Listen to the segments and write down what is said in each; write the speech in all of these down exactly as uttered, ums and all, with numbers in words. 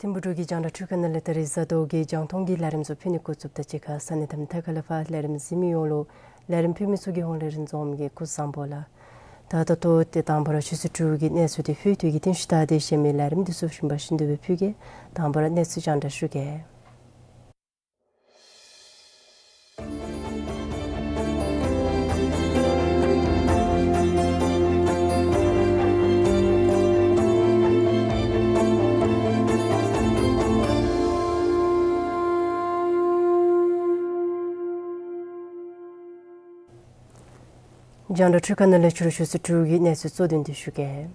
ཐིམ་ཕུག་འབྲུག་གི་རྒྱང་བསྒྲགས་འཕྲུལ་ཁང་ནང་ལས་ད་རིས་གཟའ་ཟླཝ་གི་རྒྱང་མཐོང་གི་ལས་རིམ་ཚུ་ཕུལ་ནི་འགོ་བཙུགསཔ་ད་གཅིག་ཁར་ས་གནས་དང་མཐའ་ཁ་ལས་ཕར་ལས་རིམ་གཟིགས་མི་ཡོངས་ལུ་ལས་རིམ་ཕུལ་མི་ཚུ་གི་ཧོངས་ལས་རིན་འཛོམས་ཀྱིས་སྐུ་གཟུགས་བཟང་པོ་ལགས། ད་ད་ལྟོ་ཏེ་དང་པ་ར་ཆུ་ཚོད་དྲུག་གི་གནས་ཚུལ་དེ་ཕུལ་ཏེ་གི་རྟིང་ཤུལ་ད་ཏེ་གཞན་མི་ལས་རིམ་འདི་ཚུ་རིམ་པ་བཞིན་དུ་སྦེ་ཕུལ་གེ། དང་པ་ར་གནས་ཚུལ་རྒྱང་བསྒྲགས་ཞུ་གེ། རྒྱང་བསྒྲགས་འཕྲུལ་ཁང་ནང་ལས་ཕྱི་རུ་ཆུ་ཚོད་དྲུག་གི་གནས་ཚུལ་གཙོ་དོན་འདི་ཞུ་གེ།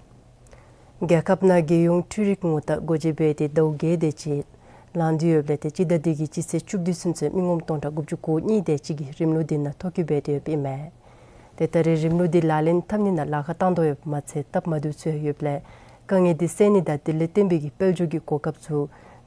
རྒྱལ་ཁབ་ནང་རྒྱལ་ཡོངས་འཕྲུལ་རིག་ངོ་རྟགས་སྒོ་འབྱེད་འབད་དེ་ཟླཝ་བརྒྱད་དེ་ཅིག་ལང་སྟེ་ཡོདཔ་ལས་ཏེ་སྤྱི་ཟླ་འདི་གི་སྤྱི་ཚེས་བཅུ་བདུན་ཚུན་ཚོད་མི་ངོམ་སྟོང་ཕྲག་དགུ་བཅུ་གོ་གཉིས་དེ་ཅིག་གིས་རིམ་ལུགས་འདི་ནང་ཐོ་བཀོད་འབད་དེ་ཡོདཔ་ཨིན་མས། ཏེ་ད་རེས་རིམ་ལུགས་འདི་ལག་ལེན་འཐབ་ནི་ནང་ལཱ་ཁག་བཏང་དོ་ཡོདཔ་མ་ཚད་སྟབས་མ་བདེཝ་ཚུ་ཡང་ཡོདཔ་ལས་དཀའ་ངལ་འདི་སེལ་ནི་དང་དེ་ལས་བརྟེན་པའི་གི་དཔལ་འབྱོར་གྱི་གོ་སྐབས་ཚུ་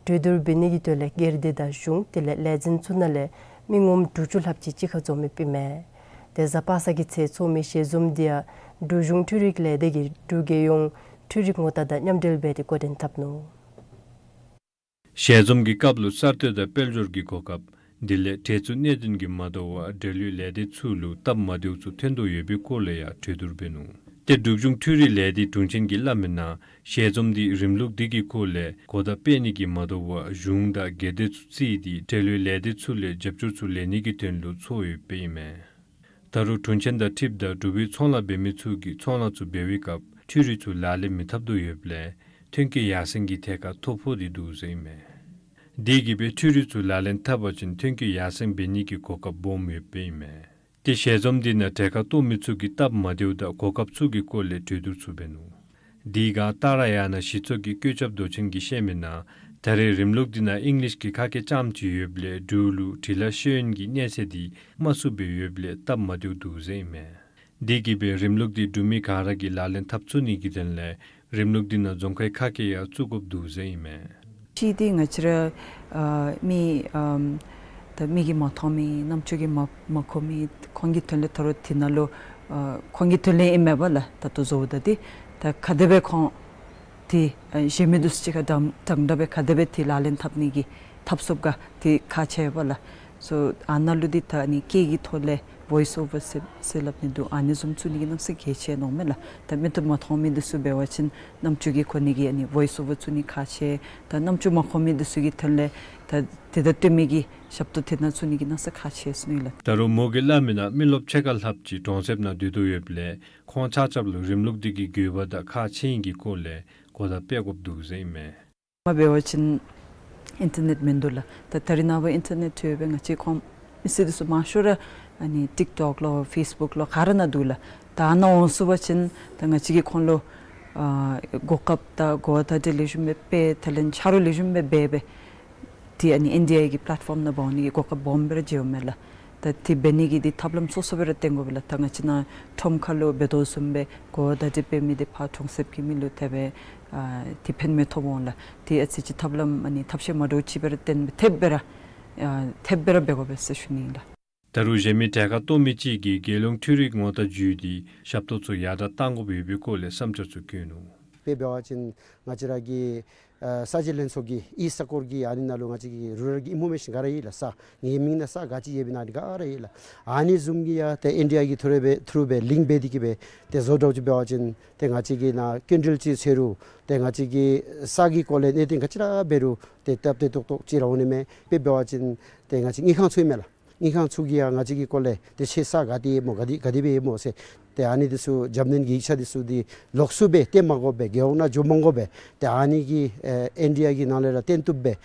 གྲོས་བསྡུར་འབད་ནི་གི་དོན་ལས་སྒེར་སྡེ་དང་གཞུང་དེ་ལས་ལས་འཛིན་ཚུ་ནང་ལས་མི་ངོམ་དྲུག་ཅུ་ལྷགཔ་ཅིག་གཅིག་ཁར་འཛོམས་ཡོདཔ་ཨིན་མས། ཏེ་གཟའ་པ་སངས་ཀྱི་ཚེ་ཚོགས་མི་ཞལ་འཛོམས་འདི་ཡང་འབྲུག་གཞུང་འཕྲུལ་རིག་ལས་སྡེ་གིས་འབྲུག་རྒྱལ་ཡོངས་འཕྲུལ་རིག་ངོ་རྟགས་དང་མཉམ་འབྲེལ་འབད་དེ་འགོ་འདྲེན་འཐབ་ནུག། ཞལ་འཛོམས་ཀྱི་སྐབས་ལུ་གསར་གཏོད་དང་དཔལ་འབྱོར་གྱི་གོ་སྐབས་དེ་ལས་འབྲེལ་ཚུལ་གནད་དོན་གྱིས་མ་དོ་བར་འབྲེལ་ཡོད་ལས་སྡེ་ཚུ་ལུ་སྟབས་མ་བདེཝ་ཚུ་ཐོན་དོ་ཡོད་པའི་སྐོར་ལས་ཡང་གྲོས་བསྡུར་འབད་ནུག། ཏེ་འབྲུག་གཞུང་འཕྲུལ་རིག་ལས་སྡེ་དྲུང་ཆེན་གྱིས་སླབ་མིའི་ནང་ཞལ་འཛོམས་འདི་རིམ་ལུགས་འདི་གི་སྐོར་ལས་གོ་བརྡ་སྤེལ་ནི་གིས་མ་དོ་བར་གཞུང་དང་སྒེར་སྡེ་ཚུ་བརྩིས་ཏེ་འབྲེལ་ཡོད་ལས་སྡེ་ཚུ་ལས་རྒྱབ་སྐྱོར་ཚུ་ལེན་ནི་གི་དོན་ལུ་ཚོགས་ཡོདཔ་ཨིན་མས། ད་རུང་དྲུང་ཆེན་དང་འཁྲིལཝ་ད་འབྲུག་པའི་ཚོང་ལཱ་འབད་མི་ཚུ་གིས་ཚོང་ལཱ་ཚུ་འབད་བའི་སྐབས་འཕྲུལ་རིག་ཚུ་ལག་ལེན་མི་འཐབ་དོ་ཡོདཔ་ལས་ཐོན་སྐྱེད་ཡར་སེང་གི་ཐད་ཁར་ཐོ་ཕོག་སྟེ་འདུག་ཟེར་ཨིན་མས། དེ་གིས་སྦེ་འཕྲུལ་རིག་ཚུ་ལག་ལེན་འཐབ་པ་ཅིན་ཐོན་སྐྱེད་ཡར་སེང་འབད་ནི་གི་གོ་སྐབས་སྦོམ་ཡོདཔ་ཨིན་མས། ཏེ་ཞལ་འཛོམས་འདི་ནང་གྲལ་ཁར་གཏོགས་མི་ཚུ་གི་སྟབས་མ་བདེཝ་དང་གོ་སྐབས་ཚུ་གི་སྐོར་ལས་གྲོས་བསྡུར་ཚུ་འབད་ནུག། དེ་སྒང་ཏཱ་ར་ཡ་ན་གཞི་ཚོགས་ཀྱི་བཀོད་ཁྱབ་མདོ་ཆེན་གྱིས་བཤད་མིའི་ནང་ད་རེས་རིམ་ལུགས་འདི་ནང་ཨིང་ལིཤ་གི་ཁ་སྐད་རྐྱངམ་ཅིག་ཡོདཔ་ལས་འབྲུག་ལུ་འབྲི་ལྷག་ཤེས་ཡོན་གྱི་གནས་ཚད་འདི་དམའ་སུ་སྦེ་ཡོདཔ་ལས་སྟབས་མ་བདེཝ་འདུག་ཟེར་ཨིན་མས། དེ་གིས་སྦེ་རིམ་ལུགས་འདི་འབྲུག་མི་ག་ར་གིས་ལག་ལེན་འཐབ་ཚུགས་ནི་གི་དོན་ལས་རིམ་ལུགས་འདི་ནང་རྫོང་ཁའི་ཁ་སྐད་ཡང་བཙུགས་དགོཔ་འདུག་ཟེར་ཨིན་མས། གཅིག་འདི་ང་བཅས་ར་ཨ་མི་ཨམ་ད་མིག་གིས་མ་མཐོང་མི་རྣམ་ཅོ་གིས་མ་མ་གོ་མི་ཁོང་གི་དོན་ལས་ད་རུང་དེ་ནང་ལུ་ཨ་ཁོང་གི་དོན་ལས་ཨིན་མས་པ་ལགས། ད་ལྟོ་བཟོཝ་ད་འདི་ད་ག་དེ་སྦེ་ཁོང་དེ་ཨ་གཞན་མི་འདི་ཚུ་གཅིག་ཁར་འདྲན་འདྲ་འདྲ་སྦེ་ག་དེ་སྦེ་དེ་ལག་ལེན་འཐབ་ནི་གི་འཐབ་ཚུགསཔ་ག་དེ་ཁག་ཆེ་བས་ལགས། སོ་ཨ་ནཱ་ལུ་འདི་ད་ཨ་ནི་སྐད་ཀྱི་ཐོག་ལས་བོའིསི་ཨོ་ཝར་ཟེར་ཟེར་སླབ་ནི་འདུག། ཨ་ནི་བཟུམ་བཙུགས་ནི་གི་གནམ་ས་གལ་ཆེ་མནོཝ་མས་ལགས། ད་མིག་ཏོ་མ་མཐོང་མི་འདི་ཚུ་འབད་བ་ཅིན་རྣམ་ཅོ་གིས་གོ་ནི་གི་ཨ་ནི་བོའིསི་ཨོ་ཝར་བཙུགས་ནི་ཁག་ཆེ། ད་རྣམ་ཅོ་མ་གོ་མི་འདི་ཚུ་གི་དོན་ལས་ད་དེ་དང་བསྟུན་མི་གི་ཞབས་ཏོག་དེ་ནང་བཙུགས་ནི་གི་གནམ་ས་ཁག་ཆེ་ཟེར་ཨིན་ལགས། ད་རུང་མོ་གིས་སླབ་མིའི་ནང་མི་རློབས་ཕྱེད་ཀ་ལྷགཔ་ཅིག་གྲོང་གསེབ་ནང་སྡོད་དོ་ཡོདཔ་ལས་ཁོང་ཆ་ཁྱབ་ལུ་རིམ་ལུགས་འདི་གི་དགོས་པ་དང་ཁག་ཆེ་ནི་གི་སྐོར་ལས་གོ་བརྡ་སྤེལ་དགོཔ་འདུག་ཟེར་ཨིན་མས། མ་འབད་བ་ཅིན་ཨིན་ཊར་ནེཊ་མིན་འདུག་ལགས། ད་ད་རེས་ནངས་པ་ཨིན་ཊར་ནེཊ་ཐོན་སྦེ་ང་བཅས་ཁོང་མི་སེར་འདི་ཚུ་མང་ཤོས་ར་ཨ་ནི་ཊིཀ་ཊོཀ་ལུ་ཕེསི་བུཀ་ལུ་ག་ར་ནང་འདུག་ལགས། ད་ནཱ་འོང་ཚུགས་པ་ཅིན་ད་ང་བཅས་ཀྱིས་ཁོང་ལུ་ཨ་གོ་སྐབས་དང་གོ་བརྡ་འདི་ལེགས་ཤོམ་སྦེ་སྤེལ་ད་ལན་ཆ་རོགས་ལེགས་ཤོམ་སྦེ་འབད་སྦེ་དེ་ཨ་ནི་ཨིན་ཌི་ཡ་གི་པ་ལེཊ་ཕོམ་ནང་འབག་འོང་ནི་གི་གོ་སྐབས་སྦོམ་སྦེ་ར་འཇལཝ་མས་ལགས། ད་དེ་འབད་ནི་གི་དེ་ཐབས་ལམ་སོ་སོ་སྦེ་ར་བཏོན་དགོ་པས་ལགས། ད་ང་བཅས་ནཱ་ཁྲོམ་ཁ་ལུ་འབད་དོ་བཟུམ་སྦེ་གོ་བརྡ་འདི་སྤེལ་མི་འདི་ཕར་གྲོང་གསེབ་ཀྱི་མི་ལུ་དེ་སྦེ་ཨ་དེ་ཕན་མི་ཐོགས་འོང་ལགས། དེ་ཨ་ཙི་ཅིག་ཐབས་ལམ་ཨ་ནི་ཐབས་ཤེས་མ་འདྲཝ་ཅིག་སྦེ་ར་བཏོན་སྦེ་ཐེབས་སྦེ་ར་ཨ་ཐེབས་སྦེ་ར་འབད་དགོ་པས་ཟེར་ཞུ་ནི་ཨིན་ལགས། ད་རུང་གཞན་མི་གྲལ་ཁར་གཏོགས་མི་ཅིག་གིས་རྒྱལ་ཡོངས་འཕྲུལ་རིག་ངོ་རྟགས་བརྒྱུད་དེ་ཞབས་ཏོག་ཚུ་ཡར་དྲག་གཏང་དགོཔ་ཡོད་པའི་སྐོར་ལས་བསམ་འཆར་ཚུ་བཀོད་ནུག། དཔེ་འབད་བ་ཅིན་ང་བཅས་ར་གི་ཨ་ས་གཞི་ལྷན་ཚོགས་ཀྱི་ཨི་ས་ཀོར་གྱི་ཨ་ནི་ནང་ལུ་ང་བཅས་ཀྱི་རུ་རཱལ་གྱི་ཨིན་ཕོར་མེ་ཤཱན་ག་ར་ཡོད་ལགས། ས་ངེའི་མིང་ནང་ས་ག་ཅི་ཡོདཔ་ཨིན་ན་འདི་ག་ར་ཡོད་ལགས། ཨ་ནི་བཟུམ་གྱི་ཡང་ཏེ་ཨིན་ཌི་ཡ་གི་ཐུ་རུ་སྦེ་ཐུ་རུ་སྦེ་ལིངཀ་འབད་དེ་གིས་སྦེ་ཏེ་བཟོ་འདྲཝ་ཅིག་འབད་བ་ཅིན་ཏེ་ང་བཅས་ཀྱིས་ནཱ་སྐྱིན་འགྲུལ་ཅིག་འཚོལ་རུང་ཏེ་ང་བཅས་ཀྱིས་ས་གི་སྐོར་ལས་གནད་དོན་ག་ཅི་ར་འབད་རུང་ཏེ་སྟབས་བདེ་ཏོག་ཏོ་ཅིག་ར་འོང་ནི་མས། དཔེ་འབད་བ་ཅིན་ཏེ་ང་བཅས་དངུལ་ཁང་ཚུ་ཨིན་མས་ལགས། དངུལ་ཁང་ཚུ་གིས་ཡང་ང་བཅས་ཀྱི་སྐོར་ལས་ཏེ་ཁྱོད་ས་ག་ཏེ་ཡོདཔ་སྨོ་ག་ཏེ་ག་དེ་སྦེ་ཡོདཔ་སྨོ་ཟེར་ཏེ་ཨ་ནི་འདི་ཚུ་རྒྱབ་སྣོན་གྱི་ཡིག་ཆ་འདི་ཚུ་འདི་ལོགས་སུ་སྦེ་སྟོན་མ་དགོ་པར་རྒེད་འོག་ནང་འགྱོ་མ་དགོ་པར་ཏེ་ཨ་ནི་གི་ཨེ་ཨིན་ཌི་ཡ་གི་ནང་ལས་ར་སྟོན་བཏུབ་པས།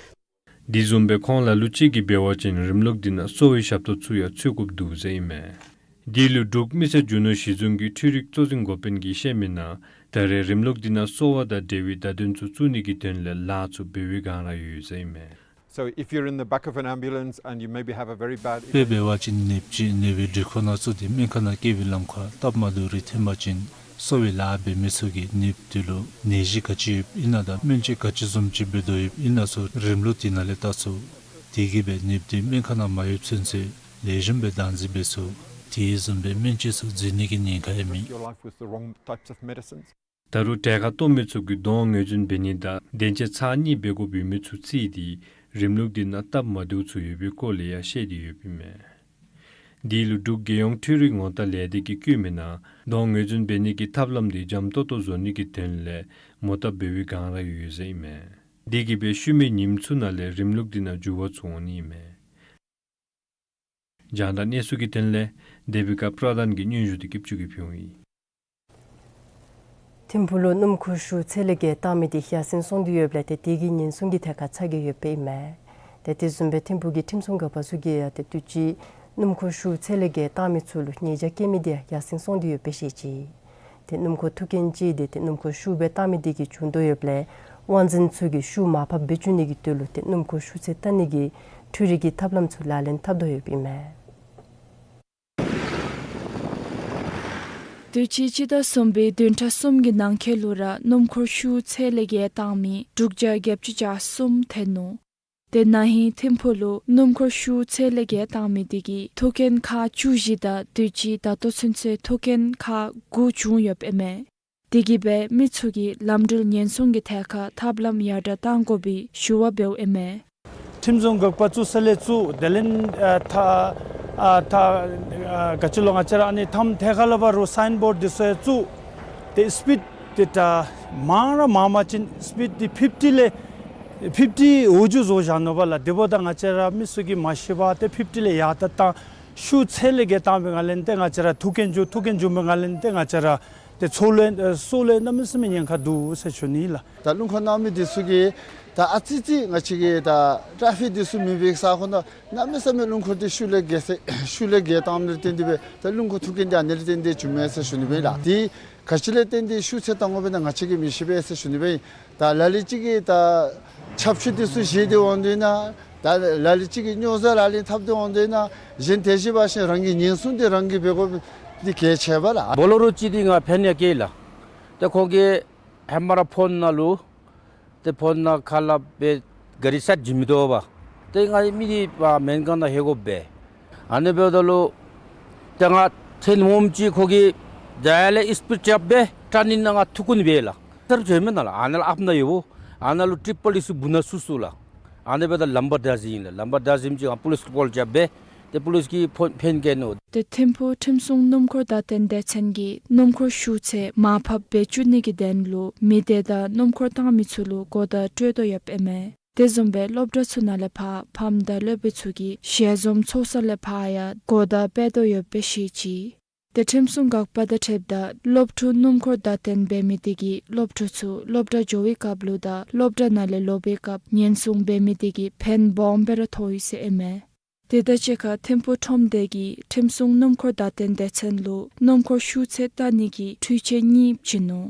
དེ་བཟུམ་སྦེ་ཁོང་ལ་ལུ་ཅིག་གིས་འབད་བ་ཅིན་རིམ་ལུགས་འདི་ནང་གསོ་བའི་ཞབས་ཏོག་ཚུ་ཡང་འཚོལ་དགོཔ་འདུག་ཟེར་ཨིན་མས། དེ་ལུ་འབྲུག་མི་སེར་རྒྱུ་ནོར་གཞི་བཟུང་གི་འཕྲུལ་རིག་གཙོ་འཛིན་འགོ་དཔོན་གྱིས་བཤད་མིའི་ནང་ད་རེས་རིམ་ལུགས་འདི་ནང་གསོ་བ་དང་འབྲེལ་བའི་བརྡ་དོན་ཚུ་བཙུགས་ནི་གི་དོན་ལས་ལཱ་ཚུ་འབད་བའི་སྒང་ར་ཡོད་ཟེར་ཨིན་མས། So if you're in the back of an ambulance and you maybe have a very bad དཔེ་འབད་བ་ཅིན་ནདཔ་ཅིག་ནད་པའི་འགྲུལ་འཁོར་ནང་བཙུགས་ཏེ་སྨན་ཁང་ནང་བསྐྱལ་བའི་ལམ་ཁར་སྟབས་མ་བདེཝ་རེ་ཐོན་པ་ཅིན་གསོ་བའི་ལཱ་འབད་མི་ཚུ་གིས་ནདཔ་དེ་ལུ་ནད་གཞི་ག་ཅི་ཡོདཔ་ཨིན་ན་དང་སྨན་བཅོས་ག་ཅི་བཟུམ་ཅིག་འབད་དོ་ཡོདཔ་ཨིན་ན་ཚུ་རིམ་ལུགས་དེ་ནང་ལས་བལྟ་ཚུགས། དེ་གིས་སྦེ་ནདཔ་དེ་སྨན་ཁང་ནང་མ་ཡོདཔ་ཚུན་ཚོད་ལེགས་ཤོམ་སྦེ་བདག་འཛིན་འབད་ཚུགས། དེ་བཟུམ་སྦེ་སྨན་བཅོས་ཚུ་འཛོལ་ནི་གི་ཉེན་ཁ་ཡང་མེད། Your life with the wrong types of medicines. ད་རུང་གྲལ་ཁར་གཏོགས་མི་ཚུ་གིས་གདོང་ངོས་འཛིན་འབད་ནི་དང་གདན་ཆ་ཚར་གཉིས་འབད་དགོཔ་ཡོད་མི་ཚུ་བརྩིས་ཏེ་རིམ་ལུགས་འདི་ནང་སྟབས་མ་བདེཝ་ཚུ་ཡོད་པའི་སྐོར་ལས་ཡང་བཤད་དེ་ཡོདཔ་ཨིན་མས། དེ་ལུ་འབྲུག་རྒྱལ་ཡོངས་འཕྲུལ་རིག་ངོ་རྟགས་ལས་སྡེ་གིས་བཀོད་མི་ནང་གདོང་ངོས་འཛིན་འབད་ནི་གི་ཐབས་ལམ་འདི་འཇམ་ཏོང་ཏོ་བཟོ་ནི་གི་དོན་ལས་མོ་བཏབ་འབད་བའི་སྒང་ར་ཡོད་ཟེར་ཨིན་མས། དེ་གིས་སྦེ་ཤུལ་མའི་ཉིནམ་ཚུ་ནང་ལས་རིམ་ལུགས་འདི་ནང་འགྱུར་བ་ཚུ་འོང་ནི་ཨིན་མས། རྒྱང་བསྒྲགས་གནས་ཚུལ་གྱི་དོན་ལས་དེ་བི་ཀ་པྲ་དཱན་གྱི་སྙན་ཞུ་འདི་སྐྱིདཔ་ཆུ་གིས་ཕུལཝ་ཨིན། ཐིམ་ཕུག་ལུ་སྣུམ་འཁོར་ཤུགས་ཚད་ལས་བརྒལ་བཏང་མི་འདི་ཡར་སེང་སོང་སྟེ་ཡོདཔ་ལས་ཏེ་དེ་གིས་ཉེན་སྲུང་གི་ཐད་ཁར་ཚ་གྱང་ཡོདཔ་ཨིན་མས། ཏེ་དེ་བཟུམ་སྦེ་ཐིམ་ཕུག་གི་ཁྲིམས་སྲུང་འགག་པ་ཚུ་གིས་ཡང་ཏེ་དུས་ཅི་སྣུམ་འཁོར་ཤུགས་ཚད་ལས་བརྒལ་བཏང་མི་ཚུ་ལུ་ཉེས་བྱ་བཀལ་མི་འདི་ཡང་ཡར་སེང་སོང་སྟེ་ཡོདཔ་སྦེ་བཤད་ཅི། ཏེ་སྣུམ་འཁོར་ཐུག་རྐྱེན་ཅིག་འདི་ཏེ་སྣུམ་འཁོར་ཤུགས་སྦེ་བཏང་མི་འདི་གིས་བྱུང་དོ་ཡོདཔ་ལས་དབང་འཛིན་ཚུ་གིས་ཤུགས་མར་ཕབ་འབད་བཅུག་ནི་གི་དོན་ལུ་ཏེ་སྣུམ་འཁོར་ཤུགས་ཚད་བལྟ་ནི་གི་འཕྲུལ་རིག་གི་ཐབས་ལམ་ཚུ་ལག་ལེན་འཐབ་དོ་ཡོདཔ་ཨིན་མས། དུས་ཅི་སྤྱི་ཟླ་གསུམ་པའི་བདུན་ཕྲག་གསུམ་གྱི་ནང་འཁོད་ལུ་ར་སྣུམ་འཁོར་ཤུགས་ཚད་ལས་བརྒལ་བཏང་མི་དྲུག་བརྒྱ་བརྒྱད་ཅུ་གྱ་གསུམ་ཐོན་ནུག། ཏེ་ན་ཧིང་ཐིམ་ཕུག་ལུ་སྣུམ་འཁོར་ཤུགས་ཚད་ལས་བརྒལ་བཏང་མི་འདི་གིས་ཐུག་རྐྱེན་ཁག་བཅུ་བཞི་དང་དུས་ཅི་ད་ལྟོ་ཚུན་ཚོད་ཐུག་རྐྱེན་ཁག་དགུ་བྱུང་ཡོདཔ་ཨིན་མས། དེ་གིས་སྦེ་མི་ཚུ་གིས་ལམ་འགྲུལ་ཉེན་སྲུང་གི་ཐད་ཁར་ཐབས་ལམ་ཡར་དྲགས་བཏང་དགོ་པའི་ཞུ་བ་འབདཝ་ཨིན་མས། ཁྲིམས་སྲུང་འགག་པ་བཙུགས་ས་ལས་བཙུགས་དེ་ལས་ཨ་ཐ་ཨ་ཐ་ཨ་ག་ཅི་ལོ་ང་བཅས་ར་ཨ་ནི་མཐའམ་ཐད་ཁར་ལས་ཕར་རུང་སའིན་བོཌ་འདི་ཚུ་ཡང་བཙུགས། ཏེ་སི་པིཌ་འདི་ད་མང་ར་མང་མ་ཅིན་སི་པིཌ་འདི་ཕིཕ་ཊི་ལས་ཕིཕ་ཊི་འོག་འགྱོ་བཟོ་བཞག་ནུག་པ་ལགས། དེ་འབདཝ་ད་ང་བཅས་ར་མི་ཚུ་གིས་མ་ཤེས་པར་ཏེ་ཕིཕ་ཊི་ལས་ཡར་ད་བཏང་ཤུགས་ཚད་ལས་བརྒལ་བཏང་པའི་ངང་ལས་ཏེ་ང་བཅས་ར་ཐུག་རྐྱེན་བྱུང་ཐུག་རྐྱེན་བྱུང་པའི་ངང་ལས་ཏེ་ང་བཅས་ར་ཏེ་འཚོ་བ་ལུ་སྲོག་ལུ་གནམ་མེད་ས་མེད་ཉེན་ཁ་འདུག་ཟེར་ཞུ་ནི་ལགས། ད་རླུང་འཁོར་གནང་མི་འདི་ཚུ་གིས་ད་ཨ་ཙི་ཙི་ང་བཅས་ཀྱི་ད་ཊ་ར་ཕིག་འདི་ཚུ་མེད་པའི་ས་ཁོངས་ནང་གནམ་མེད་ས་མེད་རླུང་འཁོར་འདི་ཤུགས་ལས་བརྒལ་ས་ཤུགས་ལས་བརྒལ་བཏང་ནི་ལུ་བརྟེན་ཏེ་སྦེ་ད་རླུང་འཁོར་ཐུག་རྐྱེན་འདི་ཨ་ནི་ལུ་བརྟེན་ཏེ་བྱུངམ་མས་ཟེར་ཞུ་ནི་སྦེ་ལགས། འདི་ག་ཅི་ལས་བརྟེན་ཏེ་ཤུགས་ཚད་བཏང་དགོཔ་ཨིན་ན་ང་བཅས་ཀྱིས་མི་ཤེས་པས་ཟེར་ཞུ་ནི་སྦེ་ཨིན། ད་ལ་ལུ་ཅིག་གིས་ད་ཆབ་ཆུ་འདི་ཚུ་བཞེས་ཏེ་འོང་དོ་ན་ད་ལ་ལུ་ཅིག་གིས་སྨྱོ་རྫས་ལག་ལེན་འཐབ་སྟེ་འོང་དོ་ན་གཞན་དེ་བཞིན་འབད་ཞིནམ་རང་གི་ཉེན་སྲུང་འདི་རང་གིས་འབད་དགོཔ་འདི་གལ་ཆེ་བས་ལགས། བོ་ལེ་རོ་ཅིག་འདི་ང་ཕན་ཡང་བཀལ་ལགས། ཏེ་ཁོང་གིས་ཧེ་མ་ར་ཕོན་ནང་ལུ་ཏེ་ཕོན་ནང་ཁ་སླབ་སྦེ་གཱ་རི་སི་ཊཊ་འགྱོ་མི་དོ་པས། ཏེ་ང་མི་འདི་མེན་ཀཱར་ནང་ལྷོད་དགོ་པས། ཨ་ནི་འབདཝ་ད་ལུ་ཏེ་ང་ཐོན་འོངམ་ཅིག་ཁོ་གིས་ད་ཡར་ལས་སི་པིཌ་རྐྱབ་སྦེ་ཊར་ནིང་ནང་ང་འཐུ་བཀོ་ནི་སྦེ་ལགས། སར་བྱོན་མི་ནང་ལགས། ཨ་ནཱ་ལུ་ཨཔ་ནང་ཡོདཔ་ཨ་ནཱ་ལུ་ཊི་རི་པལ་ཨི་ཚུ་སྦུག་ནང་བཙུགས་སོང་ལགས། ཨ་ནི་འབདཝ་ད་ལམ་བར་བདའ་ཟུན་ཨིན་ལགས། ལམ་བར་བདའ་ཟུན་ཅིག་ང་པོ་ལིསི་ཀོལ་རྐྱབ་སྦེ་ཏེ་པོ་ལིསི་གིས་ཕོན་ཕན་བཀལ་ནུག། ཏེ་ཐིམ་ཕུག་ཁྲིམས་སྲུང་སྣུམ་འཁོར་བརྡ་སྟོན་སྡེ་ཚན་གྱིས་སྣུམ་འཁོར་ཤུགས་ཚད་མར་ཕབ་འབད་བཅུག་ནི་གི་དོན་ལུ་མི་སྡེ་དང་སྣུམ་འཁོར་བཏང་མི་ཚུ་ལུ་གོ་བརྡ་སྤྲོད་དོ་ཡོདཔ་ཨིན་མས། དེ་བཟུམ་སྦེ་སློབ་གྲྭ་ཚུ་ནང་ལས་ཕར་ཕམ་དང་སློབ་དཔོན་ཚུ་གིས་ཞལ་འཛོམས་ཚོགས་ས་ལས་ཕར་ཡང་གོ་བརྡ་སྤེལ་དོ་ཡོདཔ་སྦེ་བཤད་ཅི། ཏེ་ཁྲིམས་སྲུང་འགག་པ་དང་འཁྲིལཝ་ད་སློབ་ཕྲུག་སྣུམ་འཁོར་བརྡ་སྟོན་འབད་མི་དེ་གིས་སློབ་ཕྲུག་ཚུ་སློབ་གྲྭ་འགྱོ་བའི་སྐབས་ལུ་དང་སློབ་གྲྭ་ནང་ལས་ལོག་པའི་སྐབས་ཉེན་སྲུང་འབད་མི་དེ་གིས་ཕན་སྦོམ་སྦེ་ར་ཐོགས་ཡི་ཟེར་ཨིན་མས། དེ་དང་གཅིག་ཁར་ཐིམ་ཕུག་ཁྲོམ་སྡེ་གིས་ཁྲིམས་སྲུང་སྣུམ་འཁོར་བརྡ་སྟོན་སྡེ་ཚན་ལུ་སྣུམ་འཁོར་ཤུགས་ཚད་བལྟ་ནི་གི་འཕྲུལ་ཆས་གཉིས་བྱིན་ནུག།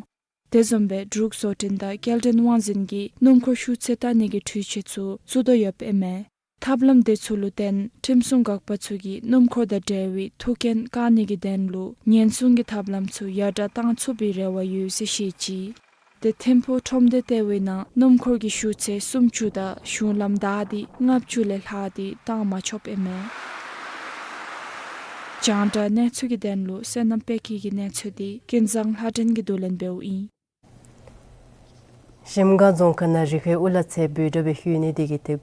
དེ་བཟུམ་སྦེ་འབྲུག་བཟོ་སྐྲུན་དང་སྐྱེལ་འདྲེན་དབང་འཛིན་གྱིས་སྣུམ་འཁོར་ཤུགས་ཚད་བལྟ་ནི་གི་འཕྲུལ་ཆས་ཚུ་བཙུགས་དོ་ཡོདཔ་ཨིན་མས། ཐབས་ལམ་དེ་ཚུ་ལུ་བརྟེན་ཁྲིམས་སྲུང་འགག་པ་ཚུ་གིས་སྣུམ་འཁོར་དང་འབྲེལ་བའི་ཐུག་རྐྱེན་བཀག་ནི་གི་དོན་ལུ་ཉེན་སྲུང་གི་ཐབས་ལམ་ཚུ་ཡར་དྲགས་བཏང་ཚུགས་པའི་རེ་བ་ཡོད་ཟེར་བཤད་ཅི། ཏེ་ཐིམ་ཕུག་ཁྲོམ་སྡེ་ལྟེ་བའི་ནང་སྣུམ་འཁོར་གྱི་ཤུགས་ཚད་སུམ་ཅུ་དང་གཞུང་ལམ་བདའ་སྟེ་ལྔ་བཅུ་ལས་ལྷག་སྟེ་བཏང་མ་ཆོགཔ་ཨིན་མས། རྒྱང་བསྒྲགས་གནས་ཚུལ་གྱི་དོན་ལུ་བསོད་ནམས་དཔལ་སྐྱིད་ཀྱི་གནས་ཚུལ་འདི་ཀུན་བཟང་ལྷ་སྒྲོན་གྱིས་བསྡུ་ལེན་འབདཝ་ཨིན། གཞལམ་སྒང་རྫོང་ཁག་ནང་རི་ཁའི་ཨོ་ལ་ཚལ་འབོར་དྲགས་སྦེ་ལྷོད་ནི་དེ་གིས་ཏེ་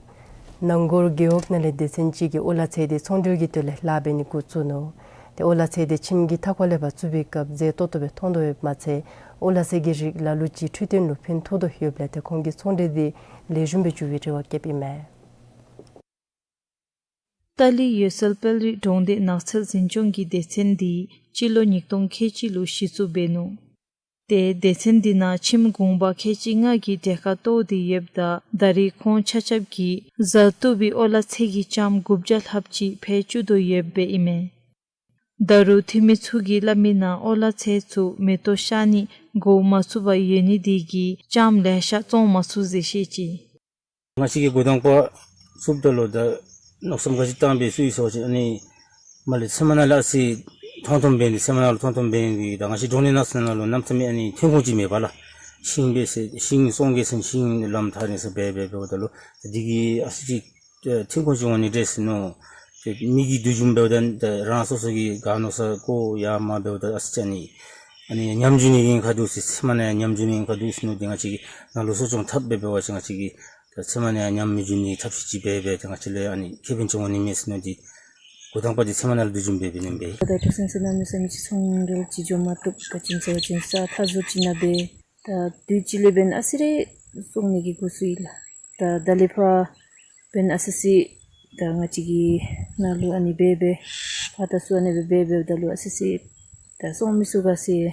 ནང་སྒོར་རྒེད་འོག་ནང་ལས་སྡེ་ཚན་ཅིག་གིས་ཨོ་ལ་ཚལ་དེ་ཚོང་འབྲེལ་གྱི་དོན་ལས་ལཱ་འབད་ནི་འགོ་བཙུགས་ནུག། ཏེ་ཨོ་ལ་ཚལ་དེ་ཁྱིམ་གྱི་མཐའ་འཁོར་ལས་ཕར་བཙུགས་པའི་སྐབས་མཛེས་ཏོག་ཏོ་སྦེ་མཐོང་དོ་ཡོདཔ་མ་ཚད་ཨོ་ལ་ཚལ་གྱི་རིགས་ལ་ལུ་ཅིག་འཕྲོད་བསྟེན་ལུ་ཕན་ཐོགས་དོ་ཡོདཔ་ལས་ཏེ་ཁོང་གིས་ཚོང་འབྲེལ་དེ་ལེགས་ཤོམ་སྦེ་འགྱོ་བའི་རེ་བ་བསྐྱེདཔ་ཨིན་མས། ཏཱ་ལའི་འོད་གསལ་དཔལ་རི་གྲོང་སྡེ་ནགས་ཚལ་འཛིན་སྐྱོང་གི་སྡེ་ཚན་འདི་སྤྱི་ལོ་ཉིས་སྟོང་ཁལ་གཅིག་ལུ་གཞི་བཙུགས་འབད་ནུག། ཏེ་སྡེ་ཚན་འདི་ནང་ཁྱིམ་གུང་པ་ཁལ་གཅིག་ལྔ་གིས་གྲལ་ཁར་གཏོགས་ཏེ་ཡོདཔ་ད་ད་རེས་ཁོང་ཆ་ཁྱབ་ཀྱིས་བཟའ་བཏུབ་པའི་ཨོ་ལ་ཚལ་གྱི་ལྕངམ་དགུ་བརྒྱ་ལྷགཔ་ཅིག་འཕེལ་བཅུག་དོ་ཡོདཔ་ཨིན་མས། ད་རུང་འཐུས་མི་ཚུ་གིས་སླབ་མི་ནང་ཨོ་ལ་ཚལ་ཚུ་མེ་ཏོག་ཤར་ནི་འགོ་མ་ཚུགས་པར་ཡོད་ནི་དེ་གིས་ལྕངམ་ལེ་ཤ་བཙོང་མ་ཚུགས་ཟེར་བཤད་ཅི། ང་བཅས་ཀྱིས་འགོ་དང་པ་བཙུགསཔ་ད་ལུ་ད་མནོ་བསམ་ག་ཅི་བཏང་སྦེ་བཙུགས་ཡི་ཟེར་བ་ཅིན་ཨ་ནི་མར་ལས་ཚལ་མ་ནང་ལས་ཨ་ཙི་ཐོང་ཐོང་འབད་ནི་ཚལ་མ་ནང་ལུ་ཐོང་ཐོང་འབད་ནི་ད་ང་བཅས་གྲོང་སྡེ་ནང་ཚལ་ནང་ལུ་གནམ་མེད་ས་མེད་ཨ་ནི་ཐོན་ཁུངས་ཅིག་མེད་པས་ལགས། ཤིང་འབད་ཟེར་ཤིང་བཙོང་གེ་ཟེར་ཤིང་ལམ་ཐག་ནི་ཟེར་འབད་འབད་འབདཝ་ད་ལུ་དེ་གིས་ཨ་ཙི་ཅིག་ཨེ་ཐོན་ཁུངས་ཅིག་འོང་ནི་འདྲས་ཟེར་མནོ། ཏེ་མི་གི་འདུ་འཛོམས་འབདཝ་ད་ད་རང་སོ་སོ་གི་ག་མནོ་ས་ཀོ་ཡར་མར་འབདཝ་ད་ཨ་ཙི་ཅིག་ཨ་ནི་ ཨ་ནི་ཉམས་འགྱོ་ནི་གི་ཁ་ཐུག་ཟེར་ཚེར་མ་ནང་ཡང་ཉམས་འགྱོ་ནི་གི་ཁ་ཐུག་ཟེར་མནོ་སྟེ་ང་བཅས་ཀྱིས་ནཱ་ལུ་གསོ་སྐྱོང་འཐབ་འབད་བ་ཅིན་ང་བཅས་ཀྱིས་ད་ཚེར་མ་ནང་ཡང་ཉམས་མི་འགྱོ་ནི་ཐབས་ཤེས་ཅིག་འབད་འབད་དེ་ང་བཅས་ལུ་ཡང་ཨ་ནི་ཁེ་ཕན་བྱུང་བ་ནི་མས་ཟེར་མནོ་སྟེ་འགོ་དང་པ་འདི་ཚེར་མ་ནང་ལུ་བསྡུ་སྦྱོང་འབད་འབད་ནི་ཨིན་པས། ད་ད་ཁྲུ་སེམས་ཟེར་གནམ་མེད་ས་མེད་ཅིག་ཚོང་འབྲེལ་ཅིག་འགྱོ་མ་བཏུབ། ག་ཅི་སྨོ་ཟེར་བ་ཅིན་ས་མཐའ་ཟུར་ཅིག་ནང་སྦེ་ད་དུས་ཅི་ལས་འབདན་ཨ་ཙི་རེ་བཙོང་ནི་གི་འགོ་བཙུགས་ཡི་ལགས། ད་ད་ལས་ཕར་འབདན་ཨ་ཙི་ཅིག་ད་ང་བཅས་ཀྱིས་ནཱ་ལུ་ཨ་ནི་འབད་འབད་ཕར་ད་ཚུ་ཨ་ནི་སྦེ་འབད་འབདཝ་ད་ལུ་ཨ་ཙི་ཅིག་ད་བཙོང་མི་ཚུགས་ག་ཟེར་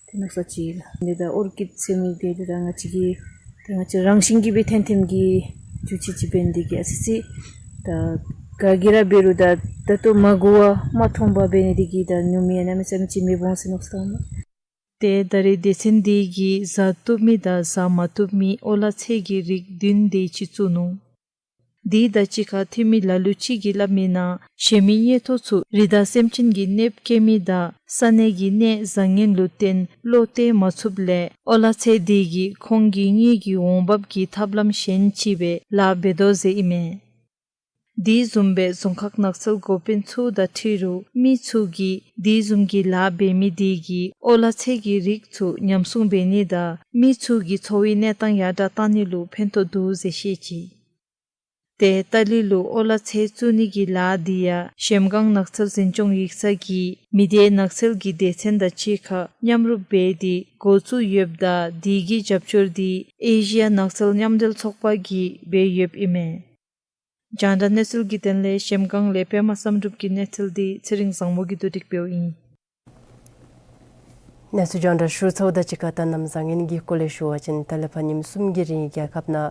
ཏེ་མནོ་ས་ཅིག་ལགས། ཏེ་ད་ཨོར་ཀིཌ་ཟེར་མི་འདི་ད་ང་བཅས་ཀྱིས་ད་ང་བཅས་རང་བཞིན་གྱིས་སྦེ་ཐོན་ཐོནམ་གི་འགྱུར་བཅོས་ཅིག་འབད་ནི་དེ་གིས་ཨ་ཙི་ཅིག་ད་ག་གིས་ར་འབད་རུང་ད་ད་ལྟོ་མ་གོ་བར་མ་མཐོང་བར་འབད་ནི་དེ་གིས་ད་ཉོ་མི་ཡང་གནམ་མེད་ས་མེད་ཅིག་མེད་འོང་ཟེར་མནོ་ས་ལགས། ཏེ་ད་རེས་སྡེ་ཚན་འདི་གིས་བཟའ་བཏུབ་མི་དང་བཟའ་མ་བཏུབ་མི་ཨོ་ལ་ཚལ་གྱི་རིགས་བདུན་དེ་ཅིག་བཙུགས་ནུག། དེ་དང་གཅིག་ཁར་འཐུས་མི་ལ་ལུ་ཅིག་གིས་སླབ་མིའི་ནང་གཞན་མི་ཉེ་ཐོ་ཚུ་རི་དྭགས་སེམས་ཅན་གྱིས་གནོདཔ་བཀལ་མི་དང་ས་གནས་ཀྱི་གནས་བཟང་ངན་ལུ་བརྟེན་བློ་གཏད་མ་ཚུགསཔ་ལས་ཨོ་ལ་ཚལ་དེ་གིས་ཁོང་གི་དངུལ་གྱི་འོང་འབབ་ཀྱི་ཐབས་ལམ་གཞན་ཅིག་སྦེ་ལཱ་འབད་དོ་ཟེར་ཨིན་མས། དེ་བཟུམ་སྦེ་རྫོང་ཁག་ནགས་ཚལ་འགོ་དཔོན་ཚུ་དང་འཁྲིལ་རུང་མི་ཚུ་གིས་དེ་བཟུམ་གྱི་ལཱ་འབད་མི་དེ་གིས་ཨོ་ལ་ཚལ་གྱི་རིགས་ཚུ་ཉམས་སྲུང་འབད་ནི་དང་མི་ཚུ་གི་འཚོ་བའི་གནས་སྟངས་ཡར་དྲག་བཏང་ནི་ལུ་ཕན་ཐོགས་འདུག་ཟེར་བཤད་ཅི། ཏེ་ཏ་ལི་ལུ་ཨོ་ལ་ཚལ་བཙུགས་ནི་གི་ལཱ་འདི་ཡང་གཞལམ་སྒང་ནགས་ཚལ་འཛིན་སྐྱོང་ཡིག་ཚང་གིས་མི་སྡེ་ནགས་ཚལ་གྱི་སྡེ་ཚན་དང་གཅིག་ཁར་མཉམ་རུབ་འབད་དེ་འགོ་བཙུགས་ཡོདཔ་ད་དེ་གི་རྒྱབ་སྐྱོར་འདི་ཨེ་ཤི་ཡ་ནགས་ཚལ་མཉམ་འབྲེལ་ཚོགས་པ་གིས་འབད་ཡོདཔ་ཨིན་མས། རྒྱང་བསྒྲགས་གནས་ཚུལ་གྱི་དོན་ལས་གཞལམ་སྒང་ལས་པདྨ་བསམ་གྲུབ་ཀྱི་གནས་ཚུལ་འདི་ཚེ་རིང་བཟང་མོ་གིས་བསྡུ་སྒྲིག་འབདཝ་ཨིན། གནས་ཚུལ་རྒྱང་བསྒྲགས་ཞུ་ཚརཝ་དང་གཅིག་ཁར་ད་གནམ་བཟང་ངན་གྱི་སྐོར་ལས་ཞུ་བ་ཅིན་ད་ལས་ཕར་ཉིནམ་གསུམ་གྱི་རིང་རྒྱལ་ཁབ་ནང་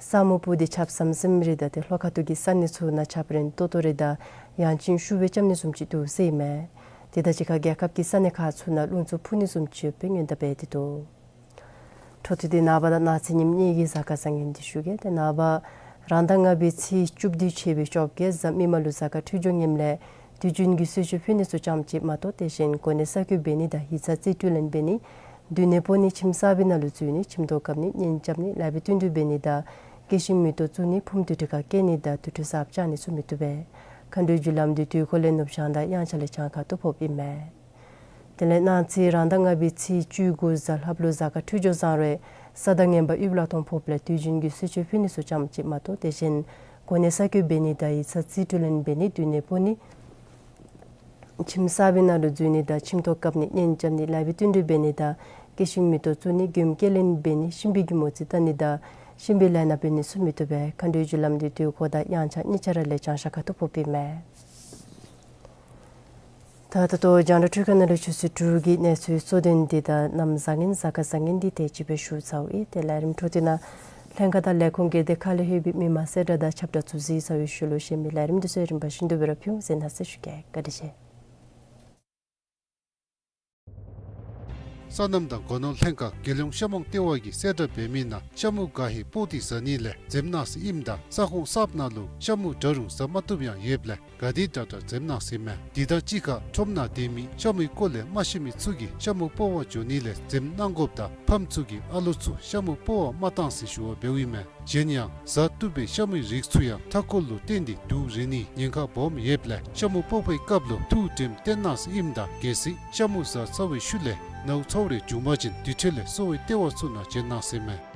ས་སྨུག་སྤུབས་ཏེ་ཆརཔ་ཟམ་ཟིམ་རེ་དང་ཏེ་ལྷོ་ཁ་ཐུག་གི་ས་གནས་ཚུ་ནང་ཆརཔ་རན་ཏོག་ཏོ་རེ་དང་ཡང་ཅིན་ཤུགས་སྦེ་རྐྱབ་ནི་བཟུམ་ཅིག་འདུག་ཟེར་ཨིན་མས། དེ་དང་གཅིག་ཁར་རྒྱལ་ཁབ་ཀྱི་ས་གནས་ཁག་ཚུ་ནང་རླུང་འཚུབ་འཕུ་ནི་བཟུམ་ཅིག་ཡོདཔ་སྦེ་སྔོན་བརྡ་འབད་དེ་འདུག། འཕྲོ་མཐུད་དེ་ནངས་པ་དང་གནངས་ཚེ་ཉིནམ་གཉིས་ཀྱི་གཟའ་སྐར་བཟང་ངན་འདི་ཞུ་གེ། ཏེ་ནངས་པ་རང་ཟླ་ལྔ་པའི་ཚེས་བཅུ་བདུན་ཆད་པའི་བཅོ་བརྒྱད་གཟའ་མིག་དམར་ལུ་གཟའ་སྐར་འཕྲོད་སྦྱོར་ངནམ་ལས་དུས་རྒྱུན་གྱི་གསོལ་མཆོད་ཕུལ་ནི་ཚུ་ཙམ་ཅིག་མ་གཏོགས་དེ་བཞིན་གོ་གནས་གསར་བསྐོ་འབད་ནི་དང་ཡིག་ཚང་རྩིས་སྤྲོད་ལེན་འབད་ནི་སྡོད་གནས་སྤོ་ནི་ཁྱིམ་གསར་པའི་ནང་ལུ་འཛུལ་ནི་ཁྱིམ་ཐོག་བཀབ་ནི་གཉེན་རྐྱབ་ནི་ལཱ་འབད་བསྟུན་གྲོས་འབད་ནི་དང་སྐྱེ་ཤིང་མེ་ཏོག་བཙུགས་ནི་ཕུངམ་དུར་ཁྲོད་ཁར་བསྐྱལ་ནི་དང་དུར་ཁྲོད་གསརཔ་བཅག་ནི་ཚུ་མི་བཏུབ་པས། མཁའ་འགྲོའི་རྒྱུ་ལམ་འདི་དུས་འཁོར་ལས་ནུབ་བྱང་དང་དབྱངས་འཆར་ལས་བྱང་ཁར་གཏོགས་ཕོགཔ་ཨིན་མས། དེ་ལས་གནངས་ཚེ་རང་ཟླ་ལྔ་པའི་ཚེས་བཅུ་དགུ་གཟའ་ལྷགཔ་ལུ་གཟའ་སྐར་འཕྲོད་སྦྱོར་བཟང་རུང་ས་དང་ངན་པ་དབུལ་ལ་གཏོང་ཕོགཔ་ལས་དུས་རྒྱུན་གྱི་གསོལ་མཆོད་ཕུལ་ནི་ཚུ་ཙམ་ཅིག་མ་གཏོགས་དེ་བཞིན་གོ་གནས་གསར་བསྐོ་འབད་ནི་དང་ཡིག་ཚང་རྩིས་སྤྲོད་ལེན་འབད་ནི་སྡོད་གནས་སྤོ་ནི་ཁྱིམ་གསར་པའི་ནང་ལུ་འཛུལ་ནི་དང་ཁྱིམ་ཐོག་བཀབ་ནི་གཉེན་རྐྱབ་ནི་ལཱ་འབད་བསྟུན་གྲོས་འབད་ནི་དང་སྐྱེ་ཤིང་མེ་ཏོག་བཙུགས་ནི་མགྱོནམ་སྐྱེལ་ལེན་འབད་ནི་གཤིན་པོའི་གི་མོ་རྩིས་བལྟ་ནི་དང་གཤིན་པོའི་ལས་སྣ་འབད་ནི་ཚུ་མི་བཏུབ་པས། མཁའ་འགྲོའི་རྒྱུ་ལམ་འདི་དུས་འཁོར་དང་དབྱངས་འཆར་གཉིས་ཆ་ར་ལས་བྱང་ཤར་ཁར་གཏོགས་ཕོགཔ་ཨིན་མས། ད་ད་ལྟོ་རྒྱང་བསྒྲགས་འཕྲུལ་ཁང་ནང་ལུ་ཆུ་ཚོད་དྲུག་གི་གནས་ཚུལ་གཙོ་དོན་འདི་དང་གནམ་བཟང་ངན་གཟའ་སྐར་བཟང་ངན་འདི་དེ་ཅིག་སྦེ་ཞུ་ཚརཝ་ཨིན། ཏེ་ལས་རིམ་འཕྲོ་མཐུད་ནང་ལྷན་ཁག་དང་ལས་ཁུངས་སྒེར་སྡེ་ཁག་ལས་ལྷོད་པའི་མི་མང་གསལ་བསྒྲགས་དང་ཁྱབ་བསྒྲགས་ཚུ་གཟིགས་ཚར་བའི་ཤུལ་ལུ་གཞན་མི་ལས་རིམ་འདི་ཚུ་རིམ་པ་བཞིན་དུ་སྦེ་ར་ཕུལ་འོང་ཟེར་གནང་ཞུ་གེ། བཀའ་དྲིན་ཆེ། སོ་ནམ་དང་སྒོ་ནོར་ལྷན་ཁག་རྒྱལ་ཡོངས་ཤ་མོང་ལྟེ་བ་གིས་གསལ་བསྒྲགས་འབད་མི་ནང་ཤ་མུ་ག་ཧེ་སྤོག་སྟེ་ཟ་ནི་ལས་འཛེམ་གནང་ཟེར་ཨིནམ་ད་ས་ཁོངས་གསརཔ་ནང་ལུ་ཤ་མུ་འདྲ་རུང་ཟ་མ་བཏུབ་ཡང་ཡོདཔ་ལས་ག་དེ་དྲག་དྲག་འཛེམ་གནང་ཟེར་ཨིན་མས། དེ་དང་གཅིག་ཁར་ཁྲོམ་ནང་སྡོད་མི་ཤ་མུའི་སྐོར་ལས་མ་ཤེས་མི་ཚུ་གིས་ཤ་མུ་སྤོག་པར་འགྱོ་ནི་ལས་འཛེམ་གནང་དགོཔ་དང་ཕམ་ཚུ་གིས་ཨ་ལོ་ཚུ་ཤ་མུ་སྤོག་པར་མ་གཏང་ཟེར་ཞུ་བ་འབདཝ་ཨིན་མས། གཞན་ཡང་བཟའ་བཏུབ་པའི་ཤ་མུའི་རིགས་ཚུ་ཡང་མཐའ་འཁོར་ལུ་བརྟེན་ཏེ་དུག་རེག་ནིའི་ཉེན་ཁ་སྦོམ་ཡོདཔ་ལས་ཤ་མུ་སྤོག་པའི་སྐབས་ལུ་ཐུགས་དྲནམ་བཏོན་གནང་ཟེར་ཨིནམ་ད་གལ་སྲིད་ཤ་མུ་བཟའ་ཚར་བའི་ཤུལ་ལས་ནཝ་ཚཝ་རེ་བྱུང་པ་ཅིན་དེ་འཕྲོ་ལས་གསོ་བའི་ལྟེ་བ་ཚུ་ནང་བྱོན་གནང་ཟེར་ཨིན་མས།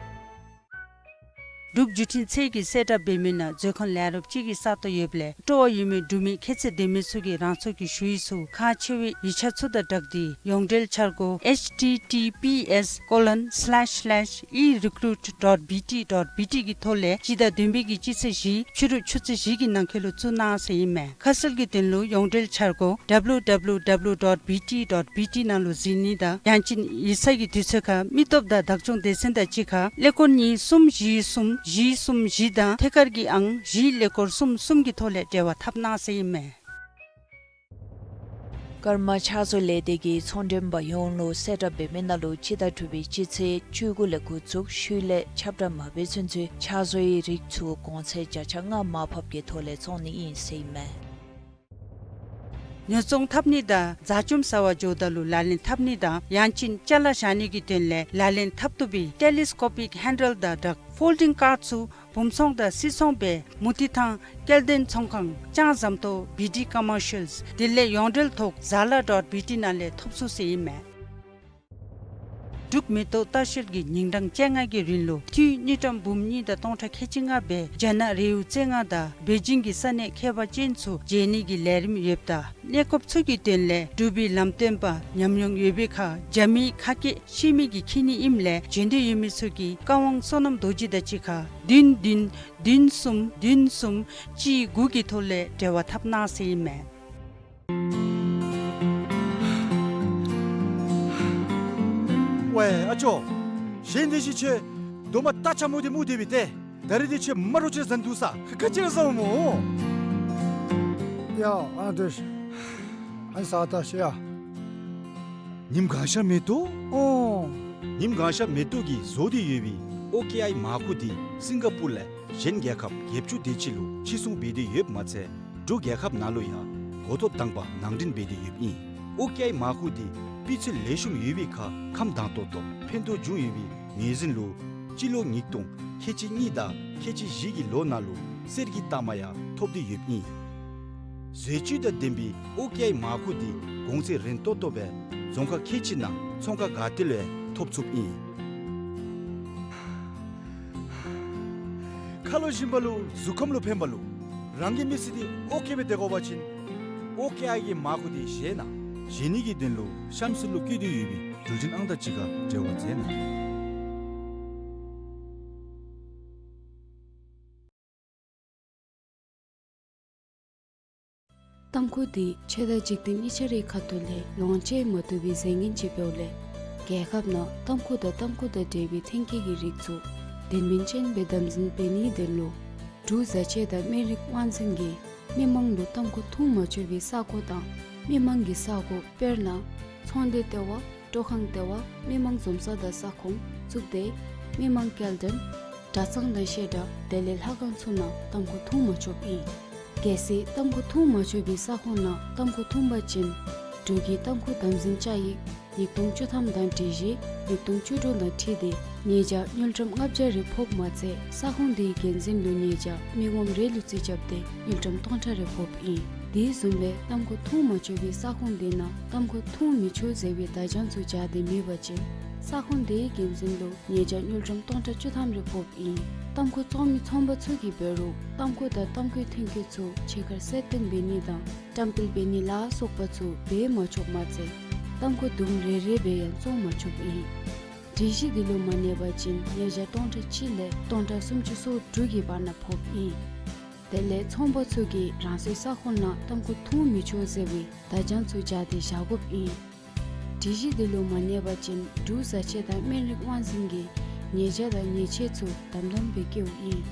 འབྲུག་བརྒྱུད་འཕྲིན་ཚད་ཀྱིས་གསལ་བསྒྲགས་འབད་མི་ནང་མཛོད་ཁང་ལས་རོགསཔ་ཅིག་གི་ས་སྟོང་ཡོདཔ་ལས་སྤྲོ་བ་ཡོད་མི་འབྲུག་མི་ཁྱད་ཚད་ལྡན་མི་ཚུ་གིས་རང་སོའི་ཞུ་ཡིག་ཚུ་ཁག་ཆེ་བའི་ཡིག་ཆ་ཚུ་དང་སྦྲགས་ཏེ་ཡོངས་འབྲེལ་འཆར་སྒོ་H T T P S colon slash slash e recruit dot B T dot B T གི་ཐོག་ལས་སྤྱི་ཟླ་བདུན་པའི་གི་སྤྱི་ཚེས་བཞི་ཕྱི་རུ་ཆུ་ཚོད་བཞི་གི་ནང་འཁོད་ལུ་བཙུགས་གནང་ཟེར་ཨིན་མས། ཁ་གསལ་གྱི་དོན་ལུ་ཡོངས་འབྲེལ་འཆར་སྒོ་W W W dot B T dot B T ནང་ལུ་གཟིགས་ནི་དང་ཡང་ཅིན་ཡིག་ཚང་གི་དུས་ཚོད་ཁར་མི་སྟོབས་དང་བདག་སྐྱོང་སྡེ་ཚན་དང་གཅིག་ཁར་ཀླད་ཀོར་གཉིས་གསུམ་བཞི་གསུམ་བཞི་གསུམ་བཞི་དང་ཐད་ཀར་གྱི་ཨང་བཞི་ཀླད་ཀོར་གསུམ་གསུམ་གྱི་ཐོག་ལས་འབྲེལ་བ་འཐབ་གནང་ཟེར་ཨིན་མས། ཀརྨ་ཕྱག་མཛོད་ལས་སྡེ་གིས་ཚོང་མགྲོན་པ་ཡོངས་ལུ་གསལ་བསྒྲགས་འབད་མི་ནང་ལུ་སྤྱི་ཟླ་དྲུག་པའི་སྤྱི་ཚེས་བཅུ་དགུ་ལས་འགོ་བཙུགས་ཤུལ་ལས་ཁྱབ་བསྒྲགས་མ་འབད་ཚུན་ཚོད་ཕྱག་མཛོད་ཀྱི་རིགས་ཚུ་གོང་ཚད་བརྒྱ་ཆ་ལྔ་མར་ཕབ་ཀྱི་ཐོག་ལས་བཙོང་ནི་ཨིན་ཟེར་ཨིན་མས། ཉོ་ཚོང་འཐབ་ནི་དང་བཟའ་བཅོམ་ཟ་བར་འགྱོཝ་ད་ལུ་ལག་ལེན་འཐབ་ནི་དང་ཡང་ཅིན་ཅ་ལ་བཞག་ནི་གི་དོན་ལས་ལག་ལེན་འཐབ་བཏུབ་པའི་ཊེ་ལི་སི་ཀོ་པིག་ཧེན་ཌལ་དང་སྦྲགས་ཕོལ་ཌིང་ཀཱརཌ་ཚུ་བུམ་ཚོང་དང་སིལ་ཚོང་སྦེ་མུ་ཏིག་ཐང་སྐྱེལ་འདྲེན་ཚོང་ཁང་ལྕང་ཟམ་ཏོག་B D Commercials དེ་ལས་ཡོངས་འབྲེལ་ཐོག་Zala dot B T ནང་ལས་ཐོབ་ཚུགས་ཟེར་ཨིན་མས། འབྲུག་མེ་ཏོག་ལྟ་བཤལ་གྱིས་ཉིན་གྲངས་བཅོ་ལྔ་གི་རིང་ལུ་འཐུས་དངུལ་ཀྲམ་འབུམ་གཉིས་དང་སྟོང་ཕྲག་ཁལ་གཅིག་ལྔ་སྦེ་རྒྱ་ནག་རི་བོ་རྩེ་ལྔ་དང་པེ་ཅིང་གི་ས་གནས་ཁྱད་པར་ཅན་ཚུ་མཇལ་ནི་གི་ལས་རིམ་ཡོདཔ་ད་གནས་སྐབས་ཚུ་གི་དོན་ལས་འབྲུག་པའི་ལམ་སྟོན་པ་ཉམས་མྱོང་ཡོད་པའི་ཁར་རྒྱ་མིའི་ཁ་སྐད་ཤེས་མི་གིས་འཁྱིད་ནི་ཨིནམ་ལས་བྱོན་འདོད་ཡོད་མི་ཚུ་གིས་བཀའ་དབང་བསོད་ནམས་རྡོ་རྗེ་དང་གཅིག་ཁར་བདུན་བདུན་བདུན་གསུམ་བདུན་གསུམ་གཅིག་དགུ་གི་ཐོག་ལས་འབྲེལ་བ་འཐབ་གནང་ཟེར་ཨིན་མས། ཝའེ་ཨ་ཅོ། གཞན་དེ་ཅིག་ཁྱོད་རྡོག་མ་རྟ་ཆ་མོ་དེ་མུ་དེ་སྦེ་ཏེ། ད་རིས་དེ་ཁྱོད་མ་རོ་ཁྱོད་བཟང་འདུག་ས། ག་ཅི་ར་བཟང་མོ། ཡ་ཨ་དེ་ཨ་ས་ད་ཤི་ཡ། ཉིམ་གང་ཤར་མེ་ཏོག། ཨོ། ཉིམ་གང་ཤར་མེ་ཏོག་གིས་བཟོ་སྟེ་ཡོད་པའི་ཨོ་ཀེ་ཨའི་མར་ཁུ་དེ་སིང་ག་པུར་ལས་གཞན་རྒྱལ་ཁབ་བརྒྱད་ཅུ་དེ་ཅིག་ལུ་ཕྱིར་ཚོང་འབད་དེ་ཡོདཔ་མ་ཚད་འབྲུག་རྒྱལ་ཁབ་ནང་ལུ་ཡང་འགོ་ཐོག་དང་པ་ནང་འདྲེན་འབད་དེ་ཡོདཔ་ཨིན། ཨོ་ཀེ་ཨའི་མར་ཁུ་དེ་སྤུས་ཚད་ལེགས་ཤོམ་ཡོད་པའི་ཁར་ཁམས་དྭངས་ཏོག་ཏོ་ཕན་ཐོགས་འབྱུང་ཡོད་པའི་ངོས་འཛིན་ལུ་སྤྱི་ལོ་ཉིས་སྟོང་ཁལ་གཅིག་གཉིས་དང་ཁལ་གཅིག་བཞི་གི་ལོ་ནང་ལུ་གསེར་གྱི་རྟགས་མ་ཡང་ཐོབ་སྟེ་ཡོདཔ་ཨིན། བཟོ་བཅོས་དང་ལྡན་པའི་ཨོ་ཀེ་ཨའི་མར་ཁུ་དེ་གོང་ཚད་རན་ཏོག་ཏོ་སྦེ་རྫོང་ཁག་ཁལ་གཅིག་ནང་ཚོང་ཁང་ག་ཏེ་ལུ་ཡང་ཐོབ་ཚུགསཔ་ཨིན། ཁ་ལོ་ཞིམ་པ་ལུ་གཟུགས་ཁམས་ལུ་ཕན་པ་ལུ་རང་གི་མི་ཚེ་འདི་ཨོ་ཀེ་སྦེ་སྡོད་དགོ་པ་ཅིན་ཨོ་ཀེ་ཨའི་གི་མར་ཁུ་འདི་བཞེས་གནང་། བཞེས་ནི་གི་དོན་ལུ་གཤམ་གསལ་ལུ་བཀོད་དེ་ཡོད་པའི་འགྲུལ་འཕྲིན་ཨང་རྟགས་ཅིག་ཁར་འབྲེལ་བ་མཛད་གནང་། ཏམ་ཁུ་འདི་ཆོས་དང་འཇིག་རྟེན་གཉིས་ཆ་རའི་ཁ་ཐུག་ལས་ལོངས་སྤྱོད་མ་བཏུབ་པའི་རྫས་ངན་ཅིག་འབདཝ་ལས་རྒྱལ་ཁབ་ནང་ཏམ་ཁུ་དང་ཏམ་ཁུ་དང་འབྲེལ་བའི་ཐོན་སྐྱེད་ཀྱི་རིགས་ཚུ་དོན་སྨིན་ཅན་སྦེ་དམ་འཛིན་འབད་ནིའི་དོན་ལུ་འབྲུག་བཟའ་ཆས་དང་སྨན་རིགས་དབང་འཛིན་གྱིས་མི་མང་ལུ་ཏམ་ཁུ་འཐུང་མ་ཆོག་པའི་ས་གོ་དང་མི་མང་གི་ས་གོ་དཔེར་ན་ཚོང་སྡེ་ལྟེ་བ། སྤྲོ་ཁང་ལྟེ་བ། མི་མང་འཛོམས་ས་དང་ས་ཁོངས་བཙུགས་ཏེ་མི་མང་སྐྱེལ་འདྲེན་གྲྭ་ཚང་དང་བཤད་གྲྭ་དེ་ལས་ལྷ་ཁང་ཚུ་ནང་ཏམ་ཁུ་འཐུང་མ་ཆོགཔ་ཨིན། གལ་སྲིད་ཏམ་ཁུ་འཐུང་མ་ཆོག་པའི་ས་ཁོངས་ནང་ཏམ་ཁུ་འཐུང་པ་ཅིན་འབྲུག་གི་ཏམ་ཁུ་དམ་འཛིན་བཅའ་ཡིག་ཉིས་སྟོང་བཅུ་ཐམ་དང་སྒྲིག་གཞི་ཉིས་སྟོང་བཅུ་དྲུག་དང་འཁྲིལ་ཏེ་ཉེས་བྱ་དངུལ་ཀྲམ་ལྔ་བརྒྱ་རེ་ཕོགཔ་མ་ཚད་ས་ཁོངས་དེའི་འགན་འཛིན་ལུ་ཉེས་བྱ་མི་ངོམ་རེ་ལུ་རྩིས་རྐྱབ་སྟེ་དངུལ་ཀྲམ་སྟོང་ཕྲག་རེ་ཕོགཔ་ཨིན། དེ་བཟུམ་སྦེ་ཏམ་ཁུ་འཐུང་མ་ཆོག་པའི་ས་ཁོངས་དེ་ནང་ཏམ་ཁུ་འཐུང་མི་ཆོག་ཟེར་བའི་བརྡ་བྱང་ཚུ་སྦྱར་ཏེ་མེད་པ་ཅིན་ས་ཁོངས་དེའི་འགན་འཛིན་ལུ་ཉེས་བྱ་དངུལ་ཀྲམ་སྟོང་ཕྲག་བཅུ་ཐམ་རེ་ཕོགཔ་ཨིན། ཏམ་ཁུ་བཙོང་མི་ཚོང་པ་ཚུ་གིས་འབད་རུང་ཏམ་ཁུ་དང་ཏམ་ཁུའི་ཐོན་སྐྱེད་ཚུ་ཕྱི་ཁར་གསལ་སྟོན་འབད་ནི་དང་བཀྲམ་སྤེལ་འབད་ནི་ལ་སོགས་པ་ཚུ་འབད་མ་ཆོགཔ་མ་ཚད་ཏམ་ཁུ་དུམ་རེ་རེ་སྦེ་ཡང་བཙོང་མ་ཆོགཔ་ཨིན། སྒྲིག་གཞི་འདི་ལུ་མ་གནས་པ་ཅིན་ཉེས་བྱ་སྟོང་ཕྲག་གཅིག་ལས་སྟོང་ཕྲག་སུམ་ཅུ་སོ་དྲུག་གི་བར་ན་ཕོགཔ་ཨིན། དེ་ལས་ཚོང་པ་ཚུ་གིས་རང་སོའི་ས་ཁོངས་ནང་ཏམ་ཁུ་འཐུང་མི་ཆོག་ཟེར་བའི་བརྡ་བྱང་ཚུ་སྦྱར་ཏེ་བཞག་དགོཔ་ཨིན། སྒྲིག་གཞི་འདི་ལུ་མ་གནས་པ་ཅིན་འབྲུག་བཟའ་ཆས་དང་སྨན་རིགས་དབང་འཛིན་གྱིས་ཉེས་བྱ་དང་ཉེས་ཆད་ཚུ་དམ་དམ་སྦེ་བཀལཝ་ཨིན།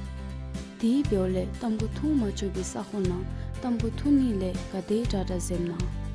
དེ་འབདཝ་ལས་ཏམ་ཁུ་འཐུང་མ་ཆོག་པའི་ས་ཁོངས་ནང་ཏམ་ཁུ་འཐུང་ནི་ལས་ག་དེ་དྲག་དྲག་འཛེམ་གནང་།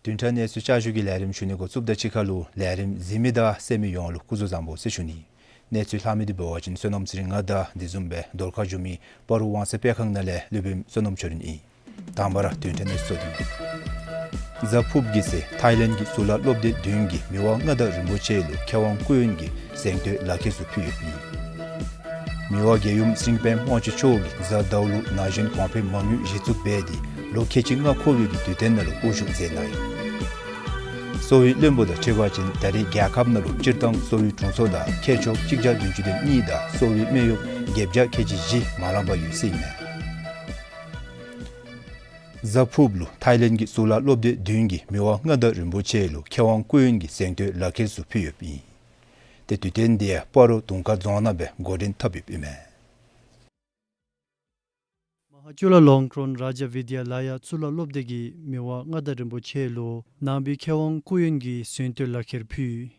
བདུན་ཕྲག་གནས་ཚུལ་བསྐྱར་ཞུ་གི་ལས་རིམ་ཞུ་ནི་འགོ་བཙུགསཔ་དང་གཅིག་ཁར་ལུ་ལས་རིམ་གཟིགས་མི་དང་གསན་མི་ཡོངས་ལུ་སྐུ་གཟུགས་བཟང་པོ་ཟེར་ཞུ་ནི། གནས་ཚུལ་ལྷག་མི་འདི་འབད་བ་ཅིན་བསོད་ནམས་ཚེ་རིང་ང་དང་དེ་བཟུམ་སྦེ་རྡོར་ཁ་འགྱོ་མི་སྤ་རོ་དབང་གསལ་སྤེལ་ཁང་ནང་ལས་སློབ་དཔོན་བསོད་ནམས་ཆོས་སྒྲོན་ཨིན། དང་པ་ར་བདུན་ཕྲག་གནས་ཚུལ་གཙོ་དོན། གཟའ་ཕུརཔ་གི་ཚེ་ཐའི་ལེནཌ་གི་གཙུག་ལག་སློབ་སྡེ་བདུན་གྱིས་མི་དབང་མངའ་བདག་རིན་པོ་ཆེ་ལུ་མཁས་དབང་སྐུ་ཡོན་གྱི་གཟེངས་བསྟོད་ལག་ཁྱེར་ཚུ་ཕུལ་ཡོདཔ་ཨིན། མི་དབང་རྒྱལ་ཡུམ་སྲིད་པའི་དབང་ཕྱུག་མཆོག་གིས་གཟའ་ཟླཝ་ལུ་ན་གཞོན་གོང་འཕེལ་མ་དངུལ་གཞི་བཙུགས་འབད་དེ་ལོ་ཁལ་གཅིག་ལྔ་འཁོར་བའི་གི་དུས་སྟོན་ནང་ལུ་དབུ་བཞུགས་མཛད་གནང་ཡི། གསོ་བའི་བློན་པོ་དང་འཁྲིལ་བ་ཅིན་ད་རེས་རྒྱལ་ཁབ་ནང་ལུ་སྤྱིར་བཏང་གསོ་བའི་དྲུང་འཚོ་དང་མཁས་མཆོག་གཅིག་བརྒྱ་བདུན་ཅུ་དོན་གཉིས་དང་གསོ་བའི་སྨན་གཡོགཔ་བརྒྱད་བརྒྱ་ཁལ་གཅིག་བཞི་མ་ལང་པར་ཡོད་ཟེར་ཨིན་མས། གཟའ་ཕུརཔ་ལུ་ཐའི་ལེནཌ་གི་གཙུག་ལག་སློབ་སྡེ་བདུན་གྱིས་མི་དབང་མངའ་བདག་རིན་པོ་ཆེ་ལུ་མཁས་དབང་སྐུ་ཡོན་གྱི་གཟེངས་བསྟོད་ལག་ཁྱེར་ཚུ་ཕུལ་ཡོདཔ་ཨིན། ཏེ་དུས་སྟོན་དེ་ཡང་སྤ་རོ་དུང་དཀར་རྫོང་ནང་སྦེ་འགོ་འདྲེན་འཐབ་ཡོདཔ་ཨིན་མས། མ་ཧཱ་ཅུ་ལ་ལོང་ཀྲོན་རཱ་ཇ་བི་དྱ་ལ་ཡ་གཙུག་ལག་སློབ་སྡེ་གིས་མི་དབང་མངའ་བདག་རིན་པོ་ཆེ་ལུ་ནང་པའི་མཁས་དབང་སྐུ་ཡོན་གྱི་གཟེངས་བསྟོད་ལག་ཁྱེར་ཕུལ།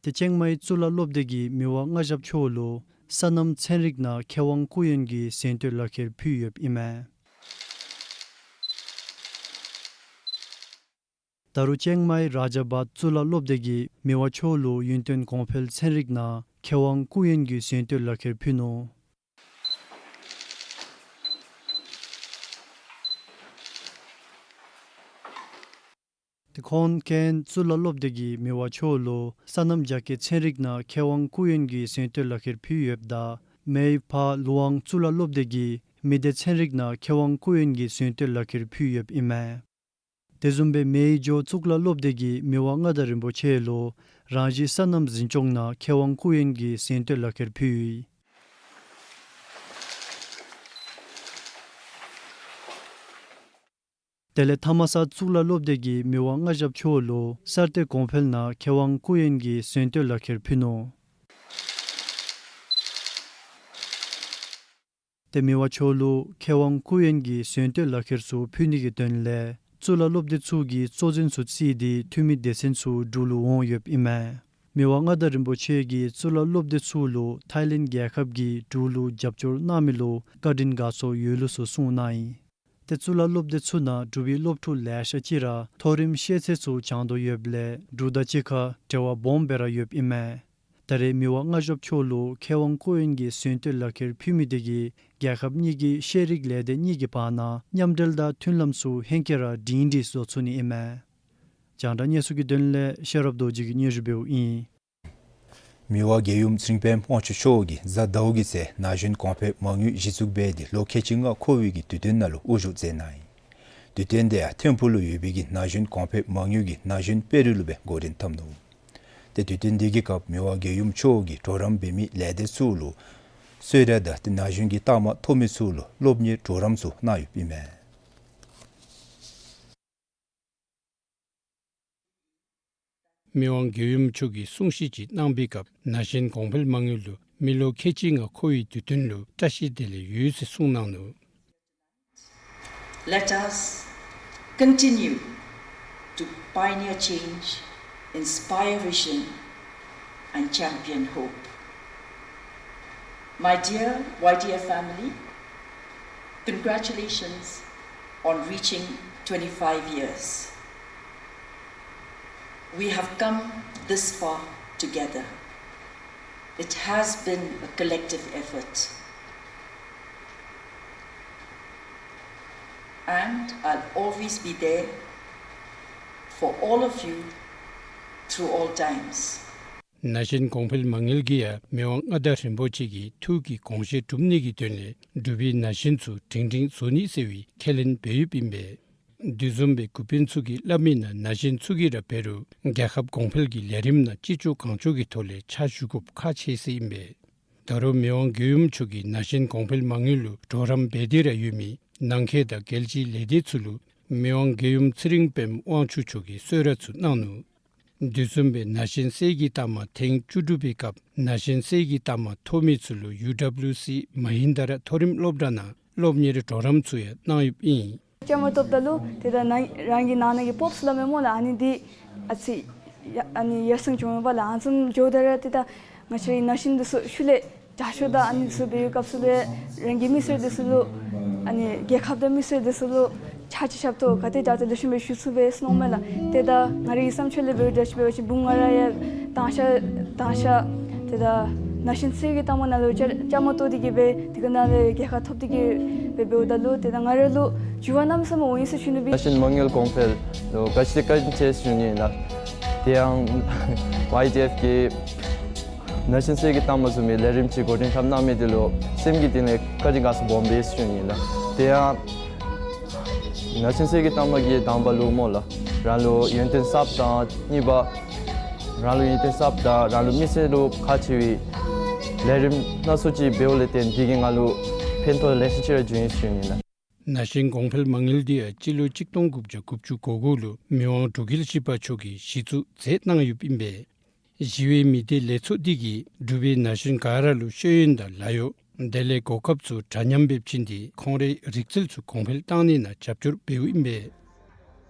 ཏེ་ཅིང་མའི་གཙུག་ལག་སློབ་སྡེ་གིས་མི་དབང་མངའ་ཞབས་མཆོག་ལུ་སོ་ནམ་ཚན་རིག་ནང་མཁས་དབང་སྐུ་ཡོན་གྱི་གཟེངས་བསྟོད་ལག་ཁྱེར་ཕུལ་ཡོདཔ་ཨིན་མས། ད་རུང་ཅིང་མའི་རཱ་ཇ་བཱད་གཙུག་ལག་སློབ་སྡེ་གིས་མི་དབང་མཆོག་ལུ་ཡུན་བརྟན་གོང་འཕེལ་ཚན་རིག་ནང་མཁས་དབང་སྐུ་ཡོན་གྱི་གཟེངས་བསྟོད་ལག་ཁྱེར་ཕུལ་ནུག། ཏེ་ཁོན་ཀེན་གཙུག་ལག་སློབ་སྡེ་གིས་མི་དབང་མཆོག་ལུ་སོ་ནམ་རྒྱ་སྐྱེད་ཚན་རིག་ནང་མཁས་དབང་སྐུ་ཡོན་གྱི་གཟེངས་བསྟོད་ལག་ཁྱེར་ཕུལ་ཡོདཔ་ད་མེའི་ཕཱ་ལུའང་གཙུག་ལག་སློབ་སྡེ་གིས་མི་སྡེ་ཚན་རིག་ནང་མཁས་དབང་སྐུ་ཡོན་གྱི་གཟེངས་བསྟོད་ལག་ཁྱེར་ཕུལ་ཡོདཔ་ཨིན་མས། དེ་བཟུམ་སྦེ་མེའི་ཇོ་གཙུག་ལག་སློབ་སྡེ་གིས་མི་དབང་མངའ་བདག་རིན་པོ་ཆེ་ལུ་རང་བཞིན་སོ་ནམ་འཛིན་སྐྱོང་ནང་མཁས་དབང་སྐུ་ཡོན་གྱི་གཟེངས་བསྟོད་ལག་ཁྱེར་ཕུལ། དེ་ལས་ཐ་མ་ས་གཙུག་ལག་སློབ་སྡེ་གིས་མི་དབང་མངའ་ཞབས་མཆོག་ལུ་གསར་གཏོད་གོང་འཕེལ་ནང་མཁས་དབང་སྐུ་ཡོན་གྱི་གཟེངས་བསྟོད་ལག་ཁྱེར་ཕུལ་ནུག། ཏེ་མི་དབང་མཆོག་ལུ་མཁས་དབང་སྐུ་ཡོན་གྱི་གཟེངས་བསྟོད་ལག་ཁྱེར་ཚུ་ཕུལ་ནི་གི་དོན་ལས་གཙུག་ལག་སློབ་སྡེ་ཚུ་གིས་གཙོ་འཛིན་ཚུ་བརྩིས་ཏེ་འཐུས་མི་སྡེ་ཚན་ཚུ་འབྲུག་ལུ་འོང་ཡོདཔ་ཨིན་མས། མི་དབང་མངའ་བདག་རིན་པོ་ཆེ་གིས་གཙུག་ལག་སློབ་སྡེ་ཚུ་ལུ་ཐའི་ལེནཌ་རྒྱལ་ཁབ་ཀྱིས་འབྲུག་ལུ་རྒྱབ་སྐྱོར་གནང་མི་ལུ་བཀའ་དྲིན་དགའ་ཚོར་ཡོད་ལུགས་ཚུ་གསུངས་གནང་ཡི། ཏེ་གཙུག་ལག་སློབ་སྡེ་ཚུ་ནང་འབྲུག་པའི་སློབ་ཕྲུག་ལེ་ཤ་ཅིག་ར་མཐོ་རིམ་ཤེས་ཚད་ཚུ་སྦྱང་དོ་ཡོདཔ་ལས་འབྲུག་དང་གཅིག་ཁར་འབྲེལ་བ་སྦོམ་སྦེ་ར་ཡོདཔ་ཨིན་མས། ད་རེས་མི་དབང་མངའ་ཞབས་མཆོག་ལུ་མཁས་དབང་སྐུ་ཡོན་གྱི་གཟེངས་བསྟོད་ལག་ཁྱེར་ཕུལ་མི་དེ་གིས་རྒྱལ་ཁབ་གཉིས་ཀྱི་ཤེས་རིག་ལས་སྡེ་གཉིས་ཀྱི་བར་ན་མཉམ་འབྲེལ་དང་མཐུན་ལམ་ཚུ་ཧེང་སྐལ་ར་སྒྲིང་སྒྲིང་བཟོ་ཚུགས་ནི་ཨིན་མས། རྒྱང་བསྒྲགས་གནས་ཚུལ་གྱི་དོན་ལས་ཤེས་རབ་རྡོ་རྗེ་གིས་སྙན་ཞུ་འབདཝ་ཨིན། མི་དབང་རྒྱལ་ཡུམ་ཚེ་རིང་དཔལམོ་དབང་ཕྱུག་མཆོག་གིས་གཟའ་ཟླཝ་གི་ཚེ་ན་གཞོན་གོང་འཕེལ་མ་དངུལ་གཞི་བཙུགས་འབད་དེ་ལོ་ཁལ་གཅིག་ལྔ་འཁོར་བའི་གི་དུས་སྟོན་ནང་ལུ་དབུ་བཞུགས་མཛད་གནང་ཡི། དུས་སྟོན་དེ་ཡང་ཐིམ་ཕུག་ལུ་ཡོད་པའི་གི་ན་གཞོན་གོང་འཕེལ་མ་དངུལ་གྱི་ན་གཞོན་དཔོན་རིགས་ལུ་སྦེ་འགོ་འདྲེན་འཐབ་ནུག། ཏེ་དུས་སྟོན་དེ་གི་སྐབས་མི་དབང་རྒྱལ་ཡུམ་མཆོག་གིས་གྲོགས་རམ་འབད་མི་ལས་སྡེ་ཚུ་ལུ་གསོལ་རས་དང་ཏེ་ན་གཞོན་གྱི་རྟགས་མ་ཐོབ་མི་ཚུ་ལུ་སློབ་གཉེར་གྲོགས་རམ་ཚུ་གནང་ཡོདཔ་ཨིན་མས། མི་དབང་རྒྱལ་ཡུམ་མཆོག་གིས་གསུང་བཤད་ཅིག་གནང་པའི་སྐབས་ན་གཞོན་གོང་འཕེལ་མ་དངུལ་ལུ་མི་ལོ་ཁལ་གཅིག་ལྔ་འཁོར་བའི་དུས་སྟོན་ལུ་བཀྲ་ཤིས་བདེ་ལེགས་ཡོད་ཟེར་གསུངས་གནང་ནུག། Let us continue to pioneer change, inspire vision, and champion hope. My dear Y D F family, congratulations on reaching twenty-five years. We have come this far together. It has been a collective effort. And I'll always be there for all of you through all times. ན་གཞོན་གོང་འཕེལ་མ་དངུལ་གྱིས་ཡང་མི་དབང་མངའ་བདག་རིན་པོ་ཆེ་གི་ཐུགས་ཀྱི་དགོངས་བཞེད་སྒྲུབ་ནི་གི་དོན་ལས་འབྲུག་པའི་ན་གཞོན་ཚུ་སྒྲིང་སྒྲིང་བཟོ་ནི་ཟེར་བའི་ཁས་ལེན་འབད་ཡོདཔ་ཨིན་པས། དེ་བཟུམ་སྦེ་འགོ་དཔོན་ཚུ་གིས་སླབ་མིའི་ནང་ན་གཞོན་ཚུ་གིས་ར་འབད་རུང་རྒྱལ་ཁབ་གོང་འཕེལ་གྱི་ལས་རིམ་ནང་ཅི་ལྕོགས་གང་ལྕོགས་ཀྱི་ཐོག་ལས་ཕྱག་ཞུ་དགོཔ་ཁག་ཆེ་ཟེར་ཨིན་པས། ད་རུང་མི་དབང་རྒྱལ་ཡུམ་མཆོག་གིས་ན་གཞོན་གོང་འཕེལ་མ་དངུལ་ལུ་གྲོགས་རམ་འབད་དེ་ར་ཡོད་མི་ནང་འཁོད་དང་རྒྱལ་སྤྱིའི་ལས་སྡེ་ཚུ་ལུ་མི་དབང་རྒྱལ་ཡུམ་ཚེ་རིང་དཔལམོ་དབང་ཕྱུག་མཆོག་གིས་གསོལ་རས་ཚུ་གནང་ནུག། དེ་བཟུམ་སྦེ་ན་གཞོན་གསེར་གྱི་རྟགས་མ་ཐེངས་བཅུ་དྲུག་པའི་སྐབས་ན་གཞོན་གསེར་གྱི་རྟགས་མ་ཐོབ་མི་ཚུ་ལུ་ཡུ་ཌབ་ལུ་སི་མ་ཧིན་དཱ་ར་མཐོ་རིམ་སློབ་གྲྭ་ནང་སློབ་གཉེར་གྲོགས་རམ་ཚུ་ཡང་གནང་ཡོདཔ་ཨིན། བཅའ་མར་གཏོགསཔ་ད་ལུ་ཏེ་ད་ནཱ་རང་གི་ནང་ན་གི་སྤོབས་སླབ་མས་སྨོ་ལགས། ཨ་ནི་འདི་ཨ་ཙི་ཡ་ཨ་ནི་ཡར་སེང་འགྱོ་འོང་པས་ལགས། ཨ་ནི་བཟུམ་འགྱོཝ་ད་ར་ཏེ་ད་ང་བཅས་རའི་ན་གཞོན་འདི་ཚུ་ཤུལ་ལས་དྲག་ཤོས་དང་ཨ་ནི་ཚུ་འབད་བའི་སྐབས་སུ་ལས་རང་གི་མི་སེར་འདི་ཚུ་ལུ་ཨ་ནི་རྒྱལ་ཁབ་དང་མི་སེར་འདི་ཚུ་ལུ་ཕྱག་ཕྱི་ཞབས་ཏོག་ག་དེ་དྲག་དྲག་ལེགས་ཤོམ་སྦེ་ཞུ་ཚུགས་པས་ཟེར་མནོཝ་མས་ལགས། ཏེ་ད་ང་རའི་བསམ་ཚུལ་ལས་འབད་རུང་འདྲ་ཅིག་འབད་བ་ཅིན་བུམོ་ང་ར་ཡང་དང་ཤ་དང་ཤ་ཏེ་ད་ན་གཞོན་གསེར་གྱི་རྟགས་མ་ནང་ལུ་བཅའ་བཅའ་མར་གཏོགས་ཏེ་གིས་སྦེ་དེ་གི་ནང་ལས་རྒྱལ་ཁ་ཐོབ་སྟེ་གིས་སྦེ་འབདཝ་ད་ལུ་ཏེ་ད་ང་ར་ལུ་འགྱུར་བ་གནམ་མེད་ས་མེད་འོང་ཡི་ཟེར་ཞུ་ནི་སྦེ། ན་གཞོན་མ་དངུལ་གོང་འཕེལ་ལུ་ག་ཅི་དེ་བཀའ་དྲིན་ཆེ་ཟེར་ཞུ་ནི་ཨིན་ལགས། དེ་ཡང་ཝའི་ཌི་ཨེཕ་གིས་ན་གཞོན་གསེར་གྱི་རྟགས་མ་བཟུམ་མའི་ལས་རིམ་ཅིག་འགོ་འདྲེན་འཐབ་གནང་མི་འདི་ལུ་སེམས་ཀྱི་གཏིང་ལས་བཀའ་དྲིན་དགའ་ཚོར་སྦོམ་སྦེ་ཟེར་ཞུ་ནི་ཨིན་ལགས། དེ་ཡང་ན་གཞོན་གསེར་གྱི་རྟགས་མ་གིས་དང་པ་ལུ་སྨོ་ལགས། རང་ལུ་ཡོན་ཏན་གསརཔ་དང་གཉིས་པ་ རང་ལུ་ཨིན་ཏེ་གསརཔ་དང་རང་ལུ་མི་སེར་ལུ་ཁག་ཆེ་བའི་ལས་རིམ་སྣ་ཚོགས་ཅིག་འབདཝ་ལས་བརྟེན་འདི་གིས་ང་ལུ་ཕན་ཐོགས་ལེ་ཤ་ཅིག་ར་བྱུང་ཡི་ཟེར་ཞུ་ནི་ལགས། ན་གཞོན་གོང་འཕེལ་མ་དངུལ་འདི་ཡང་སྤྱི་ལོ་གཅིག་སྟོང་དགུ་བརྒྱ་དགུ་བཅུ་གོ་དགུ་ལུ་མི་དབང་འབྲུག་རྒྱལ་བཞི་པ་མཆོག་གིས་གཞི་བཙུགས་མཛད་གནང་ཡོདཔ་ཨིན་པས། གཞི་བའི་མི་སྡེ་ལས་ཚོགས་འདི་གིས་འབྲུག་པའི་ན་གཞོན་ག་ར་ལུ་ཤེས་ཡོན་དང་ལཱ་གཡོག་དེ་ལས་གོ་སྐབས་ཚུ་འདྲ་མཉམ་སྦེ་བྱིན་ཏེ་ཁོང་རའི་རིག་རྩལ་ཚུ་གོང་འཕེལ་བཏང་ནི་ནང་རྒྱབ་སྐྱོར་འབདཝ་ཨིན་པས།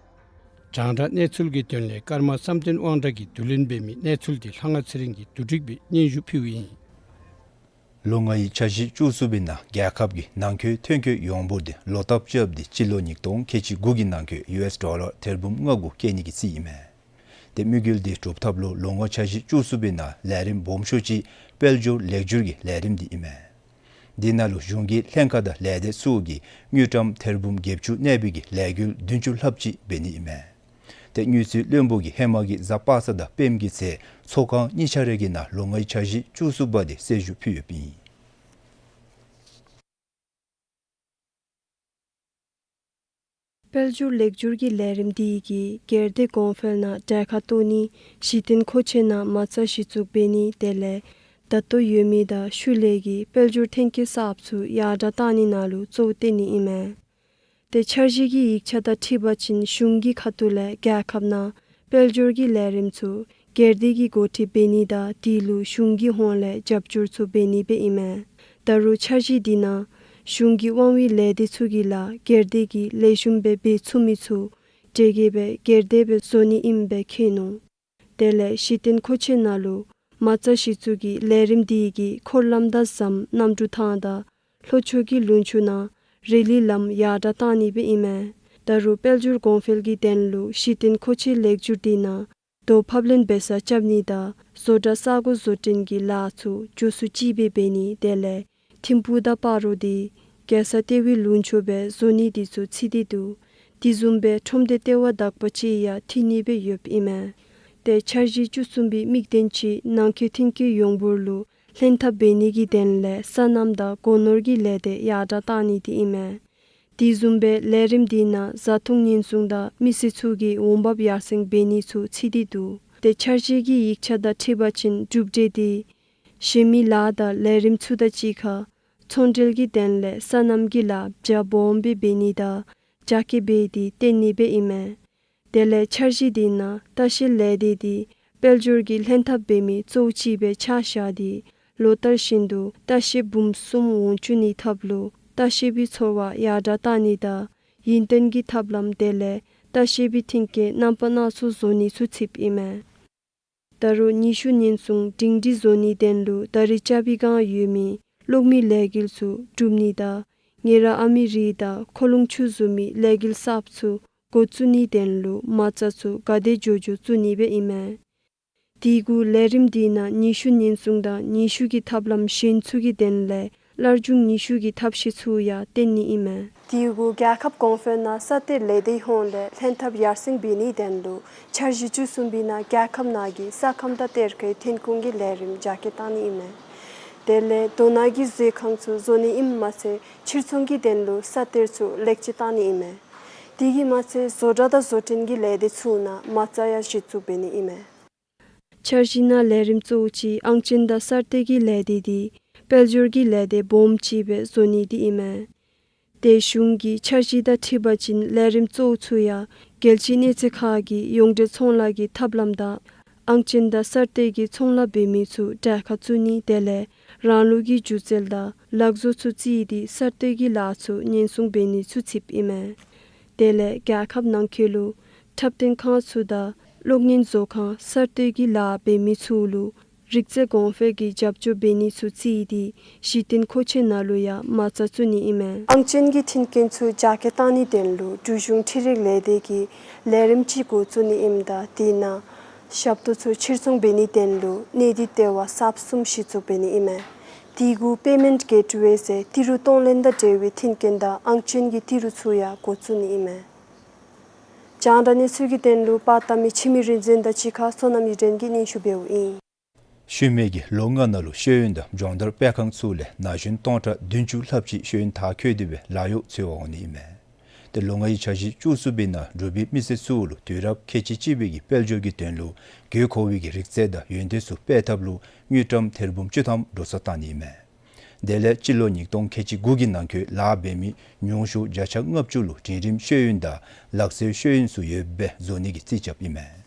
རྒྱང་བསྒྲགས་གནས་ཚུལ་གྱི་དོན་ལས་ཀརྨ་བསམ་གཏན་དབང་གྲགས་ཀྱིས་བསྡུ་ལེན་འབད་མི་གནས་ཚུལ་འདི་ལྷ་དབང་ཚེ་རིང་གིས་བསྡུ་སྒྲིག་སྦེ་སྙན་ཞུ་ཕུལཝ་ཨིན། ལོ་ལྔའི་འཆར་གཞི་བཅུ་གསུམ་པའི་ནང་རྒྱལ་ཁབ་ཀྱི་ནང་འཁོད་ཐོན་སྐྱེད་ཡོངས་འབོར་འདི་ལོག་བཏབ་རྐྱབ་སྟེ་སྤྱི་ལོ་ཉིས་སྟོང་ཁལ་གཅིག་དགུ་གི་ནང་འཁོད་ཡུ་ཨེསི་ཌོ་ལར་ཐེར་འབུམ་ལྔ་དགུ་བསྐྱེད་ནི་གི་རྩིས་ཨིན་མས། ཏེ་དམིགས་ཡུལ་འདི་སྒྲུབ་ཐབས་ལུ་ལོ་ལྔ་འཆར་གཞི་བཅུ་གསུམ་པའི་ནང་ལས་རིམ་སྦོམ་ཤོས་ཅིག་དཔལ་འབྱོར་ལེགས་བསྒྱུར་གྱི་ལས་རིམ་འདི་ཨིན་མས། འདི་ནང་ལུ་གཞུང་གི་ལྷན་ཁག་དང་ལས་སྡེ་ཚུ་གིས་དངུལ་ཀྲམ་ཐེར་འབུམ་བརྒྱད་ཅུ་གནས་པའི་གི་ལས་འགུལ་བདུན་ཅུ་ལྷགཔ་ཅིག་འབད་ནི་ཨིན་མས། ཏེ་དངུལ་རྩིས་བློན་པོ་གིས་ཧེ་མ་གི་གཟའ་པ་སངས་དང་སྤེནམ་གི་ཚེས་ཚོགས་ཁང་གཉིས་ཆ་རེ་གི་ནང་ལོ་ལྔའི་འཆར་གཞི་བཅུ་གསུམ་པ་འདི་གསལ་ཞུ་ཕུལ་ཡོདཔ་ཨིན། དཔལ་འབྱོར་ལེགས་བསྒྱུར་གྱི་ལས་རིམ་འདི་གིས་སྒེར་སྡེ་གོང་འཕེལ་ནང་གྲལ་ཁར་གཏོགས་ནི་གཞི་རྟེན་མཁོ་ཆས་ནང་མ་རྩ་གཞི་བཙུགས་འབད་ནི་དེ་ལས་ད་ལྟོ་ཡོད་མི་དང་ཤུལ་ལས་ཀྱི་དཔལ་འབྱོར་ཐོན་སྐྱེད་གསརཔ་ཚུ་ཡར་དྲགས་བཏང་ནི་ནང་ལུ་གཙོ་བོ་བཏོན་ནི་ཨིན་མས། ཏེ་འཆར་གཞི་གི་ཡིག་ཆ་དང་འཁྲིལ་བ་ཅིན་གཞུང་གི་ཁ་ཐུག་ལས་རྒྱལ་ཁབ་ནང་དཔལ་འབྱོར་གྱི་ལས་རིམ་ཚུ་སྒེར་སྡེ་གིས་འགོ་ཁྲིད་འབད་ནི་དང་དེ་ལུ་གཞུང་གི་ཧོངས་ལས་རྒྱབ་སྐྱོར་ཚུ་འབད་ནི་སྦེ་ཨིན་མས། ད་རུང་འཆར་གཞི་འདི་ནང་གཞུང་གི་དབང་བའི་ལས་སྡེ་ཚུ་གི་ལཱ་སྒེར་སྡེ་གིས་ལེགས་ཤོམ་སྦེ་འབད་ཚུགས་མི་ཚུ་གྲལ་བརྒྱད་སྦེ་སྒེར་སྡེ་སྦེ་བཟོ་ནི་ཨིནམ་སྦེ་བཀོད་ནུག། དེ་ལས་གཞི་རྟེན་མཁོ་ཆས་ནང་ལུ་མ་རྩ་གཞི་བཙུགས་ཀྱི་ལས་རིམ་འདི་གིས་འཁོར་ལམ་དང་ཟམ་གནམ་གྲུ་ཐང་དང་ལྷོ་ཕྱོགས་ཀྱི་ལུང་ཕྱོགས་ནང་རི་ལི་ལམ་ཡར་དྲགས་བཏང་ནི་སྦེ་ཨིན་མས། ད་རུང་དཔལ་འབྱོར་གོང་འཕེལ་གྱི་དོན་ལུ་གཞི་རྟེན་མཁོ་ཆས་ལེགས་བསྒྱུར་འདི་ནང་རྡོ་ཕབ་ལེན་འབད་སར་རྐྱབ་ནི་དང་བཟོ་གྲྭ་ས་སྒོ་བཟོ་སྐྲུན་གྱི་ལཱ་ཚུ་མགྱོགས་སུ་ཅིག་སྦེ་འབད་ནི་དེ་ལས་ཐིམ་ཕུག་དང་སྤ་རོ་འདི་རྒྱལ་ས་ལྟེ་བའི་ལུང་ཕྱོགས་སྦེ་བཟོ་ནི་འདི་ཚུ་ཚིག་སྟེ་འདུག། དེ་བཟུམ་སྦེ་ཁྲོམ་སྡེ་ལྟེ་བ་དག་པ་ཅིག་ཡང་འཐུས་ནི་སྦེ་ཡོདཔ་ཨིན་མས། ཏེ་འཆར་གཞི་བཅུ་གསུམ་པའི་དམིགས་དོན་ཅིག་ནང་འཁོད་ཐོན་སྐྱེད་ཡོངས་འབོར་ལུ་ལྷན་ཐབས་འབད་ནི་གི་དོན་ལས་སོ་ནམ་དང་སྒོ་ནོར་གྱི་ལས་སྡེ་ཡར་དྲགས་བཏང་ནི་འདི་ཨིན་མས། དེ་བཟུམ་སྦེ་ལས་རིམ་འདི་ནང་བཟའ་འཐུང་ཉེན་སྲུང་དང་མི་སེར་ཚུ་གི་འོང་འབབ་ཡར་སེང་འབད་ནི་ཚུ་ཚིག་སྟེ་འདུག། ཏེ་འཆར་གཞི་གི་ཡིག་ཆ་དང་འཁྲིལ་བ་ཅིན་གྲུབ་འབྲས་འདི་གཞན་མི་ལཱ་དང་ལས་རིམ་ཚུ་དང་གཅིག་ཁར་ཚོང་འབྲེལ་གྱི་དོན་ལས་སོ་ནམ་གྱི་ལཱ་རྒྱ་སྦོམ་སྦེ་འབད་ནི་དང་རྒྱ་སྐྱེད་འབད་དེ་བཏོན་ནི་སྦེ་ཨིན་མས། དེ་ལས་འཆར་གཞི་འདི་ནང་ལྟ་བཤལ་ལས་སྡེ་འདི་དཔལ་འབྱོར་གྱི་ལྷན་ཐབས་འབད་མི་གཙོ་བོ་ཅིག་སྦེ་ཆ་བཞག་སྟེ་ལོ་ལྟར་བཞིན་དུ་ལྟ་བཤལ་འབུམ་གསུམ་འོང་བཅུག་ནིའི་ཐབས་ལུ་ལྟ་བཤལ་པའི་འཚོ་བ་ཡར་དྲགས་བཏང་ནི་དང་ཡུན་བརྟན་གྱི་ཐབས་ལམ་དེ་ལས་ལྟ་བཤལ་པའི་མཐུན་རྐྱེན་རྣམ་པ་སྣ་ཚོགས་བཟོ་ནི་ཚུ་ཚུདཔ་ཨིན་མས། ད་རུང་ནུས་ཤུགས་ཉེན་སྲུང་སྒྲིང་སྒྲིང་བཟོ་ནིའི་དོན་ལུ་ད་རིས་ཅ་བི་སྒང་ཡོད་མི་གློག་མེའི་ལས་འགུལ་ཚུ་སྒྲུབ་ནི་དང་ངེ་ར་ཨ་མི་རི་དང་ཁོ་ལོང་ཆུ་བཟུམ་མའི་ལས་འགུལ་གསརཔ་ཚུ་འགོ་བཙུགས་ནིའི་དོན་ལུ་མ་རྩ་ཚུ་ག་དེ་མགྱོགས་མགྱོགས་བཙུགས་ནི་སྦེ་ཨིན་མས། དེ་གུ་ལས་རིམ་འདི་ནང་ནུས་ཤུགས་ཉེན་སྲུང་དང་ནུས་ཤུགས་ཀྱི་ཐབས་ལམ་གཞན་ཚུ་གི་དོན་ལས་སླར་འབྱུང་ནུས་ཤུགས་ཀྱི་ཐབས་ཤེས་ཚུ་ཡང་བཏོན་ནི་ཨིན་མས། དེ་གུ་རྒྱལ་ཁབ་གོང་འཕེལ་ནང་ས་གཏེར་ལས་སྡེའི་ཧོངས་ལས་ལྷན་ཐབས་ཡར་སེང་འབད་ནིའི་དོན་ལུ་འཆར་གཞི་བཅུ་གསུམ་པའི་ནང་རྒྱལ་ཁབ་ནང་གི་ས་ཁམས་དང་གཏེར་ཁའི་ཐོན་ཁུངས་ཀྱི་ལས་རིམ་རྒྱ་སྐྱེད་བཏང་ནི་ཨིན་མས། དེ་ལས་རྡོ་ནང་གི་མཛོད་ཁང་ཚུ་བཟོ་ནི་ཨིནམ་མ་ཚད་ཕྱིར་ཚོང་གི་དོན་ལུ་ས་གཏེར་ཚུ་ལེགས་བཅོས་བཏང་ནི་ཨིན་མས། དེ་གིས་མ་ཚད་བཟོ་གྲྭ་དང་བཟོ་སྐྲུན་གྱི་ལས་སྡེ་ཚུ་ནང་མ་རྩ་ཡང་གཞི་བཙུགས་འབད་ནི་ཨིན་མས། འཆར་གཞི་ནང་ལས་རིམ་གཙོ་བོ་ཅིག་ཨང་ཅན་དང་གསར་གཏོད་ཀྱི་ལས་སྡེ་འདི་དཔལ་འབྱོར་གྱི་ལས་སྡེ་སྦོམ་ཅིག་སྦེ་བཟོ་ནི་འདི་ཨིན་མས། ཏེ་གཞུང་གི་འཆར་གཞི་དང་འཁྲིལ་བ་ཅིན་ལས་རིམ་གཙོ་བོ་ཚུ་ཡང་རྒྱལ་སྤྱིའི་གནས་ཚད་ཁག་གི་ཡོངས་འབྲེལ་ཚོང་ལཱ་གི་ཐབས་ལམ་དང་ཨང་ཅན་དང་གསར་གཏོད་ཀྱི་ཚོང་ལཱ་འབད་མི་ཚུ་གྲལ་ཁར་བཙུགས་ནི་དེ་ལས་རང་ལུགས་ཀྱི་སྒྱུ་རྩལ་དང་ལག་བཟོ་ཚུ་བརྩིས་ཏེ་གསར་གཏོད་ཀྱི་ལཱ་ཚུ་ཉེན་སྲུང་འབད་ནི་ཚུ་ཚུདཔ་ཨིན་མས། དེ་ལས་རྒྱལ་ཁབ་ནང་འཁོད་ལུ་འཁྲབ་སྟོན་ཁང་ཚུ་དང་གློག་བརྙན་བཟོ་ཁང་གསར་གཏོད་ཀྱི་ལཱ་འབད་མི་ཚུ་ལུ་རིག་རྩལ་གོང་འཕེལ་གྱི་རྒྱབ་སྐྱོར་འབད་ནི་ཚུ་བརྩིས་ཏེ་གཞི་རྟེན་མཁོ་ཆས་ནང་ལུ་ཡང་མ་རྩ་བཙུགས་ནི་ཨིན་མས། ཨང་ཅན་གྱི་མཐུན་རྐྱེན་ཚུ་རྒྱ་སྐྱེད་བཏང་ནིའི་དོན་ལུ་འབྲུག་གཞུང་འཕྲུལ་རིག་ལས་སྡེ་གིས་ལས་རིམ་ཅིག་འགོ་བཙུགས་ནི་ཨིནམ་ད་དེ་ནང་ཞབས་ཏོག་ཚུ་ཕྱིར་ཚོང་འབད་ནིའི་དོན་ལུ་གནས་སྡུད་ལྟེ་བ་གསརཔ་གསུམ་གཞི་བཙུགས་འབད་ནི་ཨིན་མས། དེ་གུ་པེ་མེནཊ་གེཊ་ཝེ་ཟེར་ཏི་རུ་གཏོང་ལེན་དང་འབྲེལ་བའི་མཐུན་རྐྱེན་དང་ཨང་ཅན་གྱི་ཏི་རུ་ཚུ་ཡང་འགོ་བཙུགས་ནི་ཨིན་མས། རྒྱང་བསྒྲགས་གནས་ཚུལ་གྱི་དོན་ལུ་པར་བཏབ་མི་འཆི་མེད་རིག་འཛིན་དང་གཅིག་ཁར་བསོད་ནམས་ཡིད་བརྟན་གྱིས་སྙན་ཞུ་འབདཝ་ཨིན། ཤུལ་མའི་གི་ལོ་ལྔ་ནང་ལུ་ཤེས་ཡོན་དང་སྦྱོང་བརྡར་སྤེལ་ཁང་ཚུ་ལས་ན་གཞོན་སྟོང་ཕྲག་བདུན་ཅུ་ལྷགཔ་ཅིག་ཤེས་ཡོན་མཐར་འཁྱོལ་ཏེ་སྦེ་ལཱ་གཡོག་འཚོལ་བར་འོང་ནི་ཨིན་མས། ཏེ་ལོ་ལྔའི་འཆར་གཞི་བཅུ་གསུམ་པའི་ནང་འབྲུག་པའི་མི་སེར་ཚུ་ལུ་དུས་རབས་ཁལ་གཅིག་གཅིག་པའི་གི་དཔལ་འབྱོར་གྱི་དོན་ལུ་དགོས་མཁོ་བའི་གི་རིག་རྩལ་དང་ཡོན་ཏན་ཚུ་སྤེལ་ཐབས་ལུ་དངུལ་ཀྲམ་ཐེར་འབུམ་བཅུ་ཐམ་འགྲོ་སོང་བཏང་ནི་ཨིན་མས། དེ་ལས་སྤྱི་ལོ་ཉིས་སྟོང་ཁལ་གཅིག་དགུ་གི་ནང་འཁོད་ལཱ་འབད་མི་ཉུང་ཤོས་བརྒྱ་ཆ་ལྔ་བཅུ་ལུ་འབྲིང་རིམ་ཤེས་ཡོན་དང་ལག་རྩལ་ཤེས་ཡོན་ཚུ་ཡོདཔ་སྦེ་བཟོ་ནི་གི་རྩིས་རྐྱབ་ཨིན་མས།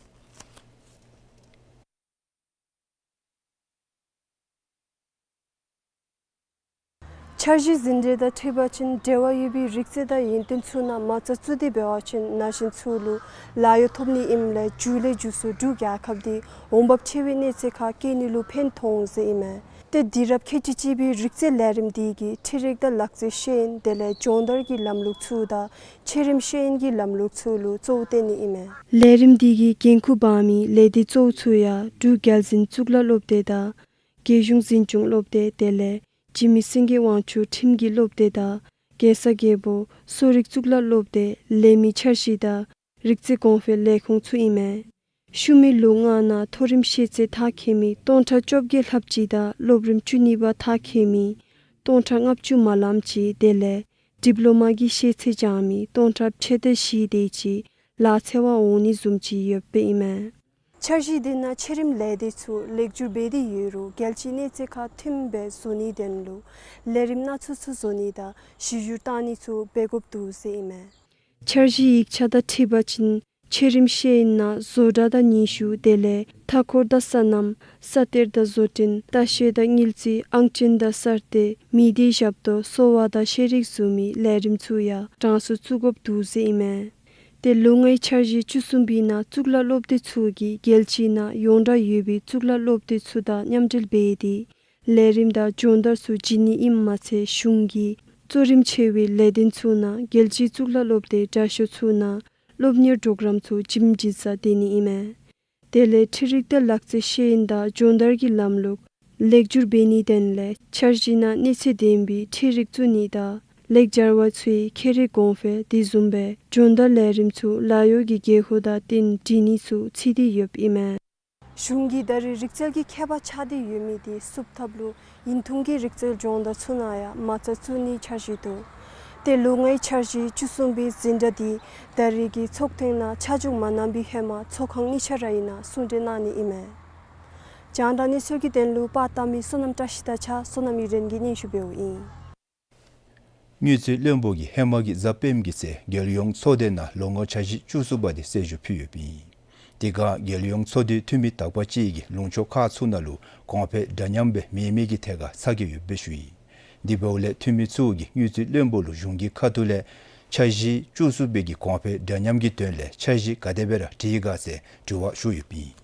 འཆར་གཞི་ཟིན་བྲིས་དང་འཁྲིལ་བ་ཅིན་འབྲེལ་བ་ཡོད་པའི་རིག་རྩལ་དང་ཡོན་ཏན་ཚུ་ནང་མ་རྩ་བཙུགས་ཏེ་འབད་བ་ཅིན་ན་གཞོན་ཚུ་ལུ་ལཱ་གཡོག་ཐོབ་ནི་ཨིནམ་ལས་མཇུག་ལས་མཇུག་སུ་འབྲུག་རྒྱལ་ཁབ་འདི་འོང་འབབ་ཆེ་བའི་གནས་ཚད་ཁར་བསྐྱལ་ནི་ལུ་ཕན་ཐོགས་འོང་ཟེར་ཨིན་མས། ཏེ་དུས་རབས་ཁལ་གཅིག་གཅིག་པའི་རིག་རྩལ་ལས་རིམ་འདི་གིས་འཕྲུལ་རིག་དང་ལག་རྩལ་ཤེས་ཡོན་དེ་ལས་སྦྱོང་བརྡར་གྱི་ལམ་ལུགས་ཚུ་དང་ཆེ་རིམ་ཤེས་ཡོན་གྱི་ལམ་ལུགས་ཚུ་ལུ་གཙོ་བོ་བསྟེན་ནི་ཨིན་མས། ལས་རིམ་འདི་གིས་འགན་ཁུར་འབག་མི་ལས་སྡེ་གཙོ་བོ་ཚུ་ཡང་འབྲུག་རྒྱལ་འཛིན་གཙུག་ལག་སློབ་སྡེ་དང་རྒྱལ་གཞུང་འཛིན་སྐྱོང་སློབ་སྡེ་དེ་ལས་འཇིགས་མེད་སེང་གེ་དབང་ཕྱུག་ཁྲིམས་ཀྱི་སློབ་སྡེ་དང་རྒྱལ་ས་རྒྱལ་པོ་གསོ་རིག་གཙུག་ལག་སློབ་སྡེ་ལས་མི་འཆར་གཞི་དང་རིག་རྩལ་གོང་འཕེལ་ལས་ཁུངས་ཚུ་ཨིན་མས། ཤུལ་མའི་ལོ་ལྔ་ནང་མཐོ་རིམ་ཤེས་ཚད་མཐར་འཁྱོལ་མི་སྟོང་ཕྲག་བཅོ་བརྒྱད་ལྷགཔ་ཅིག་དང་སློབ་རིམ་བཅུ་གཉིས་པ་མཐར་འཁྱོལ་མི་སྟོང་ཕྲག་ལྔ་བཅུ་མ་ལངམ་ཅིག་དེ་ལས་ཌིབ་ལོ་མ་གི་ཤེས་ཚད་སྦྱང་མི་སྟོང་ཕྲག་ཕྱེད་དང་བཞི་དེ་ཅིག་ལཱ་འཚོལ་བར་འོང་ནི་བཟུམ་ཅིག་ཡོདཔ་ཨིན་མས། འཆར་གཞི་འདི་ནང་ཆེ་རིམ་ལས་སྡེ་ཚུ་ལེགས་སྒྱུར་འབད་དེ་ཡོད་རུང་རྒྱལ་སྤྱིའི་གནས་ཚད་ཁར་མཐུནམ་སྦེ་བཟོ་ནིའི་དོན་ལུ་ལས་རིམ་སྣ་ཚོགས་ཚུ་བཟོ་ནི་དང་གཞི་བསྒྱུར་བཏང་ནི་ཚུ་འབད་དགོཔ་འདུག་ཟེར་ཨིན་མས། འཆར་གཞིའི་ཡིག་ཆ་དང་འཁྲིལ་བ་ཅིན་ཆེ་རིམ་ཤེས་ཡོན་ནང་བཟོ་གྲྭ་དང་ནུས་ཤུགས་དེ་ལས་མཐའ་འཁོར་དང་སོ་ནམ་ས་གཏེར་དང་བཟོ་སྐྲུན་ལྟ་བཤལ་དང་དངུལ་རྩིས་ཨང་ཅན་དང་གསར་གཏོད་མི་སྡེའི་ཞབས་ཏོག་གསོ་བ་དང་ཤེས་རིག་བཟུམ་མའི་ལས་རིམ་ཚུ་ཡང་གྲངས་སུ་བཙུགས་དགོཔ་འདུག་ཟེར་ཨིན་མས། ཏེ་ལོ་ལྔའི་འཆར་གཞི་བཅུ་གསུམ་པའི་ནང་གཙུག་ལག་སློབ་སྡེ་ཚུ་གིས་རྒྱལ་སྤྱིའི་ནང་ཡོངས་གྲགས་ཡོད་པའི་གཙུག་ལག་སློབ་སྡེ་ཚུ་དང་མཉམ་འབྲེལ་འབད་དེ་ལས་རིམ་དང་སྦྱོང་བརྡར་ཚུ་བྱིན་ནི་ཨིནམ་མ་ཚད་གཞུང་གི་གཙོ་རིམ་ཆེ་བའི་ལས་དོན་ཚུ་ནང་རྒྱལ་སྤྱིའི་གཙུག་ལག་སློབ་སྡེའི་དྲག་ཤོས་ཚུ་ནང་སློབ་གཉེར་པྲོག་རམ་ཚུ་བྱིནམ་བྱིན་ས་སྟོན་ནི་ཨིན་མས། དེ་ལས་འཕྲུལ་རིག་དང་ལག་རྩལ་ཤེས་ཡོན་དང་སྦྱོང་བརྡར་གྱི་ལམ་ལུགས་ལེགས་སྒྱུར་འབད་ནིའི་དོན་ལས་འཆར་གཞི་ནང་གནས་ཚད་ལྡན་པའི་འཕྲུལ་རིག་བཙུགས་ནི་དང་ལེགས་སྦྱར་བ་ཚུའི་ཁྱད་རིག་གོང་འཕེལ་དེ་བཟུམ་སྦེ་སྦྱོང་བརྡར་ལས་རིམ་ཚུ་ལཱ་གཡོག་གི་དགོས་མཁོ་དང་བསྟུན་སྒྲིག་ནི་ཚུ་ཚིག་སྟེ་ཡོདཔ་ཨིན་མས། གཞུང་གིས་ད་རེས་རིག་རྩལ་གྱི་ཁྱད་པར་ཆགས་ཏེ་ཡོད་མི་དེ་བསུབ་ཐབས་ལུ་ཡུན་ཐུང་གི་རིག་རྩལ་སྦྱོང་བརྡར་ཚུ་ནང་ཡང་མ་རྩ་བཙུགས་ནིའི་འཆར་གཞི་འདུག། ཏེ་ལོ་ལྔའི་འཆར་གཞི་བཅུ་གསུམ་པའི་འཛིན་གྲྭ་འདི་ད་རེས་ཀྱི་ཚོགས་ཐེངས་ནང་ཆ་འཇོག་མ་གནང་བའི་ཧེ་མ་ཚོགས་ཁང་གཉིས་ཆ་ར་ཨིན་ན་གསུང་གྲོས་གནང་ནི་ཨིན་མས། རྒྱང་བསྒྲགས་གནས་ཚུལ་གྱི་དོན་ལུ་པར་བཏབ་མི་བསོད་ནམས་བཀྲ་ཤིས་དང་གཅིག་ཁར་བསོད་ནམས་ཡུན་རིང་གིས་སྙན་ཞུ་འབདཝ་ཨིན། དངུལ་རྩིས་བློན་པོ་གིས་ཧེ་མ་གི་གཟའ་སྤེནམ་གི་ཚེས་རྒྱལ་ཡོངས་ཚོགས་སྡེ་ནང་ལོ་ལྔའི་འཆར་གཞི་བཅུ་གསུམ་པ་དེ་གསལ་ཞུ་ཕུལ་ཡོདཔ་ཨིན། དེ་ཁར་རྒྱལ་ཡོངས་ཚོགས་སྡེའི་འཐུས་མི་དག་པ་ཅིག་གིས་ལུང་ཕྱོགས་ཁག་ཚུ་ནང་ལུ་གོང་འཕེལ་འདྲ་མཉམ་སྦེ་མེད་མི་གི་ཐད་ཁར་ཚ་གྱང་ཡོདཔ་སྦེ་ཞུ་ཡི། དེ་འབདཝ་ལས་འཐུས་མི་ཚུ་གིས་དངུལ་རྩིས་བློན་པོ་ལུ་གཞུང་གི་ཁ་ཐུག་ལས་འཆར་གཞི་བཅུ་གསུམ་པའི་གི་གོང་འཕེལ་འདྲ་མཉམ་གྱི་དོན་ལས་འཆར་གཞི་ག་དེ་སྦེ་ར་བྲིས་ག་ཟེར་དྲི་བ་ཞུ་ཡོདཔ་ཨིན།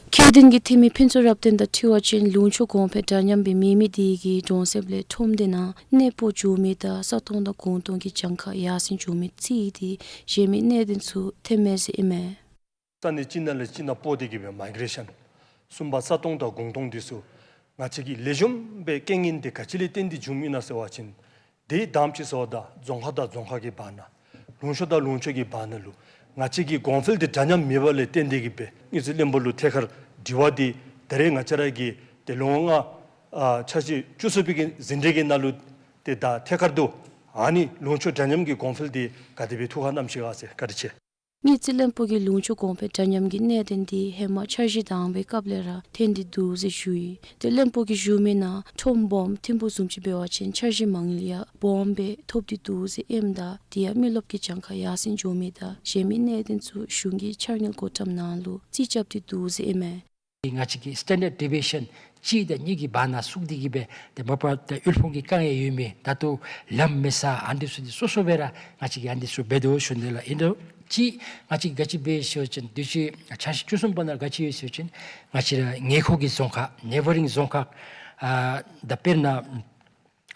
ཁྱད་ལྡན་གྱི་འཐུས་མི་ཕུན་ཚོགས་རབ་བརྟན་དང་འཁྲིལ་བ་ཅིན་ལུང་ཕྱོགས་གོང་འཕེལ་འདྲ་མཉམ་སྦེ་མེད་མི་དེ་གིས་གྲོང་གསེབ་ལས་ཁྲོམ་སྡེ་ནང་གནས་སྤོ་འགྱོ་མི་དང་ས་སྟོང་དང་གུང་སྟོང་གི་གྱངས་ཁ་ཡར་སེང་འགྱོ་མི་རྩིས་ཏེ་གཞན་མི་གནད་དོན་ཚུ་ཐོན་མས་ཟེར་ཨིན་མས། ས་གནས་གཅིག་ནང་ལས་གཅིག་ནང་སྤོ་སྟེ་གི་སྦེ་མའི་གེ་རེ་ཤཱན། གསུམ་པ་ས་སྟོང་དང་གུང་སྟོང་འདི་ཚུ་ང་བཅས་ཀྱི་ལེགས་ཤོམ་སྦེ་རྐྱེན་ངན་དེ་ག་ཅི་ལས་བརྟེན་ཏེ་བྱུངམ་ཨིན་ན་ཟེར་བ་ཅིན། དེ་དང་པ་ཅིག་ཟེརཝ་ད་རྫོང་ཁག་དང་རྫོང་ཁག་གི་བར་ན། ལུང་ཕྱོགས་དང་ལུང་ཕྱོགས་ཀྱི་བར་ན་ལུ་ང་བཅས་ཀྱི་གོང་འཕེལ་དེ་འདྲ་མཉམ་མེད་པ་ལས་བརྟེན་ཏེ་གི་སྦེ་དངུལ་རྩིས་བློན་པོ་ལུ་ཐད་ཀར་དྲི་བ་དེ་ད་རེས་ང་བཅས་ར་གི་ཏེ་ལོ་ལྔ་ཨ་འཆར་གཞི་བཅུ་གསུམ་པའི་གི་ཟིན་བྲིས་ཀྱི་ནང་ལུ་ཏེ་ད་ཐད་ཀར་དུ་ཨ་ནི་ལུང་ཕྱོགས་འདྲ་མཉམ་གྱི་གོང་འཕེལ་དེ་ག་དེ་སྦེ་ཐུགས་ཁར་བསྣམས་ཅི་ག་ཟེར། བཀའ་དྲིན་ཆེ། དངུལ་རྩིས་བློན་པོ་གིས་ལུང་ཕྱོགས་གོང་འཕེལ་འདྲ་མཉམ་གྱི་གནད་དོན་དེ་ཧེ་མ་འཆར་གཞི་དང་པའི་སྐབས་ལས་ར་ཐོན་ཏེ་འདུག་ཟེར་ཞུ་ཡི། ཏེ་བློན་པོ་གིས་ཞུ་མི་ནང་ཁྲོམ་སྦོམ་ཐིམ་ཕུག་བཟུམ་ཅིག་འབད་བ་ཅིན་འཆར་གཞི་མ་དངུལ་ཡང་སྦོམ་སྦེ་ཐོབ་སྟེ་འདུག་ཟེར་ཨིནམ་ད་དེ་ཡང་མི་རློབས་ཀྱི་གྱངས་ཁ་ཡར་སེང་འགྱོ་མི་དང་གཞན་མི་གནད་དོན་ཚུ་གཞུང་གིས་འཆར་དངུལ་བགོ་བཀྲམ་ནང་ལུ་རྩིས་རྐྱབ་སྟེ་འདུག་ཟེར་ཨིན་མས། ང་བཅས་ཀྱི་སི་ཊེན་ཌརཌ་ཌི་བི་ཨེ་ཤཱན་གཅིག་དང་གཉིས་ཀྱི་བར་ན་བཙུགས་ཏེ་གི་སྦེ་ཏེ་མ་པ་ཏེ་དབུལ་ཕོངས་ཀྱི་དཀའ་ངལ་ཡོད་མི་ད་ལྟོ་ལམ་མེད་ས་ཨ་ནི་ཚུ་འདི་སོ་སོ་སྦེ་ར་ང་བཅས་ཀྱིས་ཨ་ནི་ཚུ་འབད་དོ་ཞུ་ནི་ལགས། ཨིན་རུང་གཅིག་ང་བཅས་ག་ཅི་འབད་ཟེར་བ་ཅིན་དུས་ཅི་འཆར་གཞི་བཅུ་གསུམ་པ་ནང་ག་ཅི་ཡོད་ཟེར་བ་ཅིན་ང་བཅས་ར་ཉེ་འཁོར་གྱི་རྫོང་ཁག་ནེ་བར་རིང་རྫོང་ཁག་ཨ་ད་དཔེར་ན་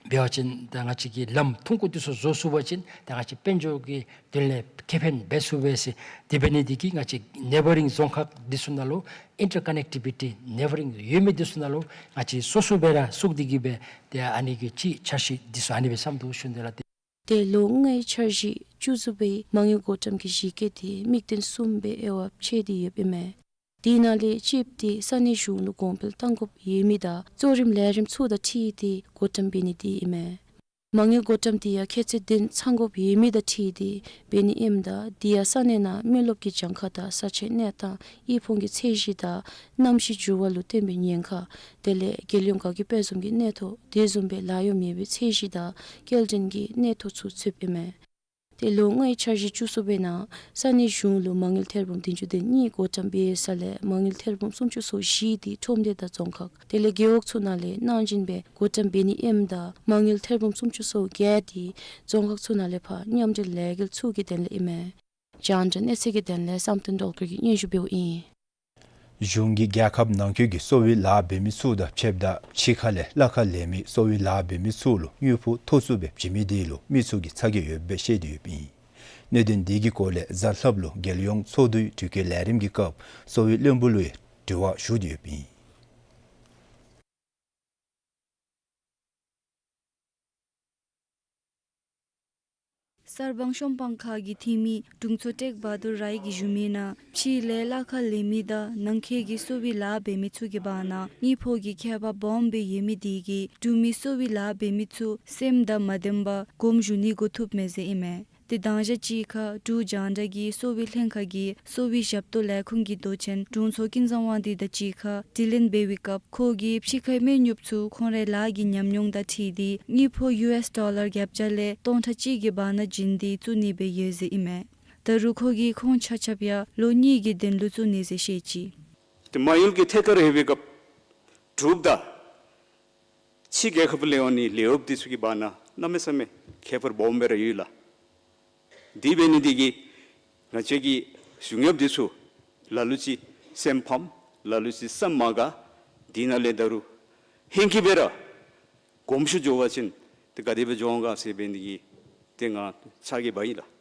འབད་བ་ཅིན་ད་ང་བཅས་ཀྱི་ལམ་ཐུང་ཀུ་འདི་ཚུ་བཟོ་ཚུགས་པ་ཅིན་ད་ང་བཅས་དཔལ་འབྱོར་གྱི་དོན་ལས་ཁེ་ཕན་འབད་ཚུགས་པས་ཟེར། དེ་འབད་ནི་འདི་གིས་ང་བཅས་ནེ་བར་རིང་རྫོང་ཁག་འདི་ཚུ་ནང་ལུ་ཨིན་ཊར་ཀ་ནེག་ཊི་བི་ཊི་ནེ་བར་རིང་ཡོད་མི་འདི་ཚུ་ནང་ལུ་ང་བཅས་སོ་སོ་སྦེ་ར་བཙུགས་ཏེ་གི་སྦེ་ཏེ་ཨ་ནི་གི་ཅིག་འཆར་གཞི་འདི་ཚུ་ཨ་ནི་སྦེ་བསམ་དོ་ཞུ་ནི་ལགས། ཏེ་ལོ་ལྔའི་འཆར་གཞི་བཅུ་གསུམ་པའི་མ་དངུལ་བགོ་བཀྲམ་གྱི་གཞི་བཀོད་དེ་དམིགས་དོན་གསུམ་སྦེ་དབྱེ་བ་ཕྱེ་སྟེ་ཡོདཔ་ཨིན་མས། དེ་ནང་ལས་གཅིག་དེ་ས་གནས་གཞུང་ལུ་གོང་འཕེལ་གཏང་དགོཔ་ཡོད་མི་དང་གཙོ་རིམ་ལས་རིམ་ཚུ་དང་འཁྲིལ་ཏེ་བགོ་བཀྲམ་འབད་ནི་དེ་ཨིན་མས། མ་དངུལ་བགོ་བཀྲམ་དེ་ཡང་ཁྱད་ཚད་བདུན་ཚང་དགོཔ་ཡོད་མི་དང་འཁྲིལ་ཏེ་འབད་ནི་ཨིནམ་ད་དེ་ཡང་ས་གནས་ནང་མི་རློབས་ཀྱི་གྱངས་ཁ་དང་ས་ཆའི་གནས་སྟངས་དབུལ་ཕོངས་ཀྱི་ཚད་གཞི་དང་གནམ་གཤིས་འགྱུར་བ་ལུ་བརྟེན་པའི་ཉེན་ཁ་དེ་ལས་རྒྱལ་ཡོངས་དགའ་སྐྱིད་དཔལ་འཛོམས་ཀྱི་གནས་ཐོ་དེ་བཟུམ་སྦེ་ལཱ་གཡོག་མེད་པའི་ཚད་གཞི་དང་སྐྱེལ་འདྲེན་གྱི་གནས་ཐོ་ཚུ་ཚུདཔ་ཨིན་མས། ཏེ་ལོ་ལྔའི་འཆར་གཞི་བཅུ་གསུམ་པའི་ནང་ས་གནས་གཞུང་ལུ་མ་དངུལ་ཐེར་འབུམ་བདུན་ཅུ་དོན་གཉིས་བགོ་བཀྲམ་འབད་ས་ལས་མ་དངུལ་ཐེར་འབུམ་སུམ་ཅུ་སོ་བཞི་དེ་ཁྲོམ་སྡེ་དང་རྫོང་ཁག་དེ་ལས་རྒེད་འོག་ཚུ་ནང་ལས་གནང་སྦྱིན་སྦེ་བགོ་བཀྲམ་འབད་ནི་ཨིནམ་ད་མ་དངུལ་ཐེར་འབུམ་སུམ་ཅུ་སོ་བརྒྱད་དེ་རྫོང་ཁག་ཚུ་ནང་ལས་ཕར་མཉམ་འབྲེལ་ལས་འགུལ་ཚུ་གི་དོན་ལས་ཨིན་མས། རྒྱང་བསྒྲགས་གནས་ཚུལ་གྱི་དོན་ལས་བསམ་གཏན་སྒྲོལ་དཀར་གྱིས་སྙན་ཞུ་འབདཝ་ཨིན། གཞུང་གིས་རྒྱལ་ཁབ་ནང་འཁོད་ཀྱི་གསོ་བའི་ལཱ་འབད་མི་ཚུ་དང་ཕྱདཔ་ད་ཕྱི་ཁ་ལས་གླ་ཁར་ལེན་མི་གསོ་བའི་ལཱ་འབད་མི་ཚུ་ལུ་དངུལ་ཕོགས་མཐོ་སུ་སྦེ་བྱིན་མི་དེ་ལུ་མི་ཚུ་གིས་ཚ་གྱང་ཡོདཔ་སྦེ་བཤད་དེ་ཡོདཔ་ཨིན། གནད་དོན་དེ་གི་སྐོར་ལས་གཟའ་ལྷགཔ་ལུ་རྒྱལ་ཡོངས་ཚོགས་འདུའི་དྲི་བཀོད་ལས་རིམ་གྱི་སྐབས་གསོ་བའི་བློན་པོ་ལུ་ཡང་དྲི་བ་ཞུ་དེ་ཡོདཔ་ཨིན། གསར་སྤང་གཤོམ་སྤང་ཁག་གི་འཐུས་མི་དྲུང་འཚོ་ཊེག་བ་དུར་རའི་གིས་ཞུ་མི་ནང་ཕྱི་ལས་གླ་ཁར་ལེན་མི་དང་ནང་འཁོད་ཀྱི་གསོ་བའི་ལཱ་འབད་མི་ཚུ་གི་བར་ན་དངུལ་ཕོགས་ཀྱི་ཁྱད་པར་སྦོམ་སྦེ་ཡོད་མི་དེ་གིས་འབྲུག་མི་གསོ་བའི་ལཱ་འབད་མི་ཚུ་སེམས་དང་མ་ལྡནམ་སྦེ་དགོངསམ་ཞུ་ནི་འགོ་ཐུབ་མས་ཟེར་ཨིན་མས། ཏེ་དང་ཞག་གཅིག་ཁར་འབྲུག་རྒྱང་བསྒྲགས་ཀྱི་གསོ་བའི་ལྷན་ཁག་གི་གསོ་བའི་ཞབས་ཏོག་ལས་ཁུངས་ཀྱི་མདོ་ཆེན་དྲུང་འཚོ་ཀུན་བཟང་དབང་འདུས་དང་གཅིག་ཁར་དྲི་ལན་འབད་བའི་སྐབས་ཁོ་གིས་ཕྱི་ཁའི་མི་ཉོབ་ཚུ་ཁོང་རའི་ལཱ་གི་ཉམས་མྱོང་དང་འཁྲིལ་ཏེ་དངུལ་ཕོགས་ཡུ་ཨེསི་ཌོ་ལར་བརྒྱད་བརྒྱ་ལས་སྟོང་ཕྲག་གཅིག་གི་བར་ན་བྱིན་ཏེ་བཙུགས་ནི་སྦེ་ཡོད་ཟེར་ཨིན་མས། ད་རུང་ཁོ་གིས་ཁོང་ཆ་ཁྱབ་ཡང་ལོ་གཉིས་ཀྱི་དོན་ལུ་བཙུགས་ནི་ཟེར་བཤད་ཅི། ཏེ་མ་དངུལ་གྱི་ཐད་ཁར་ལྷོད་པའི་སྐབས་འབྲུག་དང་ཕྱི་རྒྱལ་ཁབ་ལས་འོང་ནི་ལས་བྱེདཔ་དེ་ཚུ་གི་བར་ན་གནམ་མེད་ས་མེད་ཁྱད་པར་སྦོམ་སྦེ་ར་ཡོད་ལགས། དེ་འབད་ནི་དེ་གིས་ང་བཅས་ཀྱི་གཞུང་གཡོགཔ་དེ་ཚུ་ལ་ལུ་ཅིག་སེམས་ཕམ། ལ་ལུ་ཅིག་བསམ་མ་དགའ། དེ་ནང་ལས་ད་རུང་ཧེང་སྐལ་སྦེ་ར་དགོངསམ་ཞུ་འགྱོ་བ་ཅིན་ཏེ་ག་དེ་སྦེ་འགྱོ་འོང་ག་ཟེར་འབད་ནི་དེ་གིས་ཏེ་ང་ཚ་གྱང་འབག་ཡི་ལགས།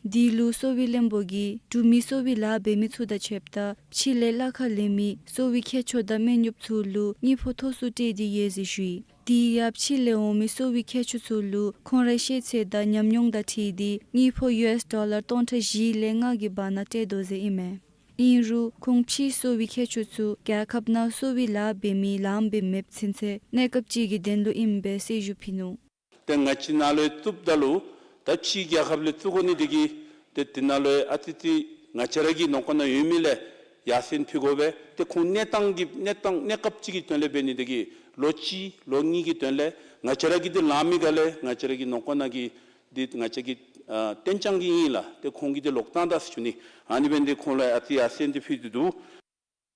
དེ་ལུ་གསོ་བའི་བློན་པོ་གིས་འབྲུག་མི་གསོ་བའི་ལཱ་འབད་མི་ཚུ་དང་ཕྱདཔ་ད་ཕྱི་ལས་གླ་ཁར་ལེན་མི་གསོ་བའི་མཁས་མཆོག་དང་སྨན་གཡོགཔ་ཚུ་ལུ་དངུལ་ཕོགས་མཐོ་སུ་སྤྲོད་དེ་ཡོད་ཟེར་ཞུ་ཡི། དེ་ཡང་ཕྱི་ལས་འོང་མི་གསོ་བའི་མཁས་མཆོག་ཚུ་ལུ་ཁོང་རའི་ཤེས་ཚད་དང་ཉམས་མྱོང་དང་འཁྲིལ་ཏེ་དངུལ་ཕོགས་ཡུ་ཨེསི་ཌོ་ལར་སྟོང་ཕྲག་བཞི་ལས་ལྔ་གི་བར་ན་སྤྲོད་དོ་ཟེར་ཨིན་མས། ཨིན་རུང་ཁོང་ཕྱིའི་གསོ་བའི་མཁས་མཆོག་ཚུ་རྒྱལ་ཁབ་ནང་གསོ་བའི་ལཱ་འབད་མི་ལངམ་སྦེ་མེདཔ་ཚུན་ཚོད་གནས་སྐབས་ཅིག་གི་དོན་ལུ་ཨིནམ་སྦེ་གསལ་ཞུ་ཕུལ་ནུག། ཏེ་ང་བཅས་ནཱ་ལུ་བཙུགསཔ་ད་ལུ་ད་ཕྱིའི་རྒྱལ་ཁབ་ལས་བཙུགས་དགོ་ནི་དེ་གིས་ཏེ་དེ་ནང་ལུ་ཨ་ཙི་ཙི་ང་བཅས་ར་གི་ནང་འཁོད་ནང་ཡོད་མི་ལས་ཡར་སེང་ཕུལ་དགོ་པས། ཏེ་ཁོང་གནས་སྟངས་ཀྱི་གནས་སྟངས་གནས་སྐབས་ཅིག་གི་དོན་ལས་འབད་ནི་དེ་གིས་ལོ་གཅིག་ལོ་གཉིས་ཀྱི་དོན་ལས་ང་བཅས་ར་གི་ཏེ་ལངམ་ག་ལས་ང་བཅས་ར་གི་ནང་འཁོད་ནང་གི་ཏེ་ང་བཅས་ཀྱི་ཨ་གཏན་འཇགས་ཀྱི་ཨིན་ལགས། ཏེ་ཁོང་གིས་ཏེ་ལོག་བཏང་ད་ཟེར་ཞུ་ནི། ཨ་ནི་འབད་ནི་དེ་ཁོང་ལུ་ཨ་ཙི་ཡར་སེང་འདི་ཕུལ་ཏེ་འདུག།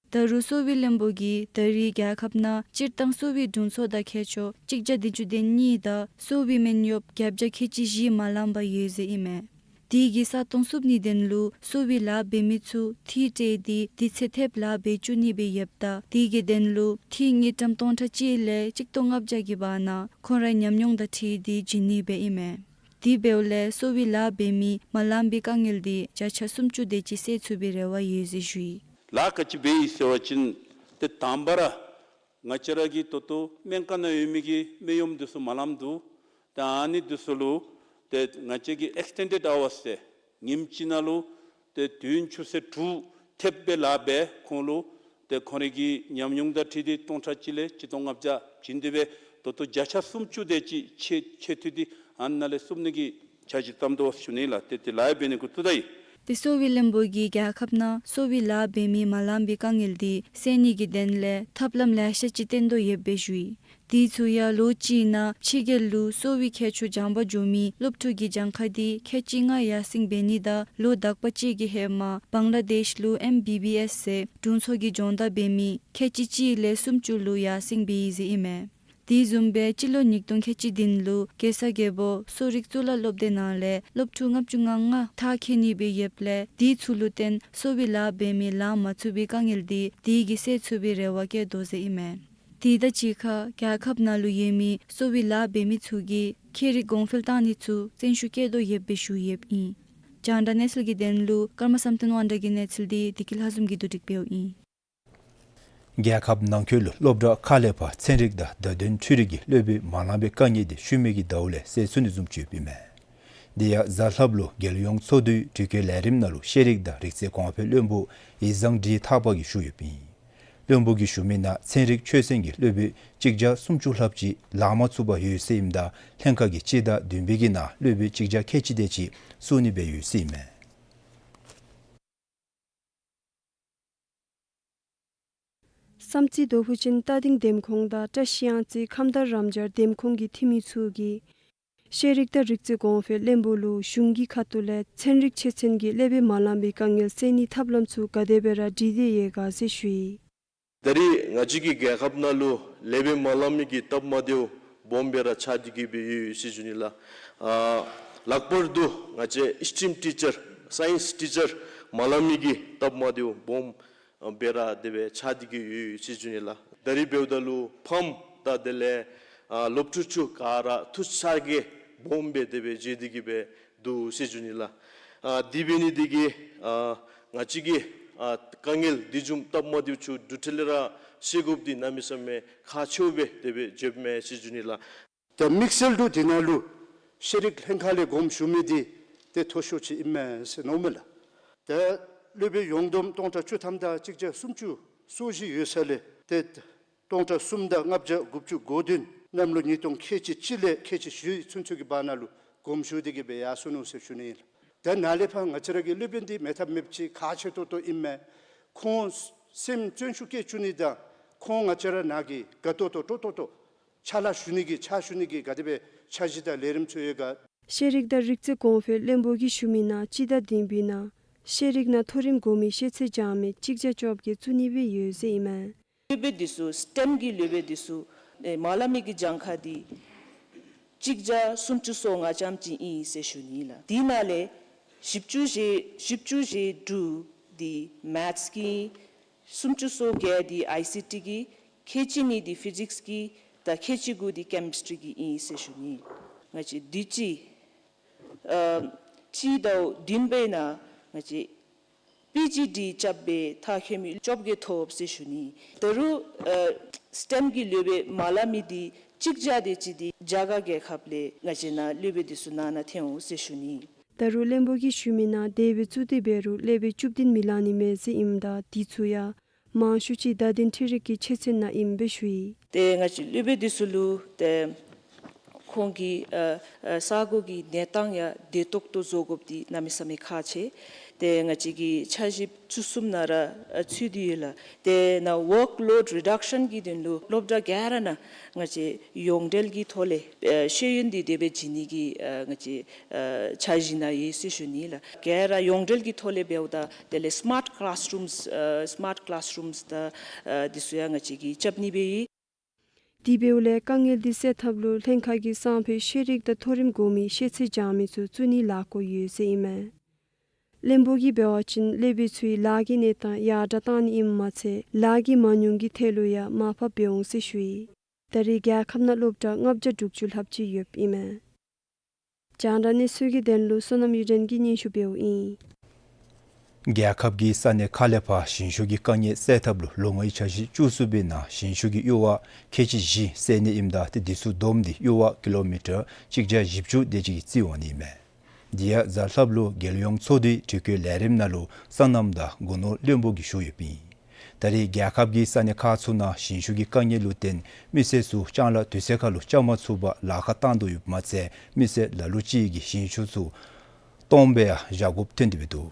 ད་རུང་གསོ་བའི་བློན་པོ་གིས་ད་རེས་རྒྱལ་ཁབ་ནང་སྤྱིར་བཏང་གསོ་བའི་དྲུང་འཚོ་དང་མཁས་མཆོག་གཅིག་བརྒྱ་བདུན་ཅུ་དོན་གཉིས་དང་གསོ་བའི་སྨན་གཡོགཔ་བརྒྱད་བརྒྱ་ཁལ་གཅིག་བཞི་མ་ལངམ་པར་ཡོད་ཟེར་ཨིན་མས། དེ་གི་ས་སྟོང་བསུབ་ནིའི་དོན་ལུ་གསོ་བའི་ལཱ་འབད་མི་ཚུ་འཐུས་སྤྲོད་དེ་དུས་ཚོད་ཐེབས་ལཱ་འབད་བཅུག་ནི་སྦེ་ཡོདཔ་ད་དེ་གི་དོན་ལུ་འཐུས་དངུལ་ཀྲམ་སྟོང་ཕྲག་གཅིག་ལས་གཅིག་སྟོང་ལྔ་བརྒྱ་གི་བར་ན་ཁོང་རའི་ཉམས་མྱོང་དང་འཁྲིལ་ཏེ་བྱིན་ནི་སྦེ་ཨིན་མས། དེ་འབདཝ་ལས་གསོ་བའི་ལཱ་འབད་མི་མ་ལངམ་པའི་དཀའ་ངལ་དེ་བརྒྱ་ཆ་སུམ་ཅུ་དེ་ཅིག་སེལ་ཚུགས་པའི་རེ་བ་ཡོད་ཟེར་ཞུ་ཡི། ལཱ་ག་ཅི་འབད་ཡི་ཟེར་བ་ཅིན་ཏེ་དང་པ་ར་ང་བཅས་ར་གི་ད་ལྟོ་སྨན་ཁང་ནང་ཡོད་མི་གི་སྨན་གཡོགཔ་འདི་ཚུ་མ་ལངམ་འདུག། ཏེ་ཨ་ནི་འདི་ཚུ་ལུ་ཏེ་ང་བཅས་ཀྱི་ཨེགསི་ཊེན་ཌེཌ་ཨ་ཝརསི་ཟེར་ཉིནམ་གཅིག་ནང་ལུ་ཏེ་དུས་ཡུན་ཆུ་ཚོད་དྲུག་ཐེབས་སྦེ་ལཱ་འབད་ཁོང་ལུ་ཏེ་ཁོང་རའི་གི་ཉམས་མྱོང་དང་འཁྲིལ་ཏེ་སྟོང་ཕྲག་གཅིག་ལས་གཅིག་སྟོང་ལྔ་བརྒྱ་བྱིན་ཏེ་སྦེ་ད་ལྟོ་བརྒྱ་ཆ་སུམ་ཅུ་དེ་ཅིག་ཆེ་ཆེ་མཐོ་འདི་ཨ་ནཱ་ལས་བསུབ་ནི་གི་འཆར་གཞི་བརྩམ་དོ་ཟེར་ཞུ་ནི་ལགས། ཏེ་དེ་ལཱ་འབད་ནི་འགོ་བཙུགས་ད་ཡི། ཏེ་གསོ་བའི་བློན་པོ་གིས་རྒྱལ་ཁབ་ནང་གསོ་བའི་ལཱ་འབད་མི་མ་ལངམ་པའི་དཀའ་ངལ་དེ་སེལ་ནི་གི་དོན་ལས་ཐབས་ལམ་ལེ་ཤ་ཅིག་བཏོན་དོ་ཡོདཔ་སྦེ་ཞུ་ཡི། དེ་ཚུ་ཡང་ལོ་གཅིག་ནང་ཕྱི་རྒྱལ་ལུ་གསོ་བའི་མཁས་མཆོག་སྦྱང་པར་འགྱོ་མི་སློབ་ཕྲུག་གི་གྱངས་ཁ་དེ་ཁལ་གཅིག་ལྔ་ཡར་སེང་འབད་ནི་དང་ལོ་དག་པ་གཅིག་གི་ཧེ་མ་བང་ལ་དེཤ་ལུ་ཨེམ་བི་བི་ཨེསི་ཟེར་དྲུང་འཚོ་གི་སྦྱོང་བརྡར་འབད་མི་ཁལ་གཅིག་གཅིག་ལས་སུམ་ཅུ་ལུ་ཡར་སེང་འབད་ཡི་ཟེར་ཨིན་མས། དེ་བཟུམ་སྦེ་སྤྱི་ལོ་ཉིས་སྟོང་ཁལ་གཅིག་བདུན་ལུ་གེ་སར་རྒྱལ་པོ་གསོ་རིག་གཙུག་ལག་སློབ་སྡེ་ནང་ལས་སློབ་ཕྲུག་ལྔ་བཅུ་ང་ལྔ་མཐར་འཁྱོལ་ནི་སྦེ་ཡོདཔ་ལས་དེ་ཚུ་ལུ་བརྟེན་གསོ་བའི་ལཱ་འབད་མི་ལང་མ་ཚུགས་པའི་དཀའ་ངལ་དེ་དེ་གིས་སེལ་ཚུགས་པའི་རེ་བ་བསྐྱེད་དོ་ཟེར་ཨིན་མས། དེ་དང་གཅིག་ཁར་རྒྱལ་ཁབ་ནང་ལུ་ཡོད་མི་གསོ་བའི་ལཱ་འབད་མི་ཚུ་གིས་ཁྱད་རིག་གོང་འཕེལ་བཏང་ནི་ཚུ་བརྩོན་ཤུགས་བསྐྱེད་དོ་ཡོདཔ་སྦེ་ཞུ་ཡོདཔ་ཨིན། རྒྱང་བསྒྲགས་གནས་ཚུལ་གྱི་དོན་ལུ་ཀརྨ་བསམ་གཏན་དབང་གྲགས་ཀྱི་གནས་ཚུལ་དེ་བདེ་སྐྱིད་ལྷ་འཛོམས་ཀྱིས་བསྡུ་སྒྲིག་འབདཝ་ཨིན། རྒྱལ་ཁབ་ནང་འཁོད་ལུ་སློབ་གྲྭ་ཁག་ལས་ཕར་ཚན་རིག་དང་བརྡ་དོན་འཕྲུལ་རིག་གི་སློབ་དཔོན་མ་ལང་པའི་དཀའ་ངལ་དེ་ཤུལ་མའི་གི་ཟླཝ་ལས་སེལ་ཚུགས་ནི་བཟུམ་ཅིག་ཡོདཔ་ཨིན་མས། དེ་ཡང་གཟའ་ལྷགཔ་ལུ་རྒྱལ་ཡོངས་ཚོགས་འདུའི་དྲི་བཀོད་ལས་རིམ་ནང་ལུ་ཤེས་རིག་དང་རིག་རྩལ་གོང་འཕེལ་བློན་པོ་ཡིག་བཟང་ཌི་ཐར་པ་གིས་ཞུ་ཡོདཔ་ཨིན། བློན་པོ་གིས་ཞུ་མི་ནང་ཚན་རིག་ཆོས་ཚན་གྱི་སློབ་དཔོན་གཅིག་བརྒྱ་སུམ་ཅུ་ལྷགཔ་ཅིག་ལང་མ་ཚུགས་པར་ཡོད་ཟེར་ཨིནམ་ད་ལྷན་ཁག་གིས་སྤྱི་ཟླ་བདུན་པའི་གི་ནང་སློབ་དཔོན་གཅིག་བརྒྱ་ཁལ་གཅིག་དེ་ཅིག་བཙུགས་ནི་སྦེ་ཡོད་ཟེར་ཨིན་མས། བསམ་རྩེ་རྡོ་ཕུ་ཅན་རྟ་སྡིང་འདེམས་ཁོངས་དང་བཀྲ་ཤིས་གཡང་རྩེ་ཁམས་དྭངས་རམ་སྦྱར་འདེམས་ཁོངས་ཀྱི་འཐུས་མི་ཚུ་གིས་ཤེས་རིག་དང་རིག་རྩལ་གོང་འཕེལ་བློན་པོ་ལུ་གཞུང་གི་ཁ་ཐུག་ལས་ཚན་རིག་ཆེད་ཚན་གྱི་སློབ་དཔོན་མ་ལང་པའི་དཀའ་ངལ་སེལ་ནིའི་ཐབས་ལམ་ཚུ་ག་དེ་སྦེ་ར་སྒྲིག་སྟེ་ཡོད་ག་ཟེར་ཞུ་ཡི། ད་རེས་ང་བཅས་ཀྱི་རྒྱལ་ཁབ་ནང་ལུ་སློབ་དཔོན་མ་ལང་མི་གི་སྟབས་མ་བདེཝ་སྦོམ་སྦེ་ར་ཆགས་ཏེ་གི་སྦེ་ཡོད་ཟེར་ཞུ་ནི་ལགས། ཨ་ལྷག་པར་དུ་ང་བཅས་ཨིསི་ཊིམ་ཊི་ཅར་སའིནསི་ཊི་ཅར་མ་ལང་མི་གི་སྟབས་མ་བདེཝ་སྦོམ་སྦེ་ར་དེ་སྦེ་ཆགས་ཏེ་གི་ཡོད་ཟེར་ཞུ་ནི་ལགས། ད་རེས་འབདཝ་ད་ལུ་ཕམ་དང་དེ་ལས་ཨ་སློབ་ཕྲུག་ཚུ་ག་ར་ཐུགས་ཚ་གྱང་སྦོམ་སྦེ་དེ་སྦེ་བྱས་ཏེ་གི་སྦེ་འདུག་ཟེར་ཞུ་ནི་ལགས། ཨ་དེ་འབད་ནི་དེ་གིས་ཨ་ང་བཅས་ཀྱིས་ཨ་དཀའ་ངལ་དེ་བཟུམ་སྟབས་མ་བདེཝ་ཚུ་འགྲུལ་འཕྲིན་ལས་ར་སེལ་དགོཔ་འདི་གནམ་མེད་ས་མེད་ཁག་ཆེཝ་སྦེ་དེ་སྦེ་བརྗོདཔ་མས་ཟེར་ཞུ་ནི་ལགས། ད་དམིགས་བསལ་དུ་དེ་ནང་ལུ་ཤེས་རིག་ལྷན་ཁག་ལས་དགོངསམ་ཞུ་མི་འདི་ཏེ་མཐོ་ཤོས་ཅིག་ཨིན་མས་ཟེར་མནོཝ་མས་ལགས། ད་སློབ་དཔོན་ཡོངས་བསྡོམས་སྟོང་ཕྲག་བཅུ་ཐམ་དང་གཅིག་བརྒྱ་སུམ་ཅུ་སོ་བཞི་ཡོད་ས་ལས་ཏེ་སྟོང་ཕྲག་གསུམ་དང་ལྔ་བརྒྱ་དགུ་བཅུ་གོ་བདུན་གནམ་ལོ་ཉིས་སྟོང་ཁལ་གཅིག་གཅིག་ལས་ཁལ་གཅིག་བཞི་ཚུན་ཚོད་ཀྱི་བར་ན་ལུ་དགོངསམ་ཞུ་སྟེ་གི་སྦེ་ཡར་སོ་ནུག་ཟེར་ཞུ་ནི་ཨིན། ད་ནཱ་ལས་ཕར་ང་བཅས་ར་གི་སློབ་དཔོན་འདི་མེད་ཐབས་མེདཔ་ཅིག་ཁག་ཆེ་ཏོག་ཏོ་ཨིན་མས། ཁོང་སེམས་བརྩོན་ཤུགས་བསྐྱེད་བཅུག་ནི་དང་ཁོང་ང་བཅས་ར་ནང་གི་དགའ་ཏོག་ཏོ་སྤྲོ་ཏོག་ཏོ་ཕྱག་ལཱ་ཞུ་ནི་གི་ཕྱག་ཞུ་ནི་གི་ག་དེ་སྦེ་འཆར་གཞི་དང་ལས་རིམ་ཚུ་ཡོད་ག། ཤེས་རིག་དང་རིག་རྩལ་གོང་འཕེལ་བློན་པོ་གིས་ཞུ་མི་ནང་སྤྱི་ཟླ་བདུན་པའི་ནང་ཤེས་རིག་ནང་མཐོ་རིམ་གོང་མའི་ཤེས་ཚད་སྦྱང་མི་གཅིག་བརྒྱ་བཅོ་བརྒྱད་བཙུགས་ནི་སྦེ་ཡོད་ཟེར་ཨིན་མས། སློབ་དཔོན་འདི་ཚུ་སི་ཊེམ་གྱི་སློབ་དཔོན་འདི་ཚུ་ཨེ་མ་ལང་མི་གི་གྱངས་ཁ་འདི་གཅིག་བརྒྱ་སུམ་ཅུ་སོ་ལྔ་ཙམ་ཅིག་ཨིན་ཟེར་ཞུ་ནི་ལགས། དེ་ནང་ལས་བཞི་བཅུ་ཞེ་བཞི་བཅུ་ཞེ་དྲུག་འདི་མེཐསི་གི་སུམ་ཅུ་སོ་བརྒྱད་འདི་ཨའི་སི་ཊི་གི་ཁལ་གཅིག་གཉིས་འདི་ཕི་ཟིགསི་གི་དང་ཁལ་གཅིག་དགུ་འདི་ཀེ་མིསི་ཊི་རི་གི་ཨིན་ཟེར་ཞུ་ནི། ང་བཅས་དུས་ཅི་ཨ་སྤྱི་ཟླ་བདུན་པའི་ནང་ང་བཅས་པི་ཇི་ཌི་རྐྱབ་སྦེ་མཐར་འཁྱོལ་མི་བཅོ་བརྒྱད་ཐོབ་ཟེར་ཞུ་ནི། ད་རུང་ཨ་སི་ཊེམ་གྱི་སློབ་དཔོན་མ་ལང་མི་འདི་གཅིག་བརྒྱ་དེ་ཅིག་འདི་རྒྱ་གར་རྒྱལ་ཁབ་ལས་ང་བཅས་ནཱ་སློབ་དཔོན་འདི་ཚུ་ནང་ན་ཐོན་འོང་ཟེར་ཞུ་ནི། ད་རུང་བློན་པོ་གིས་ཞུ་མི་ནང་དེ་སྦེ་བཙུགས་ཏེ་འབད་རུང་སློབ་དཔོན་བཅུ་བདུན་མི་ལང་ནི་མས་ཟེར་ཨིནམ་ད་དེ་ཚུ་ཡང་མང་ཤོས་ཅིག་བརྡ་དོན་འཕྲུལ་རིག་གི་ཆོས་ཚན་ནང་ཨིནམ་སྦེ་ཞུ་ཡི། ཏེ་ང་བཅས་སློབ་དཔོན་འདི་ཚུ་ལུ་ཏེ་ཁོང་གི་ཨ་ཨ་ས་གོ་གི་གནས་སྟངས་ཡང་བདེ་ཏོག་ཏོ་བཟོ་དགོཔ་འདི་གནམ་མེད་ས་མེད་ཁག་ཆེ། ཏེ་ང་བཅས་ཀྱིས་འཆར་གཞི་བཅུ་གསུམ་ནང་ར་ཨ་ཚུད་དེ་ཡོད་ལགས། ཏེ་ནཱ་ཝརཀ་ལོཌ་རི་ཌག་ཤཱན་གྱི་དོན་ལུ་སློབ་གྲྭ་ག་ར་ནང་ང་བཅས་ཡོངས་འབྲེལ་གྱི་ཐོག་ལས་ཨ་ཤེས་ཡོན་འདི་དེ་སྦེ་བྱིན་ནི་གི་ཨ་ང་བཅས་ཨ་འཆར་གཞི་ནང་ཡོད་ཟེར་ཞུ་ནི་ལགས། ག་ར་ཡོངས་འབྲེལ་གྱི་ཐོག་ལས་འབདཝ་ད་དེ་ལས་སི་མཱཊ་ཀི་ལཱསི་རུམསི་ཨ་སི་མཱཊ་ཀི་ལཱསི་རུམསི་དང་ཨ་འདི་ཚུ་ཡང་ང་བཅས་ཀྱིས་རྐྱབ་ནི་སྦེ་ཡོད། དེ་འབདཝ་ལས་དཀའ་ངལ་འདི་སེལ་ཐབས་ལུ་ལྷན་ཁག་གིས་སང་ཕོད་ཤེས་རིག་དང་མཐོ་རིམ་གོང་མའི་ཤེས་ཚད་སྦྱང་མི་ཚུ་བཙུགས་ནིའི་ལས་འགུལ་ཡོད་ཟེར་ཨིན་མས། བློན་པོ་གིས་འབད་བ་ཅིན་སློབ་དཔོན་ཚུའི་ལཱ་གི་གནས་སྟངས་ཡར་དྲག་གཏང་ནི་ཨིནམ་མ་ཚད་ལཱ་གི་མ་དངུལ་གྱི་ཐད་ལུ་ཡང་མར་ཕབ་འབད་འོང་ཟེར་ཞུ་ཡི། ད་རེས་རྒྱལ་ཁབ་ནང་སློབ་གྲྭ་ལྔ་བརྒྱ་དྲུག་ཅུ་ལྷགཔ་ཅིག་ཡོདཔ་ཨིན་མས། རྒྱང་བསྒྲགས་གནས་ཚུལ་གྱི་དོན་ལུ་བསོད་ནམས་གཡུ་སྒྲོན་གྱིས་སྙན་ཞུ་འབདཝ་ཨིན། རྒྱལ་ཁབ་ཀྱི་ས་གནས་ཁག་ལས་ཕར་ཞིང་ཆུ་གི་དཀའ་ངལ་སེལ་ཐབས་ལུ་ལོ་ལྔའི་འཆར་གཞི་བཅུ་གསུམ་པའི་ནང་ཞིང་ཆུ་གི་གཡུར་བ་ཁལ་གཅིག་བཞི་སེལ་ནི་ཨིནམ་ད་ཏེ་དེ་ཚུ་བསྡོམས་ཏེ་གཡུར་བ་ཀི་ལོ་མི་ཊར་གཅིག་བརྒྱ་བཞི་བཅུ་དེ་ཅིག་གིས་རྩིས་འོང་ནི་ཨིན་མས། དེ་ཡང་གཟའ་ལྷགཔ་ལུ་རྒྱལ་ཡོངས་ཚོགས་འདུའི་དྲི་བཀོད་ལས་རིམ་ནང་ལུ་སོ་ནམ་དང་སྒོ་ནོར་བློན་པོ་གིས་ཞུ་ཡོདཔ་ཨིན། ད་རེས་རྒྱལ་ཁབ་ཀྱི་ས་གནས་ཁག་ཚུ་ནང་ཞིང་ཆུ་གི་དཀའ་ངལ་ལུ་བརྟེན་མི་སེར་ཚུ་ལྕང་ལཱ་དུས་ཚོད་ཁར་ལུ་རྐྱབ་མ་ཚུགས་པར་ལཱ་ཁག་བཏང་དོ་ཡོདཔ་མ་ཚད་མི་སེར་ལ་ལུ་ཅིག་གིས་ཞིང་ཆུ་ཚུ་སྟོངམ་སྦེ་ཡང་བཞག་དགོཔ་ཐོན་ཏེ་འབད་འདུག།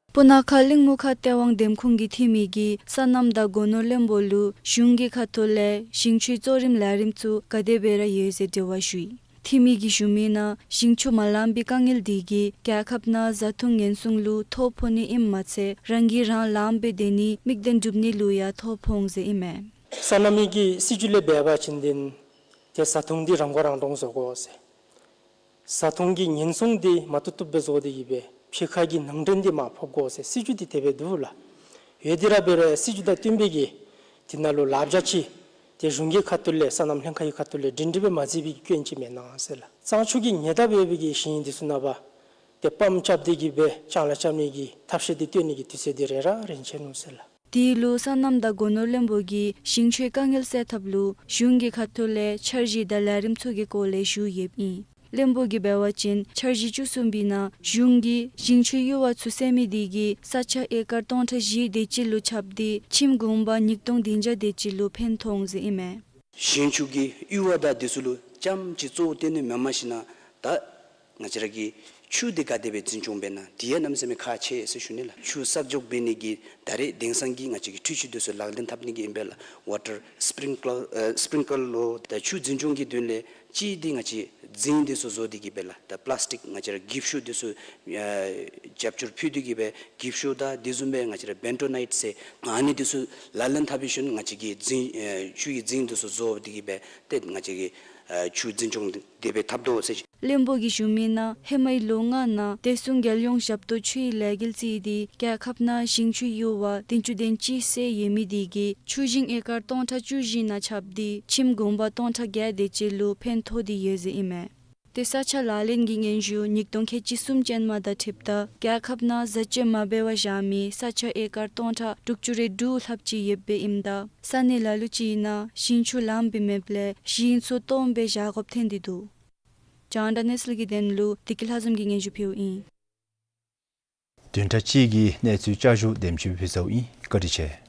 སྤུ་ན་ཁ་གླིང་མུ་ཁ་སྟེས་དབང་འདེམས་ཁོངས་ཀྱི་འཐུས་མི་གིས་སོ་ནམ་དང་སྒོ་ནོར་བློན་པོ་ལུ་གཞུང་གི་ཁ་ཐུག་ལས་ཞིང་ཆུའི་གཙོ་རིམ་ལས་རིམ་ཚུ་ག་དེ་སྦེ་ར་ཡོད་ཟེར་དྲི་བ་ཞུ་ཡི། འཐུས་མི་གིས་ཞུ་མི་ནང་ཞིང་ཆུ་མ་ལང་པའི་དཀའ་ངལ་འདི་གིས་རྒྱལ་ཁབ་ནང་བཟའ་འཐུང་ཉེན་སྲུང་ལུ་ཐོ་ཕོག་ནི་ཨིནམ་མ་ཚད་རང་གིས་རང་ལངམ་སྦེ་སྡོད་ནིའི་དམིགས་དོན་སྒྲུབ་ནི་ལུ་ཡང་ཐོ་ཕོག་འོང་ཟེར་ཨིན་མས། སོ་ནམ་གྱི་སྲིད་བྱུས་ལས་འབད་བ་ཅིན་འདི་ཏེ་བཟའ་འཐུང་འདི་རང་མགོ་རང་འདྲོངས་བཟོ་དགོ་ཟེར། བཟའ་འཐུང་གི་ཉེན་སྲུང་འདི་མ་བཏུབ་བཏུབ་སྦེ་བཟོ་སྟེ་གི་སྦེ་ཕྱི་ཁ་གི་ནང་འདྲེན་འདི་མར་ཕབ་དགོ་ཟེར་སྲིད་བྱུས་འདི་དེ་སྦེ་འདུག་ལགས། ཡོད་དེ་ར་འབད་རུང་སྲིད་བྱུས་དང་བསྟུན་པའི་གི་དེ་ནང་ལུ་ལག་ཆ་ཅིག་ཏེ་གཞུང་གི་ཁ་ཐུག་ལས་སོ་ནམ་ལྷན་ཁག་གི་ཁ་ཐུག་ལས་སྒྲིང་སྒྲི་སྦེ་མ་མཛད་པའི་གི་སྐྱོན་ཅིག་མེན་ན་ཟེར་ལགས། གཙང་ཆུ་གི་ཉེ་འདབས་ཡོད་པའི་གི་ཞིང་འདི་ཚུ་ནང་པ་ཏེ་པམཔ་རྐྱབ་སྟེ་གི་སྦེ་ལྕང་ལཱ་རྐྱབ་ནི་གི་ཐབས་ཤེས་འདི་སྟོན་ནི་གི་དུས་ཚོད་འདི་རན་ར་རན་ཆི་ནུག་ཟེར་ལགས། དེ་ལུ་སོ་ནམ་དང་སྒོ་ནོར་བློན་པོ་གིས་ཞིང་ཆུའི་དཀའ་ངལ་སེལ་ཐབས་ལུ་གཞུང་གི་ཁ་ཐུག་ལས་འཆར་གཞི་དང་ལས་རིམ་ཚུ་གི་སྐོར་ལས་ཞུ་ཡོདཔ་ཨིན། བློན་པོ་གིས་འབད་བ་ཅིན་འཆར་གཞི་བཅུ་གསུམ་པའི་ནང་གཞུང་གིས་ཞིང་ཆུའི་གཡུར་བ་ཚུ་སེལ་མི་དེ་གིས་ས་ཆ་ཨེ་ཀར་སྟོང་ཕྲག་བཞི་དེ་ཅིག་ལུ་ཁྱབ་སྟེ་ཁྱིམ་གུང་པ་ཉིས་སྟོང་བདུན་བརྒྱ་དེ་ཅིག་ལུ་ཕན་ཐོགས་འོང་ཟེར་ཨིན་མས། ཞིང་ཆུ་གི་གཡུར་བ་དང་དེ་ཚུ་ལུ་རྐྱངམ་གཅིག་གཙོ་བོ་བཏོན་ནི་མེན་མ་གཞི་ན་ད་ང་བཅས་ར་གི་ཆུ་དེ་ག་དེ་སྦེ་འཛིན་སྐྱོང་འབད་ན་དེ་ཡང་གནམ་མེད་ས་མེད་ཁག་ཆེ་ཟེར་ཞུ་ནི་ལགས། ཆུ་བསགས་འཇོག་འབད་ནི་གི་ད་རེས་དེང་སང་གི་ང་བཅས་ཀྱི་འཕྲུལ་ཆས་དེ་ཚུ་ལག་ལེན་འཐབ་ནི་གི་ཨིན་པས་ལགས། ཝ་ཊར་སི་པི་རིང་ཀི་ལར་ཨ་སི་པི་རིང་ཀི་ལར་ལོ། ད་ཆུ་འཛིན་སྐྱོང་གི་དོན་ལས་གཅིག་འདི་ང་བཅས་རྫིང་དེ་ཚུ་བཟོ་སྟེ་གི་སྦེ་ལགས། ད་པ་ལཱསི་ཊིག་ང་བཅས་ར་འགྱིབ་ཤོག་དེ་ཚུ་ཨ་རྒྱབ་སྐྱོར་ཕུལ་ཏེ་གི་སྦེ་འགྱིབ་ཤོག་དང་དེ་བཟུམ་སྦེ་ང་བཅས་ར་བེན་ཊོ་ནའིཊ་ཟེར་ཨ་ནི་དེ་ཚུ་ལག་ལེན་འཐབ་པའི་ཤུལ་ང་བཅས་ཀྱིས་རྫིང་ཨ་ཆུ་ཡི་རྫིང་དེ་ཚུ་བཟོ་སྟེ་གི་སྦེ་ཏེ་ང་བཅས་ཀྱིས་ཨ་ཆུ་འཛིན་སྐྱོང་དེ་སྦེ་འཐབ་དོ་ཟེར། བློན་པོ་གིས་ཞུ་མི་ནང་ཧེ་མའི་ལོ་ལྔ་ནང་བདེ་སྲུང་རྒྱལ་ཡོངས་ཞབས་ཏོག་ཆུའི་ལས་འགུལ་རྩིས་ཏེ་རྒྱལ་ཁབ་ནང་ཞིང་ཆུའི་གཡུར་བ་བདུན་ཅུ་དོན་གཅིག་སེལ་ཡོད་མི་དེ་གིས་ཆུ་ཞིང་ཨེ་ཀར་སྟོང་ཕྲག་བཅུ་བཞི་ནང་ཁྱབ་སྟེ་ཁྱིམ་གུང་པ་སྟོང་ཕྲག་བརྒྱད་དེ་ཅིག་ལུ་ཕན་ཐོགས་ཏེ་ཡོད་ཟེར་ཨིན་མས། ཏེ་ས་ཆ་ལག་ལེན་གྱི་སྙན་ཞུ་ཉིས་སྟོང་ཁལ་གཅིག་གསུམ་ཅན་མ་དང་འཁྲིལཝ་ད་རྒྱལ་ཁབ་ནང་བཟའ་སྤྱོད་མ་འབད་བར་བཞག་མི་ས་ཆ་ཨེ་ཀར་སྟོང་ཕྲག་དྲུག་ཅུ་རེ་དྲུག་ལྷགཔ་ཅིག་ཡོདཔ་ཨིནམ་ད་ས་གནས་ལ་ལུ་ཅིག་ནང་ཞིང་ཆུ་ལངམ་སྦེ་མེདཔ་ལས་ཞིང་ཚུ་སྟོངམ་སྦེ་བཞག་དགོཔ་ཐོན་ཏེ་འདུག། རྒྱང་བསྒྲགས་གནས་ཚུལ་གྱི་དོན་ལུ་བདེ་སྐྱིད་ལྷ་འཛོམས་ཀྱིས་སྙན་ཞུ་ཕུལཝ་ཨིན། བདུན་ཕྲག་གཅིག་གི་གནས་ཚུལ་བསྐྱར་ཞུ་དེམ་ཅིག་སྦེ་ཕུལཝ་ཨིན། བཀའ་དྲིན་ཆེ།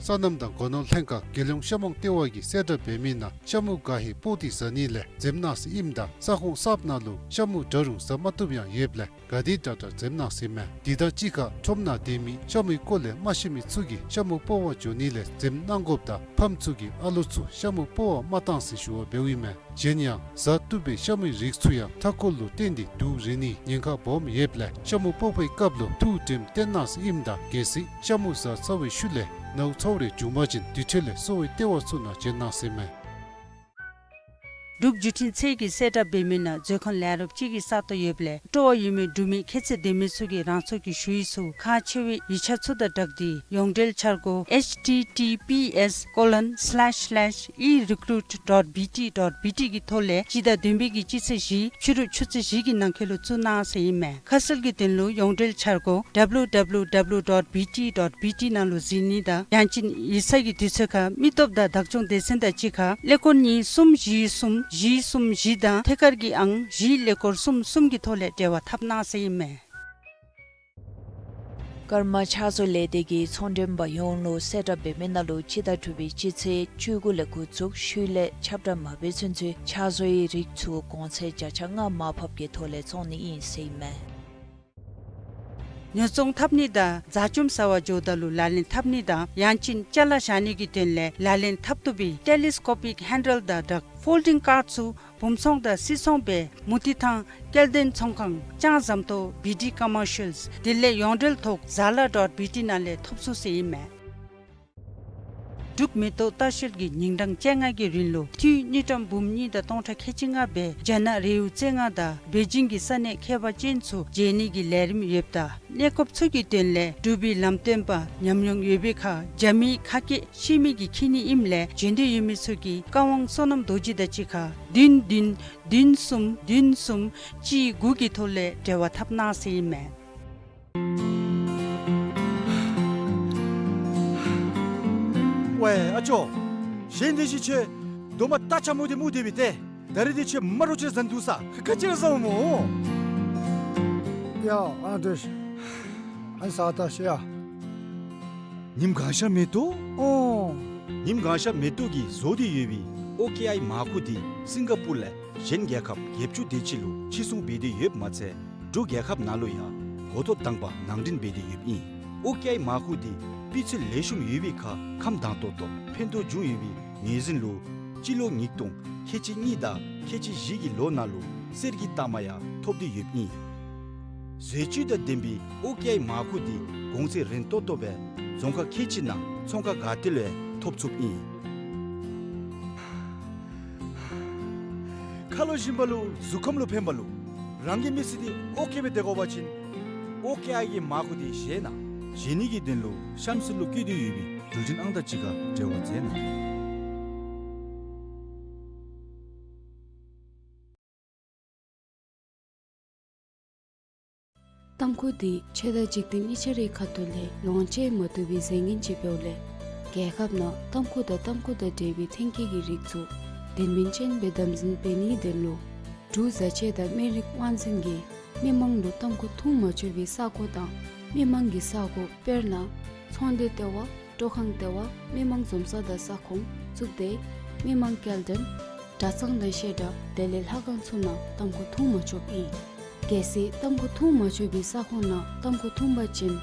སོ་ནམ་དང་སྒོ་ནོར་ལྷན་ཁག་རྒྱལ་ཡོངས་ཤ་མོང་ལྟེ་བ་གིས་གསལ་བསྒྲགས་འབད་མི་ནང་ཤ་མུ་ག་ཧེ་སྤོག་སྟེ་ཟ་ནི་ལས་འཛེམ་གནང་ཟེར་ཨིནམ་ད་ས་ཁོངས་གསརཔ་ནང་ལུ་ཤ་མུ་འདྲ་རུང་ཟ་མ་བཏུབ་ཡང་ཡོདཔ་ལས་ག་དེ་དྲག་དྲག་འཛེམ་གནང་ཟེར་ཨིན་མས། དེ་དང་གཅིག་ཁར་ཁྲོམ་ནང་སྡོད་མི་ཤ་མུའི་སྐོར་ལས་མ་ཤེས་མི་ཚུ་གིས་ཤ་མུ་སྤོག་པར་འགྱོ་ནི་ལས་འཛེམ་གནང་དགོཔ་དང་ཕམ་ཚུ་གིས་ཨ་ལོ་ཚུ་ཤ་མུ་སྤོག་པར་མ་གཏང་ཟེར་ཞུ་བ་འབདཝ་ཨིན་མས། གཞན་ཡང་ཟ་བཏུབ་པའི་ཤ་མུའི་རིགས་ཚུ་ཡང་མཐའ་འཁོར་ལུ་བརྟེན་ཏེ་དུག་རེག་ནིའི་ཉེན་ཁ་སྦོམ་ཡོདཔ་ལས་ཤ་མུ་སྤོག་པའི་སྐབས་ལུ་ཐུགས་དྲནམ་བཏོན་གནང་ཟེར་ཨིནམ་ད་གལ་སྲིད་ཤ་མུ་ཟ་ཚར་བའི་ཤུལ་ལས་ནཝ་ཚཝ་རེ་བྱུང་པ་ཅིན་དེ་འཕྲོ་ལས་གསོ་བའི་ལྟེ་བ་ཚུ་ནང་བྱོན་གནང་ཟེར་ཨིན་མས། འབྲུག་བརྒྱུད་འཕྲིན་ཚད་ཀྱིས་གསལ་བསྒྲགས་འབད་མི་ནང་མཛོད་ཁང་ལས་རོགསཔ་ཅིག་གི་ས་སྟོང་ཡོདཔ་ལས་སྤྲོ་བ་ཡོད་མི་འབྲུག་མི་ཁྱད་ཚད་ལྡན་མི་ཚུ་གིས་རང་སོའི་ཞུ་ཡིག་ཚུ་ཁག་ཆེ་བའི་ཡིག་ཆ་ཚུ་དང་སྦྲགས་ཏེ་ཡོངས་འབྲེལ་འཆར་སྒོ་H T T P S colon slash slash e recruit dot B T dot B T གི་ཐོག་ལས་སྤྱི་ཟླ་བདུན་པའི་གི་སྤྱི་ཚེས་བཞི་ཕྱི་རུ་ཆུ་ཚོད་བཞི་གི་ནང་འཁོད་ལུ་བཙུགས་གནང་ཟེར་ཨིན་མས། ཁ་གསལ་གྱི་དོན་ལུ་ཡོངས་འབྲེལ་འཆར་སྒོ W W W dot B T dot B T ནང་ལུ་གཟིགས་ནི་དང་ཡང་ཅིན་ཡིག་ཚང་གི་དུས་ཚོད་ཁར་མི་སྟོབས་དང་བདག་སྐྱོང་སྡེ་ཚན་དང་གཅིག་ཁར་ཀླད་ཀོར་གཉིས་གསུམ་བཞི་གསུམ་བཞི་གསུམ་བཞི་དང་ཐད་ཀར་གྱི་ཨང་བཞི་ཀླད་ཀོར་གསུམ་གསུམ་གྱི་ཐོག་ལས་འབྲེལ་བ་འཐབ་གནང་ཟེར་ཨིན་མས། ཀརྨ་ཕྱག་མཛོད་ལས་སྡེ་གིས་ཚོང་མགྲོན་པ་ཡོངས་ལུ་གསལ་བསྒྲགས་འབད་མི་ནང་ལུ་སྤྱི་ཟླ་དྲུག་པའི་སྤྱི་ཚེས་བཅུ་དགུ་ལས་འགོ་བཙུགས་ཤུལ་ལས་ཁྱབ་བསྒྲགས་མ་འབད་ཚུན་ཚོད་ཕྱག་མཛོད་ཀྱི་རིགས་ཚུ་གོང་ཚད་བརྒྱ་ཆ་ལྔ་མར་ཕབ་ཀྱི་ཐོག་ལས་བཙོང་ནི་ཨིན་ཟེར་ཨིན་མས། ཉོ་ཚོང་འཐབ་ནི་དང་ཟ་བཅོམ་ཟ་བར་འགྱོཝ་ད་ལུ་ལག་ལེན་འཐབ་ནི་དང་ཡང་ཅིན་ཅ་ལ་བཞག་ནི་གི་དོན་ལས་ལག་ལེན་འཐབ་བཏུབ་པའི་ཊེ་ལི་སི་ཀོ་པིག་ཧེན་ཌལ་དང་སྦྲགས་ཕོལ་ཌིང་ཀཱརཌ་ཚུ་བུམ་ཚོང་དང་སིལ་ཚོང་སྦེ་མུ་ཏིག་ཐང་སྐྱེ་ལྡན་ཚོང་ཁང་ལྕང་ཟམ་ཏོག་བི་ཌི་ཀོ་མར་ཤལ་དེ་ལས་ཡོངས་འབྲེལ་ཐོག་ཛ་ལ་ཌོཊ་བི་ཊི་ནང་ལས་ཐོབ་ཚུགས་ཟེར་ཨིན་མས། འབྲུག་མེ་ཏོག་ལྟ་བཤལ་གྱིས་ཉིན་གྲངས་བཅོ་ལྔ་གི་རིང་ལུ་འཐུས་དངུལ་ཀྲམ་འབུམ་གཉིས་དང་སྟོང་ཕྲག་ཁལ་གཅིག་ལྔ་སྦེ་རྒྱ་ནག་རི་བོ་རྩེ་ལྔ་དང་པེ་ཅིང་གི་ས་གནས་ཁྱད་པར་ཅན་ཚུ་མཇལ་ནི་གི་ལས་རིམ་ཡོདཔ་ད་གནས་སྐོརཔ་ཚུ་གི་དོན་ལས་འབྲུག་པའི་ལམ་སྟོན་པ་ཉམས་མྱོང་ཡོད་པའི་ཁར་རྒྱ་མིའི་ཁ་སྐད་ཤེས་མི་གིས་འཁྱིད་ནི་ཨིནམ་ལས་འབྱོན་འདོད་ཡོད་མི་ཚུ་གིས་བཀའ་དབང་བསོད་ནམས་རྡོ་རྗེ་དང་གཅིག་ཁར་བདུན་བདུན་བདུན་གསུམ་བདུན་གསུམ་གཅིག་དགུ་གི་ཐོག་ལས་འབྲེལ་བ་འཐབ་གནང་ཟེར་ཨིན་མས། ཝའེ་ཨ་ཅོ། གཞན་དེ་ཅིག་ཁྱོད་སྡོམ་པ་རྟ་ཆ་མུ་དེ་མུ་དེ་སྦེ་ཏེ། ད་རིས་དེ་ཁྱོད་མ་རོ་ཅིག་ར་བཟའ་ནི་འདུག་ས། ག་ཅི་ར་བཟའཝ་སྨོ། ཡ་ཨ་དེ་ཨ་ཟ་ད་ཤི་ཡ། ཉིམ་གང་ཤར་མེ་ཏོག། ཨོ། ཉིམ་གང་ཤར་མེ་ཏོག་གིས་བཟོ་སྟེ་ཡོད་པའི་ཨོ་ཀེ་ཨའི་མར་ཁུ་དེ་སིང་ག་པུར་ལས་ གཞན་རྒྱལ་ཁབ་བརྒྱད་ཅུ་དེ་ཅིག་ལུ་ཕྱིར་ཚོང་འབད་དེ་ཡོདཔ་མ་ཚད་འབྲུག་རྒྱལ་ཁབ་ནང་ལུ་ཡང་འགོ་ཐོག་དང་པ་ནང་འདྲེན་འབད་དེ་ཡོདཔ་ཨིན། ཨོ་ཀེ་ཨའི་མར་ཁུ་འདི་སྤུས་ཚད་ལེགས་ཤོམ་ཡོད་པའི་ཁར་ཁམས་དྭངས་ཏོག་ཏོ་ཕན་ཐོགས་བྱུང་ཡོད་པའི་ངོས་འཛིན་ལུ་སྤྱི་ལོ་ཉིས་སྟོང་ཁལ་གཅིག་གཉིས་དང་ཁལ་གཅིག་བཞི་གི་ལོ་ནང་ལུ་གསེར་གྱི་རྟགས་མ་ཡང་ཐོབ་སྟེ་ཡོདཔ་ཨིན། བཟོ་བཅོས་དང་ལྡན་པའི་ཨོ་ཀེ་ཨའི་མར་ཁུ་འདི་གོང་ཚད་རན་ཏོག་ཏོ་སྦེ་རྫོང་ཁག་ཁལ་གཅིག་ནང་ཚོང་ཁང་ག་ཏེ་ལུ་ཡང་ཐོབ་ཚུགསཔ་ཨིན། ཁ་ལོ་ཞིམ་པ་ལུ་གཟུགས་ཁམས་ལུ་ཕན་པ་ལུ་རང་གི་མི་ཚེ་འདི་ཨོ་ཀེ་སྦེ་སྡོད་དགོ་པ་ཅིན་ཨོ་ཀེ་ཨའི་གི་མར་ཁུ་འདི་བཞེས་གནང་། བཞེས་ནི་གི་དོན་ལུ་གཤམ་གསལ་ལུ་བཀོད་དེ་ཡོད་པའི་འགྲུལ་འཕྲིན་ཨང་རྟགས་ཅིག་ཁར་འབྲེལ་བ་མཛད་གནང་། ཏམ་ཁུ་འདི་ཆོས་དང་འཇིག་རྟེན་གཉིས་ཆ་རའི་ཁ་ཐུག་ལས་ལོངས་སྤྱོད་མ་བཏུབ་པའི་རྫས་ངན་ཅིག་འབདཝ་ལས་རྒྱལ་ཁབ་ནང་ཏམ་ཁུ་དང་ཏམ་ཁུ་དང་འབྲེལ་བའི་ཐོན་སྐྱེད་ཀྱི་རིགས་ཚུ་དོན་སྨིན་ཅན་སྦེ་དམ་འཛིན་འབད་ནིའི་དོན་ལུ་འབྲུག་བཟའ་ཆས་དང་སྨན་རིགས་དབང་འཛིན་གྱིས་མི་མང་ལུ་ཏམ་ཁུ་འཐུང་མ་ཆོག་པའི་ས་གོ་དང་མི་མང་གི་ས་གོ་དཔེར་ན་ཚོང་སྡེ་ལྟེ་བ། སྤྲོ་ཁང་ལྟེ་བ། མི་མང་འཛོམས་ས་དང་ས་ཁོངས་བཙུགས་ཏེ་མི་མང་སྐྱེལ་འདྲེན་གྲྭ་ཚང་དང་བཤད་གྲྭ་དེ་ལས་ལྷ་ཁང་ཚུ་ནང་ཏམ་ཁུ་འཐུང་མ་ཆོགཔ་ཨིན། གལ་སྲིད་ཏམ་ཁུ་འཐུང་མ་ཆོག་པའི་ས་ཁོངས་ནང་ཏམ་ཁུ་འཐུང་པ་ཅིན་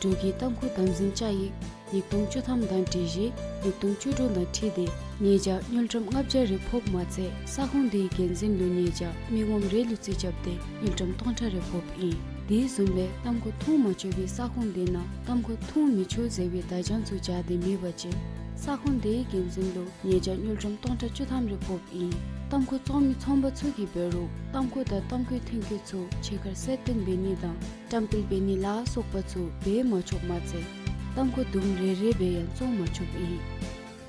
འབྲུག་གི་ཏམ་ཁུ་དམ་འཛིན་བཅའ་ཡིག་ཉིས་སྟོང་བཅུ་ཐམ་དང་སྒྲིག་གཞི་ཉིས་སྟོང་བཅུ་དྲུག་དང་འཁྲིལ་ཏེ་ཉེས་བྱ་དངུལ་ཀྲམ་ལྔ་བརྒྱ་རེ་ཕོགཔ་མ་ཚད་ས་ཁོངས་དེའི་འགན་འཛིན་ལུ་ཉེས་བྱ་མི་ངོམ་རེ་ལུ་རྩིས་རྐྱབ་སྟེ་དངུལ་ཀྲམ་སྟོང་ཕྲག་རེ་ཕོགཔ་ཨིན། དེ་བཟུམ་སྦེ་ཏམ་ཁུ་འཐུང་མ་ཆོག་པའི་ས་ཁོངས་དེ་ནང་ཏམ་ཁུ་འཐུང་མི་ཆོག་ཟེར་བའི་བརྡ་བྱང་ཚུ་སྦྱར་ཏེ་མེད་པ་ཅིན་ས་ཁོངས་དེའི་འགན་འཛིན་ལུ་ཉེས་བྱ་དངུལ་ཀྲམ་སྟོང་ཕྲག་བཅུ་ཐམ་རེ་ཕོགཔ་ཨིན། ཏམ་ཁུ་བཙོང་མི་ཚོང་པ་ཚུ་གིས་འབད་རུང་ཏམ་ཁུ་དང་ཏམ་ཁུའི་ཐོན་སྐྱེད་ཚུ་ཕྱི་ཁར་གསལ་སྟོན་འབད་ནི་དང་བཀྲམ་སྤེལ་འབད་ནི་ལ་སོགས་པ་ཚུ་འབད་མ་ཆོགཔ་མ་ཚད་ཏམ་ཁུ་དུམ་རེ་རེ་སྦེ་ཡང་བཙོང་མ་ཆོགཔ་ཨིན།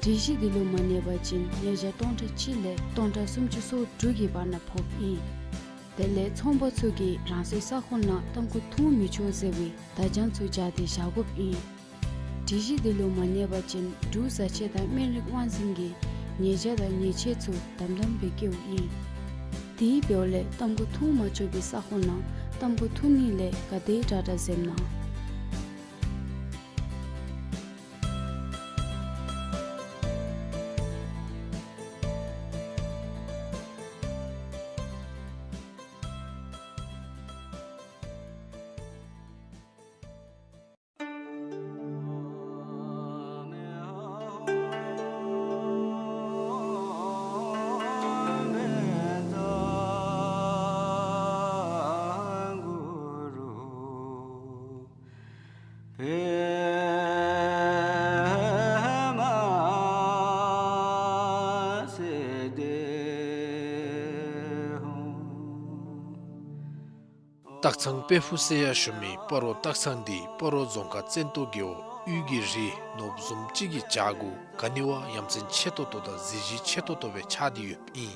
སྒྲིག་གཞི་འདི་ལུ་མ་གནས་པ་ཅིན་ཉེས་བྱ་སྟོང་ཕྲག་གཅིག་ལས་སྟོང་ཕྲག་སུམ་ཅུ་སོ་དྲུག་གི་བར་ན་ཕོགཔ་ཨིན། དེ་ལས་ཚོང་པ་ཚུ་གིས་རང་སོའི་ས་ཁོངས་ནང་ཏམ་ཁུ་འཐུང་མི་ཆོག་ཟེར་བའི་བརྡ་བྱང་ཚུ་སྦྱར་ཏེ་བཞག་དགོཔ་ཨིན། སྒྲིག་གཞི་འདི་ལུ་མ་གནས་པ་ཅིན་འབྲུག་བཟའ་ཆས་དང་སྨན་རིགས་དབང་འཛིན་གྱིས་ཉེས་བྱ་དང་ཉེས་ཆད་ཚུ་དམ་དམ་སྦེ་བཀལཝ་ཨིན། དེ་འབདཝ་ལས་ཏམ་ཁུ་འཐུང་མ་ཆོག་པའི་ས་ཁོངས་ནང་ཏམ་ཁུ་འཐུང་ནི་ལས་ག་དེ་དྲག་དྲག་འཛེམ་གནང་། སྟག་ཚང་དཔལ་ཕུག་ཟེར་ཡང་ཞུ་མི་སྤ་རོ་སྟག་ཚང་འདི་སྤ་རོ་རྫོང་ཁག་བཙན་ཏོ་རྒེད་འོག་དབུས་ཀྱི་རི་ནོར་བུ་བཟུམ་ཅིག་གི་བྱག་གུ་ག་ནི་བ་ཡ་མཚན་ཆེ་ཏོག་ཏོ་དང་གཟི་བརྗིད་ཆེ་ཏོག་ཏོ་སྦེ་ཆགས་ཏེ་ཡོདཔ་ཨིན།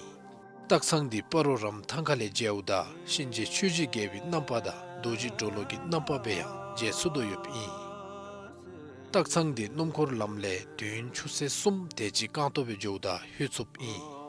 སྟག་ཚང་འདི་སྤ་རོ་རམ་ཐང་ཁ་ལས་མཇལཝ་ད་གཤིན་རྗེ་ཆོས་ཀྱི་རྒྱལ་པོའི་རྣམ་པ་དང་རྡོ་རྗེ་གྲོ་ལོད་ཀྱི་རྣམ་པ་སྦེ་ཡང་མཇལ་ཚུགས་དོ་ཡོདཔ་ཨིན། སྟག་ཚང་འདི་སྣུམ་འཁོར་ལམ་ལས་དུས་ཡུན་ཆུ་ཚོད་གསུམ་དེ་ཅིག་རྐང་སྟོང་སྦེ་འགྱོཝ་ད་ལྷོད་ཚུགསཔ་ཨིན།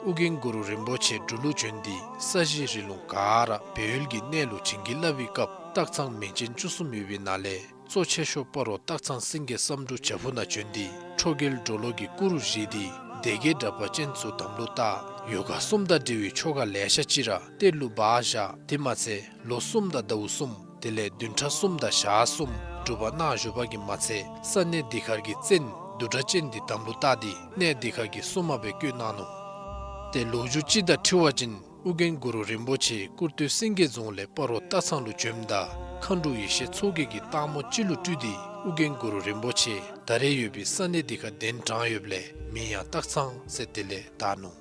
ཨོ་རྒྱན་གུ་རུ་རིན་པོ་ཆེ་འབྲུག་ལུ་བྱོན་ཏེ་ས་གཞི་རི་ལུང་ག་ར་སྦས་ཡུལ་གྱི་གནས་ལུ་བྱིན་གྱིས་བརླབས་པའི་སྐབས་སྟག་ཚང་མིང་ཅན་བཅུ་གསུམ་ཡོད་པའི་ནང་ལས་གཙོ་ཆེ་ཤོས་སྤ་རོ་སྟག་ཚང་སེང་གེ་བསམ་འགྲུབ་བྱག་ཕུག་ནང་བྱོན་ཏེ་ཁྲོ་རྒྱལ་གྲོ་ལོད་ཀྱི་སྐུ་རུ་བཞེངས་ཏེ་སྡེ་བརྒྱད་དྲེགས་པ་ཅན་ཚུ་དམ་ལུ་བཏགས། ཡོ་ག་གསུམ་དང་འབྲེལ་བའི་ཆོ་ག་ལེ་ཤ་ཅིག་ར་གཏེར་ལུ་སྦ་བཞག། དེ་མ་ཚད་ལོ་གསུམ་དང་ཟླཝ་གསུམ་དེ་ལས་བདུན་ཕྲག་གསུམ་དང་ཞག་གསུམ་སྒྲུབ་པ་གནང་བཞུགས་པ་གིས་མ་ཚད་ས་གནས་འདི་ཁར་གྱི་བཙན་བདུད་དྲེགས་ཅན་འདི་དམ་ལུ་བཏགས་ཏེ་གནས་འདི་ཁར་གྱི་སྲུང་མ་སྦེ་བསྐོས་གནང་ནུག། ཏེ་ལོ་རྒྱུས་ཅིག་དང་འཁྲིལ་བ་ཅིན་ཨོ་རྒྱན་གུ་རུ་རིན་པོ་ཆེ་ཀུར་སྟོད་སེང་གེ་རྫོང་ལས་སྤ་རོ་སྟག་ཚང་ལུ་བྱོནམ་ད་མཁའ་འགྲོ་ཡེ་ཤེས་མཚོ་རྒྱལ་གྱིས་སྟག་མོ་ཅིག་ལུ་སྤྲུལ་ཏེ་ཨོ་རྒྱན་གུ་རུ་རིན་པོ་ཆེ་ད་རེས་ཡོད་པའི་ས་གནས་འདི་ཁར་གདན་དྲངས་ཡོདཔ་ལས་མིང་ཡང་སྟག་ཚང་ཟེར་དེ་ལས་བཏགས་ནུག།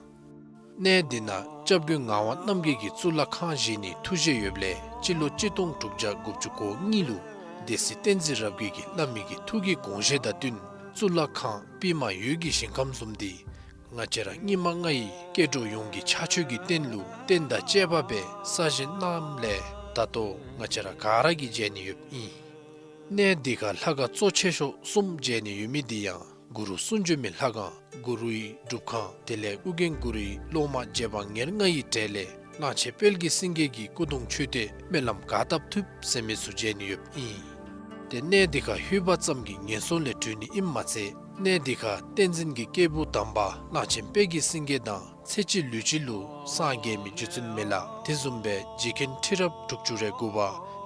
གནས་འདི་ནང་སྐྱབས་མགོན་ངག་དབང་རྣམ་རྒྱལ་གྱིས་གཙུག་ལག་ཁང་བཞེངས་ནིའི་ཐུགས་བཞེད་ཡོདཔ་ལས་སྤྱི་ལོ་གཅིག་སྟོང་དྲུག་བརྒྱ་དགུ་བཅུ་གོ་གཉིས་ལུ་སྡེ་སྲིད་བསྟན་འཛིན་རབ་རྒྱས་ཀྱིས་བླ་མའི་གི་ཐུགས་ཀྱི་དགོངས་བཞེད་དང་བསྟུན་གཙུག་ལག་ཁང་པདྨ་འོད་ཀྱི་ཞིང་ཁམས་བཟུམ་འདི་ང་བཅས་ར་སྙིགས་མ་ལྔའི་སྐྱེ་འགྲོ་ཡོངས་ཀྱི་ཕྱག་མཆོད་ཀྱི་རྟེན་ལུ་རྟེན་དང་བཅས་པ་སྦེ་གསར་བཞེངས་གནངམ་ལས་ད་ལྟོ་ང་བཅས་ར་ག་ར་གིས་མཇལ་ནི་ཡོདཔ་ཨིན། གནས་འདི་ཁར་ལྷ་ཁང་གཙོ་ཆེ་ཤོས་གསུམ་མཇལ་ནི་ཡོད་མི་འདི་ཡང་གུ་རུ་གསུང་བྱོན་མའི་ལྷ་ཁང་། གུ་རུའི་སྒྲུབ་ཁང་། དེ་ལས་ཨོ་རྒྱན་གུ་རུའི་སློབ་མ་རྗེ་འབངས་ཉེར་ལྔ་ཡི་གྲས་ལས་གླང་ཆེན་དཔལ་གྱི་སེང་གེ་གི་སྐུ་གདུང་མཆོད་རྟེན་སྨོན་ལམ་ག་བཏབ་ཐུབ་ཟེར་མི་ཚུ་མཇལ་ནི་ཡོདཔ་ཨིན། ཏེ་གནས་འདི་ཁར་ལྷོད་པ་ཙམ་གྱིས་ངན་སོང་ལས་གྲོལ་ནི་ཨིནམ་མ་ཚད་ གནས་འདི་ཁར་བསྟན་འཛིན་གྱི་སྐྱེས་བུ་དམ་པ་གླང་ཆེན་དཔལ་གྱི་སེང་གེ་དང་ཚེ་གཅིག་ལུས་གཅིག་ལུ་སངས་རྒྱས་མི་རྗེ་བཙུན་མི་ལ་དེ་བཟུམ་སྦེ་རྗེ་མཁན་ཁྲི་རབས་དྲུག་ཅུ་རེ་དགུ་པ་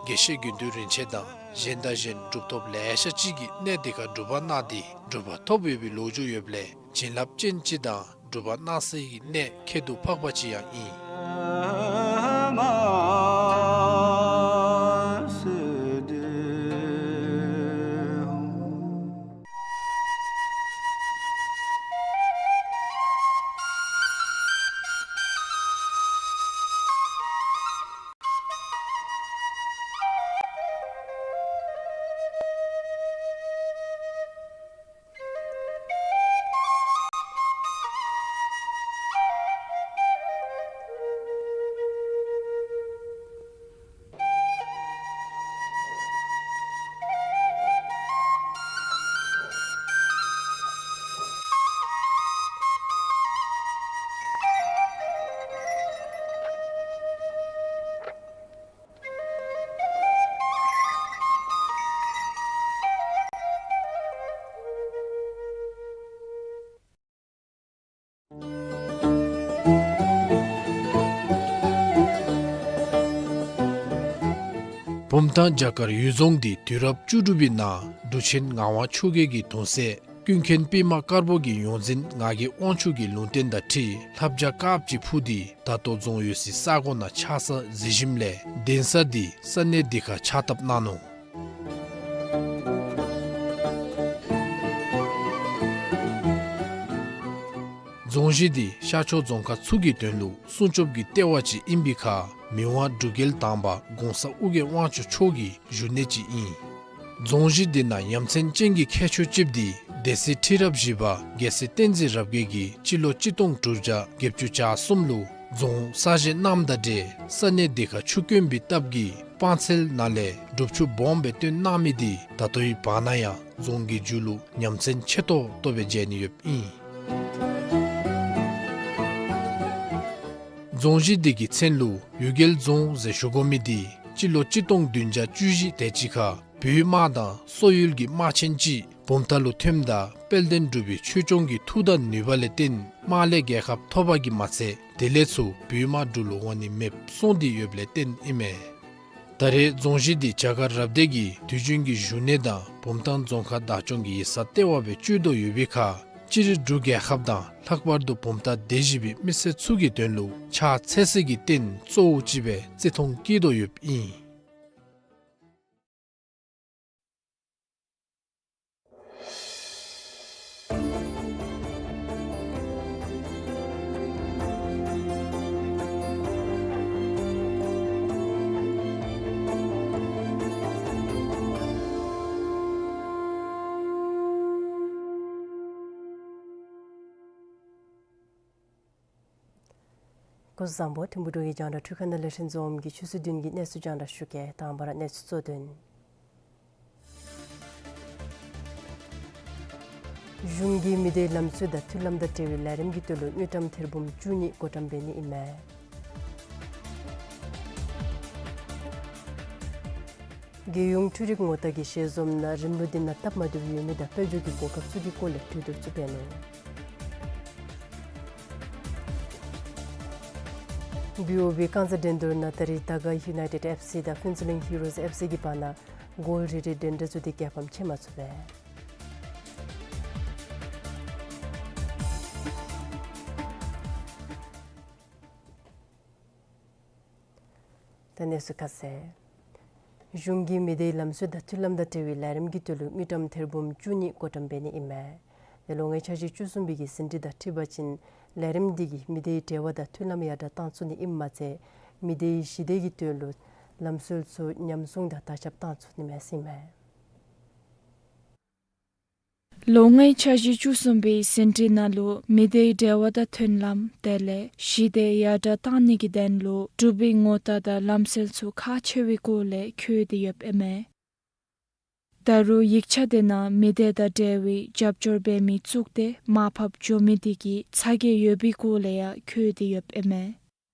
དགེ་བཤེས་དགེ་འདུན་རིན་ཆེན་དང་གཞན་དང་གཞན་གྲུབ་ཐོབ་ལེ་ཤ་ཅིག་གིས་གནས་འདི་ཁར་སྒྲུབ་པ་གནང་སྟེ་གྲུབ་པ་ཐོབ་ཡོད་པའི་ལོ་རྒྱུས་ཡོདཔ་ལས་བྱིན་རླབས་ཅན་ཅིག་དང་སྒྲུབ་པ་གནང་སའི་གནས་ཁྱད་དུ་འཕགས་པ་ཅིག་ཡང་ཨིན། བུམ་ཐང་བྱ་དཀར་ཡུལ་རྫོང་འདི་དུས་རབས་བཅུ་དྲུག་པའི་ནང་འབྲུག་ཆེན་ངག་དབང་ཆོས་རྒྱལ་གྱི་གདུང་སྲས་ཀུན་མཁྱེན་པདྨ་དཀར་པོ་གི་ཡོངས་འཛིན་ངག་གི་དབང་ཕྱུག་གི་ལུང་བསྟན་དང་འཁྲིལ་ལྷ་བྱ་དཀརཔོ་ཅིག་འཕུར་ཏེ་ད་ལྟོ་རྫོང་ཡོད་སའི་ས་གོ་ནང་ཆགས་ས་གཟིགས་ཞིནམ་ལས་གདན་ས་འདི་ས་གནས་འདི་ཁར་ཕྱག་བཏབ་གནང་ནུག། རྫོང་གཞི་འདི་ཤར་ཕྱོགས་རྫོང་ཁག་ཚུ་གི་དོན་ལུ་སྲུང་སྐྱོབ་ཀྱི་ལྟེ་བ་ཅིག་ཨིན་པའི་ཁར་མི་དབང་འབྲུག་རྒྱལ་དང་པ་གོང་ས་ཨོ་རྒྱན་དབང་ཕྱུག་མཆོག་གི་བཞུགས་གནས་ཅིག་ཨིན། རྫོང་གཞི་འདི་ནང་ཡ་མཚན་ཅན་གྱི་ཁྱད་ཆོས་ཅིག་འདི་སྡེ་སྲིད་ཁྲི་རབས་བཞི་པ་རྒྱལ་སྲས་བསྟན་འཛིན་རབ་རྒྱས་ཀྱིས་སྤྱི་ལོ་གཅིག་སྟོང་དྲུག་བརྒྱ་བརྒྱད་ཅུ་གྱ་གསུམ་ལུ་རྫོང་གསར་བཞེངས་གནངམ་དང་འབྲེལ་ས་གནས་འདི་ཁར་ཆུ་དཀོན་པའི་སྟབས་ཀྱིས་སྤང་ཚལ་ནང་ལས་སྒྲུབ་ཆུ་སྦོམ་སྦེ་བཏོན་གནང་མི་འདི་ད་ལྟོའི་བར་ན་ཡང་རྫོང་གི་མཇུག་ལུ་ཉམས་མཚར་ཆེ་ཏོག་ཏོ་སྦེ་མཇལ་ནི་ཡོདཔ་ཨིན། རྫོང་གཞི་འདི་གི་མཚན་ལུ་གཡུལ་རྒྱལ་རྫོང་ཟེར་ཞུ་དགོ་མི་འདི་སྤྱི་ལོ་གཅིག་སྟོང་བདུན་བརྒྱ་བཅུ་བཞི་དེ་ཅིག་ཁར་བོད་དམག་དང་སོག་ཡུལ་གྱི་དམག་ཆེན་ཅིག་བུམ་ཐང་ལུ་ཐོནམ་ད་དཔལ་ལྡན་འབྲུག་པའི་ཆོས་སྐྱོང་གི་མཐུ་དང་ནུས་པ་ལས་བརྟེན་དམག་ལས་རྒྱལ་ཁ་ཐོབ་པ་གིས་མ་ཚད་དེ་ལས་ཚུར་བོད་དམག་འབྲུག་ལུ་འོང་ནི་མེདཔ་སོང་སྟེ་ཡོདཔ་ལས་བརྟེན་ཨིན་མས། ད་རེས་རྫོང་གཞི་འདི་བྱ་དཀར་རབ་སྡེ་གི་དུས་རྒྱུན་གྱི་བཞུགས་གནས་དང་བུམ་ཐང་རྫོང་ཁག་བདག་སྐྱོང་གི་ཡིག་ཚང་ལྟེ་བ་སྦེ་སྤྱོད་དོ་ཡོད་པའི་ཁར་སྤྱིར་འབྲུག་རྒྱལ་ཁབ་དང་ལྷག་པར་དུ་བུམ་ཐང་སྡེ་བཞི་པའི་མི་སེར་ཚུ་གི་དོན་ལུ་ཕྱག་འཚལ་ས་གི་རྟེན་གཙོ་བོ་ཅིག་སྦེ་བརྩི་མཐོང་བསྐྱེད་དོ་ཡོདཔ་ཨིན། སྐུ་གཟུགས་བཟང་པོ། ཐིམ་ཕུ་འབྲུག་གི་རྒྱང་བསྒྲགས་འཕྲུལ་ཁང་ནང་ལས་ལྷན་རྒྱས་ཀྱིས་ཆུ་ཚོད་བདུན་གྱི་གནས་ཚུལ་རྒྱང་བསྒྲགས་ཞུ་གེ། དང་པ་ར་གནས་ཚུལ་གཙོ་དོན། གཞུང་གི་མི་སྡེའི་ལམ་སྲོལ་དང་མཐུན་ལམ་དང་འབྲེལ་བའི་ལས་རིམ་གྱི་དོན་ལུ་དངུལ་ཀྲམ་ཐེར་འབུམ་བཅུ་གཉིས་བགོ་བཀྲམ་འབད་ནི་ཨིན་མས། རྒྱལ་ཡོངས་འཕྲུལ་རིག་ངོ་རྟགས་ཀྱི་ཞལ་འཛོམས་ནང་རིམ་ལུགས་འདི་ནང་སྟབས་མ་བདེཝ་ཡོད་མི་དང་དཔལ་འབྱོར་གྱི་གོ་སྐབས་ཚུ་གི་སྐོར་ལས་གྲོས་བསྡུར་ཚུ་འབད་ནུག། བི་ཨོ་བི་རྐང་རྩེད་འགྲན་བསྡུར་ནང་ད་རིས་དར་དཀར་ཡུ་ནའི་ཊེཌ་ཨེཕ་སི་དང་ཕུན་ཚོགས་གླིང་ཧི་རོས་ཨེཕ་སི་གི་བར་ན་གོལ་རེ་རེ་འགྲན་བསྡུར་ཚུ་འདི་རྒྱལ་ཕམ་ཕྱེ་མ་ཚུགས་པས། ད་གནས་ཚུལ་ཁ་གསལ། གཞུང་གི་མི་སྡེའི་ལམ་སྲོལ་དང་མཐུན་ལམ་དང་འབྲེལ་བའི་ལས་རིམ་གྱི་དོན་ལུ་དངུལ་ཀྲམ་ཐེར་འབུམ་བཅུ་གཉིས་བགོ་བཀྲམ་འབད་ནི་ཨིན་མས། དེ་ལོ་ལྔའི་འཆར་གཞི་བཅུ་གསུམ་པའི་གི་ཟིན་བྲིས་དང་འཁྲིལ་བ་ཅིན་ལས་རིམ་འདི་གིས་མི་སྡེའི་འབྲེལ་བ་དང་མཐུན་ལམ་ཡར་དྲག་བཏང་ཚུགས་ནི་ཨིནམ་མ་ཚད་མི་སྡེའི་ཞི་བདེ་གི་དོན་ལུ་ལམ་སྲོལ་ཚུ་ཉམས་སྲུང་དང་དར་ཁྱབ་བཏང་ཚུགས་ནི་མས་ཟེར་ཨིན་མས། ལོ་ལྔའི་འཆར་གཞི་བཅུ་གསུམ་པའི་ཟིན་བྲིས་ནང་ལུ་མི་སྡེའི་འབྲེལ་བ་དང་མཐུན་ལམ་དེ་ལས་ཞི་བདེ་ཡར་དྲག་བཏང་ནི་གི་དོན་ལུ་འབྲུག་པའི་ངོ་རྟགས་དང་ལམ་སྲོལ་ཚུ་ཁག་ཆེ་བའི་སྐོར་ལས་འཁོད་དེ་ཡོདཔ་ཨིན་མས། ད་རུང་ཡིག་ཆ་དེ་ནང་མི་སྡེ་དང་འབྲེལ་བའི་རྒྱབ་སྐྱོར་འབད་མི་བཙུགས་ཏེ་མར་ཕབ་འགྱོ་མི་དེ་གིས་ཚ་གྱང་ཡོད་པའི་སྐོར་ལས་ཡང་འཁོད་དེ་ཡོདཔ་ཨིན་མས།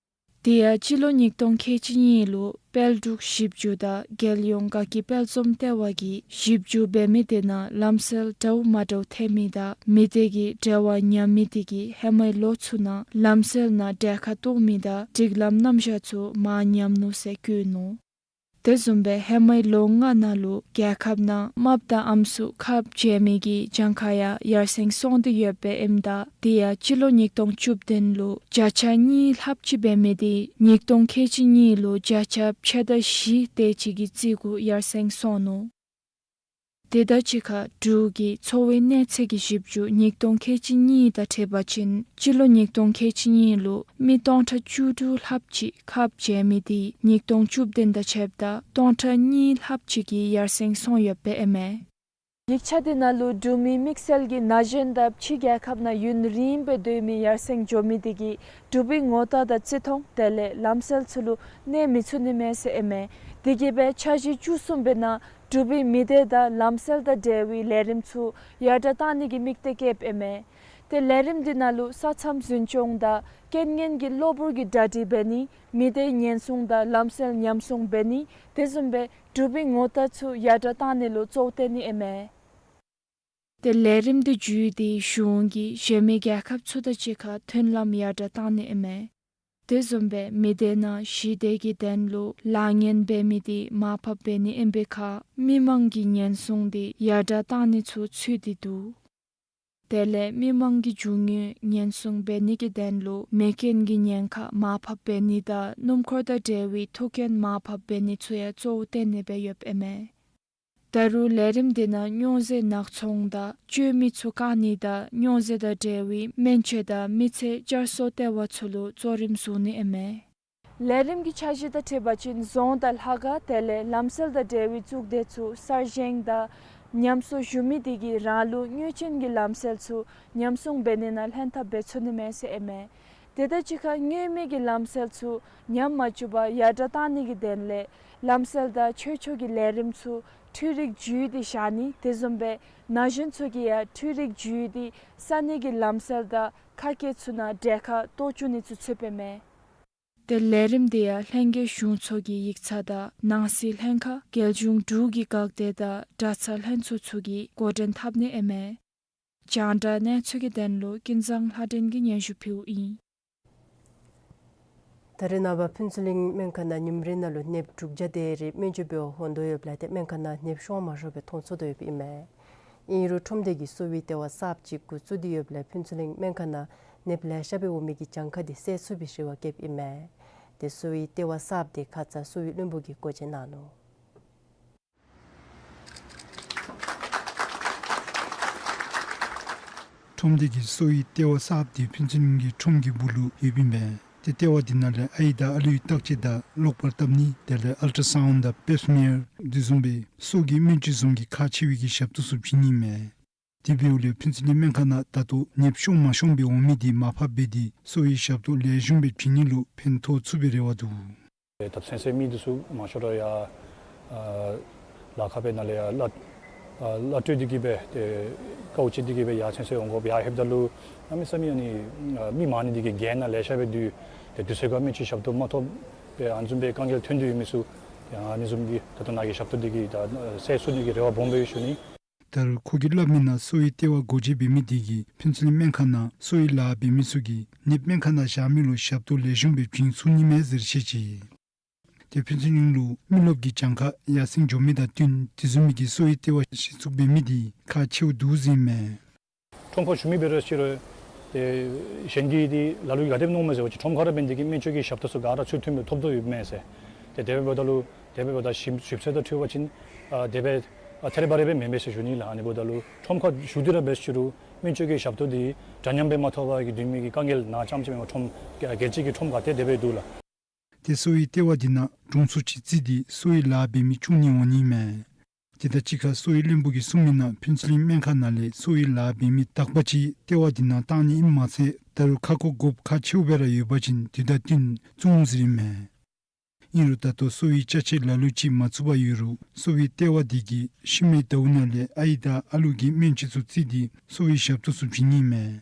དེ་ཡང་སྤྱི་ལོ་ཉིས་སྟོང་ཁལ་གཅིག་གཉིས་ལུ་དཔལ་འབྲུག་ཞིབ་འཇུག་དང་རྒྱལ་ཡོངས་དགའ་སྐྱིད་དཔལ་འཛོམས་ལྟེ་བ་གིས་ཞིབ་འཇུག་འབད་མི་དེ་ནང་ལམ་སྲོལ་འདྲཝ་མ་འདྲཝ་ཐོན་མི་དང་མི་སྡེ་གི་འབྲེལ་བ་ཉམས་མི་དེ་གིས་ཧེ་མའི་ལོ་ཚུ་ནང་ལམ་སྲོལ་ནང་གྲལ་ཁར་གཏོགས་མི་དང་སྒྲིག་ལམ་རྣམ་གཞག་ཚུ་མར་ཉམས་ནུག་ཟེར་བཀོད་ནུག། དེ་བཟུམ་སྦེ་ཧེ་མའི་ལོ་ལྔ་ནང་ལུ་རྒྱལ་ཁབ་ནང་རྨགཔ་དང་ཨམ་སྲུ་ཁབ་འཇལ་མི་གི་གྱངས་ཁ་ཡང་ཡར་སེང་སོང་སྟེ་ཡོདཔ་ཨིནམ་ད་དེ་ཡང་སྤྱི་ལོ་ཉིས་སྟོང་བཅུ་བདུན་ལུ་བརྒྱ་ཆ་གཉིས་ལྷགཔ་ཅིག་འབད་མི་དེ་ཉིས་སྟོང་ཁལ་གཅིག་གཉིས་ལུ་བརྒྱ་ཆ་ཕྱེད་དང་བཞི་དེ་ཅིག་གི་རྩིས་གུ་ཡར་སེང་སོང་ནུག། དེ་དང་གཅིག་ཁར་འབྲུག་གི་འཚོ་བའི་གནས་ཚད་ཀྱི་ཞིབ་འཇུག་ཉིས་སྟོང་ཁལ་གཅིག་གཉིས་དང་འཁྲིལ་བ་ཅིན་སྤྱི་ལོ་ཉིས་སྟོང་ཁལ་གཅིག་གཉིས་ལུ་མི་སྟོང་ཕྲག་བཅུ་དྲུག་ལྷགཔ་ཅིག་ཁབ་འཇལ་མི་དེ་ཉིས་སྟོང་བཅུ་བདུན་དང་ཕྱདཔ་ད་སྟོང་ཕྲག་གཉིས་ལྷགཔ་ཅིག་གིས་ཡར་སེང་སོང་ཡོདཔ་ཨིན་མས། ཡིག་ཆ་དེ་ནང་ལུ་འབྲུག་མི་དམིགས་བསལ་གྱིས་ན་གཞོན་དང་ཕྱི་རྒྱལ་ཁབ་ནང་ཡུན་རིངམོ་སྦེ་སྡོད་མི་ཡར་སེང་འགྱོ་མི་དེ་གིས་འབྲུག་པའི་ངོ་རྟགས་དང་བརྩི་མཐོང་དེ་ལས་ལམ་སྲོལ་ཚུ་ལུ་གནས་མི་ཚུགས་ནི་མས་ཟེར་ཨིན་མས། དེ་གིས་སྦེ་འཆར་གཞི་བཅུ་གསུམ་པའི་ནང་འབྲུག་པའི་མི་སྡེ་དང་ལམ་སྲོལ་དང་འབྲེལ་བའི་ལས་རིམ་ཚུ་ཡར་དྲགས་བཏང་ནི་གི་དམིགས་གཏད་བསྐྱེདཔ་ཨིན་མས། ཏེ་ལས་རིམ་འདི་ནང་ལུ་ས་མཚམས་འཛིན་སྐྱོང་དང་རྐྱེན་ངན་གྱི་གློ་བུར་གྱི་གྲ་སྒྲིག་འབད་ནི་མི་སྡེ་ཉེན་སྲུང་དང་ལམ་སྲོལ་ཉམས་སྲུང་འབད་ནི་དེ་བཟུམ་སྦེ་འབྲུག་པའི་ངོ་རྟགས་ཚུ་ཡར་དྲགས་བཏང་ནི་ལུ་གཙོ་བོ་བཏོན་ནི་ཨིན་མས། ཏེ་ལས་རིམ་འདི་བརྒྱུད་དེ་གཞུང་གིས་གཞན་མི་རྒྱལ་ཁབ་ཚུ་དང་གཅིག་ཁར་མཐུན་ལམ་ཡར་དྲགས་བཏང་ནི་ཨིན་མས། དེ་བཟུམ་སྦེ་མི་སྡེ་ནང་ཞི་བདེ་གི་དོན་ལུ་ལཱ་ངན་འབད་མི་དེ་མར་ཕབ་འབད་ནི་ཨིན་པའི་ཁར་མི་མང་གི་ཉེན་སྲུང་དེ་ཡར་དྲགས་བཏང་ནི་ཚུ་ཚུད་དེ་འདུག། དེ་ལས་མི་མང་གི་རྒྱུ་དངོས་ཉེན་སྲུང་འབད་ནི་གི་དོན་ལུ་མེ་རྐྱེན་གྱི་ཉེན་ཁ་མར་ཕབ་འབད་ནི་དང་སྣུམ་འཁོར་དང་འབྲེལ་བའི་ཐུག་རྐྱེན་མར་ཕབ་འབད་ནི་ཚུ་ཡང་གཙོ་བོ་བཏོན་ནི་སྦེ་ཡོདཔ་ཨིན་མས། ད་རུང་ལས་རིམ་འདི་ནང་སྨྱོ་རྫས་ནག་ཚོང་དང་སྤྱོད་མི་ཚུ་བཀག་ནི་དང་སྨྱོ་རྫས་དང་འབྲེལ་བའི་སྨན་བཅོས་དང་མི་ཚེ་བསྐྱར་གསོ་ལྟེ་བ་ཚུ་ལུ་གཙོ་རིམ་བཟུང་ནི་ཨིན་མས། ལས་རིམ་གྱི་འཆར་གཞི་དང་འཁྲིལ་བ་ཅིན་རྫོང་དང་ལྷ་ཁང་དེ་ལས་ལམ་སྲོལ་དང་འབྲེལ་བའི་གཙུག་སྡེ་ཚུ་གསར་བཞེངས་དང་ཉམས་གསོ་ཞུ་མི་དེ་གིས་རང་ལུགས་དངོས་ཅན་གྱི་ལམ་སྲོལ་ཚུ་ཉམས་སྲུང་འབད་ནི་ནང་ལྷན་ཐབས་འབད་ཚུགས་ནི་མས་ཟེར་ཨིན་མས། དེ་དང་གཅིག་ཁར་མངོན་མེད་ཀྱི་ལམ་སྲོལ་ཚུ་ཉམས་མ་བཅུག་པར་ཡར་དྲགས་བཏང་ནི་གི་དོན་ལས་ལམ་སྲོལ་དང་ཆོས་ཕྱོགས་ཀྱི་ལས་རིམ་ཚུ་འཕྲུལ་རིག་བརྒྱུད་དེ་བཞག་ནི་དེ་བཟུམ་སྦེ་ན་གཞོན་ཚུ་གིས་ཡང་འཕྲུལ་རིག་བརྒྱུད་དེ་ས་གནས་ཀྱི་ལམ་སྲོལ་དང་ཁ་སྐད་ཚུ་ནང་གྲལ་ཁར་གཏོགས་བཅུག་ནི་ཚུ་ཚུདཔ་ཨིན་མས། ཏེ་ལས་རིམ་དེ་ཡང་ལྷན་རྒྱས་གཞུང་ཚོགས་ཀྱི་ཡིག་ཚང་དང་ནང་སྲིད་ལྷན་ཁག་རྒྱལ་གཞུང་འབྲུག་གི་འགག་སྡེ་དང་གྲྭ་ཚང་ལྷན་ཚོགས་ཚུ་གིས་འགོ་འདྲེན་འཐབ་ནི་ཨིན་མས། རྒྱང་བསྒྲགས་གནས་ཚུལ་གྱི་དོན་ལུ་ཀུན་བཟང་ལྷ་སྒྲོན་གྱིས་སྙན་ཞུ་ཕུལཝ་ཨིན། ད་རེས་ནངས་པ་ཕུན་ཚོགས་གླིང་སྨན་ཁང་ནང་ཉིནམ་རེ་ནང་ལུ་ནདཔ་དྲུག་བརྒྱ་དེ་རེ་སྨན་བཅོས་འབད་བར་འོང་དོ་ཡོདཔ་ལས་ཏེ་སྨན་ཁང་ནང་ནདཔ་ཤོང་མ་ཤོང་སྦེ་མཐོང་ཚུགས་དོ་ཡོདཔ་ཨིན་མས། ཨིན་རུང་ཁྲོམ་སྡེ་གིས་གསོ་བའི་ལྟེ་བ་གསརཔ་ཅིག་འགོ་བཙུགས་ཏེ་ཡོདཔ་ལས་ཕུན་ཚོགས་གླིང་སྨན་ཁང་ནང་ནདཔ་ལེ་ཤ་སྦེ་འོང་མི་གི་གྱངས་ཁ་དེ་སེལ་ཚུགས་པའི་རེ་བ་བསྐྱེདཔ་ཨིན་མས། ཏེ་གསོ་བའི་ལྟེ་བ་གསརཔ་དེ་ཁ་ཙ་གསོ་བའི་བློན་པོ་གིས་སྒོ་འབྱེད་གནང་ནུག། ཁྲོམ་སྡེ་གི་གསོ་བའི་ལྟེ་བ་གསརཔ་དེ་ཕུན་ཚོགས་གླིང་གི་ཁྲོམ་གྱི་སྦུག་ལུ་ཡོདཔ་ཨིན་པས། ཏེ་ལྟེ་བ་དེ་ནང་ལས་ཨའི་དང་ཨ་ལུའི་བརྟག་དཔྱད་དང་གློག་པར་བཏབ་ནི་དེ་ལས་ཨལ་ཊ་སའུནཌ་དང་པེབ་སི་མེར་དེ་བཟུམ་སྦེ་གསོ་གི་སྨན་བཅོས་བཟུམ་གྱི་ཁག་ཆེ་བའི་གི་ཞབས་ཏོག་ཚུ་བྱིན་ནི་མས། དེ་འབདཝ་ལས་ཕུན་ཚོགས་གླིང་སྨན་ཁང་ནང་ད་ལྟོ་ནདཔ་ཤོང་མ་ཤོང་སྦེ་འོང་མི་དེ་མར་ཕབ་འབད་དེ་གསོ་བའི་ཞབས་ཏོག་ལེགས་ཤོམ་སྦེ་བྱིན་ནི་ལུ་ཕན་ཐོགས་ཚུགས་པའི་རེ་བ་འདུག། ད་ཚུན་ཚོད་མི་འདི་ཚུ་མང་ཤོས་ར་ཡར་ཨ་ལཱ་ཁག་སྦེ་ནང་ལས་ཡར་གླ་ཨ་གླ་སྤྲོད་དེ་གིས་སྦེ་ཏེ་དཀའཝ་སྤྱད་དེ་གིས་སྦེ་ཡར་ཚུན་ཚོད་འོང་དགོཔ། ཡར་ལྷོདཔ་ད་ལུ་གནམ་མེད་ས་མེད་ཨ་ནི་ཨ་མི་མང་ནི་དེ་གིས་རྒྱན་ནང་ལེ་ཤ་སྦེ་འདུག། ཏེ་དུས་ཚོད་ཁར་སྨན་བཅོས་ཞབས་ཏོག་མ་ཐོབ་སྦེ་ཨ་ནི་བཟུམ་སྦེ་དཀའ་ངལ་ཐོན་དོ་ཡོད་མི་ཚུ་ཡང་ཨ་ནི་བཟུམ་གྱི་ད་ལྟོ་ནཱ་གི་ཞབས་ཏོག་དེ་གིས་ད་སེལ་ཚུགས་ནི་གི་རེ་བ་སྦོམ་སྦེ་ཡོད་ཞུ་ནི། ད་རུང་ཁོ་གིས་སླབ་མི་ནང་གསོ་བའི་ལྟེ་བ་སྒོ་འབྱེད་འབད་མི་དེ་གིས་ཕུན་ཚོགས་གླིང་སྨན་ཁང་ནང་གསོ་བའི་ལཱ་འབད་མི་ཚུ་གིས་ནདཔ་སྨན་ཁང་ནང་བཞག་མི་ལུ་ཞབས་ཏོག་ལེགས་ཤོམ་སྦེ་བྱིན་ཚུགས་ནི་མས་ཟེར་བཤད་ཅི། ཏེ་ཕུན་ཚོགས་གླིང་ལུ་མི་རློབས་ཀྱི་གྱངས་ཁ་ཡར་སེང་འགྱོ་མི་དང་བསྟུན་དེ་བཟུམ་མའི་གི་གསོ་བའི་ལྟེ་བ་གཞི་བཙུགས་འབད་མི་དེ་ཁག་ཆེཝ་འདུག་ཟེར་ཨིན་མས། ཁྲོམ་ཁར་བཞུགས་མི་འབད་རུང་ཅིག་རུང་ཏེ་གཞན་གྱིས་ཏེ་ལ་ལུ་གིས་ག་དེ་སྦེ་མནོཝ་མས་ཟེར་བ་ཅིན་ཁྲོམ་ཁར་འབད་ནི་དེ་གིས་སྨན་བཅོས་ཀྱི་ཞབས་ཏོག་ཚུ་ག་ར་ཚུལ་མཐུན་སྦེ་ཐོབ་དོ་ཡོདཔ་མས་ཟེར། ཏེ་དེ་སྦེ་འབདཝ་ད་ལུ་དེ་སྦེ་འབདཝ་ད་ཞིབ་ཞིབ་འཚོལ་དང་འཁྲིལ་བ་ཅིན་ཨ་དེ་སྦེ་ཨ་ཐད་རི་བ་རི་སྦེ་མེན་པས་ཟེར་ཞུ་ནི་ལགས། ཨ་ནི་འབདཝ་ད་ལུ་ཁྲོམ་ཁར་བཞུགས་ཏེ་ར་འབད་རུང་སྨན་བཅོས་ཀྱི་ཞབས་ཏོག་དེ་འདྲ་མཉམ་སྦེ་མ་ཐོབ་པར་གྱི་སྡོད་མི་གི་དཀའ་ངལ་ནང་རྐྱངམ་ཅིག་མེན་པར་ཁྲོམ་རྒྱལ་སྤྱི་གི་ཁྲོམ་ག་ཏེ་དེ་སྦེ་འདུག་ལགས། ཏེ་གསོ་བའི་ལྟེ་བ་དེ་ནང་དྲུང་འཚོ་ཅིག་བརྩིས་ཏེ་གསོ་བའི་ལཱ་འབད་མི་བཅུ་གཉིས་འོང་ནི་མས། དེ་དང་གཅིག་ཁར་གསོ་བའི་བློན་པོ་གིས་གསུངས་མི་ནང་ཕུན་ཚོགས་གླིང་སྨན་ཁང་ནང་ལས་གསོ་བའི་ལཱ་འབད་མི་དག་པ་ཅིག་ལྟེ་བ་དེ་ནང་བཏང་ནི་ཨིནམ་མ་ཚད་ད་རུང་ཁ་སྐོང་དགོཔ་ཁག་ཆེཝ་སྦེ་ར་ཡོད་པ་ཅིན་དེ་དང་བསྟུན་བཙུགས་འོང་ཟེར་ཨིན་མས། ཨིན་རུང་ད་ལྟོ་གསོ་བའི་ཅ་ཆས་ལ་ལུ་ཅིག་མ་ཚུད་པར་ཡོད་རུང་གསོ་བའི་ལྟེ་བ་དེ་གིས་ཤུལ་མའི་ཟླཝ་ནང་ལས་ཨའི་དང་ཨ་ལུ་གི་སྨན་བཅོས་ཚུ་བརྩིས་ཏེ་གསོ་བའི་ཞབས་ཏོག་ཚུ་བྱིན་ནི་མས།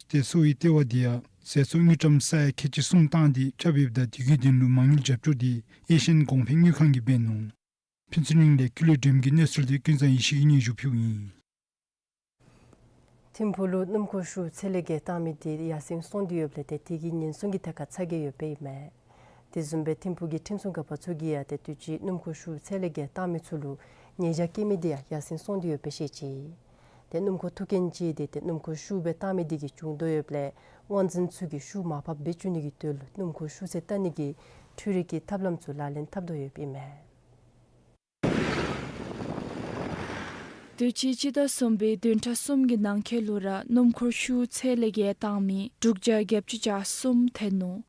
ཏེ་གསོ་བའི་ལྟེ་བ་དེ་ཡང་ ཟས་ཚོགས་དངུལ་ཀྲམ་ས་ཡ་ཁལ་གཅིག་གསུམ་བཏང་སྟེ་རྐྱབ་ཡོདཔ་ད་དེ་གི་དོན་ལུ་མ་དངུལ་རྒྱབ་སྐྱོར་དེ་ཨེ་ཤི་ཡན་གོང་འཕེལ་དངུལ་ཁང་གིས་འབད་ནུག། ཕུན་ཚོགས་གླིང་ལས་ཀུན་ལེགས་སྒྲོལམ་གྱི་གནས་ཚུལ་དེ་ཀུན་བཟང་ཡེ་ཤེས་ཀྱིས་སྙན་ཞུ་ཕུལཝ་ཨིན། ཐིམ་ཕུག་ལུ་སྣུམ་འཁོར་ཤུགས་ཚད་ལས་བརྒལ་བཏང་མི་དེ་ཡར་སེང་སོང་སྟེ་ཡོདཔ་ལས་ཏེ་དེ་གི་ཉེན་སྲུང་གི་ཐད་ཁར་ཚ་གྱང་ཡོདཔ་ཨིན་མས། དེ་བཟུམ་སྦེ་ཐིམ་ཕུག་གི་ཁྲིམས་སྲུང་འགག་པ་ཚུ་གིས་ཡང་ཏེ་དུས་ཅི་སྣུམ་འཁོར་ཤུགས་ཚད་ལས་བརྒལ་བཏང་མི་ཚུ་ལུ་ཉེས་བྱ་བཀལ་མི་དེ་ཡང་ཡར་སེང་སོང་སྟེ་ཡོདཔ་སྦེ་བཤད་ཅི། ཏེ་སྣུམ་འཁོར་ཐུག་རྐྱེན་ཅིག་དེ་ཏེ་སྣུམ་འཁོར་ཤུགས་སྦེ་བཏང་མི་དེ་གིས་བྱུང་དོ་ཡོདཔ་ལས་དབང་འཛིན་ཚུ་གིས་ཤུགས་མར་ཕབ་འབད་བཅུག་ནི་གི་དོན་ལུ་སྣུམ་འཁོར་ཤུགས་ཚད་བལྟ་ནི་གི་འཕྲུལ་རིག་གི་ཐབས་ལམ་ཚུ་ལག་ལེན་འཐབ་དོ་ཡོདཔ་ཨིན་མས། དུས་ཅི་སྤྱི་ཟླ་གསུམ་པའི་བདུན་ཕྲག་གསུམ་གྱི་ནང་འཁོད་ལུ་ར་སྣུམ་འཁོར་ཤུགས་ཚད་ལས་བརྒལ་བཏང་མི་དྲུག་བརྒྱ་བརྒྱད་ཅུ་གྱ་གསུམ་ཐོན་ནུག།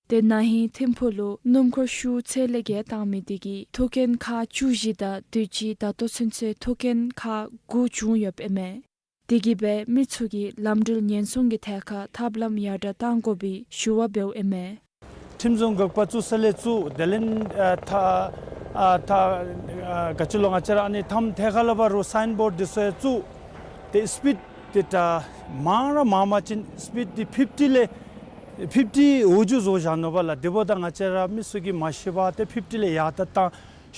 ཏེ་ན་ཧིང་ཐིམ་ཕུག་ལུ་སྣུམ་འཁོར་ཤུགས་ཚད་ལས་བརྒལ་བཏང་མི་དེ་གིས་ཐུག་རྐྱེན་ཁག་བཅུ་བཞི་དང་དུས་ཅི་ད་ལྟོ་ཚུན་ཚོད་ཐུག་རྐྱེན་ཁག་དགུ་བྱུང་ཡོདཔ་ཨིན་མས། དེ་གིས་འབད་མི་ཚུ་གིས་ལམ་འགྲུལ་ཉེན་སྲུང་གི་ཐད་ཁར་ཐབས་ལམ་ཡར་དྲག་གཏང་དགོ་པའི་ཞུ་བ་འབདཝ་ཨིན་མས། ཁྲིམས་སྲུང་འགག་པ་བཙུགས་ས་ལས་བཙུགས་དེ་ལས་ཨ་ཐ་ཨ་ཐ་ཨ་ག་ཅི་ལོ་ང་བཅས་ར་ཨ་ནི་མཐའམ་ཐད་ཁར་ལས་ཕར་རུ་སའིན་བོཌ་འདི་ཚུ་ཡང་བཙུགས། ཏེ་སི་པིཌ་འདི་ད་མང་ར་མང་མ་ཅིན་སི་པིཌ་འདི་ཕིཕ་ཊི་ལས་ཕིཕ་ཊི་འོག་འགྱོ་བཟོ་བཞག་ནུག་པ་ལགས། དེ་འབདཝ་ད་ང་བཅས་ར་མི་ཚུ་གིས་མ་ཤེས་པར་ཏེ་ཕིཕ་ཊི་ལས་ཡར་ད་བཏང་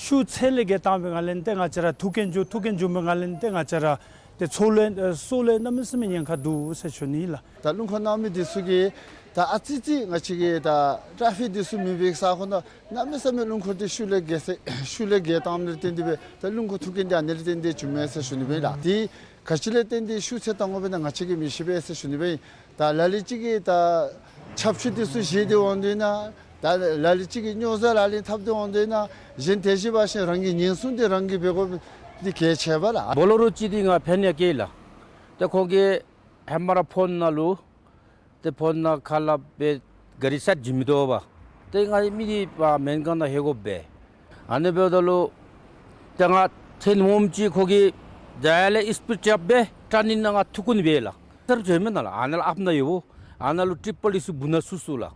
ཤུགས་ཚད་ལས་བརྒལ་བཏང་པའི་ངང་ལས་ཏེ་ང་བཅས་ར་ཐུག་རྐྱེན་བྱུང་ཐུག་རྐྱེན་བྱུང་པའི་ངང་ལས་ཏེ་ང་བཅས་ར་ཏེ་འཚོ་ལུ་ཨེ་སྲོག་ལུ་གནམ་མེད་ས་མེད་ཉེན་ཁ་འདུག་ཟེར་ཞུ་ནི་ལགས། ད་རླུང་འཁོར་གནང་མི་འདི་ཚུ་གིས་ད་ཨ་ཙི་ཙི་ང་བཅས་ཀྱི་ད་ཊ་ཕིག་འདི་ཚུ་མེད་པའི་ས་ཁོངས་ནང་གནམ་མེད་ས་མེད་རླུང་འཁོར་འདི་ཤུགས་ལས་བརྒལ་ས་ཤུགས་ལས་བརྒལ་བཏང་ནི་ལས་བརྟེན་ཏེ་སྦེ་ད་རླུང་འཁོར་ཐུག་རྐྱེན་འདི་ཨ་ནི་ལས་བརྟེན་ཏེ་བྱུངམ་མས་ཟེར་ཞུ་ནི་སྦེ་ལགས། དེ་ག་ཅི་ལས་བརྟེན་ཏེ་ཤུགས་ཚད་བཏང་དགོཔ་ཨིན་ན་ང་བཅས་ཀྱིས་མི་ཤེས་པས་ཟེར་ཞུ་ནི་སྦེ། ད་ལ་ལུ་ཅིག་གིས་ད་ཆབ་ཆུ་འདི་ཚུ་བཞེས་ཏེ་འོང་དོ་ན་ད་ལ་ལུ་ཅིག་གིས་སྨྱོ་རྫས་ལག་ལེན་འཐབ་སྟེ་འོང་དོ་ན་གཞན་དེ་བཞིན་འབད་ཞིནམ་རང་གི་ཉེན་སྲུང་འདི་རང་གིས་འབད་དགོཔ་འདི་གལ་ཆེ་བས་ལགས། བོ་ལེ་རོ་ཅིག་འདི་ང་ཕན་ཡང་བཀལ་ལགས། ཏེ་ཁོ་གིས་ཧེ་མ་ར་ཕོན་ནང་ལུ་ཏེ་ཕོན་ནང་ཁ་སླབ་སྦེ་ག་རི་སེཊ་བྱིན་མི་དོ་བས། ཏེ་ང་མི་འདི་པ་མེན་གང་ནང་ལྷོད་དགོ་པས། ཨ་ནི་འབདཝ་ད་ལུ་ཏེ་ང་ཐོན་འོངམ་ཅིག་ཁོ་གིས་ད་ལས་སི་པིཌ་རྐྱབ་སྦེ་ཊར་ནིང་ནང་ང་ཐུག་འགྱོ་ནི་སྦེ་ལགས། སར་བྱོན་མི་ནང་ལགས། ཨ་ནཱ་ལུ་ཨཔ་ནང་ཡོདཔ་ཨ་ནཱ་ལུ་ཊེ་ཕིཀ་པོ་ལིསི་བུ་ན་ཚུ་སོང་ལགས།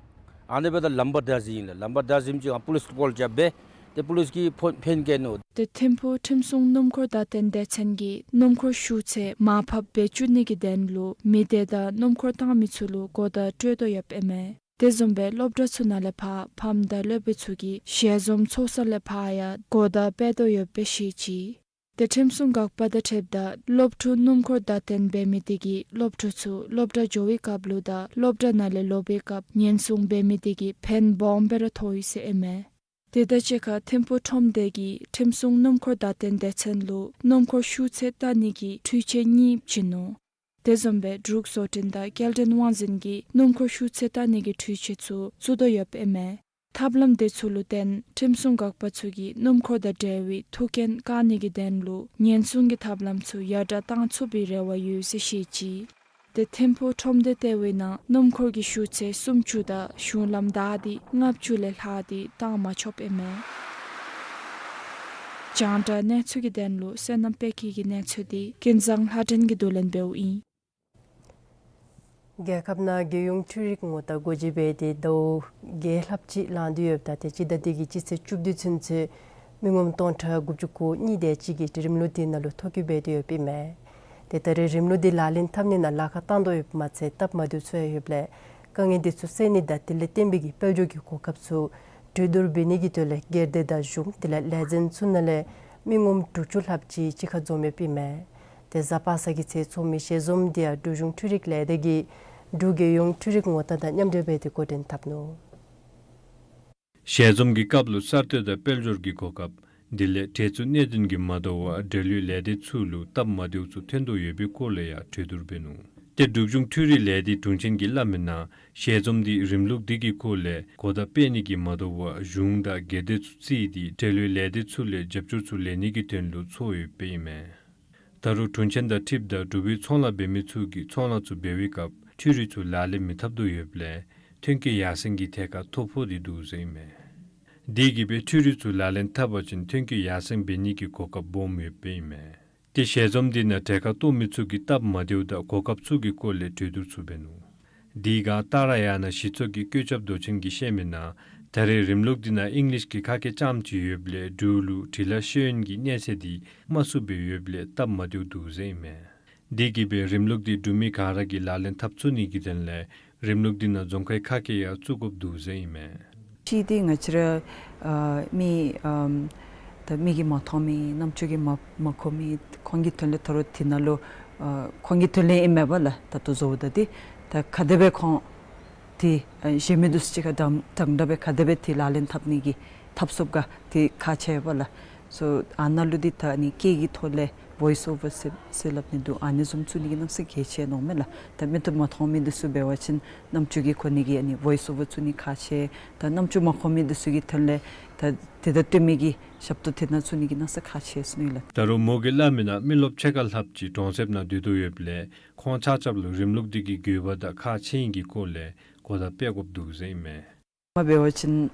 ཨ་ནི་འབདཝ་ད་ལམ་བར་བདའ་ཟུན་ལགས། ལམ་བར་བདའ་ཟུན་ཅིག་ང་པོ་ལིསི་ཀོལ་རྐྱབ་སྦེ་ཏེ་པོ་ལིསི་གིས་ཕོན་ཕན་བཀལ་ནུག། ཏེ་ཐིམ་ཕུག་ཁྲིམས་སྲུང་སྣུམ་འཁོར་བརྡ་སྟོན་སྡེ་ཚན་གྱིས་སྣུམ་འཁོར་ཤུགས་ཚད་མར་ཕབ་འབད་བཅུག་ནི་གི་དོན་ལུ་མི་སྡེ་དང་སྣུམ་འཁོར་བཏང་མི་ཚུ་ལུ་གོ་བརྡ་སྤྲོད་དོ་ཡོདཔ་ཨིན་མས། དེ་བཟུམ་སྦེ་སློབ་གྲྭ་ཚུ་ནང་ལས་ཕར་ཕམ་དང་སློབ་དཔོན་ཚུ་གིས་ཞལ་འཛོམས་ཚོགས་ས་ལས་ཕར་ཡང་གོ་བརྡ་སྤེལ་དོ་ཡོདཔ་སྦེ་བཤད་ཅི། ཏེ་ཁྲིམས་སྲུང་འགག་པ་དང་འཁྲིལཝ་ད་སློབ་ཕྲུག་སྣུམ་འཁོར་བརྡ་སྟོན་འབད་མི་དེ་གིས་སློབ་ཕྲུག་ཚུ་སློབ་གྲྭ་འགྱོ་བའི་སྐབས་ལུ་དང་སློབ་གྲྭ་ནང་ལས་ལོག་པའི་སྐབས་ཉེན་སྲུང་འབད་མི་དེ་གིས་ཕན་སྦོམ་སྦེ་ར་ཐོགས་ཡི་ཟེར་ཨིན་མས། དེ་དང་གཅིག་ཁར་ཐིམ་ཕུག་ཁྲོམ་སྡེ་གིས་ཁྲིམས་སྲུང་སྣུམ་འཁོར་བརྡ་སྟོན་སྡེ་ཚན་ལུ་སྣུམ་འཁོར་ཤུགས་ཚད་བལྟ་ནི་གི་འཕྲུལ་ཆས་གཉིས་བྱིན་ནུག། དེ་བཟུམ་སྦེ་འབྲུག་བཟོ་སྐྲུན་དང་སྐྱེལ་འདྲེན་དབང་འཛིན་གྱིས་སྣུམ་འཁོར་ཤུགས་ཚད་བལྟ་ནི་གི་འཕྲུལ་ཆས་ཚུ་བཙུགས་དོ་ཡོདཔ་ཨིན་མས། ཐབས་ལམ་དེ་ཚུ་ལུ་བརྟེན་ཁྲིམས་སྲུང་འགག་པ་ཚུ་གིས་སྣུམ་འཁོར་དང་འབྲེལ་བའི་ཐུག་རྐྱེན་བཀག་ནི་གི་དོན་ལུ་ཉེན་སྲུང་གི་ཐབས་ལམ་ཚུ་ཡར་དྲག་གཏང་ཚུགས་པའི་རེ་བ་ཡོད་ཟེར་བཤད་ཅི། ཏེ་ཐིམ་ཕུག་ཁྲོམ་སྡེ་ལྟེ་བའི་ནང་སྣུམ་འཁོར་གྱི་ཤུགས་ཚད་སུམ་ཅུ་དང་གཞུང་ལམ་བདའ་སྟེ་ལྔ་བཅུ་ལས་ལྷག་སྟེ་བཏང་མ་ཆོགཔ་ཨིན་མས། རྒྱང་བསྒྲགས་གནས་ཚུལ་གྱི་དོན་ལུ་བསོད་ནམས་དཔལ་སྐྱིད་ཀྱི་གནས་ཚུལ་དེ་ཀུན་བཟང་ལྷ་སྒྲོན་གྱིས་བསྡུ་ལེན་འབདཝ་ཨིན། རྒྱལ་ཁབ་ནང་རྒྱལ་ཡོངས་འཕྲུལ་རིག་ངོ་རྟགས་སྒོ་འབྱེད་འབད་དེ་ཟླཝ་བརྒྱད་ལྷགཔ་ཅིག་ལང་སྟེ་ཡོདཔ་ད་ཏེ་སྤྱི་ཟླ་འདི་གི་སྤྱི་ཚེས་བཅུ་བདུན་ཚུན་ཚོད་མི་ངོམ་སྟོང་ཕྲག་དགུ་བཅུ་གོ་གཉིས་དེ་ཅིག་གིས་རིམ་ལུགས་འདི་ནང་ལུ་ཐོ་བཀོད་འབད་དེ་ཡོདཔ་ཨིན་མས། ཏེ་ད་རེས་རིམ་ལུགས་འདི་ལག་ལེན་འཐབ་ནི་ནང་ལཱ་ཁག་བཏང་དོ་ཡོདཔ་མ་ཚད་སྟབས་མ་བདེཝ་ཚུ་ཡང་ཡོདཔ་ལས་དཀའ་ངལ་འདི་ཚུ་སེལ་ནི་དང་དེ་ལས་བརྟེན་པའི་གི་དཔལ་འབྱོར་གྱི་གོ་སྐབས་ཚུ་གྲོས་བསྡུར་འབད་ནི་གི་དོན་ལས་སྒེར་སྡེ་དང་གཞུང་དེ་ལས་ལས་འཛིན་ཚུ་ནང་ལས་མི་ངོམ་དྲུག་ཅུ་ལྷགཔ་ཅིག་གཅིག་ཁར་འཛོམས་ཡོདཔ་ཨིན་མས། ཏེ་གཟའ་པ་སངས་ཀྱི་ཚེས་ཚོགས་མི་ཞལ་འཛོམས་འདི་ཡང་འབྲུག་གཞུང་འཕྲུལ་རིག་ལས་སྡེ་གིས་འབྲུག་རྒྱལ་ཡོངས་འཕྲུལ་རིག་ངོ་རྟགས་དང་མཉམ་འབྲེལ་འབད་དེ་འགོ་འདྲེན་འཐབ་ནུག། ཞལ་འཛོམས་ཀྱི་སྐབས་ལུ་གསར་གཏོད་དང་དཔལ་འབྱོར་གྱི་གོ་སྐབས་དེ་ལས་འབྲེལ་འཚུབ་གནད་དོན་གྱིས་མ་དོ་བར་འབྲེལ་ཡོད་ལས་སྡེ་ཚུ་ལུ་སྟབས་མ་བདེཝ་ཚུ་ཐོན་དོ་ཡོད་པའི་སྐོར་ལས་ཡང་གྲོས་བསྡུར་འབད་ནུག། ཏེ་འབྲུག་གཞུང་འཕྲུལ་རིག་ལས་སྡེའི་དྲུང་ཆེན་གྱིས་སླབ་མིའི་ནང་ཞལ་འཛོམས་འདི་རིམ་ལུགས་འདི་གི་སྐོར་ལས་གོ་བརྡ་སྤེལ་ནི་གིས་མ་དོ་བར་གཞུང་དང་སྒེར་སྡེ་ཚུ་བརྩིས་ཏེ་འབྲེལ་ཡོད་ལས་སྡེ་ཚུ་ལས་རྒྱབ་སྐྱོར་ཚུ་ལེན་ནི་གི་དོན་ལུ་ཚོགས་ཡོདཔ་ཨིན་མས། ད་རུང་དྲུང་ཆེན་དང་འཁྲིལཝ་ད་འབྲུག་པའི་ཚོང་ལཱ་འབད་མི་ཚུ་གིས་ཚོང་ལཱ་ཚུ་འབད་བའི་སྐབས་འཕྲུལ་རིག་ཚུ་ལག་ལེན་མི་འཐབ་དོ་ཡོདཔ་ལས་ཐོན་སྐྱེད་ཡར་སེང་གི་ཐད་ཁར་ཐོ་ཕོག་སྟེ་འདུག་ཟེར་ཨིན་མས། དེ་གིས་འབད་འཕྲུལ་རིག་ཚུ་ལག་ལེན་འཐབ་པ་ཅིན་ཐོན་སྐྱེད་ཡར་སེང་འབད་ནི་གི་གོ་སྐབས་སྦོམ་ཡོདཔ་ཨིན་མས། ཏེ་ཞལ་འཛོམས་འདི་ནང་གྲལ་ཁར་གཏོགས་མི་ཚུ་གི་སྟབས་མ་བདེཝ་དང་གོ་སྐབས་ཚུ་གི་སྐོར་ལས་གྲོས་བསྡུར་ཚུ་འབད་ནུག། དེ་སྒང་ཏཱ་ར་ཡ་ན་གཞི་ཚོགས་ཀྱི་བཀོད་ཁྱབ་མདོ་ཆེན་གྱིས་བཤད་མིའི་ནང་ད་རེས་རིམ་ལུགས་འདི་ནང་ཨིང་ལིཤ་གི་ཁ་སྐད་རྐྱངམ་ཅིག་ཡོདཔ་ལས་འབྲུག་ལུ་འབྲི་ལྷག་ཤེས་ཡོན་གྱི་གནས་ཚད་འདི་དམའ་སུ་སྦེ་ཡོདཔ་ལས་སྟབས་མ་བདེཝ་འདུག་ཟེར་ཨིན་མས། དེ་གིས་འབད་རིམ་ལུགས་འདི་འབྲུག་མི་ག་ར་གིས་ལག་ལེན་འཐབ་ཚུགས་ནི་གི་དོན་ལས་ རིམ་ལུགས་འདི་ནང་རྫོང་ཁའི་ཁ་སྐད་ཡང་བཙུགས་དགོཔ་འདུག་ཟེར་ཨིན་མས། གཅིག་འདི་ང་བཅས་ར་ཨ་མི་ཨམ་ད་མིག་གིས་མ་མཐོང་མི་རྣམ་ཅོ་གིས་མ་མ་གོ་མི་ཁོང་གི་དོན་ལས་ད་རུང་འདི་ནང་ལུ་ཨ་ཁོང་གི་དོན་ལས་ཨིན་མས་པ་ལགས། ད་ལྟོ་བཟོཝ་ད་འདི་ད་ག་དེ་སྦེ་ཁོང་འདི་ཨ་གཞན་མི་འདི་ཚུ་གཅིག་ཁར་འདྲན་འདྲ་འདྲན་འདྲ་སྦེ་ག་དེ་སྦེ་འདི་ལག་ལེན་འཐབ་ནི་གི་འཐབ་ཚུགསཔ་ག་འདི་ཁག་ཆེ་བས་ལགས། སོ་ཨ་ནཱ་ལུ་འདི་ད་ཨ་ནི་སྐད་ཀྱི་ཐོག་ལས་ཝོའིསི་ཨོ་ཝར་ཟེར་ཟེར་སླབ་ནི་འདུག། ཨ་ནི་བཟུམ་བཙུགས་ནི་གི་གནམ་ས་གལ་ཆེ་མནོཝ་མས་ལགས། ད་མིག་ཏོ་མ་མཐོང་མི་འདི་ཚུ་འབད་བ་ཅིན་རྣམ་ཅོ་གིས་གོ་ནི་གི་ཨ་ནི་ཝོའིསི་ཨོ་ཝར་བཙུགས་ནི་ཁག་ཆེ། ད་རྣམ་ཅོ་མ་གོ་མི་འདི་ཚུ་གི་དོན་ལས་ད་དེ་དང་བསྟུན་མི་གི་ཞབས་ཏོག་འདི་ནང་བཙུགས་ནི་གི་གནམ་ས་ཁག་ཆེ་ཟེར་ཨིན་ལགས། ད་རུང་མོ་གིས་སླབ་མི་ནང་མི་རློབས་ཕྱེད་ཀ་ལྷགཔ་ཅིག་གྲོང་གསེབ་ནང་སྡོད་དོ་ཡོདཔ་ལས་ཁོང་ཆ་ཁྱབ་ལུ་རིམ་ལུགས་འདི་གི་དགོས་པ་དང་ཁག་ཆེ་ནི་གི་སྐོར་ལས་གོ་བརྡ་སྤེལ་དགོཔ་འདུག་ཟེར་ཨིན་མས། མ་འབད་བ་ཅིན་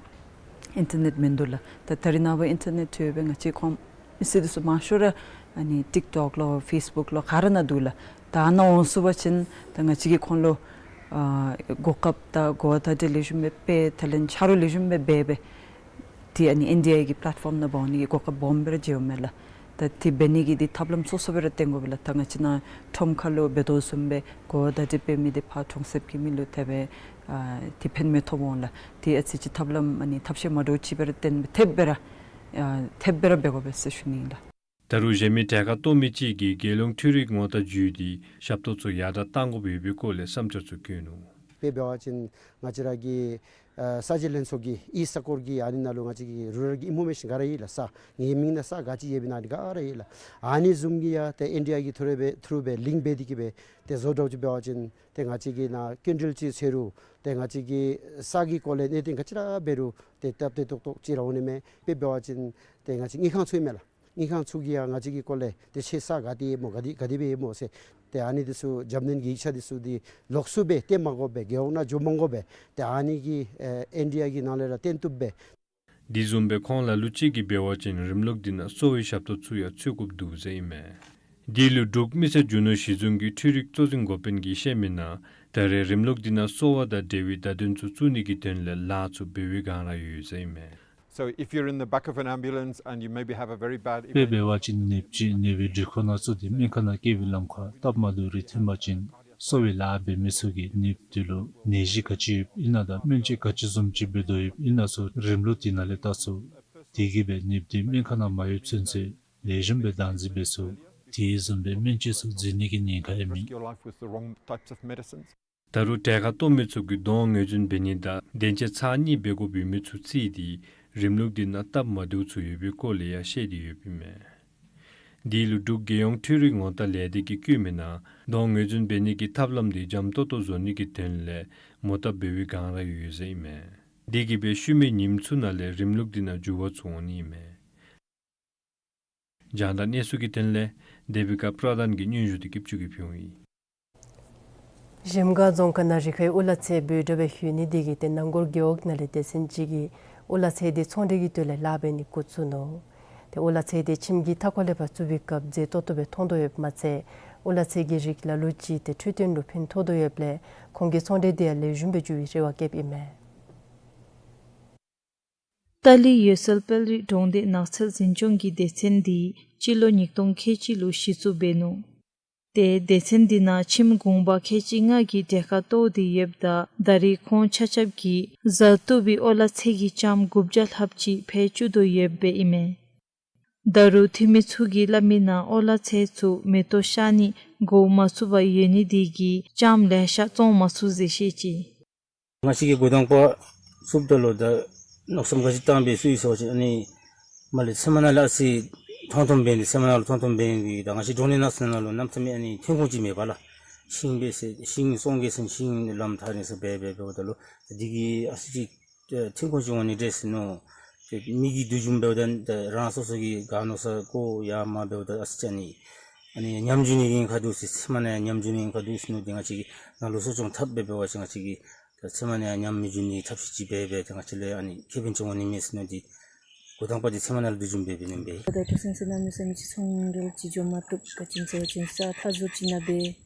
ཨིན་ཊར་ནེཊ་མིན་འདུག་ལགས། ད་ད་རེས་ནངས་པ་ཨིན་ཊར་ནེཊ་ཐོབ་སྦེ་ང་བཅས་ཁོང་མི་སེར་འདི་ཚུ་མང་ཤོས་ར་ཨ་ནི་ཊིཀ་ཊོཀ་ལུ་ཕེསི་བུཀ་ལུ་ག་ར་ནང་འདུག་ལགས། ད་ནཱ་འོང་ཚུགས་པ་ཅིན་ད་ང་བཅས་ཀྱིས་ཁོང་ལུ་ཨ་གོ་སྐབས་དང་གོ་བརྡ་འདི་ལེགས་ཤོམ་སྦེ་སྤེལ་ད་ལན་ཆ་རོགས་ལེགས་ཤོམ་སྦེ་འབད་སྦེ་འདི་ཨ་ནི་ཨེན་ཌི་ཨའི་གི་པི་ལེཊ་ཕོམ་ནང་འབག་འོང་ནི་གི་གོ་སྐབས་སྦོམ་སྦེ་ར་འཇལཝ་མས་ལགས། ད་འདི་འབད་ནི་གི་འདི་ཐབས་ལམ་སོ་སོ་སྦེ་ར་བཏོན་དགོ་པས་ལགས། ད་ང་བཅས་ནཱ་ཁྲོམ་ཁ་ལུ་འབད་དོ་བཟུམ་སྦེ་གོ་བརྡ་འདི་སྤེལ་མི་འདི་ཕར་གྲོང་གསེབ་ཀྱི་མི་ལུ་དེ་སྦེ་ཨ་འདི་ཕན་མི་ཐོགས་འོང་ལགས། འདི་ཨ་ཙི་ཅིག་ཐབས་ལམ་ཨ་ནི་ཐབས་ཤེས་མ་འདྲཝ་ཅིག་སྦེ་ར་བཏོན་སྦེ་ཐེབས་སྦེ་ར་ཨ་ཐེབས་སྦེ་ར་འབད་དགོ་པས་ཟེར་ཞུ་ནི་ཨིན་ལགས། ད་རུང་གཞན་མི་གྲལ་ཁར་གཏོགས་མི་ཅིག་གིས་རྒྱལ་ཡོངས་འཕྲུལ་རིག་ངོ་རྟགས་བརྒྱུད་དེ་ཞབས་ཏོག་ཚུ་ཡར་དྲག་གཏང་དགོཔ་ཡོད་པའི་སྐོར་ལས་བསམ་འཆར་ཚུ་བཀོད་ནུག། དཔེ་འབད་བ་ཅིན་ང་བཅས་ར་གི་ཨ་ས་འཛིན་ལྷན་ཚོགས་ཀྱི་ཨི་ས་ཁོངས་ཀྱི་ཨ་ནི་ནང་ལུ་ང་བཅས་ཀྱི་རུ་རཱལ་གྱི་ཨིན་ཕོར་མེ་ཤཱན་ག་ར་ཡོད་ལགས། ས་ངེའི་མིང་ནང་ས་ག་ཅི་ཡོདཔ་ཨིན་ན་ཨ་ནི་ག་ར་ཡོད་ལགས། ཨ་ནི་བཟུམ་གྱི་ཡང་ཏེ་ཨེན་ཌི་ཨའི་གི་ཐུ་རུ་སྦེ་ཐུ་རུ་སྦེ་ལིངཀ་འབད་དེ་གིས་སྦེ་ཏེ་བཟོ་འདྲཝ་ཅིག་འབད་བ་ཅིན་ཏེ་ང་བཅས་ཀྱི་ནཱ་སྐྱིན་འགྲུལ་ཅིག་ཟེར་རུང་ཏེ་ང་བཅས་ཀྱི་ས་གི་སྐོར་ལས་གནད་དོན་ག་ཅི་ར་འབད་རུང་ཏེ་སྟབས་བདེ་ཏོག་ཏོ་ཅིག་ར་འོང་ནི་མས། དཔེ་འབད་བ་ཅིན་ཏེ་ང་བཅས་དངུལ་ཁང་ཚུ་ཨིན་མས་ལགས། དངུལ་ཁང་ཚུ་གིས་ཡང་ང་བཅས་ཀྱི་སྐོར་ལས་ཏེ་ཁྱོད་ས་ག་ཏེ་ཡོདཔ་སྨོ་ག་དེ་ག་དེ་སྦེ་ཡོདཔ་སྨོ་ཟེར་ཏེ་ཨ་ནི་འདི་ཚུ་རྒྱབ་སྣོན་གྱི་ཡིག་ཆ་འདི་ཚུ་འདི་ལོགས་སུ་སྦེ་སྟོན་མ་དགོ་པར་རྒེད་འོག་ནང་འགྱོ་མ་དགོ་པར་ཏེ་ཨ་ནི་གི་ཨེ་ཨེན་ཌི་ཨའི་གི་ནང་ལས་ར་སྟོན་བཏུབ་པས། དེ་བཟུམ་སྦེ་ཁོང་ལ་ལུ་ཅིག་གིས་འབད་བ་ཅིན་རིམ་ལུགས་འདི་ནང་གསོ་བའི་ཞབས་ཏོག་ཚུ་ཡང་ཚུད་དགོཔ་འདུག་ཟེར་ཨིན་མས། དེ་ལུ་འབྲུག་མི་སེར་རྒྱུ་ནོར་གཞི་བཟུང་གི་འཕྲུལ་རིག་གཙོ་འཛིན་འགོ་དཔོན་གྱིས་བཤད་མི་ནང་ད་རེས་རིམ་ལུགས་འདི་ནང་གསོ་བ་དང་འབྲེལ་བའི་བརྡ་དོན་ཚུ་བཙུགས་ནི་གི་དོན་ལས་ལཱ་ཚུ་འབད་བའི་བསྒང་ར་ཡོད་ཟེར་ཨིན་མས། So if you're in the back of an ambulance and you maybe have a very bad དཔེ་འབད་བ་ཅིན་ནདཔ་ཅིག་ནད་པའི་སྒྲིག་ཁང་ནང་བཙུགས་ཏེ་སྨན་ཁང་ནང་བསྐྱལ་བའི་ལམ་ཁར་སྟབས་མ་བདེཝ་རེ་ཐོན་པ་ཅིན་གསོ་བའི་ལཱ་འབད་མི་ཚུ་གིས་ནདཔ་དེ་ལུ་ནད་གཞི་ག་ཅི་ཡོདཔ་ཨིན་ན་དང་སྨན་བཅོས་ག་ཅི་བཟུམ་ཅིག་འབད་དོ་ཡོདཔ་ཨིན་ན་ཚུ་རིམ་ལུགས་དེ་ནང་ལས་བལྟ་ཚུགས། དེ་གིས་སྦེ་ནདཔ་དེ་སྨན་ཁང་ནང་མ་ཡོད་ཚུན་ཚོད་ལེགས་ཤོམ་སྦེ་བདག་འཛིན་འབད་ཚུགས། དེ་བཟུམ་སྦེ་སྨན་བཅོས་ཚུ་འཛོལ་ནི་གི་ཉེན་ཁ་ཡང་མེད། Your life with the wrong types of medicines. ད་རུང་གྲལ་ཁར་གཏོགས་མི་ཚུ་གིས་གདོང་ངོས་འཛིན་འབད་ནི་དང་གདན་ཆ་ཚར་གཉིས་འབད་དགོཔ་ཡོད་མི་ཚུ་བརྩིས་ཏེ་རིམ་ལུགས་འདི་ནང་སྟབས་མ་བདེཝ་ཚུ་ཡོད་པའི་སྐོར་ལས་ཡང་བཤད་དེ་ཡོདཔ་ཨིན་མས། དེ་ལུ་འབྲུག་རྒྱལ་ཡོངས་འཕྲུལ་རིག་ངོ་རྟགས་ལས་སྡེ་གིས་བཀོད་མི་ནང་གདོང་ངོས་འཛིན་འབད་ནི་གི་ཐབས་ལམ་འདི་འཇམ་ཏོག་ཏོ་བཟོ་ནི་གི་དོན་ལས་མོ་བཏབ་འབད་བའི་བསྒང་ར་ཡོད་ཟེར་ཨིན་མས། དེ་གིས་སྦེ་ཤུལ་མའི་ཉིནམ་ཚུ་ནང་ལས་རིམ་ལུགས་འདི་ནང་འགྱུར་བ་ཚུ་འོང་ནི་ཨིན་མས། རྒྱང་བསྒྲགས་གནས་ཚུལ་གྱི་དོན་ལས་དེ་བི་ཀ་པྲ་དཱན་གྱིས་སྙན་ཞུ་འདི་སྐྱིད་ཆུ་གིས་ཕུལཝ་ཨིན། གཞལམ་སྒང་རྫོང་ཁག་ནང་རི་ཁའི་ཨོ་ལ་ཚེ་འབོལ་འདྲ་སྦེ་ལྷོད་ནི་དེ་གིས་ཏེ་ནང་སྒོར་རྒེད་འོག་ནང་ལས་སྡེ་ཚན་ཅིག་གིས་ཨོ་ལ་ཚེ་དེ་ཚོང་འབྲེལ་གྱི་དོན་ལས་ལཱ་འབད་ནི་འགོ་བཙུགས་ནུག། ཏེ་ཨོ་ལ་ཚེ་དེ་ཁྱིམ་གྱི་མཐའ་འཁོར་ལས་ཕར་བཙུགས་པའི་སྐབས་མཛེས་ཏོག་ཏོ་སྦེ་མཐོང་དོ་ཡོདཔ་མ་ཚད་ཨོ་ལ་ཚེ་གི་རིགས་ལ་ལུ་ཅིག་ཏེ་འཕྲོད་བསྟེན་ལུ་ཕན་ཐོགས་དོ་ཡོདཔ་ལས་ཁོང་གི་ཚོང་འབྲེལ་དེ་ཡང་ལེགས་ཤོམ་སྦེ་འགྱོ་བའི་རེ་བ་བསྐྱེདཔ་ཨིན་མས། ཏཱ་ལའི་འོད་གསལ་དཔལ་རི་གྲོང་སྡེ་ནགས་ཚལ་འཛིན་སྐྱོང་གི་སྡེ་ཚན་འདི་སྤྱི་ལོ་ཉིས་སྟོང་ཁལ་གཅིག་ལུ་གཞི་བཙུགས་འབད་ནུག། ཏེ་སྡེ་ཚན་འདི་ནང་ཁྱིམ་གུང་པ་ཁལ་གཅིག་ལྔ་གིས་གྲལ་ཁར་གཏོགས་ཏེ་ཡོདཔ་ད་ད་རེས་ཁོང་ཆ་ཁྱབ་ཀྱིས་བཟའ་བཏུབ་པའི་ཨོ་ལ་ཚེ་གི་ལྕངམ་དགུ་བརྒྱ་ལྷགཔ་ཅིག་འཕེལ་བཅུག་དོ་ཡོདཔ་ཨིན་མས། ད་རུང་འཐུས་མི་ཚུ་གིས་སླབ་མི་ནང་ཨོ་ལ་ཚེ་ཚུ་མེ་ཏོག་ཤར་ནི་འགོ་མ་ཚུགས་པར་ཡོད་ནི་དེ་གིས་ལྕངམ་ལེ་ཤ་བཙོང་མ་ཚུགས་ཟེར་བཤད་ཅི། ང་བཅས་ཀྱིས་འགོ་དང་པ་བཙུགསཔ་ད་ལུ་ད་མནོ་བསམ་ག་ཅི་བཏང་སྦེ་བཙུགས་ཡི་ཟེར་བ་ཅིན་ཨ་ནི་མར་ལས་ཚལ་མ་ནང་ལས་ཨ་ཙི་མཐོང་མཐོངམ་འབད་ནི་ཚལ་མ་ནང་ལུ་མཐོང་མཐོངམ་འབད་ནི་ད་ང་བཅས་འབྲོག་གནས་ནང་ཚུ་ནང་ལུ་གནམ་མེད་ས་མེད་ཨ་ནི་ཐོན་ཁུངས་ཅིག་མེད་པས་ལགས། ཤིང་འབད་ཟེར་ཤིང་བཙོང་གེ་ཟེར་ཤིང་ལམ་ཐག་ནི་ཟེར་འབད་འབད་འབདཝ་ད་ལུ་དེ་གིས་ཨ་ཙི་ཅིག་ཨེ་ཐོན་ཁུངས་ཅིག་འོང་ནི་འདྲས་ཟེར་མནོ། ཏེ་མི་གི་འདུ་འཛོམས་འབདཝ་ད་ད་རང་སོ་སོ་གི་ག་མནོ་ས་ཀོ་ཡར་མར་འབདཝ་ད་ཨ་ཙི་ཅིག་ཨ་ནི་ཨ་ནི་ཉམས་འགྱོ་ནི་གི་ཉེན་ཁ་འདུག་ཟེར་ཚལ་མ་ནང་ཉམས་འགྱོ་ནི་ཉེན་ཁ་འདུག་ཟེར་མནོ། ཏེ་ང་བཅས་ཀྱིས་ནཱ་ལུ་གསོ་སྐྱོང་འཐབ་སྦེ་འབད་བ་ཅིན་ང་བཅས་ཀྱིས་ད་ཚལ་མ་ནང་ཉམས་མི་འགྱོ་ནི་ཐབས་ཤེས་ཅིག་འབད་འབད་ཏེ་ང་བཅས་ལུ་ཨ་ནི་ཁེ་ཕན་ཅིག་འོང་ནི་མས་ཟེར་མནོ་སྟེ་འགོ་དང་པ་འདི་ཚལ་མ་ནང་ལུ་འདུ་འཛོམས་འབད་འབད་ནི་ཨིན་པས། ད་ད་ལྟོ་ཚུན་ཚོད་གནམ་མེད་ས་མེད་ཅིག་ཚོང་འབྲེལ་ཅིག་འགྱོ་མ་བཏུབ། ག་ཅི་སྨོ་ཟེར་བ་ཅིན་ས་མཐའ་ཟུར་ཅིག་ནང་སྦེ་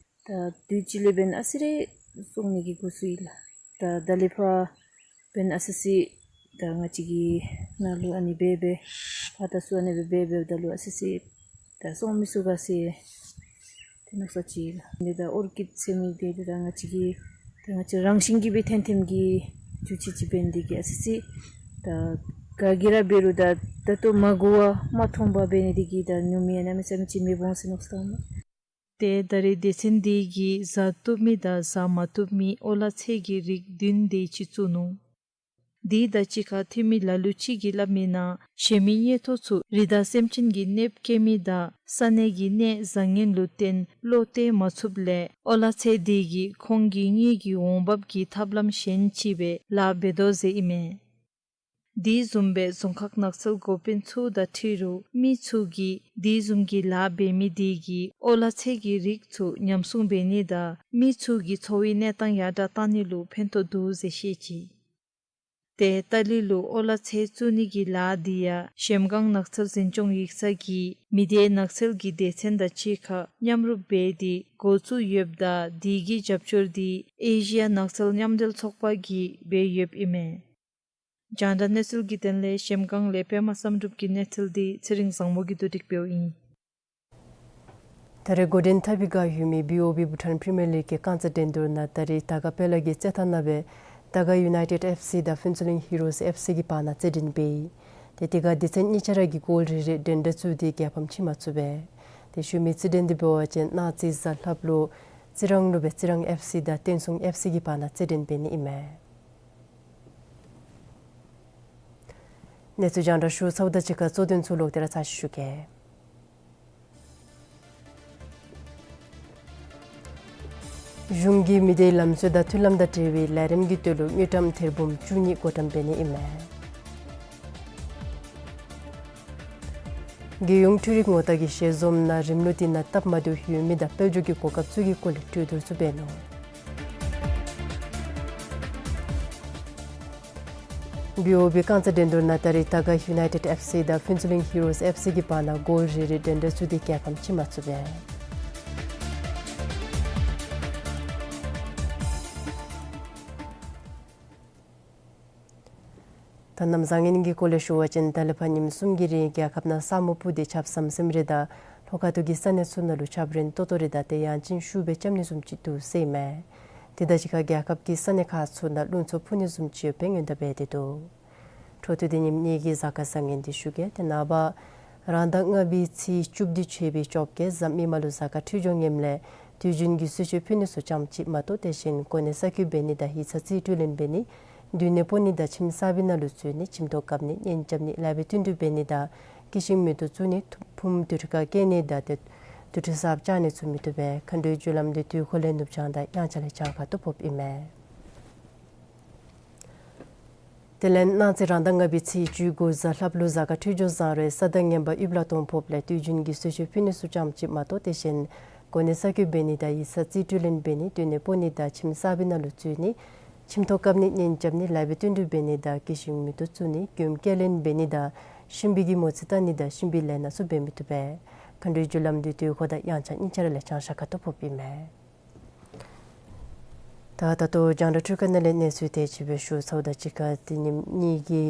ད་དུས་ཅི་ལས་འབདན་ཨ་ཙི་རེ་བཙོང་ནི་གི་འགོ་བཙུགས་ཡི་ལགས། ད་ད་ལས་ཕར་འབདན་ཨ་ཙི་ཅིག་ད་ང་བཅས་ཀྱིས་ནཱ་ལུ་ཨ་ནི་འབད་འབད་ཕར་དང་ཚུར་ཨ་ནི་སྦེ་འབད་འབདཝ་ད་ལུ་ཨ་ཙི་ཅིག་ད་བཙོང་མི་ཚུགས་ག་ཟེར་ཏེ་མནོ་ས་ཅིག་ལགས། ཏེ་ད་ཨོར་ཀིཌ་ཟེར་མི་འདི་ཏེ་ད་ང་བཅས་ཀྱིས་ ད་ང་བཅས་རང་བཞིན་གྱིས་སྦེ་ཐོན་ཐོནམ་གྱི་རྒྱུ་ཆ་ཅིག་འབད་ནི་འདི་གིས་ཨ་ཙི་ཙི་ད་ག་གིས་ར་འབད་རུང་ད་ད་ལྟོ་མ་གོ་བར་མ་མཐོང་བར་འབད་ནི་འདི་གིས་ད་ཉོ་མི་ཡང་གནམ་མེད་ས་མེད་ཅིག་མི་འོང་ཟེར་མནོ་བསམ་བཏངམ་མས། ཏེ་ད་རེས་སྡེ་ཚན་འདི་གིས་བཟའ་བཏུབ་མི་དང་བཟའ་མ་བཏུབ་མི་ཨོ་ལ་ཚལ་གྱི་རིགས་བདུན་དེ་ཅིག་བཙུགས་ནུག། དེ་དང་གཅིག་ཁར་འཐུས་མི་ལ་ལུ་ཅིག་གིས་སླབ་མིའི་ནང་གཞན་མི་ཉེ་ཐོ་ཚུ་རི་དྭགས་སེམས་ཅན་གྱི་གནོདཔ་བཀལ་མི་དང་ས་གནས་ཀྱི་གནས་བཟང་ངན་ལུ་བརྟེན་བློ་གཏད་མ་ཚུགསཔ་ལས་ཨོ་ལ་ཚལ་དེ་གིས་ཁོང་གི་དངུལ་གྱི་འོང་འབབ་ཀྱི་ཐབས་ལམ་གཞན་ཅིག་སྦེ་ལཱ་འབད་དོ་ཟེར་ཨིན་མས། དེ་བཟུམ་སྦེ་རྫོང་ཁག་ནགས་ཚལ་འགོ་དཔོན་ཚུ་དང་འཁྲིལ་རུང་མི་ཚུ་གིས་དེ་བཟུམ་གྱི་ལཱ་འབད་མི་དེ་གིས་ཨོ་ལ་ཚལ་གྱི་རིགས་ཚུ་ཉམས་སྲུང་འབད་ནི་དང་མི་ཚུ་གི་འཚོ་བའི་གནས་སྟངས་ཡར་དྲག་བཏང་ནི་ལུ་ཕན་ཐོགས་འདུག་ཟེར་བཤད་ཅི། ཏེ་ཏ་ལི་ལུ་ཨོ་ལ་ཚལ་བཙུགས་ནི་གི་ལཱ་འདི་ཡང་གཞལམ་སྒང་ནགས་ཚལ་འཛིན་སྐྱོང་ཡིག་ཚང་གིས་མི་སྡེ་ནགས་ཚལ་གྱི་སྡེ་ཚན་དང་གཅིག་ཁར་མཉམ་རུབ་འབད་དེ་འགོ་བཙུགས་ཡོདཔ་ད་དེ་གི་རྒྱབ་སྐྱོར་འདི་ཨེ་ཤི་ཡ་ནགས་ཚལ་མཉམ་འབྲེལ་ཚོགས་པ་གིས་འབད་ཡོདཔ་ཨིན་མས། རྒྱང་བསྒྲགས་གནས་ཚུལ་གྱི་དོན་ལས་གཞལམ་སྒང་ལས་པདྨ་བསམ་གྲུབ་ཀྱི་གནས་ཚུལ་འདི་ཚེ་རིང་བཟང་མོ་གིས་བསྡུ་སྒྲིག་འབདཝ་ཨིན། ད་རེས་འགོ་འདྲེན་འཐབ་པའི་བསྒང་ཡོད་མི་བི་ཨོ་བི་བྷུ་ཊཱན་པི་རི་མི་ཡར་ལིག་གི་རྐང་རྩེད་འགྲན་བསྡུར་ནང་ད་རེས་དར་དཀར་དཔལ་ལྷ་གིས་རྩེད་ཐང་ནང་སྦེ་དར་དཀར་ཡུ་ནའི་ཊེཌ་ཨེཕ་སི་དང་ཕུན་ཚོགས་གླིང་ཧི་རོས་ཨེཕ་སི་གི་བར་ན་རྩེད་འགྲན་འབད་ཡི། ཏེ་དེ་ཁར་སྡེ་ཚན་གཉིས་ཆ་ར་གིས་གོལ་རེ་རེ་འགྲན་ཟླ་བཙུགས་ཏེ་རྒྱལ་ཕམ་ཕྱེ་མ་ཚུགས་པས། ཏེ་ཤུལ་མའི་རྩེད་འགྲན་འདི་འབད་བ་ཅིན་གནངས་ཚེ་གཟའ་ལྷགཔ་ལུ་རྩི་རང་ལུ་སྦེ་རྩི་རང་ཨེཕ་སི་དང་བསྟན་སྲུང་ཨེཕ་སི་གི་བར་ན་རྩེད་འགྲན་འབད་ནི་ཨིན་མས། གནས་ཚུལ་རྒྱང་བསྒྲགས་ཞུ་ཚརཝ་དང་གཅིག་ཁར་གཙོ་དོན་ཚུ་ལོག་སྟེ་ར་ཚར་ཅིག་ཞུ་གེ། གཞུང་གིས་མི་སྡེའི་ལམ་སྲོལ་དང་མཐུན་ལམ་དང་འབྲེལ་བའི་ལས་རིམ་གྱི་དོན་ལུ་དངུལ་ཀྲམ་ཐེར་འབུམ་བཅུ་གཉིས་བགོ་བཀྲམ་འབད་ནི་ཨིན་མས། རྒྱལ་ཡོངས་འཕྲུལ་རིག་ངོ་རྟགས་ཀྱི་ཞལ་འཛོམས་ནང་རིམ་ལུགས་འདི་ནང་སྟབས་མ་བདེཝ་ཡོད་མི་དང་དཔལ་འབྱོར་གྱི་གོ་སྐབས་ཚུ་གི་སྐོར་ལས་གྲོས་བསྡུར་ཚུ་འབད་ནུག། བི་ཨོ་བི་རྐང་རྩེད་འགྲན་བསྡུར་ནང་ད་རེས་དར་དཀར་ཡུ་ནའི་ཊེཌ་ཨེཕ་སི་དང་ཕུན་ཚོགས་གླིང་ཧི་རོས་ཨེཕ་སི་གི་བར་ན་གོལ་རེ་རེ་འགྲན་ཟླ་བཙུགས་ཏེ་རྒྱལ་ཕམ་ཕྱེ་མ་ཚུགས་པས། ད་གནམ་བཟང་ངན་གྱི་སྐོར་ལས་ཞུ་བ་ཅིན་ད་ལས་ཕར་ཉིནམ་གསུམ་གྱི་རིང་རྒྱལ་ཁབ་ནང་ས་སྨུག་སྤུབས་ཏེ་ཆརཔ་ཟམ་ཟིམ་རེ་དང་ལྷོ་ཁ་ཐུག་གི་ས་གནས་ཚུ་ནང་ལུ་ཆརཔ་རན་ཏོག་ཏོ་རེ་དང་ཏེ་ཡང་ཅིན་ཤུགས་སྦེ་རྐྱབ་ནི་བཟུམ་ཅིག་འདུག་ཟེར་ཨིན་མས། དེ་དང་གཅིག་ཁར་རྒྱལ་ཁབ་ཀྱི་ས་གནས་ཁག་ཚུ་ནང་རླུང་འཚུབ་འཕུ་ནི་བཟུམ་ཅིག་ཡོད་པའི་སྔོན་བརྡ་འབད་དེ་འདུག། འཕྲོ་མཐུད་དེ་ཉིནམ་གཉིས་ཀྱི་གཟའ་སྐར་བཟང་ངན་འདི་ཞུ་གེ། ཏེ་ནངས་པ་རང་ཟླ་ལྔ་པའི་ཚེས་བཅུ་བདུན་ཚེས་པའི་བཅོ་བརྒྱད་གཟའ་མིག་དམར་ལུ་གཟའ་སྐར་འཕྲོད་སྦྱོར་ངནམ་ལས་དུས་རྒྱུན་གྱི་གསོལ་མཆོད་ཕུལ་ནི་ཚུ་ཙམ་ཅིག་མ་གཏོགས་དེ་བཞིན་གོ་གནས་གསར་བསྐོ་འབད་ནི་དང་ཡིག་ཚང་རྩིས་སྤྲོད་ལེན་འབད་ནི་སྡོད་གནས་སྤོ་ནི་དང་ཁྱིམ་གསར་པའི་ནང་ལུ་འཛུལ་ནི་ཁྱིམ་ཐོག་བཀབ་ནི་གཉེན་རྐྱབ་ནི་ལེགས་པའི་བསྟུན་གྲོས་འབད་ནི་དང་སྐྱེད་ཤིང་མེ་ཏོག་བཙུགས་ནི་ཐུགས་ཕུངམ་དུར་ཁྲོད་ཁར་བསྐྱལ་ནི་དང་ཏེ་དུར་ཁྲོད་གསརཔ་བཅག་ནི་ཚུ་མི་བཏུབ་པས། མཁའ་འགྲོའི་རྒྱུ་ལམ་འདི་དུས་འཁོར་ལས་ནུབ་བྱང་དང་དབྱངས་འཆར་ལས་བྱང་ཁ་ཐུག་ཕོགཔ་ཨིན་མས། དེ་ལས་གནངས་ཚེ་རང་ཟླ་ལྔ་པའི་ཚེས་བཅུ་དགུ་གཟའ་ལྷགཔ་ལུ་གཟའ་སྐར་འཕྲོད་སྦྱོར་བཟང་རུང་ས་བདག་ངན་པ་དབུལ་ལ་གཏོང་ཕོགཔ་ལས་དུས་རྒྱུན་གྱི་གསོལ་མཆོད་ཕུལ་ནི་ཚུ་ཙམ་ཅིག་མ་གཏོགས་དེ་བཞིན་གོ་གནས་གསར་བསྐོ་འབད་ནི་དང་ཡིག་ཚང་རྩིས་སྤྲོད་ལེན་འབད་ནི་སྡོད་གནས་སྤོ་ནི་དང་ཁྱིམ་གསར་པའི་ནང་ལུ་འཛུལ་ནི་ཁྱིམ་ཐོག་བཀབ་ནི་གཉེན་རྐྱབ་ནི་ལེགས་པའི་བསྟུན་གྲོས་འབད་ནི་དང་སྐྱེད་ཤིང་མེ་ཏོག་བཙུགས་ནི་མགྱོནམ་སྐྱེལ་ལེན་འབད་ནི་དང་གཤིན་པོའི་གི་མོ་རྩིས་བལྟ་ནི་དང་གཤིན་པོའི་ལས་སྣ་ཚུ་འབད་མི་བཏུབ་པས། མཁའ་འགྲོའི་རྒྱུ་ལམ་འདི་དུས་འཁོར་དང་དབྱངས་འཆར་གཉིས་ཆ་ར་ལས་བྱང་ཤར་ཁ་ཐུག་ཕོགཔ་ཨིན་མས། ད་ད་ལྟོ་རྒྱང་བསྒྲགས་འཕྲུལ་ཁང་ནང་ལས་གནས་ཚུལ་དེ་ཅིག་སྦེ་ཞུ་ཚརཝ་དང་གཅིག་ཁར་དེ་ཉིནམ་གཉིས་ཀྱི་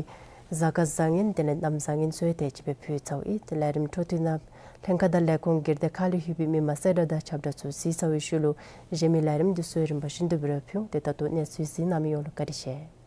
གཟའ་སྐར་བཟང་ངན་དེ་ལས་གནམ་བཟང་ངན་ཚུ་ཡང་དེ་ཅིག་སྦེ་ཕུལ་ཚརཝ་ཨིན། ཏེ་ལས་རིམ་འཕྲོ་མཐུད་ནང་ལྷན་ཁག་དང་ལས་ཁུངས་སྒེར་སྡེ་ཁག་ལས་ལྷོད་པའི་མི་མང་གསལ་བསྒྲགས་དང་ཁྱབ་བསྒྲགས་ཚུ་གཟིགས་ཚར་བའི་ཤུལ་ལུ་གཞན་མི་ལས་རིམ་འདི་ཚུ་རིམ་པ་བཞིན་དུ་སྦེ་ར་ཕུལ་འོང་། ཏེ་ད་ལྟོ་གནས་ཚུལ་གཟིགས་གནང་མི་ཡོངས་ལུ་བཀའ་དྲིན་ཆེ།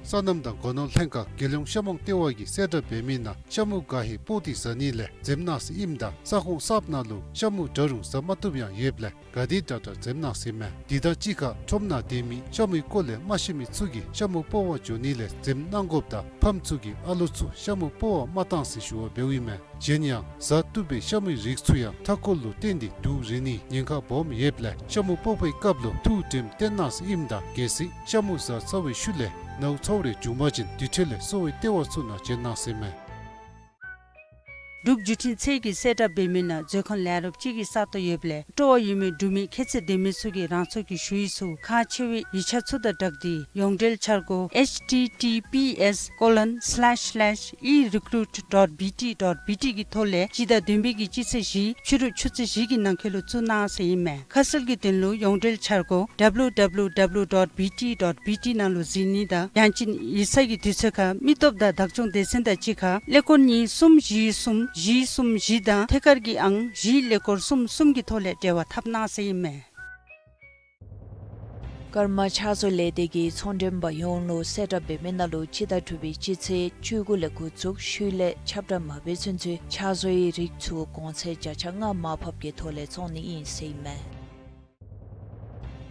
སོ་ནམ་དང་སྒོ་ནོར་ལྷན་ཁག་རྒྱལ་ཡོངས་ཤ་མོང་ལྟེ་བ་གིས་གསལ་བསྒྲགས་འབད་མི་ནང་ཤ་མུ་ག་ཧེ་སྤོག་སྟེ་བཟའ་ནི་ལས་འཛེམ་གནང་ཟེར་ཨིནམ་ད་ས་ཁོངས་གསརཔ་ནང་ལུ་ཤ་མུ་འདྲ་རུང་བཟའ་མ་བཏུབ་ཡང་ཡོདཔ་ལས་ག་དེ་དྲག་དྲག་འཛེམ་གནང་ཟེར་མས། དེ་དང་གཅིག་ཁར་ཁྲོམ་ནང་སྡོད་མི་ཤ་མུའི་སྐོར་ལས་མ་ཤེས་མི་ཚུ་གིས་ཤ་མུ་སྤོག་པར་འགྱོ་ནི་ལས་འཛེམ་གནང་དགོཔ་དང་ཕམ་ཚུ་གིས་ཨ་ལོ་ཚུ་ཤ་མུ་སྤོག་པར་མ་གཏང་ཟེར་ཞུ་བ་འབདཝ་ཨིན་མས། གཞན་ཡང་བཟའ་བཏུབ་པའི་ཤ་མུའི་རིགས་ཚུ་ཡང་མཐའ་འཁོར་ལུ་བརྟེན་ཏེ་དུག་རེག་ནིའི་ཉེན་ཁ་སྦོམ་ཡོདཔ་ལས་ཤ་མུ་སྤོག་པའི་སྐབས་ལུ་ཐུགས་དྲནམ་བཏོན་གནང་ཟེར་ཨིནམ་ད་གལ་སྲིད་ཤ་མུ་བཟའ་ཚར་བའི་ཤུལ་ལས་ནཝ་ཚཝ་རེ་བྱུང་པ་ཅིན་དེ་འཕྲོ་ལས་གསོ་བའི་ལྟེ་བ་ཚུ་ནང་བྱོན་གནང་ཟེར་མས། འབྲུག་བརྒྱུད་འཕྲིན་ཚད་ཀྱིས་གསལ་བསྒྲགས་འབད་མི་ནང་མཛོད་ཁང་ལས་རོགསཔ་ཅིག་གི་ས་སྟོང་ཡོདཔ་ལས་སྤྲོ་བ་ཡོད་མི་འབྲུག་མི་ཁྱད་ཚད་ལྡན་མི་ཚུ་གིས་རང་སོའི་ཞུ་ཡིག་ཚུ་ཁག་ཆེ་བའི་ཡིག་ཆ་ཚུ་དང་སྦྲགས་ཏེ་ཡོངས་འབྲེལ་འཆར་སྒོ་H T T P S colon slash slash e recruit dot B T dot B T གི་ཐོག་ལས་སྤྱི་ཟླ་བདུན་པའི་གི་སྤྱི་ཚེས་བཞི་ཕྱི་རུ་ཆུ་ཚོད་བཞི་གི་ནང་འཁོད་ལུ་བཙུགས་གནང་ཟེར་ཨིན་མས། ཁ་གསལ་གྱི་དོན་ལུ་ཡོངས་འབྲེལ་འཆར་སྒོ W W W dot B T dot B T ནང་ལུ་གཟིགས་ནི་དང་ཡང་ཅིན་ཡིག་ཚང་གི་དུས་ཚོད་ཁར་མི་སྟོབས་དང་བདག་སྐྱོང་སྡེ་ཚན་དང་གཅིག་ཁར་ཀླད་ཀོར་གཉིས་གསུམ་བཞི་གསུམ་བཞི་གསུམ་བཞི་དང་ཐད་ཀར་གྱི་ཨང་བཞི་ཀླད་ཀོར་གསུམ་གསུམ་གྱི་ཐོག་ལས་འབྲེལ་བ་འཐབ་གནང་ཟེར་ཨིན་མས། ཀརྨ་ཕྱག་བཟོ་ལས་སྡེ་གིས་ཚོང་མགྲོན་པ་ཡོངས་ལུ་གསལ་བསྒྲགས་འབད་མི་ནང་ལུ་སྤྱི་ཟླ་དྲུག་པའི་སྤྱི་ཚེས་བཅུ་དགུ་ལས་འགོ་བཙུགས་ཤུལ་ལས་ཁྱབ་བསྒྲགས་མ་འབད་ཚུན་ཚོད་ཕྱག་བཟོའི་རིགས་ཚུ་གོང་ཚད་བརྒྱ་ཆ་ལྔ་མར་ཕབ་ཀྱི་ཐོག་ལས་བཙོང་ནི་ཨིན་ཟེར་ཨིན་མས།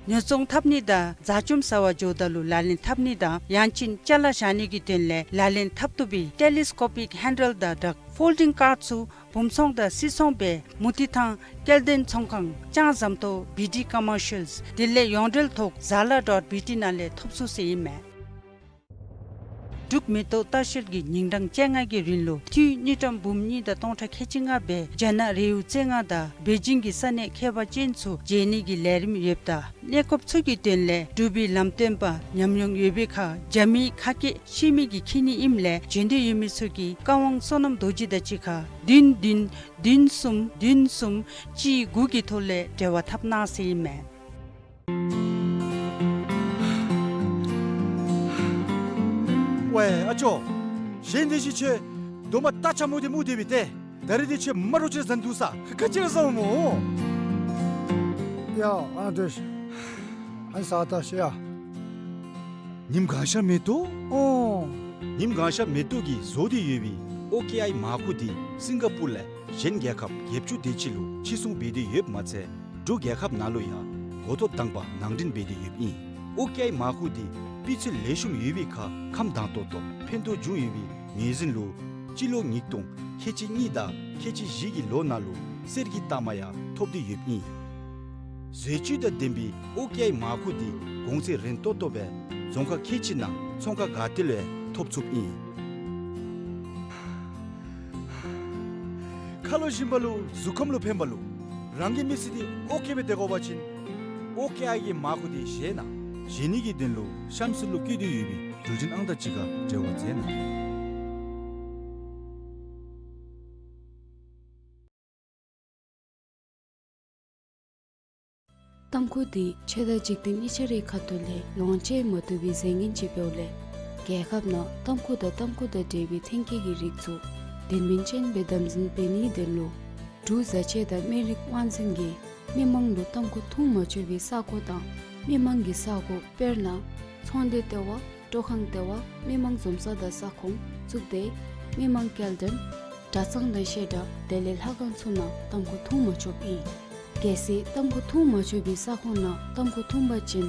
ཉོ་ཚོང་འཐབ་ནི་དང་ཟ་བཅོམ་ཟ་བར་འགྱོཝ་ད་ལུ་ལག་ལེན་འཐབ་ནི་དང་ཡང་ཅིན་ཅ་ལ་བཞག་ནི་གི་དོན་ལས་ལག་ལེན་འཐབ་བཏུབ་པའི་ཊེ་ལི་སི་ཀོ་པིག་ཧེན་ཌལ་དང་སྦྲགས་ཕོལ་ཌིང་ཀརཌ་ཚུ་བུམ་ཚོང་དང་སིལ་ཚོང་སྦེ་མུ་ཏིག་ཐང་སྐྱེ་ལྡན་ཚོང་ཁང་ལྕང་ཟམ་ཏོག་བི་ཌི་ཀོ་མར་ཤལ་དེ་ལས་ཡོངས་འབྲེལ་ཐོག་ཛ་ལ་ཌོཊ་བི་ཊི་ནང་ལས་ཐོབ་ཚུགས་ཟེར་ཨིན་མས། འབྲུག་མེ་ཏོག་ལྟ་བཤལ་གྱིས་ཉིན་གྲངས་བཅོ་ལྔ་གི་རིང་ལུ་དངུལ་དངུལ་ཀྲམ་འབུམ་གཉིས་དང་སྟོང་ཕྲག་ཁལ་གཅིག་ལྔ་སྦེ་རྒྱ་ནག་རི་བོ་རྩེ་ལྔ་དང་པེ་ཅིང་གི་ས་གནས་ཁྱད་པར་ཅན་ཚུ་མཇལ་ནི་གི་ལས་རིམ་ཡོདཔ་ད་གནས་སྐོརཔ་ཚུ་གི་དོན་ལས་འབྲུག་པའི་ལམ་སྟོན་པ་ཉམས་མྱོང་ཡོད་པའི་ཁར་རྒྱ་མིའི་ཁ་སྐད་ཤེས་མི་གིས་འཁྱིད་ནི་ཨིནམ་ལས་བྱོན་འདོད་ཡོད་མི་ཚུ་གིས་བཀའ་དབང་བསོད་ནམས་རྡོ་རྗེ་དང་གཅིག་ཁར་བདུན་བདུན་བདུན་གསུམ་བདུན་གསུམ་གཅིག་དགུ་གི་ཐོག་ལས་འབྲེལ་བ་འཐབ་གནང་ཟེར་ཨིན་མས། ཝའེ་ཨ་ཅོ། གཞན་དེ་ཅིག་ཁྱོད་རྡོག་མ་རྟ་ཆ་མོ་དེ་མུར་སྡོད་པས་ཏེ། ད་རིས་དེ་ཁྱོད་མ་རོ་ཅིག་ཟ་འདུག་ས། ག་ཅི་ར་ཟཝ་སྨོ། ཡ་ཨ་ནི་དེ་ཨ་ནི་ཟ་ད་ཤི་ཡ། ཉིམ་གང་ཤར་མེ་ཏོག། ཨོ། ཉིམ་གང་ཤར་མེ་ཏོག་གིས་བཟོ་སྟེ་ཡོད་པའི་ཨོ་ཀེ་ཨའི་མར་ཁུ་དེ་སིང་ག་པུར་ལས་གཞན་རྒྱལ་ཁབ་བརྒྱད་ཅུ་དེ་ཅིག་ལུ་ཕྱིར་ཚོང་འབད་དེ་ཡོདཔ་མ་ཚད་འབྲུག་རྒྱལ་ཁབ་ནང་ལུ་ཡང་འགོ་ཐོག་དང་པ་ནང་འདྲེན་འབད་དེ་ཡོདཔ་ཨིན། ཨོ་ཀེ་ཨའི་མར་ཁུ་དེ་སྤུས་ཚད་ལེགས་ཤོམ་ཡོད་པའི་ཁར་ཁམས་དྭངས་ཏོག་ཏོ་ཕན་ཐོགས་བྱུང་ཡོད་པའི་ངོས་འཛིན་ལུ་སྤྱི་ལོ་ཉིས་སྟོང་ཁལ་གཅིག་གཉིས་དང་ཁལ་གཅིག་བཞི་གི་ལོ་ནང་ལུ་གསེར་གྱི་རྟགས་མ་ཡང་ཐོབ་སྟེ་ཡོདཔ་ཨིན། བཟོ་བཅོས་དང་ལྡན་པའི་ཨོ་ཀེ་ཨའི་མར་ཁུ་དེ་གོང་ཚད་རན་ཏོག་ཏོ་སྦེ་རྫོང་ཁག་ཁལ་གཅིག་ནང་ཚོང་ཁང་ག་ཏེ་ལུ་ཡང་ཐོབ་ཚུགསཔ་ཨིན། ཁ་ལོ་ཞིམ་པ་ལུ་གཟུགས་ཁམས་ལུ་ཕན་པ་ལུ་རང་གི་མི་ཚེ་འདི་ཨོ་ཀེ་སྦེ་སྡོད་དགོ་པ་ཅིན་ཨོ་ཀེ་ཨའི་གི་མར་ཁུ་འདི་བཞེས་གནང་། བཞེས་ནི་གི་དོན་ལུ་གཤམ་ཚུ་ལུ་བཀོད་དེ་ཡོད་པའི་འགྲུལ་འཕྲིན་ཨང་རྟགས་ཅིག་ཁར་འབྲེལ་བ་མཛད་གནང་། ཏམ་ཁུ་འདི་ཆོས་དང་འཇིག་རྟེན་གཉིས་ཆ་རའི་ཁ་ཐུག་ལས་ལོངས་སྤྱོད་མ་བཏུབ་པའི་རྫས་ངན་ཅིག་འབདཝ་ལས་རྒྱལ་ཁབ་ནང་ཏམ་ཁུ་དང་ཏམ་ཁུ་དང་འབྲེལ་བའི་ཐོན་སྐྱེད་ཀྱི་རིགས་ཚུ་དོན་སྨིན་ཅན་སྦེ་དམ་འཛིན་འབད་ནིའི་དོན་ལུ་འབྲུག་བཟའ་ཆས་དང་སྨན་རིགས་དབང་འཛིན་གྱིས་མི་མང་ལུ་ཏམ་ཁུ་འཐུང་མ་ཆོག་པའི་ས་གོ་དང་མི་མང་གི་ས་གོ་དཔེར་ན་ཚོང་སྡེ་ལྟེ་བ། སྤྲོ་ཁང་ལྟེ་བ། མི་མང་འཛོམས་ས་དང་ས་ཁོངས། གཙུག་སྡེ། མི་མང་སྐྱེལ་འདྲེན། གྲྭ་ཚང་དང་བཤད་གྲྭ་དེ་ལས་ལྷ་ཁང་ཚུ་ནང་ཏམ་ཁུ་འཐུང་མ་ཆོགཔ་ཨིན། གལ་སྲིད་ཏམ་ཁུ་འཐུང་མ་ཆོག་པའི་ས་ཁོངས་ནང་ཏམ་ཁུ་འཐུང་པ་ཅིན་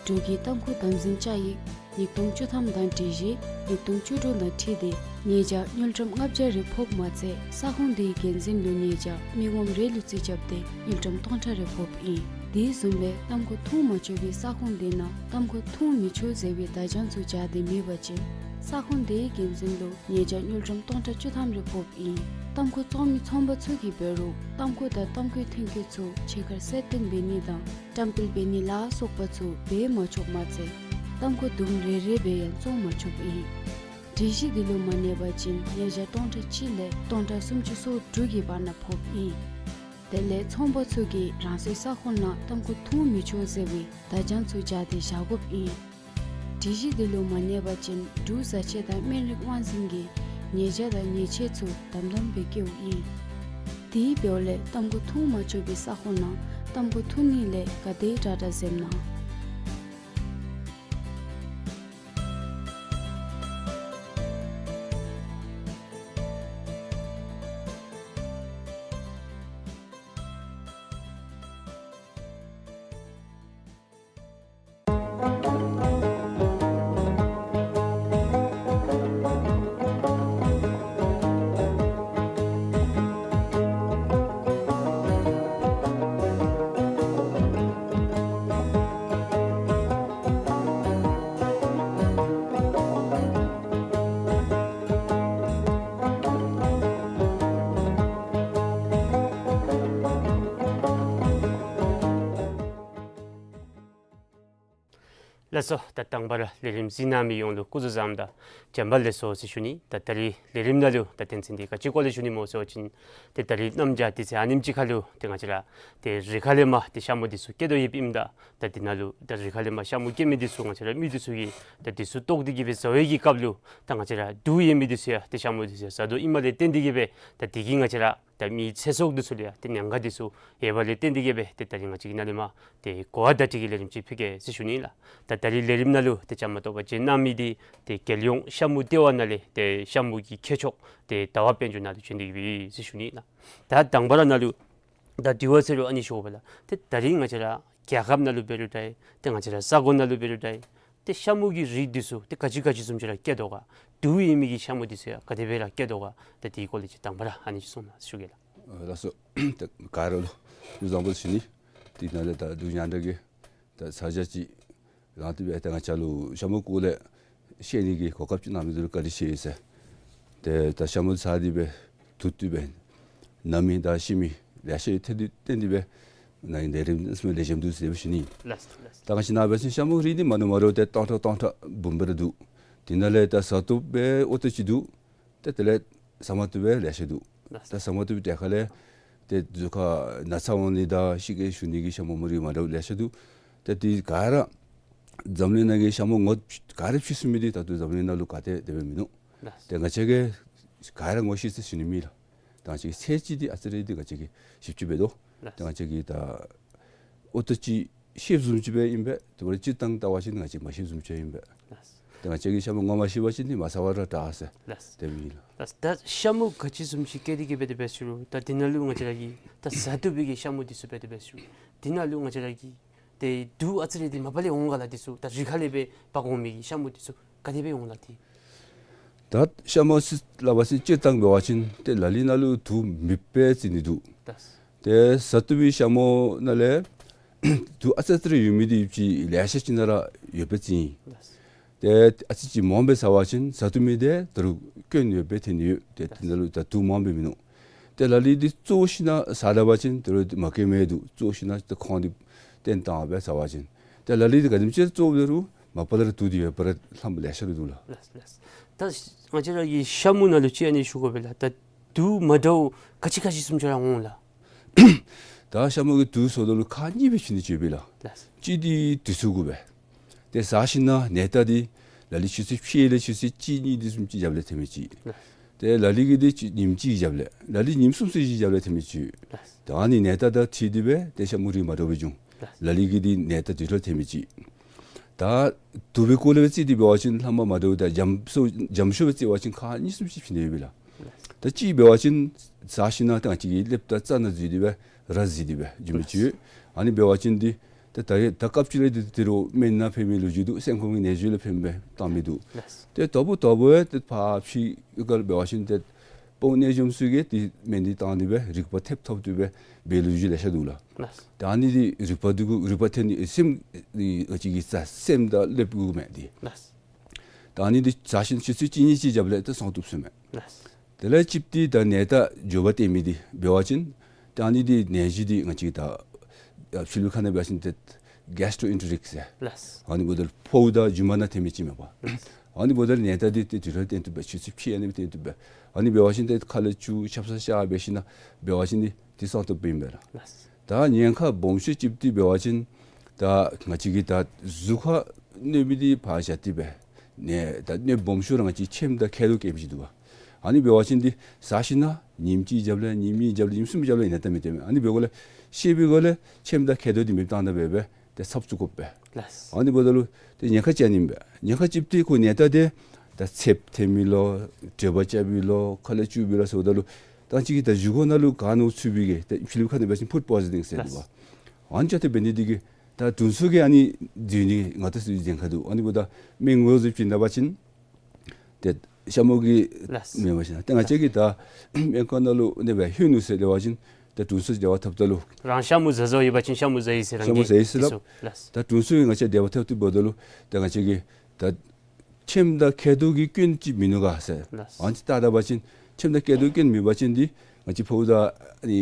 འབྲུག་གི་ཏམ་ཁུ་དམ་འཛིན་བཅའ་ཡིག་ཉིས་སྟོང་བཅུ་ཐམ་དང་སྒྲིག་གཞི་ཉིས་སྟོང་བཅུ་དྲུག་དང་འཁྲིལ་ཏེ་ཉེས་བྱ་དངུལ་ཀྲམ་ལྔ་བརྒྱ་རེ་ཕོགཔ་མ་ཚད་ས་ཁོངས་དེའི་འགན་འཛིན་ལུ་ཉེས་བྱ་མི་ངོམ་རེ་ལུ་རྩིས་རྐྱབ་སྟེ་དངུལ་ཀྲམ་སྟོང་ཕྲག་རེ་ཕོགཔ་ཨིན། དེ་བཟུམ་སྦེ་ཏམ་ཁུ་འཐུང་མ་ཆོག་པའི་ས་ཁོངས་དེ་ནང་ཏམ་ཁུ་འཐུང་མི་ཆོག་ཟེར་བའི་བརྡ་བྱང་ཚུ་སྦྱར་ཏེ་མེད་པ་ཅིན་ས་ཁོངས་དེའི་འགན་འཛིན་ལུ་ཉེས་བྱ་དངུལ་ཀྲམ་སྟོང་ཕྲག་བཅུ་ཐམ་རེ་ཕོགཔ་ཨིན། ཏམ་ཁུ་བཙོང་མི་ཚོང་པ་ཚུ་གིས་འབད་རུང་ཏམ་ཁུ་དང་ཏམ་ཁུའི་ཐོན་སྐྱེད་ཚུ་ཕྱི་ཁར་གསལ་སྟོན་འབད་ནི་དང་བཀྲམ་སྤེལ་འབད་ནི་ལ་སོགས་པ་ཚུ་འབད་མ་ཆོགཔ་མ་ཚད་ཏམ་ཁུ་དུམ་རེ་རེ་སྦེ་ཡང་བཙོང་མ་ཆོགཔ་ཨིན། སྒྲིག་གཞི་འདི་ལུ་མ་གནས་པ་ཅིན་ཉེས་བྱ་སྟོང་ཕྲག་གཅིག་ལས་སྟོང་ཕྲག་སུམ་ཅུ་སོ་དྲུག་གི་བར་ན་ཕོགཔ་ཨིན། དེ་ལས་ཚོང་པ་ཚུ་གིས་རང་སོའི་ས་ཁོངས་ནང་ཏམ་ཁུ་འཐུང་མི་ཆོག་ཟེར་བའི་བརྡ་བྱང་ཚུ་སྦྱར་ཏེ་བཞག་དགོཔ་ཨིན། སྒྲིག་གཞི་འདི་ལུ་མ་གནས་པ་ཅིན་འབྲུག་བཟའ་ཆས་དང་སྨན་རིགས་དབང་འཛིན་གྱིས་ཉེས་བྱ་དང་ཉེས་ཆད་ཚུ་དམ་དམ་སྦེ་བཀལཝ་ཨིན། དེ་འབདཝ་ལས་ཏམ་ཁུ་འཐུང་མ་ཆོག་པའི་ས་ཁོངས་ནང་ཏམ་ཁུ་འཐུང་ནི་ལས་ག་དེ་དྲག་དྲག་འཛེམ་གནང་། ལགས་སོ། ད་དང་པ་ར་ལས་རིམ་གཟིགས་གནང་མི་ཡོངས་ལུ་སྐུ་གཟུགས་བཟང་དང་བྱོན་པ་ལེགས་སོ་ཟེར་ཞུ་ནི། ད་ད་རིས་ལས་རིམ་ནང་ལུ་ད་དོན་ཚན་འདི་ག་ཅི་སྐོར་ལས་ཞུ་ནི་སྨོ་ཟེར་བ་ཅིན་ཏེ་ད་རིས་གནམ་བྱཱར་དུས་ཚོད་ཨ་ནེམ་ཅིག་ཁར་ལུ་ཏེ་ང་བཅས་ར་ཏེ་རི་ཁ་ལས་མར་ཏེ་ཤ་མུ་འདི་ཚུ་སྐྱེ་དོ་ཡོདཔ་ཨིནམ་ད་ད་འདི་ནང་ལུ་ད་རི་ཁ་ལས་མར་ཤ་མུ་སྐྱེ་མི་འདི་ཚུ་ང་བཅས་ར་མི་འདི་ཚུ་གིས་ད་འདི་ཚུ་བཏོག་སྟེ་གི་སྦེ་བཟའ་བའི་གི་སྐབས་ལུ་ད་ང་བཅས་ར་དུག་ཡོད་མི་འདི་ཚུ་ཡང་ཏེ་ཤ་མུ་འདི་ཚུ་ཡང་བཟའ་དོ་ཨིནམ་ལས་བརྟེན་ཏེ་གི་སྦེ་ད་འདི་གིས་ང་བཅས་ར་ད་མི་ཚེ་སྲོག་འདི་ཚུ་ལུ་ཡང་ཏེ་ཉེན་ཁ་འདི་ཚུ་ཡོདཔ་ལས་བརྟེན་ཏེ་གི་སྦེ་ཏེ་ད་རིས་ང་བཅས་ཀྱིས་ནཱ་ལས་མར་ཏེ་གོ་བ་བརྡ་སྤྲོད་ཀྱི་ལས་རིམ་ཅིག་ཕུལ་གེ་ཟེར་ཞུ་ནི་ལགས། ད་ད་རིས་ལས་རིམ་ནང་ལུ་ཏེ་བཅའ་མར་གཏོགས་པར་བྱོན་གནང་མི་འདི་ཏེ་རྒྱལ་ཡོངས་ཤ་མུ་ལྟེ་བ་ནང་ལས་ཏེ་ཤ་མུ་གི་མཁས་མཆོག་ཏེ་ཟླ་བ་དཔལ་འབྱོར་ནཱ་ལུ་བྱོན་ཏེ་གི་སྦེ་ཟེར་ཞུ་ནི་ལགས། ད་དང་པ་ར་ནཱ་ལུ་ད་དྲི་བ་ཟེར་རུང་ཨ་ནི་ཞུ་དགོ་པས་ལགས། ཏེ་ད་རིས་ང་བཅས་ར་རྒྱལ་ཁབ་ནང་ལུ་འབད་རུང་འདྲ་ཏེ་ང་བཅས་ར་ས་གོ་ནང་ལུ་འབད་རུང་འདྲ་ཏེ་ཤ་མུ་གི་རིགས་འདི་ཚུ་ཏེ་ག་ཅི་ག་ཅི་བཟུམ་ཅིག་ར་སྐྱེ་དོ་ག། དུག་ཡོད་མི་གི་ཤ་མུ་འདི་ཚུ་ཡང་ག་དེ་སྦེ་ར་སྐྱེ་དོ་ག། ད་དེའི་སྐོར་ལས་ཅིག་དང་པ་ར་ཨ་ནི་ཅིག་གསུང་གནང་ཞུ་གེ་ལགས། ཨ་ལགས་སོ། ད་ག་ར་ལུ་སྐུ་གཟུགས་བཟང་པོ་ཟེར་ཞུ་ནི། དེ་ནང་ལས་ད་འབྲུག་ཉང་བྲག་གི་ད་ས་ཆ་ཅིག་རང་དེ་སྦེ་ད་ང་བཅས་ལུ་ཤ་མུ་སྐོར་ལས་ཤེས་ནི་གི་གོ་སྐབས་ཅིག་གནང་མི་འདི་ལུ་བཀའ་དྲིན་ཆེ་ཟེར། ཏེ་ད་ཤ་མུ་བཟའ་སྟེ་སྦེ་དུག་འཐུང་སྦེ་ན་མི་དང་ཤི་མི་ལེ་ཤ་ཡོད། ཏེ་དེ་བརྟེན་ཏེ་སྦེ་ནཱ་ལས་རིམ་ཨ་ནི་སྦེ་ལེགས་ཤོམ་འདུག་ཟེར་སྦེ་ཞུ་ནི། ལགས་སོ་ལགས་སོ། ད་ང་བཅས་ནཱ་འབད་བ་ཅིན་ཤ་མུ་རིགས་འདི་མ་འདྲཝ་མ་འདྲཝ་ཏེ་སྟོང་ཕྲག་སྟོང་ཕྲག་འབུམ་སྦེ་ར་འདུག། དེ་ནང་ལས་ད་བཟའ་བཏུབ་སྦེ་ཨོ་ཏོ་ཅིག་འདུག། ཏེ་དེ་ལས་བཟའ་མ་བཏུབ་སྦེ་ལེ་ཤ་འདུག། ལགས་སོ། ད་བཟའ་མ་བཏུབ་པའི་གྲས་ཁར་ལས་ཏེ་གཟུགས་ཁར་ན་ཚ་འོང་ནི་དང་ཤི་གེ་ཞུ་ནི་གི་ཤ་མུ་མུ་རིགས་མ་འདྲཝ་ལེ་ཤ་འདུག། ཏེ་དེ་ག་ར་འཛམ་གླིང་ནང་གི་ཤ་མུ་ངོ་ག་ར་ཕྱེ་ཚུགས་མི་འདི་ད་ལྟོ་འཛམ་གླིང་ནང་ལུ་ག་ཏེ་དེ་སྦེ་མིན་ནུག། ལགས་སོ། ཏེ་ང་བཅས་ཀྱིས་ག་ར་ངོ་ཤེས་ཟེར་ཞུ་ནི་མེད་ལགས། ད་ང་བཅས་ཚད་ཅིག་འདི་ཨ་ཙི་རེ་འདི་ང་བཅས་ཀྱིས་ཞིབ་ཅིག་འབད་དོ། ལགས་སོ། ཏེ་ང་བཅས་ཀྱིས་ད་ཨོ་ཏོ་ཅིག་ཤེསཔ་བཟུམ་ཅིག་སྦེ་ཨིན་པས། དེ་འབདཝ་ད་སྤྱིར་བཏང་བལྟ་བ་ཅིན་ང་བཅས་མ་ཤེསཔ་བཟུམ་ཅིག་ཨིན་པས། ལགས་སོ། ཏེ་ང་བཅས་ཀྱིས་ཤ་མུ་ངོ་མ་ཤེས་པ་ཅིན་འདི་མ་ཟ་བར་ར་དྲག་ཟེར། ལགས་སོ། དེ་སྦེ་ཨིན་ལགས། ལགས་སོ། ད་ཤ་མུ་ག་ཅི་བཟུམ་ཅིག་སྐྱེ་སྟེ་གི་འབད་དེ་འབད་ཟེར་རུང་ད་འདི་ནང་ལུ་ང་བཅས་ར་གི་ད་བཟའ་བཏུབ་པའི་གི་ཤ་མུ་འདི་ཚུ་འབད་དེ་འབད་ཟེར་རུང་འདི་ནང་ལུ་ང་བཅས་ར་གི་ཏེ་དུག་ཨ་ཙི་རེ་འདི་མ་པ་ལས་འོང་ག་ལགས། འདི་ཚུ་ད་རི་ཁ་ལས་སྦེ་འབག་འོང་མི་གི་ཤ་མུ་འདི་ཚུ་ག་དེ་སྦེ་འོང་ལགས་འདི། ད་ཤ་མུ་ཟེར་སླབ་པ་ཅིན་སྤྱིར་བཏང་འབད་བ་ཅིན་ཏེ་ལ་ལུ་ནང་ལུ་དུག་མེདཔ་སྦེ་བརྩི་ནི་འདུག། ལགས་སོ། ཏེ་བཟའ་བཏུབ་པའི་ཤ་མུ་ནང་ལས་དུག་ཨ་ཙི་ཨ་ཙི་རེ་ཡོད་མི་འདི་ཅིག་ལེ་ཤ་ཅིག་ནང་ར་ཡོདཔ་སྦེ་བརྩི་ཡི། ལགས་སོ། ཏེ་ཨ་ཙི་ཅིག་མངམ་སྦེ་བཟའ་བ་ཅིན་བཟའ་བཏུབ་མི་འདི་ད་རུང་སྐྱོན་ཡོདཔ་སྦེ་ཐོན་ནི་ཡོད། ཏེ་དེ་ནང་ལུ་ད་དུག་མངམ་སྦེ་མིན་ནུག། ཏེ་ལ་ལུ་འདི་བཙོ་ཞིན་ན་བཟའ་ད་པ་ཅིན་ད་རུང་མ་སྐྱེ་མི་འདུག། བཙོ་ཞིན་ན་ཏེ་ཁོང་འདི་བཏོན་བཏང་སྦེ་བཟའ་བ་ཅིན། ཏེ་ལ་ལུ་འདི་ག་དེམ་ཅིག་བཙོ་རུང་མ་པ་ལས་ར་དུག་འདི་ཡོད་པ་ར་ལྷམ་ལེ་ཤ་ར་འདུག་ལགས། ལགས་སོ་ལགས་སོ། ད་ང་བཅས་ར་གི་ཤ་མུ་ནང་ལུ་ཅིག་ཨ་ནི་ཞུ་དགོ་པས་ལགས། ད་དུག་མ་འདྲཝ་ག་ཅི་ག་ཅི་བཟུམ་ཅིག་ར་འོང་ལགས། ད་ཤ་མུ་གི་དུག་ཟེརཝ་ད་ལུ་ཁག་གཉིས་སྦེ་ཕྱེ་ནི་ཅིག་ཡོད་པས་ལགས། ལགས་སོ། གཅིག་འདི་དུས་ཚོད་གུ་སྦེ། ཏེ་བཟའ་ཞིན་ན་ནད་རྟགས་འདི་ལ་ལུ་ཆུ་ཚོད་ཕྱེད་ལས་ཆུ་ཚོད་གཅིག་གཉིས་འདི་བཟུམ་ཅིག་རྒྱབ་ལས་ཐོན་མི་ཅིག། ལགས་སོ། ཏེ་ལ་ལུ་གི་འདི་ཅིག་ཉིནམ་གཅིག་རྒྱབ་ལས་ལ་ལུ་ཉིནམ་གསུམ་ཚུན་ཅིག་རྒྱབ་ལས་ཐོན་མི་ཅིག། ལགས་སོ། ད་ཨ་ནི་ནད་རྟགས་དང་འཁྲིལ་ཏེ་སྦེ་ཏེ་ཤ་མུ་རིགས་མ་འདྲཝ་སྦེ་འབྱུང་། ལགས་སོ། ལ་ལུ་གི་འདི་ནད་རྟགས་དུས་ཐོག་ཐོན་མི་ཅིག། ད་དུག་པའི་སྐོར་ལས་སྦེ་བརྩི་སྟེ་འབད་བ་ཅིན་ལྷག་མ་མ་འདྲཝ་ད་འཇམ་སུ་འཇམ་ཤོས་སྦེ་བརྩི་བ་ཅིན་ཁག་གཉིས་གསུམ་ཅིག་ཕྱེ་ནི་ཡོད་པས་ལགས། ད་གཅིག་འབད་བ་ཅིན་བཟའ་ཞིན་ན་ད་ང་བཅས་ཀྱི་ལེབ་དང་རྩ་ནང་འཛུལ་ཏེ་སྦེ་ར་འཛུལ་ཏེ་སྦེ་འགྱོ་མི་ཅིག་ཡོད། ཨ་ནི་འབད་བ་ཅིན་འདི་ད་ད་ད་སྐབས་ཅིག་ལས་འདི་ད་རུང་སྨན་ནང་ཕན་མི་ལོ་རྒྱུས་འདུག། སེམས་ཁོང་གི་ནད་གཞི་ལུ་ཕན་པའི་བཏང་མི་འདུག། ལགས་སོ། ཏེ་དོ་བུ་དོ་བུ་ཏེ་ཕར་ཕྱི་ག་ལུ་འབད་བ་ཅིན་ཏེ་དཔོན་གནས་འཇོམས་ཚུ་གིས་འདི་སྨན་འདི་བཏང་སྟེ་སྦེ་རིག་པ་ཐེབས་ཐོབ་སྟེ་སྦེ་འབད་ལོ་རྒྱུས་ལེ་ཤ་འདུག་ལགས། ལགས་སོ། ད་ཨ་ནི་འདི་རིག་པ་འདི་གུ་རིག་པ་ཐོན་ནི་སེམས་འདི་ང་བཅས་ཀྱི་རྩ་སེམས་དང་ལེབ་གུ་མས་འདི། ལགས་སོ། ད་ཨ་ནི་འདི་བཟའ་ཞིན་ཆུ་ཚོད་གཅིག་གཉིས་ཅིག་རྒྱབ་ལས་ཏེ་སངས་བཏུབ་ཟེར་མས། ལགས་སོ། དེ་ལས་གཅིག་འདི་ད་ནད་རྟགས་འགྱོ་བ་སྟོན་མི་འདི་འབད་བ་ཅིན་ད་ཨ་ནི་འདི་ནད་གཞི་འདི་ང་བཅས་ད་ཕྱི་ལུ་ཁ་ནང་འབད་བ་ཅིན་ཏེ་གེས་ཊོ་ཨེན་ཊེ་རིག་ཟེར། ལགས་སོ། ཨ་ནི་འབདཝ་ད་ཕོཝ་དང་རྒྱུ་མ་ནང་ཐོན་མི་ཅིག་མས་པ། ལགས་སོ། ཨ་ནི་འབདཝ་ད་ནད་རྟགས་འདི་ཏེ་དུས་ཐོག་ཐོན་བཏུབ་པས། ཆུ་ཚོད་ཕྱེད་ཨ་ནི་སྦེ་ཐོན་བཏུབ་པས། ཨ་ནི་འབད་བ་ཅིན་ཏེ་ཁ་ལས་ཆུ་ཆབ་གསང་བཞག་འབད་ཞིན་ན་འབད་བ་ཅིན་འདི་ཏེ་སངས་བཏུབ་པས་ཨིན་པས་ལགས། ལགས་སོ། ད་ཉེན་ཁ་སྦོམ་ཤོས་གཅིག་འདི་འབད་བ་ཅིན་ད་ང་བཅས་ཀྱི་ད་གཟུགས་ཁར་གནོད་མི་འདི་ཕར་བཞག་སྟེ་སྦེ་ནད་ད་གནོད་སྦོམ་ཤོས་ར་ང་བཅས་མཆིནམ་དང་མཁལ་རྡོག་སྐྱེ་མི་ཅིག་འདུག་པ། ཨ་ནི་འབད་བ་ཅིན་འདི་བཟའ་ཞིན་ན་ཉིནམ་གཅིག་རྒྱབ་ལས་ཉིནམ་གཉིས་རྒྱབ་ལས་ཉིནམ་གསུམ་རྒྱབ་ལས་ནད་རྟགས་མི་སྟོན་མས། ཨ་ནི་འབདཝ་ལས་ཤེས་པའི་སྒོ་ལས་མཆིནམ་དང་མཁལ་རྡོག་འདི་མེདཔ་བཏང་ད་འབད་སྦེ་ཏེ་ཚབ་བཙུགས་དགོ་པས། ལགས་སོ། ཨ་ནི་འབདཝ་ད་ལུ་ཏེ་ཉེན་ཁ་ཅིག་ཨ་ནི་ཨིན་པས། ཉེན་ཁ་གཅིག་འདི་ཁོ་ནད་རྟགས་འདི་ད་ཚདཔ་ཐོན་མི་ལོ་དྲོད་འབར་རྐྱབ་པའི་ལོ་ཁ་ལས་ཆུ་འབུད་ལོ་ཟེརཝ་ད་ལུ་ད་ང་བཅས་ཀྱི་ད་བཞེས་སྒོ་ནང་ལུ་ག་ནོར་ཚུད་པའི་གི་ད་ཕྱི་ལུ་ཁ་ནང་འབད་བ་ཅིན་ཕུཌ་པོའི་ཛ་ནིང་ཟེར་འདུག་པ། ལགས་སོ། ཨ་ནི་ཅིག་ཏེ་འབད་ནི་འདི་གིས་ད་དྲུང་འཚོ་གིས་ཨ་ནི་འཛུལ་ནི་ང་བཅས་ཚུ་ཉེན་ཁ་འདུག། ཨ་ནི་འབདཝ་ད་སྨན་ངོས་བཟུང་བྱིན་ད་པ་ཅིན་ཏེ་ཤ་མུ་གི་ལགས་སོ། མེད་པ་ཅིན་ཏེ་ང་བཅས་ཀྱིས་ད་སྨན་ཁང་ནང་ལུ་ཨ་ནི་སྦེ་ལྷོད་ནུག་ཟེར་སླབ་པ་ཅིན་ད་དྲུང་འཚོ་འབྲེལ་བ་འཐབ་ད་ལུ་རང་ཤ་མུ་བཟའ་བཟའཝ་ཡོད་པ་ཅིན་ཤ་མུ་བཟའ་ཡི་ཟེར་ཤ་མུ་རང་གིས་བཟའ་ཡི་ཟེར་སླབ། ལགས་སོ། ད་དྲུང་འཚོ་གིས་ང་བཅས་འབྲེལ་བ་འཐབ་སྟེ་འབདཝ་ད་ལུ་ད་ང་བཅས་ཀྱིས་ད་མཆིནམ་དང་མཁལ་རྡོག་གི་སྐྱོན་ཅིག་མིན་ནུག་ག་ཟེར། ལགས་སོ། ཨ་ནི་བལྟ་ད་པ་ཅིན་མཆིནམ་དང་མཁལ་རྡོག་སྐྱོན་མེད་པ་ཅིན་འདི་ང་བཅས་ཕོཝ་དང་ཨ་ནི་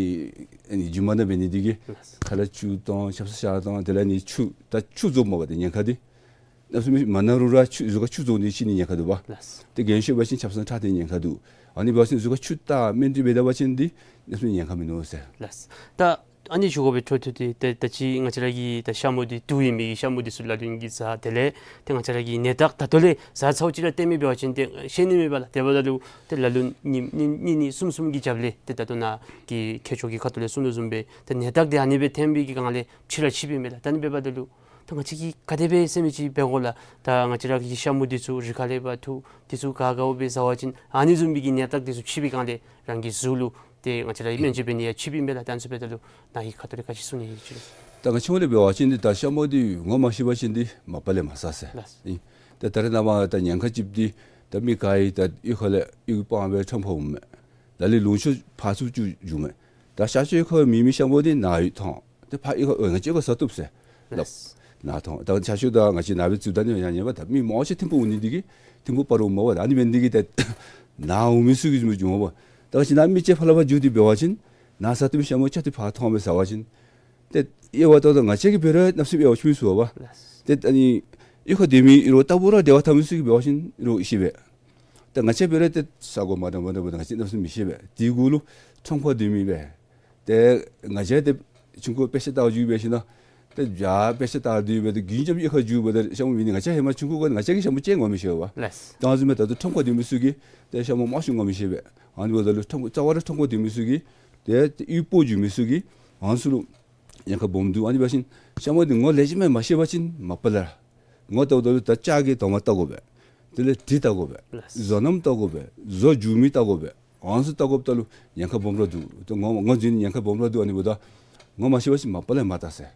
ཨ་ནི་རྒྱུ་མ་ནང་འབད་ནི་འདི་གིས་ལགས་སོ། ཁ་ལས་ཆུ་བཏང་ཆབ་གསང་བཞག་བཏང་དེ་ལས་ཨ་ནི་ཆུ་ད་ཆུ་རྫོགས་མ་པ་ཏེ་ཉེན་ཁ་འདི་ གནམ་མེད་ས་མེད་མ་ན་རུང་ར་ཆུ་གཟུགས་ཁར་ཆུ་རྫོགས་ནི་ཅིག་ནི་ཉེན་ཁ་འདུག་པ། ལགས། ཏེ་རྒན་ཤོས་འབད་བ་ཅིན་ཆབ་གསང་ཁྲག་འཐེན་ཉེན་ཁ་འདུག། ཨ་ནི་འབད་བ་ཅིན་གཟུགས་ཁར་ཆུ་བཏགས་སྨན་སྤྲོད་འབད་ད་པ་ཅིན་འདི་གནམ་མེད་ས་མེད་ཉེན་ཁ་མིན་ནུག་ཟེར། ལགས། ད་ཨ་ནི་ཞུ་དགོ་པའི་འཕྲོ་མཐུད་དེ་ཏེ་ད་ཅི་ང་བཅས་ར་གི་ད་ཤ་མུ་འདི་དུག་ཡོད་མི་གི་ཤ་མུ་འདི་ཚུ་ལ་ལུ་ཨིན་གྱི་བཟའ། དེ་ལས་ཏེ་ང་བཅས་ར་གི་ནད་རྟགས་ད་ལྟོ་ལས་བཟའ་ཚརཝ་ཅིག་ར་བསྟན་མི་འབད་བ་ཅིན་ཏེ་ཤེས་ནི་མེད་པས་ལགས། དེ་འབདཝ་ད་ལུ་ཏེ་ལ་ལུ་ཉིནམ་གཉིས་གཉིས་གཉིས་གསུམ་གསུམ་གྱི་རྒྱབ་ལས་ཏེ་ད་ལྟོ་ནཱ་གི་མཁས་མཆོག་གི་ཁ་ཐུག་ལས་གསུང་དོ་བཟུམ་སྦེ་ཏེ་ནད་རྟགས་འདི་ཨ་ནི་སྦེ་ཐོན་པའི་གི་སྒང་ལས་ཕྱི་ར་ཕྱིཝ་ཨིན་མས་ལགས། ད་ཨ་ནི་འབདཝ་ད་ལུ་ད་ང་བཅས་ཀྱིས་ག་དེ་སྦེ་ཟེར་མི་ཅིག་འབད་དགོ་ལགས། ད་ང་བཅས་ར་གི་ཤ་མུ་འདི་ཚུ་རི་ཁ་ལས་འབག་འཐུ་འདི་ཚུ་ག་དགའཝ་སྦེ་བཟའ་བ་ཅིན་ཨ་ནི་བཟུམ་མའི་གི་ནད་རྟགས་འདི་ཚུ་ཕྱི་པའི་སྒང་ལས་རང་གི་གཟུགས་ལུ་ཏེ་ང་བཅས་ར་གིས་སྨན་བཅོས་འབད་ནི་ཡང་ཕྱིཝ་ཨིན་པས་ལགས། ད་ཨ་ནི་ཚུ་འབདཝ་ད་ལུ་ནཱ་གི་ཁ་ཐུག་ལས་ག་ཅི་གསུང་ནི་ཨིན་ཅི་ལགས། ད་ང་བཅས་ལས་འབད་བ་ཅིན་འདི་ད་ཤ་མུ་འདི་ངོ་མ་ཤེས་པ་ཅིན་འདི་མ་པ་ལས་མ་བཟའ་ཟེར། ལགས། ཨིན། ད་ད་རེས་ནངས་པ་ད་ཉེན་ཁ་ཅིག་འདི་ད་མི་ག་ཡང་ད་གཡུས་ཁ་ལས་གཡུས་སྤང་སྦེ་ཁྲམ་ཁར་འོངམ་མས། ད་ལས་ལུང་ཕྱོགས་ཕར་ཚུར་བཅུག་འགྱོཝ་མས། ད་ཤར་ཕྱོགས་ཁར་མེད་མི་ཤ་མུ་འདི་ནཱ་ཡོད་ཐོན། ཏེ་ཕར་གཡུས་ཁར་ཨོ་ང་བཅས་ཁར་བཟའ་བཏུབ་ཟེར་སླབ། ལགས། ནཱ་ཐོན། ད་ཤར་ཕྱོགས་ད་ང་བཅས་ནཱ་སྦེ་བཙུགས་ད་ནི་ཡང་ཉན་པ་ད་མི་མང་ཆེ་ཐིམ་ཕུག་འོང་ནི་འདི་གིས་ཐིམ་ཕུག་སྤ་རོ་འོངམ་མས་པ། ད་ཨ་ནི་འབད་ནི་འདི་གིས་ད་ནཱ་འོང་མི་ཚུ་གིས་བཟུམ་འགྱོཝ་མས་པ། ད་ང་བཅས་ནཱ་མི་ཅིག་ཕར་ལས་ཕར་འགྱོ་སྟེ་འབད་བ་ཅིན་ནཱ་བཟའ་བཏུབ་མི་ཤ་མུ་ཅིག་ཏེ་ཕར་ཐོན་སྦེ་བཟའ་བ་ཅིན་ཏེ་དབྱེ་བ་ད་ལྟོ་ང་བཅས་ཀྱིས་འབད་རུང་གནམ་མེད་ས་མེད་དབྱེ་བ་ཕྱེ་མི་ཚུགས་པས། ལགས། ཏེ་ཨ་ནི་གཡུས་ཁར་སྡོད་མི་རོགས་ལྟ་བུ་ར་འབྲེལ་བ་འཐབ་མི་ཚུ་གིས་འབད་བ་ཅིན་རོགས་ཤེས་པས། ད་ང་བཅས་འབད་རུང་ཏེ་ས་གོ་མ་འདྲཝ་མ་འདྲཝ་འབདཝ་ད་ང་བཅས་གནམ་མེད་ས་མེད་མི་ཤེས་པས། དེ་གུ་ལུ་ཁྲམ་ཁར་སྡོད་མི་སྦེ་ཏེ་ང་བཅས་ཏེ་ཆུང་ཀུ་དཔེ་ཆ་ལྟ་བར་འགྱོ་བའི་ཤུལ་ན་ཏེ་ཡར་དཔེ་ཆ་ལྟ་སྡོད་སྦེ་ཏེ་རྒྱུན་འབྱམས་གཡུས་ཁར་འགྱོ་སྦེ་ཏེ་ཤ་མུ་མེད་ནི་ང་བཅས་ཧེ་མ་ཆུང་ཀུ་གུ་ང་བཅས་ཀྱིས་ཤ་མུ་ཅིག་ངོ་མི་ཤེས་པས། ལགས། ད་ཨ་ནི་བཟུམ་སྦེ་ད་ལྟོ་ཁྲམ་ཁར་སྡོད་མི་ཚུ་གིས་ཏེ་ཤ་མུ་མང་ཤོས་ངོ་མི་ཤེས་པས། ཨ་ནི་འབདཝ་ད་ལུ་ཁྲམ་རྩ་བ་ར་ཁྲམ་ཁར་སྡོད་མི་ཚུ་གིས་ཏེ་གཡུས་སྤོ་འགྱོ་མི་ཚུ་གིས་ཨ་ནི་ཚུ་ལུ་ཉེན་ཁ་སྦོམ་འདུག། ཨ་ནི་འབད་བ་ཅིན་ཤ་མུ་འདི་ངོ་ལེགས་ཤོམ་སྦེ་མ་ཤེས་པ་ཅིན་མ་པ་ལས་ངོ་ལྟཝ་ད་ལུ་ད་ལྕགས་ཀྱི་དོང་པ་ལྟ་དགོ་པས། དེ་ལས་གྲི་ལྟ་དགོ་པས། ལགས། བཟོ་རྣམ་ལྟ་དགོ་པས། བཟོ་རྒྱུ་མི་ལྟ་དགོ་པས། ཨ་ནི་ཚུ་ལྟ་དགོཔ་ད་ལུ་ཉེན་ཁ་སྦོམ་ར་འདུག། ཏེ་ངོ་ངོ་འཛིན་ཉེན་ཁ་སྦོམ་ར་འདུག། ཨ་ནི་འབདཝ་ད་ངོ་མ་ཤེས་པ་ཅིན་མ་པ་ལས་མ་བལྟ་ཟེར།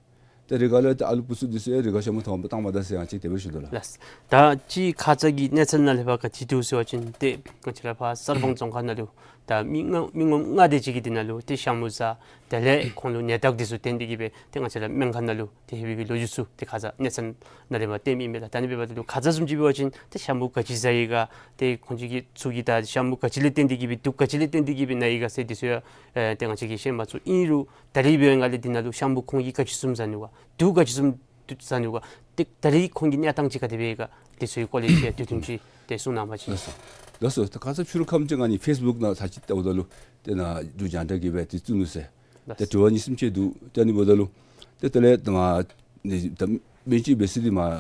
ཏེ་རི་ཁ་ལས་ཏེ་ཨ་ལུ་བུཚ་འདི་ཚུ་ཡང་རི་ཁར་ཤ་མུ་ཐོན་སྦེ་བཏང་མ་ད་ཟེར་ཡང་ཅིག་དེ་སྦེ་ཞུ་དོ་ལགས། ལགས། ད་ཅི་ཁ་ཙ་གི་གནས་ཚུལ་ནང་ལས་འབད་ག་ཅི་འདུག་ཟེར་བ་ཅིན་ཏེ་ང་བཅས་ར་ཕར་གསར་སྤང་རྫོང་ཁག་ནང་ལུ་ད་མི་ལྔ་མི་ངོམ་ལྔ་དེ་ཅིག་གིས་འདི་ནང་ལུ་ཏེ་ཤ་མུ་བཟའ། དེ་ལས་ཁོང་ལུ་ནད་རྟགས་འདི་ཚུ་བརྟེན་ཏེ་གིས་སྦེ་ཏེ་ང་བཅས་ར་སྨན་ཁང་ནང་ལུ་ཏེ་ལྷོད་པའི་གི་ལོ་རྒྱུས་ཚུ་ཏེ་ཁ་ཙ་གནས་ཚུལ་ནང་ལས་འབད་བསྟནམ་ཨིན་མས་ལགས། ད་ཨ་ནི་འབདཝ་ད་ལུ་ཁ་ཙ་བཟུམ་ཅིག་འབད་བ་ཅིན་ཏེ་ཤ་མུ་ག་ཅི་བཟའ་ཡི་ག། ཏེ་ཁོང་ཅིག་གིས་ཚུ་གིས་ད་ཤ་མུ་ག་ཅི་ལས་བརྟེན་ཏེ་གིས་སྦེ་དུག་ག་ཅི་ལས་བརྟེན་ཏེ་གིས་སྦེ་ན་ཡི་ག་ཟེར་འདི་ཚུ་ཡང་ཨེ་ཏེ་ང་བཅས་ཀྱིས་ཤེས་མ་ཚུགས། ཨིན་རུང་ད་རིས་འབད་བའི་སྒང་ལས་འདི་ནང་ལུ་ཤ་མུ་ཁོང་གིས་ག་ཅི་བཟུམ་བཟའ་ནུག་ག། དུག་ག་ཅི་བཟུམ་བཟའ་ནུག་ག། ཏེ་ད་རིས་ཁོང་གི་གནས་སྟངས་ཅིག་ག་དེ་སྦེ་ཡི་ག། འདི་ཚུ་གི་སྐོར་ལས་ཅིག་དུས་ཐུང་ཅིག་ཏེ་གསུང་གནང་བ་ཅིན། ལགས་སོ། ལགས་སོ། ད་ཁ་ཙ་ཕྱི་རུ་ཁམས་ཅིག་ཨ་ནི་ཕེསི་བུཀ་ནང་ཚར་ཅིག་བལྟཝ་ད་ལུ་ཏེ་ནཱ་འབྲུག་རྒྱང་བསྒྲགས་ཀྱིས་སྦེ་ཏེ་བཙུགས་ནུག་ཟེར། ལགས། ཏེ་དྲི་བ་གཉིས་གསུམ་ཅིག་འདུག། ཏེ་ཨ་ནི་འབདཝ་ད་ལུ་ཏེ་དེ་ལས་ད་མར་ནི་ད་སྨན་བཅོས་འབད་ས་འདི་མར་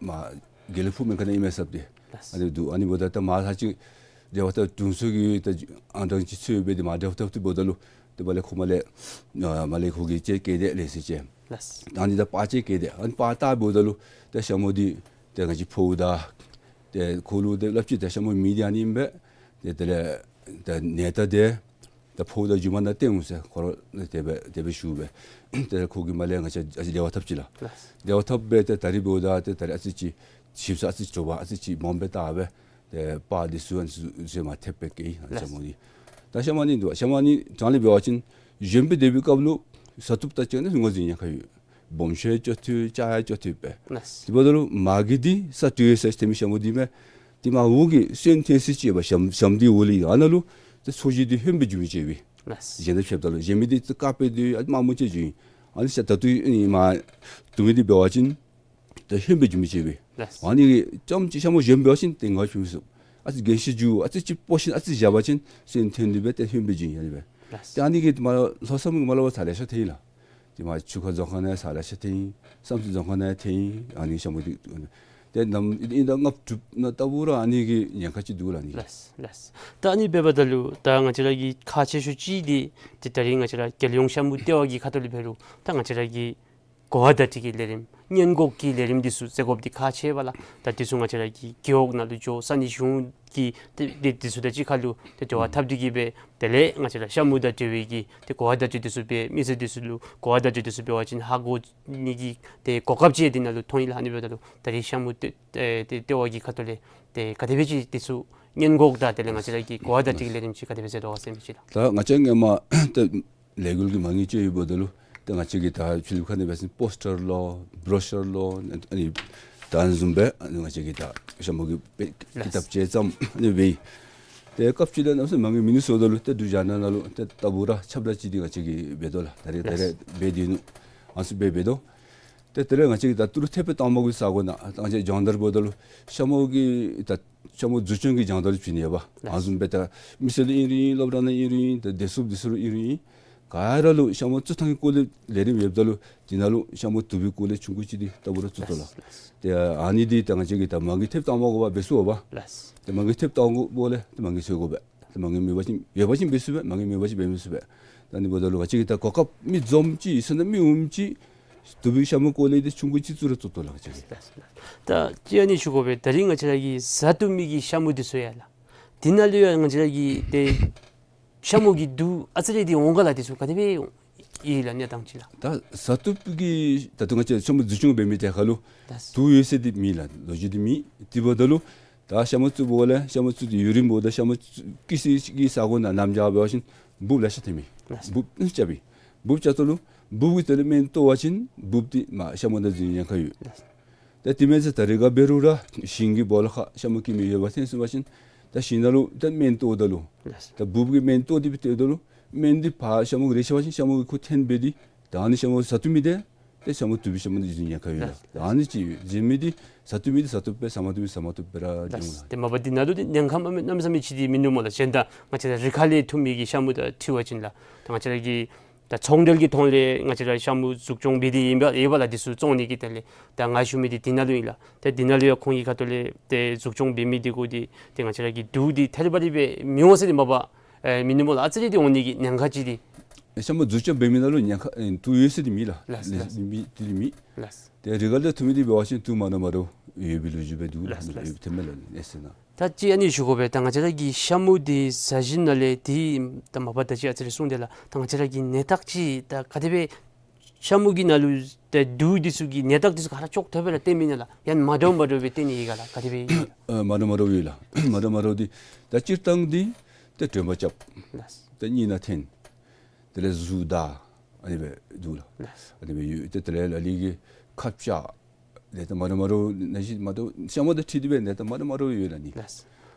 མར་དགེ་ལེགས་ཕུག་སྨན་ཁང་ནང་ཨིན་མས་ཟེར་ཏེ། ལགས། ཨ་ནི་འདུག། ཨ་ནི་འབདཝ་ད་ད་མར་ཚར་ཅིག་འབྲེལ་བ་འཐབ་དྲུང་འཚོ་གི་ད་ཨང་གྲངས་ཅིག་འཚོལ་སྦེ་ཏེ་མར་འབྲེལ་བ་འཐབ་སྟེ་འབདཝ་ད་ལུ་ཏེ་མར་ལས་ཁོ་མར་ལས་ཨ་མར་ལས་ཁོ་གིས་ཅིག་བཀལ་ཏེ་ལེགས་ཤོམ་ཅིག། ལགས། ད་ཨ་ནི་ད་པར་ཅིག་བཀལ་ཏེ་ཨ་ནི་པར་བལྟ་འབདཝ་ད་ལུ་ཏེ་ཤ་མུ་འདི་ཏེ་ང་བཅས་ཕོཝ་དང་ཏེ་ཁོ་ལུ་ཏེ་སླབ་ཅི། ཏེ་ཤ་མུ་མེད་འདི་ཨ་ནི་ཨིན་པས། ཏེ་དེ་ལས་ད་ནད་རྟགས་འདི་ད་ཕོཝ་དང་རྒྱུ་མ་ནང་བསྟན་འོང་ཟེར་ཁོ་ར་དེ་སྦེ་དེ་སྦེ་ཞུ་སྦེ། ཏེ་ཁོ་གིས་མར་ལས་ང་བཅས་ཨ་ཙི་འབྲེལ་བ་འཐབ་ཅི་ལགས། ལགས། འབྲེལ་བ་འཐབ་སྦེ་ཏེ་ད་རིས་འབདཝ་ད་ཏེ་ད་རིས་ཨ་ཙི་ཅིག་ཞིབ་ས་ཨ་ཙི་ཅིག་དྲོ་པ་ཨ་ཙི་ཅིག་མངམ་སྦེ་བལྟ་སྦེ་ཏེ་པར་འདི་ཚུ་ཨ་ནི་ཚུ་མར་ཐེབས་སྦེ་བཀལ་ཡི་ལགས། ཤ་མུ་འདི། ད་ཤ་མུ་ཨ་ནི་འདུག། ཤ་མུ་ཨ་ནི་ད་ལས་འབད་བ་ཅིན་གཞོནམ་སྦེ་སྡོད་པའི་སྐབས་ལུ་བཟའ་བཏུབ་ད་ཅིག་ནི་ངོས་འཛིན་ཉེན་ཁ་ཡོད། སྦོམ་ཤོས་ཅིག་ཐོན་ཆུང་ཡང་ཅིག་ཐོན་པས། ལགས། དེ་འབདཝ་ད་ལུ་མ་གི་འདི་ས་དྲོད་ཟེར་ཐོན་མི་ཤ་མུ་འདི་མས། དེ་མར་འོག་གི་སོན་འཐོན་ས་ཅིག་ཡོད་པ་ཞྭམོ་ཞྭམོ་འདི་འོག་ལས་ཨ་ནཱ་ལུ་ཏེ་ཚོས་གཞི་འདི་ཧོནམ་སྦེ་འགྱོ་མི་ཅིག་ཡོད་པས། ལགས། གཞན་དང་ཕྱདཔ་ད་ལུ་གཞན་མི་འདི་ཏེ་དཀརཔོ་སྦེ་སྡོད་ཡི། ཨ་དམར་མོ་ཅིག་འགྱོ་ཡི། ཨ་ནི་ཤ་ད་ལྟོ་ཨ་ནི་མར་དུག་མི་འདི་འབད་བ་ཅིན་ཏེ་ཧོནམ་སྦེ་འགྱོ་མི་ཅིག་ཡོད་པས། ལགས། ཨ་ནི་གིས་རྐྱངམ་ཅིག་ཤ་མུ་ཞྭམོ་འབད་བ་ཅིན་ཏེ་ངོ་ཕྱེ་མི་ཚུགས། ཨ་ཙི་རྒན་ཤོས་འགྱོ་ཨ་ཙི་ཅིག་སྤོ་ཞིནམ་ཨ་ཙི་བཞག་པ་ཅིན་སོན་འཐོན་ནི་སྦེ་ཏེ་ཧོནམ་སྦེ་འགྱོ་ཡི་ཨ་ནི་སྦེ། ལགས། ཏེ་ཨ་ནི་གིས་མར་ལྷོ་མཚམས་གི་མར་ལུ་ཚར་ལེ་ཤ་ཐོན་ཡི་ལགས། ཏེ་མར་ཆུ་ཁ་རྫོང་ཁག་ནང་ཚར་ལེ་ཤ་ཐོན་ཡི། བསམ་རྩེ་རྫོང་ཁག་ནང་ཐོན་ཡི། ཨ་ནི་ཤ་མུ་འདི་ཏེ་ནམ་ཨིན་ད་ལྔ་དྲུག་ནང་ལྟ་བུ་ར་ཨ་ནི་གི་ཉེན་ཁ་ཅིག་འདུག་ལགས་ཨ་ནི། ལགས་ལགས། ད་ཨ་ནི་འབདཝ་ད་ལུ་ད་ང་བཅས་ར་གི་ཁག་ཆེ་ཤོས་ཅིག་འདི་ཏེ་ད་རིས་ང་བཅས་ར་རྒྱལ་ཡོངས་ཤ་མུ་ལྟེ་བ་གི་ཁ་ཐུག་ལས་འབད་རུང་ད་ང་བཅས་ར་གི་གོ་བ་བརྡ་སྤྲོད་ཀྱི་ལས་རིམ་སྔོན་འགོག་གི་ལས་རིམ་འདི་ཚུ་མཛད་དགོཔ་འདི་ཁག་ཆེ་བས་ལགས། ད་འདི་ཚུ་ང་བཅས་ར་གི་རྒེད་འོག་ནང་ལུ་འགྱོ་ས་གནས་གཞུང་གི་ཏེ་ཏེ་འདི་ཚུ་དང་གཅིག་ཁར་ལུ་ཏེ་འབྲེལ་བ་འཐབ་སྟེ་གིས་སྦེ་དེ་ལས་ང་བཅས་ར་ཤ་མུ་དང་འབྲེལ་བའི་གི་ཏེ་གོ་བ་བརྡ་སྤྲོད་འདི་ཚུ་སྦེ་མི་སེར་འདི་ཚུ་ལུ་གོ་བ་བརྡ་སྤྲོད་འདི་ཚུ་འབད་བ་ཅིན་ཧ་གོ་ནི་གི་ཏེ་གོ་སྐབས་ཅིག་འདི་ནང་ལུ་ཐོན་ཡི་ལགས། ཨ་ནི་འབདཝ་ད་ལུ་ད་རིས་ཤ་མུ་ལྟེ་ཨེ་ཏེ་ལྟེ་བ་གི་ཁ་ཐུག་ལས་ཏེ་ག་དེ་སྦེ་ཅིག་འདི་ཚུ་སྔོན་འགོག་དང་དེ་ལས་ང་བཅས་ར་གི་གོ་བ་བརྡ་སྤྲོད་ཀྱི་ལས་རིམ་ཅིག་ག་དེ་སྦེ་མཛད་དོ་ག་ཟེར་མི་ཅིག་ལགས། ད་ང་བཅས་སྔོན་མ་ཏེ་ལས་འགུལ་གྱི་མ་དངུལ་ཅིག་ཡོདཔ་ད་ལུ་ཏེ་ང་བཅས་ཀྱིས་ད་ཕྱི་གླིངཔ་ཁ་ནང་འབད་བ་ཅིན་པོསི་ཊར་ལོ་བྲོ་ཤར་ལོ་ཨ་ནི་ད་ཨ་ནི་བཟུམ་སྦེ་ཨ་ནི་ང་བཅས་ཀྱིས་ད་ཤ་མུ་གི་དཔེ་ཀི་ཏབ་ཅིག་བརྩམས་ཨ་ནི་སྦེ་ཏེ་སྐབས་ཅིག་ལས་གནམ་མེད་ས་མེད་མང་ནི་ཚུ་ཡོདཔ་ད་ལུ་ཏེ་འབྲུག་རྒྱང་བསྒྲགས་ནང་ལུ་ཏེ་ལྟ་བུ་ར་ཁྱབ་བརྡལ་ཅིག་འདི་ང་བཅས་ཀྱིས་འབད་དོ་ལགས། ད་རེས་ད་རེས་འབད་དེ་ནུག། ཨ་ནི་ཚུ་སྦེ་འབད་དོ། ཏེ་དེ་ལས་ང་བཅས་ཀྱིས་ད་ཏི་རུ་ཐེབས་དང་པ་གི་ས་གོ་ནང་ད་ང་བཅས་སྦྱོང་བརྡར་འབདཝ་ད་ལུ་ཤ་མུ་གི་ད་ཤ་མུ་འཛུགས་སྐྱོང་གི་སྦྱོང་བརྡར་བྱིན་ཡོདཔ། ལགས། ཨ་ནི་བཟུམ་སྦེ་ད་མི་སེར་ལུ་ཨིན་རུང་ཨིན། སློབ་གྲྭ་ནང་ཨིན་རུང་ཨིན། ད་སྡེ་ཚུགས་སྡེ་ཚུགས་ལུ་ཨིན་རུང་ཨིན། ག་ར་ལུ་ཤ་མུ་བཙུགས་ཐངས་ཀྱི་སྐོར་ལས་ལས་རིམ་ཡོདཔ་ད་ལུ་དེ་ནང་ལུ་ཤ་མུ་དུག་པའི་སྐོར་ལས་ཆུང་ཀུ་ཅིག་འདི་ལྟ་བུ་ར་བཙུགས་དོ་ལགས། ལགས། ཏེ་ཨ་ནི་འདི་ད་ང་བཅས་ཀྱིས་ད་མ་གི་ཐེབས་དང་པ་གུ་འབད་ཚུགས་པ། ལགས། ཏེ་མ་གི་ཐེབས་དང་པ་གུ་འབདཝ་ལས་ཏེ་མ་གི་ཚོད་དགོ་པས། ཏེ་མ་གི་མེད་པ་ཅིན་ཡོད་པ་ཅིན་འབད་ཚུགས་པས། མ་གི་མེད་པ་ཅིན་འབད་མི་ཚུགས་པས། ད་ཨ་ནི་འབདཝ་ད་ལུ་ང་བཅས་ཀྱིས་ད་གོ་སྐབས་མི་འཛོམས་ཅིག་ཡོད་ས་ནང་མི་འོངམ་ཅིག་དུག་པའི་ཤ་མུ་སྐོར་ལས་འདི་ཆུང་ཀུ་ཅིག་བཙུགས་ར་བཙུགས་དོ་ལགས་ང་བཅས་ཀྱིས། ད་ཅི་ཨ་ནི་ཞུ་དགོ་པས། ད་རིས་ང་བཅས་ར་གིས་བཟའ་བཏུབ་མི་གི་ཤ་མུ་འདི་ཚུ་ཡོད་ལགས། དེ་ནང་ལུ་ཡང་ང་བཅས་ར་གིས་ཏེ་ཤ་མུ་གི་དུག་ཨ་ཙི་རེ་འདི་འོང་ག་ལགས། དེ་ཚུ་ག་དེ་སྦེ་ཡོད་ལགས་གནས་སྟངས་ཅིག་ལགས། ད་བཟའ་བཏུབ་ཀྱི་ད་ལྟོ་ང་བཅས་ཤ་མུ་འཛུགས་སྐྱོང་འབད་མི་དེ་ཁར་ལུ་ད་དུག་ཡོད་ཟེར་འདི་མེད་ལགས། ལོ་རྒྱུས་འདི་མེད། དེ་འབདཝ་ད་ལུ་ད་ཤ་མུ་བཙུགས་འབདཝ་ལས་ཤ་མུ་བཙུགས་ཏེ་ཡུན་རིངམོ་འབདཝ་ད་ཤ་མུ་བཙུགས་ཀྱི་སའི་གི་ས་གོ་ནང་གནམ་བྱཱར་འབད་བ་ཅིན་འབུཔ་ལེ་ཤ་ཐོནམ་མས། ལགས། འབུཔ་ཨ་ནི་རྐྱབ་པས། འབུཔ་རྐྱབ་ད་ལུ་འབུཔ་གི་དེ་ལས་སྨན་བཏོག་པ་ཅིན་འབུཔ་འདི་མ་ཤ་མུ་དང་འཛིང་ཉེན་ཁ་ཡོད། ལགས། ད་དེ་མེན་ཟེར་ད་རེས་འགའ་འབད་རུང་ར་ཞིང་གི་སྦོ་ལོགས་ཁར་ཤ་མུ་སྐྱེ་མི་ཡོདཔ་ཐོན་སོང་པ་ཅིན་ད་ཞིང་ནང་ལུ་ད་སྨན་བཏོགཔ་ད་ལུ། ལགས། ད་འབུཔ་གི་སྨན་བཏོག་སྟེ་སྦེ་བཏོགཔ་ད་ལུ་སྨན་འདི་ཕར་ཤ་མུ་གུ་རེག་ཤོར་བ་ཅིན་ཤ་མུ་གི་ཁོ་ཐོན་འབད་དེ་ད་ཨ་ནི་ཤ་མུ་བཟའ་བཏུབ་མི་འདི་ཏེ་ཤ་མུ་དུག་པའི་ཤ་མུ་འདི་འཛིང་ཉེན་ཁ་ཡོད་ལགས། ལགས། ད་ཨ་ནི་ཅིག་ཡོད། འཛིང་མི་འདི་བཟའ་བཏུབ་མི་འདི་བཟའ་བཏུབ་སྦེ་ར་བཟའ་མ་བཏུབ་མི་བཟའ་མ་བཏུབ་སྦེ་ར་འབྱུང་ལགས། ལགས། ཏེ་མ་པ་འདི་ནང་ལུ་འདི་ཉེན་ཁ་མ་མེད་གནམ་མེད་ས་མེད་ཅིག་འདི་མིན་འདུག་སྨོ་ལགས། གཞན་དང་ང་བཅས་ར་རི་ཁ་ལས་འཐུ་མི་གི་ཤ་མུ་དང་འཁྲིལ་བ་ཅིན་ལགས། ད་ང་བཅས་ར་གི་ད་ཚོང་འབྲེལ་གྱི་ཐོག་ལས་ང་བཅས་ར་ཤ་མུ་འཛུགས་སྐྱོང་འབད་དེ་ཨིན་པས་ཨིན་པས་ལགས། འདི་ཚུ་བཙོང་ནི་གི་ཐད་ལས་ད་ང་ཞུ་མི་འདི་འདི་ནང་ལུ་ཨིན་ལགས། ཏེ་འདི་ནང་ལུ་ཡང་ཁོང་གི་ཁ་ཐུག་ལས་ཏེ་འཛུགས་སྐྱོང་འབད་མི་འདི་གུ་འདི་ཏེ་ང་བཅས་ར་གི་དུག་འདི་ཐད་རི་བ་རི་སྦེ་མི་འོང་ཟེར་འདི་མ་པ་ཨེ་མིན་འདུག་སྨོ་ལགས། ཨ་ཙི་རེ་འདི་འོང་ནི་གི་ཉེན་ཁ་ཅིག་འདི། ཤ་མུ་འཛུགས་སྐྱོང་འབད་མི་ནང་ལུ་ཉེན་ཁ་ཨེ་དུག་ཡོད་ཟེར་འདི་མེད་ལགས། ལགས། ལགས། མེད་འདི་མེད། ལགས། ཏེ་རི་ཁ་ལས་འཐུ་མི་འདི་འབད་བ་ཅིན་དུག་མ་འདྲཝ་མ་འདྲཝ་ཡོད་པའི་ལོ་རྒྱུས་འབད་འདུག། ལགས། ལགས། ཡོད་པའི་ཐོན་མས་ལགས་གནས་ཚུལ་ནང་། ད་ཅི་ཨ་ནི་ཞུ་དགོ་པས། ད་ང་བཅས་ར་གི་ཤ་མུ་འདི་བཟའ་བཞིན་ནང་ལས་འདི་ད་མ་པ་ད་ཅི་ཨ་ཙི་རེ་གསུངས་ཏེ་ལགས། ད་ང་བཅས་ར་གི་ནད་རྟགས་ཅིག་ད་ག་དེ་སྦེ་ཤ་མུ་གི་ནང་ལུ་ད་དུག་འདི་ཚུ་གི་ནད་རྟགས་འདི་ཚུ་ག་ར་ཅོག་འཐདཔ་སྦེ་ར་སྟོན་མི་ནི་ལགས། ཡང་མ་འདྲཝ་མ་འདྲཝ་སྦེ་སྟོན་ནི་ཡོད་ག་ལགས། ག་དེ་སྦེ་ཨིན། ཨ་མ་འདྲཝ་མ་འདྲཝ་ཡོད་ལགས། མ་འདྲཝ་མ་འདྲཝ་འདི་ད་སྤྱིར་བཏང་འདི་ད་དྲོད་འབར་རྐྱབ། ལགས། ད་གཉིད་ནང་འཐོན། དེ་ལས་གཟུགས་འདར། ཨ་ནི་སྦེ་འདུག་ལགས། ལགས། ཨ་ནི་སྦེ་ཡོད། ཏེ་དེ་ལས་ལ་ལུ་གིས་ཁ་བྱ། ནད་རྟགས་མ་འདྲཝ་མ་འདྲཝ་ནང་བཞིན་མ་འདྲཝ་ཤ་མུ་དང་འཁྲིལ་ཏེ་སྦེ་ནད་རྟགས་མ་འདྲཝ་མ་འདྲཝ་ཡོད་ལགས་ནི། ལགས།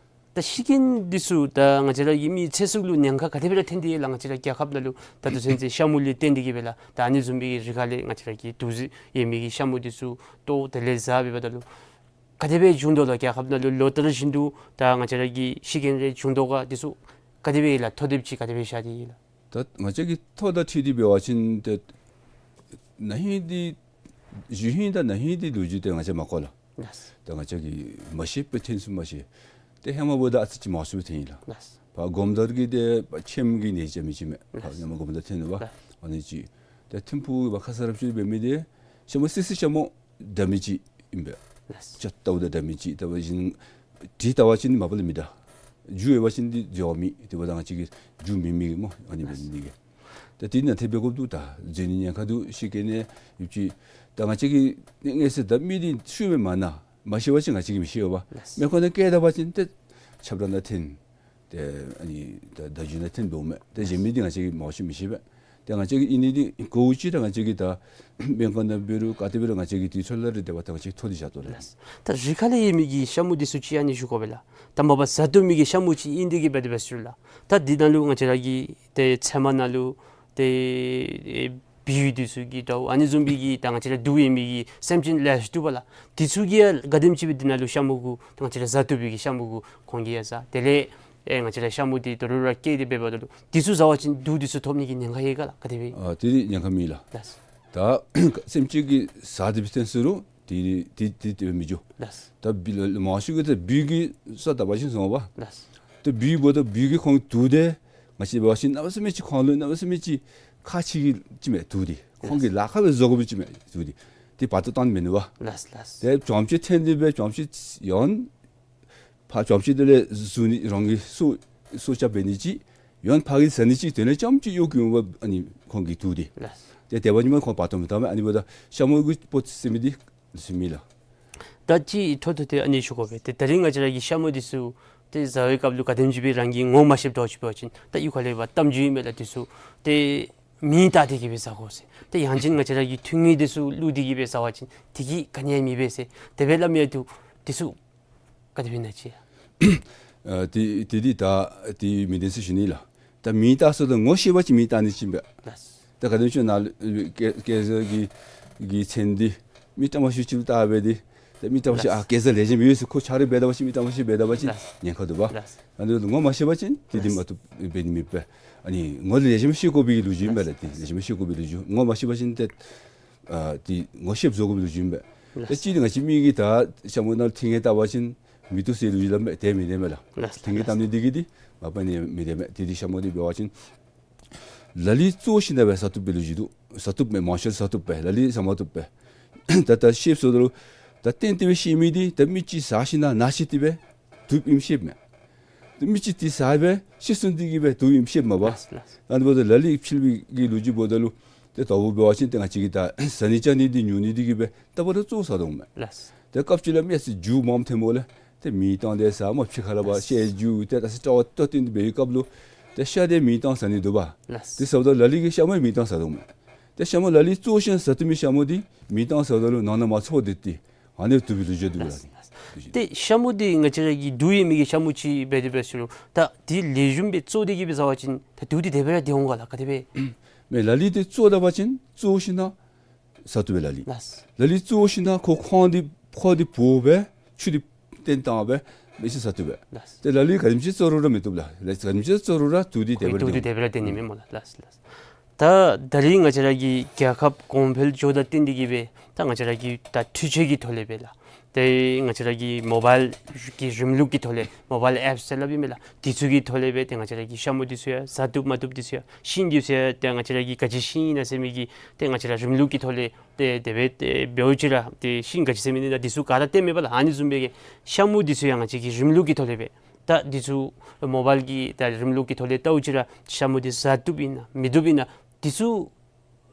ད་ཤི་རྐྱེན་འདི་ཚུ་ད་ང་བཅས་ར་གི་མི་ཚེ་སྲོག་ལུ་ཉེན་ཁ་ག་དེ་སྦེ་ར་ཐོན་ཏེ་ཡོད་ལགས། ང་བཅས་ར་རྒྱལ་ཁབ་ནང་ལུ་ད་ལྟོ་ཚུན་ཚོད་ཤ་མུ་ལས་བརྟེན་ཏེ་གིས་སྦེ་ལགས། ད་ཨ་ནི་བཟུམ་སྦེ་རི་ཁ་ལས་ང་བཅས་ར་གི་དུག་རྫས་ཡོད་མི་གི་ཤ་མུ་འདི་ཚུ་བཏོག་དེ་ལས་བཟའ་འབདཝ་ད་ལུ་ག་དེ་སྦེ་བྱུང་དོ་ལགས། རྒྱལ་ཁབ་ནང་ལུ་ལོ་ལྟར་བཞིན་དུ་ད་ང་བཅས་ར་གི་ཤི་རྐྱེན་རེ་བྱུང་དོ་ག། འདི་ཚུ་ག་དེ་སྦེ་ལགས། ཐོ་དེབ་ཅིག་ག་དེ་སྦེ་བཞག་སྟེ་ཡོད་ལགས། ད་ང་བཅས་ཀྱི་ཐོ་དང་འཁྲིལ་ཏེ་འབད་བ་ཅིན་ཏེ་ན་ཧིང་འདི་གཞེས་ཧིང་དང་ན་ཧིང་འདི་ལོ་རྒྱུས་འདི་ང་བཅས་མ་གོ་ལགས། ལགས། ད་ང་བཅས་ཀྱིས་མ་ཤེས་པར་ཐོན་སོང་མ་ཤེས། ཏེ་ཧེ་མ་འབདཝ་ད་ཨ་ཙི་ཅིག་མང་སུ་སྦེ་ཐོན་ཡི་ལགས། ལགས། ཕར་སྒོམ་དར་གྱི་ཏེ་ཕྱེངམ་གི་ནད་ཅིག་མི་ཅིག་མས། ལགས། ཕར་ཧེ་མ་སྒོམ་དར་ཐོན་ནུག་པ། ལགས། ཨ་ནི་ཅིག། ཏེ་ཐིམ་ཕུག་གི་ཕར་ཁ་ས་རབ་ཅིག་འབད་མི་འདི་ཤ་མུ་སི་སི་ཤ་མུ་འདྲ་མི་ཅིག་ཨིན་པས། ལགས། ཅ་ལྟཝ་ད་འདྲ་མི་ཅིག། ལྟ་བ་ཅིན་དྲི་ལྟ་བ་ཅིན་མ་པ་ལས་མི་འདྲ། རྒྱུ་ཡོད་པ་ཅིན་འདི་འགྱོ་མི་དེ་འབདཝ་ད་ང་བཅས་ཀྱིས་རྒྱུ་མེད་མི་གི་སྨོ། ཨ་ནི་འབད་ནི་གི། ད་དེ་ནང་ཐེབས་པའི་སྐབས་དུ་ད་འཛོལ་ནི་ཉེན་ཁ་འདུག། ཤི་རྐྱེན་ནི་ཡོད་ཅི། ད་ང་བཅས་ཀྱིས་ངེས་ཟེར་ད་མི་འདི་ཤུལ་མའི་མ་ན་མ་ཤེས་པ་ཅིན་ང་བཅས་ཀྱིས་མི་ཤེས་པས། ལགས། མེ་འཁོར་ནང་བཀལ་ད་པ་ཅིན་ཏེ་ཆབ་ར་ནང་འཐོན། ཏེ་ཨ་ནི་ད་བརྡ་བརྒྱུད་ནང་འཐོན་འགྱོཝ་མས། ཏེ་གཞན་མི་འདི་ང་བཅས་ཀྱིས་མང་ཤོས་མི་ཤེས་པས། ཏེ་ང་བཅས་ཀྱིས་ཨིན་ནི་འདི་གོ་ཅི། ད་ང་བཅས་ཀྱིས་ད་སྨན་ཁང་ནང་འབད་རུང་ག་ཏེ་འབད་རུང་ང་བཅས་ཀྱིས་དུས་ཚོད་ལས་ར་དེ་འབདཝ་ད་ང་བཅས་ཐོ་འདི་བཞག་དོ་ལགས། ལགས། ད་རི་ཁ་ལས་ཡོད་མི་གི་ཤ་མུ་འདི་ཚུ་ཅིག་ཨ་ནི་ཞུ་དགོ་པས་ལགས། ད་མ་པ་བཟའ་བཏུབ་མི་གི་ཤ་མུ་ཅིག་ཨིན་ཏེ་གིས་འབད་དེ་འབད་ཚུགས་ལགས། ད་འདི་ནང་ལུ་ང་བཅས་ར་གི་ཏེ་ཚལ་མ་ནང་ལུ་ཏེ་ཨེ་བི་འདི་ཚུ་གི་འདྲཝ་ཨ་ནི་བཟུམ་སྦེ་གི་ད་ང་བཅས་ར་དུག་ཡོད་མི་གི་སེམས་ཅན་ལེ་ཤ་འདུག་པ་ལགས། འདི་ཚུ་གིས་ཡང་ག་དེམ་ཅིག་སྦེ་འདི་ནང་ལུ་ཤ་མུ་གུ་ད་ང་བཅས་ར་བཟའ་བཏུབ་པའི་གི་ཤ་མུ་གུ་ཁོང་གིས་ཡང་བཟའ། དེ་ལས་ཨེ་ང་བཅས་ར་ཤ་མུ་འདི་དོ་རུང་ར་བཀལ་ཏེ་འབདཝ་ད་ལུ་འདི་ཚུ་བཟའ་བ་ཅིན་དུག་འདི་ཚུ་ཐོབ་ནི་གི་ཉེན་ཁ་ཡོད་ག་ལགས། ག་དེ་སྦེ། ཨ་དེ་ཉེན་ཁ་མེད་ལགས། ལགས། ད་སེམས་ཅན་གྱིས་བཟའ་སྟེ་འབད་ཐོན་སོང་རུང་དེ་དེ་དེ་དེ་མི་འགྱོ། ལགས། ད་བི་ལ་མང་ཤོས་ཀྱིས་ད་བི་གི་ས་ད་པ་ཅིན་སོང་པ། ལགས། ད་བི་འབདཝ་ད་བི་གིས་ཁོང་དུག་འདི་ང་བཅས་འབད་བ་ཅིན་གནམ་མེད་ས་མེད་ཅིག་ཁོང་ལུ་གནམ་མེད་ས་མེད་ཅིག་ཁག་ཆེ་གི་ཅིག་མས་དུག་འདི། ཁོང་གིས་ལཱ་ཁག་སྦེ་བཟོ་དགོ་པའི་ཅིག་མས་དུག་འདི། དེ་བར་དོ་བཏང་མི་ནུས་པ། ལགས་ལགས། ཏེ་གྱོང་ཅིག་ཐོན་ཏེ་སྦེ་གྱོང་ཅིག་ཡོད། ཕར་གྱོང་ཅིག་དེ་ལས་བཟུང་ནི་རང་གི་སྲོག་སྲོག་སྐྱབས་འབད་ནི་ཅིག། ཡང་ཕར་གྱི་བཟའ་ནི་ཅིག། དེ་ལས་རྐྱངམ་ཅིག་གཡོག་གི་འོང་པ་ཨ་ནི་ཁོང་གི་དུག་འདི། ལགས། ཏེ་དེ་འབད་ནི་མ་ཁོང་བར་དོ་མི་བཏང་མས། ཨ་ནི་འབདཝ་ད་ཤ་མུ་གི་སྤོ་ཟེར་མི་འདི་ཟེར་མི་ལགས། ད་ཅི་འཕྲོ་མཐུད་དེ་ཨ་ནི་ཞུ་དགོ་པས། ཏེ་ད་རིས་ང་བཅས་ར་གི་ཤ་མུ་འདི་ཚུ་ཏེ་བཟའ་བའི་སྐབས་ལུ་ག་དེམ་ཅིག་སྦེ་རང་གིས་ངོ་མ་ཤེསཔ་འདྲཝ་ཅིག་འབད་བ་ཅིན་ད་གཡུས་ཁ་ལས་འབད་གཏམ་རྒྱུད་ཨིན་མས་ལགས། འདི་ཚུ་ཏེ་མེ་བཏང་སྟེ་གིས་སྦེ་བཟའ་དགོ་ཟེར། ཏེ་ཡང་ཅིན་ང་བཅས་ར་གིས་ཐུན་དངུལ་འདི་ཚུ་བླུགས་ཏེ་གིས་སྦེ་བཟའ་བ་ཅིན་དེ་གིས་ག་ནི་ཡང་མི་འབད་ཟེར་དེ་སྦེ་སླབ་མི་ཡང་འདུག། འདི་ཚུ་ག་དེ་སྦེ་ཨིན་ན་ཅིག། ཨ་དེ་དེ་འདི་ད་དེ་མི་བདེན་ཟེར་ཞུ་ནི་ལགས། ད་མེ་བཏང་ས་ད་ངོ་ཤེས་པ་ཅིན་མེ་བཏང་ནི་ཅིག་ཨིན་པས། ལགས། ད་ག་དེམ་ཅིག་ནཱ་ལུ་སྐལ་སྐལ་བཟང་གི་གི་མཚན་འདི་ མི་ཏེ་མ་ཤེས་ཅིག་ལུ་བལྟ་སྦེ་འདི་ཏེ་མི་ཏེ་མ་ཤེས། ལགས། ཨ་སྐལ་བཟང་ལེགས་ཤོམ་ཡོད་ཟེར་ཁོ་ཆ་རོགས་འབད་ད་པ་ཅིན་མི་ཏེ་མ་ཤེས་འབད་ད་པ་ཅིན། ལགས། ཉེན་ཁ་འདུག་པ། ལགས། ཨ་ནི་ངོ་མ་ཤེས་པ་ཅིན་དེ་འདི། ལགས། མ་བཏུབ་འབད་ནི་མེད་པས། ཨ་ནི་ངོ་ལེགས་ཤོམ་ཤེས་དགོ་པའི་ལོ་རྒྱུས་ཨིན་པས་ལགས། ལགས། དེ་ལེགས་ཤོམ་ཤེས་དགོ་པའི་ལོ་རྒྱུས། ངོ་མ་ཤེས་པ་ཅིན་ཏེ་ཨ་དེ་ངོ་ཤེསཔ་བཟོ་དགོ་པའི་ལོ་རྒྱུས་ཨིན་པས། ལགས། ཏེ་གཅིག་འདི་ང་བཅས་མི་གིས་ད་ཤ་མོ་ནང་ལུ་ཐིང་ངེ་བཏབ་པ་ཅིན་མི་བཏུབ་ཟེར་ལོ་རྒྱུས་སླབ་མས། དེ་མི་བདེན་མས་ལགས། ལགས། ཐིང་ངེ་བཏབ་ནི་འདི་གིས་འདི་མ་པ་ནི་མི་བདེན་མས། དེ་འདི་ཤ་མོ་འདི་འབད་བ་ཅིན་ལ་ལུ་བཙོ་ཞིན་ན་སྦེ་བཟའ་བཏུབ་པའི་ལོ་རྒྱུས་འདུག། བཟའ་བཏུབ་མས། མང་ཤོས་བཟའ་བཏུབ་པས། ལ་ལུ་བཟའ་མ་བཏུབ་པས། ད་ད་ཤེསཔ་ཟེརཝ་ད་ལུ་ད་གཏན་གཏན་སྦེ་ཤེས་མི་འདི་ད་མི་ཅིག་བཟའ་ཞིན་ན་ན་ཤི་སྟེ་སྦེ་བཏུབ་ཨིནམ་ཤེསཔ་མས། ཏེ་མི་ཅིག་འདི་བཟའ་སྦེ་ཤི་སོང་སྟེ་གིས་སྦེ་བཏུབ་ཨིནམ་ཤེསཔ་མས་པ། ལགས། ལགས། ཨ་ནི་འབདཝ་ད་ལ་ལུ་ཕྱི་གི་ལོ་རྒྱུས་འབདཝ་ད་ལུ་ཏེ་ད་འབད་བ་ཅིན་ཏེ་ང་བཅས་ཀྱིས་ད་བཟའ་ནི་བཅའ་ནི་འདི་ཉོ་ནི་འདི་གིས་སྦེ་ད་འབདཝ་ད་བཙོ་བཟའ་དོ་མས། ལགས། ཏེ་སྐབས་ཅིག་ལས་མི་ཡང་ཅིག་རྒྱུ་མངམ་ཐོནམ་ལས་ཏེ་མེ་བཏང་སྟེ་བཟའ། མ་ཕྱི་ཁ་ལས་ཕར། ལགས། ཤ་རྒྱུ་ཏེ་ད་ས་དྲ་བ་ཏོ་ཏིང་འདི་འབད་བའི་སྐབས་ལུ་ཏེ་ཤ་འདི་མེ་བཏང་བཟའ་ནི་འདུག་པ། ལགས། དེ་ཟེརཝ་ད་ལ་ལུ་གིས་ཤ་མོ་མེ་བཏང་བཟའ་དོ་མས། ཏེ་ཤ་མོ་ལ་ལུ་བཙོ་ཞིན་བཟའ་བཏུབ་མི་ཤ་མོ་འདི་མེ་བཏང་བཟའཝ་ད་ལུ་ནང་ན་མ་ཚོར་ཏེ་ཏེ་ཨ་ནི་བཏུབ་པའི་ལོ་རྒྱུས་འདུག་ལགས། ལགས། ཏེ་ཤ་མོ་འདི་ང་བཅས་ར་གི་དུག་ཡོད་མི་གི་ཤ་མོ་ཅིག་འབད་དེ་འབད་ཟེར་རུང་ད་འདི་ལེགས་ཤོམ་སྦེ་བཙོ་སྟེ་གིས་སྦེ་བཟའ་བ་ཅིན་ད་དུག་འདི་དེ་སྦེ་ར་སྡོད་འོང་ག་ལགས། ག་དེ་སྦེ། མེན། ལ་ལུ་འདི་བཙོ་ད་པ་ཅིན་བཙོ་ཞིན་ན་བཟའ་བཏུབ་པས་ལ་ལུ། ལགས། ལ་ལུ་བཙོ་ཞིན་ན་ཁོ་ཁོང་འདི་ཁོ་འདི་བོ་སྦེ་ཆུ་འདི་བཏོན་བཏང་སྦེ་མི་ཅིག་བཟའ་བཏུབ་པས། ལགས། ཏེ་ལ་ལུ་ག་དེམ་ཅིག་བཙོ་རུང་ར་མི་བཏུབ་ལགས། ལ་ལུ་ག་དེམ་ཅིག་བཙོ་རུང་ར་དུག་འདི་དེ་སྦེ་ར་དུག་འདི་སྡོད་དེ་སྦེ་ར་སྡོད་ནི་མས་སྨོ་ལགས། ལགས། ལགས། ད་ད་རིས་ང་བཅས་ར་གི་རྒྱལ་ཁབ་གོང་འཕེལ་འགྱོཝ་དང་བསྟུན་ཏེ་གིས་སྦེ་ད་ང་བཅས་ར་གི་ད་འཕྲུལ་ཆས་ཀྱི་ཐོག་ལས་སྦེ་ལགས། ཏེ་ང་བཅས་ར་གི་མོ་བཱའིལ་གྱི་རིམ་ལུགས་ཀྱི་ཐོག་ལས་མོ་བཱའིལ་ཨེཔསི་ཟེར་སླབ་ཨིན་མས་ལགས། དེ་ཚུ་གི་ཐོག་ལས་སྦེ་ཏེ་ང་བཅས་ར་གི་ཤ་མོ་འདི་ཚུ་ཡང་བཟའ་བཏུབ་མ་བཏུབ་འདི་ཚུ་ཡང་ཤིང་འདི་ཚུ་ཡང་ཏེ་ང་བཅས་ར་གི་ག་ཅི་ཤིང་ཨིན་ན་ཟེར་མི་གི་ཏེ་ང་བཅས་ར་རིམ་ལུགས་ཀྱི་ཐོག་ལས་ཏེ་དེ་སྦེ་ཏེ་འབདཝ་ཅིག་ར་ཏེ་ཤིང་ག་ཅི་ཟེར་མི་ཨིན་ན་འདི་ཚུ་ག་ར་སྟོནམ་མས་པ་ལགས། ཨ་ནི་བཟུམ་སྦེ་གི་ཤ་མོ་འདི་ཚུ་ཡང་ང་བཅས་ཀྱིས་རིམ་ལུགས་ཀྱི་ཐོག་ལས་སྦེ་ད་འདི་ཚུ་མོ་བཱའིལ་གྱི་ད་རིམ་ལུགས་ཀྱི་ཐོག་ལས་བལྟཝ་ཅིག་ར་ཤ་མོ་འདི་བཟའ་བཏུབ་ཨིན་ན་མི་བཏུབ་ཨིན་ན་འདི་ཚུ་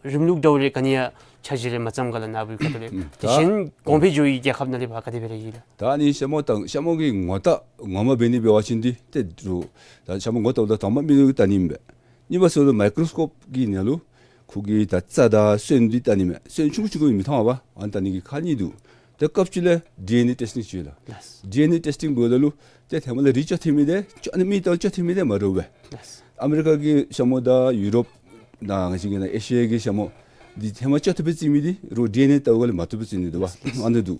རིམ་ལུགས་འདྲཝ་རེ་ག་ནི་ཡང་ཆ་ཤས་རེ་མ་བརྩམས་ག་ལགས། ནཱ་བུའི་ཁ་ཐུག་ལས། ཨུམ། དེ་ད་བཞིན་གོང་འཕེལ་འགྱོ་བའི་རྒྱལ་ཁབ་ནང་ལས་ཕར་ག་དེ་སྦེ་ར་ཡོད་ལགས། ད་ཨ་ནི་ཤ་མོ་དང་ཤ་མོ་གི་ངོ་རྟགས་ངོ་མ་འབད་ནི་འབད་བ་ཅིན་འདི་ཏེ་རུང་ད་ཤ་མོ་ངོ་བལྟཝ་ད་དང་པ་མི་ལུ་གིས་བལྟ་ནི་མས། གཉིས་པ་ཟེརཝ་ད་མའི་ཀོརོ་སི་ཀོབ་ཀྱི་ནང་ལུ་ཁོ་གི་ད་རྩ་དང་སོན་འདི་བལྟ་ནི་མས། སོན་ཆུང་ཀུ་ཆུང་ཀུ་མི་མཐོང་བས། ཨ་ནི་བལྟ་ནི་གི་ཁག་གཉིས་འདུག། ཏེ་སྐབས་ཅིག་ལས་ཌི་ཨེན་ཨེ་ཊེསི་ཊིང་ཅིག་ཡོད་ལགས། ལགས། ཌི་ཨེན་ཨེ་ཊེསི་ཊིང་འབདཝ་ད་ལུ་ཏེ་ཧེ་མ་ལས་རིགས་ཅོག་འཐདཔ་མས་ཏེ་ཅོག་ཨ་ནི་མི་དང་ཅོག་འཐདཔ་མས་ཏེ་མ་འདྲཝ་སྦེ། ལགས། ཨ་མི་རི་ཀ་གི་ཤ་མོ་དང་ཡུ་རོབ་དང་ང་བཅས་ཀྱི་ནཱ་ཨེ་ཤི་ཡ་གི་ཤ་མོ་འདི་ཧེ་མ་ཅོག་འཐདཔ་སྦེ་བརྩི་མི་འདི་རུང་ཌི་ཨེན་ཨེ་བལྟཝ་ལས་མ་བཏུབ་པར་བརྩི་ནི་འདུག་པ། ལགས། ཨ་ནི་འདུག།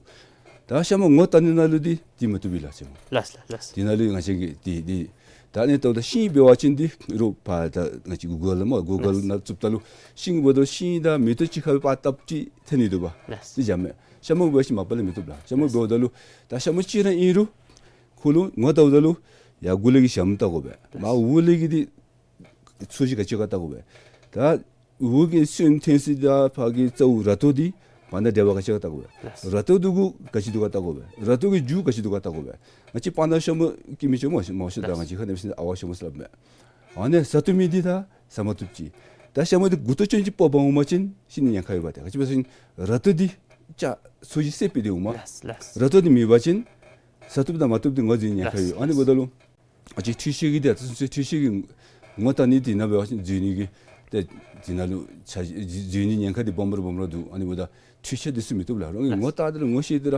ད་ཤ་མོ་ངོ་བལྟ་ནི་ནང་ལུ་འདི་འདི་མ་བཏུབ་པས་ལགས་ཤ་མོ། ལགས་ལགས་ལགས། འདི་ནང་ལུ་ང་བཅས་ཀྱིས་འདི་འདི་ད་ཨ་ནི་བལྟཝ་ད་ཤིང་འབད་བ་ཅིན་འདི་རུང་ཕར་ད་ང་བཅས་གུ་གལ་ལུ་སྨོ། གུ་གལ་ནང་བཙུགསཔ་ད་ལུ་ཤིང་འབདཝ་ད་ཤིང་དང་མེ་ཏོག་གཅིག་ཁར་སྦེ་པར་བཏབ་ཅིག་ཐོན་ནི་འདུག་པ། ལགས། འདི་འཇམ་མས། ཤ་མོ་འབད་བ་ཅིན་མ་པ་ལས་མི་བཏུབ་ལགས། ཤ་མོ་འབདཝ་ད་ལུ་ད་ཤ་མོ་གཅིག་ར་ཨིན་རུང་ཁོ་ལུ་ངོ་བལྟཝ་ད་ལུ་ཡར་མགུ་ལས་ཀྱི་ཞྭམོ་བལྟ་དགོ་པས། མར་འོག་ལས་ཀྱི་འདི་ཚོས་གཞི་ག་ཅི་ག་བལྟ་དགོ་པས། ད་འོག་གི་སོན་ཐོན་ས་དང་ཕར་གྱི་རྩ་བོ་ར་ཏོ་འདི་བར་ན་འབྲེལ་བ་ག་ཅི་ག་བལྟ་དགོ་པས། ལགས། ར་ཏོ་འདི་གུ་ག་ཅི་འདུག་ག་བལྟ་དགོ་པས། ར་ཏོ་གི་རྒྱུ་ག་ཅི་འདུག་ག་བལྟ་དགོ་པས། ང་བཅས་སྤང་ཐང་ཤ་མོ་སྐྱེ་མི་ཅིག་སྨོ་ཤ་མོ་ཤ་དང་ང་བཅས་ཁ་ནང་ཕྱིན་ཨ་ཝ་ཤ་མོ་ཟེར་སླབ་མས། ཨ་ནི་བཟའ་བཏུབ་མི་འདི་ད་བཟའ་མ་བཏུབ་ཅིག། ད་ཤ་མོ་འདི་མགུ་ཏོ་ཅན་ཅིག་སྤོ་འབག་འོང་པ་ཅིན་ཤི་ནི་ཉེན་ཁ་ཡོད་པ། ཏེ་ག་ཅི་འབད་ཟེར་བ་ཅིན་ར་ཏོ་འདི་ཅ་ཚོས་གཞི་བསད་སྦེ་སྡོད་འོང་མས། ལགས་ལགས། ར་ཏོ་འདི་མེད་པ་ཅིན་བཟའ་བཏུབ་དང་མ་བཏུབ་འདི་ངོ་འཛོལ་ཉེན་ཁ་ཡོད། ལགས། ཨ་ནི་འབདཝ་ད་ལུ་ང་བཅས་འཕྲུལ་ཆས་ཀྱི་འདི་ད་ཚུན་ཚོད་འཕྲུལ་ཆས་ཀྱིས་ངོ་བལྟ་ནི་འདི་ནང་འབད་བ་ཅིན་འཛོལ་ནི་གི་ཏེ་འདི་ནང་ལུ་ཆ་འཛོལ་ནི་ཉེན་ཁ་འདི་སྦོམ་ར་སྦོམ་ར་འདུག། ཨ་ནི་འབདཝ་ད་འཕྲུལ་ཆས་འདི་ཚུ་མི་བཏུབ་ལགས། རང་གིས་ངོ་བལྟ་སྟེ་ར་ངོ་ཤེས་ཏེ་ར་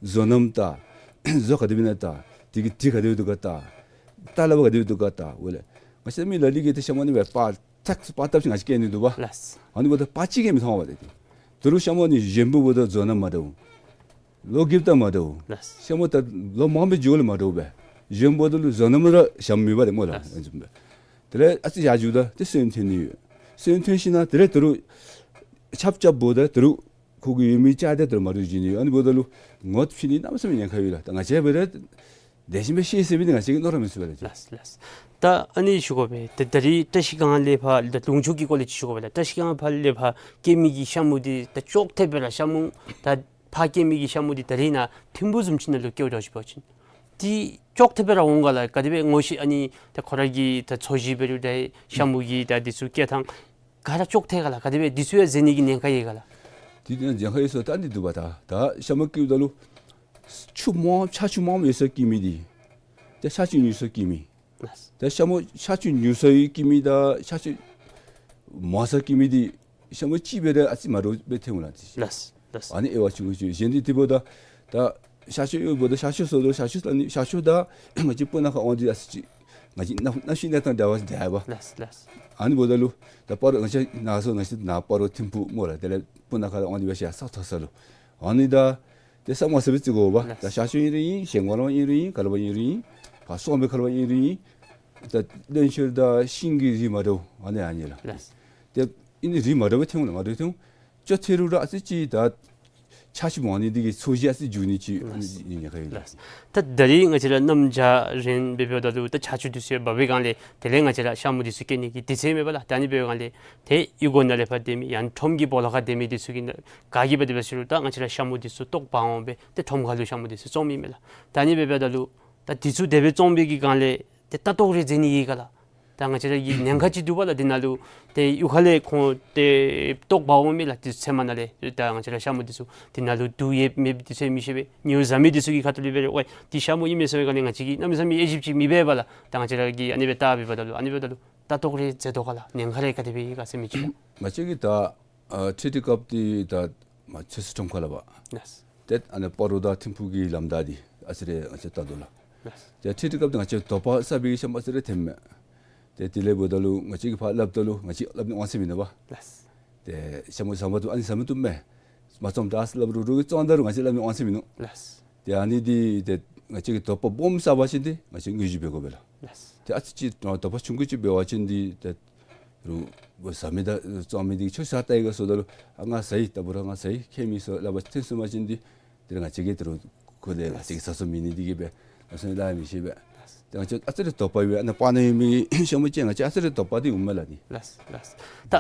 བཟོ་རྣམ་བལྟ། བཟོ་ག་དེ་སྦེ་ཨིན་ན་བལྟ། དེ་གི་དྲི་ག་དེ་སྦེ་འདུག་ག་བལྟ། བལྟ་ལ་བ་ག་དེ་སྦེ་འདུག་ག་བལྟ། འོ་ལགས། ང་བཅས་མི་ལ་ལུ་གིས་ཏེ་ཤ་མོ་ཨ་ནི་སྦེ་པར་ཐག་པར་བཏབ་ཅིག་ང་བཅས་བཀལ་ནི་འདུག་པ། ལགས། ཨ་ནི་འབདཝ་ད་པར་ཅིག་གིས་མི་མཐོང་བས་ཏེ། ད་རུང་ཤ་མོ་ཨ་ནི་གཞོནམ་འབདཝ་ད་བཟོ་རྣམ་མ་འདྲཝ། ལོ་རྒསཔ་ད་མ་འདྲཝ། ལགས། ཤ་མོ་ད་ལོ་མངམ་སྦེ་འགྱོཝ་ལས་མ་འདྲཝ་སྦེ། གཞོནམ་འབདཝ་ད་ལུ་བཟོ་རྣམ་ར་ཞྭམོ་མེད་པ་ཏེ་སྨོ་ལགས། ལགས། དེ་ལས་ཨ་ཙི་ཡར་འགྱོཝ་ད་ཏེ་སོན་ཐོན་ནི་ཡོད། སོན་ཐོན་ཞིན་ན་དེ་ལས་ད་རུང་ཆབ་རྐྱབ་འབདཝ་ད་ད་རུང་ཁོ་གི་ཡོད་མི་ཅ་དེ་ད་རུང་མ་འདྲཝ་འགྱོ་ནི་ཡོད། ཨ་ནི་འབདཝ་ད་ལུ་ངོ་ཕྱེ་ནི་གནམ་མེད་ས་མེད་ཉེན་ཁ་ཡོད་ལགས། ད་ང་བཅས་འབད་རུང་ལེགས་ཤོམ་སྦེ་ཤེས་ཟེར་བའི་ང་བཅས་ཀྱིས་མནོ་ར་མི་ཚུགས་པས་ལགས། ལགས་ལགས། ད་ཨ་ནི་ཞུ་དགོ་པས། ད་ད་རིས་བཀྲ་ཤིས་སྒང་ལས་ཕར་ད་ལུང་ཕྱོགས་ཀྱི་སྐོར་ལས་ཅིག་ཞུ་དགོ་པས་ལགས། བཀྲ་ཤིས་སྒང་ཕར་ལས་ཕར་སྐྱེ་མི་གི་ཤ་མོ་འདི་ད་ཅོག་འཐདཔ་སྦེ་ར་ཤ་མོ་ད་ཕར་སྐྱེ་མི་གི་ཤ་མོ་འདི་ད་རིས་ནཱ་ཐིམ་ཕུག་བཟུམ་ཅིག་ནང་ལུ་སྐྱེཝ་འདྲཝ་ཅིག་འབད་བ་ཅིན་འདི་ཅོག་འཐདཔ་སྦེ་ར་འོང་ག་ལགས། ག་དེ་སྦེ་ངོ་ཤེས། ཨ་ནི་ད་ཁོ་ར་གི་ད་ཚོས་གཞི་འབད་རུང་ད་ཤ་མོ་གི་ད་འདི་ཚུ་སྐྱེ་ཐངས་ག་ར་ཅོག་འཐད་ག་ལགས། ག་དེ་སྦེ་འདི་ཚུ་ཡང་འཛོལ་ནི་གི་ཉེན་ཁ་ཡོད་ག་ལགས། འདི་ནང་ཉེན་ཁ་ཡོད་ཟེརཝ་ད་འདི་འདུག་པ། ད་ད་ཤ་མོ་སྐྱེཝ་ད་ལུ་ཆུ་མང་ཆར་ཆུ་མངམ་ཡོད་སར་སྐྱེ་མི་འདི་ཏེ་ཆར་ཆུ་ཉུང་སར་སྐྱེ་མི། ལགས། ད་ཤ་མོ་ཆར་ཆུ་ཉུང་སར་སྐྱེ་མི་དང་ཆར་ཆུ་མང་སར་སྐྱེ་མི་འདི་ཤ་མོ་གཅིག་འབད་རུང་ཨ་ཙི་མ་འདྲཝ་སྦེ་ཐོན་འོང་ལགས། ལགས་ལགས། ཨ་ནི་དབྱེ་བ་ཆུང་ཀུ་ཅིག། གཞན་འདི་དེ་འབདཝ་ད་ད་ཤ་ཆུ་ཡོདཔ་ད་ཤ་ཆུ་ཟེརཝ་ད་ཤ་ཆུ་ད་ནི་ཤ་ཆུ་དང་ང་བཅས་སྤུ་ན་ཁ་དབང་འདུས་ཨ་ཙི་ཅིག་ང་བཅས་གནམ་གནམ་གཤིས་གནས་སྟངས་འདྲ་བ་འདྲ་བ། ལགས་ལགས། ཨ་ནི་འབདཝ་ད་ལུ་ད་སྤ་རོ་ང་བཅས་ནཱ་སོ་ང་བཅས་ནཱ་སྤ་རོ་ཐིམ་ཕུག་སྨོ་ལགས། དེ་ལས་སྤུ་ན་ཁ་དབང་འདུས་སྦེ་ཤར་ས་མཐོ་ས་ལུ་ ཨ་ནི་ད་ཏེ་ས་མ་ས་སྦེ་རྩི་དགོ་པ། ལགས། ད་ཤར་ཕྱོགས་ཨིན་རུང་ཨིན། གཞལམ་སྒང་ལས་ཨིན་རུང་ཨིན། ག་ལས་ཕར་ཨིན་རུང་ཨིན། ཕར་སོང་སྦེ་ག་ལས་ཕར་ཨིན་རུང་ཨིན། ད་བློན་ཤོད་དང་ཤིང་གི་རིགས་མ་འདྲཝ་ཨ་ནི་ཨ་ནི་ལགས། ལགས། ཏེ་ཨ་ནི་རིགས་མ་འདྲཝ་ཐོན་འོང་ལགས། མ་འདྲཝ་ཐོན་འོང་། ཅོག་འཐདཔ་རུང་ར་ཨ་ཙི་ཅིག་ད་ཆ་ཤིག་མ་འོང་ནི་འདི་གིས་ཚོས་གཞི་ཨ་ཙི་འགྱུར་ནི་ཅིག་ཨ་ནི་ཉེན་ཁ་ཡོད་ལགས། ལགས། ད་ད་རིས་ང་བཅས་ར་གནམ་བྱཱར་རན་སྦེ་འབདཝ་ད་ལུ་ད་ཆར་ཆུ་འདི་ཚུ་ཡང་འབབ་པའི་སྒང་ལས་དེ་ལས་ང་བཅས་ར་ཤ་མུ་འདི་ཚུ་སྐྱེ་ནི་གི་དུས་ཚོད་མེད་པ་ལགས། ད་ཨ་ནི་འབད་བའི་སྒང་ལས་ཏེ་གཡུས་སྒོ་ནང་ལས་ཕར་སྡོད་མི་ཡང་ཁྲོམ་གྱི་སྦོ་ལོགས་ཁར་སྡོད་མི་འདི་ཚུ་གིས་ག་གིས་འབད་དེ་འབད་ཟེར་རུང་ད་ང་བཅས་ར་ཤ་མུ་འདི་ཚུ་ལྟོ་འབག་འོང་སྦེ་ཏེ་ཁྲོམ་ཁ་ལུ་ཤ་མུ་འདི་ཚུ་བཙོང་མི་མས་ལགས། ད་ཨ་ནི་འབད་འབདཝ་ད་ལུ་ད་འདི་ཚུ་དེ་སྦེ་བཙོང་པའི་གི་སྒང་ལས་ཏེ་ལྟ་རྟོག་རེ་མཛད་ནི་ཡོད་ག་ལགས། ད་ང་བཅས་ར་གི་ཉེན་ཁ་ཅིག་འདུག་པ་ལགས། འདི་ནང་ལུ་ཏེ་གཡུས་ཁ་ལས་ཁོང་ཏེ་ལྟོ་འབག་འོང་མི་ལགས། ཏེ་ཚལ་མ་ནང་ལས་ད་ང་བཅས་ར་ཤ་མུ་འདི་ཚུ་འདི་ནང་ལུ་དུག་ཡོད་མེད་འདི་ཚུ་མི་ཤེས་པས། ཉེ་བཟའ་མི་འདི་ཚུ་གི་ཁ་ཐུག་ལས་འབད་རུང་ཝའེ་འདི་ཤ་མུ་ཨིན་མས་ཟེར་བའི་སྒང་ལས་ང་བཅས་ཀྱིས་གནམ་མེད་ས་མེད་དབྱེ་ཞིབ་ཅིག་མི་འབད་པས་ལགས། ད་ང་བཅས་ར་གིས་ཨ་ནི་སྦེ་ལྟ་འབདཝ་ད་ལུ་ཨ་ནི་འབདཝ་ད་ལུ་ལྟ་རྟོག་རེ་མཛད་དོ་ག་ལགས། ཉེན་ཁ་རེ་ག་དེ་སྦེ་ཡོད་ག་ཟེར་མི་ཅིག་ལགས། ང་བཅས་ཀྱིས་ད་ཨ་ཁྲི་ཁྲི་སྐབས་འདི་ད་མ་ཆེ་སུ་ཁྲོམ་ཁ་ལགས་པ། ལགས། ཏེ་ཨ་ནི་སྤ་རོ་དང་ཐིམ་ཕུག་གི་ལམ་བདའ་འདི་ཨ་ཙི་རེ་ང་བཅས་ལྟ་དོ་ལགས། ལགས། ཏེ་ཁྲི་ཁྲི་སྐབས་འདི་ང་བཅས་དོ་པ་ཟ་བའི་ཤ་མུ་ཨ་ཙི་རེ་ཐོནམ་མས། ཏེ་དེ་ལས་འབདཝ་ད་ལུ་ང་བཅས་ཀྱིས་ཕར་སླབ་ད་ལུ་ང་བཅས་སླབ་ནི་དབང་ཚད་མིན་ནུག་པ། ལགས། ཏེ་ཤ་མུ་ཟ་མ་བཏུབ་ཨ་ནི་ཟ་མ་བཏུབ་མས། མ་བཙོངམ་ད་ཟེར་སླབ་རུང་རུང་བཙོང་ད་རུང་ང་བཅས་སླབ་ནི་དབང་ཚད་མིན་ནུག། ལགས། ཏེ་ཨ་ནི་འདི་ཏེ་ང་བཅས་ཀྱིས་དོ་པ་སྦོམ་ཟ་བ་ཅིན་ཏེ་ང་བཅས་དངུལ་བརྗེ་འབད་དགོ་པས་ལགས། ལགས། ཏེ་ཨ་ཙི་ཅིག་དོ་པ་ཆུང་ཀུ་ཅིག་འབད་བ་ཅིན་འདི་ཏེ་རུང་ཟ་མི་དང་བཙོང་མི་འདི་ཁྱོད་ཤ་བཏགས་ཡི་ག་ཟེརཝ་ད་ལུ་ཨ་ང་ཟ་ཡི། ད་འབད་རུང་ང་ཟ་ཡི། ཁྱད་མེད་ཟེར་སླབ་པ་ཐོན་སོང་པ་ཅིན་འདི་དེ་ལས་ང་བཅས་ཀྱིས་དེ་རུང་ཁོ་ལས་ང་བཅས་ཀྱིས་ཟ་སོ་མེད་ནི་འདི་གིས་སྦེ་ང་བཅས་ལཱ་མི་ཤེས་པས། ཏེ་ང་བཅས་ཨ་ཙི་རེ་དོ་པ་ཡོད་པའི་ཨ་ནཱ་སྤང་ནང་ཡོད་མི་ཤ་མུ་ཅིག་ང་བཅས་ཨ་ཙི་རེ་དོ་པ་འདི་འོངམ་མས་ལགས་ནི། ལགས་ལགས། ད་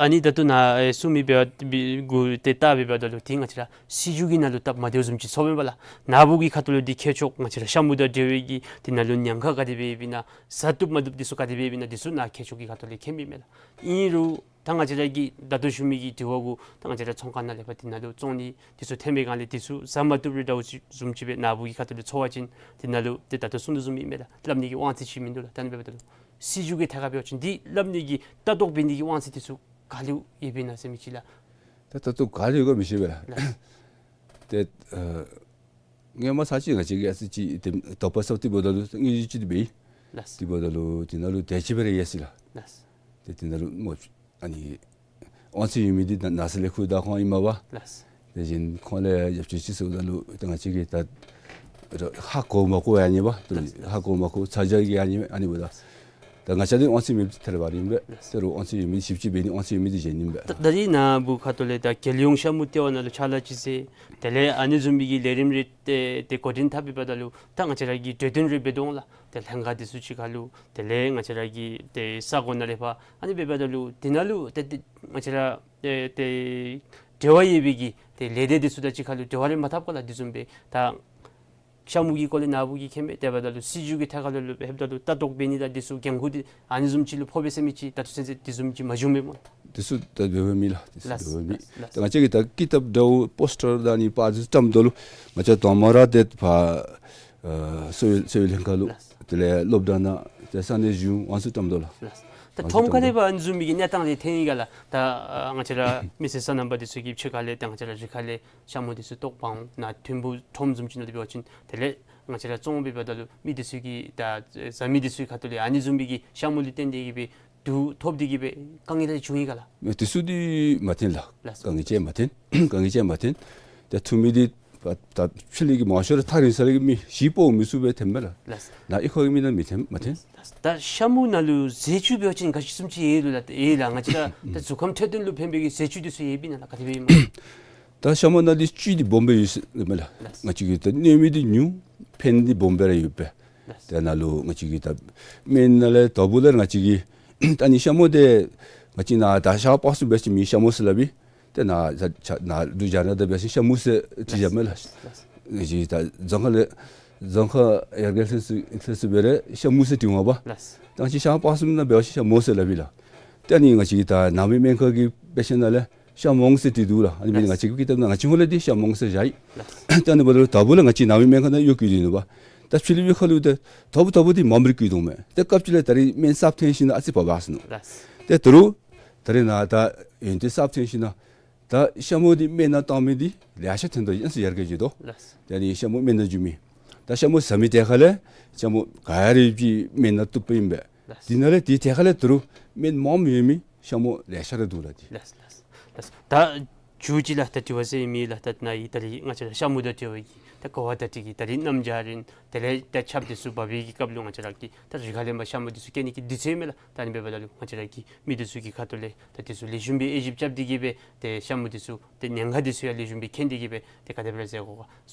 ཨ་ནི་ད་ལྟོ་ནཱ་ཨེ་གསུང་མི་འབད་བ་འབད་གུ་ཏེ་ལྟ་འབདཝ་ད་ལུ་ཏེ་ང་བཅས་ར་སྲིད་བྱུས་ཀྱི་ནང་ལུ་སྟབས་མ་བདེཝ་བཟུམ་ཅིག་ཚོརཝ་མས་པ་ལགས། ནཱ་བུ་གི་ཁ་ཐུག་ལུ་འདི་ཁྱད་ཆོས་ང་བཅས་ར་ཤ་མུ་དང་འབྲེལ་བའི་གི་འདི་ནང་ལུ་ཉེན་ཁ་ག་དེ་སྦེ་ཡོདཔ་ཨིན་ན་ཟ་བཏུབ་མ་བཏུབ་འདི་ཚུ་ག་དེ་སྦེ་ཡོདཔ་ཨིན་ན་འདི་ཚུ་ནཱ་ཁྱད་ཆོས་ཀྱི་ཁ་ཐུག་ལས་མཁྱེན་མི་མས་ལགས། ཨིན་རུང་ད་ང་བཅས་ར་གིས་ད་ལྟོ་ཞུ་མི་གི་དྲི་བ་གུ་ད་ང་བཅས་ར་ཚོང་ཁང་ནང་ལས་ཕར་འདི་ནང་ལུ་བཙོང་ནི་འདི་ཚུ་ཐོན་པའི་སྒང་ལས་འདི་ཚུ་ཟ་མ་བཏུབ་རེ་འདྲཝ་ཅིག་བཟུམ་ཅིག་སྦེ་ནཱ་བུ་གི་ཁ་ཐུག་ལུ་ཚོར་བ་ཅིན་འདི་ནང་ལུ་ཏེ་ད་ལྟོ་གསུང་དོ་བཟུམ་ཨིན་མས་ལགས། སླབ་ནི་གི་དབང་ཚད་ཅིག་མིན་འདུག་ལགས། ད་ཨ་ནི་འབདཝ་ད་ལུ་སྲིད་བྱུས་ཀྱི་ཐད་ཁར་འབད་བ་ཅིན་འདི་སླབ་ནི་གི་ལྟ་རྟོག་འབད་ནི་གི་དབང་ཚད་འདི་ཚུ་ག་ལུ་ཡོདཔ་ཨིན་ན་ཟེར་མི་ཅིག་ལགས། ད་ད་ལྟོ་ག་ལུ་ཡོད་ག་མི་ཤེས་པས་ལགས། ལགས། ཏེ་ཨ་སྔོན་མ་ཚར་ཅིག་ང་བཅས་ཀྱིས་ཨ་ཙི་ཅིག་ཏེ་དོ་པ་ཟ་སྟེ་འབདཝ་ད་ལུ་དངུལ་ཅིག་འདི་འབད་ཡི། ལགས། དེ་འབདཝ་ད་ལུ་དེ་ནང་ལུ་དེ་ཅིག་སྦེ་ར་ཡོད་ཟེར་ལགས། ལགས། ཏེ་དེ་ནང་ལུ་མོ་ཨ་ནི་དབང་ཚད་ཡོད་མི་འདི་ནཱ་ནཱ་ཟེར་ལས་ཁུ་དང་ཁོང་ཨིན་མས་པ། ལགས། དེ་བཞིན་ཁོང་ལས་ཡབ་ཆེན་ཅིག་ཟེརཝ་ད་ལུ་ཏེ་ང་བཅས་ཀྱིས་ད་ཧ་གོ་མ་གོ་ཡང་ཨ་ནི་པ། ཏེ་ལགས། ཧ་གོ་མ་གོ་ཚ་གྱང་གིས་ཨ་ནི་ཨ་ནི་འབདཝ་ད། ད་ང་བཅས་འདི་དབང་ཚད་མེདཔ་ཐལ་བ་ར་ཨིན་པས། ལགས། ཏེ་རུང་དབང་ཚད་ཡོད་མི་ཞིབ་ཅིག་འབད་ནི་དབང་ཚད་ཡོད་མི་འདི་གཞན་ཨིན་པས། ད་ད་རིས་ནཱ་བུ་ཁ་ཐུག་ལས་ད་རྒྱལ་ཡོངས་ཤ་མུ་ལྟེ་བ་ནང་ལུ་ཕྱག་ལཱ་ཅིག་མཛད། དེ་ལས་ཨ་ནི་བཟུམ་མའི་གི་ལས་རིམ་རེ་ཏེ་ཏེ་འགོ་འདྲེན་འཐབ་འབདཝ་ད་ལུ་ད་ང་བཅས་ར་གི་གྲོས་བསྟུན་རེ་འབད་དོ་འོང་ལགས། ཏེ་ལྷན་ཁག་འདི་ཚུ་གཅིག་ཁར་ལུ་དེ་ལས་ང་བཅས་ར་གི་ཏེ་ས་གོ་ནང་ལས་ཕར་ཨ་ནི་འབདཝ་ད་ལུ་དེ་ནང་ལུ་ཏེ་ཏེ་ང་བཅས་ར་ཏེ་ཏེ་འབྲེལ་བ་ཡོད་པའི་གི་ཏེ་ལས་སྡེ་འདི་ཚུ་དང་གཅིག་ཁར་ལུ་འབྲེལ་བ་རེ་མ་འཐབ་ག་ལགས། དེ་བཟུམ་སྦེ་ད་ཤ་མུ་གི་སྐོར་ལས་ནཱ་བུ་གིས་མཁྱེན་མས། དེ་འབདཝ་ད་ལུ་སྲིད་བྱུས་ཀྱི་ཐད་ཁར་ལུ་ལུ་ལྷོདཔ་ད་ལུ་ལྟ་རྟོག་འབད་ནི་དང་འདི་ཚུ་འགན་ཁུར་འདི་ཨ་ནི་བཟུམ་ཅིག་ལུ་ཕོག་པས་ཟེར་མི་ཅིག་ད་ལྟོ་ཚུན་ཚོད་དེ་བཟུམ་ཅིག་མ་བྱུང་མས་སྨོ། དེ་ཚུ་ད་འབད་བའི་མི་ལགས། དེ་ཚུ་ལགས། འབད་བའི་མི། ལགས། ད་ང་བཅས་ཀྱིས་ད་ཀི་ཏབ་འདྲཝ་པོསི་ཊར་དང་ཨ་ནི་པར་འདི་ཚུ་བཀྲམ་དོ་ལུ་ང་བཅས་དང་པ་ར་ཏེ་ཕར་ཨ་གསོ་བའི་གསོ་བའི་ལྷན་ཁག་ལུ། ལགས། དེ་ལས་སློབ་གྲྭ་ནང་ཏེ་ས་གནས་གཞུང་དབང་ཚད་བཀྲམ་དོ་ལགས། ལགས། ད་དང་པ་ཁྲོམ་ཁ་ལས་ཕར་ཨ་ནི་བཟུམ་མའི་གི་གནས་སྟངས་འདི་ཐོན་ཡི་ག་ལགས། ད་ཨ་ང་བཅས་ར་མི་སེར་སོ་ནམ་པ་འདི་ཚུ་གིས་ཕྱི་ཁ་ལས་ད་ང་བཅས་ར་རི་ཁ་ལས་ཤ་མུ་འདི་ཚུ་ལྟོ་འབག་འོང་། ནཱ་ཐིམ་ཕུག་ཁྲོམ་བཟུམ་ཅིག་ནང་ལུ་འབད་བ་ཅིན་དེ་ལས་ང་བཅས་ར་བཙོང་འབདཝ་ད་ལུ་མི་འདི་ཚུ་གིས་ད་ཟ་མི་འདི་ཚུ་གི་ཁ་ཐུག་ལས་ཨ་ནི་བཟུམ་མའི་གི་ཤ་མུ་ལུ་བརྟེན་ཏེ་གིས་སྦེ་དུག་ཐོབ་སྟེ་གིས་སྦེ་དཀའ་ངལ་རེ་བྱུང་ཡི་ག་ལགས། མེད། དེ་ཚུ་འདི་མ་ཐོན་ལགས། ལགས་སོ། དཀའ་ངལ་ཅིག་མ་ཐོན། དཀའ་ངལ་ཅིག་མ་ཐོན། ཏེ་ཐུག་མི་འདི་ད་ཕྱི་ལས་ཀྱི་མང་ཤོས་ར་ཐག་རིང་ས་ལས་ཀྱི་མི་གཞིས་སྤོ་མི་ཚུགས་པས་ཐོནམ་མས་ལགས། ལགས་སོ། ནཱ་གཡུས་ཁ་གི་མི་ནང་མི་ཐོན་མ་ཐོན། ད་ཤ་མུ་ནང་ལུ་ཟས་བཅུད་འབད་བ་ཅིན་ག་ཅི་བཟུམ་ཅིག་ཡོད་ལོ་ལགས། ཡོད་ལགས། ང་བཅས་ར་ད་གཟུགས་ཁམས་འཕྲོད་བསྟེན་ལུ་ཕན་པའི་གི་ཟས་བཅུད་འདི་ཚུ་ཡོདཔ་ཨིན་ན་ལགས། ག་དེ་སྦེ་ཨིན་མས། ད་ཤ་མུ་ནང་ལུ་བཅུད་འདི་སྦོམ་སྦེ་ཡོད་ཟེར་མས་ལགས། ལགས། ང་བཅས་ཀྱི་ད་གནོད་མི་འདི་ཉུང་ཕན་འདི་སྦོམ་སྦེ་ར་ཡོད་པས། ལགས། ཏེ་ནཱ་ལུ་ང་བཅས་ཀྱི་ད་སྨན་ནང་ལས་དོ་པོ་ལས་ང་བཅས་ཀྱི་ད་ཨ་ནི་ཤ་མུ་འདི་ང་བཅས་ནཱ་ད་ཤར་པ་སངས་འབད་བ་ཅིན་མི་ཤ་མུ་ཟེར་སླབ་ཨིན། ཏེ་ནཱ་ད་ནཱ་འབྲུག་རྒྱལ་ནང་ད་འབད་བ་ཅིན་ཤ་མུ་ཟེར་བྲིས་བཞག་མས་ལགས། ལགས། ང་བཅས་ད་རྫོང་ཁག་ལས་རྫོང་ཁག་ཡར་རྒྱས་ལྷན་ཚོགས་ལྷན་ཚོགས་སྦེ་ར་ཤ་མུ་ཟེར་བྲིས་འོང་པ། ལགས། ད་ང་བཅས་ཤར་པ་སངས་ནང་འབད་བ་ཅིན་ཤ་མུ་ཟེར་སླབ་ཨིན་ལགས། ཏེ་ཨ་ནི་ང་བཅས་ཀྱི་ད་ནང་མི་སྨན་ཁང་གི་དཔེ་ཆ་ནང་ལས་ཤ་མོང་ཟེར་བྲིས་འདུག་ལགས། ཨ་ནི་འབད་ནི་ལགས། ང་བཅས་ཀྱི་ཀི་ཏབ་ནང་ང་བཅས་ཧོང་ལས་འདི་ཤ་མོང་ཟེར་བཞག་ཡི། ལགས། ཏེ་ཨ་ནི་འབདཝ་ད་ལུ་དོ་པོ་ལས་ང་བཅས་ནང་མི་སྨན་ཁང་ནང་གཡུག་བཀོལ་ཏེ་ནུག་པ། ད་ཕྱི་ལུ་གཡུག་ཁ་ལུ་ཏེ་དོ་པོ་དོ་པོ་འདི་མངམ་ར་བཀོལ་དོ་མས། ཏེ་སྐབས་ཅིག་ལས་ད་རིས་སྨན་གསརཔ་ཐོན་ཞིནམ་ལས་ཨ་ཙི་བབས་བབས་སོང་ནུག། ལགས། ཏེ་ད་རུང་ད་རིས་ནཱ་ད་ཡོན་ཏན་གསརཔ་ཐོན་ཞིནམ་ལས་ད་ཤ་མོ་འདི་སྨན་ནང་བཏང་མི་འདི་ལེ་ཤ་ཐོན་དོ། ཨ་ཙི་ཡར་རྒྱས་འགྱོ་དོ། ལགས། ད་ཨ་ནི་ཤ་མོ་སྨན་ནང་འཇུག་མི་ད་ཤ་མོ་ཟ་མི་དེ་ཁ་ལས་ཤ་མོ་ག་ཡ་རེ་ཡོད་པའི་སྨན་ནང་བཏུབ་པ་ཨིན་པས། ལགས། དེ་ནང་ལས་དེ་དེ་ཁ་ལས་ད་རུང་སྨན་མངམ་ཡོད་མི་ཤ་མོ་ལེ་ཤ་ར་འདུག་ལགས། ཏེ་ལགས་ལགས་ལགས། ད་ མཇུག་ཅིག་ལགས། ད་དྲི་བ་ཟེར་མི་ལགས། ད་ནཱ་ཡི་ད་རིས་ང་བཅས་ར་ཤ་མུ་དང་འབྲེལ་བའི་གི་ད་གོ་བ་བརྡ་སྤྲོད་ཀྱི་ད་རིས་གནམ་བྱཱར་ཨིན། དེ་ལས་ད་ཆརཔ་འདི་ཚུ་འབབ་པའི་གི་སྐབས་ལུ་ང་བཅས་ར་གི་ད་རི་ཁ་ལས་མར་ཤ་མུ་འདི་ཚུ་སྐྱེ་ནི་གི་དུས་ཚོད་མས་ལགས། ད་ཨ་ནི་འབདཝ་ད་ལུ་ང་བཅས་ར་གི་མི་འདི་ཚུ་གི་ཁ་ཐུག་ལས་ད་འདི་ཚུ་ལེགས་ཤོམ་སྦེ་དབྱེ་ཞིབ་རྐྱབ་སྟེ་གི་སྦེ་ཏེ་ཤ་མུ་འདི་ཚུ་ཏེ་ཉེན་ཁ་འདི་ཚུ་ཡང་ལེགས་ཤོམ་སྦེ་མཁྱེན་ཏེ་གི་སྦེ་ཏེ་ག་དེ་སྦེ་ར་མཛད་དགོ་ག།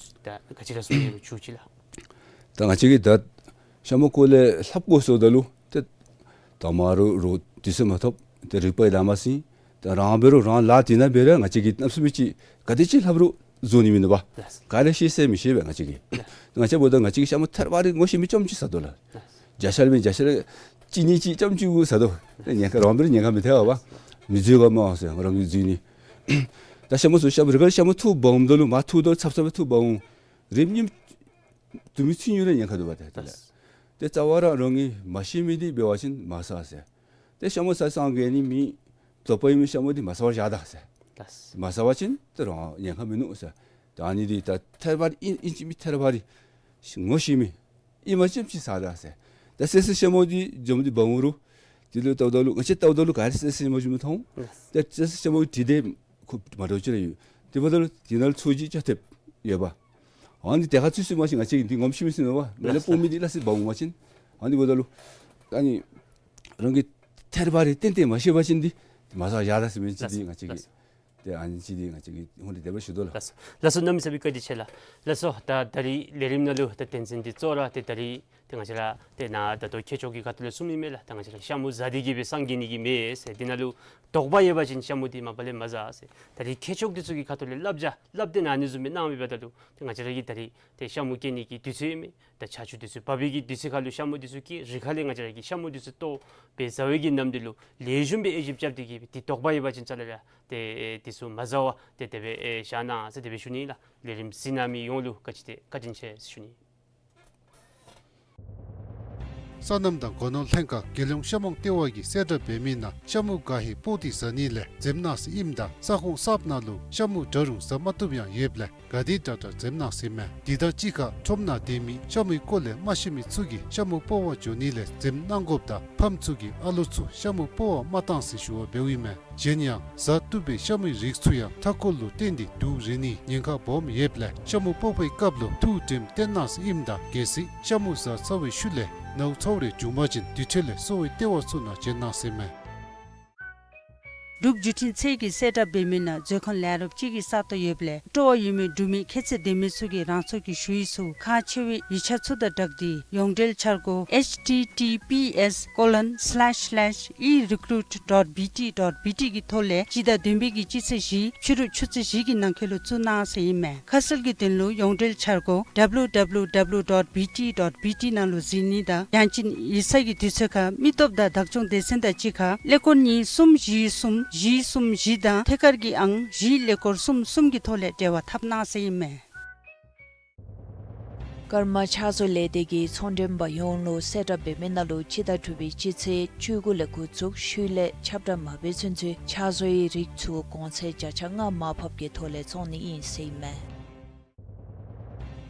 ད་ག་ཅི་ར་གསུང་ནི་ལགས། མཇུག་ཅིག་ལགས། ད་ང་བཅས་ཀྱིས་ད་ཤ་མུ་སྐོར་ལས་ལྷབ་དགོ་ཟེརཝ་ད་ལུ་ཏེ་དང་པ་ར་རོགས་དུས་ཚོད་མ་ཐོབ། ཏེ་རིག་པ་ཡང་ལང་མ་ཟིན། ད་རང་འབད་རུང་རང་ལཱ་འདི་ནང་འབད་རུང་ང་བཅས་ཀྱིས་གནམ་མེད་ས་མེད་ཅིག་ག་དེ་ཅིག་ལྷབ་རུང་བཟོ་ནི་མིན་འདུག་པ། ལགས། ག་ར་ཤེས་ཟེར་མི་ཤེས་པས་ང་བཅས་ཀྱིས། ལགས། ང་བཅས་འབདཝ་ད་ང་བཅས་ཀྱིས་ཤ་མུ་ཐེར་པ་རེ་ངོ་ཤེས་མི་རྐྱངམ་ཅིག་ཟ་དོ་ལགས། ལགས། བརྒྱ་ཆ་ལས་མི་བརྒྱ་ཆ་ལས་གཅིག་གཉིས་ཅིག་རྐྱངམ་ཅིག་གུ་ཟ་དོ། ཉེན་ཁ་རང་འབད་རུང་ཉེན་ཁ་མི་ཐེག་པ། མི་འཛོལ་ག་སྨོ་ཟེར་ང་རང་གིས་འཛོལ་ནི། ད་ཤ་མུ་ཚུ་ཤ་མུ་རི་ཁ་ལས་ཤ་མུ་འཐུ་འབག་འོངམ་ད་ལུ་མར་འཐུཝ་ད་ཚབ་ཚབ་སྦེ་འཐུ་འབག་འོང་། རེ་གཉིས་དུམ་གཅིག་ཉུང་རུང་ཉེན་ཁ་འདུག་པ་ཏེ། ལགས། ཏེ་རྩ་བ་ར་རང་གིས་མ་ཤེས་མི་འདི་འབད་བ་ཅིན་མ་ཟ་ཟེར། ཏེ་ཤ་མུ་ཟ་སངས་རྒྱས་ནི་མེད། དོགས་པ་ཡོད་མི་ཤ་མུ་འདི་མ་ཟ་བར་བཞག་ད་ཟེར། ལགས། མ་ཟ་བ་ཅིན་ཏེ་རང་ཉེན་ཁ་མིན་ནུག་ཟེར། ད་ཨ་ནི་འདི་ད་ཐེར་པ་ཨིན་ཨིན་ཅི་མིན་ཐེར་པ་རེ་ངོ་ཤེས་མི་ཨིནམ་ཅིག་ཅིག་ཟ་ད་ཟེར། ད་བསད་བསདཔ་ཤ་མུ་འདི་འཛོམས་ཏེ་འབག་འོང་རུང་དེ་ལུ་བལྟཝ་ད་ལུ་ང་བཅས་བལྟཝ་ད་ལུ་ག་ར་བསད་བསདཔ་ཤ་མུ་ཅིག་མི་མཐོང་། ལགས། ད་བསད་བསདཔ་ཤ་མུ་འདི་དེ་ཁུ་མ་འདྲཝ་ཅིག་ར་ཡོད། དེ་འབདཝ་ད་ལུ་དེ་ནང་ལུ་ཚོས་གཞི་ཅ་ཐེབས་ཡོདཔ། ཨ་ནི་དེ་ཁར་ཚུད་སོང་པ་ཅིན་ང་བཅས་ཀྱིས་འདི་ངོམ་ཤེས་མི་ཚུགས་ནུག་པ། མེ་ལས་ལགས། སྤུངས་མི་འདི་སླ་བསྲེ་འབག་འོང་པ་ཅིན། ཨ་ནི་འབདཝ་ད་ལུ་ཨ་ནི་རང་གིས་ཐེར་པ་རེ་ཏན་ཏན་མ་ཤེས་པ་ཅིན་འདི་མ་ཟ་བར་བཞག་ད་ཟེར་མི་ཅིག་འདི་ལགས། ང་བཅས་ཀྱིས། ལགས། ཏེ་ཨ་ནི་ཅིག་འདི་ང་བཅས་ཀྱིས་ཧོང་ཏེ་དེ་སྦེ་ཞུ་དོ་ལགས། ལགས་སོ། ལགས་སོ། གནམ་མེད་ས་མེད་བཀའ་དྲིན་ཆེ་ལགས། ལགས་སོ། ད་ད་རིས་ལས་རིམ་ནང་ལུ་ད་བསྟན་འཛིན་འདི་གཙོ་བོ་ར་ཏེ་ད་རིས་ཏེ་ང་བཅས་ར་ཏེ་ནཱ་ད་ལྟོ་ཁྱད་ཆོས་ཀྱི་ཁ་ཐུག་ལས་གསུང་ནི་མས་ལགས། ད་ང་བཅས་ར་ཤ་མུ་ཟ་སྟེ་གི་སྦེ་སངས་རྒྱས་ནི་གི་མེད་ཟེར། འདི་ནང་ལུ་དོགས་པ་ཡོད་པ་ཅིན་ཤ་མུ་འདི་མ་པ་ལས་མ་ཟ་ཟེར། ད་རིས་ཁྱད་ཆོས་འདི་ཚུ་གི་ཁ་ཐུག་ལས་བསླབ་བྱ་བསླབ་སྟེ་ནཱ་ཨ་ནི་བཟུམ་སྦེ་གནང་མི་འབདཝ་ད་ལུ་ཏེ་ང་བཅས་ར་གིས་ད་རིས་ཏེ་ཤ་མུ་སྐྱེ་ནི་གི་དུས་ཚོད་ཨིན་མས། ད་ཆར་ཆུ་འདི་ཚུ་འབབ་པའི་གི་དུས་ཚོད་ཁར་ལུ་ཤ་མུ་འདི་ཚུ་སྐྱེ། རི་ཁ་ལས་ང་བཅས་ར་གིས་ཤ་མུ་འདི་ཚུ་བཏོག་སྦེ་ཟ་བའི་གི་ནམ་འདི་ལུ་ལེགས་ཤོམ་སྦེ་དབྱེ་ཞིབ་རྐྱབ་སྟེ་གི་སྦེ་ཏེ་དོགས་པ་ཡོད་པ་ཅིན་རྩ་ལས་ར་ཏེ་འདི་ཚུ་མ་ཟ་བར་ཏེ་དེ་སྦེ་ཨེ་བཞག་གནང་ཟེར་དེ་སྦེ་ཞུ་ནི་ལགས། ལས་རིམ་གཟིགས་གནང་མི་ཡོངས་ལུ་བཀའ་དྲིན་ཆེ་ཟེར་ཞུ་ནི། སོ་ནམ་དང་སྒོ་ནོར་ལྷན་ཁག་རྒྱལ་ཡོངས་ཤ་མུ་ལྟེ་བ་གིས་གསལ་བསྒྲགས་འབད་མི་ནང་ཤ་མུ་ག་ཧེ་སྤོག་སྟེ་ཟ་ནི་ལས་འཛེམ་གནང་ཟེར་ཨིནམ་ད་ས་ཁོངས་གསརཔ་ནང་ལུ་ཤ་མུ་འདྲ་རུང་ཟ་མ་བཏུབ་ཡང་ཡོདཔ་ལས་ག་དེ་དྲག་དྲག་འཛེམ་གནང་ཟེར་མས། དེ་དང་གཅིག་ཁར་ཁྲོམ་ནང་སྡོད་མི་ཤ་མུའི་སྐོར་ལས་མ་ཤེས་མི་ཚུ་གིས་ཤ་མུ་སྤོག་པར་འགྱོ་ནི་ལས་འཛེམ་གནང་དགོཔ་དང་ཕམ་ཚུ་གིས་ཨ་ལོ་ཚུ་ཤ་མུ་སྤོག་པར་མ་གཏང་ཟེར་ཞུ་བ་འབདཝ་ཨིན་མས། གཞན་ཡང་ཟ་བཏུབ་པའི་ཤ་མུའི་རིགས་ཚུ་ཡང་མཐའ་འཁོར་ལུ་བརྟེན་ཏེ་དུག་རེག་ནིའི་ཉེན་ཁ་སྦོམ་ཡོདཔ་ལས་ཤ་མུ་སྤོག་པའི་སྐབས་ལུ་ཐུགས་དྲནམ་བཏོན་གནང་ཟེར་ཨིནམ་ད་གལ་སྲིད་ཤ་མུ་ཟ་ཚར་བའི་ཤུལ་ལས་ནཝ་ཚཝ་རེ་བྱུང་པ་ཅིན་དེ་འཕྲལ་ལས་གསོ་བའི་ལྟེ་བ་ཚུ་ནང་བྱོན་གནང་ཟེར་མས། འབྲུག་བརྒྱུད་འཕྲིན་ཚད་ཀྱིས་གསལ་བསྒྲགས་འབད་མི་ནང་མཛོད་ཁང་ལས་རོགསཔ་ཅིག་གི་ས་སྟོང་ཡོདཔ་ལས་སྤྲོ་བ་ཡོད་མི་འབྲུག་མི་ཁྱད་ཚད་ལྡན་མི་ཚུ་གིས་རང་སོའི་ཞུ་ཡིག་ཚུ་ཁག་ཆེ་བའི་ཡིག་ཆ་ཚུ་དང་སྦྲགས་ཏེ་ཡོངས་འབྲེལ་འཆར་སྒོ་H T T P S colon slash slash e recruit dot B T dot B T གི་ཐོག་ལས་སྤྱི་ཟླ་བདུན་པའི་གི་སྤྱི་ཚེས་བཞི་ཕྱི་རུ་ཆུ་ཚོད་བཞི་གི་ནང་འཁོད་ལུ་བཙུགས་གནང་ཟེར་ཨིན་མས། ཁ་གསལ་གྱི་དོན་ལུ་ཡོངས་འབྲེལ་འཆར་སྒོ་W W W dot B T dot B T ནང་ལུ་གཟིགས་ནི་དང་ཡང་ཅིན་ཡིག་ཚང་གི་དུས་ཚོད་ཁར་མི་སྟོབས་དང་བདག་སྐྱོང་སྡེ་ཚན་དང་གཅིག་ཁར་ཀླད་ཀོར་གཉིས་གསུམ་བཞི་གསུམ་བཞི་གསུམ་བཞི་དང་ཐད་ཀར་གྱི་ཨང་བཞི་ཀླད་ཀོར་གསུམ་གསུམ་གྱི་ཐོག་ལས་འབྲེལ་བ་འཐབ་གནང་ཟེར་ཨིན་མས། ཀརྨ་ཕྱག་བཟོ་ལས་སྡེ་གིས་ཚོང་མགྲོན་པ་ཡོངས་ལུ་གསལ་བསྒྲགས་འབད་མི་ནང་ལུ་སྤྱི་ཟླ་དྲུག་པའི་སྤྱི་ཚེས་བཅུ་དགུ་ལས་འགོ་བཙུགས་ཤུལ་ལས་ཁྱབ་བསྒྲགས་མ་འབད་ཚུན་ཚོད་ཕྱག་བཟོའི་རིགས་ཚུ་གོང་ཚད་བརྒྱ་ཆ་ལྔ་མར་ཕབ་ཀྱི་ཐོག་ལས་བཙོང་ནི་ཨིན་ཟེར་ཨིན་མས།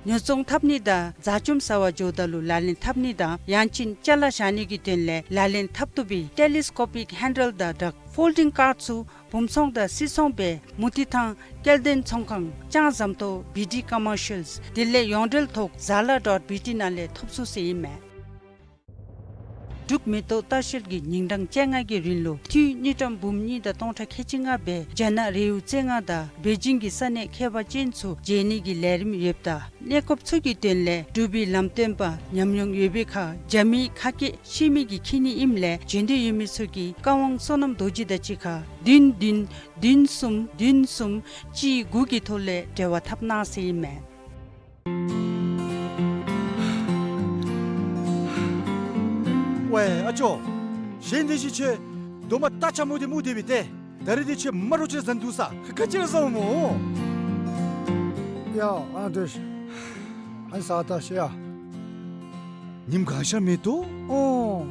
ཉོ་ཚོང་འཐབ་ནི་དང་ཟ་བཅོམ་ཟ་བར་འགྱོཝ་ད་ལུ་ལག་ལེན་འཐབ་ནི་དང་ཡང་ཅིན་ཅ་ལ་བཞག་ནི་གི་དོན་ལས་ལག་ལེན་འཐབ་བཏུབ་པའི་ཊེ་ལི་སི་ཀོ་པིག་ཧེན་ཌལ་དང་སྦྲགས་ཕོལ་ཌིང་ཀར་ཚུ་བུམ་ཚོང་དང་སིལ་ཚོང་སྦེ་མུ་ཏིག་ཐང་སྐྱེལ་འདྲེན་ཚོང་ཁང་ལྕང་ཟམ་ཏོག་བི་ཌི་ཀོ་མར་ཤལ་དེ་ལས་ཡོངས་འབྲེལ་ཐོག་ཟ་ལ་ཌོཊ་བི་ཊི་ནང་ལས་ཐོབ་ཚུགས་ཟེར་ཨིན་མས། འབྲུག་མེ་ཏོག་ལྟ་བཤལ་གྱིས་ཉིན་གྲངས་བཅོ་ལྔ་གི་རིང་ལུ་འཐུས་དངུལ་ཀྲམ་འབུམ་གཉིས་དང་སྟོང་ཕྲག་ཁལ་གཅིག་ལྔ་སྦེ་རྒྱ་ནག་རེའུ་རྩེ་ལྔ་དང་པེ་ཅིང་གི་ས་གནས་ཁྱད་པར་ཅན་ཚུ་མཇལ་ནི་གི་ལས་རིམ་ཡོདཔ་ད་གནས་སྐབས་ཚུ་གི་དོན་ལས་འབྲུག་པའི་ལམ་སྟོན་པ་ཉམས་མྱོང་ཡོད་པའི་ཁར་རྒྱ་མིའི་ཁ་སྐད་ཤེས་མི་གིས་འཁྱིད་ནི་ཨིནམ་ལས་འབྱོན་འདོད་ཡོད་མི་ཚུ་གིས་བཀའ་དབང་བསོད་ནམས་རྡོ་རྗེ་དང་གཅིག་ཁར་བདུན་བདུན་བདུན་གསུམ་བདུན་གསུམ་གཅིག་དགུ་གི་ཐོག་ལས་འབྲེལ་བ་འཐབ་གནང་ཟེར་ཨིན་མས། ཝའེ་ཨ་ཅོ། གཞན་དེ་བཞིན་ཁྱོད་རྡོག་མ་རྟ་ཆ་མོ་དེ་སྨུག་དེ་བི་ཏེ། ད་རེས་དེ་ཁྱོད་མ་རོ་ཅིག་ཟ་འདུག་ས། ཁ་ཁ་ཅིག་ཟ་འོང་མོ། ཡ་ཨ་དེ་ཨ་ས་ད་ཤི་ཡ། ཉིམ་གང་ཤར་མེ་ཏོག། ཨོ།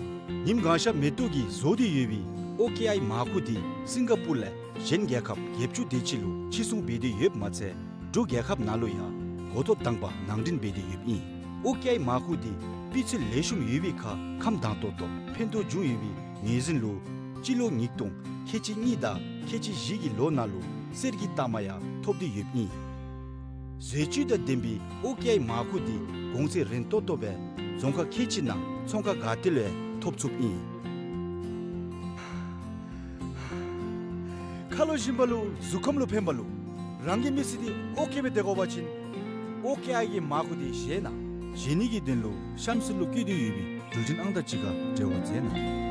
ཉིམ་གང་ཤར་མེ་ཏོག་གིས་བཟོ་སྟེ་ཡོད་པའི་ཨོ་ཀེ་ཨའི་མར་ཁུ་དེ་སིང་ག་པུར་ལས་གཞན་རྒྱལ་ཁབ་བརྒྱད་ཅུ་དེ་ཅིག་ལུ་ཕྱིར་ཚོང་འབད་དེ་ཡོདཔ་མ་ཚད་འབྲུག་རྒྱལ་ཁབ་ནང་ལུ་ཡང་འགོ་ཐོག་དང་པ་ནང་འདྲེན་འབད་དེ་ཡོདཔ་ཨིན། ཨོ་ཀེ་ཨའི་མར་ཁུ་དེ་སྤུས་ཚད་ལེགས་ཤོམ་ཡོད་པའི་ཁར་ཁམས་དྭངས་ཏོག་ཏོ་ཕན་ཐོགས་བྱུང་ཡོད་པའི་ངོས་འཛིན་ལུ་སྤྱི་ལོ་ཉིས་སྟོང་ཁལ་གཅིག་གཉིས་དང་ཁལ་གཅིག་བཞི་གི་ལོ་ནང་ལུ་ གསེར་གྱི་རྟགས་མ་ཡང་ཐོབ་སྟེ་ཡོདཔ་ཨིན། ཟས་བཅུད་དང་ལྡན་པའི་ཨོ་ཀེ་ཨའི་མར་ཁུ་འདི་གོང་ཚད་རན་ཏོག་ཏོ་སྦེ་རྫོང་ཁག་ཁལ་གཅིག་ནང་ཚོང་ཁང་ག་ཏེ་ལུ་ཡང་ཐོབ་ཚུགསཔ་ཨིན། ཁ་ལོ་སྦྱིན་པ་ལུ་གཟུགས་ཁམས་ལུ་ཕན་པ་ལུ་རང་གི་མི་ཚེ་འདི་ཨོ་ཀེ་སྦེ་སྡོད་དགོ་པ་ཅིན་ཨོ་ཀེ་ཨའི་གི་མར་ཁུ་འདི་བཞེས་གནང་། བཞེས་ནི་གི་དོན་ལུ་གཤམ་གསལ་ལུ་བཀོད་དེ་ཡོད་པའི་འགྲུལ་འཕྲིན་ཨང་རྟགས་ཅིག་ཁར་འབྲེལ་བ་མཛད་གནང་།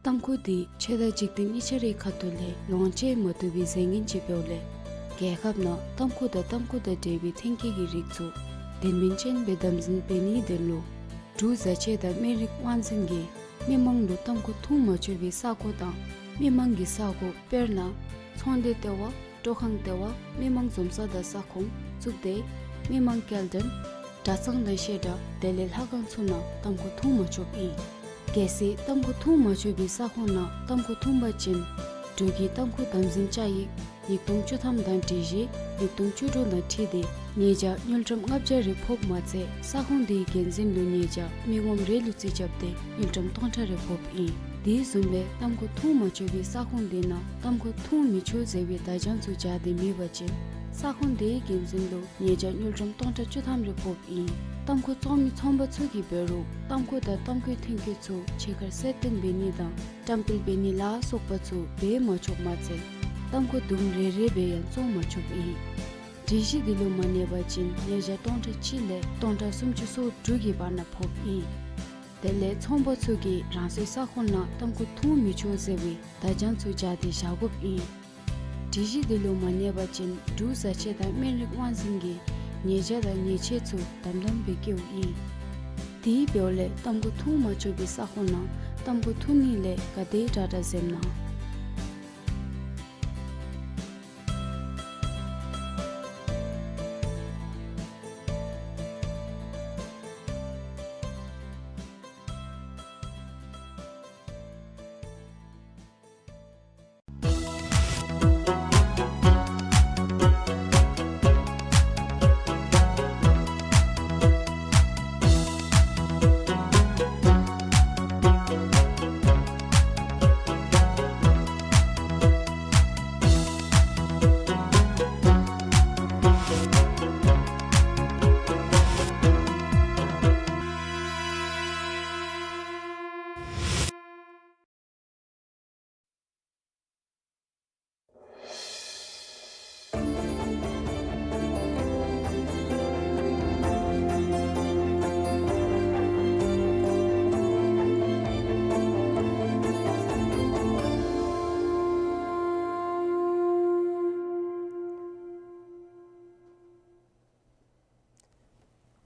ཏམ་ཁུ་འདི་ཆོས་དང་འཇིག་རྟེན་གཉིས་ཆ་རའི་ཁ་ཐུག་ལས་ལོངས་སྤྱོད་མ་བཏུབ་པའི་རྫས་ངན་ཅིག་འབདཝ་ལས་རྒྱལ་ཁབ་ནང་ཏམ་ཁུ་དང་ཏམ་ཁུ་དང་འབྲེལ་བའི་ཐོན་སྐྱེད་ཀྱི་རིགས་ཚུ་དོན་སྨིན་ཅན་སྦེ་དམ་འཛིན་འབད་ནིའི་དོན་ལུ་འབྲུག་བཟའ་ཆས་དང་སྨན་རིགས་དབང་འཛིན་གྱིས་མི་མང་ལུ་ཏམ་ཁུ་འཐུང་མ་ཆོག་པའི་ས་གོ་དང་མི་མང་གི་ས་གོ་དཔེར་ན་ཚོང་སྡེ་ལྟེ་བ། སྤྲོ་ཁང་ལྟེ་བ། མི་མང་འཛོམས་ས་དང་ས་ཁོངས་བཙུགས་ཏེ་མི་མང་སྐྱེལ་འདྲེན་གྲྭ་ཚང་དང་བཤད་གྲྭ་དེ་ལས་ལྷ་ཁང་ཚུ་ནང་ཏམ་ཁུ་འཐུང་མ་ཆོགཔ་ཨིན། གལ་སྲིད་ཏམ་ཁུ་འཐུང་མ་ཆོག་པའི་ས་ཁོངས་ནང་ཏམ་ཁུ་འཐུང་པ་ཅིན་འབྲུག་གི་ཏམ་ཁུ་དམ་འཛིན་བཅའ་ཡིག་ཉིས་སྟོང་བཅུ་ཐམ་དང་སྒྲིག་གཞི་ཉིས་སྟོང་བཅུ་དྲུག་དང་འཁྲིལ་ཏེ་ཉེས་བྱ་དངུལ་ཀྲམ་ལྔ་བརྒྱ་རེ་ཕོགཔ་མ་ཚད་ས་ཁོངས་དེའི་འགན་འཛིན་ལུ་ཉེས་བྱ་མི་ངོམ་རེ་ལུ་རྩིས་རྐྱབ་སྟེ་དངུལ་ཀྲམ་སྟོང་ཕྲག་རེ་ཕོགཔ་ཨིན། དེ་བཟུམ་སྦེ་ཏམ་ཁུ་འཐུང་མ་ཆོག་པའི་ས་ཁོངས་དེ་ནང་ཏམ་ཁུ་འཐུང་མི་ཆོག་ཟེར་བའི་བརྡ་བྱང་ཚུ་སྦྱར་ཏེ་མེད་པ་ཅིན་ས་ཁོངས་དེའི་འགན་འཛིན་ལུ་ཉེས་བྱ་དངུལ་ཀྲམ་སྟོང་ཕྲག་བཅུ་ཐམ་རེ་ཕོགཔ་ཨིན། ཏམ་ཁུ་བཙོང་མི་ཚོང་པ་ཚུ་གིས་འབད་རུང་ཏམ་ཁུ་དང་ཏམ་ཁུའི་ཐོན་སྐྱེད་ཚུ་ཕྱི་ཁར་གསལ་སྟོན་འབད་ནི་དང་བཀྲམ་སྤེལ་འབད་ནི་ལ་སོགས་པ་ཚུ་འབད་མ་ཆོགཔ་མ་ཚད་ཏམ་ཁུ་དུམ་རེ་རེ་སྦེ་ཡང་བཙོང་མ་ཆོགཔ་ཨིན། སྒྲིག་གཞི་འདི་ལུ་མ་གནས་པ་ཅིན་ཉེས་བྱ་སྟོང་ཕྲག་གཅིག་ལས་སྟོང་ཕྲག་སུམ་ཅུ་སོ་དྲུག་གི་བར་ན་ཕོགཔ་ཨིན། དེ་ལས་ཚོང་པ་ཚུ་གིས་རང་སོའི་ས་ཁོངས་ནང་ཏམ་ཁུ་འཐུང་མི་ཆོག་ཟེར་བའི་བརྡ་བྱང་ཚུ་སྦྱར་ཏེ་བཞག་དགོཔ་ཨིན། སྒྲིག་གཞི་འདི་ལུ་མ་གནས་པ་ཅིན་འབྲུག་བཟའ་ཆས་དང་སྨན་རིགས་དབང་འཛིན་གྱིས་ཉེས་བྱ་དང་ཉེས་ཆད་ཚུ་དམ་དམ་སྦེ་བཀལཝ་ཨིན། དེ་འབདཝ་ལས་ཏམ་ཁུ་འཐུང་མ་ཆོག་པའི་ས་ཁོངས་ནང་ཏམ་ཁུ་འཐུང་ནི་ལས་ག་དེ་དྲག་དྲག་འཛེམ་གནང་།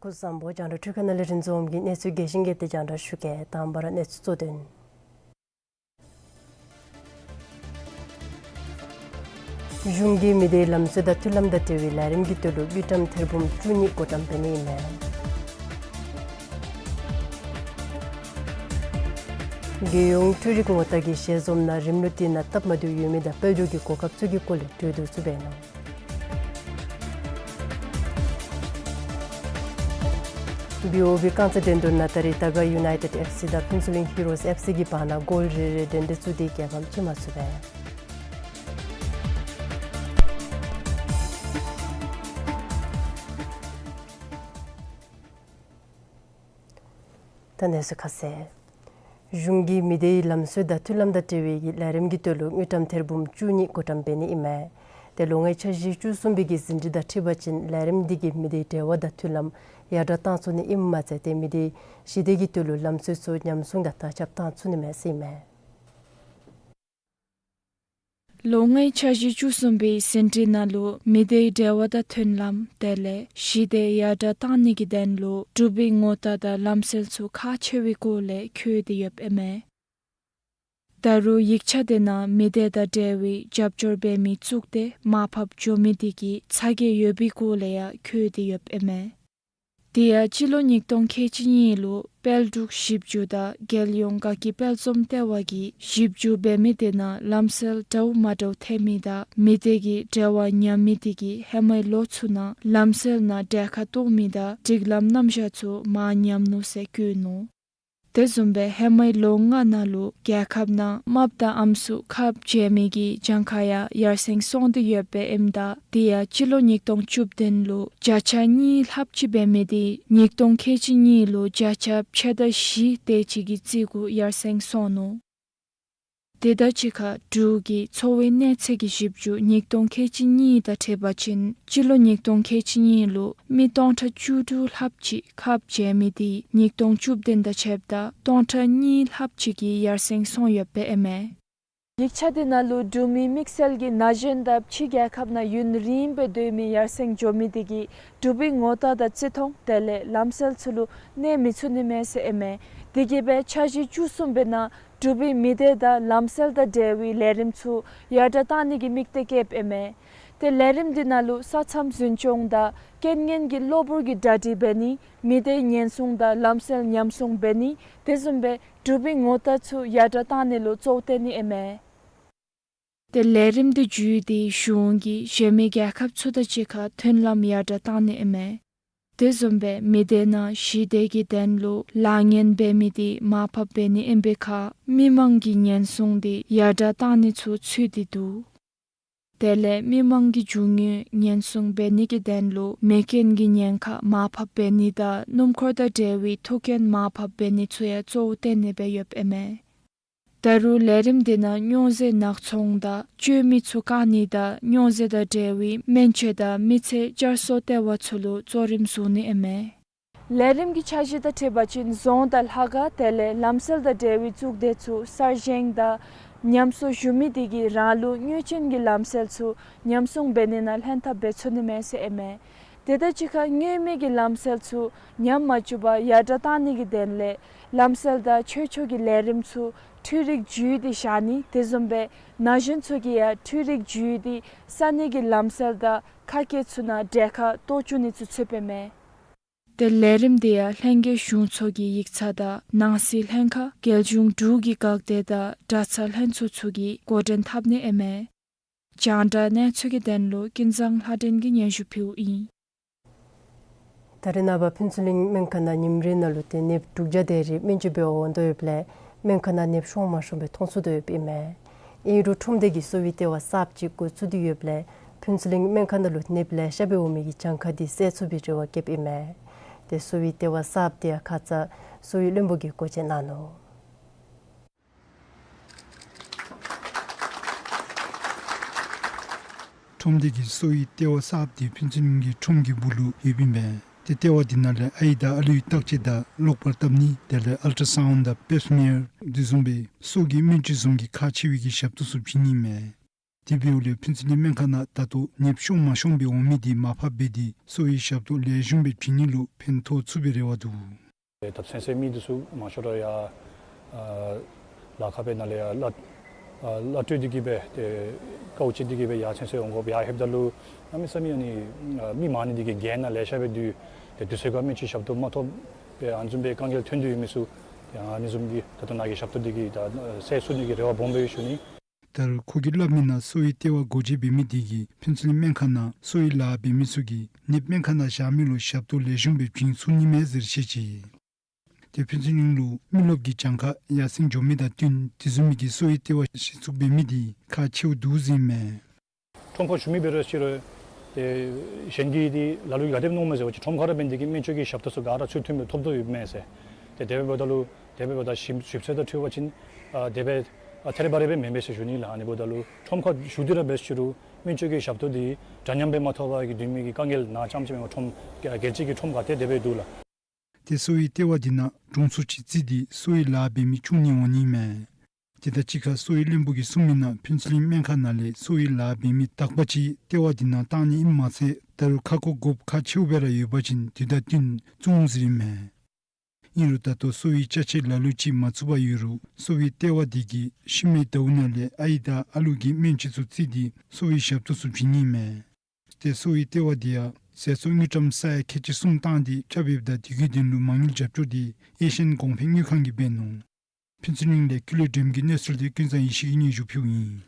སྐུ་གཟུགས་བཟང་པོ། རྒྱང་བསྒྲགས་འཕྲུལ་ཁང་ནང་ལས་རིན་འཛོམས་ཀྱིས་གནས་ཚུལ་རྒྱས་ཤིང་རྒྱས་ཏེ་རྒྱང་བསྒྲགས་ཞུ་གེ། དང་པ་ར་གནས་ཚུལ་གཙོ་དོན། གཞུང་གིས་མི་སྡེའི་ལམ་སྲོལ་དང་མཐུན་ལམ་དང་འབྲེལ་བའི་ལས་རིམ་གྱི་དོན་ལུ་དངུལ་ཀྲམ་ཐེར་འབུམ་བཅུ་གཉིས་བགོ་བཀྲམ་འབད་ནི་ཨིན་མས། རྒྱལ་ཡོངས་འཕྲུལ་རིག་ངོ་རྟགས་ཀྱི་ཞལ་འཛོམས་ནང་རིམ་ལུགས་དེ་ནང་སྟབས་མ་བདེཝ་ཡོད་མི་དང་དཔལ་འབྱོར་གྱི་གོ་སྐབས་ཚུ་གི་སྐོར་ལས་གྲོས་བསྡུར་ཚུ་འབད་གནང་། བི་ཨོ་བི་རྐང་རྩེད་འགྲན་བསྡུར་ནང་ད་རིས་དར་དཀར་ཡུ་ནའི་ཊེཌ་ཨེཕ་སི་དང་ཕུན་ཚོགས་གླིང་ཧི་རོས་ཨེཕ་སི་གི་བར་ན་གོལ་རེ་རེ་འགྲན་བསྡུར་ཚུ་དེ་རྒྱལ་ཕམ་ཅིག་མ་ཚུགས་པས། ད་གནས་ཚུལ་ཁ་གསལ། གཞུང་གིས་མི་སྡེའི་ལམ་སྲོལ་དང་མཐུན་ལམ་དང་འབྲེལ་བའི་ལས་རིམ་གྱི་དོན་ལུ་དངུལ་ཀྲམ་ཐེར་འབུམ་བཅུ་གཉིས་བགོ་བཀྲམ་འབད་ནི་ཨིན་མས། ཏེ་ལོ་ལྔའི་འཆར་གཞི་བཅུ་གསུམ་པའི་གི་ཟིན་བྲིས་དང་འཁྲིལ་བ་ཅིན་ལས་རིམ་འདི་གིས་མི་སྡེའི་འབྲེལ་བ་དང་མཐུན་ལམ་ཡར་དྲག་བཏང་ཚུགས་ནི་ཨིནམ་མ་ཚད་ཏེ་མི་སྡེའི་ཞི་བདེ་གི་དོན་ལུ་ལམ་སྲོལ་ཚུ་ཉམས་སྲུང་དང་དར་ཁྱབ་བཏང་ཚུགས་ནི་མས་ཟེར་ཨིན་མས། ལོ་ལྔའི་འཆར་གཞི་བཅུ་གསུམ་པའི་ཟིན་བྲིས་ནང་ལུ་མི་སྡེའི་འབྲེལ་བ་དང་མཐུན་ལམ་དེ་ལས་ཞི་བདེ་ཡར་དྲག་བཏང་ནི་གི་དོན་ལུ་འབྲུག་པའི་ངོ་རྟགས་དང་ལམ་སྲོལ་ཚུ་ཁག་ཆེ་བའི་སྐོར་ལས་འཁོད་དེ་ཡོདཔ་ཨིན་མས། ད་རུང་ཡིག་ཆ་དེ་ནང་མི་སྡེ་དང་འབྲེལ་བའི་རྒྱབ་སྐྱོར་འབད་མི་བཙུགས་ཏེ་མར་ཕབ་འགྱོ་མི་དེ་གིས་ཚ་གྱང་ཡོད་པའི་སྐོར་ལས་ཡང་འཁོད་དེ་ཡོདཔ་ཨིན་མས། དེ་ཡང་སྤྱི་ལོ་ཉིས་སྟོང་ཁལ་གཅིག་གཉིས་ལུ་དཔལ་འབྲུག་ཞིབ་འཇུག་དང་རྒྱལ་ཡོངས་དགའ་སྐྱིད་དཔལ་འཛོམས་ལྟེ་བ་གིས་ཞིབ་འཇུག་འབད་མི་དེ་ནང་ལམ་སྲོལ་འདྲཝ་མ་འདྲཝ་ཐོན་མི་དང་མི་སྡེ་གི་འབྲེལ་བ་ཉམས་མི་དེ་གིས་ཧེ་མའི་ལོ་ཚུ་ནང་ལམ་སྲོལ་ནང་གྲལ་ཁར་གཏོགས་མི་དང་སྒྲིག་ལམ་རྣམ་གཞག་ཚུ་མར་ཉམས་ནུག་ཟེར་བཀོད་ནུག། དེ་བཟུམ་སྦེ་ཧེ་མའི་ལོ་ལྔ་ནང་ལུ་རྒྱལ་ཁབ་ནང་རྨགཔ་དང་ཨམ་སྲུ་ཁག་བརྗེ་མི་གི་གྱངས་ཁ་ཡང་ཡར་སེང་སོང་སྟེ་ཡོདཔ་ཨིནམ་ད་དེ་ཡང་སྤྱི་ལོ་ཉིས་སྟོང་བཅུ་བདུན་ལུ་བརྒྱ་ཆ་གཉིས་ལྷགཔ་ཅིག་འབད་མི་དེ་ཉིས་སྟོང་ཁལ་གཅིག་གཉིས་ལུ་བརྒྱ་ཆ་ཕྱེད་དང་བཞི་དེ་ཅིག་གི་རྩིས་གུ་ཡར་སེང་སོང་ནུག། དེ་དང་གཅིག་ཁར་འབྲུག་གི་འཚོ་བའི་གནས་ཚད་ཀྱི་ཞིབ་འཇུག་ཉིས་སྟོང་ཁལ་གཅིག་གཉིས་དང་འཁྲིལ་བ་ཅིན་སྤྱི་ལོ་ཉིས་སྟོང་ཁལ་གཅིག་གཉིས་ལུ་མི་སྟོང་ཕྲག་བཅུ་དྲུག་ལྷགཔ་ཅིག་ཁག་བརྗེ་མི་དེ་ཉིས་སྟོང་བཅུ་བདུན་དང་ཕྱདཔ་ད་སྟོང་ཕྲག་གཉིས་ལྷགཔ་ཅིག་གིས་ཡར་སེང་སོང་ཡོདཔ་ཨིན་མས། ཡིག་ཆ་དེ་ནང་ལུ་འབྲུག་མི་དམིགས་བསལ་གྱིས་ན་གཞོན་དང་ཕྱི་རྒྱལ་ཁབ་ནང་ཡུན་རིངམོ་སྦེ་སྡོད་མི་ཡར་སེང་འགྱོ་མི་དེ་གིས་འབྲུག་པའི་ངོ་རྟགས་དང་རྩིས་མཐོང་དེ་ལས་ལམ་སྲོལ་ཚུ་ལུ་གནས་མི་ཚུགས་ནི་མས་ཟེར་ཨིན་མས། དེ་གིས་སྦེ་འཆར་གཞི་བཅུ་གསུམ་པའི་ནང་འབྲུག་པའི་མི་སྡེ་དང་ལམ་སྲོལ་དང་འབྲེལ་བའི་ལས་རིམ་ཚུ་ཡར་དྲགས་གཏང་ནི་གི་དམིགས་གཏད་བསྐྱེདཔ་ཨིན་མས། ཏེ་ལས་རིམ་དེ་ནང་ལུ་ས་མཚམས་འཛིན་སྐྱོང་དང་རྐྱེན་ངན་གྱི་གློ་བུར་གྱི་གྲ་སྒྲིག་འབད་ནི། མི་སྡེ་ཉེན་སྲུང་དང་ལམ་སྲོལ་ཉམས་སྲུང་འབད་ནི། དེ་བཟུམ་སྦེ་འབྲུག་པའི་ངོ་རྟགས་ཚུ་ཡར་དྲགས་གཏང་ནི་ལུ་གཙོ་བོ་བསྟེན་ནི་ཨིན་མས། ཏེ་ལས་རིམ་དེ་བརྒྱུད་དེ་གཞུང་གིས་གཞན་མི་རྒྱལ་ཁབ་ཚུ་དང་གཅིག་ཁར་མཐུན་ལམ་ཡར་དྲགས་གཏང་ནི་ཨིན་མས། དེ་བཟུམ་སྦེ་མི་སྡེ་ནང་ཞི་བདེ་གི་དོན་ལུ་ལཱ་ངན་འབད་མི་དེ་མར་ཕབ་འབད་ནི་ཨིན་པའི་ཁར་མི་མང་གི་ཉེན་སྲུང་དེ་ཡར་དྲགས་གཏང་ནི་ཚུ་ཚུད་དེ་འདུག། དེ་ལས་མི་མང་གི་རྒྱུ་དངོས་ཉེན་སྲུང་འབད་ནི་གི་དོན་ལུ་མེ་རྐྱེན་གྱི་ཉེན་ཁ་མར་ཕབ་འབད་ནི་དང་སྣུམ་འཁོར་དང་འབྲེལ་བའི་ཐུག་རྐྱེན་མར་ཕབ་འབད་ནི་ཚུ་ཡང་གཙོ་བོ་བསྟེན་ནི་སྦེ་ཡོདཔ་ཨིན་མས། ད་རུང་ལས་རིམ་དེ་ནང་སྨྱོ་རྫས་ནག་ཚོང་དང་སྤྱོད་མི་ཚུ་བཀག་ནི་དང་སྨྱོ་རྫས་དང་འབྲེལ་བའི་སྨན་བཅོས་དང་མི་ཚེ་བསྐྱར་གསོ་ལྟེ་བ་ཚུ་ལུ་གཙོ་རིམ་བཟུང་ནི་ཨིན་མས། ལས་རིམ་གྱི་འཆར་གཞི་དང་འཁྲིལ་བ་ཅིན་རྫོང་དང་ལྷ་ཁང་དེ་ལས་ལམ་སྲོལ་དང་འབྲེལ་བའི་གཙུག་སྡེ་ཚུ་གསར་བཞེངས་དང་ཉམས་གསོ་ཞུ་མི་དེ་གིས་རང་ལུགས་དངོས་ཅན་གྱི་ལམ་སྲོལ་ཚུ་ཉམས་སྲུང་འབད་ནི་ནང་ལྷན་ཐབས་འབད་ཚུགས་ནི་མས་ཟེར་ཨིན་མས། དེ་དང་གཅིག་ཁར་དངོས་མེད་ཀྱི་ལམ་སྲོལ་ཚུ་ཉམས་མ་བཅུག་པར་ཡར་དྲགས་གཏང་ནི་གི་དོན་ལས་ལམ་སྲོལ་དང་ཆོས་ཕྱོགས་ཀྱི་ལས་རིམ་ཚུ་འཕྲུལ་རིག་བརྒྱུད་དེ་བཞག་ནི། དེ་བཟུམ་སྦེ་ན་གཞོན་ཚུ་གིས་ཡང་འཕྲུལ་རིག་བརྒྱུད་དེ་ས་གནས་ཀྱི་ལམ་སྲོལ་དང་ཁ་སྐད་ཚུ་ནང་གྲལ་ཁར་གཏོགས་བཅུག་ནི་ཚུ་ཚུདཔ་ཨིན་མས། ཏེ་ལས་རིམ་དེ་ཡང་ལྷན་རྒྱས་གཞུང་ཚོགས་ཀྱི་ཡིག་ཚང་དང་ནང་སྲིད་ལྷན་ཁག་རྒྱལ་གཞུང་འབྲུག་གི་འགག་སྡེ་དང་གྲྭ་ཚང་ལྷན་ཚོགས་ཚུ་གིས་འགོ་འདྲེན་འཐབ་ནི་ཨིན་མས། རྒྱང་བསྒྲགས་གནས་ཚུལ་གྱི་དོན་ལུ་ཀུན་བཟང་ལྷ་སྒྲོན་གྱིས་སྙན་ཞུ་ཕུལཝ་ཨིན། ད་རེས་ནངས་པ་ཕུན་ཚོགས་གླིང་སྨན་ཁང་ནང་ཉིནམ་རེ་ནང་ལུ་ཏེ་ནདཔ་དྲུག་བརྒྱ་དེ་རེ་སྨན་བཅོས་འབད་བར་འོང་དོ་ཡོདཔ་ལས་སྨན་ཁང་ནང་ནདཔ་ཤོང་མ་ཤོང་སྦེ་མཐོང་ཚུགས་དོ་ཡོདཔ་ཨིན་མས། ཨིན་རུང་ཁྲོམ་སྡེ་གིས་གསོ་བའི་ལྟེ་བ་གསརཔ་ཅིག་འགོ་བཙུགས་ཏེ་ཡོདཔ་ལས་ཕུན་ཚོགས་གླིང་སྨན་ཁང་ནང་ལུ་ནདཔ་ལེ་ཤ་སྦེ་འོང་མི་གི་གྱངས་ཁ་དེ་སེལ་ཚུགས་པའི་རེ་བ་བསྐྱེདཔ་ཨིན་མས། ཏེ་གསོ་བའི་ལྟེ་བ་གསརཔ་དེ་ཡང་ཁ་ཙ་གསོ་བའི་བློན་པོ་གིས་སྒོ་འབྱེད་གནང་ནུག། ཁྲོམ་སྡེ་གི་གསོ་བའི་ལྟེ་བ་གསརཔ་དེ་ཕུན་ཚོགས་གླིང་གི་ཁྲོམ་གྱི་སྦུག་ལུ་ཡོདཔ་ཨིན་པས། ཏེ་ལྟེ་བ་དེ་ནང་ལས་ཨའི་དང་ཨ་ལུའི་བརྟག་དཔྱད་དང་གློག་པར་བཏབ་ནི་དེ་ལས་ཨལ་ཊ་སའུནཌ་དང་པེབ་སི་མེར་དེ་བཟུམ་སྦེ་གསོ་གི་སྨན་བཅོས་བཟུམ་གྱི་ཁག་ཆེ་བའི་གི་ཞབས་ཏོག་ཚུ་བྱིན་ནི་མས། དེ་འབདཝ་ལས་ཕུན་ཚོགས་གླིང་སྨན་ཁང་ནང་ད་ལྟོ་ནདཔ་ཤོང་མ་ཤོང་སྦེ་འོང་མི་དེ་མར་ཕབ་འབད་དེ་གསོ་བའི་ཞབས་ཏོག་ལེགས་ཤོམ་སྦེ་བྱིན་ནི་ལུ་ཕན་ཐོགས་ཚུགས་པའི་རེ་བ་འདུག། ད་ཚུན་ཚོད་མི་འདི་ཚུ་མང་ཤོས་ར་ཡར་ཨ་ལཱ་ཁག་སྦེ་ནཱ་ལས་ཡར་གླ་ཨ་གླ་སྤྲོད་འདི་གིས་སྦེ་ཏེ་དཀའཝ་སྤྱད་འདི་གིས་སྦེ་ཡར་ཚུན་ཚོད་འོང་དགོཔ། ཡར་ལྷོདཔ་ད་ལུ་གནམ་མེད་ས་མེད་ཨ་ནི་ཨ་མི་མང་ནི་འདི་གིས་རྒྱལ་ནང་ལེ་ཤ་སྦེ་འདུག། ཏེ་དུས་ཚོད་ཁར་སྨན་བཅོས་ཞབས་ཏོག་མ་ཐོབ་སྦེ་ཨ་ནི་བཟུམ་སྦེ་དཀའ་ངལ་ཐོན་ཏེ་ཡོད་མི་ཚུ་ཏེ་ཨ་ནི་བཟུམ་གྱི་ད་ལྟོ་ནཱ་གི་ཞབས་ཏོག་འདི་གིས་ད་སེལ་ཚུགས་ནི་གི་རེ་བ་སྦོམ་སྦེ་ཡོད་ཞུ་ནི། ད་རུང་ཁོ་གིས་སླབ་མི་ནང་གསོ་བའི་ལྟེ་བ་སྒོ་འབྱེད་འབད་མི་དེ་གིས་ཕུན་ཚོགས་གླིང་སྨན་ཁང་ནང་གསོ་བའི་ལཱ་འབད་མི་ཚུ་གིས་ནདཔ་སྨན་ཁང་ནང་བཞག་མི་ལུ་ཞབས་ཏོག་ལེགས་ཤོམ་སྦེ་བྱིན་ཚུགས་ནི་མས་ཟེར་བཤད་ཅི། ཏེ་ཕུན་ཚོགས་གླིང་ལུ་མི་རློབས་ཀྱི་གྱངས་ཁ་ཡར་སེང་འགྱོ་མི་དང་བསྟུན་དེ་བཟུམ་མའི་གི་གསོ་བའི་ལྟེ་བ་གཞི་བཙུགས་འབད་མི་དེ་ཁག་ཆེཝ་འདུག་ཟེར་ཨིན་མས། ཁྲོམ་ཁར་ཞུ་མི་འབད་རུང་ཅིག་རུང་ཏེ་གཞན་གྱིས་ཏེ་ལ་ལུ་གིས་ག་དེ་སྦེ་མནོཝ་མས་ཟེར་བ་ཅིན་ཁྲོམ་ཁར་འབད་ནི་དེ་གིས་སྨན་བཅོས་ཀྱི་ཞབས་ཏོག་ཚུ་ག་ར་ཚུལ་མཐུན་སྦེ་ཐོབ་དོ་ཡོདཔ་མས་ཟེར། ཏེ་དེ་སྦེ་འབདཝ་ད་ལུ་དེ་སྦེ་འབདཝ་ད་ཞིབ་ཞིབ་འཚོལ་དང་འཁྲིལ་བ་ཅིན་ཨ་དེ་སྦེ་ཨ་ཐད་རི་བ་རི་སྦེ་མེན་པས་ཟེར་ཞུ་ནི་ལགས། ཨ་ནི་འབདཝ་ད་ལུ་ཁྲོམ་ཁར་ཞུ་སྟེ་ར་འབད་ཅིག་རུང་སྨན་བཅོས་ཀྱི་ཞབས་ཏོག་འདི་འདྲ་མཉམ་སྦེ་མ་ཐོབ་པར་གྱི་དོན་མེད་ཀྱི་དཀའ་ངལ་ནང་རྐྱངམ་ཅིག་མེན་པར་ཁྲོམ་ག་རྒྱལ་སྤྱི་གི་ཁྲོམ་ག་ཏེ་དེ་སྦེ་འདུག་ལགས། ཏེ་གསོ་བའི་ལྟེ་བ་འདི་ནང་དྲུང་འཚོ་ཅིག་བརྩིས་ཏེ་གསོ་བའི་ལཱ་འབད་མི་བཅུ་གཉིས་འོང་ནི་མས། དེ་དང་གཅིག་ཁར་གསོ་བའི་བློན་པོ་གིས་གསུངས་མི་ནང་ཕུན་ཚོགས་གླིང་སྨན་ཁང་ནང་ལས་གསོ་བའི་ལཱ་འབད་མི་དག་པ་ཅིག་ལྟེ་བ་འདི་ནང་གཏང་ནི་ཨིནམ་མ་ཚད་ད་རུང་ཁ་སྐོང་དགོཔ་ཁག་ཆེཝ་སྦེ་ར་ཡོད་པ་ཅིན་དུས་དང་བསྟུན་བཙུགས་འོང་ཟེར་ཨིན་མས། ཨིན་རུང་ད་ལྟོ་གསོ་བའི་ཅ་ཆས་ལ་ལུ་ཅིག་མ་ཚུགས་པར་ཡོད་རུང་གསོ་བའི་ལྟེ་བ་འདི་གིས་ཤུལ་མའི་ཟླཝ་ནང་ལས་ཨའི་དང་ཨ་ལུ་གི་སྨན་བཅོས་ཚུ་བརྩིས་ཏེ་གསོ་བའི་ཞབས་ཏོག་ཚུ་བྱིན་ནི་མས། ཏེ་གསོ་བའི་ལྟེ་བ་འདི་ཡང་ཟད་འགྲོ་དངུལ་ཀྲམ་ས་ཡ་ཁལ་གཅིག་གསུམ་བཏང་སྟེ་རྐྱབ་ཡོདཔ་ད་དེ་གི་དོན་ལུ་མ་དངུལ་རྒྱབ་སྐྱོར་འདི་ཨེ་ཤི་ཡན་གོང་འཕེལ་དངུལ་ཁང་གིས་འབད་ནུག། ཕུན་ཚོགས་གླིང་ལས་ཀུན་ལེགས་སྒྲོལམ་གྱི་གནས་ཚུལ་འདི་ཀུན་བཟང་ཡེ་ཤེས་ཀྱིས་སྙན་ཞུ་ཕུལཝ་ཨིན།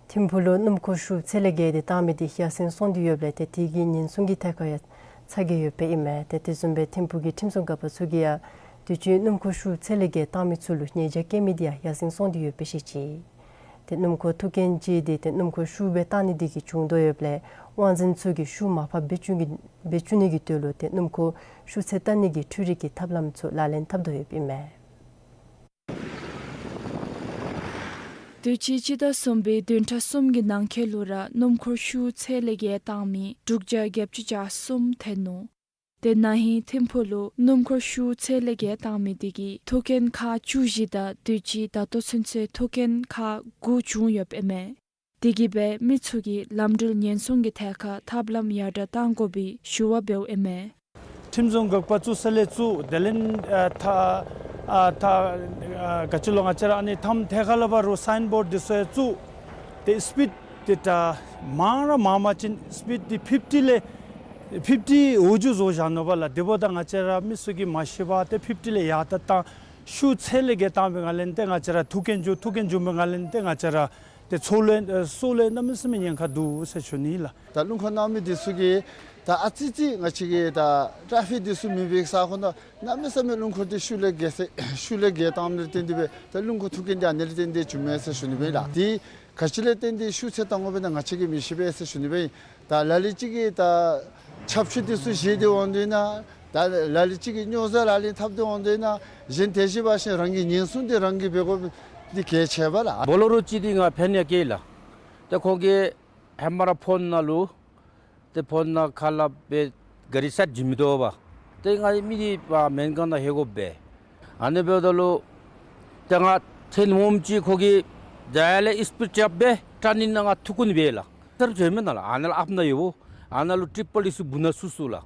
ཐིམ་ཕུག་ལུ་སྣུམ་འཁོར་ཤུགས་ཚད་ལས་བརྒལ་ཏེ་བཏང་མི་དེ་ཡར་སེང་སོང་སྟེ་ཡོདཔ་ལས་ཏེ་དེ་གི་ཉེན་སྲུང་གི་ཐད་ཁར་ཡང་ཚ་གྱང་ཡོདཔ་ཨིན་མས། ཏེ་དེ་བཟུམ་སྦེ་ཐིམ་ཕུག་གི་ཁྲིམས་སྲུང་འགག་པ་ཚུ་གིས་ཡང་ དུས་ཅི་སྣུམ་འཁོར་ཤུགས་ཚད་ལས་བརྒལ་བཏང་མི་ཚུ་ལུ་ཉེས་བྱ་བཀལ་མི་དེ་ཡང་ཡར་སེང་སོང་སྟེ་ཡོདཔ་སྦེ་བཤད་ཅི། ཏེ་སྣུམ་འཁོར་ཐུག་རྐྱེན་ཅིག་དེ་ཏེ་སྣུམ་འཁོར་ཤུགས་སྦེ་བཏང་ནི་དེ་གིས་བྱུང་དོ་ཡོདཔ་ལས་དབང་འཛིན་ཚུ་གིས་ཤུགས་མར་ཕབ་འབད་བཅུག་གི་འབད་བཅུག་ནི་གི་དོན་ལུ་ཏེ་སྣུམ་འཁོར་ཤུགས་ཚད་བལྟ་ནི་གི་འཕྲུལ་རིག་གི་ཐབས་ལམ་ཚུ་ལག་ལེན་འཐབ་དོ་ཡོདཔ་ཨིན་མས། དུས་ཅི་སྤྱི་ཟླ་གསུམ་པའི་བདུན་ཕྲག་གསུམ་གྱི་ནང་འཁོད་ལུ་ར་སྣུམ་འཁོར་ཤུགས་ཚད་ལས་བརྒལ་བཏང་མི་དྲུག་བརྒྱ་བརྒྱད་ཅུ་གྱ་གསུམ་ཐོན་ནུག། ཏེ་ན་ཧིང་ཐིམ་ཕུག་ལུ་སྣུམ་འཁོར་ཤུགས་ཚད་ལས་བརྒལ་བཏང་མི་དེ་གིས་ཐུག་རྐྱེན་ཁག་བཅུ་བཞི་དང་དུས་ཅི་ད་ལྟོ་ཚུན་ཚོད་ཐུག་རྐྱེན་ཁག་དགུ་བྱུང་ཡོདཔ་ཨིན་མས། དེ་གིས་འབད་མི་ཚུ་གིས་ལམ་འགྲུལ་ཉེན་སྲུང་གི་ཐད་ཁར་ཐབས་ལམ་ཡར་དྲག་བཏང་དགོ་པའི་ཞུ་བ་འབདཝ་ཨིན་མས། ཁྲིམས་སྲུང་འགག་པ་བཙུགས་ས་ལས་བཙུགས་དེ་ལས་ཨ་ཐ་ཨ་ཐ་ཨ་ག་ཅི་ལོ་ང་བཅས་ར་ཨ་ནི་མཐའམ་ཐད་ཁར་ལས་ཕར་རུ་སའིན་བོཌ་འདི་ཚུ་ཡང་བཙུགས། ཏེ་སི་པིཌ་འདི་ད་མང་ར་མང་མ་ཅིན་སི་པིཌ་འདི་ཕིཕ་ཊི་ལས་ཕིཕ་ཊི་འོག་འགྱོ་བཟོ་བཞག་ནུག་པ་ལགས། དེ་འབདཝ་ད་ང་བཅས་ར་མི་ཚུ་གིས་མ་ཤེས་པར་ཏེ་ཕིཕ་ཊི་ལས་ཡར་ད་བཏང་ཤུགས་ཚད་ལས་བརྒལ་བཏང་པའི་ངང་ལས་ཏེ་ང་བཅས་ར་ཐུག་རྐྱེན་བྱུང་ཐུག་རྐྱེན་བྱུང་པའི་ངང་ལས་ཏེ་ང་བཅས་ར་ཏེ་འཚོ་ལུ་སྲོག་ལུ་གནམ་མེད་ས་མེད་ཉེན་ཁ་འདུག་ཟེར་ཞུ་ནི་ལགས། ད་རླུང་འཁོར་གནང་མི་འདི་ཚུ་གིས་ད་ཨ་ཙི་ཅིག་ང་བཅས་ཀྱི་ད་ཊ་ཕིག་འདི་ཚུ་མེད་པའི་ས་ཁོངས་ནང་གནམ་མེད་ས་མེད་རླུང་འཁོར་འདི་ཤུགས་ལས་བརྒལ་ས་ཤུགས་ལས་བརྒལ་བཏང་མི་ལས་བརྟེན་ཏེ་སྦེ་ད་རླུང་འཁོར་ཐུག་རྐྱེན་འདི་ཨ་ནི་ལས་བརྟེན་ཏེ་བྱུངམ་མས་ཟེར་ཞུ་ནི་སྦེ་ལགས། འདི་ག་ཅི་ལས་བརྟེན་ཏེ་ཤུགས་ཚད་བཏང་དགོཔ་ཨིན་ན་ང་བཅས་ཀྱིས་མི་ཤེས་པས་ཟེར་ཞུ་ནི་སྦེ། ད་ལ་ལུ་ཅིག་གིས་ད་ཆབ་ཆུ་འདི་ཚུ་བཞེས་ཏེ་འོང་དོ་ན་ད་ལ་ལུ་ཅིག་གིས་སྨྱོ་རྫས་ལག་ལེན་འཐབ་སྟེ་འོང་དོ་ན་གཞན་དེ་བཞིན་འབད་ཞིནམ་རང་གི་ཉེན་སྲུང་འདི་རང་གིས་འབད་དགོཔ་འདི་གལ་ཆེ་བས་ལགས། བོ་ལེ་རོ་ཅིག་འདི་ང་ཕན་ཡང་བཀལ་ལགས། ཏེ་ཁོང་གིས་ཧེ་མ་ར་ཕོན་ནང་ལུ་ཏེ་ཕོན་ནང་ཁ་སླབ་སྦེ་ག་རི་སེཊ་བྱིན་མི་དོ་བས། ཏེ་ང་མི་འདི་མེན་ཁང་ནང་ལྷོད་དགོ་པས། ཨ་ནི་འབདཝ་ད་ལུ་ཏེ་ང་ཐོན་འོངམ་ཅིག་ཁོ་གིས་ད་ཡར་ལས་སི་པིཌ་རྐྱབ་སྦེ་ཊར་ནིང་ནང་ང་འཐུ་བཀོ་ནི་སྦེ་ལགས། ཊར་ཐོན་མི་ནང་ལགས། ཨ་ནཱ་ལུ་ཨཔ་ནང་ཡོདཔ་ཨ་ནཱ་ལུ་ཊི་རི་པལ་ཨི་ཚུ་སྦུག་ནང་བཙུགས་སོང་ལགས།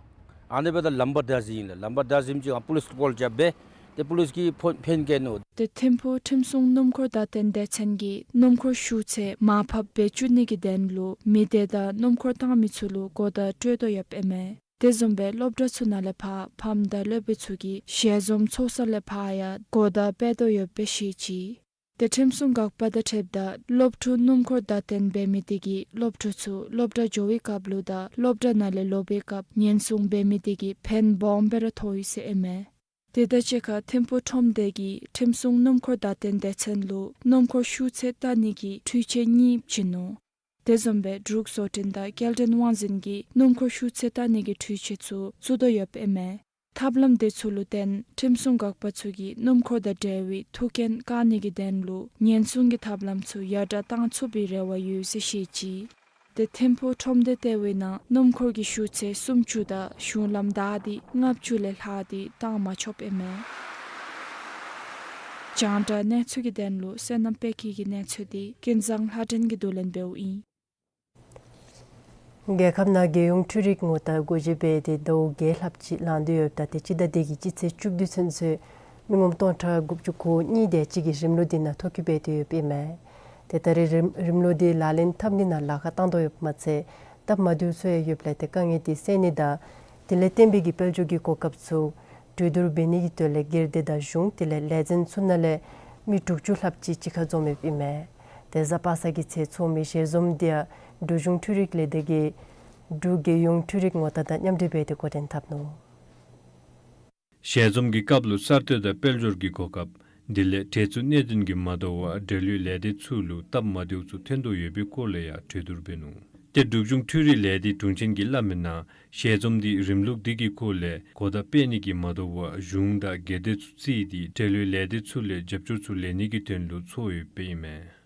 ཨ་ནི་འབདཝ་ད་ལམ་བར་བདའ་ཟུན་ཨིན་ལགས། ལམ་བར་བདའ་ཟུནམ་ཅིག་ང་པོ་ལིསི་ལུ་ཀོལ་རྐྱབ་སྦེ་ཏེ་པོ་ལིསི་གིས་ཕོན་ཕན་བཀལ་ནུག། ཏེ་ཐིམ་ཕུག་ཁྲིམས་སྲུང་སྣུམ་འཁོར་བརྡ་སྟོན་སྡེ་ཚན་གྱིས་སྣུམ་འཁོར་ཤུགས་ཚད་མར་ཕབ་འབད་བཅུག་ནི་གི་དོན་ལུ་མི་སྡེ་དང་སྣུམ་འཁོར་བཏང་མི་ཚུ་ལུ་གོ་བརྡ་སྤྲོད་དོ་ཡོདཔ་ཨིན་མས། དེ་བཟུམ་སྦེ་སློབ་གྲྭ་ཚུ་ནང་ལས་ཕར་ཕམ་དང་སློབ་དཔོན་ཚུ་གིས་ཞལ་འཛོམས་ཚོགས་ས་ལས་ཕར་ཡང་གོ་བརྡ་སྤེལ་དོ་ཡོདཔ་སྦེ་བཤད་ཅི། ཏེ་ཁྲིམས་སྲུང་འགག་པ་དང་འཁྲིལཝ་ད་སློབ་ཕྲུག་སྣུམ་འཁོར་བརྡ་སྟོན་འབད་མི་དེ་གིས་སློབ་ཕྲུག་ཚུ་སློབ་གྲྭ་འགྱོ་བའི་སྐབས་ལུ་དང་སློབ་གྲྭ་ནང་ལས་ལོག་པའི་སྐབས་ཉེན་སྲུང་འབད་མི་དེ་གིས་ཕན་སྦོམ་སྦེ་ར་ཐོགས་ཡི་ཟེར་ཨིན་མས། དེ་དང་གཅིག་ཁར་ཐིམ་ཕུག་ཁྲོམ་སྡེ་གིས་ཁྲིམས་སྲུང་སྣུམ་འཁོར་བརྡ་སྟོན་སྡེ་ཚན་ལུ་སྣུམ་འཁོར་ཤུགས་ཚད་བལྟ་ནི་གི་འཕྲུལ་ཆས་གཉིས་བྱིན་ནུག། དེ་བཟུམ་སྦེ་འབྲུག་བཟོ་སྐྲུན་དང་སྐྱེལ་འདྲེན་དབང་འཛིན་གྱིས་སྣུམ་འཁོར་ཤུགས་ཚད་བལྟ་ནི་གི་འཕྲུལ་ཆས་ཚུ་བཙུགས་དོ་ཡོདཔ་ཨིན་མས། ཐབས་ལམ་དེ་ཚུ་ལུ་བརྟེན་ཁྲིམས་སྲུང་འགག་པ་ཚུ་གིས་སྣུམ་འཁོར་དང་འབྲེལ་བའི་ཐུག་རྐྱེན་བཀག་ནི་གི་དོན་ལུ་ཉེན་སྲུང་གི་ཐབས་ལམ་ཚུ་ཡར་དྲག་བཏང་ཚུགས་པའི་རེ་བ་ཡོད་ཟེར་བཤད་ཅི། ཏེ་ཐིམ་ཕུག་ཁྲོམ་སྡེ་ལྟེ་བའི་ནང་སྣུམ་འཁོར་གྱི་ཤུགས་ཚད་སུམ་ཅུ་དང་གཞུང་ལམ་བདའ་སྟེ་ལྔ་བཅུ་ལས་ལྷག་སྟེ་བཏང་མ་ཆོགཔ་ཨིན་མས། རྒྱང་བསྒྲགས་གནས་ཚུལ་གྱི་དོན་ལུ་བསོད་ནམས་དཔལ་སྐྱིད་ཀྱི་གནས་ཚུལ་འདི་ཀུན་བཟང་ལྷ་སྒྲོན་གྱིས་བསྡུ་ལེན་འབདཝ་ཨིན། རྒྱལ་ཁབ་ནང་རྒྱལ་ཡོངས་འཕྲུལ་རིག་ངོ་རྟགས་སྒོ་འབྱེད་འབད་དེ་ཟླཝ་བརྒྱད་ལྷགཔ་ཅིག་ལང་སྟེ་ཡོདཔ་ད་ཏེ་སྤྱི་ཟླ་འདི་གི་སྤྱི་ཚེས་བཅུ་བདུན་ཚུན་ཚོད་མི་ངོམ་སྟོང་ཕྲག་དགུ་བཅུ་གོ་གཉིས་དེ་ཅིག་གིས་རིམ་ལུགས་འདི་ནང་ཐོ་བཀོད་འབད་དེ་ཡོདཔ་ཨིན་མས། ཏེ་ད་རེས་རིམ་རིམ་ལུགས་འདི་ལག་ལེན་འཐབ་ནི་ནང་ལཱ་ཁག་བཏང་དོ་ཡོདཔ་མ་ཚད་སྟབས་མ་བདེཝ་ཚུ་ཡང་ཡོདཔ་ལས་ཏེ་དཀའ་ངལ་འདི་སེལ་ནི་དང་དེ་ལས་བརྟེན་པའི་གི་དཔལ་འབྱོར་གྱི་གོ་སྐབས་ཚུ་གྲོས་བསྡུར་འབད་ནི་གི་དོན་ལས་སྒེར་སྡེ་དང་གཞུང་དེ་ལས་ལས་ཚན་ཚུ་ནང་ལས་མི་དྲུག་ཅུ་ལྷགཔ་ཅིག་གཅིག་ཁར་འཛོམས་ཡོདཔ་ཨིན་མས། ཏེ་གཟའ་པ་སངས་ཀྱི་ཚེས་ཚོགས་མི་ཞལ་འཛོམས་འདི་ཡང་འབྲུག་གཞུང་འཕྲུལ་རིག་ལས་སྡེ་གིས་འབྲུག་རྒྱལ་ཡོངས་འཕྲུལ་རིག་ངོ་རྟགས་དང་མཉམ་འབྲེལ་འབད་དེ་འགོ་འདྲེན་འཐབ་ནུག། ཞལ་འཛོམས་ཀྱི་སྐབས་ལུ་གསར་གཏོད་དང་དཔལ་འབྱོར་གྱི་གོ་སྐབས་དེ་ལས་འབྲེལ་ཚུལ་གནད་དོན་གྱིས་མ་དོ་བར་འབྲེལ་ཡོད་ལས་སྡེ་ཚུ་ལུ་སྟབས་མ་བདེཝ་ཚུ་ཐོན་དོ་ཡོད་པའི་སྐོར་ལས་ཡང་གྲོས་བསྡུར་འབད་ནུག། ཏེ་འབྲུག་གཞུང་འཕྲུལ་རིག་ལས་སྡེའི་དྲུང་ཆེན་གྱིས་སླབ་མིའི་ནང་ཞལ་འཛོམས་འདི་རིམ་ལུགས་འདི་གི་སྐོར་ལས་གོ་བརྡ་སྤེལ་ནི་གིས་མ་དོ་བར་གཞུང་དང་སྒེར་སྡེ་ཚུ་བརྩིས་ཏེ་འབྲེལ་ཡོད་ལས་སྡེ་ཚུ་ལས་རྒྱབ་སྐྱོར་ཚུ་ལེན་ནི་གི་དོན་ལུ་ཚོགས་ཡོདཔ་ཨིན་མས།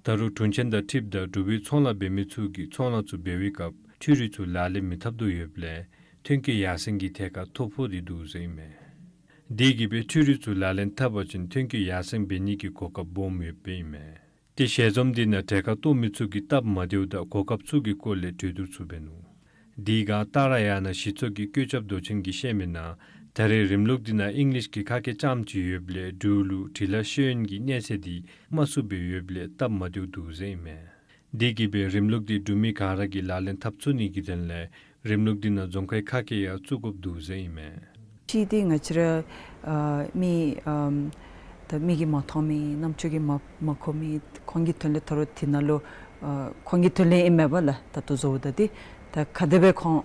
ད་རུང་དྲུང་ཆེན་དང་འཁྲིལཝ་ད་འབྲུག་པའི་ཚོང་ལཱ་འབད་མི་ཚུ་གིས་ཚོང་ལཱ་ཚུ་འབད་བའི་སྐབས་འཕྲུལ་རིག་ཚུ་ལག་ལེན་མི་འཐབ་དོ་ཡོདཔ་ལས་ཐོན་སྐྱེད་ཡར་སེང་གི་ཐད་ཁར་ཐོ་ཕོག་སྟེ་འདུག་ཟེར་ཨིན་མས། དེ་གིས་འབད་འཕྲུལ་རིག་ཚུ་ལག་ལེན་འཐབ་པ་ཅིན་ཐོན་སྐྱེད་ཡར་སེང་འབད་ནི་གི་གོ་སྐབས་སྦོམ་ཡོདཔ་ཨིན་མས། ཏེ་ཞལ་འཛོམས་འདི་ནང་གྲལ་ཁར་གཏོགས་མི་ཚུ་གི་སྟབས་མ་བདེཝ་དང་གོ་སྐབས་ཚུ་གི་སྐོར་ལས་གྲོས་བསྡུར་ཚུ་འབད་ནུག། དེ་སྒང་ཏཱ་ར་ཡ་ན་གཞི་ཚོགས་ཀྱི་བཀོད་ཁྱབ་མདོ་ཆེན་གྱིས་བཤད་མིའི་ནང་ད་རེས་རིམ་ལུགས་འདི་ནང་ཨིང་ལིཤ་གི་ཁ་སྐད་རྐྱངམ་ཅིག་ཡོདཔ་ལས་འབྲུག་ལུ་འབྲི་ལྷག་ཤེས་ཡོན་གྱི་གནས་ཚད་འདི་དམའ་སུ་སྦེ་ཡོདཔ་ལས་སྟབས་མ་བདེཝ་འདུག་ཟེར་ཨིན་མས། དེ་གིས་འབད་རིམ་ལུགས་འདི་འབྲུག་མི་ག་ར་གིས་ལག་ལེན་འཐབ་ཚུགས་ནི་གི་དོན་ལས་རིམ་ལུགས་འདི་ནང་རྫོང་ཁའི་ཁ་སྐད་ཡང་བཙུགས་དགོཔ་འདུག་ཟེར་ཨིན་མས། གཅིག་འདི་ང་བཅས་ར་ཨ་མི་ཨམ་ད་མིག་གིས་མ་མཐོང་མི་རྣམ་ཅོ་གིས་མ་མ་གོ་མི་ཁོང་གི་དོན་ལས་ད་རུང་འདི་ནང་ལུ་ཨ་ཁོང་གི་དོན་ལས་ཨིན་མས་པ་ལགས། ད་ལྟོ་བཟོཝ་ད་འདི་ད་ག་དེ་སྦེ་ཁོང་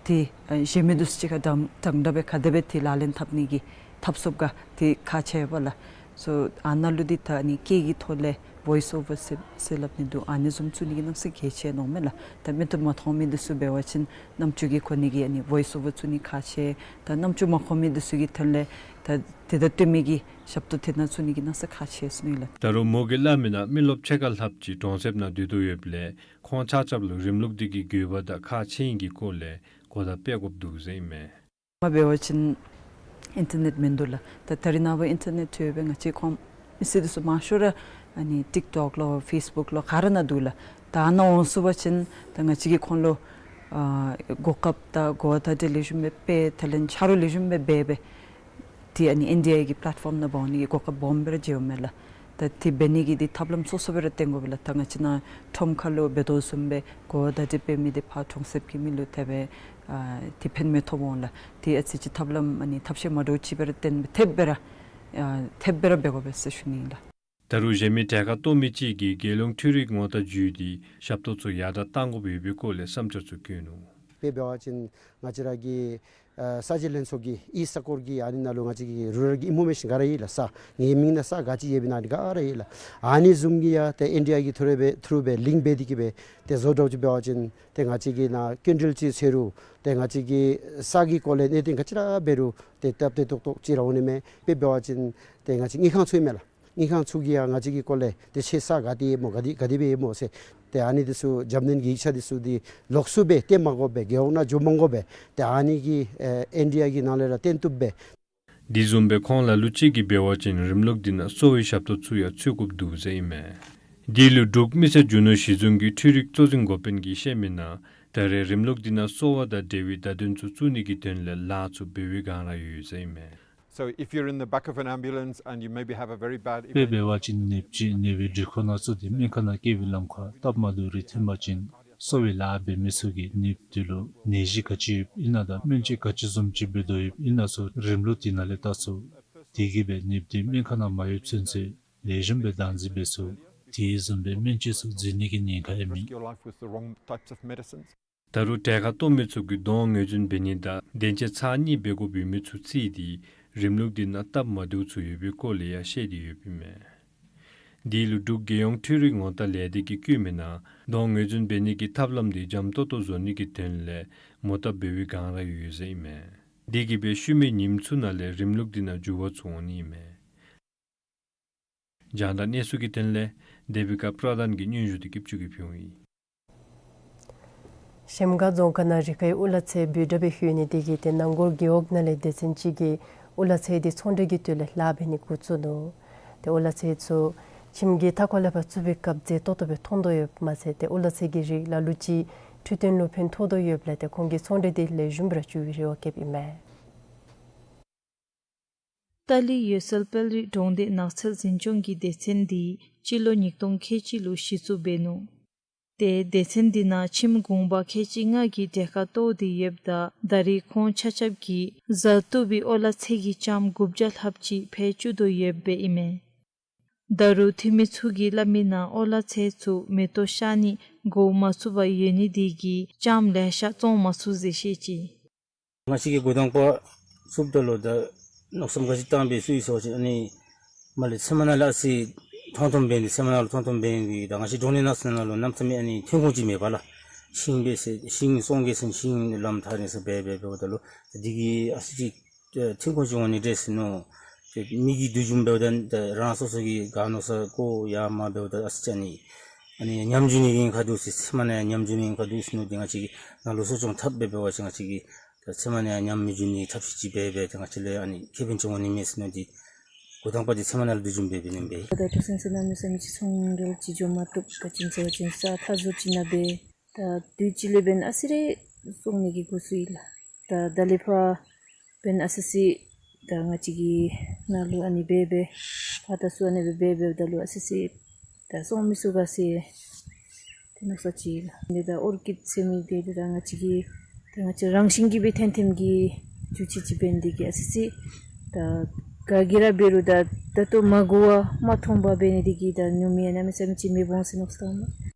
འདི་ཨ་གཞན་མི་འདི་ཚུ་གཅིག་ཁར་འདྲན་འདྲ་འདྲན་འདྲ་སྦེ་ག་དེ་སྦེ་འདི་ལག་ལེན་འཐབ་ནི་གི་ འཐབ་སོཔ་ག་དེ་ཁག་ཆེ་བས་ལགས། སོ་ཨ་ནཱ་ལུ་འདི་ད་ཨ་ནི་སྐད་ཀྱི་ཐོག་ལས་བོའིསི་ཨོ་ཝར་ཟེར་ཟེར་སླབ་ནི་འདུག། ཨ་ནི་བཟུམ་བཙུགས་ནི་གི་གནམ་ས་གལ་ཆེ་མནོཝ་མས་ལགས། ད་མིག་ཏོ་མ་མཐོང་མི་འདི་ཚུ་འབད་བ་ཅིན་རྣམ་ཅོ་གིས་གོ་ནི་གི་ཨ་ནི་བོའིསི་ཨོ་ཝར་བཙུགས་ནི་ཁག་ཆེ། ད་རྣམ་ཅོ་མ་གོ་མི་འདི་ཚུ་གི་དོན་ལས་ད་དེ་དང་བསྟུན་མི་གི་ཞབས་ཏོག་དེ་ནང་བཙུགས་ནི་གི་གནམ་ས་ཁག་ཆེ་ཟེར་ནི་ལགས། ད་རུང་མོ་གིས་སླབ་མིའི་ནང་མི་རློབས་ཕྱེད་ཀ་ལྷགཔ་ཅིག་གྲོང་གསེབ་ནང་སྡོད་དོ་ཡོདཔ་ལས་ཁོང་ཆ་ཁྱབ་ལུ་རིམ་ལུགས་འདི་གི་དགོས་པ་དང་ཁག་ཆེ་ནི་གི་སྐོར་ལས་གོ་བརྡ་སྤེལ་དགོཔ་འདུག་ཟེར་ཨིན་མས། མ་འབད་བ་ཅིན་ཨིན་ཊར་ནེཊ་མིན་འདུག་ལགས། ད་ད་རེས་ནངས་པ་ཨིན་ཊར་ནེཊ་ཐོན་སྦེ་ང་བཅས་ཁོང་མི་སེར་འདི་ཚུ་མང་ཤོས་ར་ཨ་ནི་ཊིཀ་ཊོཀ་ལུ་ཕེསི་བུཀ་ལུ་ག་ར་ནང་འདུག་ལགས། ད་ཨ་ནཱ་འོང་ཚུགས་པ་ཅིན་ད་ང་བཅས་ཀྱིས་ཁོང་ལུ་ཨ་གོ་སྐབས་དང་གོ་བརྡ་འདི་ལེགས་ཤོམ་སྦེ་སྤེལ། དེ་ལས་ཆ་རོགས་ལེགས་ཤོམ་སྦེ་འབད་སྦེ་དེ་ཨ་ནི་ཨིན་ཌི་ཡ་གི་པ་ལེཊ་ཕོམ་ནང་འབག་འོང་ནི་གི་གོ་སྐབས་སྦོམ་སྦེ་ར་འཇལཝ་མས་ལགས། ད་དེ་འབད་ནི་གི་དེ་ཐབས་ལམ་སོ་སོ་སྦེ་ར་བཏོན་དགོ་པས་ལགས། ད་ང་བཅས་ནཱ་ཁྲོམ་ཁ་ལུ་འབད་དོ་བཟུམ་སྦེ་གོ་བརྡ་འདི་སྤེལ་མི་འདི་ཕར་གྲོང་གསེབ་ཀྱི་མི་ལུ་དེ་སྦེ་ཨ་དེ་ཕན་མི་ཐོགས་འོང་ལགས། དེ་ཨ་ཙི་ཅིག་ཐབས་ལམ་ཨ་ནི་ཐབས་ཤེས་མ་འདྲཝ་ཅིག་སྦེ་ར་བཏོན་སྦེ་ཐེབས་སྦེ་ར་ཨ་ཐེབས་སྦེ་ར་འབད་དགོ་པས་ཟེར་ཞུ་ནི་ཨིན་ལགས། ད་རུང་གཞན་མི་གྲལ་ཁར་གཏོགས་མི་ཅིག་གིས་རྒྱལ་ཡོངས་འཕྲུལ་རིག་ངོ་རྟགས་བརྒྱུད་དེ་ཞབས་ཏོག་ཚུ་ཡར་དྲག་གཏང་དགོཔ་ཡོད་པའི་སྐོར་ལས་བསམ་འཆར་ཚུ་བཀོད་ནུག། དཔེ་འབད་བ་ཅིན་ང་བཅས་ར་གི་ཨ་ས་འཛིན་ལྷན་ཚོགས་ཀྱི་ཨི་ས་སྐོར་གྱི་ཨ་ནི་ནང་ལུ་ང་བཅས་ཀྱི་རུ་རཱལ་གྱི་ཨིན་ཕོར་མེ་ཤཱན་ག་ར་ཡོད་ལགས། ས་ངེའི་མིང་ནང་ས་ག་ཅི་ཡོདཔ་ཨིན་ན་ཨ་ནི་ག་ར་ཡོད་ལགས། ཨ་ནི་བཟུམ་གྱི་ཡང་ཏེ་ཨིན་ཌི་ཡ་གི་ཐུ་རུ་སྦེ་ཐུ་རུ་སྦེ་ལིངཀ་འབད་དེ་གིས་སྦེ་ཏེ་བཟོ་དོ་ཅིག་འབད་བ་ཅིན་ཏེ་ང་བཅས་ཀྱིས་ནཱ་སྐྱིན་འགྲུལ་ཅིག་འཚོལ་རུང་ཏེ་ང་བཅས་ཀྱིས་ས་གི་སྐོར་ལས་གནད་དོན་ག་ཅི་ར་འབད་རུང་ཏེ་སྟབས་བདེ་ཏོག་ཏོ་ཅིག་ར་འོང་ནི་མས། དཔེ་འབད་བ་ཅིན་ཏེ་ང་བཅས་དངུལ་ཁང་ཚུ་ཨིན་མས་ལགས། དངུལ་ཁང་ཚུ་གིས་ཡང་ང་བཅས་ཀྱི་སྐོར་ལས་ཏེ་ཁྱོད་ས་ག་ཏེ་ཡོདཔ་སྨོ་ག་ཏེ་ག་དེ་སྦེ་ཡོདཔ་སྨོ་ཟེར་ཏེ་ཨ་ནི་འདི་ཚུ་རྒྱབ་སྣོན་གྱི་ཡིག་ཆ་འདི་ཚུ་འདི་ལོགས་སུ་སྦེ་སྟོན་མ་དགོ་པར་རྒེད་འོག་ནང་འགྱོ་མ་དགོ་པར་ཏེ་ཨ་ནི་གི་ཨེ་ཨིན་ཌི་ཡ་གི་ནང་ལས་ར་སྟོན་བཏུབ་པས། དེ་བཟུམ་སྦེ་ཁོང་ལ་ལུ་ཅིག་གིས་འབད་བ་ཅིན་རིམ་ལུགས་འདི་ནང་གསོ་བའི་ཞབས་ཏོག་ཚུ་ཡང་ཚུད་དགོཔ་འདུག་ཟེར་ཨིན་མས། འདི་ལུ་འབྲུག་མི་སེར་རྒྱུ་ནོར་གཞི་བཟུང་གི་འཕྲུལ་རིག་གཙོ་འཛིན་འགོ་དཔོན་གྱིས་བཤད་མིའི་ནང་ད་རེས་རིམ་ལུགས་འདི་ནང་གསོ་བ་དང་འབྲེལ་བའི་བརྡ་དོན་ཚུ་བཙུགས་ནི་གི་དོན་ལས་ལཱ་ཚུ་འབད་བའི་བསྒང་ར་ཡོད་ཟེར་ཨིན་མས། So if you're in the back of an ambulance and you maybe have a very bad དཔེ་འབད་བ་ཅིན་ནདཔ་ཅིག་ནད་པའི་སྒྲིག་ཁང་ནང་བཙུགས་ཏེ་སྨན་ཁང་ནང་བསྐྱལ་བའི་ལམ་ཁར་སྟབས་མ་བདེཝ་རེ་ཐོན་པ་ཅིན་གསོ་བའི་ལཱ་འབད་མི་ཚུ་གིས་ནདཔ་དེ་ལུ་ནད་གཞི་ག་ཅི་ཡོདཔ་ཨིན་ན་དང་སྨན་བཅོས་ག་ཅི་བཟུམ་ཅིག་འབད་དོ་ཡོདཔ་ཨིན་ན་ཚུ་རིམ་ལུགས་དེ་ནང་ལས་བལྟ་ཚུགས། དེ་གིས་སྦེ་ནདཔ་དེ་སྨན་ཁང་ནང་མ་ཡོདཔ་ཚུན་ཚོད་ལེགས་ཤོམ་སྦེ་བདག་འཛིན་འབད་ཚུགས། དེ་བཟུམ་སྦེ་སྨན་བཅོས་ཚུ་འཛོལ་ནི་གི་ཉེན་ཁ་ཡང་མེད། Your life with the wrong types of medicines. ད་རུང་གྲལ་ཁར་གཏོགས་མི་ཚུ་གིས་གདོང་ངོས་འཛིན་འབད་ནི་དང་གདན་ཆ་ཚར་གཉིས་འབད་དགོཔ་ཡོད་མི་ཚུ་བརྩིས་ཏེ་རིམ་ལུགས་འདི་ནང་སྟབས་མ་བདེཝ་ཚུ་ཡོད་པའི་སྐོར་ལས་ཡང་བཤད་དེ་ཡོདཔ་ཨིན་མས། འདི་ལུ་འབྲུག་རྒྱལ་ཡོངས་འཕྲུལ་རིག་ངོ་རྟགས་ལས་སྡེ་གིས་བཀོད་མིའི་ནང་གདོང་ངོས་འཛིན་འབད་ནི་གི་ཐབས་ལམ་འདི་འཇམ་ཏོང་ཏོ་བཟོ་ནི་གི་དོན་ལས་མོ་བཏབ་འབད་བའི་བསྒང་ར་ཡོད་ཟེར་ཨིན་མས། དེ་གིས་སྦེ་ཤུལ་མའི་ཉིནམ་ཚུ་ནང་ལས་རིམ་ལུགས་འདི་ནང་འགྱུར་བ་ཚུ་འོང་ནི་ཨིན་མས། རྒྱང་བསྒྲགས་གནས་ཚུལ་གྱི་དོན་ལས་དེ་བི་ཀ་པྲ་དཱན་གྱིས་སྙན་ཞུ་འདི་སྐྱིད་ཆུ་གིས་ཕུལཝ་ཨིན། གཞལམ་སྒང་རྫོང་ཁག་ནང་རི་ཁའི་ཨུ་ལ་ཚེ་འབོད་སྒྲ་སྦེ་ཤོར་ནི་དེ་གིས་ཏེ་ནང་སྒོར་རྒེད་འོག་ནང་ལས་སྡེ་ཚན་ཅིག་གིས་ཨུ་ལ་ཚེ་འདི་ཚོང་འབྲེལ་གྱི་དོན་ལས་ལཱ་འབད་ནི་འགོ་བཙུགས་ནུག། ཏེ་ཨུ་ལ་ཚེ་ཚུ་ཁྱིམ་གྱི་མཐའ་འཁོར་ལས་ཕར་བཙུགས་པའི་སྐབས་མཛེས་ཏོག་ཏོ་སྦེ་མཐོང་དོ་ཡོདཔ་མ་ཚད་ཏེ་ཨུ་ལ་ཚེ་གི་རིགས་ལ་ལུ་ཅིག་འཕྲོད་བསྟེན་ལུ་ཕན་ཐོགས་དོ་ཡོདཔ་ལས་ཏེ་ཁོང་གིས་ཚོང་འབྲེལ་འདི་ལེགས་ཤོམ་སྦེ་ར་འགྱོ་བའི་རེ་བ་བསྐྱེདཔ་ཨིན་མས། ཏཱ་ལི་འོད་གསལ་དཔལ་རི་གྲོང་སྡེ་ནགས་ཚལ་འཛིན་སྐྱོང་གི་སྡེ་ཚན་འདི་སྤྱི་ལོ་ཉིས་སྟོང་ཁལ་གཅིག་ལུ་གཞི་བཙུགས་འབད་ནུག། ཏེ་སྡེ་ཚན་འདི་ནང་ཁྱིམ་གུང་པ་ཁལ་གཅིག་ལྔ་གིས་གྲལ་ཁར་གཏོགས་ཏེ་ཡོདཔ་ད་ད་རེས་ཁོང་ཆ་ཁྱབ་ཀྱིས་བཟའ་བཏུབ་པའི་ཨོ་ལ་ཚེ་གི་ལྕངམ་དགུ་བརྒྱ་ལྷགཔ་ཅིག་འཕེལ་བཅུག་དོ་ཡོདཔ་ཨིན་མས། ད་རུང་འཐུས་མི་ཚུ་གིས་སླབ་མིའི་ནང་ཨོ་ལ་ཚེ་ཚུ་མེ་ཏོག་ཤར་ནི་འགོ་མ་བཙུགས་པར་ཡོད་ནི་དེ་གིས་ལྕངམ་ལེ་ཤ་བཙོང་མ་ཚུགས་ཟེར་བཤད་ཅི། ང་བཅས་ཀྱིས་འགོ་དང་པ་བཙུགསཔ་ད་ལུ་ད་མནོ་བསམ་ག་ཅི་བཏང་སྦེ་བཙུགས་ཡི་ཟེར་བ་ཅིན་ཨ་ནི་མར་ལས་ཚལ་མ་ནང་ལུ་ཨ་ཙི་ཐོང་ཐོང་འབད་ནི་ཚལ་མ་ནང་ལུ་ཐོང་ཐོང་འབད་ནི་དེ་གིས་ད་ང་བཅས་འབྲོག་གནས་ནང་ཚུ་ནང་ལུ་གནམ་མེད་ས་མེད་ཨ་ནི་ཐོན་ཁུངས་ཅིག་མེད་པས་ལགས། ཤིང་འབད་ཟེར་ཤིང་བཙོང་གེ་ཟེར་ཤིང་ལམ་ཐག་ནི་ཟེར་འབད་འབད་འབདཝ་ད་ལུ་དེ་གིས་ཨ་ཙི་ཅིག་ཐོན་ཁུངས་ཅིག་འོང་ནི་འདྲས་ཟེར་མནོ། ཏེ་མི་གིས་བསྡུ་བཟུང་འབདཝ་ད་ད་རང་སོ་སོ་གི་ག་མནོ་ས་ཀོ་ཡར་མར་འབདཝ་ད་ཨ་ཙི་ཅིག་ཨ་ནི་ཨ་ནི་ཉམས་འགྱོ་ནི་གི་ཉེན་ཁ་འདུག་ཟེར་ཚལ་མ་ནང་ཉམས་འགྱོ་ནི་གི་ཉེན་ཁ་འདུག་ཟེར་མནོ་སྟེ་ང་བཅས་ཀྱིས་ནང་ལུ་གསོ་སྐྱོང་འཐབ་སྦེ་འབད་བ་ཅིན་ང་བཅས་ཀྱིས་ད་ཚལ་མ་ནང་ཉམས་མི་འགྱོ་ནི་ཐབས་ཤེས་ཅིག་འབད་འབད་དེ་ང་བཅས་ལུ་ཨ་ནི་ཁེ་ཕན་ཅིག་འོང་ནི་མས་ཟེར་མནོ་སྟེ་འགོ་དང་པ་འདི་ཚལ་མ་ནང་ལུ་བསྡུ་བཟུང་འབད་འབད་ནི་ཨིན་པས། ད་ལྟོ་ཚུན་ཚོད་གནམ་མེད་ས་མེད་ཅིག་ཚོང་འབྲེལ་ཅིག་འགྱོ་མ་བཏུབ། ག་ཅི་ཟེར་བ་ཅིན་ས་མཐའ་ཟུར་ཅིག་ནང་འབད། ད་དུས་ཅི་ལས་འབདན་ཨ་ཙི་རེ་བཙོང་ནི་གི་འགོ་བཙུགས་ཡི་ལགས། ད་ད་ལས་ཕར་འབདན་ཨ་ཙི་ཅིག་ད་ང་བཅས་ཀྱི་ནང་ལུ་ཨ་ནི་འབད་འབད་ཕར་ད་ཚུར་ཨ་ནི་འབད་འབད་འབདཝ་ད་ལུ་ཨ་ཙི་ཅིག་ད་བཙོང་མི་ཚུགས་ག་ཟེར་ཏེ་མནོ་ས་ཅིག་ལགས། འདི་ད་ཨོར་ཀིཌ་ཟེར་མི་འདི་ད་ང་བཅས་ཀྱི་ད་ང་བཅས་རང་བཞིན་གྱིས་སྦེ་ཐོན་ཐོནམ་གི་རྒྱུ་ཆ་ཅིག་འབད་ནི་དེ་གིས་ཨ་ཙི་ཅིག་ད་ག་གིས་ར་འབད་རུང་ད་ད་ལྟོ་མ་གོ་བར་མ་མཐོང་བར་འབད་ནི་དེ་གིས་ད་ཉོ་མི་ཡང་གནམ་མེད་ས་མེད་ཅིག་མེདཔ་འོང་ཟེར་མནོ་བསམ་བཏངམ་མས།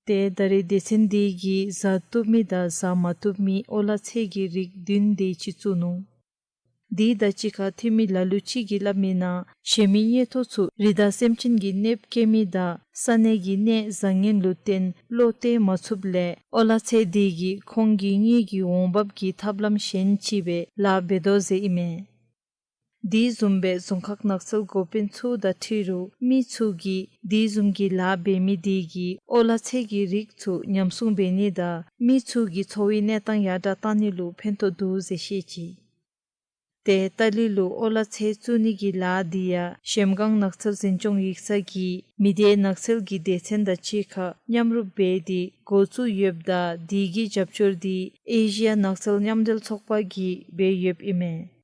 ཏེ་ད་རེས་སྡེ་ཚན་འདི་གིས་བཟའ་བཏུབ་མི་དང་བཟའ་མ་བཏུབ་མི་ཨོ་ལ་ཚེ་གི་རིགས་བདུན་དེ་ཅིག་བཙུགས་ནུག། དེ་དང་གཅིག་ཁར་འཐུས་མི་ལ་ལུ་ཅིག་གིས་སླབ་མིའི་ནང་གཞན་མི་ཉེ་ཐོ་ཚུ་རི་དྭགས་སེམས་ཅན་གྱིས་གནོདཔ་བཀལ་མི་དང་ས་གནས་ཀྱི་གནས་བཟང་ངན་ལུ་བརྟེན་བློ་གཏད་མ་ཚུགསཔ་ལས་ཨོ་ལ་ཚེ་འདི་གིས་ཁོང་གི་གཉེན་གྱི་འོང་འབབ་ཀྱི་ཐབས་ལམ་གཞན་ཅིག་སྦེ་ལཱ་འབད་དོ་ཟེར་ཨིན་མས། དེ་བཟུམ་སྦེ་རྫོང་ཁག་ནགས་ཚལ་འགོ་དཔོན་ཚུ་དང་འཁྲིལ་རུང་མི་ཚུ་གིས་དེ་བཟུམ་གྱི་ལཱ་འབད་མི་དེ་གིས་ཨོ་ལ་ཚེ་གི་རིགས་ཚུ་ཉམས་སྲུང་འབད་ནི་དང་མི་ཚུ་གི་འཚོ་བའི་གནས་སྟངས་ཡར་དྲག་བཏང་ནི་ལུ་ཕན་ཐོགས་འདུག་ཟེར་བཤད་ཅི། ཏེ་ཏ་ལི་ལུ་ཨོ་ལ་ཚེ་བཙུགས་ནི་གི་ལཱ་འདི་ཡང་གཞལམ་སྒང་ནགས་ཚལ་འཛིན་སྐྱོང་ཡིག་ཚང་གིས་མི་སྡེ་ནགས་ཚལ་གྱི་སྡེ་ཚན་དང་གཅིག་ཁར་མཉམ་རུབ་འབད་དེ་འགོ་བཙུགས་ཡོདཔ་ད་དེ་གི་རྒྱབ་སྐྱོར་འདི་ཨེ་ཤི་ཡ་ནགས་ཚལ་མཉམ་འབྲེལ་ཚོགས་པ་གིས་འབད་ཡོདཔ་ཨིན་མས།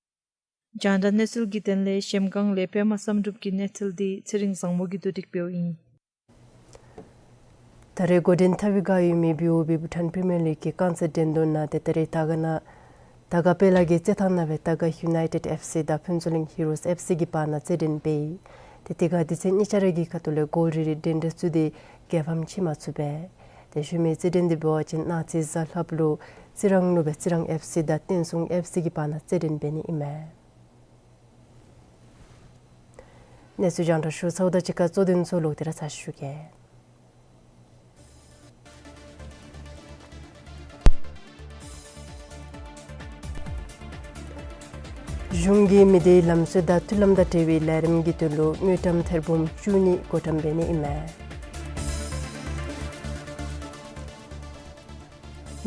རྒྱང་བསྒྲགས་གནས་ཚུལ་གྱི་དོན་ལས་གཞལམ་སྒང་ལས་པདྨ་བསམ་གྲུབ་ཀྱི་གནས་ཚུལ་འདི་ཚེ་རིང་བཟང་མོ་གིས་བསྡུ་སྒྲིག་འབདཝ་ཨིན། ད་རེས་འགོ་འདྲེན་འཐབ་པའི་བསྒང་ཡོད་མི་བི་ཨོ་བི་བྷུ་ཊཱན་པི་རི་མི་ཡར་ལིག་གི་རྐང་རྩེད་འགྲན་བསྡུར་ནང་ཏེ་ད་རེས་དར་དཀར་ནང་དར་དཀར་དཔལ་ལྷ་གིས་རྩེད་ཐང་ནང་སྦེ་དར་དཀར་ཡུ་ནའི་ཊེཌ་ཨེཕ་སི་དང་ཕུན་ཚོགས་གླིང་ཧི་རོས་ཨེཕ་སི་གི་བར་ན་རྩེད་འགྲན་འབད་ཡི། ཏེ་དེ་ཁར་སྡེ་ཚན་གཉིས་ཆ་ར་གི་ཁ་ཐུག་ལས་གོལ་རེ་རེ་འགྲན་འགྲན་ཚུ་ཏེ་རྒྱལ་ཕམ་ཕྱེ་མ་ཚུགས་པས། ཏེ་ཤུལ་མའི་རྩེད་འགྲན་འདི་འབད་བ་ཅིན་གནངས་ཚེ་གཟའ་ལྷགཔ་ལུ་རྩི་རང་ནུབ་སྦེ་རྩི་རང་ཨེཕ་སི་དང་བསྟན་སྲུང་ཨེཕ་སི་གི་བར་ན་རྩེད་འགྲན་འབད་ནི་ཨིན་མས། གནས་ཚུལ་རྒྱང་བསྒྲགས་ཞུ་ཚརཝ་དང་གཅིག་ཁར་གཙོ་དོན་ཚུ་ལོག་སྟེ་ར་ཚར་ཞུ་གེ། གཞུང་གིས་མི་སྡེའི་ལམ་སྲོལ་དང་མཐུན་ལམ་དང་འབྲེལ་བའི་ལས་རིམ་གྱི་དོན་ལུ་དངུལ་ཀྲམ་ཐེར་འབུམ་བཅུ་གཉིས་བགོ་བཀྲམ་འབད་ནི་ཨིན་མས།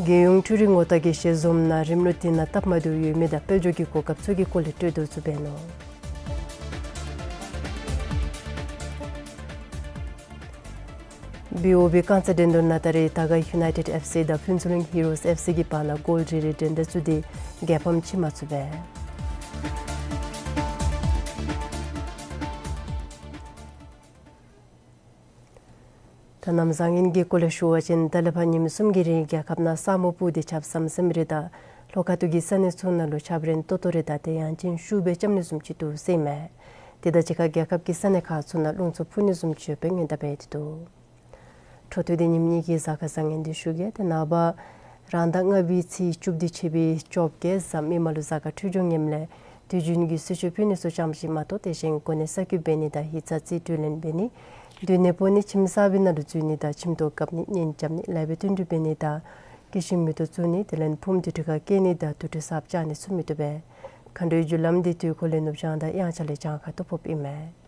རྒྱལ་ཡོངས་འཕྲུལ་རིག་ངོ་རྟགས་ཀྱི་ཞལ་འཛོམས་ནང་རིམ་ལུགས་དེ་ནང་སྟབས་མ་བདེཝ་ཡོད་མི་དང་དཔལ་འབྱོར་གྱི་གོ་སྐབས་ཚུ་གི་སྐོར་ལས་གྲོས་བསྡུར་ཚུ་འབད་ནུག། བི་ཨོ་བི་རྐང་རྩེད་འགྲན་བསྡུར་ནང་ད་རེས་དར་དཀར་ཡུ་ནའི་ཊེཌ་ཨེཕ་སི་དང་ཕུན་ཚོགས་གླིང་ཧི་རོས་ཨེཕ་སི་གི་བར་ན་གོལ་རེ་རེ་འགྲན་འགྲན་ཚུ་ཏེ་རྒྱལ་ཕམ་ཕྱེ་མ་ཚུགས་པས། ད་གནམ་བཟང་ངན་གྱི་སྐོར་ལས་ཞུ་བ་ཅིན་ད་ལས་ཕར་ཉིནམ་གསུམ་གྱི་རིང་རྒྱལ་ཁབ་ནང་ས་སྨུག་སྤུབས་ཏེ་ཆརཔ་ཟམ་ཟིམ་རེ་དང་ལྷོ་ཁ་ཐུག་གི་ས་གནས་ཚུ་ནང་ལུ་ཆརཔ་རན་ཏོག་ཏོ་རེ་དང་ཏེ་ཡང་ཅིན་ཤུགས་སྦེ་རྐྱབ་ནི་བཟུམ་ཅིག་འདུག་ཟེར་ཨིན་མས། དེ་དང་གཅིག་ཁར་རྒྱལ་ཁབ་ཀྱི་ས་གནས་ཁག་ཚུ་ནང་རླུང་འཚུབ་འཕུ་ནི་བཟུམ་ཅིག་ཡོདཔ་སྦེ་སྔོན་བརྡ་འབད་དེ་འདུག། འཕྲོ་མཐུད་དེ་ཉིནམ་གཉིས་ཀྱི་གཟའ་སྐར་བཟང་ངན་འདི་ཞུ་གེ། ཏེ་ནངས་པ་རང་ཟླ་ལྔ་པའི་ཚེས་བཅུ་པ་སྟེ་ཕྱི་ཚེས་བཅོ་བརྒྱད་གཟའ་མིག་དམར་ལུ་གཟའ་སྐར་འཕྲོད་སྦྱོར་ངནམ་ལས་དུས་རྒྱུན་གྱི་གསོལ་མཆོད་ཕུལ་ནི་ཚུ་ཙམ་ཅིག་མ་གཏོགས་དེ་བཞིན་གོ་གནས་གསར་བསྐོ་འབད་ནི་དང་ཡིག་ཚང་རྩིས་སྤྲོད་ལེན་འབད་ནི་སྡོད་གནས་སྤོ་ནི་ཁྱིམ་གསར་པའི་ནང་ལུ་འཛུལ་ནི་དང་ཁྱིམ་ཐོག་བཀབ་ནི་གཉེན་རྐྱབ་ནི་ལཱ་འབད་བསྟུན་གྲོས་འབད་ནི་དང་སྐྱེ་ཤིང་མེ་ཏོག་བཙུགས་ནི་དེ་ལས་ཕུངམ་དེ་ཁྲི་ཁར་བཀལ་ནི་དང་དུར་ཁྲོད་གསརཔ་བཅག་ནི་ཚུ་མི་བཏུབ་པས། མཁའ་འགྲོའི་རྒྱུ་ལམ་འདི་དུས་འཁོར་ལས་ནུབ་བྱང་དང་དབྱངས་འཆར་ལས་བྱང་ཁ་ཐུག་ཕོགཔ་ཨིན་མས།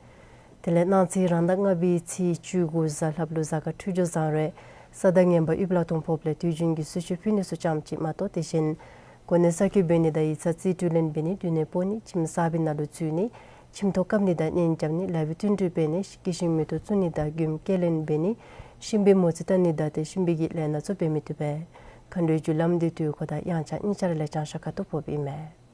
དེ་ལས་གནངས་ཚེ་རང་ཟླ་ལྔ་པའི་ཚེས་བཅུ་དགུ་གཟའ་ལྷགཔ་ལུ་གཟའ་སྐར་འཕྲོད་སྦྱོར་བཟང་རུང་ས་བདག་ངན་པ་ཡུལ་ལ་གཏོང་ཕོགཔ་ལས་དུས་རྒྱུན་གྱི་གསོལ་མཆོད་ཕུལ་ནི་ཚུ་ཙམ་ཅིག་མ་གཏོགས་དེ་བཞིན་གོ་གནས་གསར་བསྐོ་འབད་ནི་དང་ཡིག་ཚང་རྩིས་སྤྲོད་ལེན་འབད་ནི་སྡོད་གནས་སྤོ་ནི་ཁྱིམ་གསར་པའི་ནང་ལུ་འཛུལ་ནི་ཁྱིམ་ཐོག་བཀབ་ནི་དང་གཉེན་རྐྱབ་ནི་ལཱ་འབད་བསྟུན་གྲོས་འབད་ནི་སྐྱེ་ཤིང་མེ་ཏོག་བཙུགས་ནི་དང་མགྱོནམ་བསྐྱལ་ལེན་འབད་ནི་གཤིན་པོའི་མོ་རྩིས་བལྟ་ནི་དང་ཏེ་གཤིན་པོའི་གི་ལས་སྣ་ཚུ་འབད་མི་བཏུབ་པས། མཁའ་འགྲོའི་རྒྱུ་ལམ་འདི་དུས་འཁོར་དང་དབྱངས་འཆར་གཉིས་ཆ་ར་ལས་བྱང་ཤར་ཁ་ཐུག་ཕོགཔ་ཨིན་མས།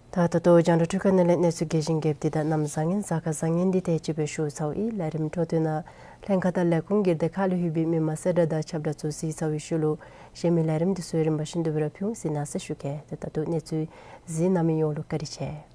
ད་ད་ལྟོ་རྒྱང་བསྒྲགས་འཕྲུལ་ཁང་ནང་ལས་གནས་ཚུལ་རྒྱས་ཤིང་རྒྱསཔ་འདི་དང་གནམ་བཟང་ངན་གཟའ་སྐར་བཟང་ངན་འདི་དེ་ཅིག་སྦེ་ཞུ་ཚརཝ་ཨིན། ལས་རིམ་འཕྲོ་མཐུད་ནང་ལྷན་ཁག་དང་ལས་ཁུངས་སྒེར་སྡེ་ཁག་ལུ་ལྷོད་པའི་མི་མང་གསལ་བསྒྲགས་དང་ཁྱབ་བསྒྲགས་ཚུ་གཟིགས་ཚར་བའི་ཤུལ་ལུ་གཞན་མི་ལས་རིམ་འདི་ཚུ་རིམ་པ་བཞིན་དུ་སྦེ་ར་ཕུལ་འོང་ཟེར་མནོ་བསམ་ཞུ་གེ། ད་ད་ལྟོ་གནས་ཚུལ་གཟིགས་གནང་མི་ཡོངས་ལུ་བཀའ་དྲིན་ཆེ།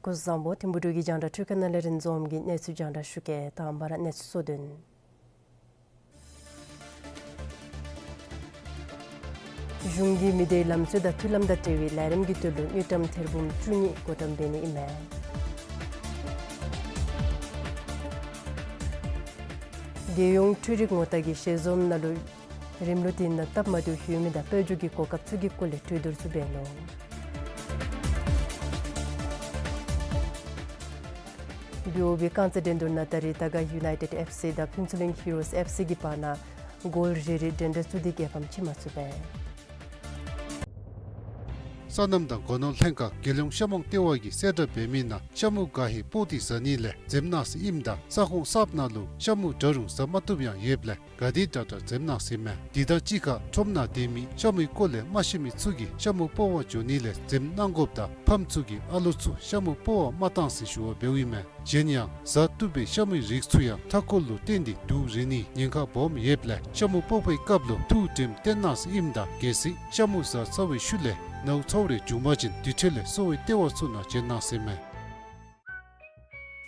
སྐུ་གཟུགས་བཟང་པོ། ཐིམ་ཕུག་འབྲུག་གི་རྒྱང་བསྒྲགས་འཕྲུལ་ཁང་ནང་ལས་རིན་འཛོམས་ཀྱིས་གནས་ཚུལ་རྒྱང་བསྒྲགས་ཞུ་གེ། དང་པ་ར་གནས་ཚུལ་གཙོ་དོན། གཞུང་གིས་མི་སྡེའི་ལམ་སྲོལ་དང་མཐུན་ལམ་དང་འབྲེལ་བའི་ལས་རིམ་གྱི་དོན་ལུ་དངུལ་ཀྲམ་ཐེར་འབུམ་བཅུ་གཉིས་བགོ་བཀྲམ་འབད་ནི་ཨིན་མས། རྒྱལ་ཡོངས་འཕྲུལ་རིག་ངོ་རྟགས་ཀྱི་ཞལ་འཛོམས་ནང་ལུ་རིམ་ལུགས་དེ་ནང་སྟབས་མ་བདེཝ་ཡོད་མི་དང་སྤོ་སྒྱུར་གྱི་གོ་སྐབས་ཚུ་གི་སྐོར་ལས་གྲོས་བསྡུར་ཚུ་འབད་ནུག། བི་ཨོ་བི་རྐང་རྩེད་འགྲན་བསྡུར་ནང་ད་རིས་དར་དཀར་ཡུ་ནའི་ཊེཌ་ཨེཕ་སི་དང་ཕུན་ཚོགས་གླིང་ཧི་རོས་ཨེཕ་སི་གི་བར་ན་གོལ་རེ་རེ་འགྲན་བསྡུར་ཚུ་དེ་རྒྱལ་ཕམ་ཕྱེ་མ་ཚུགས་པས། སོ་ནམ་དང་སྒོ་ནོར་ལྷན་ཁག་རྒྱལ་ཡོངས་ཤ་མོང་ལྟེ་བ་གིས་གསལ་བསྒྲགས་འབད་མི་ནང་ཤ་མུ་ག་ཧེ་སྤོག་སྟེ་བཟའ་ནི་ལས་འཛེམ་གནང་ཟེར་ཨིནམ་ད་ས་ཁོངས་གསརཔ་ནང་ལུ་ཤ་མུ་འདྲ་རུང་བཟའ་མ་བཏུབ་ཡང་ཡོདཔ་ལས་ག་དེ་དྲག་དྲག་འཛེམ་གནང་ཟེར་ཨིན་མས། དེ་དང་གཅིག་ཁར་ཁྲོམ་ནང་སྡོད་མི་ཤ་མུའི་སྐོར་ལས་མ་ཤེས་མི་ཚུ་གིས་ཤ་མུ་སྤོག་པར་འགྱོ་ནི་ལས་འཛེམ་གནང་དགོཔ་དང་ཕམ་ཚུ་གིས་ཨ་ལོ་ཚུ་ཤ་མུ་སྤོག་པར་མ་གཏང་ཟེར་ཞུ་བ་འབདཝ་ཨིན་མས། གཞན་ཡང་བཟའ་བཏུབ་པའི་ཤ་མུའི་རིགས་ཚུ་ཡང་མཐའ་འཁོར་ལུ་བརྟེན་ཏེ་དུག་རེག་ནིའི་ཉེན་ཁ་སྦོམ་ཡོདཔ་ལས་ཤ་མུ་སྤོག་པའི་སྐབས་ལུ་ཐུགས་དྲནམ་བཏོན་གནང་ཟེར་ཨིནམ་ད་གལ་སྲིད་ཤ་མུ་བཟའ་ཚར་བའི་ཤུལ་ལས་ནཝ་ཚཝ་རེ་བྱུང་པ་ཅིན་དེ་འཕྲོ་ལས་གསོ་བའི་ལྟེ་བ་ཚུ་ནང་བྱོན་གནང་ཟེར་ཨིན་མས།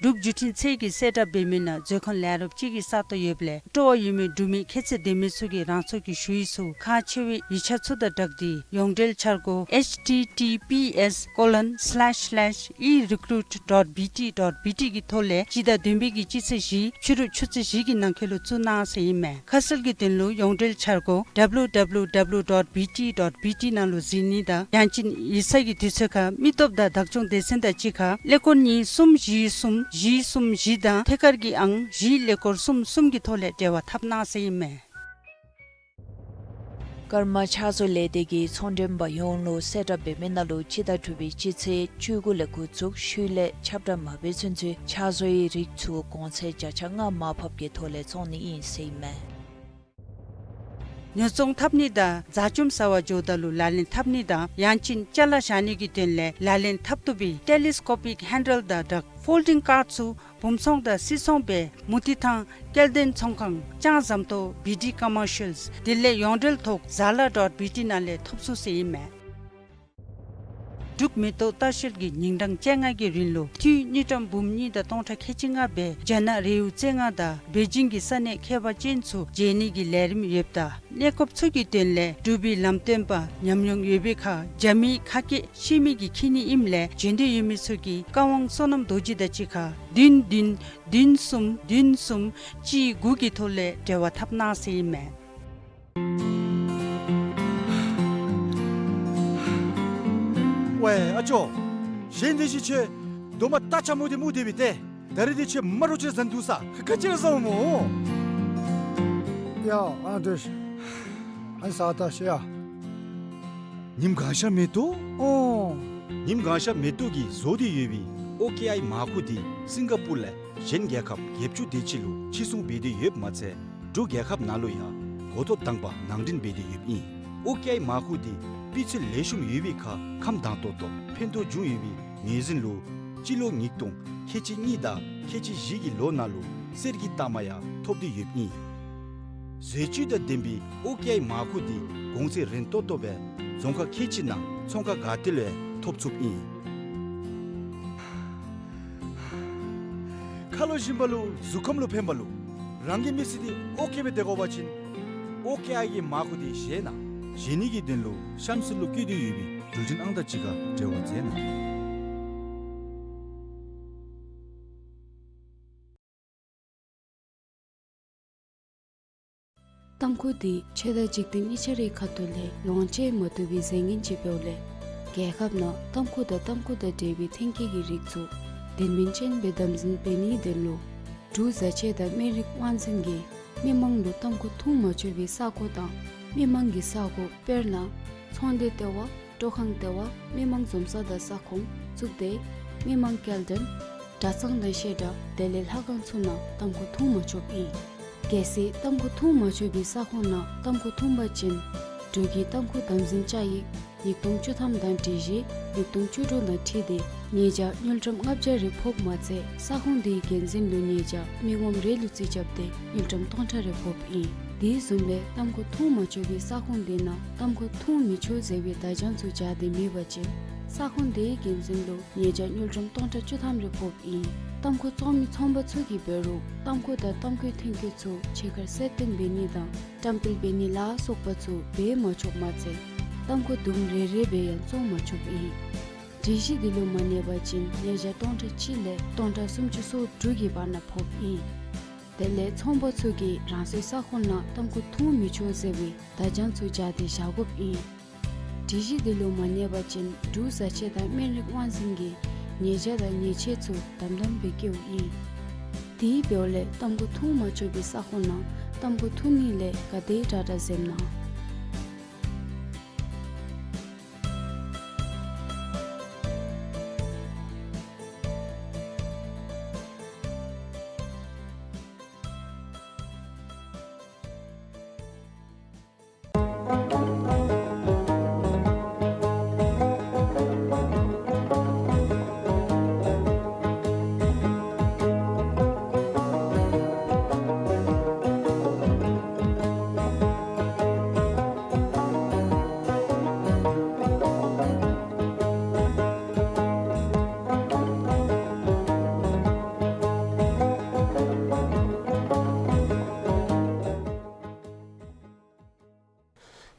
འབྲུག་བརྒྱུད་འཕྲིན་ཚད་ཀྱིས་གསལ་བསྒྲགས་འབད་མི་ནང་མཛོད་ཁང་ལས་རོགསཔ་ཅིག་གི་ས་སྟོང་ཡོདཔ་ལས་སྤྲོ་བ་ཡོད་མི་འབྲུག་མི་ཁྱད་ཚད་ལྡན་མི་ཚུ་གིས་རང་ཚུགས་ཀྱི་ཞུ་ཡིག་ཚུ་ཁག་ཆེ་བའི་ཡིག་ཆ་ཚུ་དང་སྦྲགས་ཏེ་ཡོངས་འབྲེལ་འཆར་སྒོ་H T T P S colon slash slash e recruit dot B T dot B T གི་ཐོག་ལས་སྤྱི་ཟླ་བདུན་པའི་གི་སྤྱི་ཚེས་བཞི་ཕྱི་རུ་ཆུ་ཚོད་བཞི་གི་ནང་འཁོད་ལུ་བཙུགས་གནང་ཟེར་ཨིན་མས། ཁ་གསལ་གྱི་དོན་ལུ་ཡོངས་འབྲེལ་འཆར་སྒོ་W W W dot B T dot B T ནང་ལུ་གཟིགས་ནི་དང་ཡང་ཅིན་ཡིག་ཚང་གི་དུས་ཚོད་ཁར་མི་སྟོབས་དང་བདག་སྐྱོང་སྡེ་ཚན་དང་གཅིག་ཁར་ཀླད་ཀོར་གཉིས་གསུམ་བཞི་གསུམ་བཞི་གསུམ་བཞི་དང་ཐད་ཀར་གྱི་ཨང་བཞི་ཀླད་ཀོར་གསུམ་གསུམ་གྱི་ཐོག་ལས་འབྲེལ་བ་འཐབ་གནང་ཟེར་ཨིན་མས། ཀརྨ་ཕྱག་མཛོད་ལས་སྡེ་གིས་ཚོང་མགྲོན་པ་ཡོངས་ལུ་གསལ་བསྒྲགས་འབད་མི་ནང་ལུ་སྤྱི་ཟླ་དྲུག་པའི་སྤྱི་ཚེས་བཅུ་དགུ་ལས་འགོ་བཙུགས་ཤུལ་ལས་ཁྱབ་བསྒྲགས་མ་འབད་ཚུན་ཚོད་ཕྱག་མཛོད་ཀྱི་རིགས་ཚུ་གོང་ཚད་བརྒྱ་ཆ་ལྔ་མར་ཕབ་ཀྱི་ཐོག་ལས་བཙོང་ནི་ཨིན་ཟེར་ཨིན་མས། ཉོ་ཚོང་འཐབ་ནི་དང་ཟ་ཅུམ་ཟ་བར་འགྱོཝ་ད་ལུ་ལག་ལེན་འཐབ་ནི་དང་ཡང་ཅིན་ཅ་ལ་བཞག་ནི་གི་དོན་ལས་ལག་ལེན་འཐབ་བཏུབ་པའི་ཊེ་ལི་སི་ཀོ་པིག་ཧེན་ཌལ་དང་སྦྲགས་ཕོལ་ཌིང་ཀཱརཌ་ཚུ་བུམ་ཚོང་དང་སིལ་ཚོང་སྦེ་མུ་ཏིག་ཐང་སྐྱེ་ལྡན་ཚོང་ཁང་ལྕང་ཟམ་ཏོག་བི་ཌི་ཀོ་མར་ཤལ་དེ་ལས་ཡོངས་འབྲེལ་ཐོག་ཛ་ལ་ཌོཊ་བི་ཊི་ནང་ལས་ཐོབ་ཚུགས་ཟེར་ཨིན་མས། འབྲུག་མེ་ཏོག་ལྟ་བཤལ་གྱིས་ཉིན་གྲངས་བཅོ་ལྔ་གི་རིང་ལུ་འཐུས་དངུལ་ཀྲམ་འབུམ་གཉིས་དང་སྟོང་ཕྲག་ཁལ་གཅིག་ལྔ་སྦེ་རྒྱ་ནག་རི་བོ་རྩེ་ལྔ་དང་པེ་ཅིང་གི་ས་གནས་ཁྱད་པར་ཅན་ཚུ་མཇལ་ནི་གི་ལས་རིམ་ཡོདཔ་ད་གནས་སྐབས་ཚུ་གི་དོན་ལས་འབྲུག་པའི་ལམ་སྟོན་པ་ཉམས་མྱོང་ཡོད་པའི་ཁར་རྒྱ་མིའི་ཁ་སྐད་ཤེས་མི་གིས་འཁྱིད་ནི་ཨིནམ་ལས་འབྱོན་འདོད་ཡོད་མི་ཚུ་གིས་ཀ་ཝང་བསོད་ནམས་རྡོ་རྗེ་དང་གཅིག་ཁར་བདུན་བདུན་བདུན་གསུམ་བདུན་གསུམ་གཅིག་དགུ་གི་ཐོག་ལས་འབྲེལ་བ་འཐབ་གནང་ཟེར་ཨིན་མས། ཝའེ་ཨ་ཅོ། གཞན་དེ་ཅིག་ཁྱོད་རྡོག་མ་རྟ་ཆ་མོ་དེ་མུ་སྟེ་སྦེ་ཏེ། ད་རིས་དེ་ཁྱོད་མ་རོ་ཅིག་ཟ་ནི་འདུག་ས། ག་ཅི་ར་ཟཝ་སྨོ། ཡ་ཨ་འདྲས། ཨ་ཟ་ད་ཤི་ཡ། ཉིམ་གང་ཤར་མེ་ཏོག། ཨོ། ཉིམ་གང་ཤར་མེ་ཏོག་གིས་བཟོ་སྟེ་ཡོད་པའི་ཨོ་ཀེ་ཨའི་མར་ཁུ་དེ་སིང་ག་པུར་ལས་གཞན་རྒྱལ་ཁབ་བརྒྱད་ཅུ་དེ་ཅིག་ལུ་ཕྱིར་ཚོང་འབད་དེ་ཡོདཔ་མ་ཚད་འབྲུག་རྒྱལ་ཁབ་ནང་ལུ་ཡང་འགོ་ཐོག་དང་པ་ནང་འདྲེན་འབད་དེ་ཡོདཔ་ཨིན། ཨོ་ཀེ་ཨའི་མར་ཁུ་དེ་སྤུས་ཚད་ལེགས་ཤོམ་ཡོད་པའི་ཁར་ཁམས་དྭངས་ཏོག་ཏོ་ཕན་ཐོགས་བྱུང་ཡོད་པའི་ངོས་འཛིན་ལུ་སྤྱི་ལོ་ཉིས་སྟོང་ཁལ་གཅིག་གཉིས་དང་ཁལ་གཅིག་བཞི་གི་ལོ་ནང་ལུ་གསེར་གྱི་རྟགས་མ་ཡང་ཐོབ་སྟེ་ཡོདཔ་ཨིན། ཟས་བཅུད་དང་ལྡན་པའི་ཨོ་ཀེ་ཨའི་མར་ཁུ་དེ་གོང་ཚད་རན་ཏོག་ཏོ་སྦེ་རྫོང་ཁག་ཁལ་གཅིག་ནང་ཚོང་ཁང་ག་ཏེ་ལུ་ཡང་ཐོབ་ཚུགསཔ་ཨིན། ཁ་ལོ་ཞིམ་པ་ལུ་གཟུགས་ཁམས་ལུ་ཕན་པ་ལུ་རང་གི་མི་ཚེ་འདི་ཨོ་ཀེ་སྦེ་སྡོད་དགོ་པ་ཅིན་ཨོ་ཀེ་ཨའི་གི་མར་ཁུ་དེ་བཞེས་གནང་། བཞེས་ནི་གི་དོན་ལུ་གཤམ་ཚུ་ལུ་བཀོད་དེ་ཡོད་པའི་འགྲུལ་འཕྲིན་ཨང་རྟགས་ཅིག་ཁར་འབྲེལ་བ་མཛད་གནང་། ཏམ་ཁུ་དེ་ཆོས་དང་འཇིག་རྟེན་གཉིས་ཆ་རའི་ཁ་ཐུག་ལས་ལོངས་སྤྱོད་མ་བཏུབ་པའི་རྫས་ངན་ཅིག་འབདཝ་ལས་རྒྱལ་ཁབ་ནང་ཏམ་ཁུ་དང་ཏམ་ཁུ་དང་འབྲེལ་བའི་ཐོན་སྐྱེད་ཀྱི་རིགས་ཚུ་དོན་སྨིན་ཅན་སྦེ་དམ་འཛིན་འབད་ནིའི་དོན་ལུ་འབྲུག་བཟའ་ཆས་དང་སྨན་རིགས་དབང་འཛིན་གྱིས་མི་མང་ལུ་ཏམ་ཁུ་འཐུང་མ་ཆོག་པའི་ས་གོ་དང་མི་མང་གི་ས་གོ་དཔེར་ན་ཚོང་སྡེ་ལྟེ་བ། སྤྲོ་ཁང་ལྟེ་བ། མི་མང་འཛོམས་ས་དང་ས་ཁོངས་གཙུག་སྡེ། མི་མང་སྐྱེལ་འདྲེན། གྲྭ་ཚང་དང་བཤད་གྲྭ་དེ་ལས་ལྷ་ཁང་ཚུ་ནང་ཏམ་ཁུ་འཐུང་མ་ཆོགཔ་ཨིན། གལ་སྲིད་ཏམ་ཁུ་འཐུང་མ་ཆོག་པའི་ས་ཁོངས་ནང་ཏམ་ཁུ་འཐུང་པ་ཅིན་འབྲུག་གི་ཏམ་ཁུ་དམ་འཛིན་བཅའ་ཡིག་ཉིས་སྟོང་བཅུ་ཐམ་དང་སྒྲིག་གཞི་ཉིས་སྟོང་བཅུ་དྲུག་དང་འཁྲིལ་ཏེ་ཉེས་བྱ་དངུལ་ཀྲམ་ལྔ་བརྒྱ་རེ་ཕོགཔ་མ་ཚད་ས་ཁོངས་དེའི་འགན་འཛིན་ལུ་ཉེས་བྱ་མི་ངོམ་རེ་ལུ་རྩིས་རྐྱབ་སྟེ་དངུལ་ཀྲམ་སྟོང་ཕྲག་རེ་ཕོགཔ་ཨིན། དེ་བཟུམ་སྦེ་ཏམ་ཁུ་འཐུང་མ་ཆོག་པའི་ས་ཁོངས་དེ་ནང་ཏམ་ཁུ་འཐུང་མི་ཆོག་ཟེར་བའི་བརྡ་བྱང་ཚུ་སྦྱར་ཏེ་མེད་པ་ཅིན་ས་ཁོངས་དེའི་འགན་འཛིན་ལུ་ཉེས་བྱ་དངུལ་ཀྲམ་སྟོང་ཕྲག་བཅུ་ཐམ་རེ་ཕོགཔ་ཨིན། ཏམ་ཁུ་བཙོང་མི་ཚོང་པ་ཚུ་གིས་འབད་རུང་ཏམ་ཁུ་དང་ཏམ་ཁུའི་ཐོན་སྐྱེད་ཚུ་ཕྱི་ཁར་གསལ་སྟོན་འབད་ནི་དང་བཀྲམ་སྤེལ་འབད་ནི་ལ་སོགས་པ་ཚུ་འབད་མ་ཆོགཔ་མ་ཚད་ ཏམ་ཁུ་དུམ་རེ་རེ་སྦེ་ཡང་བཙོང་མ་ཆོགཔ་ཨིན། སྒྲིག་གཞི་འདི་ལུ་མ་གནས་པ་ཅིན་ཉེས་བྱ་སྟོང་ཕྲག་གཅིག་ལས་སྟོང་ཕྲག་སུམ་ཅུ་སོ་དྲུག་གི་བར་ན་ཕོགཔ་ཨིན། དེ་ལས་ཚོང་པ་ཚུ་གིས་རང་སོའི་ས་ཁོངས་ནང་ཏམ་ཁུ་འཐུང་མི་ཆོག་ཟེར་བའི་བརྡ་བྱང་ཚུ་སྦྱར་ཏེ་བཞག་དགོཔ་ཨིན། སྒྲིག་གཞི་འདི་ལུ་མ་གནས་པ་ཅིན་འབྲུག་བཟའ་ཆས་དང་སྨན་རིགས་དབང་འཛིན་གྱིས་ཉེས་བྱ་དང་ཉེས་ཆད་ཚུ་དམ་དམ་སྦེ་བཀལཝ་ཨིན། དེ་འབདཝ་ལས་ཏམ་ཁུ་འཐུང་མ་ཆོག་པའི་ས་ཁོངས་ནང་ཏམ་ཁུ་འཐུང་ནི་ལས་ག་དེ་དྲག་དྲག་འཛེམ་གནང་།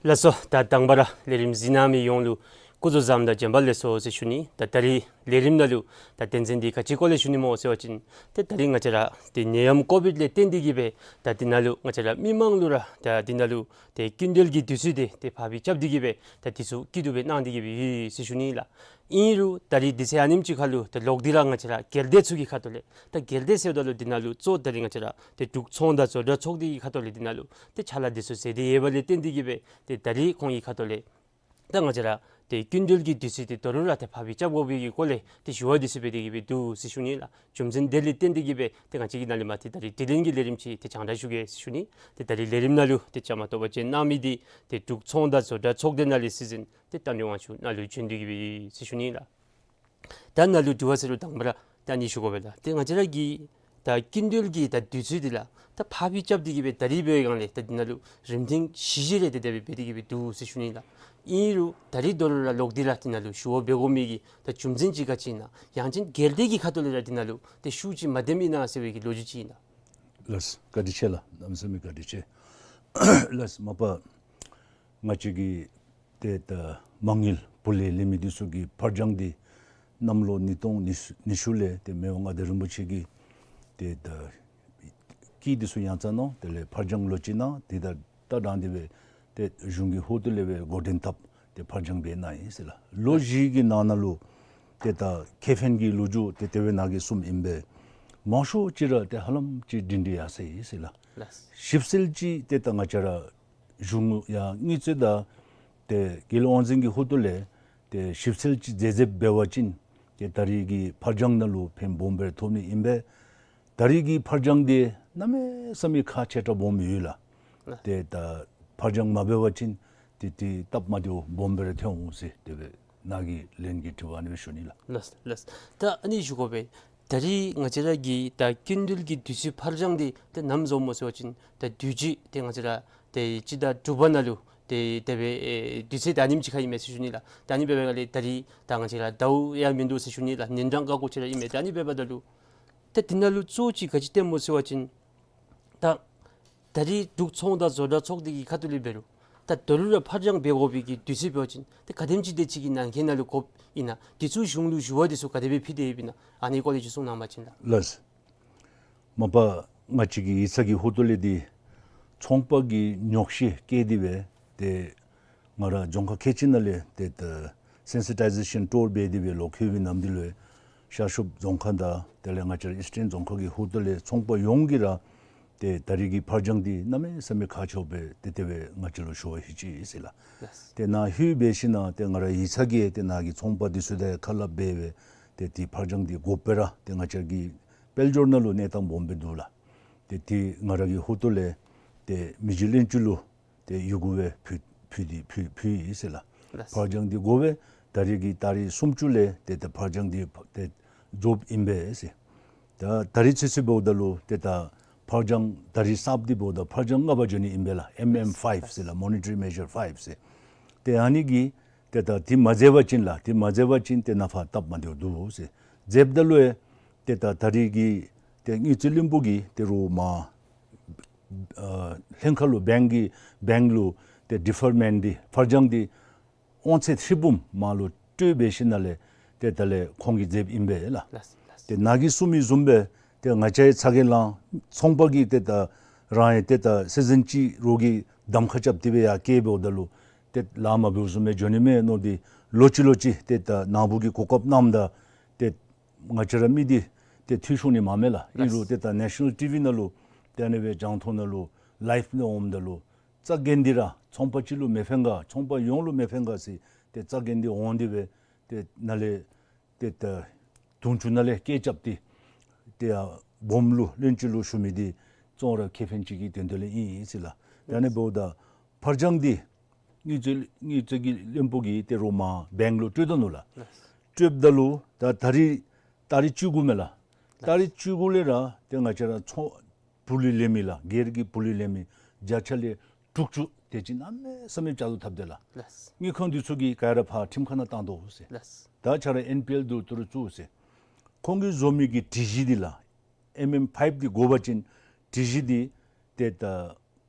ལགས་སོ། ད་དང་པ་ར་ལས་རིམ་གཟིགས་གནང་མི་ཡོངས་ལུ་སྐུ་གཟུགས་བཟང་དང་བྱོན་པ་ལེགས་སོ་ཟེར་ཞུ་ནི། ད་ད་རིས་ལས་རིམ་ནང་ལུ་ད་དོན་ཚན་འདི་ག་ཅི་སྐོར་ལས་ཞུ་ནི་སྨོ་ཟེར་བ་ཅིན་ཏེ་ད་རིས་ང་བཅས་ར་ཏེ་ནད་ཡམས་ཀོ་བིཌ་ལས་བརྟེན་ཏེ་གིས་སྦེ་ད་འདི་ནང་ལུ་ང་བཅས་ར་མི་མང་ལུ་ར་ད་འདི་ནང་ལུ་ཏེ་སྐྱིན་འགྲུལ་གྱི་དུས་ཚོད་འདི་ཏེ་ཕར་སྤོ་རྐྱབ་སྟེ་གིས་སྦེ་ད་འདི་ཚུ་སྐྱིད་སྡུག་སྦེ་གནང་སྟེ་གིས་སྦེ་ཡོད་ཟེར་ཞུ་ནི་ལགས། ཨིན་རུང་ད་རིས་དུས་ཚོད་ཨ་ནེམ་ཅིག་ཁར་ལུ་ད་ལོག་སྟེ་ར་ང་བཅས་ར་སྒེར་སྡེ་ཚུ་གི་ཁ་ཐུག་ལས་ད་སྒེར་སྡེ་ཟེརཝ་ད་ལུ་འདི་ནང་ལུ་གཙོ་ད་རིས་ང་བཅས་ར་ཏེ་འབྲུག་ཚོང་དང་བཟོ་གྲྭ་ཚོགས་སྡེ་གི་ཁ་ཐུག་ལས་འདི་ནང་ལུ་ཏེ་ཕྱག་ལཱ་འདི་ཚུ་མཛད་དེ་ཡོད་པ་ལས་བརྟེན་ཏེ་གིས་སྦེ་ཏེ་ད་རིས་ཁོང་གི་ཁ་ཐུག་ལས་ད་ང་བཅས་ར་ཏེ་སྐྱིན་འགྲུལ་གྱི་དུས་ཚོད་འདི་ད་རུང་ར་ཏེ་ཕར་སྤོ་རྐྱབ་དགོ་པའི་གི་སྐོར་ལས་ཏེ་ཞུ་བ་འདི་ཚུ་འབད་དེ་གིས་སྦེ་འདུག་ཟེར་ཞུ་ནི་ལགས། རྒྱུ་མཚན་དེ་ལས་བརྟེན་ཏེ་གིས་སྦེ་ཏེ་ང་བཅས་ཀྱི་ནཱ་ལས་མར་ཏེ་ད་རིས་དྲི་ལན་གྱི་ལས་རིམ་ཅིག་ཏེ་རྒྱང་བསྒྲགས་ཞུ་གེ་ཟེར་ཞུ་ནི། ཏེ་ད་རིས་ལས་རིམ་ནང་ལུ་ཏེ་བཅའ་མར་གཏོགས་པ་ཅིན་གནང་མི་འདི་ཏེ་འབྲུག་ཚོང་དང་བཟོ་གྲྭ་ཚོགས་སྡེ་ནང་ལས་སྲིད་འཛིན་ཏེ་རྟ་མགྲིན་དབང་ཕྱུག་ནཱ་ལུ་བྱོན་ཏེ་གིས་སྦེ་ཟེར་ཞུ་ནི་ལགས། ད་ནཱ་ལུ་དྲི་བ་ཟེར་རུང་དང་པ་ར་ད་ཨ་ནི་ཞུ་དགོ་པས་ལགས། ཏེ་ང་བཅས་ར་གི་ད་སྐྱིན་འགྲུལ་གྱི་ད་དུས་ཚོད་འདི་ལགས་ད་ཕར་སྤོ་རྐྱབ་སྟེ་གིས་སྦེ་ད་རིས་འབད་བའི་སྒང་ལས་ད་འདི་ནང་ལུ་རིམ་ཐེངས་བཞི་བཞི་རེ་ཏེ་དེ་སྦེ་འབད་དེ་གིས་སྦེ་འདུག་ཟེར་ཞུ་ནི་ལགས། ཨིན་རུང་ད་རིས་ད་རུང་ར་ལོག་སྟེ་ར་འདི་ནང་ལུ་ཞུ་བ་འབད་དགོ་མི་གི་ད་རྒྱུ་མཚན་ཅིག་ག་ཅི་ཨིན་ན། ཡང་ཅིན་སྒེར་སྡེ་གི་ཁ་ཐུག་ལས་ར་འདི་ནང་ལུ་ཏེ་ཤུགས་ཅིག་མ་ལྡནམ་ཨིན་ན་ཟེར་བའི་གི་ལོ་རྒྱུས་ཅིག་ཨིན་ན། ལགས། བཀའ་དྲིན་ཆེ་ལགས། གནམ་མེད་ས་མེད་བཀའ་དྲིན་ཆེ། ལགས། མ་པ་ང་བཅས་ཀྱི་ཏེ་ད་མ་དངུལ་བུ་ལས་ལེན་མི་འདི་ཚུ་གི་ཕར་འགྱངས་འདི་གནམ་ལོ་ཉིས་སྟོང་ཉི་ཤུ་ལས་ཏེ་མི་དབང་མངའ་བདག་རིན་པོ་ཆེ་གིས་ཏེ་ད་སྐྱིད་འདི་ཚུ་ཡང་བསྐྱར་གནང་། དེ་ལས་ཕར་འགྱངས་ལོ་གཅིག་གནང་། ཏེ་ད་ད་དྲང་སྟེ་སྦེ་ཏེ་གཞུང་གི་ཧོངས་ལས་སྦེ་འགོ་འདྲེན་འཐབ་སྟེ་ཕར་འགྱངས་འབད་གནང་ཡི་ཟེར་ལགས། ལོ་བཞི་གི་ནང་ན་ལུ་ཏེ་ད་ཁེ་ཕན་གྱི་ལོ་རྒྱུས་ཏེ་དེ་སྦེ་ནཱ་གིས་གསུངམ་ཨིན་པས། མང་ཤོས་ཅིག་ར་ཏེ་ཧ་ལམ་ཅིག་སྒྲིང་སྒྲི་ཡར་སོ་ཡི་ཟེར་ལགས། ལགས། ཞིབ་འཚོལ་ཅིག་ཏེ་ད་ང་བཅས་ར་གཞུང་ཡང་དངུལ་རྩིས་དང་ཏེ་རྒྱལ་ཡོངས་དབང་འཛིན་གྱི་ཧོངས་ལས་ཏེ་ཞིབ་འཚོལ་ཅིག་མཛད་མཛདཔ་འབད་བ་ཅིན་ཏེ་ད་རིས་ཀྱི་ཕར་འགྱངས་ནང་ལུ་ཕན་སྦོམ་སྦེ་ཐོབ་ནི་ཨིན་པས། ད་རིས་ཀྱི་ཕར་འགྱངས་འདི་གནམ་མེད་ས་མེད་ཁག་ཆེ་དྲགས་སྦོམ་ཡོད་ལགས། ལགས། ཏེ་ད་ཕར་འགྱངས་མ་འབད་བ་ཅིན་ཏེ་ཏེ་སྟབས་མ་བདེཝ་སྦོམ་སྦེ་ར་ཐོན་འོང་ཟེར་དེ་སྦེ་ནཱ་གི་ལན་གྱི་དྲི་བ་ཨ་ནི་སྦེ་ཞུ་ནི་ལགས། ལགས་ལགས། ད་ཨ་ནི་ཞུ་དགོ་པས། ད་རིས་ང་བཅས་ར་གི་ད་སྐྱིན་འགྲུལ་གྱི་དུས་ཚོད་ཕར་འགྱངས་འདི་ཏེ་ནམ་བཟོཝ་སྨོ་ཟེར་བ་ཅིན་ད་དུས་ཅི་ཏེ་ང་བཅས་ར་ཏེ་སྤྱི་ཟླ་དྲུག་པ་ནང་ལུ་ཏེ་དེ་སྦེ་ཨེ་དུས་ཚོད་ད་ཨ་ནེམ་ཅིག་ཁར་ཨིན་མས་ཟེར་ཞུ་ནི་ལགས། ད་ཨ་ནི་འབད་བའི་སྒང་ལས་ད་རིས་ད་ང་བཅས་ར་ཟླཝ་ཡང་མིན་འདུག་ཟེར་ཞུ་ནི་ལགས། ཉིན་གྲངས་ཁག་ཁུངས་ཅིག་ར་ཨིན་མས། ད་ཨ་ནི་འབདཝ་ད་ལུ་ཏེ་འདི་ནང་ལུ་གཙོ་ཅིག་ག་ཅི་སྟོནམ་སྨོ་ཟེར་བ་ཅིན་ད་ད་རིས་འབྲུག་ཚོང་དང་བཟོ་གྲྭ་ཚོགས་སྡེ་གི་ཁ་ཐུག་ལས་འབད་རུང་ད་ད་རུང་ར་ཕར་འགྱངས་འབད་དགོ་པའི་གི་དུས་ཚོད་འབད་བ་ཅིན་ཏེ་ག་དེམ་ཅིག་དེ་ཅིག་གི་ནང་འཁོད་ནང་ལུ་དགོཔ་ཨིན་ན། དེ་ཚུ་གཞུང་ལུ་ཞུ་བ་དེ་ཚུ་ག་དེ་སྦེ་ཕུལ་ཏེ་ཡོདཔ་ཨིན་ན། ཨ་ནི་སྐོར་ལས་ཅིག་གསུང་གནང་བ་ཅིན་ལགས། ལགས། མ་པ་ང་བཅས་ཀྱི་ཡིག་ཚང་གི་ཧོངས་ལས་འདི་ཚོང་པ་གི་ཉོགས་བཤད་བཀལ་ཏེ་སྦེ་ཏེ་ང་ར་རྫོང་ཁག་ཁལ་གཅིག་ནང་ལས་ཏེ་ད་སེན་སི་ཊའི་ཟེ་ཤཱན་ཊུར་འབད་དེ་སྦེ་ལོག་འཁོད་པའི་ནམ་དུས་ལུ་ཤར་ཕྱོགས་རྫོང་ཁག་དང་དེ་ལས་ང་བཅས་ར་ཨིསི་ཊརན་རྫོང་ཁག་གི་ཧོངས་ལས་ཚོང་པ་ཡོངས་ཀྱིས་ར་ཏེ་ད་རིས་ཀྱི་ཕར་འགྱངས་འདི་གནམ་མེད་ས་མེད་ཁག་ཆེཝ་སྦེ་ཏེ་དེ་སྦེ་ང་བཅས་ལུ་ཞུ་བ་ཕུལ་ཅི་ཟེར་ལགས། ལགས། ཏེ་ནཱ་ལྷོད་འབད་ཞིནམ་ཏེ་ང་ར་ཡིག་ཚང་གིས་ཏེ་ནཱ་གི་ཚོང་པ་འདི་ཚུ་དང་ཁ་སླབ་འབད་སྦེ་ཏེ་ཏེ་ཕར་འགྱངས་འདི་དགོ་པས་ར་ཏེ་ང་བཅས་ཀྱི་དཔལ་འབྱོར་ནང་ལུ་གནས་སྟངས་སྦོམ་སྦེ་འདུག་ལགས། ཏེ་ཏེ་ང་ར་གི་ཧོངས་ལས་ཏེ་མི་རྗེ་བློན་ཆེན་ལུ་ཏེ་ཡི་གུ་སྦེ་ཕུལ་ཕུལ་ཏེ་ཕུལ་ཕུལ་ཡི་ཟེར་ལགས། ལགས། ཕར་འགྱངས་འདི་དགོ་པས། ད་རིས་ཀྱི་ཏ་རིག་སུམ་ཅུ་ལས་ཏེ་ཏེ་ཕར་འགྱངས་འདི་ཏེ་རྫོགསཔ་ཨིན་པས་ཟེར། ད་ད་རིས་ཚུན་ཚོད་འབདཝ་ད་ལུ་ཏེ་ད་ཕར་འགྱངས་ད་རིས་གསརཔ་འདི་འབདཝ་ད་ཕར་འགྱངས་ལྔ་པ་འགྱོ་ནི་ཨིན་པས་ལགས། ཨེམ་ཨེམ་ཕའིབ་ཟེར་ལགས། མོ་ནི་ཊ་རི་མེ་ཞར་ཕའིབ་ཟེར། ཏེ་ཨ་ནི་གིས་ཏེ་ད་འདི་མ་མཛད་པ་ཅིན་ལགས། འདི་མ་མཛད་པ་ཅིན་ཏེ་ནཱ་ཕར་སྟབས་མ་བདེཝ་འདུག་ཟེར། མཛདཔ་ད་ལུ་ཏེ་ད་ད་རིས་ཀྱི་ཏེ་དངུལ་རྩིས་བློན་པོ་གིས་ཏེ་རོགས་མར་ཨ་ལྷན་ཁག་ལུ་བེངཀ་གི་བེངཀ་ལུ་ཏེ་ཌི་ཕར་མེནཊ་འདི་ཕར་འགྱངས་འདི་ དབང་ཚད་ཧྲིལ་བུམ་མར་ལུ་སྤྲོད་འབད་ཞིནམ་ལས་ཏེ་ད་ལས་ཁོང་གིས་མཛདཔ་ཨིན་པས་ལགས། ལགས་ལགས། ཏེ་ནཱ་གིས་གསུངས་མི་བཟུམ་སྦེ་ཏེ་ང་བཅས་ཡང་ཚ་གྱང་ལང་ཚོང་པ་གིས་ཏེ་ད་རང་ཡང་ཏེ་ད་སི་ཛིན་ཅིག་རོགས་ཀྱིས་གདམ་ཁ་རྐྱབ་སྟེ་སྦེ་ཡར་བསྐྱལ་འབདཝ་ད་ལུ་ཏེ་ལཱ་མ་འབད་བཟུམ་སྦེ་འགྱོ་ནི་མས་མནོ་སྟེ་ལོ་ཅིག་ལོ་ཅིག་ཏེ་ད་ནཱ་བུ་གིས་གོ་སྐབས་གནངམ་ད་ཏེ་ང་བཅས་ར་མི་འདི་ཏེ་འཐུས་ཤོར་ནི་མ་མས་ལགས། ཨིན་རུང་ཏེ་ད་ནེ་ཤ་ནཱལ་ཊི་ཝི་ནང་ལུ་ཏེ་ཨ་ནི་སྦེ་རྒྱང་མཐོང་ནང་ལུ་ལའིབ་ནང་འོངམ་ད་ལུ་རྩ་འགེངས་ཏེ་ར་ཚོང་པ་ཅིག་ལུ་མི་ཕན་ག་ཚོང་པ་ཡོངས་ལུ་མི་ཕན་ག་ཟེར་ཏེ་རྩ་འགེངས་ཏེ་འོང་སྟེ་སྦེ་ཏེ་ནཱ་ལས་ཏེ་ད་དུང་ཕྱུར་ནང་ལས་བསྐྱལ་རྐྱབ་སྟེ་ཏེ་ཡར་སྦོམ་ལུ་བློན་ཅིག་ལུ་ཞུ་མི་འདི་ཙོང་ར་ཁེ་ཕན་ཅིག་གི་དོན་དེ་ལས་ཨིན་ཨིན་ཟེར་ལགས། ཏེ་ཨ་ནི་འབདཝ་ད་ཕར་འགྱངས་འདི་དངུལ་རྩིས་དངུལ་རྩིས་ཀྱི་བློན་པོ་གིས་ཏེ་རོགས་མར་བེངཀ་ལུ་སྤྲོད་ད་ནུག་ལགས། ལགས། སྤྲོདཔ་ད་ལུ་ད་ད་རིས་ཏ་རིག་བཅུ་དགུ་མས་ལགས། ཏ་རིག་བཅུ་དགུ་ལས་ར་ཏེ་ང་བཅས་ར་ཚོང་བུ་ལི་ལེན་མི་ལགས་སྒེར་གྱི་བུ་ལི་ལེན་མི་བརྒྱ་ཆ་ལས་དྲུག་ཅུ་དེ་ཅིག་གནམ་མེད་ས་མེད་བཅག་ལུ་འཐབ་དེས་ལགས། ལགས། དངུལ་ཁང་འདི་ཚུ་གིས་ག་ར་ཕར་ཁྲིམས་ཁང་ནང་བཏང་དོ་ཟེར། ལགས། ད་ཁྱོད་ར་ཨེན་པི་ཨེལ་འདི་ཏི་རུ་བཙུགས་ཟེར། ཁོང་གིས་བཟོ་མི་གི་སྒྲིག་གཞི་འདི་ལགས་ཨེམ་ཨེམ་ཕའིབ་འདི་དགོ་པ་ཅིན་སྒྲིག་གཞི་འདི་ཏེ་ད་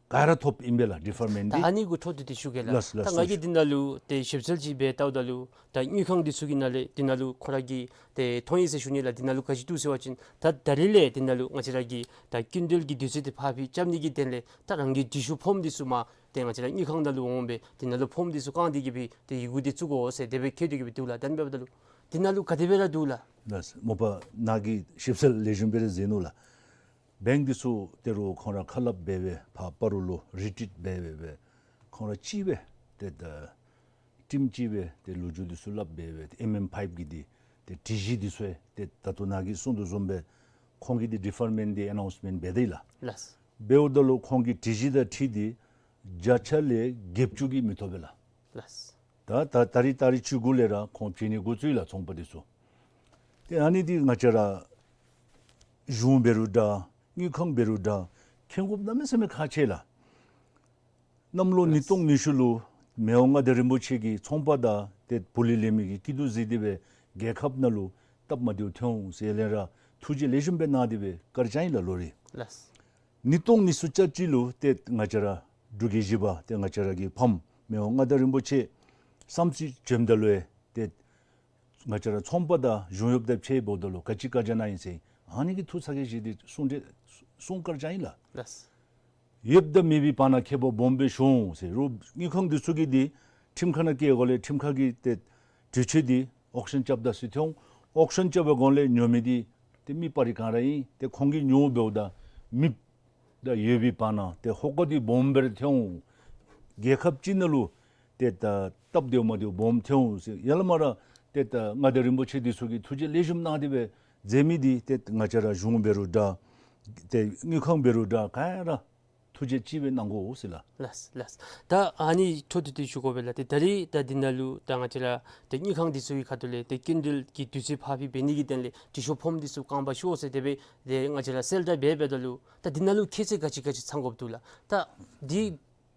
ག་ར་ཐོབ་ཨིན་པས་ལགས་ཌི་པར་མེནཊ་ད་འདི། ཨ་ནི་གུ་འཕྲོ་མཐུད་དེ་ཞུ་གེ་ལགས། ལགས་ལགས། ད་ང་གིས་འདི་ནང་ལུ་ཏེ་ཞིབ་འཚོལ་ཅིག་འབད་བལྟཝ་ད་ལུ་ད་དངུལ་ཁང་འདི་ཚུ་གི་ནང་ལས་འདི་ནང་ལུ་ཁོང་ར་གིས་ཏེ་མཐོང་ཡི་ཟེར་ཞུ་ནི་ལགས། འདི་ནང་ལུ་ག་ཅི་འདུག་ཟེར་བ་ཅིན་ད་ད་རིས་ལས་འདི་ནང་ལུ་ང་བཅས་ར་གི་ད་སྐྱིན་འགྲུལ་གྱི་དུས་ཚོད་འདི་ཕར་འགྱངས་རྐྱབ་ནི་གི་དོན་ལས་ད་རང་གི་འབྲི་ཤོག་ཕོརམ་འདི་ཚུ་མར་ཏེ་ང་བཅས་ར་དངུལ་ཁང་ནང་ལུ་འོང་སྦེ་འདི་ནང་ལུ་ཕོརམ་འདི་ཚུ་བཀང་སྟེ་གི་སྦེ་ཏེ་ཡི་གུ་འདི་བཙུགས་དགོ་ཟེར་དེ་སྦེ་བཀོད་དེ་གི་སྦེ་འདུག་ལགས། ད་ཨ་ནི་འབདཝ་ད་ལུ་འདི་ནང་ལུ་ག་དེ་སྦེ་ར་འདུག་ལགས། ལགས། མོ་པ་ནཱ་གིས་ཞིབ་འཚོལ་ལེགས་ཤོམ་སྦེ་ར་མཛད་ནུག་ལགས། བེངཀ་འདི་ཚུ་ཏི་རུ་ཁོང་ར་ཁ་སླབ་འབད་སྦེ་ཕར་སྤ་རོ་ལུ་རི་ཊིཊ་འབད་སྦེ་སྦེ་ཁོང་ར་གཅིག་སྦེ་ཏེ་ད་ཊིམ་གཅིག་སྦེ་ཏེ་ལོ་རྒྱུས་འདི་ཚུ་སླབ་འབད་སྦེ་ཏེ་ཨེམ་ཨེམ་ཕའིབ་གི་འདི་ཏེ་སྒྲིག་གཞི་འདི་ཚུ་ཏེ་ད་ལྟོ་ནཱ་གིས་གསུངས་དོ་བཟུམ་སྦེ་ཁོང་གིས་འདི་ཌི་པར་མེནཊ་འདི་ཨེ་ནའུནསི་མེནཊ་འབད་དེས་ལགས། ལགས། འབདཝ་ད་ལུ་ཁོང་གི་སྒྲིག་གཞི་དང་འཁྲིལ་ཏེ་བརྒྱ་ཆ་ལས་བརྒྱད་ཅུ་གིས་མི་ཐོབ་པས་ལགས། ལགས། ད་ད་ད་རིས་ཏ་རིག་བཅུ་དགུ་ལས་ར་ཁོང་བྱིན་ནི་འགོ་བཙུགས་ཡི་ལགས་ཚོང་པ་འདི་ཚུ། ཏེ་ཨ་ནི་འདི་ང་བཅས་ར་གཞུང་འབད་རུང་འདྲ་དངུལ་ཁང་འབད་རུང་འདྲ་མཁྱེན་དགོཔ་གནམ་མེད་ས་མེད་ཁག་ཆེ་ལགས། གནམ་ལོ་ཉིས་སྟོང་ཉི་ཤུ་ལུ་མི་དབང་མངའ་བདག་རིན་པོ་ཆེ་གིས་ཚོང་པ་དང་ཏེ་བུ་ལི་ལེན་མི་གི་སྐྱིད་སྡུག་གཟིགས་ཏེ་སྦེ་རྒྱལ་ཁབ་ནང་ལུ་སྟབས་མ་བདེཝ་ཐོན་འོང་ཟེར་ལས་ར་ཐུགས་རྗེ་ལེགས་ཤོམ་སྦེ་གནང་སྟེ་སྦེ་བཀའ་དྲིན་བསྐྱངས་ཡི་ལགས་ལོ་རེ། ལགས། ཉིས་སྟོང་ཉི་ཤུ་རྩ་གཅིག་ལུ་ཏེ་ང་བཅས་ར་འབྲུག་རྒྱལ་བཞི་པ་ཏེ་ང་བཅས་ར་གི་ཕམ་མི་དབང་མངའ་བདག་རིན་པོ་ཆེ་བསམ་རྩེ་བྱོནམ་ད་ལུ་ཏེ་ང་བཅས་ར་ཚོང་པ་དང་གཞུང་གཡོགཔ་དང་ཕྱད་འབདཝ་ད་ལུ་ག་ཅི་བཀའ་རྒྱ་གནང་ཡི་ཟེར་ཨ་ནི་གི་ཐུགས་ཚ་གྱང་བཞེས་ཏེ་གསུང་གྲོས་གསུང་བཀའ་དྲིན་བསྐྱངས་ཡི་ལགས། ལགས། ཡོདཔ་དང་མེད་པའི་བར་ན་ཁྱད་པར་སྦོམ་སྦེ་བྱུང་ཟེར། རོགས་དངུལ་ཁང་འདི་ཚུ་གིས་འདི་ཁྲིམས་ཁང་ནང་བསྐྱལ་དགོཔ་ལས་ཁྲིམས་ཁང་གིས་ཏེ་གྲོས་ཆོད་འདི་ཨོག་ཤན་རྐྱབ་ད་ཟེར་ཐོན་འོང་། ཨོག་ཤན་རྐྱབ་པའི་སྒང་ལས་ཉོ་མི་འདི་ཏེ་མི་སྤ་རི་ག་ར་ཨིན། ཏེ་ཁོང་གིས་ཉོ་འབདཝ་ད་མེདཔ་དང་ཡོད་པའི་བར་ན་ཏེ་ཧོ་ཀ་འདི་སྦོམ་སྦེ་ར་ཐོན་འོང་། རྒྱལ་ཁབ་ཅིག་ནང་ལུ་ཏེ་ད་སྟབས་བདེཝ་མ་བདེཝ་སྦོམ་ཐོན་འོང་ཟེར། ཡར་ལས་མར་ར་ཏེ་ད་མངའ་བདག་རིན་པོ་ཆེ་འདི་ཚུ་གིས་ཐུགས་རྗེ་ལེགས་ཤོམ་གནང་སྟེ་སྦེ་མཛད་མི་འདི་ཏེ་ང་བཅས་ར་གཞུང་འབད་རུང་འདྲ་ཏེ་དངུལ་ཁང་འབད་རུང་འདྲ་ག་ར་ཐུགས་རྗེ་གཅིག་སྦེ་གནང་དགོ་ཟེར་ལགས། ལགས་ལགས། ད་ཨ་ནི་འཕྲོ་མཐུད་དེ་ཞུ་དགོ་པས་ལགས། ཏེ་ད་རིས་ད་འདི་ནང་ལུ་ད་ང་བཅས་ར་ཏེ་དངུལ་ཁང་འདི་ཚུ་གི་ཁ་ཐུག་ལས་ཏེ་སྐྱིན་འགྲུལ་གྱི་དུས་ཚོད་ཕར་འགྱངས་འབད་ནི་གི་དོན་ལས་འབྲི་ཤོག་ཕོརམ་འདི་ཚུ་བཀང་པར་ཞུ་ཟེར་དེ་སྦེ་ཏེ་ང་བཅས་ར་གསལ་བསྒྲགས་འབད་འབདཝ་ད་ལུ་ད་འདི་ནང་ལུ་ཁྱད་ཚད་ག་ཅི་ག་ཅི་ཚང་དགོཔ་འདུག་ལགས། ད་འདི་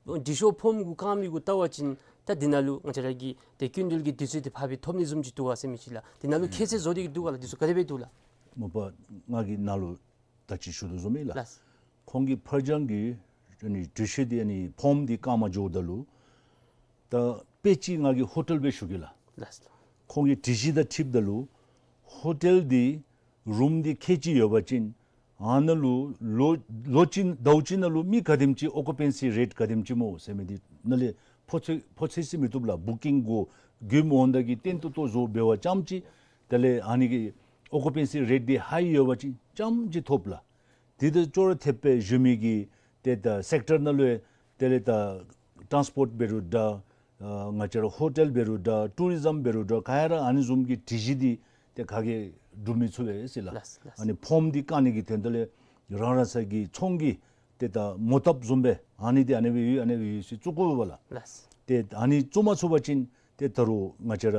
འབྲི་ཤོག་ཕོརམ་གུ་བཀང་མི་གུ་བལྟ་བ་ཅིན་ད་འདི་ནང་ལུ་ང་བཅས་ར་གི་ཏེ་སྐྱིན་འགྲུལ་གྱི་དུས་ཚོད་འདི་ཕར་འགྱངས་ཐོབ་ནི་བཟུམ་ཅིག་འདུག་ག་ཟེར་མི་ཅིག་ལགས། འདི་ནང་ལུ་ཁྱད་ཚད་བཟོ་སྟེ་གི་འདུག་ག་ལགས། འདི་ཚུ་ག་དེ་སྦེ་འདུག་ལགས། མོ་པ་ང་གིས་ནཱ་ལུ་ད་ཅི་ཞུ་དོ་བཟུམ་སྦེ་ལགས། ལགས། ཁོང་གིས་ཕར་འགྱངས་ཀྱི་ཨ་ནི་འབྲི་ཤོག་འདི་ཨ་ནི་ཕོརམ་འདི་བཀང་མ་འགྱོཝ་ད་ལུ་ད་དཔེ་ཅིག་ང་གིས་ཧོ་ཊེལ་སྦེ་ཞུ་གེ་ལགས། ལགས། ཁོང་གི་སྒྲིག་གཞི་དང་འཁྲིལཝ་ད་ལུ་ཧོ་ཊེལ་འདི་རུམ་འདི་ཁལ་གཅིག་ཡོད་པ་ཅིན་ཨ་ནཱ་ལུ་ལོ་ལོ་གཅིག་ཟླཝ་གཅིག་ནང་ལུ་མི་ག་དེམ་ཅིག་ཨོ་ཀུ་པེན་སི་རེཊ་ག་དེམ་ཅིག་སྨོ་ཟེར་མི་འདི་ནཱ་ལས་ཕོ་ཚོད་ཕོ་ཚོད་ཟེར་མི་བཏུབ་ལགས། བུ་ཀིང་གུ་གོ་མི་འོང་ད་གི་བརྟན་ཏོག་ཏོ་བཟོ་འབད་བ་ཙམ་ཅིག་དེ་ལས་ཨ་ནི་གི་ཨོ་ཀུ་པེན་སི་རེཊ་འདི་ཧའི་ཡོད་པ་ཅིན་ཙམ་ཅིག་ཐོབ་ལགས། དེ་དང་ཅོག་ར་འཐདཔ་སྦེ་གཞན་མི་གི་ཏེ་ད་སེཀ་ཊར་ནང་ལུ་དེ་ལས་ད་ཊཱནསི་པོརཊ་འབད་རུང་འདྲ་ཨ་ང་བཅས་ར་ཧོ་ཊེལ་འབད་རུང་འདྲ་ཊུ་རི་ཛམ་འབད་རུང་འདྲ་ག་ར་ཨ་ནི་བཟུམ་གྱི་སྒྲིག་གཞི་འདི་ཏེ་ག་གིས་སྒྲུབ་མི་ཚུགས་པས་ཟེར་ལགས། ལགས་ལགས། ཨ་ནི་ཕོརམ་འདི་བཀང་ནི་གི་དོན་དག་ལས་རང་རང་སོའི་གི་ཚོང་གི་ཏེ་ད་མོ་བཏབ་བཟུམ་སྦེ་ཨ་ནི་འདི་ཨ་ནི་སྦེ་ཡོད་ཨ་ནི་སྦེ་ཡོད་ཟེར་བཙུགས་དགོ་པས་ལགས། ལགས། ཏེ་ཨ་ནི་བཙུགས་མ་ཚུགས་པ་ཅིན་ཏེ་ད་རུང་ང་བཅས་ར་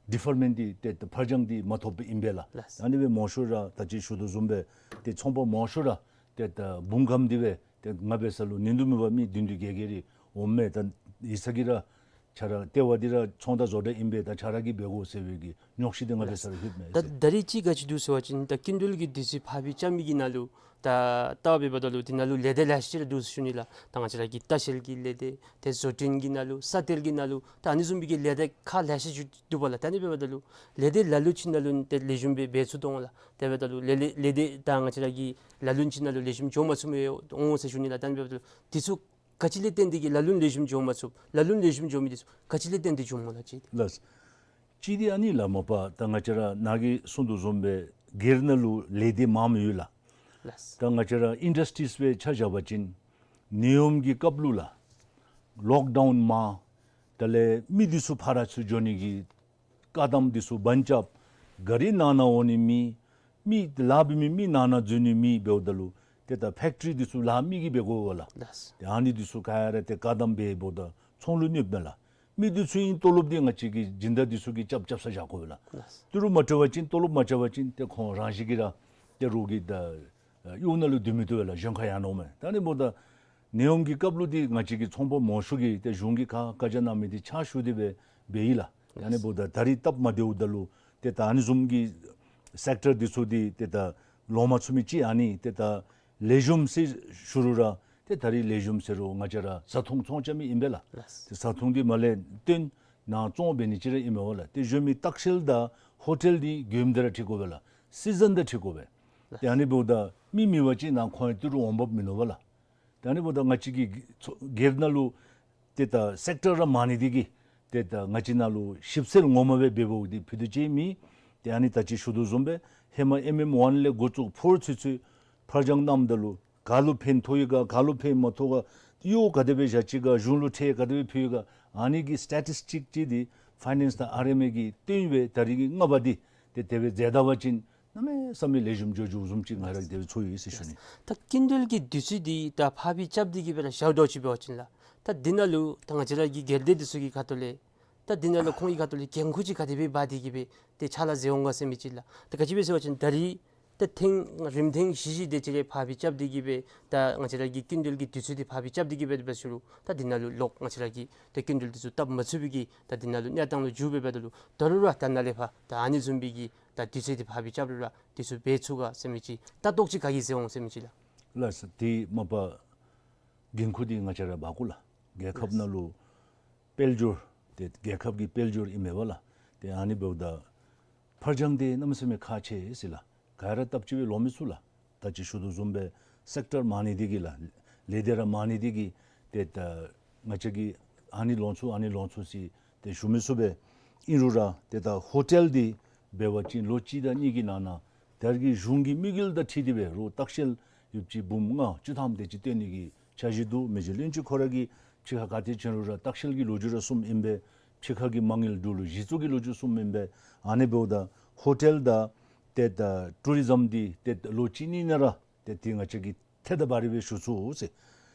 ཌི་པར་མེནཊ་འདི་ཏེ་ད་ཕར་འགྱངས་འདི་མ་ཐོབ་པའི་ཨིན་པས་ལགས། ལགས། ཨ་ནི་སྦེ་མང་ཤོས་ར་ད་ཅི་ཞུ་དོ་བཟུམ་སྦེ་ཏེ་ཚོང་པ་མང་ཤོས་ར་ཏེ་ད་འབུངས་སྒམ་འདི་སྦེ་ཏེ་ང་འབད་ས་ལུ་ནིང་དུ་མེད་པར་མི་བདུན་བདུན་བརྒྱད་བརྒྱད་རེ་འོངམ་མས། ད་ཡིག་ཚང་གི་ར་ ཁྱོད་ར་ལྟེ་བ་འདི་ར་ཚོང་དང་བཟོ་གྲྭ་ཨིན་པས། ད་ཁྱོད་ར་གིས་འབད་དགོ་ཟེར་བའི་གི་རྙོག་གཞི་འདི་ང་འབད་ས་ར་ལྷོདཔ་མས་ཟེར། ད་ད་རིས་ཅིག་ག་ཅི་འདུག་ཟེར་བ་ཅིན་ད་སྐྱིན་འགྲུལ་གྱི་དུས་ཚོད་ཕར་སྤོ་རྐྱབ་མི་གི་ནང་ལུ་ད་ལྟ་འབདཝ་ད་ལུ་འདི་ནང་ལུ་ལས་སྡེ་ལེ་ཤ་ཅིག་ར་འདུག་ཟེར་ཞུ་ནི་ལགས། ད་ང་བཅས་ར་གི་ལྟ་བཤལ་གྱི་ལས་སྡེ་ཏེ་བཟོ་སྐྲུན་གྱི་ནང་ལུ་ས་གཏེར་གྱི་ནང་ལུ་ད་ཨ་ནི་བཟུམ་མའི་གི་ལས་སྡེ་ཁག་ལེ་ཤ་ཅིག་འདུག་པ་ལགས། ད་ཨ་ནི་འབདཝ་ད་ལུ་ལས་སྡེ་ལ་ལུ་ཅིག་ནང་ལུ་ཏེ་ལེགས་ཤོམ་སྦེ་འབད་ཚུགས་དོ་འོང་ལགས། དེ་འབདཝ་ད་ལུ་ལས་ལས་ལས་སྡེ་ད་ང་བཅས་ར་གི་ལ་ལུ་ཅིག་ནང་ལུ་ལེགས་ཤོམ་འགྱོ་མ་ཚུགསཔ་ཡོད་འོང་ཟེར་ཞུ་ནི་ལགས། ད་ཨ་ནི་འབདཝ་ད་ལུ་འདི་ཚུ་ག་ཅི་ལས་བརྟེན་ཏེ་གིས་ལ་ལུ་ལེགས་ཤོམ་འགྱོ་མ་ཚུགས། ལ་ལུ་ལེགས་ཤོམ་འགྱོ་མི་འདི་ཚུ་ག་ཅི་ལས་བརྟེན་ཏེ་འགྱོཝ་སྨོ་ལགས་ཅིག། ལགས། གཅིག་འདི་ཨ་ནི་ལགས་མ་པ་ད་ང་བཅས་ར་ནཱ་གིས་གསུངས་དོ་བཟུམ་སྦེ་སྒེར་ནང་ལུ་ལས་སྡེ་མངམ་ཡོད་ལགས། ལགས། ད་ང་བཅས་ར་ཨིན་ཌསི་ཊྲིསི་སྦེ་ཆ་བཞག་པ་ཅིན་ནད་ཡམས་ཀྱི་སྐབས་ལུ་ལགས་ལོག་ཌའུན་མང་ད་ལས་མི་འདི་ཚུ་ཕར་ཚུར་འགྱོ་ནི་གི་བཀག་དམ་འདི་ཚུ་བར་ཆད་ག་ར་ནང་ན་འོང་ནི་མེད། མི་ལཱ་འབད་མི་མི་ནང་ན་འཛུལ་ནི་མེད། འབདཝ་ད་ལུ་ཏེ་ད་ཕེཀ་ཊི་རི་འདི་ཚུ་ལཱ་མི་གིས་འབད་དགོ་པས་ལགས། ལགས། ཏེ་ཨ་ནི་འདི་ཚུ་ག་ར་ཏེ་བཀག་དམ་འབད་འབདཝ་ད་ཚོང་ལུ་གནོདཔ་མས་ལགས། མི་འདི་ཚུ་ཨིན་ཏོ་ལོབ་འདི་ང་བཅས་ཀྱི་སྦྱིན་བདག་འདི་ཚུ་གིས་རྐྱབ་རྐྱབ་ས་བཞག་དགོ་པས་ལགས། ལགས། ཏི་རུ་མ་སྤྲོད་པ་ཅིན་ཏོ་ལོབ་མ་རྐྱབ་པ་ཅིན་ཏེ་ཁོང་རང་བཞིན་གྱིས་ར་ཏེ་རོགས་ཀྱི་ད་ཨ་གཡུས་ནང་ལུ་སྡོད་མི་བཏུབ་པས་ལགས། གཞན་ཁར་ཡར་འོངམ་མས། ད་ཨ་ནི་འབདཝ་ད་ནད་ཡམས་ཀྱི་སྐབས་ལུ་འདི་ང་བཅས་ཀྱི་ཚོང་པ་མང་ཤོས་ཀྱིས་ཏེ་གཞུང་གི་ཁར་བཀའ་རྒྱ་གནང་མི་འདི་ཕྱག་ཞུ་སྟེ་སྦེ་འབད་ཡི་ལགས། ད་ཨ་ནི་འབདཝ་ད་ད་རིས་སྟབས་མ་བདེཝ་ད་ལུ་ཏེ་ད་ཨ་ནི་བཟུམ་གྱི་སེཀ་ཊར་འདི་ཚུ་འདི་ཏེ་ད་ལོང་མ་ཚུགས་མི་ཅིག་ཨ་ནི་ཏེ་ད་ལེགས་ཤོམ་ཟེར་ཞུ་རུང་ར་ཏེ་ད་རིས་ལེགས་ཤོམ་ཟེར་རུང་ང་བཅས་ར་བཟའ་འཐུང་ཚོང་རྐྱབ་མི་ཨིན་པས་ལགས། ལགས། ཏེ་བཟའ་འཐུང་འདི་མར་ལས་བཏོན་ནཱ་བཙོང་འབད་ནི་ཅིག་ར་ཨིན་མས་པ་ལགས། ཏེ་གཞན་མི་ལྟ་བཤལ་དང་ཧོ་ཊེལ་འདི་མགྱོནམ་དེ་ར་འཁྲིད་དགོ་པས་ལགས། སི་ཛན་དང་འཁྲིད་དགོ་པས། ཏེ་ཨ་ནི་འབདཝ་ད་མི་མེད་པ་ཅིན་ནཱ་ཁོང་ཡང་ཏི་རུ་འོང་འབབ་མིན་ནུག་པ་ལགས། ཏེ་ཨ་ནི་འབདཝ་ད་ང་བཅས་ཀྱི་ཚོ་སྒེར་ནང་ལུ་ཏེ་ད་སེཀ་ཊར་ར་མང་ནི་འདི་གིས་ཏེ་ད་ང་བཅས་ནང་ལུ་ཞིབ་འཚོལ་ངོ་མ་སྦེ་འབད་འབདཝ་འདི་ཕུལ་དོ་ཅིག་མེད། ཏེ་ཨ་ནི་ད་ཅི་ཞུ་དོ་བཟུམ་སྦེ་ཧེ་མ་ཨེམ་ཨེམ་ཝན་ལས་འགོ་བཙུགས་ཕོར་ཚུན་ཚོད་ཕར་འགྱངས་གནངམ་ད་ལུ་ག་ལུ་ཕན་ཐོགས་ཡི་ག་ག་ལུ་ཕན་མ་ཐོགས་ག་གཡོག་ག་དེ་སྦེ་བཞག་ཅི་ག་གཞུང་ལུ་ཁྲལ་ག་དེ་སྦེ་ཕུལ་ཡི་ག་ཨ་ནི་གི་སི་ཊེ་ཊིསི་ཊིཀ་ཅིག་འདི་ཕའི་ནེནསི་དང་ཨར་ཨེམ་ཨེ་གིས་བཏོན་སྦེ་ད་རིས་ཀྱི་ལྔ་པ་འདི་ཏེ་དེ་སྦེ་མཛད་ད་པ་ཅིན་གནམ་མེད་ས་མེད་ལེགས་ཤོམ་འགྱོ་འགྱོཝ་བཟུམ་ཅིག་ང་ར་དེ་སྦེ་ཚོར་ཡི་ཟེར་ཞུ་ནི། ད་སྐྱིན་འགྲུལ་གྱི་དུས་ཚོད་འདི་ད་ཕར་སྦེ་རྐྱབ་སྟེ་གིས་སྦེ་ར་བཞག་དོ་ཅིག་འབད་བ་ཅིན་ལགས། ད་འདི་ནང་ལུ་ད་ང་བཅས་ར་གི་སྒེར་སྡེ་འདི་ཚུ་གི་ཁ་ཐུག་ལས་ད་འདི་ནང་ལུ་ཁོང་གི་ཁ་ཐུག་ལས་འགན་ཁུར་ཅིག་ག་དེ་སྦེ་འབག་སྟེ་གིས་སྦེ་ཏེ་ཕྱག་ལཱ་མཛད་འོང་ག་ཟེར་མི་ཅིག་ལགས། ད་ག་ཅི་སྦེ་ཟེར་བ་ཅིན་ད་རིས་ད་ཐེངས་རིམ་ཐེངས་བཞི་བཞི་དེ་ཅིག་ལས་ཕར་སྦེ་རྐྱབ་སྟེ་གིས་སྦེ་ད་ང་བཅས་ར་གི་སྐྱིན་འགྲུལ་གྱི་དུས་ཚོད་འདི་ཕར་སྦེ་རྐྱབ་སྟེ་གིས་སྦེ་འབད་ཞུ་རུང་ད་འདི་ནང་ལུ་ལོག་ང་བཅས་ར་གི་ད་སྐྱིན་འགྲུལ་འདི་ཚུ་བཏབ་མ་ཚུགས་པའི་གི་ད་འདི་ནང་ལུ་གནས་སྟངས་ལུ་འགྱུར་སྦེ་འབདཝ་ད་ལུ་ད་རུང་ར་ད་ནཱ་ལས་ཕར་ད་ཨ་ནི་བཟུམ་སྦེ་གི་ད་དུས་ཚོད་འདི་ཕར་སྦེ་རྐྱབ་རུང་ར་དུས་ཚོད་འབད་ཚུགས་ག་ཟེར་མི་ཅིག་ལྟ་རྟོག་ཅིག་ག་གིས་མཛད་འོང་ཟེར་མི་ཅིག་ལགས། ལགས་སོ། དེ་མ་པ་འགན་ཁུར་འདི་ང་བཅས་ར་འབག་དགོ་ལགས། རྒྱལ་ཁབ་ནང་ལུ་དཔལ་འབྱོར་ཏེ་རྒྱལ་ཁབ་ཀྱི་དཔལ་འབྱོར་ཨིན་མས་པ་ལགས། ཏེ་ཨ་ནི་འབདཝ་ད་ཕར་འགྱངས་འདི་གནམ་མེད་ས་མེད་ཁག་ཆེ་ཟེར་ལགས། ག་ར་སྟབས་གཅིག་སྦེ་ལོང་མི་ཚུགས་ལགས། ད་ཅི་ཞུ་དོ་བཟུམ་སྦེ་སེཀ་ཊར་མང་ནི་འདི་གིས་ལགས། ལས་སྡེ་ར་མང་ནི་འདི་གིས་ཏེ་ད་ང་བཅས་ཀྱིས་ཨ་ནི་ལོང་ཚུགས་ཨ་ནི་ལོང་ཚུགས་ཟེར་ཏེ་ཞུ་མི་ཚུགས་པས། ཨིན་རུང་ར་ཏེ་ད་ཧོ་ཊེལ་འདི་འབད་བ་ཅིན་ལོ་གཅིག་དང་གཉིས་ཀྱི་ནང་ན་ད་རིས་ཀྱི་གཞུང་གི་དམིགས་ཡུལ་དང་འཁྲིལ་ཏེ་སྦེ་རོགས་ལྟ་བཤལ་ཡོདཔ་ཅིག་འབུམ་ལྔ་བཅུ་ཐམ་དེ་ཅིག་བཏོན་ནི་གི་འཆར་གཞི་འདུག། མི་རྗེ་བློན་ཆེན་ཁོ་ར་གིས་ཕྱི་ཁར་ག་ཏེ་བྱོན་རུང་ར་ལྟ་བཤལ་གྱི་ལོ་རྒྱུས་ར་གསུངམ་ཨིན་པས། ཕྱི་ཁ་གི་མ་དངུལ་འབྲུག་ལུ་གཞི་བཙུགས་ཀྱི་ལོ་རྒྱུས་གསུངམ་ཨིན་པས། ཨ་ནི་འབདཝ་ད་ཧོ་ཊེལ་དང་ཏེ་ད་ཊུ་རི་ཛམ་འདི་ཏེ་ལོ་གཅིག་གཉིས་ནང་ར་ཏེ་དེ་ང་བཅས་ཀྱིས་ཐད་ཀར་སྦེ་ར་སྦེ་ཞུ་ཚུགས་ཟེར།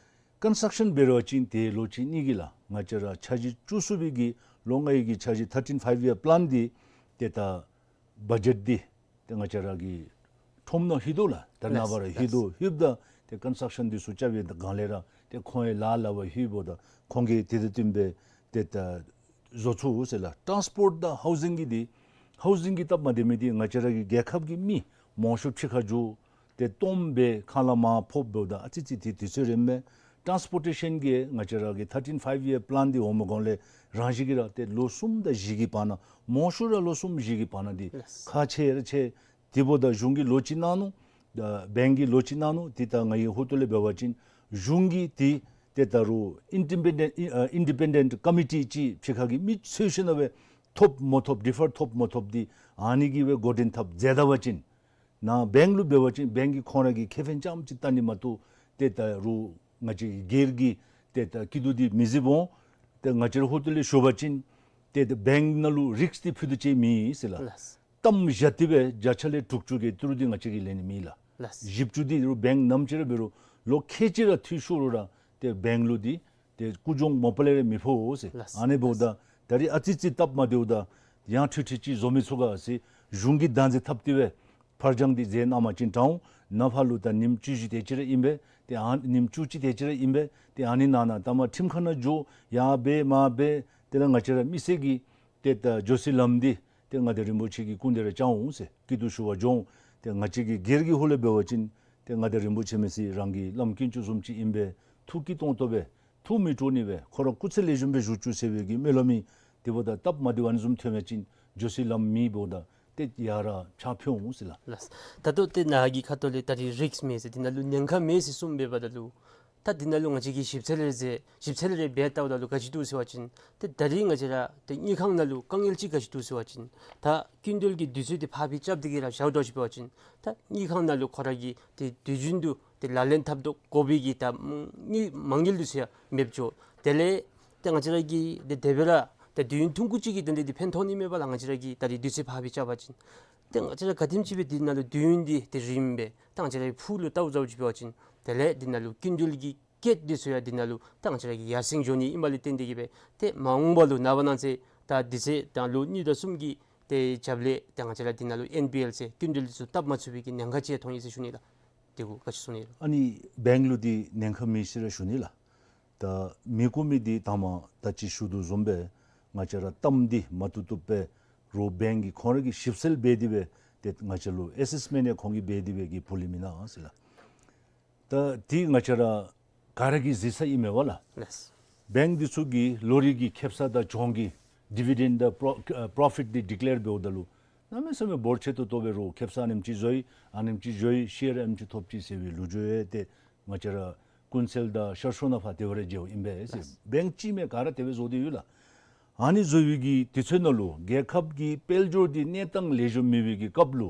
ཀོན་སི་ཊྲག་ཤཱན་འབད་བ་ཅིན་ཏེ་ལོ་གཅིག་གཉིས་ཀྱི་ལགས་ང་བཅས་ར་འཆར་གཞི་བཅུ་གསུམ་པའི་གི་ལོ་ལྔའི་གི་འཆར་གཞི་ཐར་ཊིན་ཕའིབ་ཡར་པ་ལཱན་འདི་ཏེ་ད་བ་ཇེཊ་འདི་ཏེ་ང་བཅས་ར་གི་ཁྲོམ་ནང་ལྷོད་དོ་ལགས། ད་ནངས་པ་ར་ལྷོད་དོ། ལྷོདཔ་ད་ཏེ་ཀོན་སི་ཊྲག་ཤཱན་འདི་ཚུ་རྐྱབ་པའི་སྒང་ལས་ར་ཏེ་ཁོང་ཡང་ལཱ་ལཱ་བ་ལྷོདཔ་ད་ཁོང་གིས་དེ་དང་བསྟུན་སྦེ་ཏེ་ད་བཟོ་ཚུགས་ཟེར་ལགས། ཊཱནསི་པོརཊ་དང་ཧའུ་ཟིང་གི་འདི་ཧའུ་ཟིང་གི་སྟབས་མ་བདེ་མི་འདི་ང་བཅས་ར་གི་རྒྱལ་ཁབ་ཀྱི་མི་མང་ཤོས་ཕྱི་ཁར་འགྱོ་སྟེ་སྟོངམ་སྦེ་ཁ་ལས་མར་ཕབ་འབདཝ་ད་ཨ་ཙི་ཙི་དེ་དུས་ཚོད་རནམ་མས། ཊཱནསི་པོར་ཊེ་ཤཱན་གྱི་ང་བཅས་ར་གི་ཐར་ཊིན་ཕའིབ་ཡར་པ་ལཱན་འདི་འོངམ་གོང་ལས་རང་བཞིན་གྱིས་ར་ཏེ་ལོ་གསུམ་དང་བཞི་གི་བར་ན་མང་ཤོས་ར་ལོ་གསུམ་བཞི་གི་བར་ན་འདི་ལགས། ཁག་ཆེ་ར་ཆེ། དེ་འབདཝ་ད་གཞུང་གིས་ལོ་གཅིག་གནང་ནུག། ད་བེངཀ་གིས་ལོ་གཅིག་གནང་ནུག། དེ་ད་ང་གི་ཧོ་ཐོག་ལས་འབད་བ་ཅིན་གཞུང་གིས་དེ་ཏེ་ད་རུང་ཨིན་ཌི་པེན་ཌེནཊ་ཨ་ཨིན་ཌི་པེན་ཌེནཊ་ཀོ་མི་ཊི་ཅིག་ཕྱི་ཁ་གི་མི་འཚོལ་ཞིནམ་ལས་ཐོབ་མ་ཐོབ་ཌི་ཕར་ཐོབ་མ་ཐོབ་འདི་ཨ་ནི་གིས་སྦེ་འགོ་འདྲེན་འཐབ་མཛད་ད་པ་ཅིན་ནཱ་བེངཀ་ལུ་འབད་བ་ཅིན་བེངཀ་གིས་ཁོང་ར་གི་ཁེ་ཕན་རྐྱངམ་ཅིག་བལྟ་ནི་མ་གཏོགས་ཏེ་ད་རུང་ང་བཅས་སྒེར་གྱི་ཏེ་ད་སྐྱིད་སྡུག་འདི་མི་གཟིགས་འོང་། ཏེ་ང་བཅས་ར་ཧོ་ཐོག་ལས་ཞུ་བ་ཅིན་ཏེ་ད་བེངཀ་ནང་ལུ་རིསཀ་འདི་ཕུད་དོ་ཅིག་མེད་ཟེར་ལགས། ལགས། གཏམ་བཞག་སྟེ་སྦེ་བརྒྱ་ཆ་ལས་དྲུག་ཅུ་གི་ཏི་རུ་འདི་ང་བཅས་ཀྱིས་ལེན་ནི་མེད་ལགས། ལགས། བཞི་བཅུ་འདི་རུང་བེངཀ་ནམ་ཅིག་ར་འབད་རུང་ལོ་ཁལ་གཅིག་ར་འཐུས་ཤོར་རུང་ར་ཏེ་བེངཀ་ལུ་འདི་ཏེ་རྐུ་གྱོང་མ་པ་ལས་ར་མི་ཕོག་ཟེར། ལགས། ཨ་ནི་འབདཝ་ད་ད་རིས་ཨ་ཙི་ཙི་སྟབས་མ་བདེཝ་ད་ཡང་ཁྲིག་ཁྲི་ཅིག་བཟོ་མི་ཚུགས་ག་ཟེར་གཞུང་གིས་བདག་འཛིན་འཐབ་སྟེ་སྦེ་ཕར་འགྱངས་འདི་མཛད་གནང་པ་ཅིན་དྲག་འོང་། ནངས་པ་ལུ་ད་ཉིནམ་བཅུ་བཞི་དེ་ཅིག་ར་ཨིན་པས། ཏེ་ཨ་ཉིནམ་བཅུ་གཅིག་དེ་ཅིག་ར་ཨིན་པས། ཏེ་ཨ་ནི་ནང་ན་ད་མར་ཁྲིམས་ཁང་ནང་འགྱོ་ཡར་འབད་མར་འབད་ དེ་ལས་ང་བཅས་ར་མི་སེར་གྱིས་ཏེ་ད་འགྱོ་སའི་ལམ་འདི་ཏེ་མངའ་བདག་རིན་པོ་ཆེ་གི་སྐུ་མདུན་ར་བཅར་འོང་ཟེར་སྐྱིད་སྡུག་ཞུ་བར་འགྱོ་འོང་། ཏེ་ང་བཅས་ཀྱི་སྒེར་གྱི་ཧོངས་ལས་འབད་བ་ཅིན་ཏེ་མངའ་བདག་རིན་པོ་ཆེ་མི་སེར་རང་གི་བླམ་དཀོན་མཆོག་བཟུམ་ཅིག་ཨིན་པས། ཐུགས་སྐྱིད་ཏོང་ཏོ་སྦེ་ཐུགས་མི་སྤྲོ་ནི་སྦེ་ཁོ་ར་སྐུ་ཚེ་ལེགས་ཤོམ་སྦེ་བཞུགས་བཅུག་ཟེར་བའི་གི་སྨོན་ལམ་ཨིན། དེ་འབདཝ་ད་སྟབས་མ་བདེཝ་ཨ་ནི་བཟུམ་ཐོན་པ་ཅིན་འགྱོ་སའི་ལམ་མེདཔ་འབདཝ་ད་ཏེ་ཡར་ར་ཕྱག་ཕུལ་འོང་ཟེར་ལགས། ལགས། ད་ལྟོ་ཏེ་ནཱ་གི་ཁ་ཐུག་ལས་ད་རིས་རིསཀ་མེད་ཟེར་འདི་ནང་ལུ་ཉེན་ཁ་མེད་ཟེར་གསུངས་པའི་བར་ད་ལུ་ད་འདི་ནང་ལུ་ང་བཅས་ཀྱིས་ཞིབ་འཚོལ་རེ་མཛད་ཞིབ་འཚོལ་རེ་འབད་བལྟཝ་ད་ལུ་ག་ཅི་འདུག་ཟེར་བ་ཅིན་ཏེ་ད་རིས་ང་བཅས་ར་ཏེ་དངུལ་ཁང་ནང་ལུ་དཀའ་ངལ་ཅིག་ག་ཅི་འདུག་ཟེར་བ་ཅིན་ད་སྐྱིན་འགྲུལ་གྱི་དུས་ཚོད་འདི་ཕར་ཕྱིར་རྐྱབ་སྟེ་གི་ར་བཞག་དོ་ཅིག་འབད་བ་ཅིན་ད་དངུལ་ཁང་ནང་ལུ་ཁོ་ར་གིས་ཏེ་དུས་རྒྱུན་དུ་ཏེ་ལག་ལེན་འཐབ་དོ་དགོ་པའི་གི་ད་དངུལ་མ་དངུལ་འདི་ཚུ་ཡང་མེདཔ་འགྱོ། དེ་ལས་ཏེ་ང་བཅས་ར་གིས་ཏེ་དེ་སྦེ་ར་ཏེ་དུས་ཡུན་ཐུང་ཀུ་ཅིག་གི་དོན་ལས་འདི་ཕན་ཐོགས་ནི་མེད་པ་ལགས། ང་བཅས་ར་གིས་ད་རིས་དུས་ཚོད་ཕར་ཕྱིར་རྐྱབ་པ་ཅིན་ཏེ་ང་བཅས་ར་ག་དེམ་ཅིག་སྦེ་འདི་ནང་ལུ་དུས་ཡུན་འདི་ཏེ་རིངམ་སྦེ་ད་ང་བཅས་ར་ཕུགས་ལུ་ལྟཝ་ད་ཅིག་འབད་བ་ཅིན་དེ་ལས་འདི་ནང་ལུ་སྐྱིན་འགྲུལ་གྱི་སྐད་འདི་ཚུ་ཡང་འདི་ནང་ལུ་ད་ང་བཅས་ར་གི་ཡར་སེང་འགྱོ་ནི་ཨིནམ་ལས་བརྟེན་ཏེ་གི་སྦེ་ཏེ་མ་འོངས་པ་ལུ་ནངས་པ་གནངས་ཚེ་ད་འདི་ཚེ་ད་ལོ་གཉིས་དང་གསུམ་གྱི་ཏེ་རྒྱབ་ལས་ཏེ་ང་བཅས་ར་འདི་ནང་ལུ་ཨེན་པི་ཨེལ་ཟེར་སྐྱིན་འགྲུལ་འདི་ཚུ་བཏབ་མ་ཚུགས་པའི་གི་ཉེན་ཁ་ཅིག་མཐོང་ཡི་ཟེར་ཞུ་ནི་ལགས། དེ་གུ་ག་ཅི་གསུང་ནི་ལགས། ཨ་ནི་བེངཀ་ལུ་འདི་ཉེན་ཁ་མེད་ཟེར་ར་ཞུ་ནི་ལགས། ད་མི་དགོ་མི་འདི་ད་མ་ད་ཅི་ཞུ་དོ་བཟུམ་སྦེ་ང་བཅས་ར་གཏམ་འདི་མ་བཏུབ་བཏུབ་སྦེ་རོགས་བེངཀ་གིས་ཁོང་ར་གིས་ཞིབ་འཚོལ་འབད་དེ་སྦེ་ཏེ་ང་བཅས་ལུ་ཨེ་སེསི་མེནཊ་ཡང་ཁོང་གིས་འབད་དེ་སྦེ་གི་ཕུལ་ལི་མེན་ན་ཟེར་ལགས། ད་འདི་ང་བཅས་ར་ག་ར་གི་གཟིགས་ས་ཨིན་མས་པ་ལགས། ལགས། བེངཀ་འདི་ཚུ་གིས་ལོ་རེ་གི་ཁེབ་ས་དང་གྱོང་གི་ཌི་བི་ཌེནཊ་དང་པོ་རོ་ཨ་པོ་རོ་ཕིཊ་འདི་ཌི་ཀི་ལེར་འབདཝ་ད་ལུ་གནམ་མེད་ས་མེད་འབོར་ཆེ་ཏོག་ཏོ་སྦེ་རོགས་ཁེབ་ས་ཨ་ནེམ་ཅིག་བཟོ་ཡི་ཨ་ནེམ་ཅིག་བཟོ་ཡི་ཤེར་ཨ་ནེམ་ཅིག་ཐོབ་ཅི་ཟེར་བའི་ལོ་རྒྱུས་ཡང་ཏེ་ང་བཅས་ར་ཀུན་གསལ་དང་ཤར་ཕྱོགས་ནང་ཕར་དེ་སྦེ་ར་མཇལཝ་ཨིན་པས་ཟེར། ལགས། བེངཀ་གཅིག་མེན་ག་ར་དེ་སྦེ་བཟོ་སྟེ་ཡོད་ལགས། ཨ་ནི་བཟོ་བའི་གི་དུས་ཚོད་ནང་ལུ་རྒྱལ་ཁབ་ཀྱི་དཔལ་འབྱོར་འདི་གནས་སྟངས་ལེགས་ཤོམ་མེད་པའི་གི་སྐབས་ལུ་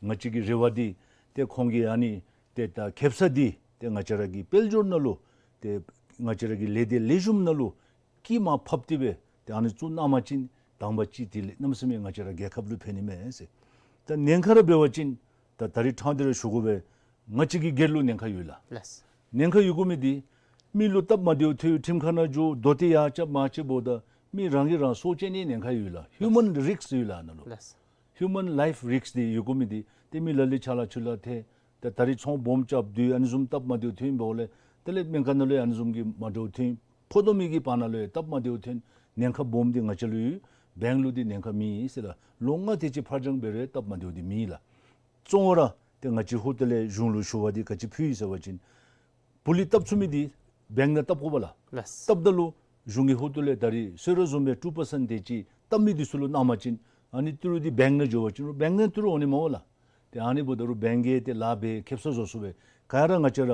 ང་བཅས་ཀྱི་རེ་བ་འདི་ཏེ་ཁོང་གིས་ཨ་ནི་ཏེ་ད་ཁེབ་ས་འདི་ཏེ་ང་བཅས་ར་གི་དཔལ་འབྱོར་ནང་ལུ་ཏེ་ང་བཅས་ར་གི་ལས་སྡེ་ལེགས་ཤོམ་ནང་ལུ་དཀྱིས་མ་ཕབ་སྟེ་སྦེ་ཏེ་ཨ་ནི་བཙུགས་གནང་པ་ཅིན་དང་པ་ཅིག་དེ་ལས་གནམ་མེད་ས་མེད་ང་བཅས་ར་རྒྱལ་ཁབ་ལུ་ཕན་ནི་མས་ཟེར། ད་ཉེན་ཁ་ར་འབད་བ་ཅིན་ད་ད་རིས་ཕྲང་སྟེ་ར་ཞུ་དགོ་པས། ང་བཅས་ཀྱི་སྒེར་ལུ་ཉེན་ཁ་ཡོད་ལགས། ལགས། ཉེན་ཁ་ཡོད་དགོ་མི་འདི་མི་ལུ་སྟབས་མ་བདེཝ་ཐོན་ཁྲིམས་ཁང་ནང་འགྱོ་རྡོ་ཏེ་ཡར་རྐྱབ་མར་རྐྱབ་འབདཝ་ད་མི་རང་གིས་རང་སྲོག་བཅད་ནིའི་ཉེན་ཁ་ཡོད་ལགས། ལགས། ཧིའུ་མཱན་རིསཀ་ཡོད་ལགས་ཨ་ནཱ་ལུ། ལགས། ཧིའུ་མཱན་ལའིཕ་རིསཀ་འདི་ཡོད་དགོ་མི་འདི་ཏེ་མི་ལ་ལུ་ཆ་ལ་ཆུ་ལ་ཐལ། ཏེ་ད་རིས་ཚོང་སྦོམ་རྐྱབ་དུས་ཨ་ནི་བཟུམ་སྟབས་མ་བདེཝ་ཐོན་འབདཝ་ལས་དེ་ལས་སྨན་ཁང་ནང་ལུ་ཡང་ཨ་ནི་བཟུམ་གྱི་མ་འདྲཝ་ཐོན། ཕོ་དང་མོ་གི་བར་ན་ལུ་ཡང་སྟབས་མ་བདེཝ་ཐོན། ཉེན་ཁ་སྦོམ་འདི་ང་བཅས་ལུ་ཡོད། བེངཀ་ལུ་འདི་ཉེན་ཁ་མེད་ཟེར་ལགས། ལོ་ལྔ་དེ་ཅིག་ཕར་འགྱངས་འབད་རུང་སྟབས་མ་བདེཝ་འདི་མེད་ལགས། གཙོ་བོ་ར་ཏེ་ང་བཅས་ཧོར་ཏེ་ལས་གཞུང་ལུ་ཞུ་བ་འདི་ག་ཅི་ཕུལ་ཡི་ཟེར་བ་ཅིན་བུ་ལི་བཏབ་ཚུགས་མི་འདི་བེངཀ་ནང་བཏབ་དགོ་པས་ལགས། ལགས། བཏབ་ད་ལུ་གཞུང་གི་ཧོར་ཏེ་ལས་ད་རིས་གསོལ་རས་བཟུམ་སྦེ་ཊུ་པར་སེནཊ་དེ་ཅིག་བཏབ་མི་འདི་ཚུ་ལུ་གནང་པ་ཅིན་ཨ་ནི་ཏི་རུ་འདི་བེངཀ་ནང་འགྱོ་བ་ཅིན་བེངཀ་ནང་ཏི་རུ་འོང་ནི་མས་པ་ལགས། ཏེ་ཨ་ནི་འབདཝ་ད་རུང་བེངཀ་གིས་ཏེ་ལཱ་འབད་ཁེབ་ས་བཟོ་ཚུགས་པས། ག་ར་ང་བཅས་ར་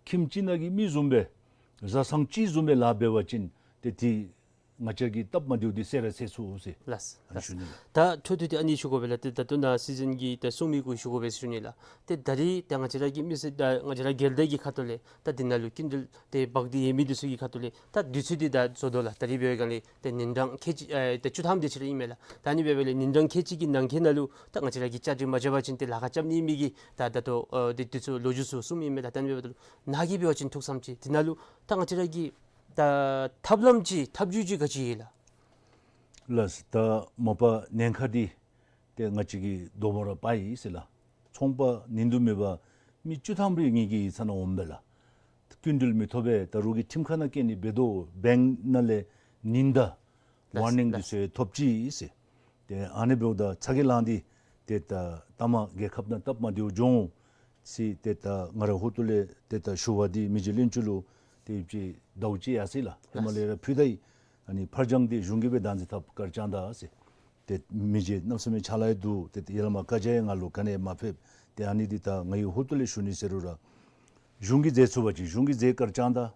ཁྱིམ་གཅིག་ནང་གི་མི་བཟུམ་སྦེ་བཟའ་ཚང་གཅིག་བཟུམ་སྦེ་ལཱ་འབད་བ་ཅིན་ཏེ་འདི་ང་བཅས་ཀྱི་སྟབས་མ་བདེཝ་འདི་སེལ་ར་སེལ་ཚུགས་ཟེར། ལགས། ཨ་ནི་ཞུ་ནི་ལགས། ད་འཕྲོ་མཐུད་དེ་ཨ་ནི་ཞུ་དགོ་པས་ལགས། ཏེ་ད་ལྟོ་ནཱ་སྲིད་འཛིན་གྱིས་ད་གསུང་མི་གུ་ཞུ་དགོ་པས་ཞུ་ནི་ལགས། ཏེ་ད་རིས་ཏེ་ང་བཅས་ར་གི་མི་སེར་ད་ང་བཅས་ར་སྒེར་སྡེ་གི་ཁ་ཐུག་ལས་ད་འདི་ནང་ལུ་སྐྱིན་འགྲུལ་ཏེ་འབག་སྟེ་ཡོད་མི་འདི་ཚུ་གི་ཁ་ཐུག་ལས་ད་དུས་ཚོད་འདི་ད་བཟོ་དོ་ལགས། ད་རིས་འབད་བའི་སྒང་ལས་ཏེ་ཉིན་གྲངས་ཁལ་གཅིག་ཨེ་ཏེ་བཅུ་ཐམ་དེ་ཅིག་ར་ཨིན་མས་ལགས། ད་ཨ་ནི་འབད་བའི་ལས་ཉིན་གྲངས་ཁལ་གཅིག་གི་ནང་འཁོད་ནང་ལུ་ད་ང་བཅས་ར་གིས་བཅའ་སྒྲིག་མ་རྐྱབ་པ་ཅིན་ཏེ་ལཱ་ཁག་རྐྱབ་ནི་མེད་གི་ད་ད་ལྟོ་ཨེ་ཏེ་དུས་ཚོད་ལོ་རྒྱུས་ཚུ་གསུངམ་ཨིན་མས་ལགས། ད་ཨ་ནི་འབདཝ་ད་ལུ་ནཱ་གིས་འབད་བ་ཅིན་ཐུགས་བསམ་ཅིག་འདི་ནང་ལུ་ད་ང་བཅས་ར་གི་ད་ཐབས་ལམ་ཅིག་ཐབས་བྱུས་ཅིག་ག་ཅི་ཡོད་ལགས། ལགས། ད་མ་པ་ཉེན་ཁ་འདི་ཏེ་ང་བཅས་ཀྱིས་དོ་མོ་ར་པ་ཡི་ཟེར་ལགས། ཚོང་པ་ཉིད་དུ་མེད་པར་མི་བཅུ་ཐམ་རེ་ངེ་གི་ཡིག་ཚང་ནང་འོངམ་མས་ལགས། སྐྱིན་འགྲུལ་མི་ཐོབ་པས། ད་རོགས་ཀྱིས་ཁྲིམས་ཁང་ནང་བསྐྱལ་ནི་འབད་དོ། བེངཀ་ནང་ལས་ཉེན་བརྡ་ལགས། ཝར་ནིང་ལགས། འདི་ཚུ་ཐོབ་ཅི་ཟེར། ཏེ་ཨ་ནི་འབདཝ་ད་ཚ་གྱང་ལངས་ཏེ་ཏེ་ད་ལྟ་མ་རྒྱལ་ཁབ་ནང་སྟབས་མ་བདེཝ་འགྱོ་འོང་ཟེར་ཏེ་ད་ང་ར་ཧོར་ཏེ་ལས་ཏེ་ད་ཞུ་བ་འདི་མི་རྗེ་བློན་ཆེན་ལུ་ཏེ་ཡོདཔ་ཅིག་ཟླཝ་གཅིག་ཡར་སོ་ཡི་ལགས། ཧེ་མ་ལས་ར་ཕུལ་ད་ཡི། ཨ་ནི་ཕར་འགྱངས་འདི་གཞུང་གིས་སྦེ་བདག་འཛིན་འཐབ་བཀའ་དྲིན་བསྐྱང་ད་ཟེར། ཏེ་མི་རྗེ་གནམ་མེད་ས་མེད་ཕྱག་ལཱ་ཡང་བསྡུ། ཏེ་ཡར་ལས་མར་བཀའ་རྒྱ་ཡང་ང་ལུ་ག་ནི་ཡང་མ་ཕེབས། ཏེ་ཨ་ནི་འདི་ད་ང་གིས་ཧོར་ཏེ་ལས་ཞུ་ནི་ཟེར་རུང་ར་གཞུང་གིས་མཛད་ཚུགས་པ་ཅིན་གཞུང་གིས་མཛད་བཀའ་དྲིན་བསྐྱང་ད།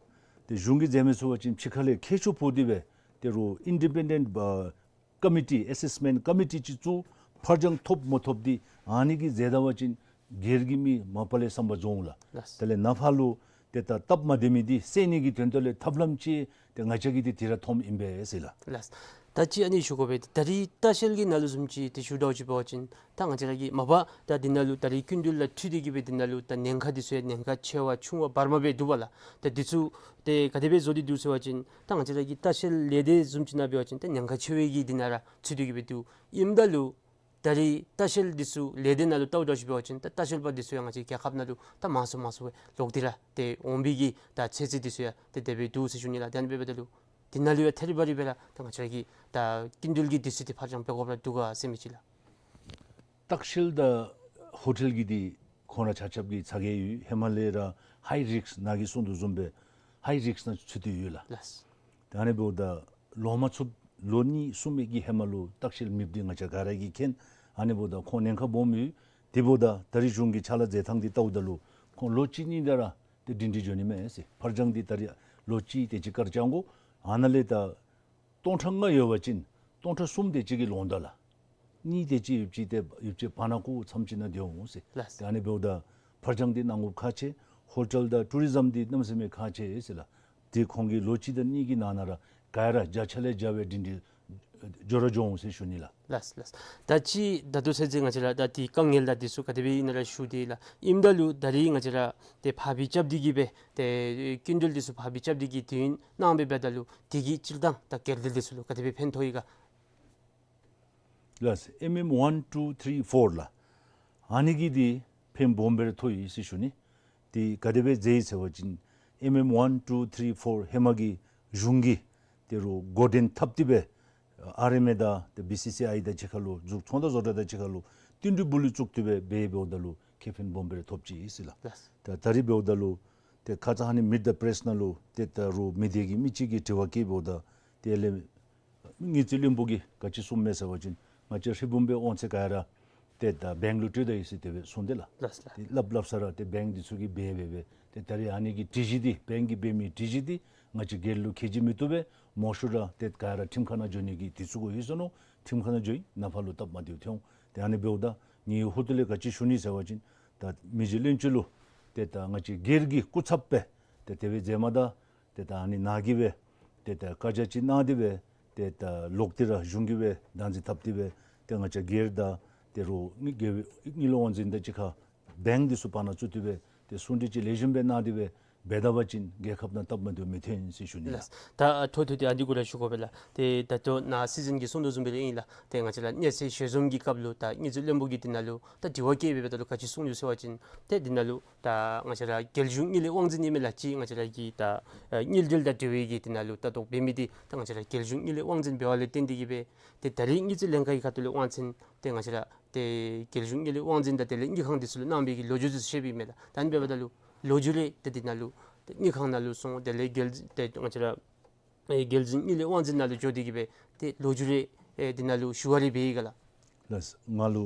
ཏེ་གཞུང་གིས་མཛད་མི་ཚུགས་པ་ཅིན་ཕྱི་ཁ་ལས་མཁས་མཆོག་འབོ་སྟེ་སྦེ་ཏེ་རོགས་ཨིན་ཌི་པེན་ཌེནཊ་ཨ་ཀོ་མི་ཊི་ཨེ་སེསི་མེནཊ་ཀོ་མི་ཊི་ཅིག་བཙུགས། ཕར་འགྱངས་ཐོབ་མ་ཐོབ་འདི་ཨ་ནི་གིས་མཛད་ད་པ་ཅིན་སྒེར་གྱི་མི་མ་པ་ལས་བསམ་པ་རྫོགས་འོང་ལགས། ལགས། དེ་ལས་ནཱ་ཕར་ལུ་ཏེ་ད་སྟབས་མ་བདེ་མི་འདི་སེལ་ནི་གི་དོན་དག་ལས་ཐབས་ལམ་ཅིག་ཏེ་ང་བཅས་ཀྱིས་ཏེ་དེ་ར་འཐོནམ་ཨིན་པས་ཟེར་ལགས། ལགས། ད་ཅི་ཨ་ནི་ཞུ་དགོ་པས། ད་རིས་ལྟ་བཤལ་གྱི་ནང་ལུ་བཟུམ་ཅིག་ཏེ་ཞུ་དགོཔ་ཅིག་འབད་བ་ཅིན་ད་ང་བཅས་ར་གི་མ་པ་ད་འདི་ནང་ལུ་ད་རིས་སྐྱིན་འགྲུལ་ལུ་འཁྲིལ་ཏེ་གི་སྦེ་འདི་ནང་ལུ་ད་ཉེན་ཁ་འདི་ཚུ་ཡང་ཉེན་ཁ་ཆེ་བ་ཆུང་བ་བར་མ་སྦེ་འདུག་པ་ལགས། ད་འདི་ཚུ་ཏེ་ག་དེ་སྦེ་བཟོ་སྟེ་འདུག་ཟེར་བ་ཅིན་ད་ང་བཅས་ར་གི་ལྟ་བཤལ་ལས་སྡེ་བཟུམ་ཅིག་ནང་འབད་བ་ཅིན་ད་ཉེན་ཁ་ཆེ་བའི་གི་འདི་ནང་ར་ཚུད་དེ་གི་སྦེ་འདུག། ཨིནམ་ད་ལུ་ད་རིས་ལྟ་བཤལ་འདི་ཚུ་ལས་སྡེ་ནང་ལུ་ལྟཝ་ད་ཅིག་འབད་བ་ཅིན་ད་ལྟ་བཤལ་པ་འདི་ཚུ་ཡང་ང་བཅས་རྒྱལ་ཁབ་ནང་ལུ་ད་མང་སུ་མང་སུ་སྦེ་ལོག་སྟེ་ར་ཏེ་འོང་པའི་གི་ད་ཚོད་བསྲེ་འདི་ཚུ་ཡང་ཏེ་དེ་སྦེ་འདུག་ཟེར་ཞུ་ནི་ལགས། ད་ཨ་ནི་འབདཝ་ད་ལུ་ དེ་ནང་ལུ་ཡང་ཐད་རི་བ་རི་སྦེ་ར་ད་ང་བཅས་ར་གི་ད་སྐྱིན་འགྲུལ་གྱི་དུས་ཚོད་འདི་ཕར་འགྱངས་འབད་དགོཔ་ར་འདུག་ག་ཟེར་མི་ཅིག་ལགས། ལྟ་བཤལ་དང་ཧོ་ཊེལ་གྱི་འདི་ཁོང་ར་ཆ་ཁྱབ་ཀྱི་ཚ་གྱང་ཡོད། ཧེ་མ་ལས་ར་ཧའི་རིསཀ་ནཱ་གིས་གསུང་དོ་བཟུམ་སྦེ་ཧའི་རིསཀ་ནང་ཚུད་དེ་ཡོད་ལགས། ལགས། ད་ཨ་ནི་འབདཝ་ད་ལོ་མ་ཚུདཔ་ལོ་གཉིས་གསུམ་གྱི་ཧེ་མ་ལུ་ལྟ་བཤལ་མེདཔ་འདི་ང་བཅས་ག་ར་གིས་མཁྱེན། ཨ་ནི་འབདཝ་ད་ཁོང་ཉེན་ཁ་སྦོམ་ཡོད། དེ་འབདཝ་ད་ད་རིས་གཞུང་གི་ཕྱག་ལཱ་མཛད་ཐངས་འདི་བལྟཝ་ད་ལུ་ཁོང་ལོ་གཅིག་གཉིས་ད་ར་ཏེ་སྒྲིང་སྒྲི་འགྱོ་ནི་མས་ཟེར། ཕར་འགྱངས་འདི་ད་རིས་ལོ་གཅིག་དེ་ཅིག་བཀག་བཞག་དགོ། ཨ་ནཱ་ལས་ད་སྟོང་ཕྲག་ལྔ་ཡོད་པ་ཅིན་སྟོང་ཕྲག་གསུམ་དེ་ཅིག་གི་ལོངས་ད་ལགས། གཉིས་དེ་ཅིག་ཡོདཔ་ཅིག་ཏེ་ཡོདཔ་ཅིག་བར་ན་ཁོ་མཚམས་ཅིག་ནང་སྡོད་འོང་ཟེར། ལགས། ཏེ་ཨ་ནི་འབདཝ་ད་ཕར་འགྱངས་འདི་གནང་དགོཔ་ཁག་ཆེ། ཧོ་ཊེལ་དང་ཊུ་རི་ཛམ་འདི་གནམ་མེད་ས་མེད་ཁག་ཆེ་ཟེར་ལགས། ཏེ་ཁོང་གིས་ལོ་གཅིག་དང་གཉིས་ཀྱི་ནང་ན་ར་ག་ར་བརྒྱ་ཆ་ལས་བརྒྱ་སྦེ་སྒྲིང་སྒྲི་འགྱོ་ར་འགྱོ་འོང་ཟེར་ཞུ་ནི་ལགས། ལགས་ལགས། ད་ཅི་ད་ལྟོ་ཚུན་ཚོད་ང་བཅས་ར་ད་འདི་དཀའ་ངལ་དང་འདི་ཚུ་ག་དེ་སྦེ་ཨིན་ན་ར་ཞུ་དེས་ལགས། ཨིནམ་ད་ལུ་ད་རིས་ང་བཅས་ར་ཏེ་ཕབ་སྦེ་རྐྱབ་སྟེ་གི་སྦེ་ཏེ་སྐྱིན་འགྲུལ་འདི་ཚུ་ཕབ་སྦེ་རྐྱབ་སྟེ་གི་དུས་ཡུན་གནང་སྦེ་འབདཝ་ད་ལུ་དེ་གི་སྤྱིར་བཏང་ད་སྒེར་སྡེ་འདི་ཚུ་ལུ་ག་དེ་སྦེ་ཕན་ཐོགས་ཡི་ག། ལགས། ཨེམ་ཨེམ་ཝན་ཊུ་ཐྲི་ཕོར་ལགས། ཨ་ནི་གིས་འདི་ཕན་སྦོམ་སྦེ་ར་ཐོགས་ཡི་ཟེར་ཞུ་ནི། ཏེ་ག་དེ་སྦེ་མཛད་ཡི་ཟེར་བ་ཅིན་ཨེམ་ཨེམ་ཝན་ཊུ་ཐྲི་ཕོར་ཧེ་མ་གི་གཞུང་གིས་ད་རུང་འགོ་འདྲེན་འཐབ་སྟེ་སྦེ་ཨར་ཨེམ་ཨེ་དང་ཏེ་བི་སི་སི་ཨའི་དང་གཅིག་ཁར་ལུ་འཛུགས་ཚོང་དང་བཟོ་གྲྭ་དང་གཅིག་ཁར་ལུ་བསྟུན་གྲོས་འབུལ་ལུ་བཙུགས་ཏེ་སྦེ་འབད་འབདཝ་ད་ལུ་ཁེ་ཕན་སྦོམ་སྦེ་ར་ཐོབ་ཅི་ཟེར་ལགས། ལགས། ད་ད་རིས་འབདཝ་ད་ལུ་ཏེ་ཁ་ཙ་ཨ་ནི་མི་ཊི་དི་པྲེསི་ནང་ལུ་ཏེ་ད་རུང་མི་སྡེ་གི་མི་ཅིག་གིས་དྲི་བ་བཀོདཔ་ད་ཏེ་ལས་དངུལ་རྩིས་བློན་པོ་གིས་ག་ཅི་གསུངམ་མས་ཟེར་བ་ཅིན་ང་བཅས་ཧྲིལ་བུམ་སྦེ་དབང་ཚད་ག་ར་ཏེ་ད་བེངཀ་ལུ་སྤྲོད་ད་ཡི་ཟེར་དེ་སྦེ་གསུངས་ཏེ་ལགས། ལགས་ལགས། ཏེ་སླབ་སླབ་ས་ར་ཏེ་བེངཀ་འདི་ཚུ་གིས་འབད་འབད་འབད་ཏེ་ད་རིས་ཨ་ནི་གི་སྒྲིག་གཞི་འདི་བེངཀ་གིས་འབད་མི་སྒྲིག་གཞི་འདི་ང་བཅས་སྒེར་ལུ་ཁྱད་གཞི་མི་བཏུབ་པས། མང་ཤོས་ར་ཏེ་ག་ར་ཁྲིམས་ཁང་ནང་འགྱོ་ནི་གི་དུས་ཚོད་གུ་ལྷོད་སོ་ནུག། ཁྲིམས་ཁང་ནང་འགྱོ་ཡི། ནཱ་ཕར་ལུ་སྟབས་མ་བདེཝ་ཐོན་འོང་། ཏེ་ཨ་ནི་འབདཝ་ད་ངེའི་ཧོངས་ལས་ག་ཅི་ཞུ་ནི་ཟེར་བ་ཅིན་ད་མི་རྗེ་བློན་ཆེན་ལུ་ཏེ་ད་ང་བཅས་སྒེར་གྱི་སྐུ་ཚབ་སྦེ་ཏེ་དེ་སྦེ་མཛད་མ་ད་ཏེ་ད་ཨ་ནི་ནཱ་གིས་སྦེ་ཏེ་ད་བཀའ་རྒྱ་ཅིག་གནང་སྟེ་སྦེ་ཏེ་ད་ལོག་སྟེ་ར་གཞུང་གིས་སྦེ་བདག་འཛིན་འཐབ་སྟེ་སྦེ་ཏེ་ང་བཅས་སྒེར་དང་ད་རུང་དངུལ་དངུལ་དངུལ་དབང་འཛིན་དང་གཅིག་ཁར་བེངཀ་འདི་ཚུ་བར་ན་བཙུགས་ཏེ་སྦེ་ཏེ་གསུང་གྲོས་ཅིག་ལེགས་ཤོམ་སྦེ་གནང་སྟེ་སྦེ་འབད་ད་པ་ཅིན་རྒྱལ་ཁབ་ནང་སྟབས་མ་བདེཝ་མི་ཐོན་ཟེར་ཞུ་ནི་ལགས། ལགས། ད་ཐོག་ཐོག་ཏེ་ཨ་འདི་གུ་ར་ཞུ་དགོ་པས་ལགས། ཏེ་ད་ལྟོ་ནཱ་སྲིད་འཛིན་གྱིས་གསུང་དོ་བཟུམ་སྦེ་ར་ཨིན་ལགས། ཏེ་ང་བཅས་ར་གནས་ཚད་ཞལ་འཛོམས་ཀྱི་སྐབས་ལུ་ད་དངུལ་རྩིས་བློན་པོ་གིས་འདི་ནང་ལུ་ད་དྲི་བ་བཀོད་འབདཝ་ད་ལུ་ག་ཅི་གསུངས་ཡོད་ཟེར་བ་ཅིན་ཏེ་འདི་ནང་ལུ་ད་ང་བཅས་ར་རྒྱལ་གཞུང་དངུལ་ལས་དབང་འཛིན་ཨིན་མས་ལགས། ཅིག་ང་བཅས་ར་གི་ད་ཨེ་དངུལ་འབྲེལ་དང་འབྲེལ་བའི་གི་འདི་ནང་ལུ་ལྟ་རྟོག་འབད་མི་འདི་ད་ང་བཅས་ར་རྒྱལ་གཞུང་དངུལ་ལས་དབང་འཛིན་འབདཝ་ལས་བརྟེན་ཏེ་གི་སྦེ་ཏེ་ད་རིས་དངུལ་རྩིས་ལྷན་ཁག་གི་ཁ་ཐུག་ལས་དབང་ཚད་ཏེ་ང་བཅས་ར་ཏེ་རྒྱལ་གཞུང་དངུལ་ལས་དབང་འཛིན་དང་དེ་ལས་དངུལ་ཁང་འདི་ཚུ་ལུ་གནང་བའི་གི་ལོ་རྒྱུས་འདི་ཚུ་བཤད་པའི་མས་ལགས། ད་ཨ་ནི་འབདཝ་ད་ལུ་ལོ་རྒྱུས་རེ་ཏེ་འདི་ནང་ལུ་ཏེ་དངུལ་ཁང་ནང་ལུ་སོང་དེ་ལས་རྒྱལ་ཏེ་ང་བཅས་ར་ཨེ་རྒྱལ་གཞུང་དངུལ་ལས་དབང་འཛིན་ནང་ལུ་འགྱོ་སྟེ་གི་སྦེ་ཏེ་ལོ་རྒྱུས་རེ་ཨེ་འདི་ནང་ལུ་ཞུ་བ་རེ་འབད་ཡི་ག་ལགས། ལགས། ང་ལུ་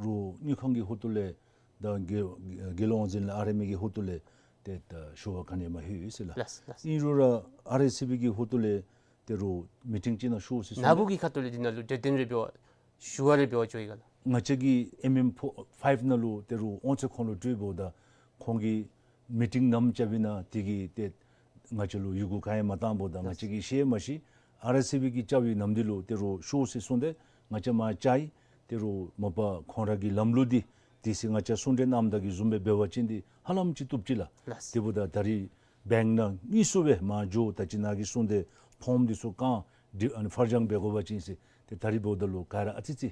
རུང་དངུལ་ཁང་གི་ཧོངས་ལས་དང་རྒྱལ་རྒྱལ་ཡོངས་འཛིན་ལས་ཨར་ཨེམ་ཨེ་གི་ཧོངས་ལས་ཏེ་ད་ཞུ་བ་ག་ནི་མ་ལྷོད་ཡོད་ཟེར་ལགས། ལགས་ལགས། ཨིན་རུང་ར་ཨར་ཨེ་སི་བི་གི་ཧོངས་ལས་ད་རུང་མི་ཊིང་ཅིག་ནང་ཞུ་ཟེར་གསུངས། ནཱ་བུ་གི་ཁ་ཐུག་ལས་འདི་ནང་ལུ་གྲོས་བསྟུན་རེ་འབད་བ་ཞུ་བ་རེ་འབད་བ་ཅིན་འོང་ཡི་ག་ལགས། ང་བཅས་ཀྱི་ཨེམ་ཨེམ་ཕོ་ཕའིབ་ནང་ལུ་ད་རུང་དབང་ཚད་ཁོང་ལུ་སྤྲོད་འབདཝ་ད་ཁོང་གིས་མི་ཊིང་ནམ་རྐྱབ་ཨིན་ན་དེ་གི་ཏེ་ང་བཅས་ལུ་ཡི་གུ་ག་ཡང་མ་བཏང་འབདཝ་ད་ང་བཅས་ཀྱིས་ཤེས་མ་ཤེས། ཨར་ཨེ་སི་བི་གིས་རྐྱབ་པའི་ནམ་འདི་ལུ་ད་རུང་ཞུ་ཟེར་གསུངས་ཏེ་ང་བཅས་མར་བཅར་ཡི། ད་རུང་མ་པ་ཁོང་ར་གི་ལམ་ལུགས་འདི་དེ་ཚེ་ང་བཅས་གསུང་གྲོས་གནངམ་ད་གི་བཟུམ་སྦེ་འབད་བ་ཅིན་འདི་ཧ་ལམ་ཅིག་བཏུབ་ཅི་ལགས། ལགས། དེ་འབདཝ་ད་ད་རིས་བེངཀ་ནང་དངོས་སུ་སྦེ་མར་འགྱོ་ད་ཅི་ནཱ་གིས་གསུངས་ཏེ་ཕོརམ་འདི་ཚུ་བཀང་འདི་ཨ་ནི་ཕར་འགྱངས་འབད་དགོ་པ་ཅིན་ཟེར་ཏེ་ད་རིས་འབདཝ་ད་ལུ་ག་ར་ཨ་ཙི་ཙི་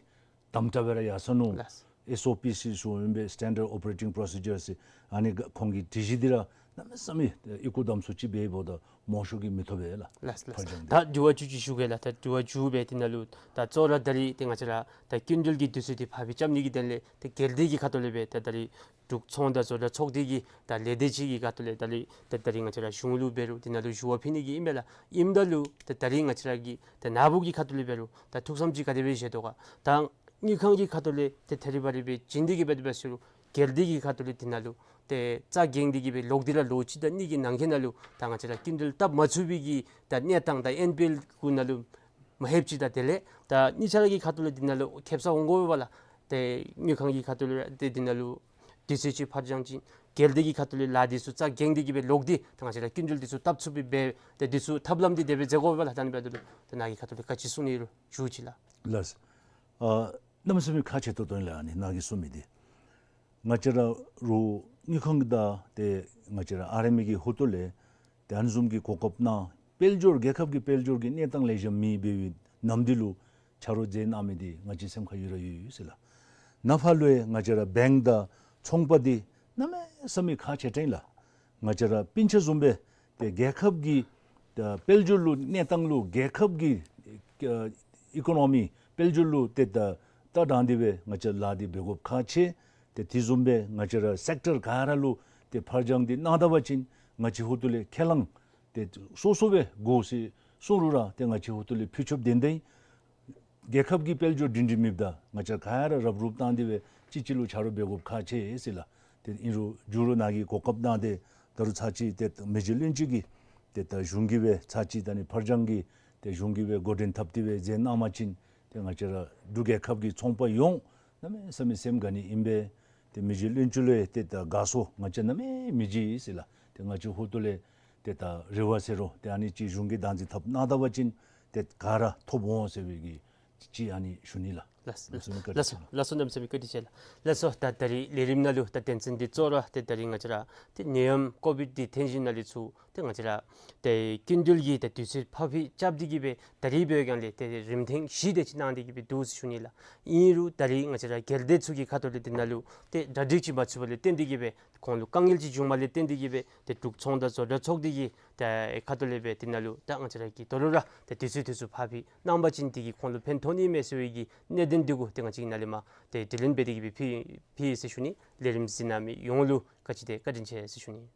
དམ་དྲག་སྦེ་ར་ཡར་སོ་ནུག། ལགས། ཨེསི་ཨོ་པི་ཟེར་ཞུཝ་ཨིན་པས། སི་ཊེན་ཌརཌ་ཨོ་པ་རེ་ཊིང་པོ་རོ་སི་ཇར་ཟེར། ཨ་ནི་ག་ཁོང་གི་སྒྲིག་གཞི་འདི་ར་གནམ་མེད་ས་མེད་ཨེ་ཡི་གུ་དམ་སུ་ཅིག་འབད་འབདཝ་ད་མང་ཤོས་ཀྱིས་མི་ཐོབ་པས་ལགས། ལགས་ལགས། ཕར་འགྱངས་འདི། ད་དྲི་བ་བཅུ་གཅིག་ཞུ་གེ་ལགས། ད་དྲི་བ་བཅུ་སྦེ་འདི་ནང་ལུ་ད་གཙོ་བོ་ར་ད་རིས་ཏེ་ང་བཅས་ར་ད་སྐྱིན་འགྲུལ་གྱི་དུས་ཚོད་འདི་ཕར་སྦེ་རྐྱབ་ནི་གི་དོན་ལས་ཏེ་སྒེར་སྡེ་གི་ཁ་ཐུག་ལས་སྦེ་ད་ད་རིས་འབྲུག་ཚོང་དང་བཟོ་གྲྭ་ཚོགས་སྡེ་གི་ད་ལས་སྡེ་ཅིག་གི་ཁ་ཐུག་ལས་ད་རིས་ད་ད་རིས་ང་བཅས་ར་གཞུང་ལུ་འབད་རུང་འདི་ནང་ལུ་ཞུ་བ་ཕུལ་ནི་གི་ཨིན་མས་ལགས། ཨིནམ་ད་ལུ་ད་ད་རིས་ང་བཅས་ར་གི་ད་ནཱ་བུ་གི་ཁ་ཐུག་ལས་འབད་རུང་ད་ཐུགས་བསམ་ཅིག་ག་དེ་སྦེ་བཞེས་དོ་ག། ད་དངུལ་ཁང་གི་ཁ་ཐུག་ལས་ཏེ་ཐད་རི་བ་རི་སྦེ་བྱིན་ཏེ་གི་འབད་འབད་ཟེར་རུང་སྒེར་སྡེ་གི་ཁ་ཐུག་ལས་འདི་ནང་ལུ་ཏེ་རྩ་འགེངས་ཏེ་གི་སྦེ་ལོག་སྟེ་ར་ལོ་གཅིག་དང་གཉིས་ཀྱི་ནང་འཁོད་ནང་ལུ་ད་ང་བཅས་ར་སྐྱིན་འགྲུལ་བཏབ་མ་ཚུགས་པའི་གི་ད་གནས་སྟངས་ད་ཨེན་པི་ཨེལ་གུ་ནང་ལུ་མ་ལྷོདཔ་ཅིག་དང་དེ་ལས་ད་གཉིས་ཆ་ར་གི་ཁ་ཐུག་ལས་འདི་ནང་ལུ་ཁེབ་ས་འོང་དགོ་པས་ལགས། ཏེ་དངུལ་ཁང་གི་ཁ་ཐུག་ལས་ཏེ་འདི་ནང་ལུ་དུས་ཚོད་ཅིག་ཕར་འགྱངས་ཅིག་སྒེར་སྡེ་གི་ཁ་ཐུག་ལས་ལཱ་འདི་ཚུ་རྩ་འགེངས་ཏེ་གི་སྦེ་ལོག་སྟེ་ད་ང་བཅས་ར་སྐྱིན་འགྲུལ་འདི་ཚུ་བཏབ་ཚུགས་པའི་སྦེ་ཏེ་འདི་ཚུ་ཐབས་ལམ་འདི་དེ་སྦེ་མཛད་དགོ་པས་ལགས། ད་ཨ་ནི་འབདཝ་ད་ལུ་ད་ནཱ་གི་ཁ་ཐུག་ལས་ག་ཅི་གསུང་ནི་ཡོད་རུང་ཞུ་ཅིག་ལགས། ལགས། ཨ་གནམ་མེད་ས་མེད་ཁག་ཆེ་ཏོག་ཏོ་ཨིན་ལགས། ཨ་ནི་ནཱ་གིས་གསུངས་མི་འདི་ང་བཅས་ར་རུང་དངུལ་ཁང་གི་ད་ཏེ་ང་བཅས་ར་ཨར་ཨེམ་ཨེ་གི་ཧོངས་ལས་ཏེ་ཨ་ནི་བཟུམ་གྱི་གོ་སྐབས་ནང་དཔལ་འབྱོར་རྒྱལ་ཁབ་ཀྱི་དཔལ་འབྱོར་གྱི་གནས་སྟངས་ལེགས་ཤོམ་མེད་པའི་ནམ་འདི་ལུ་ཆ་རོགས་མཛད་གནང་མི་འདི་ང་བཅས་སེམས་ཁར་ཡོད་ར་ཡོད་ཡོད་ཟེར་ལགས། ནཱ་ཕར་ལུ་ཡང་ང་བཅས་ར་བེངཀ་དང་ཚོང་པ་འདི་གནམ་མེད་ས་མེད་ཁག་ཆེ་དྲགས་ཨིན་ལགས། ང་བཅས་ར་སྤུན་ཆ་བཟུམ་སྦེ་ཏེ་རྒྱལ་ཁབ་ཀྱི་ ཨ་དཔལ་འབྱོར་ལུ་གནས་སྟངས་ལུ་རྒྱལ་ཁབ་ཀྱི་ཨ་ཨི་ཀོ་ནོ་མི་དཔལ་འབྱོར་ལུ་ཏེ་ད་ལྟ་དྲངས་ཏེ་སྦེ་ང་བཅས་ལཱ་འདི་འབད་དགོཔ་ཁག་ཆེ། ཏེ་དེ་བཟུམ་སྦེ་ང་བཅས་ར་སེཀ་ཊར་ག་ར་ལུ་ཏེ་ཕར་འགྱངས་འདི་གནང་ད་པ་ཅིན་ང་བཅས་ཧོ་ཏོ་ལས་ཁས་བླངས་ཏེ་སོ་སོ་སྦེ་དགོ་ཟེར་གསུངས་རུང་ར་ཏེ་ང་བཅས་ཧོ་ཏོ་ལས་ཕུལ་ཆོགཔ་དེ་འདི་རྒྱལ་ཁབ་ཀྱི་དཔལ་འབྱོར་སྒྲིང་སྒྲིང་མེདཔ་ད་ང་བཅས་ག་ར་རབ་རུབ་བཏང་སྟེ་སྦེ་གཅིག་གཅིག་ལུ་ཆ་རོགས་འབད་དགོཔ་ཁག་ཆེ་ཟེར་ལགས། ཏེ་ཨིན་རུང་མཇུག་ར་ནཱ་གིས་གོ་སྐབས་གནང་སྟེ་ད་རུང་ཚར་གཅིག་ཏེ་མི་རྗེ་བློན་ཆེན་གྱིས་ཏེ་ད་གཞུང་གིས་སྦེ་ཚར་གཅིག་ད་ནི་ཕར་འགྱངས་ཀྱི་ཏེ་གཞུང་གིས་སྦེ་འགོ་འདྲེན་འཐབ་སྟེ་སྦེ་མཛད་གནང་པ་ཅིན་ཏེ་ང་བཅས་ར་འབྲུག་རྒྱལ་ཁབ་ཀྱི་ཚོང་པ་ཡོངས་གནམ་མེད་ས་མེད་སེམས་དགའ་ནི་ཨིན་པས། ཏེ་མི་རྗེ་བློན་ཆེན་ལུ་ཡང་ཏེ་ད་དགའ་ཚོར་ང་བཅས་གནམ་མེད་མི་བརྗེད་ཟེར་ལགས། ཏེ་ང་བཅས་ཧོ་ཏོ་ལས་ཏེ་ད་རེ་བ་ཟེར་རུང་ཏེ་ཨ་ནི་ཅིག་གཞུང་གིས་བདག་འཛིན་འཐབ་གནང་ད་པ་ཅིན་ཏེ་ག་ར་ཐོབ་འོང་ཟེར་བའི་གི་ཅིག་ཨ་ནི་ཞུ་ནི་ལགས། ལགས་ལགས་སོ། ལགས་སོ། ལགས་སོ། གནམ་མེད་ས་མེད་བཀའ་དྲིན་ཆེ་ལགས། ལགས་སོ། ད་ད་རིས་ལས་རིམ་ནང་ལུ་ད་དོན་ཚན་འདི་གཙོ་བོ་ར་ཏེ་ད་རིས་ང་བཅས་ར་ཏེ་ནད་ཡམས་ཀོ་བིཌ་འདི་ཐོན་ཞིནམ་ལས་ཚུར་ཏེ་ང་བཅས་ར་ཏེ་སྐྱིན་འགྲུལ་གྱི་ཏེ་དུས་ཚོད་ཕར་འགྱངས་རྐྱབ་སྟེ་གི་སྦེ་ད་རིས་འབད་བའི་སྒང་ལས་ཏེ་རིམ་ཐེངས་བཞི་དེ་ཅིག་གནང་སྟེ་གི་སྦེ་འདུག་ཟེར་ཞུ་ནི་ལགས། ཨིན་རུང་ད་རིས་ང་བཅས་ར་རྒྱལ་སྡེ་ཚུ་གི་ཁ་ཐུག་ལས་འདི་ནང་ལུ་ཏེ་གྲ་སྒྲིག་ཅིག་མ་ཚུད་པ་ལས་བརྟེན་ཏེ་གི་སྦེ་ཁོང་ལུ་དཀའ་ངལ་ཅིག་བྱུངམ་ལས་བརྟེན་ཏེ་གི་སྦེ་ཏེ་འབྲུག་ཚོང་དང་བཟོ་གྲྭ་ཚོགས་སྡེ་གི་ཏེ་ཁ་ཐུག་ལས་སྦེ་འདི་ནང་ལུ་ད་ང་བཅས་ར་གིས་དོ་རུང་ར་ཏེ་དུས་ཚོད་དུས་ཚོད་ཕར་འགྱངས་གནང་པ་ཅིན་དེ་གིས་ཁོང་ལུ་ཕན་ཐོགས་ནི་མས་ཟེར་བའི་གི་གནད་དོན་འདི་གུ་ཏེ་ང་བཅས་ནཱ་ལས་མར་ཏེ་དྲི་ལན་འབད་དེ་གི་སྦེ་ཕུལ་ཕུལ་ཡི་ཟེར་ཞུ་ནི། ལས་རིམ་གཟིགས་གནང་མི་ཡོངས་ལུ་ག་ཅི་དེ་བཀའ་དྲིན་ཆེ་ཟེར་ཞུ་ནི།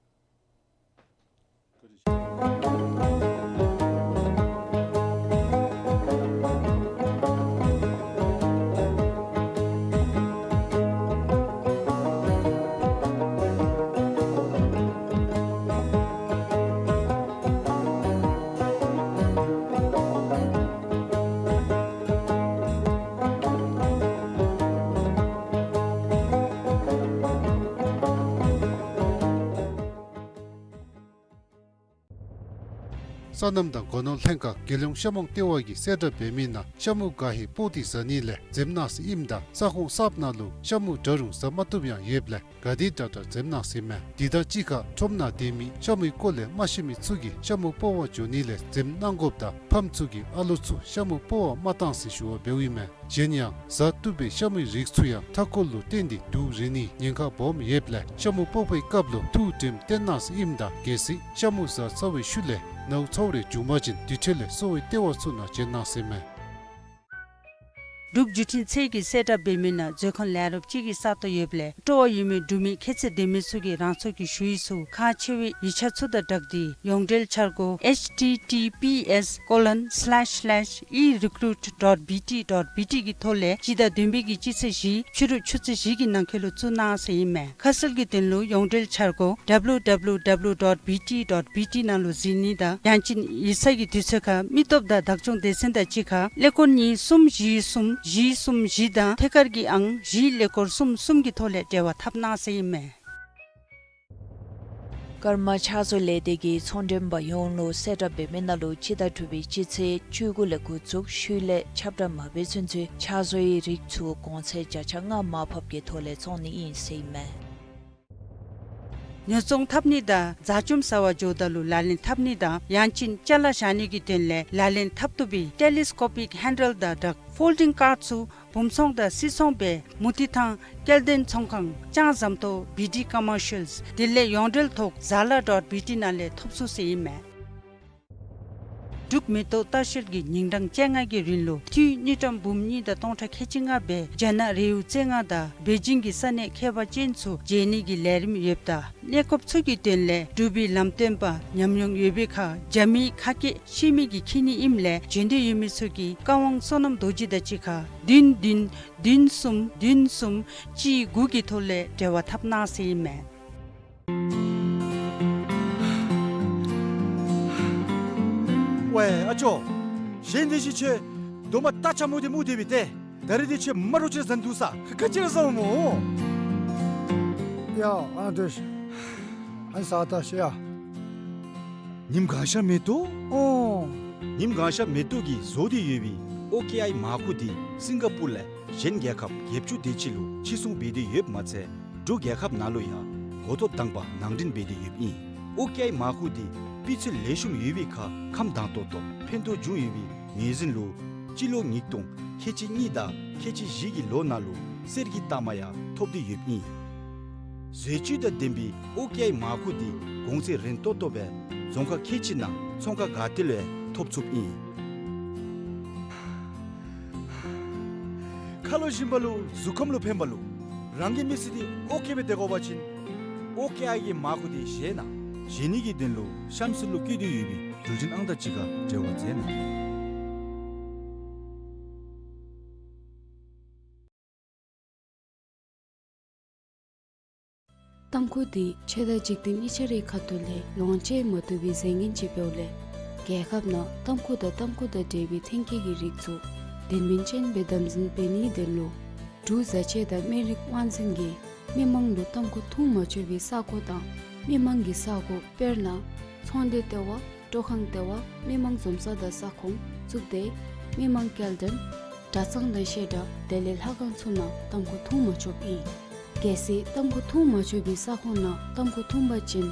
སོ་ནམ་དང་སྒོ་ནོར་ལྷན་ཁག་རྒྱལ་ཡོངས་ཤ་མོང་ལྟེ་བ་གིས་གསལ་བསྒྲགས་འབད་མི་ནང་ཤ་མུ་ག་ཧེ་སྤོག་སྟེ་བཟའ་ནི་ལས་འཛེམ་གནང་ཟེར་ཨིནམ་ད་ས་ཁོངས་གསརཔ་ནང་ལུ་ཤ་མུ་འདྲ་རུང་བཟའ་མ་བཏུབ་ཡང་ཡོདཔ་ལས་ག་དེ་དྲག་དྲག་འཛེམ་གནང་ཟེར་ཨིན་མས། དེ་དང་གཅིག་ཁར་ཁྲོམ་ནང་སྡོད་མི་ཤ་མུའི་སྐོར་ལས་མ་ཤེས་མི་ཚུ་གིས་ཤ་མུ་སྤོག་པར་འགྱོ་ནི་ལས་འཛེམ་གནང་དགོཔ་དང་ཕམ་ཚུ་གིས་ཨ་ལོ་ཚུ་ཤ་མུ་སྤོག་པར་མ་གཏང་ཟེར་ཞུ་བ་འབདཝ་ཨིན་མས། གཞན་ཡང་བཟའ་བཏུབ་པའི་ཤ་མུའི་རིགས་ཚུ་ཡང་མཐའ་འཁོར་ལུ་བརྟེན་ཏེ་དུག་རེག་ནིའི་ཉེན་ཁ་སྦོམ་ཡོདཔ་ལས་ཤ་མུ་སྤོག་པའི་སྐབས་ལུ་ཐུགས་དྲནམ་བཏོན་གནང་ཟེར་ཨིནམ་ད་གལ་སྲིད་ཤ་མུ་བཟའ་ཚར་བའི་ཤུལ་ལས་ནཝ་ཚཝ་རེ་བྱུང་པ་ཅིན་དེ་འཕྲོ་ལས་གསོ་བའི་ལྟེ་བ་ཚུ་ནང་བྱོན་གནང་ཟེར་ཨིན་མས། འབྲུག་བརྒྱུད་འཕྲིན་ཚད་ཀྱིས་གསལ་བསྒྲགས་འབད་མི་ནང་མཛོད་ཁང་ལས་རོགསཔ་ཅིག་གི་ས་སྟོང་ཡོདཔ་ལས་སྤྲོ་བ་ཡོད་མི་འབྲུག་མི་ཁྱད་ཚད་ལྡན་མི་ཚུ་གིས་རང་སོའི་ཞུ་ཡིག་ཚུ་ཁག་ཆེ་བའི་ཡིག་ཆ་ཚུ་དང་སྦྲགས་ཏེ་ཡོངས་འབྲེལ་འཆར་སྒོ་H T T P S colon slash slash e recruit dot B T dot B T གི་ཐོག་ལས་སྤྱི་ཟླ་བདུན་པའི་གི་སྤྱི་ཚེས་བཞི་ཕྱི་རུ་ཆུ་ཚོད་བཞི་གི་ནང་འཁོད་ལུ་བཙུགས་གནང་ཟེར་ཨིན་མས། ཁ་གསལ་གྱི་དོན་ལུ་ཡོངས་འབྲེལ་འཆར་སྒོ W W W dot B T dot B T ནང་ལུ་གཟིགས་ནི་དང་ཡང་ཅིན་ཡིག་ཚང་གི་དུས་ཚོད་ཁར་མི་སྟོབས་དང་བདག་སྐྱོང་སྡེ་ཚན་དང་གཅིག་ཁར་ཀླད་ཀོར་གཉིས་གསུམ་བཞི་གསུམ་བཞི་གསུམ་བཞི་དང་ཐད་ཀར་གྱི་ཨང་བཞི་ཀླད་ཀོར་གསུམ་གསུམ་གྱི་ཐོག་ལས་འབྲེལ་བ་འཐབ་གནང་ཟེར་ཨིན་མས། ཀརྨ་ཕྱག་བཟོ་ལས་སྡེ་གི་ཚོང་མགྲོན་པ་ཡོངས་ལུ་གསལ་བསྒྲགས་འབད་མི་ནང་ལུ་སྤྱི་ཟླ་དྲུག་པའི་སྤྱི་ཚེས་བཅུ་དགུ་ལས་འགོ་བཙུགས་ཤུལ་ལས་ཁྱབ་བསྒྲགས་མ་འབད་ཚུན་ཚོད་ཕྱག་བཟོའི་རིགས་ཚུ་གོང་ཚད་བརྒྱ་ཆ་ལྔ་མར་ཕབ་ཀྱི་ཐོག་ལས་བཙོང་ནི་ཨིན་ཟེར་ཨིན་མས། ཉོ་ཚོང་འཐབ་ནི་དང་ཟ་བཅོམ་ཟ་བར་འགྱོཝ་ད་ལུ་ལག་ལེན་འཐབ་ནི་དང་ཡང་ཅིན་ཅ་ལ་བཞག་ནི་གི་དོན་ལས་ལག་ལེན་འཐབ་བཏུབ་པའི་ཊེ་ལི་སི་ཀོ་པིག་ཧེན་ཌལ་དང་སྦྲགས་ཕོལ་ཌིང་ཀར་ཚུ་བུམ་ཚོང་དང་སིལ་ཚོང་སྦེ་མུ་ཏིག་ཐང་སྐྱེ་ལྡན་ཚོང་ཁང་ལྕང་ཟམ་ཏོག་བི་ཌི་ཀོ་མར་ཤལ་དེ་ལས་ཡོངས་འབྲེལ་ཐོག་ཛ་ལ་ཌོཊ་བི་ཊི་ནང་ལས་ཐོབ་ཚུགས་ཟེར་ཨིན་མས། འབྲུག་མེ་ཏོག་ལྟ་བཤལ་གྱིས་ཉིན་གྲངས་བཅོ་ལྔ་གི་རིང་ལུ་འཐུས་དངུལ་ཀྲམ་འབུམ་གཉིས་དང་སྟོང་ཕྲག་ཁལ་གཅིག་ལྔ་སྦེ་རྒྱ་ནག་རི་བོ་རྩེ་ལྔ་དང་པེ་ཅིང་གི་ས་གནས་ཁྱད་པར་ཅན་ཚུ་མཇལ་ནི་གི་ལས་རིམ་ཡོདཔ་ད་གནས་སྐབས་ཚུ་གི་དོན་ལས་འབྲུག་པའི་ལམ་སྟོན་པ་ཉམས་མྱོང་ཡོད་པའི་ཁར་རྒྱ་མིའི་ཁ་སྐད་ཤེས་མི་གིས་འཁྱིད་ནི་ཨིནམ་ལས་བྱོན་འདོད་ཡོད་མི་ཚུ་གིས་བཀའ་དབང་བསོད་ནམས་རྡོ་རྗེ་དང་གཅིག་ཁར་བདུན་བདུན་བདུན་གསུམ་བདུན་གསུམ་གཅིག་དགུ་གི་ཐོག་ལས་འབྲེལ་བ་འཐབ་གནང་ཟེར་ཨིན་མས། ཝའེ་ཨ་ཅོ། གཞན་དེ་བཞིན་ཁྱོད་སྡོམ་པ་རྟ་ཆ་མོ་དེ་མུ་དེ་བི་ཏེ། ད་རེས་དེ་ཁྱོད་མ་རོ་ཆེ་ཟན་འདུག་ས། ཁ་ཁ་ཅིག་ར་ཟ་འོང་མོ། ཡ་ཨ་དེ་ཨན་ས་ད་ཤི་ཡ། ཉིམ་ག་ཤ་མེད་དོ། ཨོ། ཉིམ་ག་ཤ་མེད་དོ་གིས་བཟོ་སྟེ་ཡོད་པའི་ཨོ་ཀེ་ཨའི་མར་ཁུ་དེ་སིང་ག་པུར་ལས་གཞན་རྒྱལ་ཁབ་བརྒྱད་ཅུ་དེ་ཅིག་ལུ་ཕྱིར་ཚོང་འབད་དེ་ཡོདཔ་མ་ཚད་འབྲུག་རྒྱལ་ཁབ་ནང་ལུ་ཡང་འགོ་ཐོག་དང་པ་ནང་འདྲེན་འབད་དེ་ཡོདཔ་ཨིན། ཨོ་ཀེ་ཨའི་མར་ཁུ་དེ་སྤུས་ཚད་ལེགས་ཤོམ་ཡོད་པའི་ཁར་ཁམས་དྭངས་ཏོག་ཏོ་ཕན་ཐོགས་བྱུང་ཡོད་པའི་ངོས་འཛིན་ལུ་སྤྱི་ལོ་ཉིས་སྟོང་ཁལ་གཅིག་གཉིས་དང་ཁལ་གཅིག་བཞི་གི་ལོ་ནང་ལུ་གསེར་གྱི་རྟགས་མ་ཡང་ཐོབ་སྟེ་ཡོདཔ་ཨིན། བཟོ་བཅོས་དང་ལྡན་པའི་ཨོ་ཀེ་ཨའི་མར་ཁུ་དེ་གོང་ཚད་རན་ཏོག་ཏོ་སྦེ་རྫོང་ཁག་ཁལ་གཅིག་ནང་ ཚོང་ཁང་ག་ཏེ་ལུ་ཡང་ཐོབ་ཚུགསཔ་ཨིན། ཁ་ལོ་བཞིན་པ་ལུ་གཟུགས་ཁམས་ལུ་ཕན་པ་ལུ་རང་གི་མི་ཚེ་འདི་ཨོ་ཀེ་སྦེ་སྡོད་དགོ་པ་ཅིན་ཨོ་ཀེ་ཨའི་གི་མར་ཁུ་འདི་བཞེས་གནང་། བཞེས་ནི་གི་དོན་ལུ་གཤམ་ཚུ་ལུ་བཀོད་དེ་ཡོད་པའི་འགྲུལ་འཕྲིན་ཨང་རྟགས་ཅིག་ཁར་འབྲེལ་བ་མཛད་གནང་། ཏམ་ཁུ་འདི་ཆོས་དང་འཇིག་རྟེན་གཉིས་ཆ་རའི་ཁ་ཐུག་ལས་ལོངས་སྤྱོད་མ་བཏུབ་པའི་རྫས་ངན་ཅིག་འབདཝ་ལས། རྒྱལ་ཁབ་ནང་ཏམ་ཁུ་དང་ཏམ་ཁུ་དང་འབྲེལ་བའི་ཐོན་སྐྱེད་ཀྱི་རིགས་ཚུ་དོན་སྨིན་ཅན་སྦེ་དམ་འཛིན་འབད་ནིའི་དོན་ལུ་འབྲུག་བཟའ་ཆས་དང་སྨན་རིགས་དབང་འཛིན་གྱིས་མི་མང་ལུ་ཏམ་ཁུ་འཐུང་མ་ཆོག་པའི་ས་གོ་དང་མི་མང་གི་ས་གོ། དཔེར་ན་ཚོང་སྡེ་ལྟེ་བ། སྤྲོ་ཁང་ལྟེ་བ། མི་མང་འཛོམས་ས་དང་ས་ཁོངས་བཙུགས་ཏེ་མི་མང་སྐྱེལ་འདྲེན། གྲྭ་ཚང་དང་བཤད་གྲྭ་དེ་ལས་ལྷ་ཁང་ཚུ་ནང་ཏམ་ཁུ་འཐུང་མ་ཆོགཔ་ཨིན། གལ་སྲིད་ཏམ་ཁུ་འཐུང་མ་ཆོག་པའི་ས་ཁོངས་ནང་ཏམ་ཁུ་འཐུང་པ་ཅིན་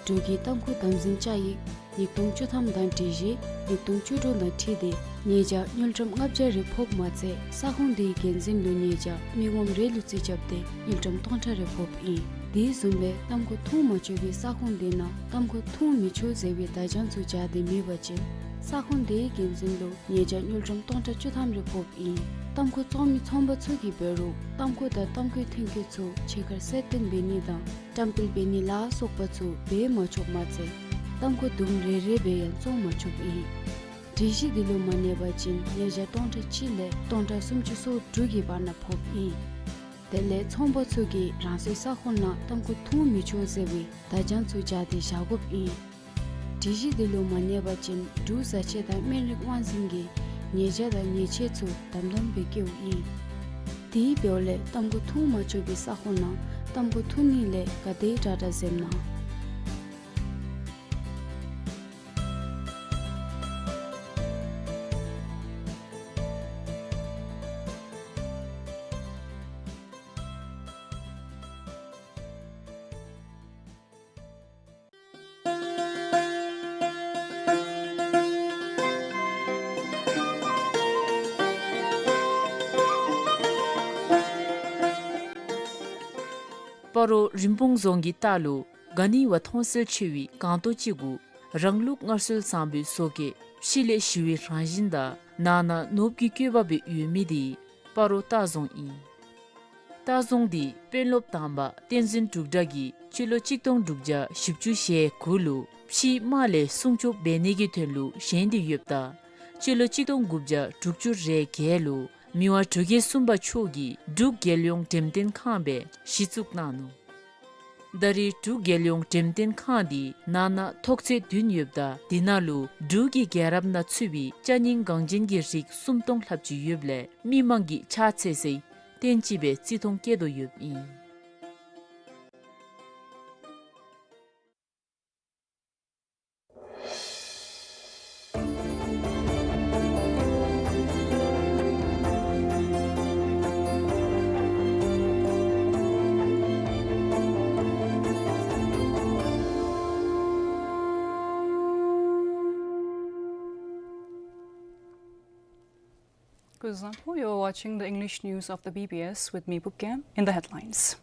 འབྲུག་གི་ཏམ་ཁུ་དམ་འཛིན་བཅའ་ཡིག་ཉིས་སྟོང་བཅུ་ཐམ་དང་སྒྲིག་གཞི་ཉིས་སྟོང་བཅུ་དྲུག་དང་འཁྲིལ་ཏེ་ཉེས་བྱ་དངུལ་ཀྲམ་ལྔ་བརྒྱ་རེ་ཕོགཔ་མ་ཚད་ས་ཁོངས་དེའི་འགན་འཛིན་ལུ་ཉེས་བྱ་མི་ངོམ་རེ་ལུ་རྩིས་རྐྱབ་སྟེ་དངུལ་ཀྲམ་སྟོང་ཕྲག་རེ་ཕོགཔ་ཨིན། དེ་བཟུམ་སྦེ་ཏམ་ཁུ་འཐུང་མ་ཆོག་པའི་ས་ཁོངས་དེ་ནང་ཏམ་ཁུ་འཐུང་མི་ཆོག་ཟེར་བའི་བརྡ་བྱང་ཚུ་སྦྱར་ཏེ་མེད་པ་ཅིན་ས་ཁོངས་དེའི་འགན་འཛིན་ལུ་ཉེས་བྱ་དངུལ་ཀྲམ་སྟོང་ཕྲག་བཅུ་ཐམ་རེ་ཕོགཔ་ཨིན། ཏམ་ཁུ་བཙོང་མི་ཚོང་པ་ཚུ་གིས་འབད་རུང་ཏམ་ཁུ་དང་ཏམ་ཁུའི་ཐོན་སྐྱེད་ཚུ་ཕྱི་ཁར་གསལ་སྟོན་འབད་ནི་དང་བཀྲམ་སྤེལ་འབད་ནི་ལ་སོགས་པ་ཚུ་འབད་མ་ཆོགཔ་མ་ཚད་ཏམ་ཁུ་དུམ་རེ་རེ་སྦེ་ཡང་བཙོང་མ་ཆོགཔ་ཨིན། སྒྲིག་གཞི་འདི་ལུ་མ་གནས་པ་ཅིན་ཉེས་བྱ་སྟོང་ཕྲག་གཅིག་ལས་སྟོང་ཕྲག་སུམ་ཅུ་སོ་དྲུག་གི་བར་ན་ཕོགཔ་ཨིན། དེ་ལས་ཚོང་པ་ཚུ་གིས་རང་སོའི་ས་ཁོངས་ནང་ཏམ་ཁུ་འཐུང་མི་ཆོག་ཟེར་བའི་བརྡ་བྱང་ཚུ་སྦྱར་ཏེ་བཞག་དགོཔ་ཨིན། སྒྲིག་གཞི་འདི་ལུ་མ་གནས་པ་ཅིན་འབྲུག་བཟའ་ཆས་དང་སྨན་རིགས་དབང་འཛིན་གྱིས་ཉེས་བྱ་དང་ཉེས་ཆད་ཚུ་དམ་དམ་སྦེ་བཀལཝ་ཨིན། དེ་འབདཝ་ལས་ཏམ་ཁུ་འཐུང་མ་ཆོག་པའི་ས་ཁོངས་ནང་ཏམ་ཁུ་འཐུང་ནི་ལས་ག་དེ་དྲག་དྲག་འཛེམ་གནང་། སྤ་རོ་རིན་སྤུངས་རྫོང་གི་ལྟག་ལུ་ག་ནི་བ་མཐོང་གསལ་ཆེ་བའི་སྒང་ཏོག་ཅིག་གུ་རང་ལུགས་སྔར་སྲོལ་བཟང་པོའི་བཟོ་བཀོད་ཕྱི་ལས་ཞི་བའི་རང་བཞིན་དང་ནང་ན་ནོར་བུ་གི་བཀོད་པ་སྦེ་ཡོད་མི་འདི་སྤ་རོ་ལྟ་རྫོང་ཨིན། ལྟ་རྫོང་འདི་དཔོན་སློབ་དང་པ་བསྟན་འཛིན་འབྲུག་སྒྲ་གིས་སྤྱི་ལོ་གཅིག་སྟོང་དྲུག་བརྒྱ་བཞི་བཅུ་ཞེ་དགུ་ལུ་ཕྱིའི་དམག་ལས་སྲུང་སྐྱོབ་འབད་ནི་གི་དོན་ལུ་བཞེངས་ཏེ་ཡོདཔ་ད་སྤྱི་ལོ་གཅིག་སྟོང་དགུ་བརྒྱ་དྲུག་ཅུ་རེ་བརྒྱད་ལུ་མི་དབང་འབྲུག་རྒྱལ་གསུམ་པ་མཆོག་གིས་འབྲུག་རྒྱལ་ཡོངས་འགྲེམས་སྟོན་ཁང་སྦེ་གཞི་བཙུགས་གནང་ནུག། ད་རེས་འབྲུག་རྒྱལ་ཡོངས་འགྲེམས་སྟོན་ཁང་འདི་ནང་ན་ཐོག་ཚད་བདུན་ཡོདཔ་ད་འདི་ནང་ལུ་འབྲུག་གི་རྒྱལ་རབས་ནང་ཚུད་པའི་ཅ་རྙིང་འགངས་ཅན་གྱི་རིགས་སུམ་སྟོང་ལྷགཔ་ཅིག་ཡོདཔ་ལས་མི་མང་གིས་ཕྱག་འཚལ་སའི་རྟེན་ཅིག་སྦེ་བརྩི་མཐོང་བསྐྱེད་དོ་ཡོདཔ་ཨིན། Kuzuzangpo, you're watching the English news of the B B S with me, Pupkem. In the headlines.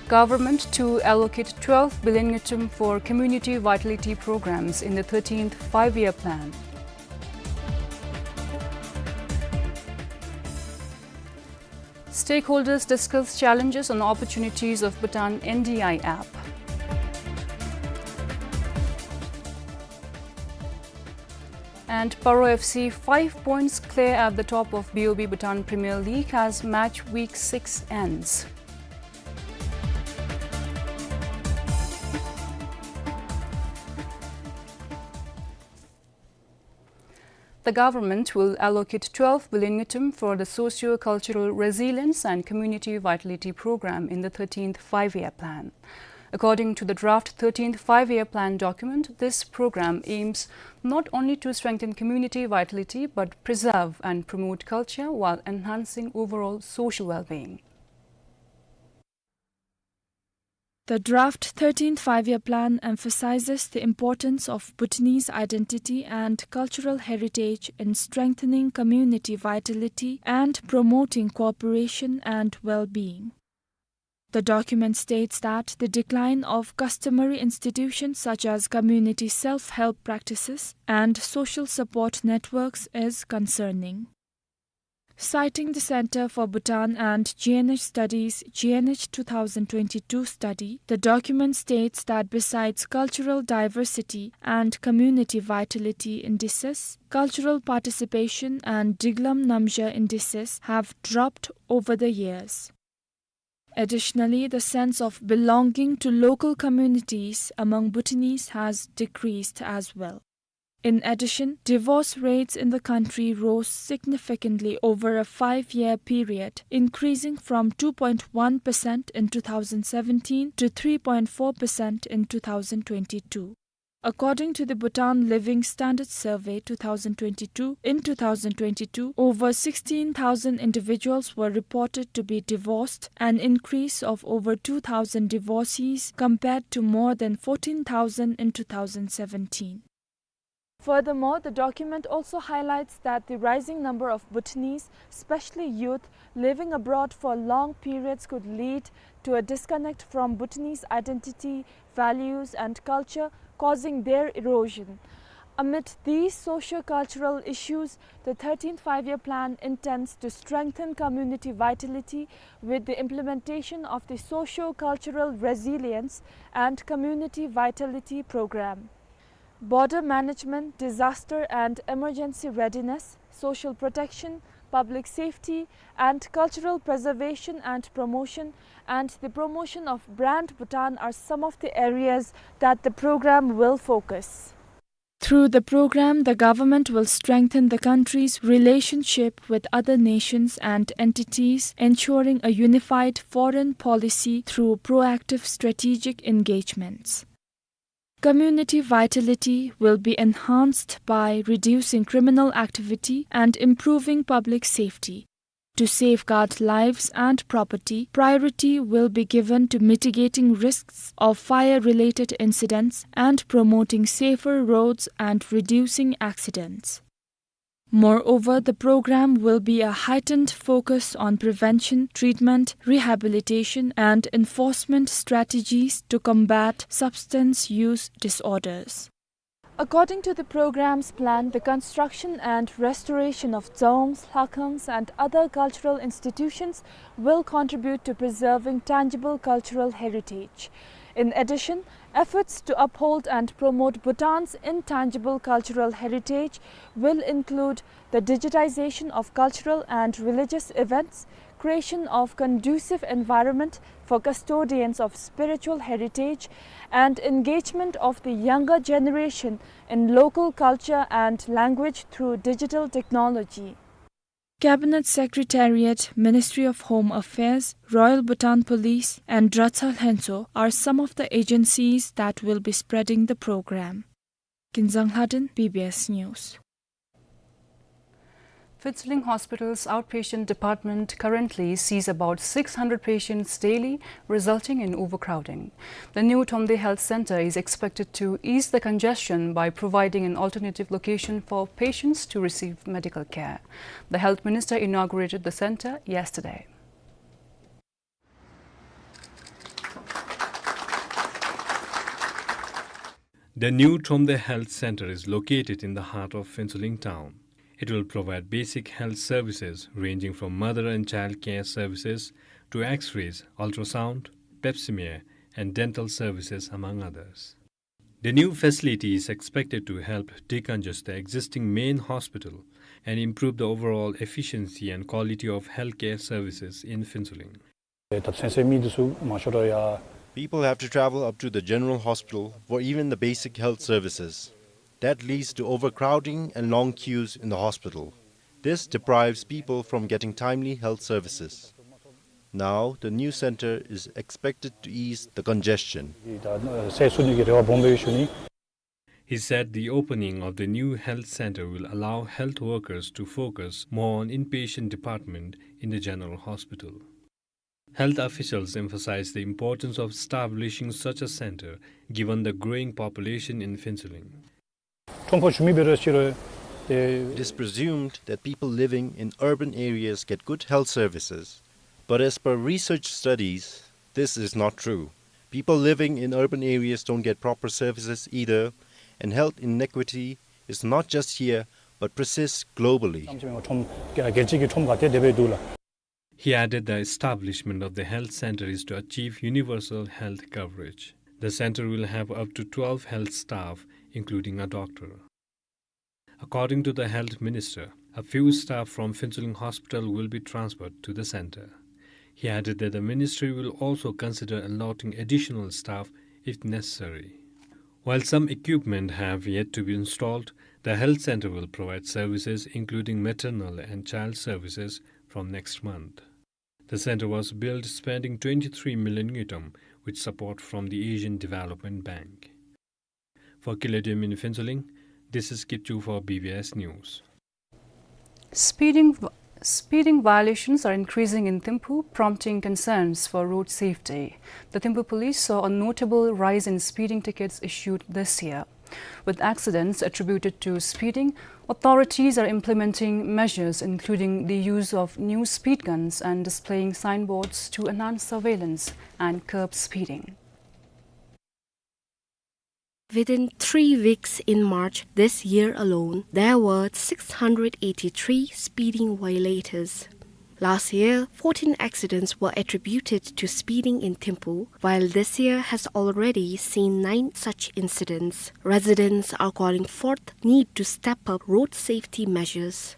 Government to allocate twelve billion ngultrum for community vitality programs in the thirteenth Five-Year Plan. Stakeholders discuss challenges and opportunities of Bhutan N D I app. And Paro F C five points clear at the top of B O B Bhutan Premier League as match week six ends. The government will allocate twelve billion ngultrum for the Socio-Cultural Resilience and Community Vitality Program in the thirteenth Five-Year Plan. According to the draft thirteenth Five-Year Plan document, this program aims not only to strengthen community vitality but preserve and promote culture while enhancing overall social well-being. The draft thirteenth Five-Year Plan emphasizes the importance of Bhutanese identity and cultural heritage in strengthening community vitality and promoting cooperation and well-being. The document states that the decline of customary institutions such as community self-help practices and social support networks is concerning. Citing the Center for Bhutan and G N H Studies G N H two thousand twenty-two study, the document states that besides cultural diversity and community vitality indices, cultural participation and Diglam Namzha indices have dropped over the years. Additionally, the sense of belonging to local communities among Bhutanese has decreased as well. In addition, divorce rates in the country rose significantly over a five-year period, increasing from two point one percent in two thousand seventeen to three point four percent in two thousand twenty-two. According to the Bhutan Living Standards Survey two thousand twenty-two, in two thousand twenty-two, over sixteen thousand individuals were reported to be divorced, an increase of over two thousand divorcees compared to more than fourteen thousand in two thousand seventeen. Furthermore, the document also highlights that the rising number of Bhutanese, especially youth, living abroad for long periods could lead to a disconnect from Bhutanese identity, values, and culture, causing their erosion. Amid these socio-cultural issues, the thirteenth Five-Year Plan intends to strengthen community vitality with the implementation of the Socio-Cultural Resilience and Community Vitality Program. Border management, disaster and emergency readiness, social protection, public safety, and cultural preservation and promotion, and the promotion of brand Bhutan are some of the areas that the program will focus. Through the program, the government will strengthen the country's relationship with other nations and entities, ensuring a unified foreign policy through proactive strategic engagements. Community vitality will be enhanced by reducing criminal activity and improving public safety. To safeguard lives and property, priority will be given to mitigating risks of fire-related incidents and promoting safer roads and reducing accidents. Moreover, the program will be a heightened focus on prevention, treatment, rehabilitation, and enforcement strategies to combat substance use disorders. According to the program's plan, the construction and restoration of dzongs, lhakhangs, and other cultural institutions will contribute to preserving tangible cultural heritage. In addition, efforts to uphold and promote Bhutan's intangible cultural heritage will include the digitization of cultural and religious events, creation of conducive environment for custodians of spiritual heritage, and engagement of the younger generation in local culture and language through digital technology. Cabinet Secretariat, Ministry of Home Affairs, Royal Bhutan Police, and Dratshang Lhendzo are some of the agencies that will be spreading the program. Kinzang Lhaden, B B S News. Phuentsholing Hospital's outpatient department currently sees about six hundred patients daily, resulting in overcrowding. The new Thromde Health Center is expected to ease the congestion by providing an alternative location for patients to receive medical care. The health minister inaugurated the center yesterday. The new Thromde Health Center is located in the heart of Phuentsholing town. It will provide basic health services ranging from mother and child care services to X-rays, ultrasound, pap smear, and dental services, among others. The new facility is expected to help decongest the existing main hospital and improve the overall efficiency and quality of healthcare services in Phuentsholing. ད་སེམས་ཅན་མི་འདི་ཚུ་མང་ཤོས་ར་ཡར། People have to travel up to the general hospital for even the basic health services. That leads to overcrowding and long queues in the hospital. This deprives people from getting timely health services. Now, the new center is expected to ease the congestion. ད་སེམས་ཅན་ནི་གི་རེ་བ་སྦོམ་སྦེ་ཡོད་ཞུ་ནི། He said the opening of the new health center will allow health workers to focus more on inpatient department in the general hospital. Health officials emphasize the importance of establishing such a center, given the growing population in Phuentsholing. ཁྲོམ་ཕུ་ཞུ་མི་འབད་རུང་ཅིག་རུང་ཏེ། It is presumed that people living in urban areas get good health services. But as per research studies, This is not true. People living in urban areas don't get proper services either, and health inequity is not just here, but persists globally. He added the establishment of the health center is to achieve universal health coverage. The center will have up to twelve health staff, including a doctor. According to the health minister, a few staff from Phuentsholing Hospital will be transferred to the center. He added that the ministry will also consider allotting additional staff if necessary. While some equipment have yet to be installed, the health center will provide services including maternal and child services from next month. The center was built spending twenty-three million ngultrum with support from the Asian Development Bank. For Killadium in Phuentsholing, this is Kipchoo for B B S News. Speeding v-, speeding violations are increasing in Thimphu, prompting concerns for road safety. The Thimphu police saw a notable rise in speeding tickets issued this year. With accidents attributed to speeding, authorities are implementing measures including the use of new speed guns and displaying signboards to enhance surveillance and curb speeding. Within three weeks in March this year alone, there were six hundred eighty-three speeding violators. Last year, fourteen accidents were attributed to speeding in Thimphu, while this year has already seen nine such incidents. Residents are calling for the need to step up road safety measures.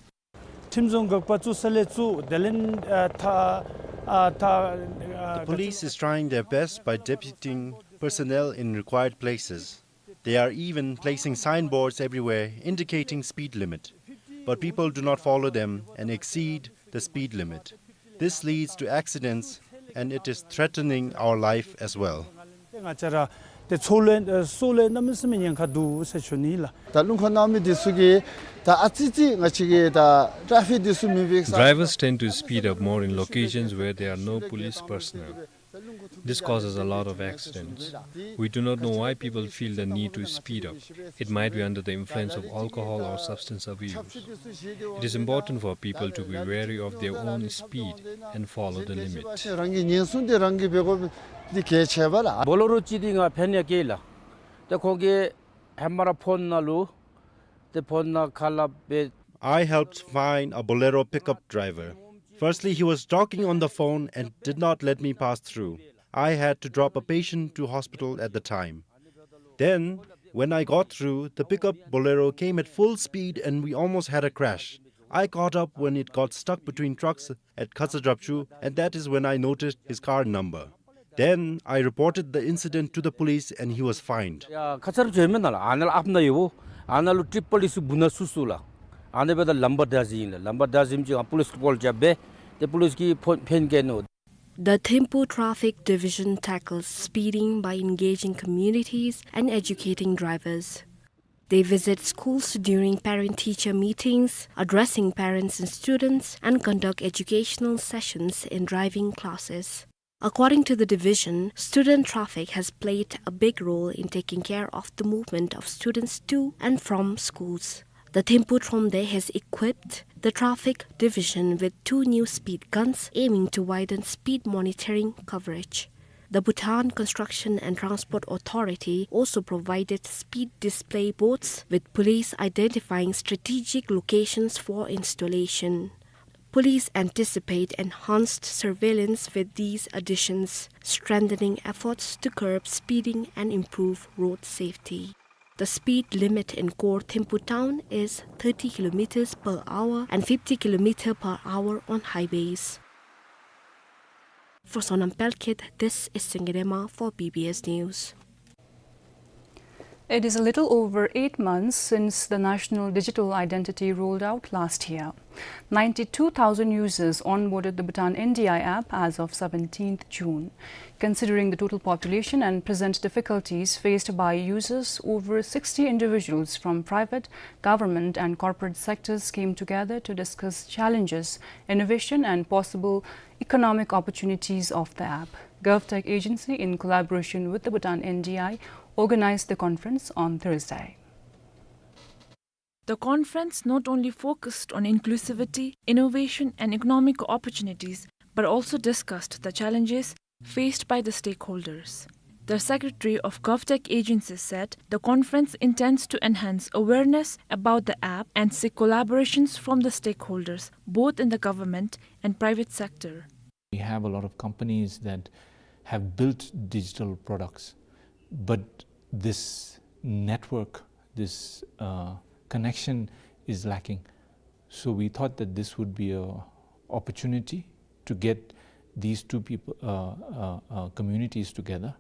ཁྲིམས་བཟོ་འགག་པ་བཙུགས་ས་ལས་བཙུགས། དེ་ལས་ཨ་ཐ་ཨ་ཐ་ཨ། The police is trying their best by deputing personnel in required places. They are even placing signboards everywhere indicating speed limit, but people do not follow them and exceed the speed limit. This leads to accidents and it is threatening our life as well. ང་བཅས་ར་ཏེ་འཚོ་ལས་ཨ་སྲོག་ལས་གནམ་མེད་ས་མེད་ཉེན་ཁ་འདུག་ཟེར་ཞུ་ནི་ལགས། ད་རླུང་ཁ་གནང་མི་འདི་ཚུ་གིས་ད་ཨ་ཙི་ཙི་ང་བཅས་ཀྱི་ད་ཊ་ཕིག་འདི་ཚུ་མེད་པའི་ས། Drivers tend to speed up more in locations where there are no police personnel. This causes a lot of accidents. We do not know why people feel the need to speed up. It might be under the influence of alcohol or substance abuse. It is important for people to be wary of their own speed and follow the limit. རང་གི་ཉེན་སྲུང་འདི་རང་གིས་འབད་དགོཔ་འདི་གལ་ཆེ་བས་ལགས། བོ་ལེ་རོ་ཅིག་འདི་ང་ཕན་ཡ་བསྐྱལ་ལགས། ཏེ་ཁོང་གིས་ཧེ་མ་ར་ཕོན་ནང་ལུ་ཏེ་ཕོན་ནང་ཁ་སླབ་སྦེ། I helped find a Bolero pickup driver. Firstly, he was talking on the phone and did not let me pass through. I had to drop a patient to hospital at the time. Then, when I got through, the pickup Bolero came at full speed and we almost had a crash. I caught up when it got stuck between trucks at Khatsa Drapchu, and that is when I noticed his car number. Then I reported the incident to the police and he was fined. ཡ་ཁ་ཚར་བྱོན་མི་ནང་ལགས། ཨ་ནཱ་ལུ་ཨཔ་ནང་ཡོདཔ། ཨ་ནཱ་ལུ་ཊི་པོལ་ཨེསི་སྦུག་ན་ཚུད་སོང་ལགས། ཨ་ནཱ་འབདཝ་ད་ལམ་བར་བདའ་ཟུན་ཨིན་ལགས། ལམ་བར་བདའ་ཟུན་ཅིག་ཨ་པོ་ལིསི་ཀོལ་རྐྱབ་སྦེ་ཏེ་པོ་ལིསི་གིས་ཕོན་ཕན་བསྐྱལ་ནུག། The Thimphu Traffic Division tackles speeding by engaging communities and educating drivers. They visit schools during parent-teacher meetings, addressing parents and students, and conduct educational sessions in driving classes. According to the division, student traffic has played a big role in taking care of the movement of students to and from schools. The Thimphu Thromde has equipped the traffic division with two new speed guns, aiming to widen speed monitoring coverage. The Bhutan Construction and Transport Authority also provided speed display boards, with police identifying strategic locations for installation. Police anticipate enhanced surveillance with these additions, strengthening efforts to curb speeding and improve road safety. The speed limit in core Thimphu town is thirty kilometers per hour and fifty kilometer per hour on highways. For Sonam Pelkhet, this is Singirema for B B S News. It is a little over eight months since the National Digital Identity rolled out last year. Ninety-two thousand users onboarded the Bhutan N D I app as of seventeenth June. Considering the total population and present difficulties faced by users, over sixty individuals from private, government and corporate sectors came together to discuss challenges, innovation and possible economic opportunities of the app. GovTech Agency, in collaboration with the Bhutan N D I, organized the conference on Thursday. The conference not only focused on inclusivity, innovation, and economic opportunities, but also discussed the challenges faced by the stakeholders. The secretary of GovTech Agency said the conference intends to enhance awareness about the app and seek collaborations from the stakeholders, both in the government and private sector. We have a lot of companies that have built digital products, but this network, this, uh, connection is lacking. So we thought that this would be a opportunity to get these two people, uh, uh, uh, communities together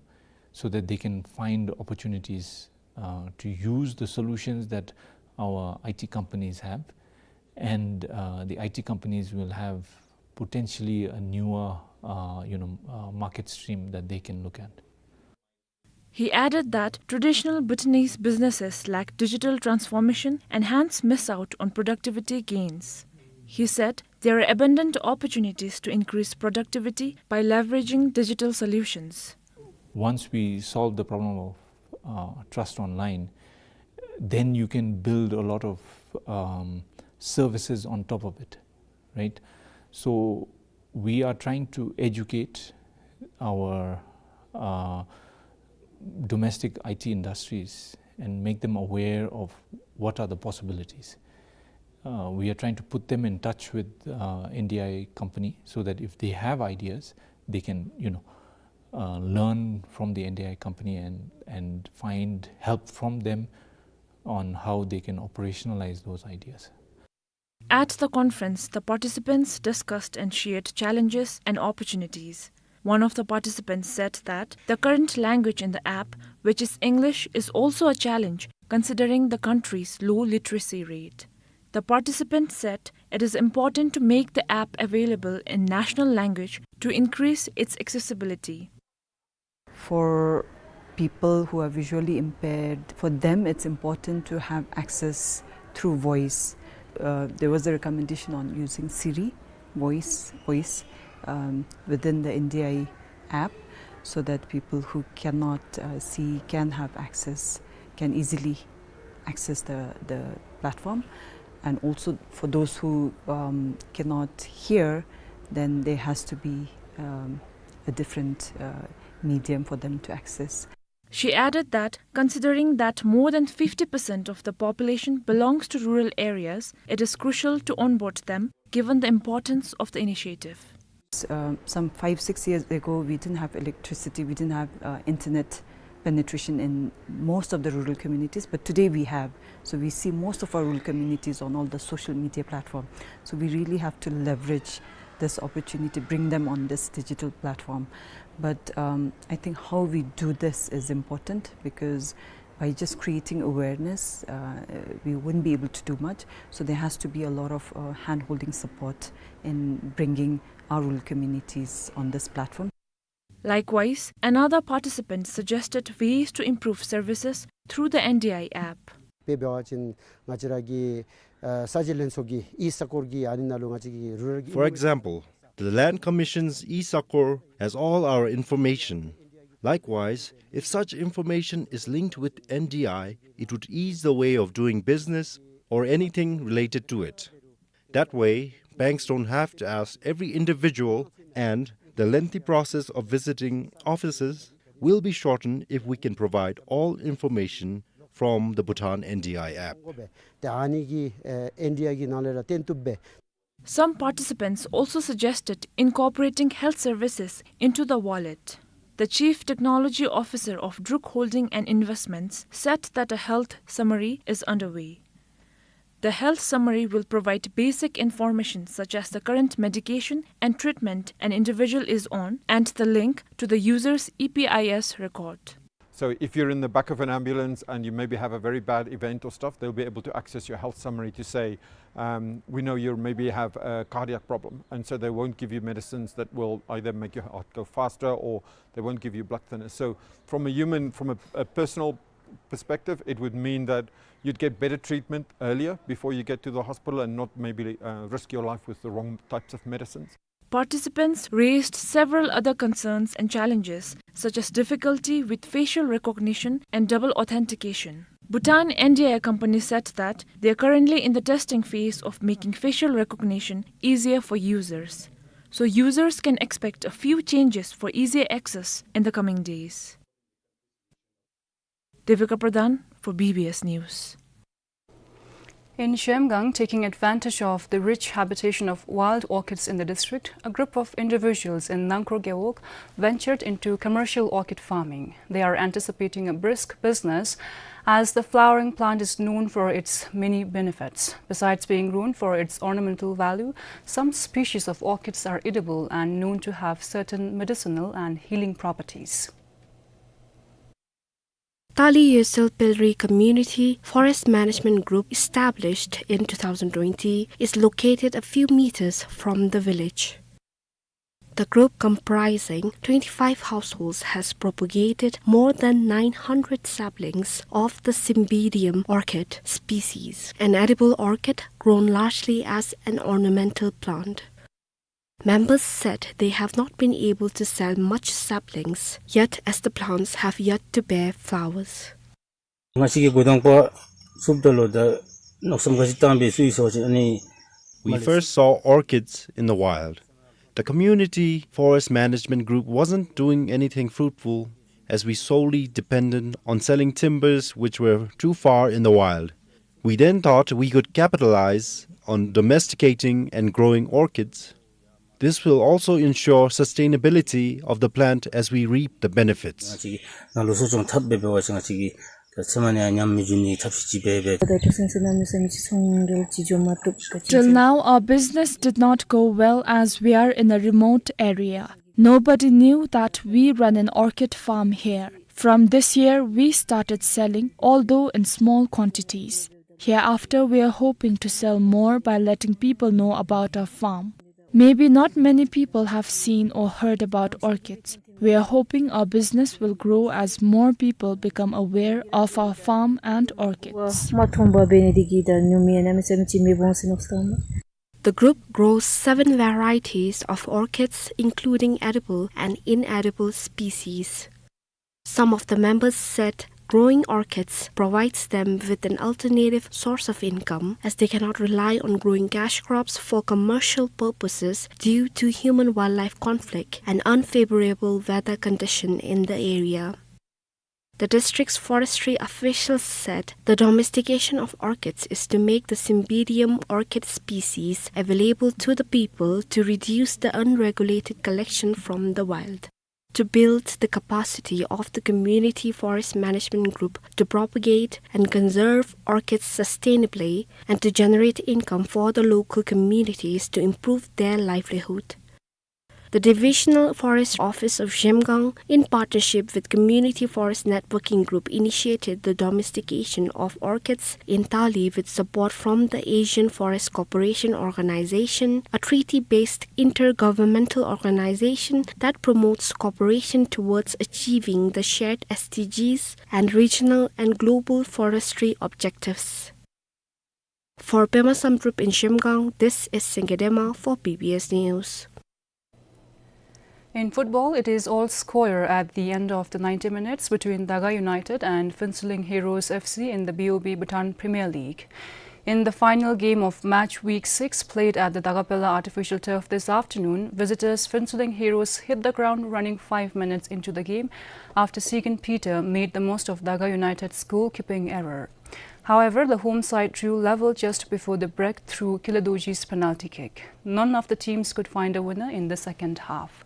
so that they can find opportunities, uh, to use the solutions that our I T companies have. And, uh, the I T companies will have potentially a newer, uh, you know, uh, market stream that they can look at. He added that traditional Bhutanese businesses lack digital transformation and hence miss out on productivity gains. He said there are abundant opportunities to increase productivity by leveraging digital solutions. Once we solve the problem of, uh, trust online, then you can build a lot of, um, services on top of it, right? So we are trying to educate our, uh, domestic I T industries and make them aware of what are the possibilities. Uh, we are trying to put them in touch with, uh, N D I company so that if they have ideas, they can, you know, uh, learn from the N D I company and, and find help from them on how they can operationalize those ideas. At the conference, the participants discussed and shared challenges and opportunities. One of the participants said that the current language in the app, which is English, is also a challenge considering the country's low literacy rate. The participant said it is important to make the app available in national language to increase its accessibility. For people who are visually impaired, for them it's important to have access through voice. Uh, there was a recommendation on using Siri voice, voice, um, within the N D I app, so that people who cannot, uh, see can have access, can easily access the, the platform. And also for those who, um, cannot hear, then there has to be, um, a different, uh, medium for them to access. She added that considering that more than fifty percent of the population belongs to rural areas, it is crucial to onboard them, given the importance of the initiative. Uh, some five, six years ago, we didn't have electricity, we didn't have, uh, internet penetration in most of the rural communities, but today we have. So we see most of our rural communities on all the social media platform. So we really have to leverage this opportunity, bring them on this digital platform. But, um, I think how we do this is important, because by just creating awareness, uh, we wouldn't be able to do much. So there has to be a lot of, uh, hand-holding support in bringing our rural communities on this platform. Likewise, another participant suggested ways to improve services through the N D I app. དཔེ་འབད་བ་ཅིན་ང་བཅས་ར་གི་ཨ་ས་གཞི་ལྷན་ཚོགས་ཀྱི་ཨི་ས་ཀོར་གྱི་ཨ་ནི་ནང་ལུ་ང་བཅས་ཀྱི་རུ་རལ་གྱི For example, the Land Commission's e-Sakor has all our information. Likewise, if such information is linked with N D I, it would ease the way of doing business or anything related to it. That way, banks don't have to ask every individual, and the lengthy process of visiting offices will be shortened if we can provide all information from the Bhutan N D I app. ཏེ་ཨ་ནི་གི་ཨེ་ཨེན་ཌི་ཨའི་གི་ནང་ལས་ར་བཏོན་བཏུབ་པས། Some participants also suggested incorporating health services into the wallet. The Chief Technology Officer of Druk Holding and Investments said that a health summary is underway. The health summary will provide basic information such as the current medication and treatment an individual is on and the link to the user's E P I S record. So if you're in the back of an ambulance and you maybe have a very bad event or stuff, they'll be able to access your health summary to say, um, "We know you maybe have a cardiac problem," and so they won't give you medicines that will either make your heart go faster, or they won't give you blood thinners. So from a human, from a, a personal perspective, it would mean that you'd get better treatment earlier before you get to the hospital and not maybe, uh, risk your life with the wrong types of medicines. Participants raised several other concerns and challenges, such as difficulty with facial recognition and double authentication. Bhutan N D I company said that they are currently in the testing phase of making facial recognition easier for users. So users can expect a few changes for easier access in the coming days. Devika Pradhan for B B S News. In Zhemgang, taking advantage of the rich habitation of wild orchids in the district, a group of individuals in Nangkro Gewog ventured into commercial orchid farming. They are anticipating a brisk business as the flowering plant is known for its many benefits. Besides being grown for its ornamental value, some species of orchids are edible and known to have certain medicinal and healing properties. Tali Yosel Pelri Community Forest Management Group, established in two thousand twenty, is located a few meters from the village. The group, comprising twenty-five households, has propagated more than nine hundred saplings of the Cymbidium orchid species, an edible orchid grown largely as an ornamental plant. Members said they have not been able to sell much saplings yet, as the plants have yet to bear flowers. ང་བཅས་ཀྱིས་འགོ་དང་པ་བཙུགསཔ་ད་ལུ་ད་མནོ་བསམ་ག་ཅི་བཏང་སྦེ་བཙུགས་ཡི་ཟེར་བ་ཅིན་ཨ་ནི། We first saw orchids in the wild. The community forest management group wasn't doing anything fruitful, as we solely depended on selling timbers which were too far in the wild. We then thought we could capitalize on domesticating and growing orchids. This will also ensure sustainability of the plant as we reap the benefits. ང་བཅས་ཀྱིས་ནཱ་ལུ་གསོ་སྐྱོང་འཐབ་སྦེ་འབད་བ་ཅིན་ང་བཅས་ཀྱིས་ད་ཚེ་མ་ནི་ཡང་ཉམས་མི་འགྱོ་ནི་ཐབས་ཤེས་ཅིག་སྦེ་འབད། Till now, our business did not go well as we are in a remote area. Nobody knew that we run an orchid farm here. From this year, we started selling, although in small quantities. Hereafter, we are hoping to sell more by letting people know about our farm. Maybe not many people have seen or heard about orchids. We are hoping our business will grow as more people become aware of our farm and orchids. མ་མཐོང་པར་འབད་ནི་དེ་གིས་ད་ཉོ་མི་ཡང་གནམ་མེད་ས་མེད་ཅིག་མེདཔ་འོང་ཟེར་མནོ་བསམ་བཏངམ་མས། The group grows seven varieties of orchids, including edible and inedible species. Some of the members said growing orchids provides them with an alternative source of income, as they cannot rely on growing cash crops for commercial purposes due to human-wildlife conflict and unfavorable weather condition in the area. The district's forestry officials said the domestication of orchids is to make the Cymbidium orchid species available to the people to reduce the unregulated collection from the wild. To build the capacity of the community forest management group to propagate and conserve orchids sustainably and to generate income for the local communities to improve their livelihood. The Divisional Forest Office of Zhemgang, in partnership with Community Forest Networking Group, initiated the domestication of orchids in Tali with support from the Asian Forest Cooperation Organization, a treaty-based intergovernmental organization that promotes cooperation towards achieving the shared S D Gs and regional and global forestry objectives. For Pema Samdrup in Zhemgang, this is Singye Dema for B B S News. In football, it is all square at the end of the ninety minutes between Daga United and Phuentsholing Heroes F C in the B O B Bhutan Premier League. In the final game of match week six, played at the Dagapela artificial turf this afternoon, visitors Phuentsholing Heroes hit the ground running five minutes into the game after Sigen Peter made the most of Daga United's goalkeeping error. However, the home side drew level just before the break through Kiledoji's penalty kick. None of the teams could find a winner in the second half.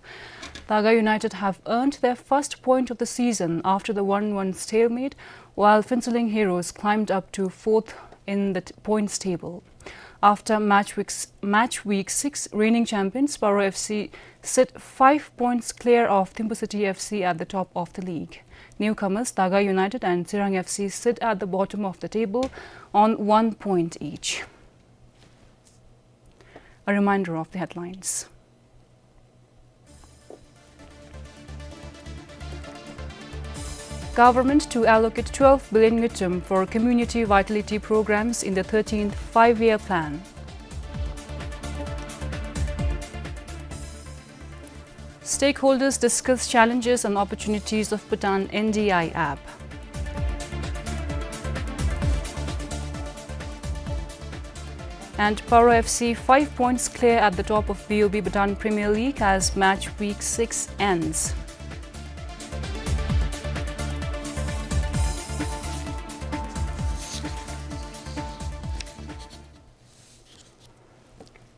Daga United have earned their first point of the season after the one one stalemate, while Phuentsholing Heroes climbed up to fourth in the t-, points table. After match week s-, match week six, reigning champions Paro F C sit five points clear of Thimphu City F C at the top of the league. Newcomers Daga United and Tsirang F C sit at the bottom of the table on one point each. A reminder of the headlines. Government to allocate twelve billion ngultrum for community vitality programs in the thirteenth Five-Year Plan. Stakeholders discuss challenges and opportunities of Bhutan N D I app. And Paro F C five points clear at the top of B O B Bhutan Premier League as match week six ends.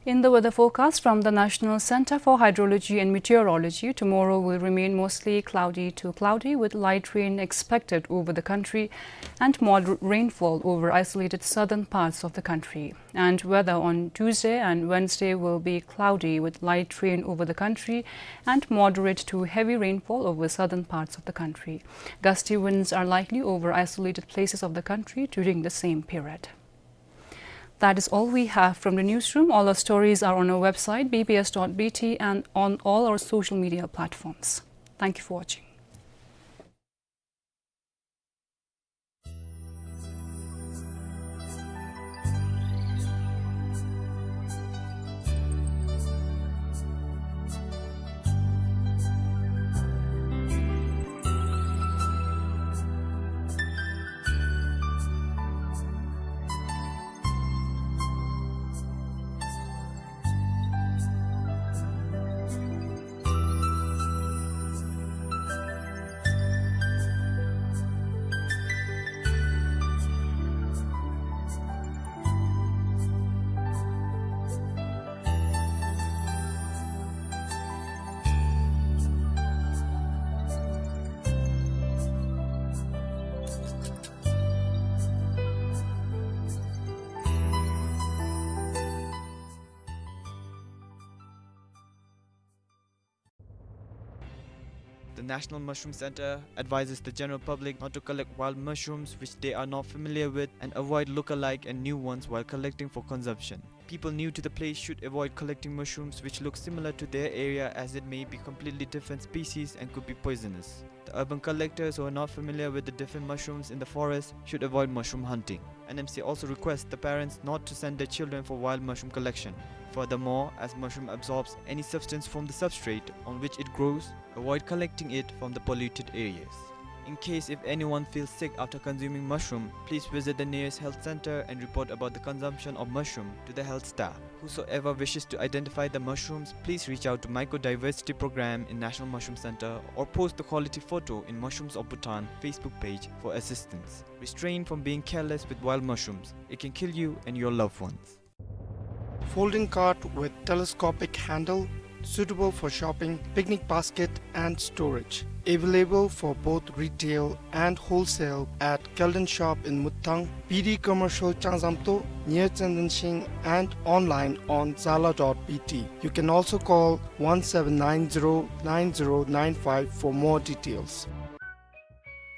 In the weather forecast from the National Center for Hydrology and Meteorology, tomorrow will remain mostly cloudy to cloudy with light rain expected over the country and moderate rainfall over isolated southern parts of the country. And weather on Tuesday and Wednesday will be cloudy with light rain over the country and moderate to heavy rainfall over southern parts of the country. Gusty winds are likely over isolated places of the country during the same period. That is all we have from the newsroom. All our stories are on our website, B B S dot B T, and on all our social media platforms. Thank you for watching. The National Mushroom Center advises the general public not to collect wild mushrooms which they are not familiar with and avoid look-alike and new ones while collecting for consumption. People new to the place should avoid collecting mushrooms which look similar to their area, as it may be completely different species and could be poisonous. The urban collectors who are not familiar with the different mushrooms in the forest should avoid mushroom hunting. N M C also requests the parents not to send their children for wild mushroom collection. Furthermore, as mushroom absorbs any substance from the substrate on which it grows, avoid collecting it from the polluted areas. In case if anyone feels sick after consuming mushroom, please visit the nearest health center and report about the consumption of mushroom to the health staff. Whosoever wishes to identify the mushrooms, please reach out to Mycodiversity Program in National Mushroom Center or post the quality photo in Mushrooms of Bhutan Facebook page for assistance. Restrain from being careless with wild mushrooms. It can kill you and your loved ones. Folding cart with telescopic handle, suitable for shopping, picnic basket and storage. Available for both retail and wholesale at Kelden Shop in Muthang, P D Commercial Changzamto, near Tsendensing, and online on zala dot B T. You can also call one seven nine zero nine zero nine five for more details.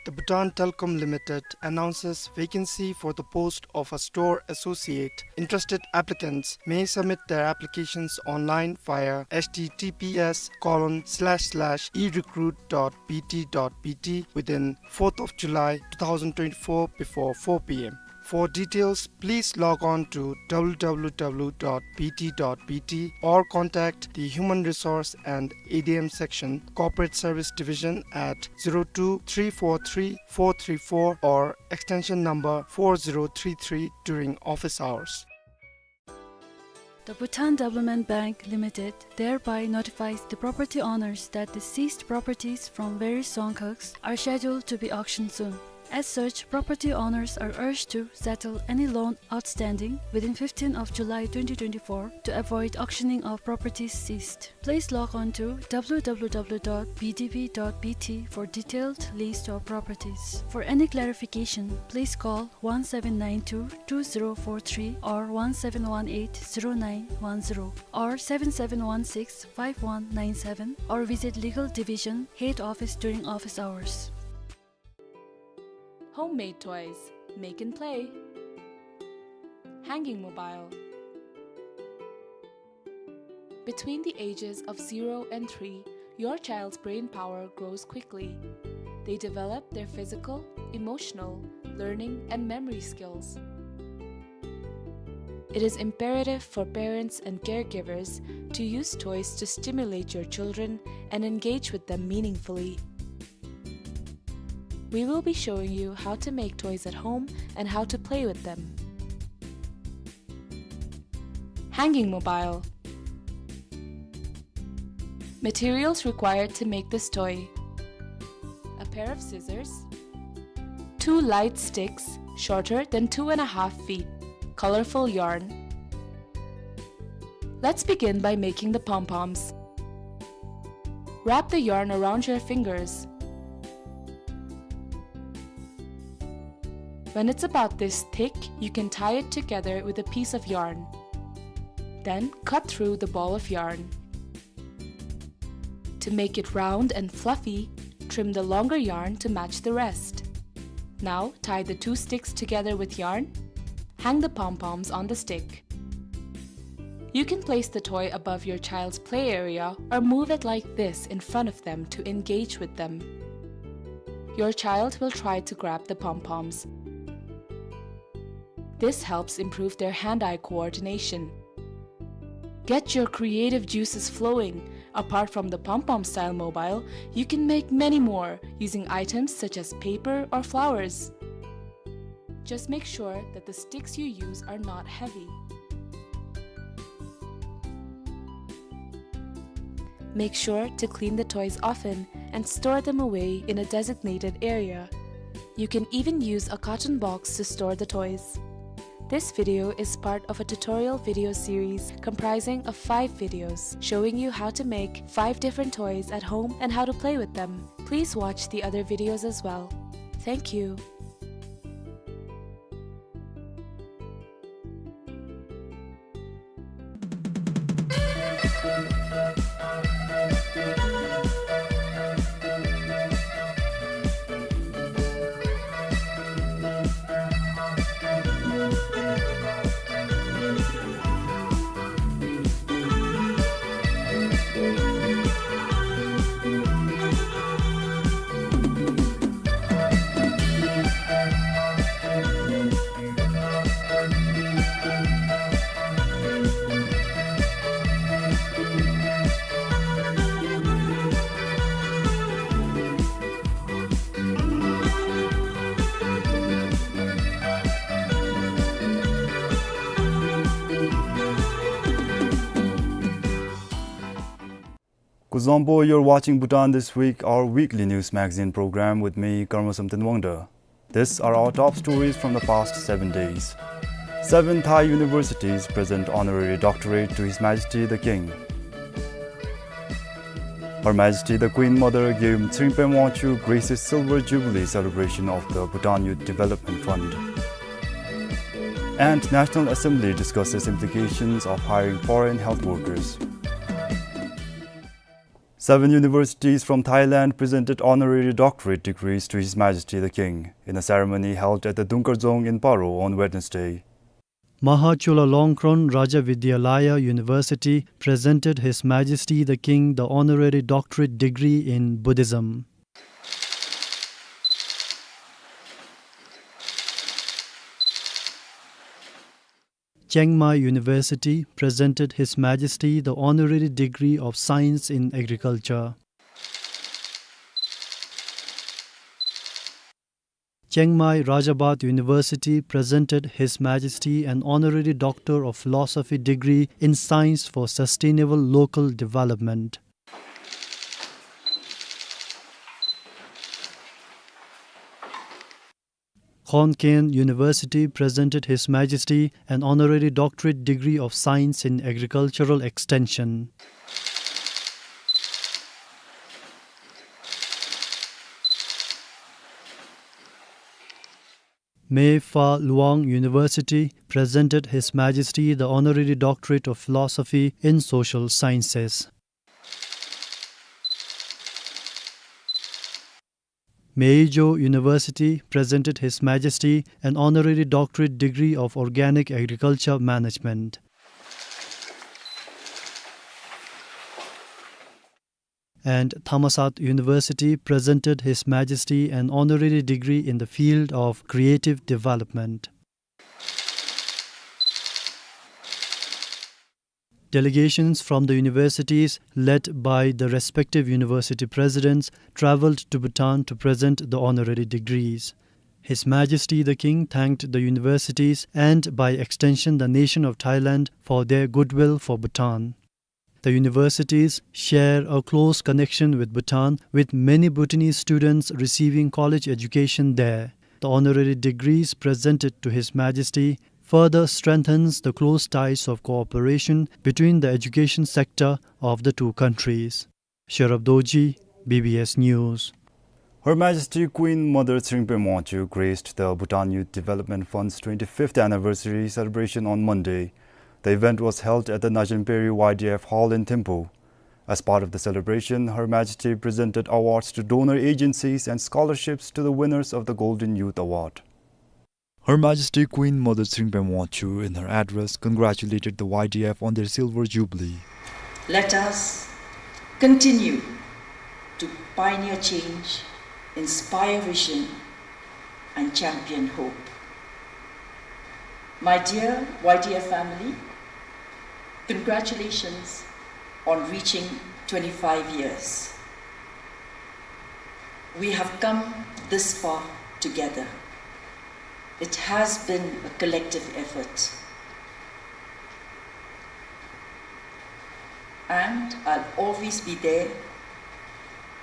The Bhutan Telecom Limited announces vacancy for the post of a store associate. Interested applicants may submit their applications online via H T T P S colon slash slash e recruit dot B T dot B T within fourth of July two thousand twenty-four before four P M. For details, please log on to W W W dot B T dot B T or contact the Human Resource and A D M Section, Corporate Service Division at zero two three four three four three four or extension number four zero three three during office hours. The Bhutan Development Bank Limited thereby notifies the property owners that the seized properties from various Dzongkhags are scheduled to be auctioned soon. As such, property owners are urged to settle any loan outstanding within fifteenth of July twenty twenty-four to avoid auctioning of properties seized. Please log on to W W W dot B D B dot B T for detailed list of properties. For any clarification, please call one seven nine two two zero four three or one seven one eight zero nine one zero or seven seven one six five one nine seven or visit Legal Division Head Office during office hours. Homemade toys. Make and play. Hanging mobile. Between the ages of zero and three, your child's brain power grows quickly. They develop their physical, emotional, learning, and memory skills. It is imperative for parents and caregivers to use toys to stimulate your children and engage with them meaningfully. We will be showing you how to make toys at home and how to play with them. Hanging mobile. Materials required to make this toy: a pair of scissors, two light sticks shorter than two and a half feet, colorful yarn. Let's begin by making the pom-poms. Wrap the yarn around your fingers. When it's about this thick, you can tie it together with a piece of yarn. Then cut through the ball of yarn. To make it round and fluffy, trim the longer yarn to match the rest. Now tie the two sticks together with yarn. Hang the pom-poms on the stick. You can place the toy above your child's play area or move it like this in front of them to engage with them. Your child will try to grab the pom-poms. This helps improve their hand-eye coordination. Get your creative juices flowing. Apart from the pom-pom style mobile, you can make many more using items such as paper or flowers. Just make sure that the sticks you use are not heavy. Make sure to clean the toys often and store them away in a designated area. You can even use a carton box to store the toys. This video is part of a tutorial video series comprising of five videos showing you how to make five different toys at home and how to play with them. Please watch the other videos as well. Thank you. Kuzuzangpo, you're watching Bhutan This Week, our weekly news magazine program with me, Karma Samten Wangda. These are our top stories from the past seven days. Seven Thai universities present honorary doctorate to His Majesty the King. Her Majesty the Queen Mother Gyaltsuen Tshering Pema Wangchuck graces Silver Jubilee celebration of the Bhutan Youth Development Fund. And National Assembly discusses implications of hiring foreign health workers. Seven universities from Thailand presented honorary doctorate degrees to His Majesty the King in a ceremony held at the Dungkar Dzong in Paro on Wednesday. Maha Chulalongkorn Raja Vidyalaya University presented His Majesty the King the honorary doctorate degree in Buddhism. Chiang Mai University presented His Majesty the honorary degree of Science in Agriculture. Chiang Mai Rajabhat University presented His Majesty an honorary Doctor of Philosophy degree in Science for Sustainable Local Development. Khon Kaen University presented His Majesty an honorary doctorate degree of Science in Agricultural Extension. Mae Fah Luang University presented His Majesty the honorary doctorate of Philosophy in Social Sciences. Maizhou University presented His Majesty an honorary doctorate degree of Organic Agriculture Management. And Thammasat University presented His Majesty an honorary degree in the field of creative development. Delegations from the universities, led by the respective university presidents, traveled to Bhutan to present the honorary degrees. His Majesty the King thanked the universities and, by extension, the nation of Thailand for their goodwill for Bhutan. The universities share a close connection with Bhutan, with many Bhutanese students receiving college education there. The honorary degrees presented to His Majesty further strengthens the close ties of cooperation between the education sector of the two countries. Sherab Dorji, B B S News. Her Majesty Queen Mother Tshering Prema Wangchuck graced the Bhutan Youth Development Fund's twenty-fifth anniversary celebration on Monday. The event was held at the Najenperi Y D F Hall in Thimphu. As part of the celebration, Her Majesty presented awards to donor agencies and scholarships to the winners of the Golden Youth Award. Her Majesty Queen Mother Tshering Prema Wangchuck, in her address, congratulated the Y D F on their silver jubilee. Let us continue to pioneer change, inspire vision, and champion hope. My dear Y D F family, congratulations on reaching twenty-five years. We have come this far together. It has been a collective effort. And I'll always be there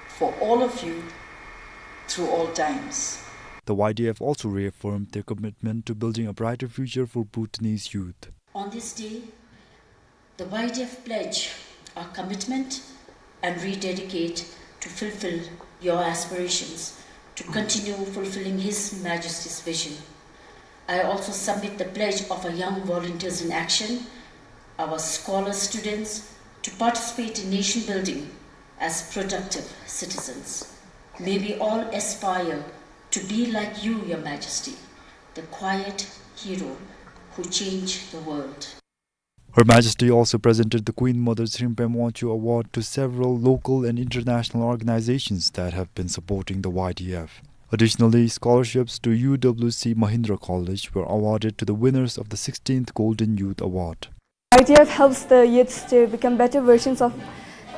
for all of you through all times. The Y D F also reaffirmed their commitment to building a brighter future for Bhutanese youth. On this day, the Y D F pledge our commitment and rededicate to fulfill your aspirations, to continue fulfilling His Majesty's vision. I also submit the pledge of our young volunteers in action, our scholar students, to participate in nation building as productive citizens. May we all aspire to be like you, Your Majesty, the quiet hero who changed the world. Her Majesty also presented the Queen Mother Tshering Prema Wangchuck Award to several local and international organizations that have been supporting the Y D F. Additionally, scholarships to U W C Mahindra College were awarded to the winners of the sixteenth Golden Youth Award. Y D F helps the youths to become better versions of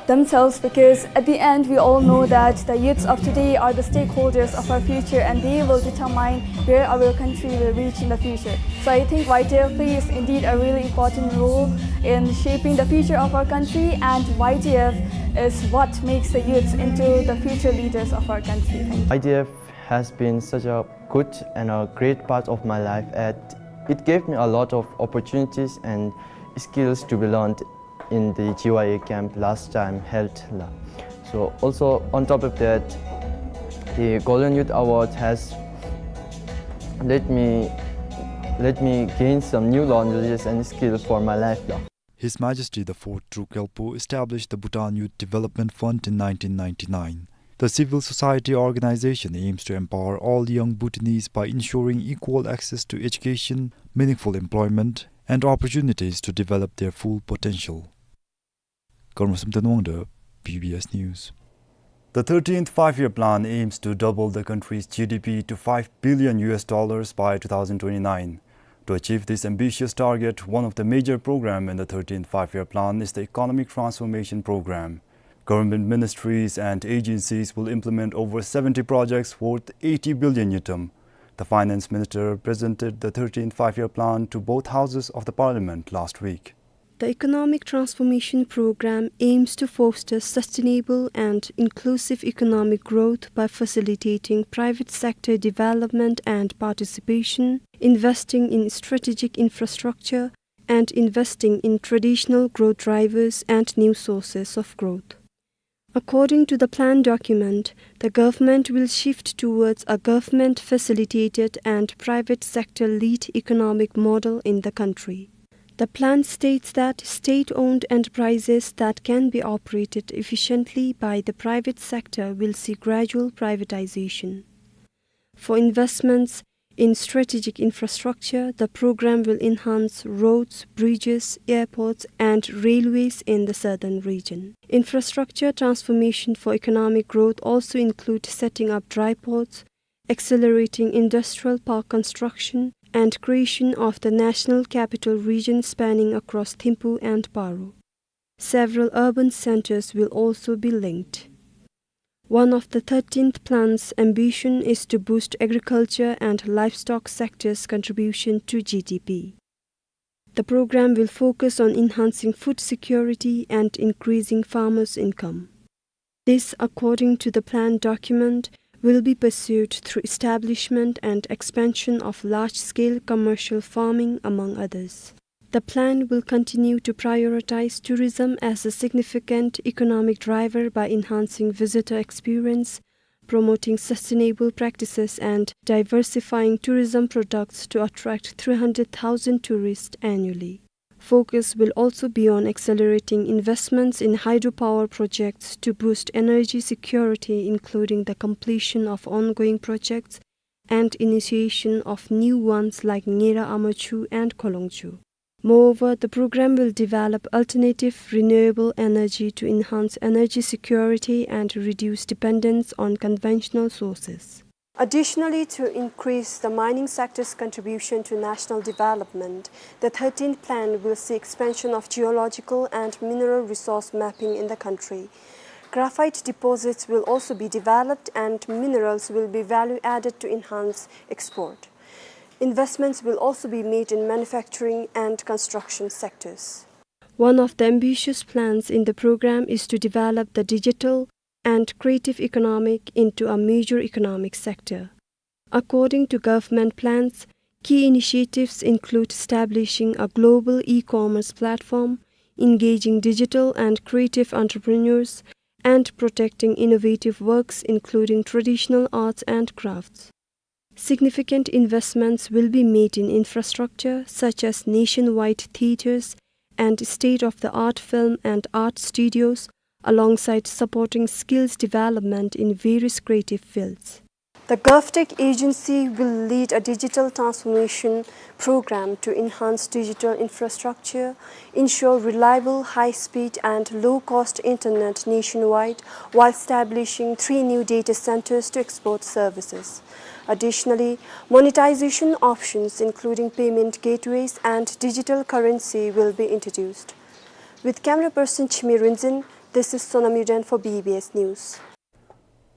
themselves, because at the end we all know that the youths of today are the stakeholders of our future, and they will determine where our country will reach in the future. So I think Y D F plays indeed a really important role in shaping the future of our country, and Y D F is what makes the youths into the future leaders of our country. Thank you. Y D F has been such a good and a great part of my life, and it gave me a lot of opportunities and skills to be learned in the G Y A camp last time held la. So also on top of that, the Golden Youth Award has let me, let me gain some new knowledges and skills for my life la. His Majesty the Fourth Druk Gyalpo established the Bhutan Youth Development Fund in nineteen ninety-nine. The civil society organization aims to empower all young Bhutanese by ensuring equal access to education, meaningful employment, and opportunities to develop their full potential. Karma Samten Wangda, B B S News. The thirteenth Five-Year Plan aims to double the country's G D P to five billion U S dollars by two thousand twenty-nine. To achieve this ambitious target, one of the major programs in the thirteenth Five-Year Plan is the Economic Transformation Program. Government ministries and agencies will implement over seventy projects worth eighty billion ngultrum. The Finance Minister presented the thirteenth Five-Year Plan to both houses of the Parliament last week. The Economic Transformation Program aims to foster sustainable and inclusive economic growth by facilitating private sector development and participation, investing in strategic infrastructure, and investing in traditional growth drivers and new sources of growth. According to the plan document, the government will shift towards a government-facilitated and private sector-led economic model in the country. The plan states that state-owned enterprises that can be operated efficiently by the private sector will see gradual privatization. For investments in strategic infrastructure, the program will enhance roads, bridges, airports, and railways in the southern region. Infrastructure transformation for economic growth also include setting up dry ports, accelerating industrial park construction, and creation of the National Capital Region spanning across Thimphu and Paro. Several urban centers will also be linked. One of the thirteenth plan's ambition is to boost agriculture and livestock sector's contribution to G D P. The program will focus on enhancing food security and increasing farmers' income. This, according to the plan document, will be pursued through establishment and expansion of large-scale commercial farming, among others. The plan will continue to prioritize tourism as a significant economic driver by enhancing visitor experience, promoting sustainable practices, and diversifying tourism products to attract three hundred thousand tourists annually. Focus will also be on accelerating investments in hydropower projects to boost energy security, including the completion of ongoing projects and initiation of new ones like Ngera Amachu and Kholongchu. Moreover, the program will develop alternative renewable energy to enhance energy security and reduce dependence on conventional sources. Additionally, to increase the mining sector's contribution to national development, the thirteenth plan will see expansion of geological and mineral resource mapping in the country. Graphite deposits will also be developed and minerals will be value added to enhance export. Investments will also be made in manufacturing and construction sectors. One of the ambitious plans in the program is to develop the digital and creative economic into a major economic sector. According to government plans, key initiatives include establishing a global e-commerce platform, engaging digital and creative entrepreneurs, and protecting innovative works, including traditional arts and crafts. Significant investments will be made in infrastructure such as nationwide theaters and state-of-the-art film and art studios, alongside supporting skills development in various creative fields. The GovTech agency will lead a digital transformation program to enhance digital infrastructure, ensure reliable, high-speed and low-cost internet nationwide, while establishing three new data centers to export services. Additionally, monetization options including payment gateways and digital currency will be introduced. With camera person Chimi Rinzin, this is Sonam Yuden for B B S News.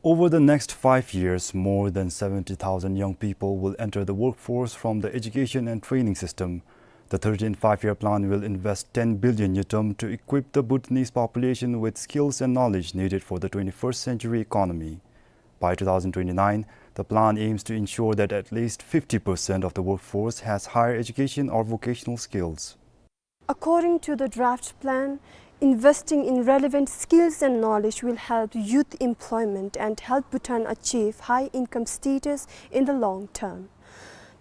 Over the next five years, more than seventy thousand young people will enter the workforce from the education and training system. The thirteenth Five-Year Plan will invest ten billion ngultrum to equip the Bhutanese population with skills and knowledge needed for the twenty-first century economy. By two thousand twenty-nine, the plan aims to ensure that at least fifty percent of the workforce has higher education or vocational skills. According to the draft plan, investing in relevant skills and knowledge will help youth employment and help Bhutan achieve high income status in the long term.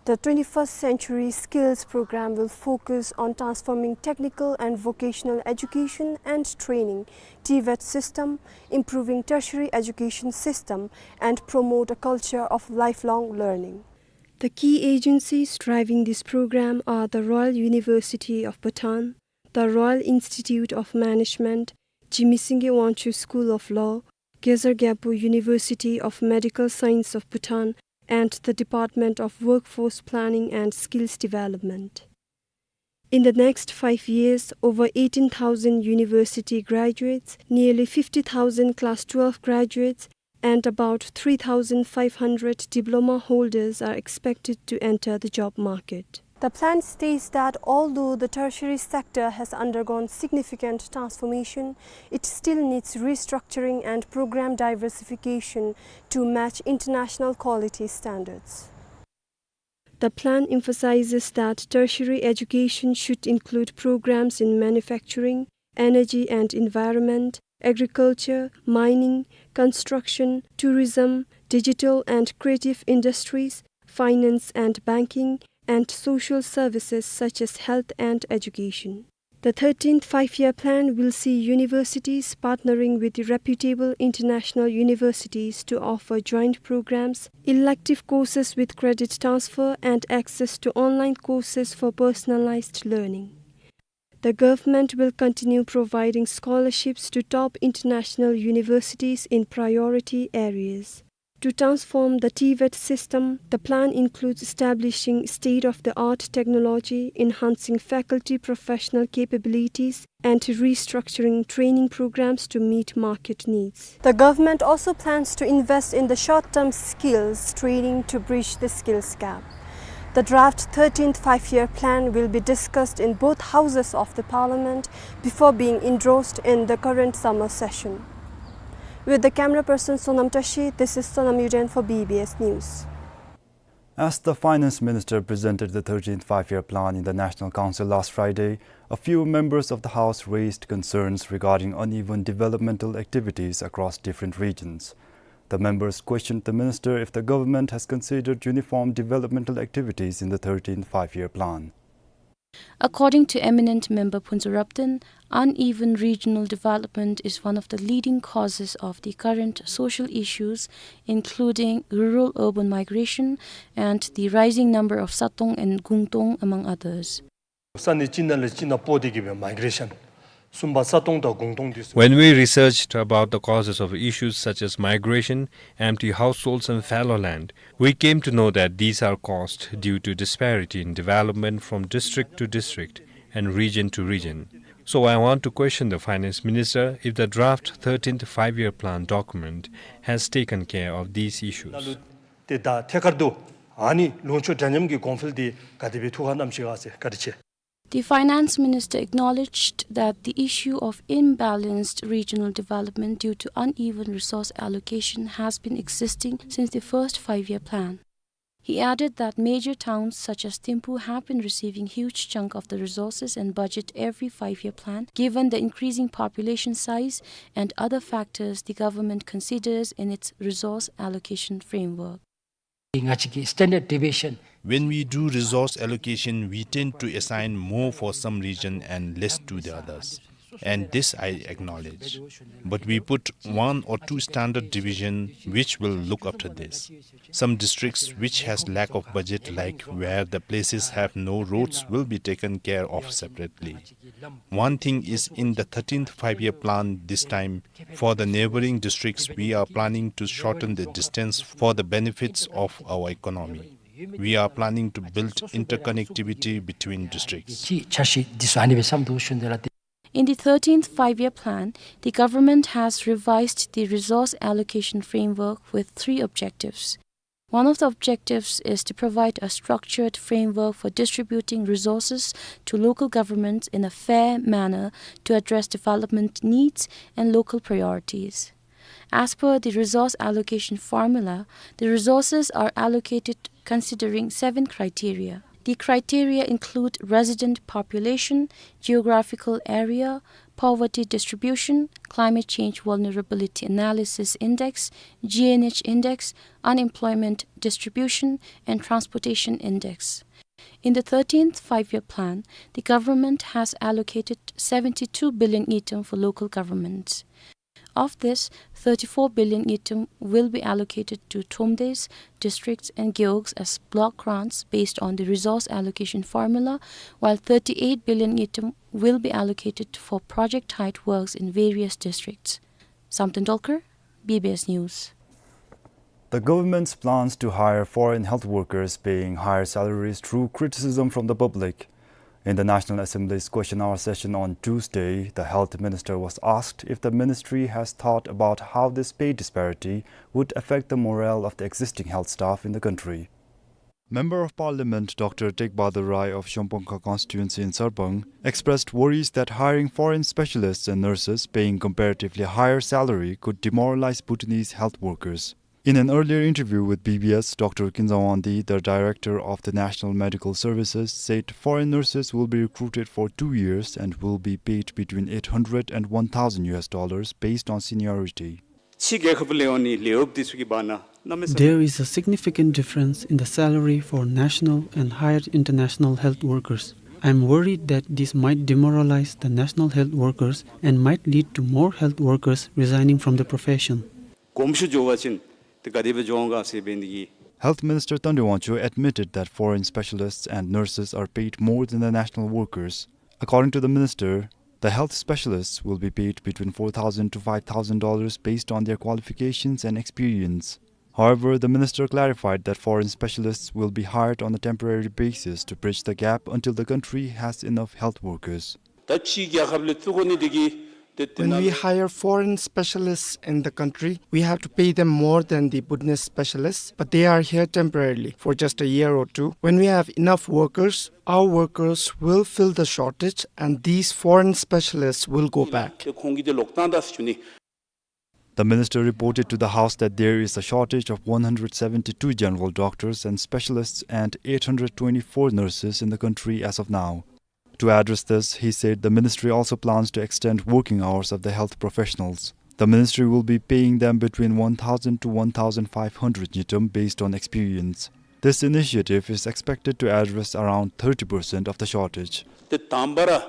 The twenty-first Century Skills Program will focus on transforming technical and vocational education and training, TVET system, improving tertiary education system, and promote a culture of lifelong learning. The key agencies driving this program are the Royal University of Bhutan, the Royal Institute of Management, Jigme Singye Wangchuck School of Law, Gezar Gyalpo University of Medical Science of Bhutan, and the Department of Workforce Planning and Skills Development. In the next five years, over eighteen thousand university graduates, nearly fifty thousand class twelve graduates, and about three thousand five hundred diploma holders are expected to enter the job market. The plan states that although the tertiary sector has undergone significant transformation, it still needs restructuring and program diversification to match international quality standards. The plan emphasizes that tertiary education should include programs in manufacturing, energy and environment, agriculture, mining, construction, tourism, digital and creative industries, finance and banking, and social services such as health and education. The thirteenth Five-Year Plan will see universities partnering with reputable international universities to offer joint programs, elective courses with credit transfer, and access to online courses for personalized learning. The government will continue providing scholarships to top international universities in priority areas. To transform the TVET system, the plan includes establishing state-of-the-art technology, enhancing faculty professional capabilities, and restructuring training programs to meet market needs. The government also plans to invest in the short-term skills training to bridge the skills gap. The draft thirteenth Five-Year Plan will be discussed in both houses of the parliament before being endorsed in the current summer session. With the camera person Sonam Tashi, this is Sonam Yuden for B B S News. As the finance minister presented the thirteenth Five-Year Plan in the National Council last Friday, a few members of the House raised concerns regarding uneven developmental activities across different regions. The members questioned the minister if the government has considered uniform developmental activities in the thirteenth Five-Year Plan. According to eminent member Phuntsho Rapden, uneven regional development is one of the leading causes of the current social issues, including rural-urban migration and the rising number of Satong and Gungtong, among others. ས་གནས་གཅིག་ནང་ལས་གཅིག་ནང་སྤོ་སྟེ་གི་སྦེ་མའི་གྲེ་ཤཱན། གསུམ་པ་ས་སྟོང་དང་གུང་སྟོང་འདི་ཚུ། When we researched about the causes of issues such as migration, empty households and fallow land, we came to know that these are caused due to disparity in development from district to district and region to region. So I want to question the finance minister if the draft thirteenth Five-Year Plan document has taken care of these issues. ཏེ་ད་ཐད་ཀར་དུ་ཨ་ནི་ལུང་ཕྱོགས་འདྲ་མཉམ་གྱི་གོང་འཕེལ་འདི་ག་དེ་སྦེ་ཐུགས་ཁར་བསྣམས་ཤིག་ག་ཟེར། བཀའ་དྲིན་ཆེ། The finance minister acknowledged that the issue of imbalanced regional development due to uneven resource allocation has been existing since the first five-year plan. He added that major towns such as Thimphu have been receiving huge chunk of the resources and budget every five-year plan, given the increasing population size and other factors the government considers in its resource allocation framework. ང་བཅས་ཀྱི་standard deviation. When we do resource allocation, we tend to assign more for some region and less to the others. And this I acknowledge. But we put one or two standard division which will look after this. Some districts which has lack of budget, like where the places have no roads, will be taken care of separately. One thing is, in the thirteenth Five-Year Plan this time, for the neighboring districts, we are planning to shorten the distance for the benefits of our economy. We are planning to build interconnectivity between districts. In the thirteenth Five-Year Plan, the government has revised the resource allocation framework with three objectives. One of the objectives is to provide a structured framework for distributing resources to local governments in a fair manner to address development needs and local priorities. As per the resource allocation formula, the resources are allocated considering seven criteria. The criteria include resident population, geographical area, poverty distribution, climate change vulnerability analysis index, G N H index, unemployment distribution, and transportation index. In the thirteenth Five-Year Plan, the government has allocated seventy-two billion ngultrum for local governments. Of this, thirty-four billion ngultrum will be allocated to tumdes, districts, and gewogs as block grants based on the resource allocation formula, while thirty-eight billion ngultrum will be allocated for project-type works in various districts. Samten Dolkar, B B S News. The government's plans to hire foreign health workers paying higher salaries drew criticism from the public. In the National Assembly's question hour session on Tuesday, the health minister was asked if the ministry has thought about how this pay disparity would affect the morale of the existing health staff in the country. Member of Parliament Doctor Tek Bahadur Rai of Shongpangkha constituency in Sarpang expressed worries that hiring foreign specialists and nurses paying comparatively higher salary could demoralize Bhutanese health workers. In an earlier interview with B B S, Doctor Kinzang Wangdi, the director of the National Medical Services, said foreign nurses will be recruited for two years and will be paid between eight hundred and one thousand U S dollars based on seniority. ཕྱི་རྒྱལ་ཁབ་ལས་འོང་ནི་ལས་བབ་འདི་ཚུ་གི་བར་ན་གནམ་མེད་ས་མེད། There is a significant difference in the salary for national and hired international health workers. I am worried that this might demoralize the national health workers and might lead to more health workers resigning from the profession. གོམས་ཤུགས་འགྱོ་བ་ཅིན་ཏེ་ག་དེ་སྦེ་འགྱོ་འོང་ག་ཟེར་འབད་ནི་དེ་གིས། Health Minister Tandri Wangchuk admitted that foreign specialists and nurses are paid more than the national workers. According to the minister, the health specialists will be paid between four thousand to five thousand dollars based on their qualifications and experience. However, the minister clarified that foreign specialists will be hired on a temporary basis to bridge the gap until the country has enough health workers. ད་ཕྱིའི་རྒྱལ་ཁབ་ལས་བཙུགས་དགོ་ནི་དེ་གིས་དེ་དེ་When ནང་ལས། We hire foreign specialists in the country, we have to pay them more than the Bhutanese specialists, but they are here temporarily for just a year or two. When we have enough workers, our workers will fill the shortage and these foreign specialists will go back. དེ་ཁོང་གིས་དེ་ལོག་བཏང་ད་ཟེར་ཞུ་ནི། The minister reported to the House that there is a shortage of one hundred seventy-two general doctors and specialists and eight hundred twenty-four nurses in the country as of now. To address this, he said the ministry also plans to extend working hours of the health professionals. The ministry will be paying them between one thousand to one thousand five hundred ngultrum based on experience. This initiative is expected to address around thirty percent of the shortage. དེ་དང་པ་ར།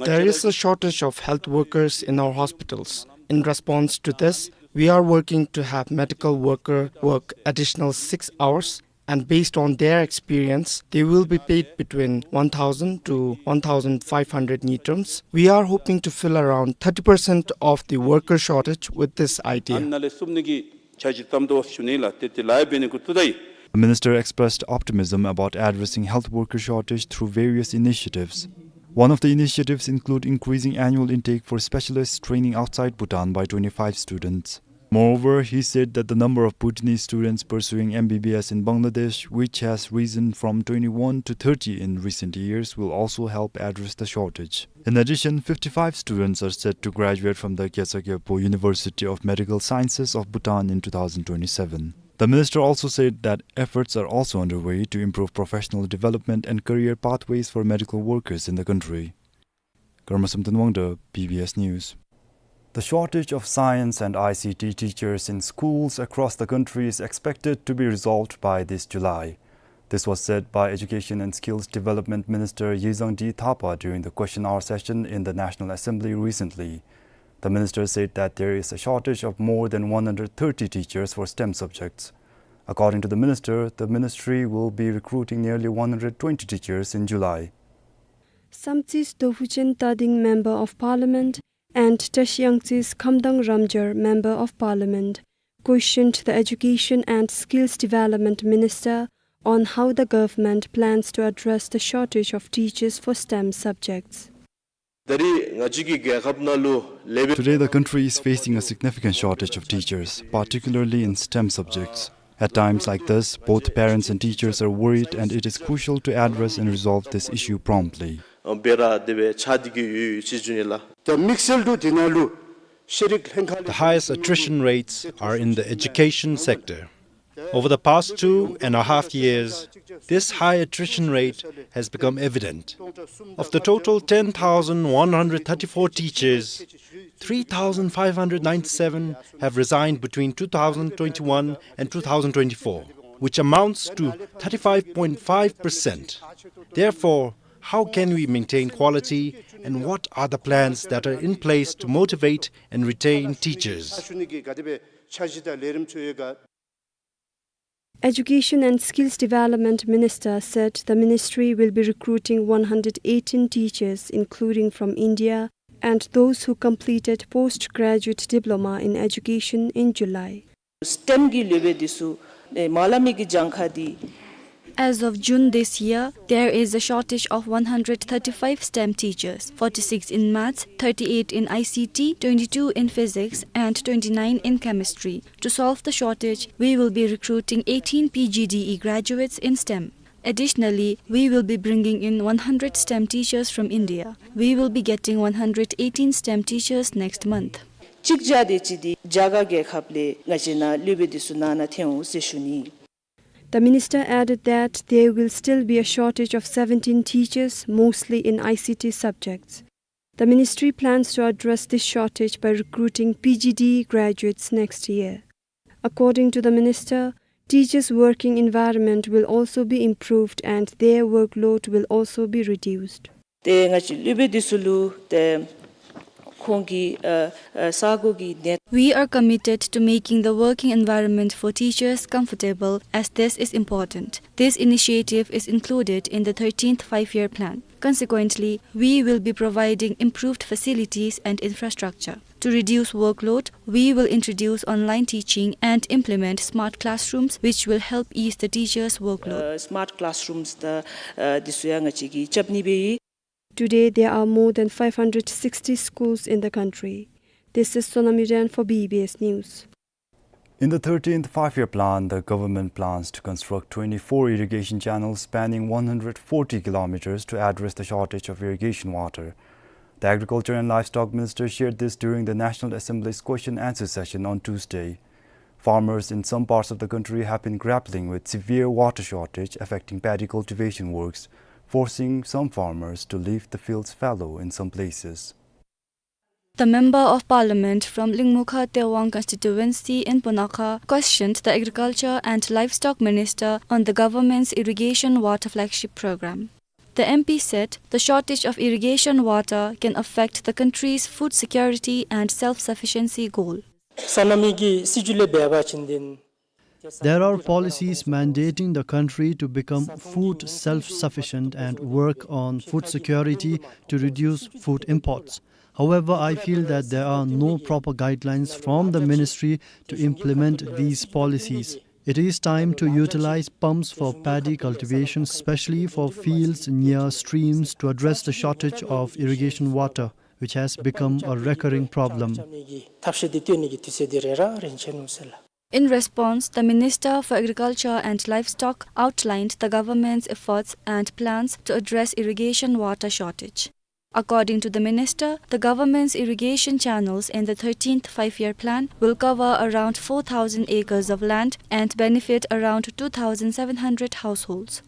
There is a shortage of health workers in our hospitals. In response to this, we are working to have medical worker work additional six hours, and based on their experience, they will be paid between one thousand to one thousand five hundred ngultrums. We are hoping to fill around thirty percent of the worker shortage with this idea. ཨ་ནཱ་ལས་བསུབ་ནི་གི་འཆར་གཞི་བརྩམ་དོ་ཞུ་ནི་ལགས། དེ་དེ་ལཱ་འབད་ནི་གུ་བཙུགས་ད་ཡི། The minister expressed optimism about addressing health worker shortage through various initiatives. One of the initiatives include increasing annual intake for specialists training outside Bhutan by twenty-five students. Moreover, he said that the number of Bhutanese students pursuing M B B S in Bangladesh, which has risen from twenty-one to thirty in recent years, will also help address the shortage. In addition, fifty-five students are set to graduate from the Gesar Gyalpo University of Medical Sciences of Bhutan in two thousand twenty-seven. The minister also said that efforts are also underway to improve professional development and career pathways for medical workers in the country. Karma Samten Wangda, B B S News. The shortage of science and I C T teachers in schools across the country is expected to be resolved by this July. This was said by Education and Skills Development Minister Yizangdi Thapa during the question hour session in the National Assembly recently. The minister said that there is a shortage of more than one hundred thirty teachers for STEM subjects. According to the minister, the ministry will be recruiting nearly one hundred twenty teachers in July. Samtsis Dofuchen Tading, Member of Parliament, and Tashi Angtsis Khamdang Ramjar, Member of Parliament, questioned the Education and Skills Development Minister on how the government plans to address the shortage of teachers for STEM subjects. ད་རེས་ང་བཅས་ཀྱི་རྒྱལ་ཁབ་ནང་ལུ་ལེ་བེ། Today, the country is facing a significant shortage of teachers, particularly in STEM subjects. At times like this, both parents and teachers are worried, and it is crucial to address and resolve this issue promptly. ཨ་སྦེ་ར་དེ་སྦེ་ཆགས་ཏེ་གི་ཡོད་ཟེར་ཞུ་ནི་ལགས། ད་དམིགས་བསལ་དུ་དེ་ནང་ལུ་ཤེས་རིག་ལྷན་ཁག་ལས། The highest attrition rates are in the education sector. Over the past two and a half years, this high attrition rate has become evident. Of the total ten thousand one hundred thirty-four teachers, three thousand five hundred ninety-seven have resigned between two thousand twenty-one and two thousand twenty-four, which amounts to thirty-five point five percent. Therefore, how can we maintain quality, and what are the plans that are in place to motivate and retain teachers? Education and Skills Development Minister said the ministry will be recruiting one hundred eighteen teachers, including from India, and those who completed postgraduate diploma in education in July. STEM གི་ལེ་བེ་དེ་ཚུ་ཨེ་མ་ལ་མི་གི་གྱངས་ཁ་དེ། As of June this year, there is a shortage of one hundred thirty-five STEM teachers, forty-six in maths, thirty-eight in I C T, twenty-two in physics, and twenty-nine in chemistry. To solve the shortage, we will be recruiting eighteen P G D E graduates in STEM. Additionally, we will be bringing in one hundred STEM teachers from India. We will be getting one hundred eighteen STEM teachers next month. གཅིག་བྱས་ཏེ་གཅིག་དེ་རྒྱ་གར་རྒྱལ་ཁབ་ལས་ང་བཅས་ནཱ་ལེ་བེ་དེ་ཚུ་ནང་ན་ཐོན་འོང་ཟེར་ཞུ་ནི། The minister added that there will still be a shortage of seventeen teachers, mostly in I C T subjects. The ministry plans to address this shortage by recruiting P G D graduates next year. According to the minister, teachers' working environment will also be improved and their workload will also be reduced. ཏེ་ང་བཅས་ལེ་བེ་དེ་ཚུ་ལུ་ཏེ་ཁོང་གི་ཨ་ཨ་ས་གོ་གི་གནས། We are committed to making the working environment for teachers comfortable, as this is important. This initiative is included in the thirteenth Five-Year Plan. Consequently, we will be providing improved facilities and infrastructure. To reduce workload, we will introduce online teaching and implement smart classrooms, which will help ease the teachers' workload. Uh, smart classrooms དང་འདི་ཚུ་ཡང་ང་བཅས་ཀྱིས་རྐྱབ་ནི་སྦེ་ཡོད། Today, there are more than five hundred sixty schools in the country. This is Sonam Ren for B B S News. In the thirteenth Five-Year Plan, the government plans to construct twenty-four irrigation channels spanning one hundred forty kilometers to address the shortage of irrigation water. The Agriculture and Livestock Minister shared this during the National Assembly's question-answer session on Tuesday. Farmers in some parts of the country have been grappling with severe water shortage affecting paddy cultivation works, forcing some farmers to leave the fields fallow in some places. The Member of Parliament from Lingmukha Tewang constituency in Punakha questioned the Agriculture and Livestock Minister on the government's irrigation water flagship program. The M P said the shortage of irrigation water can affect the country's food security and self-sufficiency goal. སོ་ནམ་གྱི་སྲིད་བྱུས་ལས་འབད་བ་ཅིན་དེ་There are policies mandating the country to become food self-sufficient and work on food security to reduce food imports. However, I feel that there are no proper guidelines from the ministry to implement these policies. It is time to utilize pumps for paddy cultivation, especially for fields near streams, to address the shortage of irrigation water, which has become a recurring problem. In response, the Minister for Agriculture and Livestock outlined the government's efforts and plans to address irrigation water shortage. According to the minister, the government's irrigation channels in the thirteenth Five-Year Plan will cover around four thousand acres of land and benefit around two thousand seven hundred households.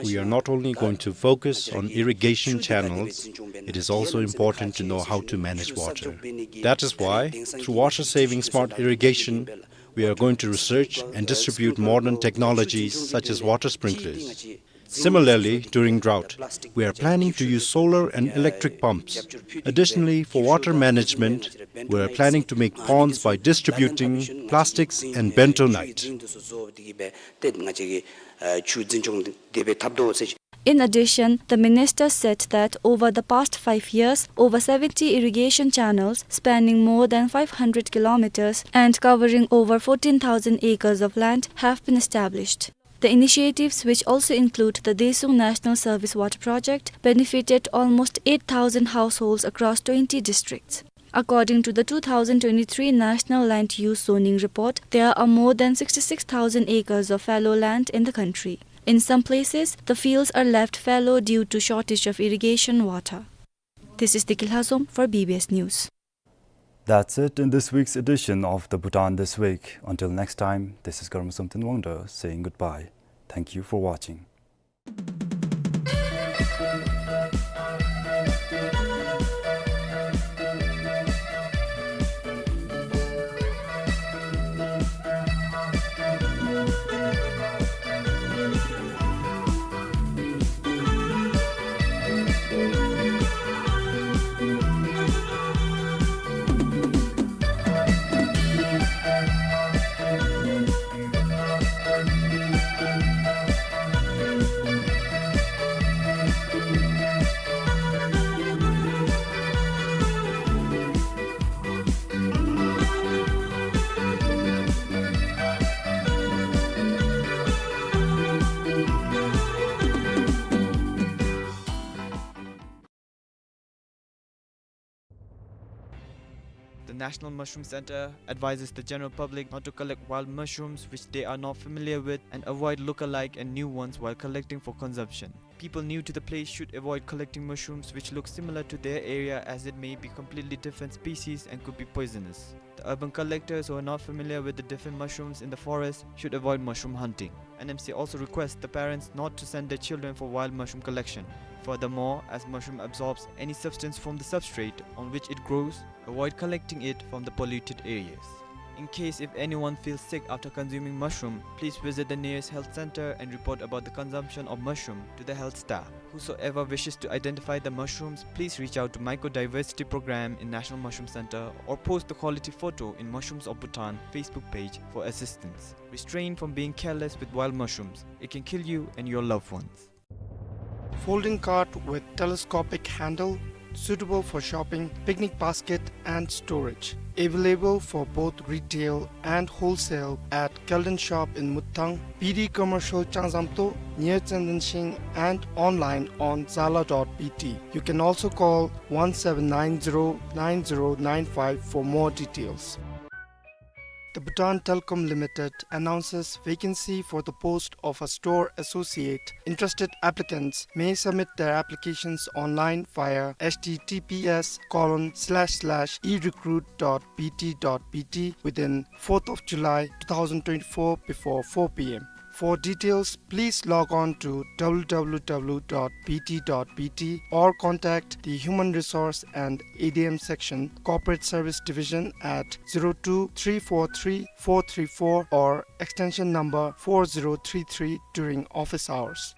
We are not only going to focus on irrigation channels, it is also important to know how to manage water. That is why, through water-saving smart irrigation, we are going to research and distribute modern technologies such as water sprinklers. Similarly, during drought, we are planning to use solar and electric pumps. Additionally, for water management, we are planning to make ponds by distributing plastics and bentonite. In addition, the minister said that over the past five years, over seventy irrigation channels spanning more than five hundred kilometers and covering over fourteen thousand acres of land have been established. The initiatives, which also include the Desung National Service Water Project, benefited almost eight thousand households across twenty districts. According to the two thousand twenty-three National Land Use Zoning Report, there are more than sixty-six thousand acres of fallow land in the country. In some places, the fields are left fallow due to shortage of irrigation water. This is Diki Lhazom for B B S News. That's it in this week's edition of The Bhutan This Week. Until next time, this is Karma Samten Wangda saying goodbye. Thank you for watching. The National Mushroom Center advises the general public not to collect wild mushrooms which they are not familiar with and avoid look-alike and new ones while collecting for consumption. People new to the place should avoid collecting mushrooms which look similar to their area, as it may be completely different species and could be poisonous. The urban collectors who are not familiar with the different mushrooms in the forest should avoid mushroom hunting. N M C also requests the parents not to send their children for wild mushroom collection. Furthermore, as mushroom absorbs any substance from the substrate on which it grows, avoid collecting it from the polluted areas. In case if anyone feels sick after consuming mushroom, please visit the nearest health center and report about the consumption of mushroom to the health staff. Whosoever wishes to identify the mushrooms, please reach out to Mycodiversity Program in National Mushroom Center or post the quality photo in Mushrooms of Bhutan Facebook page for assistance. Restrain from being careless with wild mushrooms. It can kill you and your loved ones. Folding cart with telescopic handle, suitable for shopping, picnic basket, and storage. Available for both retail and wholesale at Kelden Shop in Muthang, B D Commercial Changzamto, near Chandanshing, and online on zala dot B T. You can also call one seven nine zero nine zero nine five for more details. The Bhutan Telecom Limited announces vacancy for the post of a store associate. Interested applicants may submit their applications online via H T T P S colon slash slash e recruit dot B T dot B T within fourth of July two thousand twenty-four before four P M. For details, please log on to W W W dot B T dot B T or contact the Human Resource and A D M section, Corporate Service Division at zero two three four three four three four or extension number four zero three three during office hours.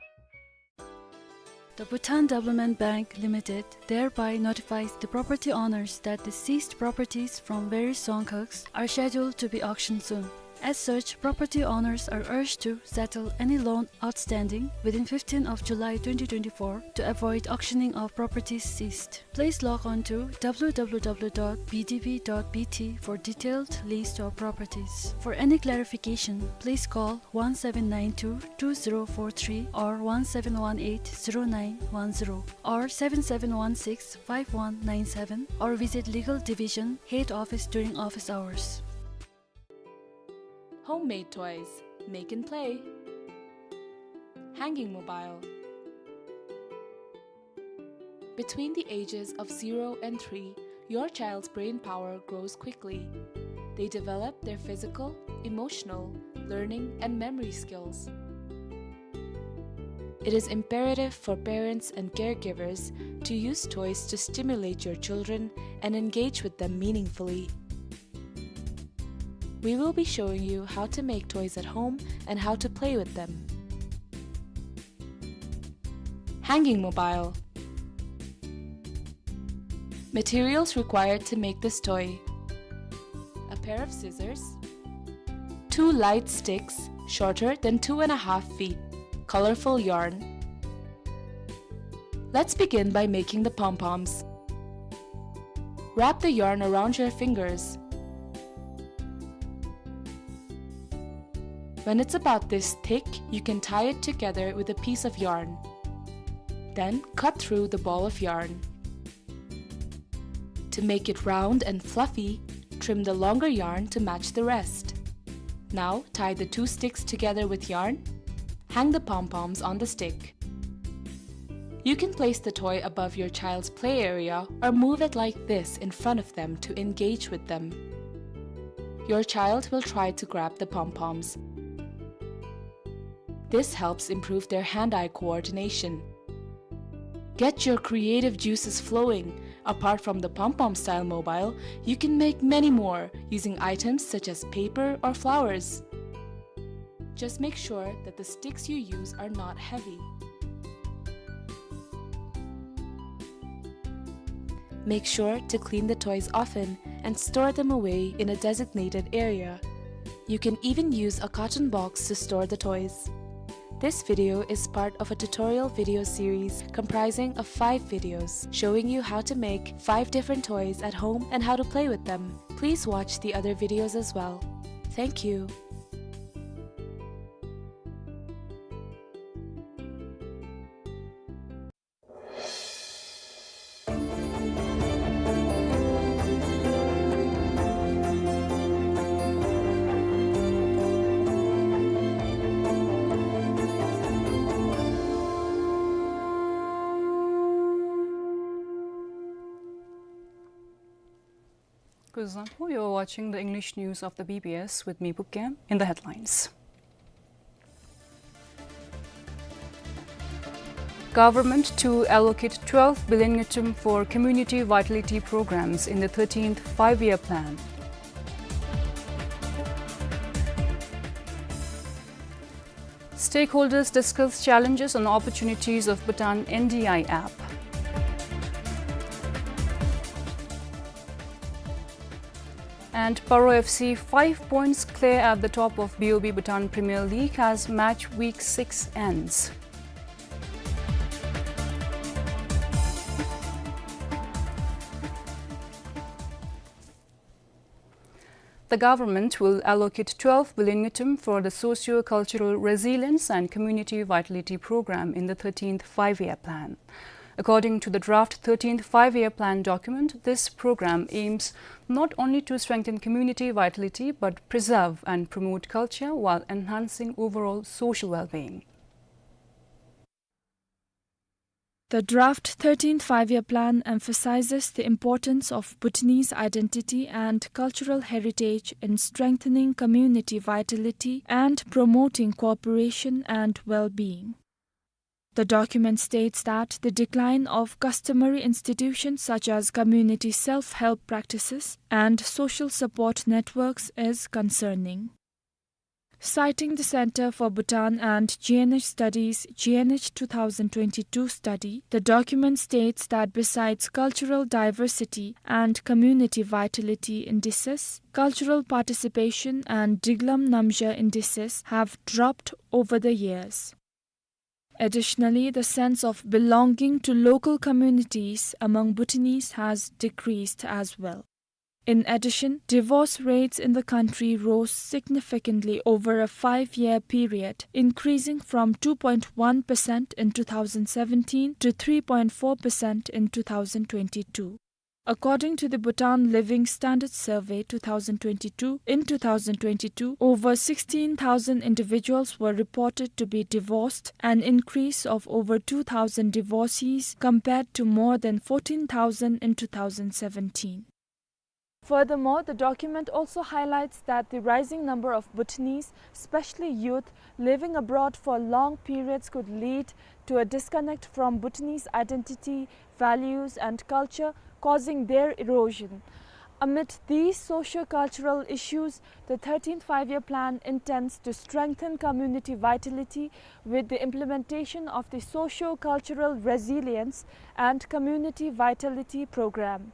The Bhutan Development Bank Limited thereby notifies the property owners that the seized properties from various Dzongkhags are scheduled to be auctioned soon. As such, property owners are urged to settle any loan outstanding within fifteenth of July twenty twenty-four to avoid auctioning of properties seized. Please log on to W W W dot B D B dot B T for detailed list of properties. For any clarification, please call one seven nine two two zero four three or one seven one eight zero nine one zero or seven seven one six five one nine seven or visit Legal Division Head Office during office hours. Homemade toys. Make and play. Hanging mobile. Between the ages of zero and three, your child's brain power grows quickly. They develop their physical, emotional, learning, and memory skills. It is imperative for parents and caregivers to use toys to stimulate your children and engage with them meaningfully. We will be showing you how to make toys at home and how to play with them. Hanging mobile. Materials required to make this toy: a pair of scissors, two light sticks shorter than two and a half feet, colorful yarn. Let's begin by making the pom-poms. Wrap the yarn around your fingers. When it's about this thick, you can tie it together with a piece of yarn. Then cut through the ball of yarn. To make it round and fluffy, trim the longer yarn to match the rest. Now tie the two sticks together with yarn. Hang the pom-poms on the stick. You can place the toy above your child's play area or move it like this in front of them to engage with them. Your child will try to grab the pom-poms. This helps improve their hand-eye coordination. Get your creative juices flowing. Apart from the pom-pom style mobile, you can make many more using items such as paper or flowers. Just make sure that the sticks you use are not heavy. Make sure to clean the toys often and store them away in a designated area. You can even use a carton box to store the toys. This video is part of a tutorial video series comprising of five videos showing you how to make five different toys at home and how to play with them. Please watch the other videos as well. Thank you. Kuzuzangpo, you're watching the English news of the B B S with me, Pukkem. In the headlines. Government to allocate twelve billion ngultrum for community vitality programs in the thirteenth Five-Year Plan. Stakeholders discuss challenges and opportunities of Bhutan N D I app. And Paro F C, five points clear at the top of B O B Bhutan Premier League as match week six ends. The government will allocate twelve billion ngultrum for the Socio-Cultural Resilience and Community Vitality Program in the thirteenth Five-Year Plan. According to the draft thirteenth Five-Year Plan document, this program aims not only to strengthen community vitality but preserve and promote culture while enhancing overall social well-being. The draft thirteenth Five-Year Plan emphasizes the importance of Bhutanese identity and cultural heritage in strengthening community vitality and promoting cooperation and well-being. The document states that the decline of customary institutions such as community self-help practices and social support networks is concerning. Citing the Center for Bhutan and G N H Studies, G N H two thousand twenty-two study, the document states that besides cultural diversity and community vitality indices, cultural participation and Diglam Namzha indices have dropped over the years. Additionally, the sense of belonging to local communities among Bhutanese has decreased as well. In addition, divorce rates in the country rose significantly over a five-year period, increasing from two point one percent in two thousand seventeen to three point four percent in two thousand twenty-two. According to the Bhutan Living Standards Survey two thousand twenty-two, in two thousand twenty-two, over sixteen thousand individuals were reported to be divorced, an increase of over two thousand divorcees compared to more than fourteen thousand in two thousand seventeen. Furthermore, the document also highlights that the rising number of Bhutanese, especially youth, living abroad for long periods could lead to a disconnect from Bhutanese identity, values, and culture, causing their erosion. Amid these socio-cultural issues, the thirteenth Five-Year Plan intends to strengthen community vitality with the implementation of the Socio-Cultural Resilience and Community Vitality Program.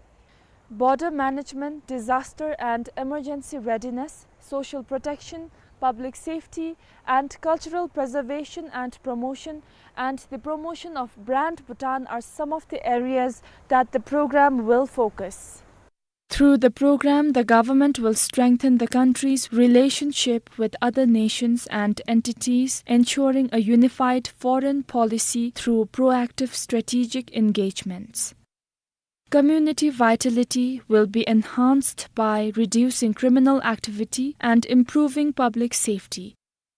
Border management, disaster and emergency readiness, social protection, public safety, and cultural preservation and promotion, and the promotion of brand Bhutan are some of the areas that the program will focus. Through the program, the government will strengthen the country's relationship with other nations and entities, ensuring a unified foreign policy through proactive strategic engagements. Community vitality will be enhanced by reducing criminal activity and improving public safety.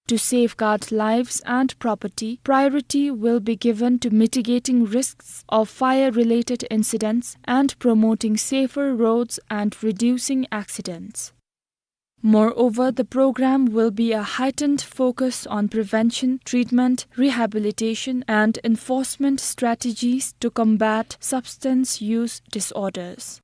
To safeguard lives and property, priority will be given to mitigating risks of fire-related incidents and promoting safer roads and reducing accidents. Moreover, the program will be a heightened focus on prevention, treatment, rehabilitation, and enforcement strategies to combat substance use disorders.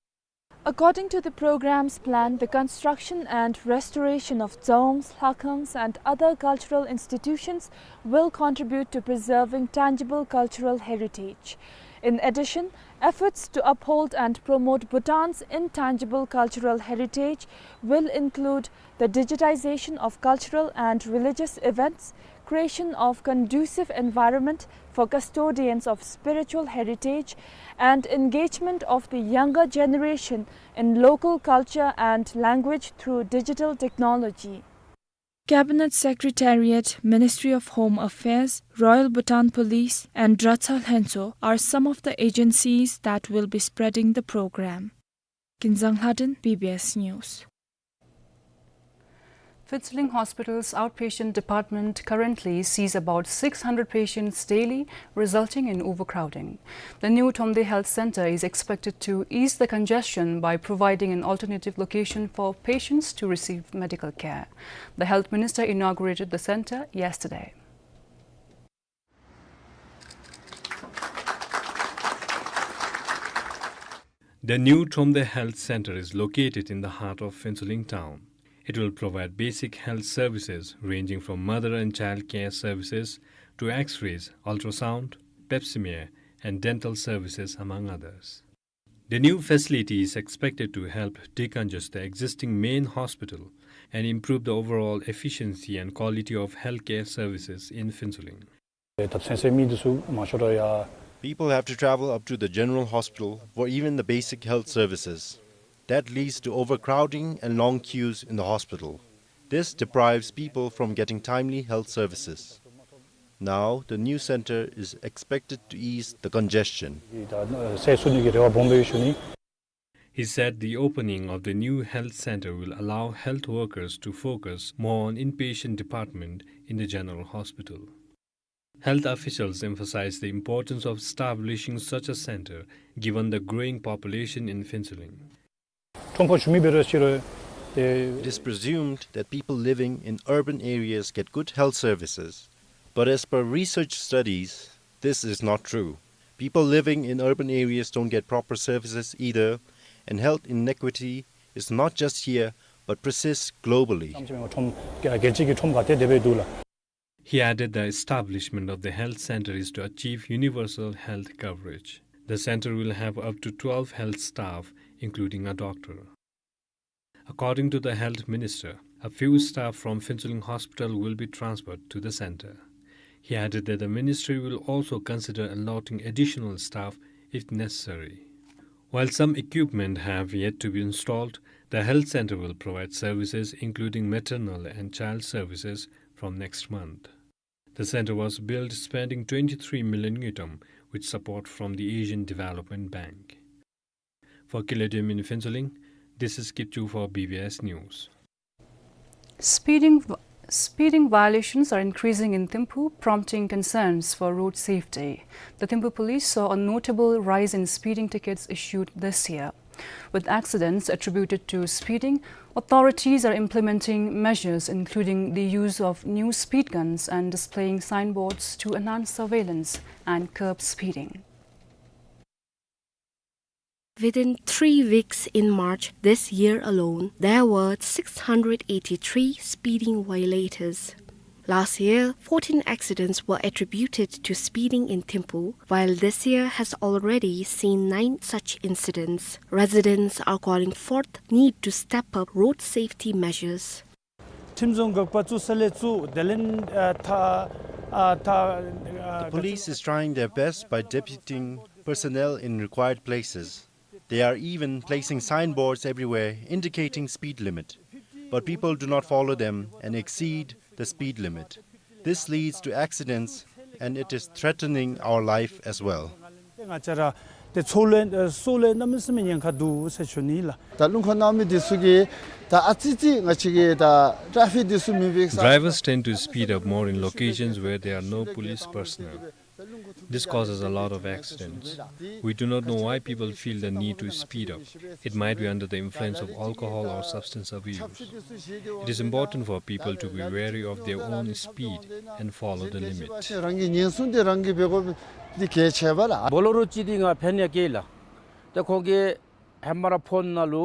According to the program's plan, the construction and restoration of dzongs, lhakhangs, and other cultural institutions will contribute to preserving tangible cultural heritage. In addition, efforts to uphold and promote Bhutan's intangible cultural heritage will include the digitization of cultural and religious events, creation of conducive environment for custodians of spiritual heritage, and engagement of the younger generation in local culture and language through digital technology. Cabinet Secretariat, Ministry of Home Affairs, Royal Bhutan Police, and Dratshang Lhendzo are some of the agencies that will be spreading the program. Kinzang Lhaden, B B S News. Phuentsholing Hospital's outpatient department currently sees about six hundred patients daily, resulting in overcrowding. The new Thromde Health Center is expected to ease the congestion by providing an alternative location for patients to receive medical care. The health minister inaugurated the center yesterday. The new Thromde Health Center is located in the heart of Phuentsholing town. It will provide basic health services ranging from mother and child care services to X-rays, ultrasound, pap smear, and dental services, among others. The new facility is expected to help decongest the existing main hospital and improve the overall efficiency and quality of healthcare services in Phuentsholing. ད་ཚོད་བསྲེ་མི་འདི་ཚུ་མང་ཤོས་ར་ཡར། People have to travel up to the general hospital for even the basic health services. That leads to overcrowding and long queues in the hospital. This deprives people from getting timely health services. Now, the new center is expected to ease the congestion. He said the opening of the new health center will allow health workers to focus more on inpatient department in the general hospital. Health officials emphasize the importance of establishing such a center, given the growing population in Phuentsholing. It is presumed that people living in urban areas get good health services. But as per research studies, this is not true. People living in urban areas don't get proper services either, and health inequity is not just here, but persists globally. He added the establishment of the health center is to achieve universal health coverage. The center will have up to twelve health staff, including a doctor. According to the health minister, a few staff from Phuentsholing Hospital will be transferred to the center. He added that the ministry will also consider allotting additional staff if necessary. While some equipment have yet to be installed, the health center will provide services including maternal and child services from next month. The center was built spending twenty-three million ngultrum with support from the Asian Development Bank. For Kille Diem in Phuentsholing, this is Kipchoo for B B S News. Speeding v-, speeding violations are increasing in Thimphu, prompting concerns for road safety. The Thimphu police saw a notable rise in speeding tickets issued this year. With accidents attributed to speeding, authorities are implementing measures including the use of new speed guns and displaying signboards to enhance surveillance and curb speeding. Within three weeks in March this year alone, there were six hundred eighty-three speeding violators. Last year, fourteen accidents were attributed to speeding in Thimphu, while this year has already seen nine such incidents. Residents are calling for the need to step up road safety measures. ཁྲིམས་བཟོ་འགག་པ་བཙུགས་ས་ལས་བཙུགས། དེ་ལས་ཨ་ད་ཨ་ད་ཨ། The police is trying their best by deputing personnel in required places. They are even placing signboards everywhere indicating speed limit. But people do not follow them and exceed the speed limit. This leads to accidents and it is threatening our life as well. ང་བཅས་ར་ཏེ་འཚོ་ལུ་ཨ་སྲོག་ལུ་གནམ་མེད་ས་མེད་ཉེན་ཁ་འདུག་ཟེར་ཞུ་ནི་ལགས། ད་རླུང་འཁོར་གནང་མི་འདི་ཚུ་གིས་ད་ཨ་ཙི་ཙི་ང་བཅས་ཀྱི་ད་ཊ་ཕིག་འདི་ཚུ་མེད་པའི་ས། Drivers tend to speed up more in locations where there are no police personnel. This causes a lot of accidents. We do not know why people feel the need to speed up. It might be under the influence of alcohol or substance abuse. It is important for people to be wary of their own speed and follow the limit. རང་གི་ཉེན་སྲུང་འདི་རང་གིས་འབད་དགོཔ་འདི་གལ་ཆེ་བས་ལགས། བོ་ལེ་རོ་ཅིག་འདི་ང་ཕན་ཡ་བཀལ་ལགས། ཏེ་ཁོང་གིས་ཧེ་མ་ར་ཕོན་ནང་ལུ་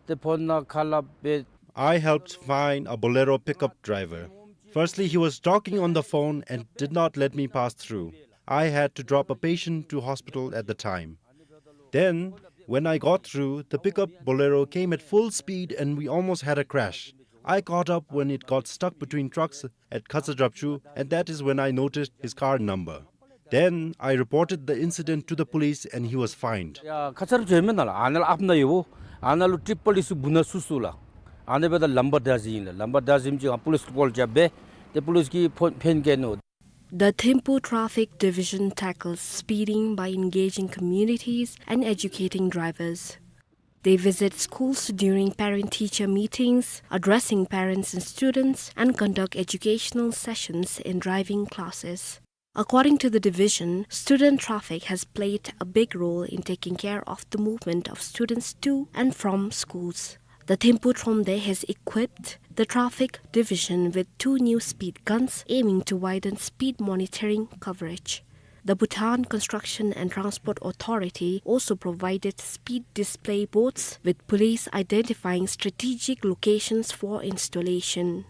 ཏེ་ཕོན་ནང་ཁ་སླབ་སྦེ། I helped find a Bolero pickup driver. Firstly, he was talking on the phone and did not let me pass through. I had to drop a patient to hospital at the time. Then, when I got through, the pickup Bolero came at full speed and we almost had a crash. I caught up when it got stuck between trucks at Khatsa Drapchu, and that is when I noticed his car number. Then I reported the incident to the police and he was fined. ཡ་ཁ་ཚར་བྱོན་མི་ནང་ལགས། ཨ་ནཱ་ལུ་ཨཔ་ནང་ཡོདཔ། ཨ་ནཱ་ལུ་ཊི་པོ་ལིས་སྦུག་ནང་བཙུགས་སོང་ལགས། ཨ་ནཱ་འབདཝ་ད་ལམ་བར་བདའ་ཟུན་ཨིན་ལགས། ལམ་བར་བདའ་ཟུན་ཅིག་ཨ་པོ་ལིསི་ཀོལ་རྐྱབ་སྦེ་ཏེ་པོ་ལིསི་གིས་ཕོན་ཕན་བཀལ་ནུག། The Thimphu Traffic Division tackles speeding by engaging communities and educating drivers. They visit schools during parent-teacher meetings, addressing parents and students, and conduct educational sessions in driving classes. According to the division, student traffic has played a big role in taking care of the movement of students to and from schools. The Thimphu Thromde has equipped the traffic division with two new speed guns, aiming to widen speed monitoring coverage. The Bhutan Construction and Transport Authority also provided speed display boards, with police identifying strategic locations for installation.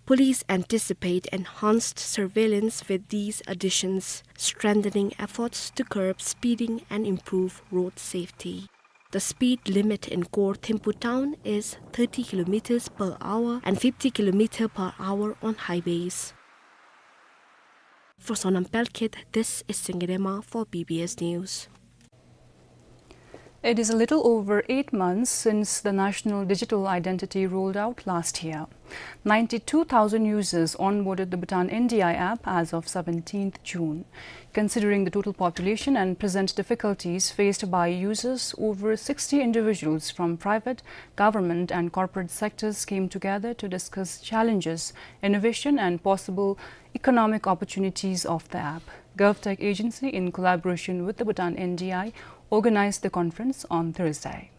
Police anticipate enhanced surveillance with these additions, strengthening efforts to curb speeding and improve road safety. The speed limit in core Thimphu town is thirty kilometers per hour and fifty kilometer per hour on highways. For Sonam Pelkhet, this is Singirema for B B S News. It is a little over eight months since the national digital identity rolled out last year. Ninety-two thousand users onboarded the Bhutan N D I app as of seventeenth June. Considering the total population and present difficulties faced by users, over sixty individuals from private, government and corporate sectors came together to discuss challenges, innovation and possible economic opportunities of the app. GovTech Agency, in collaboration with the Bhutan N D I, organized the conference on Thursday.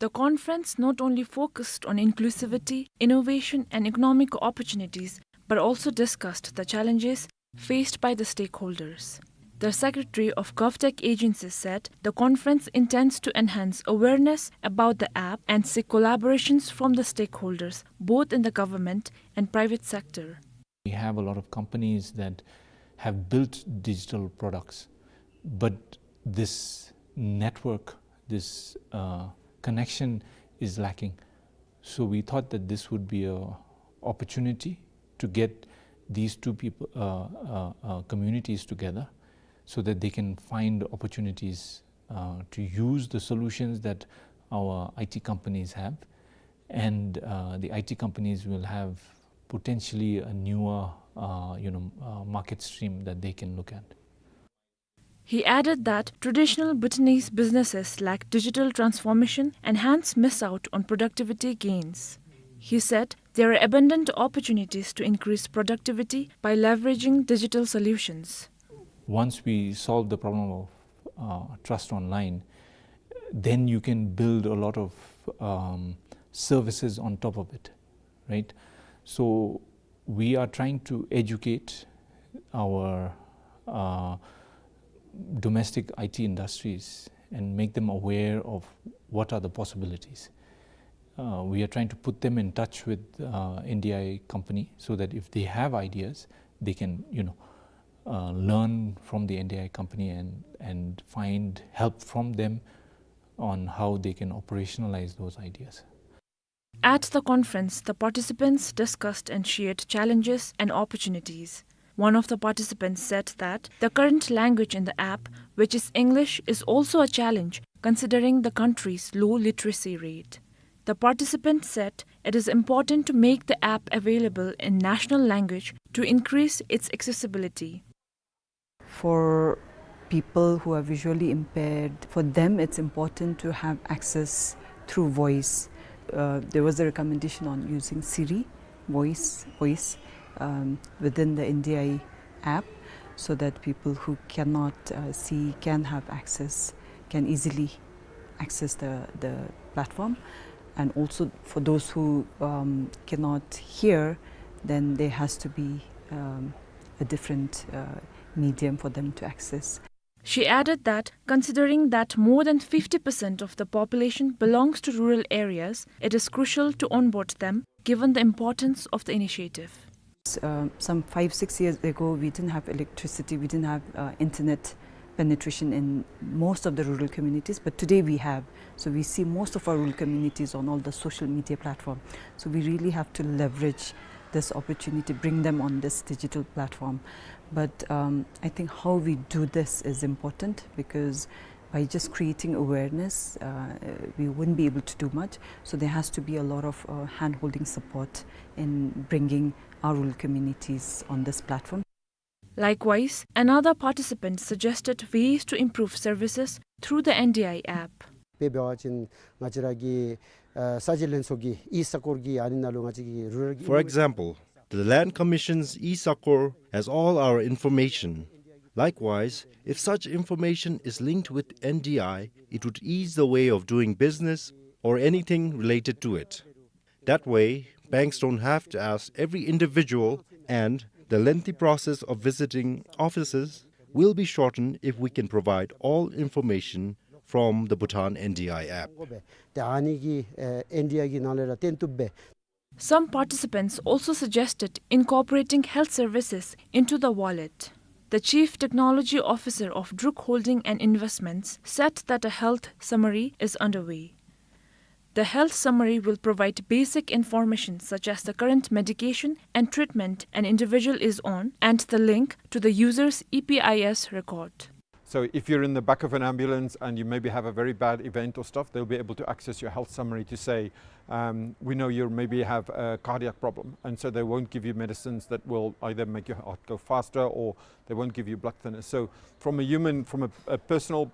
The conference not only focused on inclusivity, innovation and economic opportunities, but also discussed the challenges faced by the stakeholders. The secretary of GovTech Agency said the conference intends to enhance awareness about the app and seek collaborations from the stakeholders, both in the government and private sector. We have a lot of companies that have built digital products, but this network, this, uh, connection is lacking. So we thought that this would be a opportunity to get these two people, uh, uh, uh, communities together so that they can find opportunities, uh, to use the solutions that our I T companies have. And, uh, the I T companies will have potentially a newer, uh, you know, uh, market stream that they can look at. He added that traditional Bhutanese businesses lack digital transformation and hence miss out on productivity gains. He said there are abundant opportunities to increase productivity by leveraging digital solutions. Once we solve the problem of, uh, trust online, then you can build a lot of, um, services on top of it, right? So we are trying to educate our, uh, domestic I T industries and make them aware of what are the possibilities. Uh, we are trying to put them in touch with, uh, N D I company so that if they have ideas, they can, you know, uh, learn from the N D I company and, and find help from them on how they can operationalize those ideas. At the conference, the participants discussed and shared challenges and opportunities. One of the participants said that the current language in the app, which is English, is also a challenge considering the country's low literacy rate. The participant said it is important to make the app available in national language to increase its accessibility. For people who are visually impaired, for them it's important to have access through voice. Uh, there was a recommendation on using Siri voice, voice, um, within the N D I app, so that people who cannot, uh, see can have access, can easily access the, the platform. And also for those who, um, cannot hear, then there has to be, um, a different, uh, medium for them to access. She added that, considering that more than fifty percent of the population belongs to rural areas, it is crucial to onboard them, given the importance of the initiative. Uh, some five, six years ago, we didn't have electricity, we didn't have, uh, internet penetration in most of the rural communities, but today we have. So we see most of our rural communities on all the social media platform. So we really have to leverage this opportunity, bring them on this digital platform. But, um, I think how we do this is important, because by just creating awareness, uh, we wouldn't be able to do much. So there has to be a lot of, uh, hand-holding support in bringing our rural communities on this platform. Likewise, another participant suggested ways to improve services through the N D I app. དཔེ་འབད་བ་ཅིན་ང་བཅས་ར་གི་ཨ་ས་འཇལ་ལྷན་ཚོགས་ཀྱི་ཨི་ས་ཀོར་གྱི་ཨ་ནི་ནང་ལུ་ང་བཅས་ཀྱི་རུ་རལ་གྱི For example, the Land Commission's e-Sakor has all our information. Likewise, if such information is linked with N D I, it would ease the way of doing business or anything related to it. That way, banks don't have to ask every individual, and the lengthy process of visiting offices will be shortened if we can provide all information from the Bhutan N D I app. དེ་ཨ་ནི་གི་ཨེ་ཨེན་ཌི་ཨའི་གི་ནང་ལས་ར་བཏོན་བཏུབ་པས། Some participants also suggested incorporating health services into the wallet. The Chief Technology Officer of Druk Holding and Investments said that a health summary is underway. The health summary will provide basic information such as the current medication and treatment an individual is on and the link to the user's E P I S record. So if you're in the back of an ambulance and you maybe have a very bad event or stuff, they'll be able to access your health summary to say, um, "We know you maybe have a cardiac problem," and so they won't give you medicines that will either make your heart go faster or they won't give you blood thinners. So from a human, from a, a personal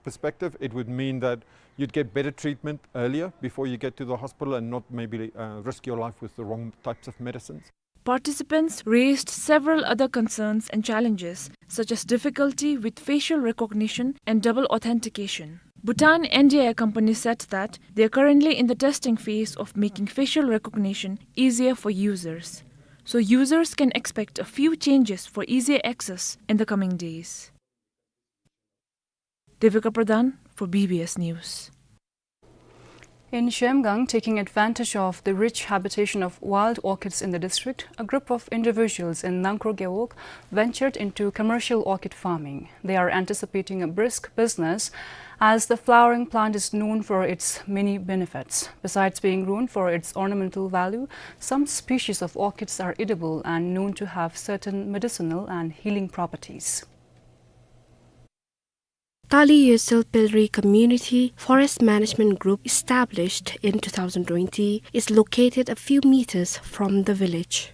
perspective, it would mean that you'd get better treatment earlier before you get to the hospital and not maybe, uh, risk your life with the wrong types of medicines. Participants raised several other concerns and challenges, such as difficulty with facial recognition and double authentication. Bhutan N D I A company said that they are currently in the testing phase of making facial recognition easier for users. So users can expect a few changes for easier access in the coming days. Devika Pradhan for B B S News. In Zhemgang, taking advantage of the rich habitation of wild orchids in the district, a group of individuals in Nangkur Gewog ventured into commercial orchid farming. They are anticipating a brisk business as the flowering plant is known for its many benefits. Besides being grown for its ornamental value, some species of orchids are edible and known to have certain medicinal and healing properties. Tali Yosel Pelri Community Forest Management Group, established in two thousand twenty, is located a few meters from the village.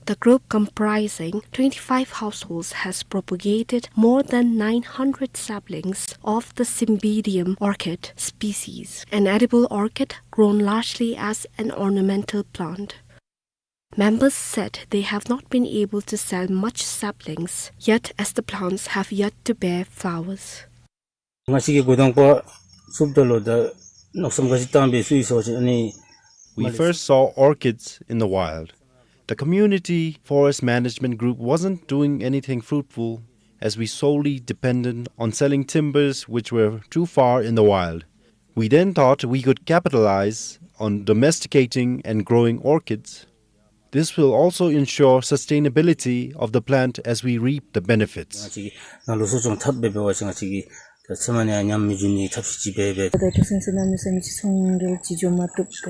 The group, comprising twenty-five households, has propagated more than nine hundred saplings of the Cymbidium orchid species, an edible orchid grown largely as an ornamental plant. Members said they have not been able to sell much saplings yet, as the plants have yet to bear flowers. Nga sigi godang pa sub dalo da noksam kasi tambe sui so ani. We first saw orchids in the wild. The community forest management group wasn't doing anything fruitful, as we solely dependent on selling timbers which were too far in the wild. We then thought we could capitalize on domesticating and growing orchids. This will also ensure sustainability of the plant as we reap the benefits. Nga sigi nalo so chong thap bebe wa sigi nga sigi ta semani anyam mi juni thap si bebe.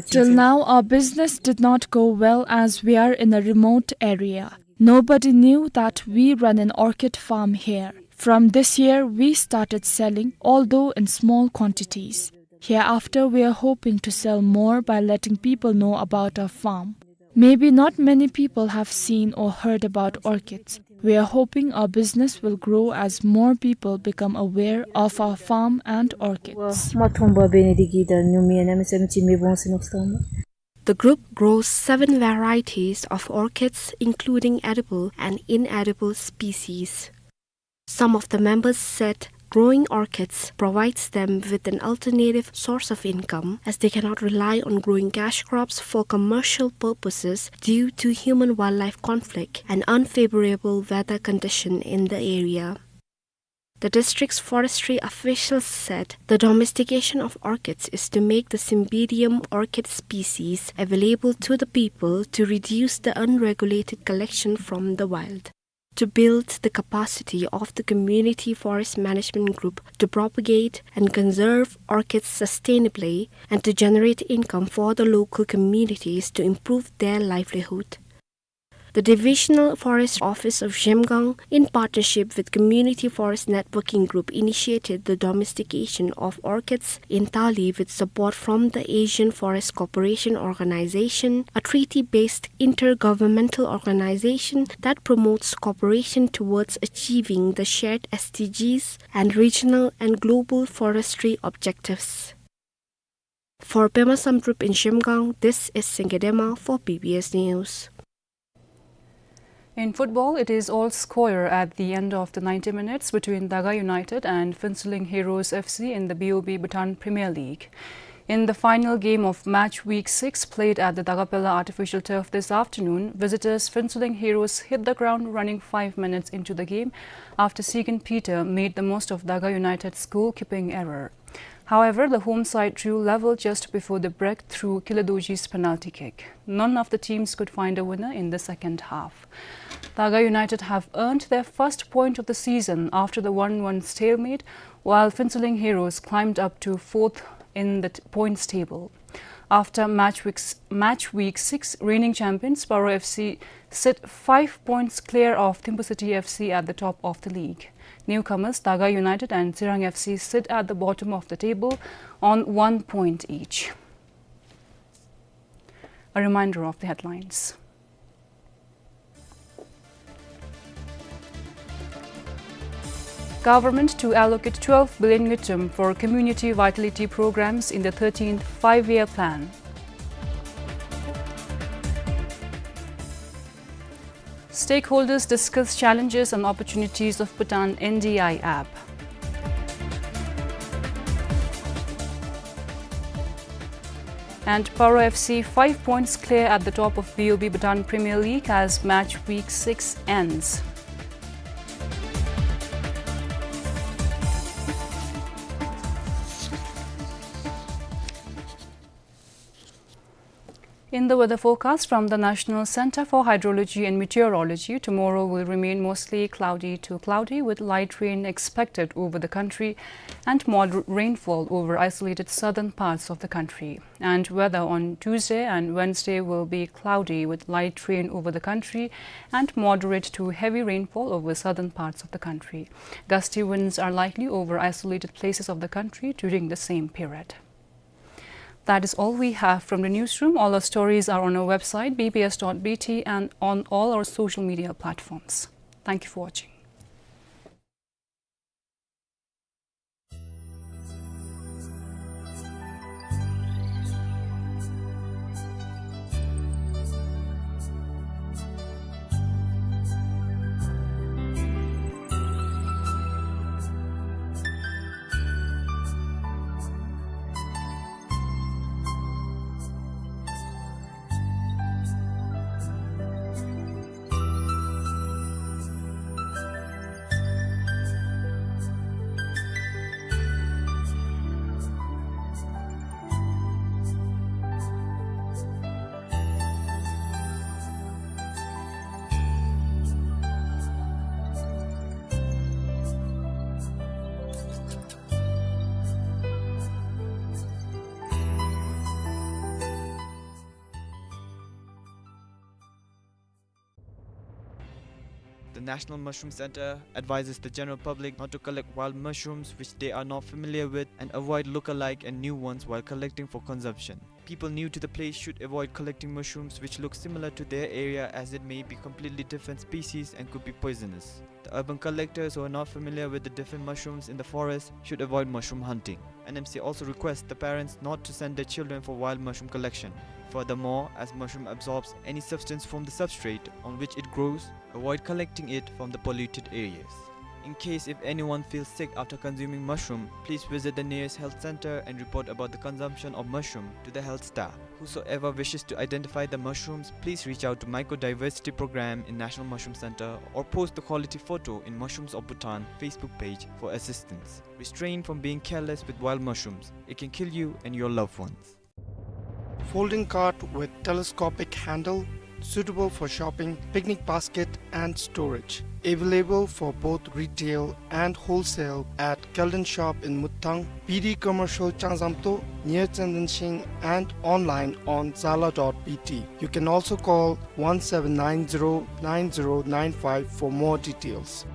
Till now, our business did not go well as we are in a remote area. Nobody knew that we run an orchid farm here. From this year, we started selling, although in small quantities. Hereafter, we are hoping to sell more by letting people know about our farm. Maybe not many people have seen or heard about orchids. We are hoping our business will grow as more people become aware of our farm and orchids. The group grows seven varieties of orchids, including edible and inedible species. Some of the members said growing orchids provides them with an alternative source of income, as they cannot rely on growing cash crops for commercial purposes due to human-wildlife conflict and unfavorable weather condition in the area. The district's forestry officials said the domestication of orchids is to make the Cymbidium orchid species available to the people to reduce the unregulated collection from the wild. To build the capacity of the community forest management group to propagate and conserve orchids sustainably and to generate income for the local communities to improve their livelihood. The Divisional Forest Office of Zhemgang, in partnership with Community Forest Networking Group, initiated the domestication of orchids in Tali with support from the Asian Forest Cooperation Organization, a treaty-based intergovernmental organization that promotes cooperation towards achieving the shared S D Gs and regional and global forestry objectives. For Pema Samdrup in Zhemgang, this is Singedema for B B S News. In football, it is all square at the end of the ninety minutes between Daga United and Phuentsholing Heroes F C in the B O B Bhutan Premier League. In the final game of match week six, played at the Dagapela artificial turf this afternoon, visitors Phuentsholing Heroes hit the ground running five minutes into the game after Sigen Peter made the most of Daga United's goalkeeping error. However, the home side drew level just before the break through Kiledoji's penalty kick. None of the teams could find a winner in the second half. Daga United have earned their first point of the season after the one one stalemate, while Phuentsholing Heroes climbed up to fourth in the t-, points table. After match week s-, match week six, reigning champions Paro F C sit five points clear of Thimphu City F C at the top of the league. Newcomers Daga United and Tsirang F C sit at the bottom of the table on one point each. A reminder of the headlines. Government to allocate twelve billion ngultrum for community vitality programs in the thirteenth Five-Year Plan. Stakeholders discuss challenges and opportunities of Bhutan N D I app. And Paro F C five points clear at the top of B O B Bhutan Premier League as match week six ends. In the weather forecast from the National Center for Hydrology and Meteorology, tomorrow will remain mostly cloudy to cloudy with light rain expected over the country and moderate rainfall over isolated southern parts of the country. And weather on Tuesday and Wednesday will be cloudy with light rain over the country and moderate to heavy rainfall over southern parts of the country. Gusty winds are likely over isolated places of the country during the same period. That is all we have from the newsroom. All our stories are on our website, B B S dot B T, and on all our social media platforms. Thank you for watching. The National Mushroom Center advises the general public not to collect wild mushrooms which they are not familiar with and avoid look-alike and new ones while collecting for consumption. People new to the place should avoid collecting mushrooms which look similar to their area, as it may be completely different species and could be poisonous. The urban collectors who are not familiar with the different mushrooms in the forest should avoid mushroom hunting. N M C also requests the parents not to send their children for wild mushroom collection. Furthermore, as mushroom absorbs any substance from the substrate on which it grows, avoid collecting it from the polluted areas. In case if anyone feels sick after consuming mushroom, please visit the nearest health center and report about the consumption of mushroom to the health staff. Whosoever wishes to identify the mushrooms, please reach out to Mycodiversity Program in National Mushroom Center or post the quality photo in Mushrooms of Bhutan Facebook page for assistance. Restrain from being careless with wild mushrooms. It can kill you and your loved ones. Folding cart with telescopic handle, suitable for shopping, picnic basket and storage. Available for both retail and wholesale at Kelden Shop in Muttang, P D Commercial Changzamto near Chandanshing, and online on zala dot B T. You can also call one seven nine zero nine zero nine five for more details.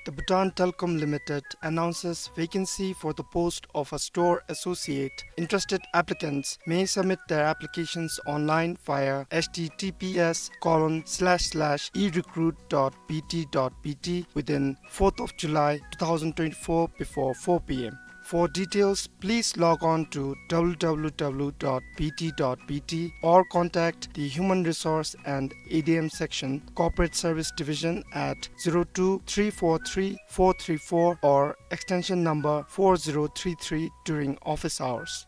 The Bhutan Telecom Limited announces vacancy for the post of a store associate. Interested applicants may submit their applications online via H T T P S colon slash slash e recruit dot B T dot B T within fourth of July two thousand twenty-four before four P M. For details, please log on to W W W dot B T dot B T or contact the Human Resource and A D M Section, Corporate Service Division at zero two three four three four three four or extension number four zero three three during office hours.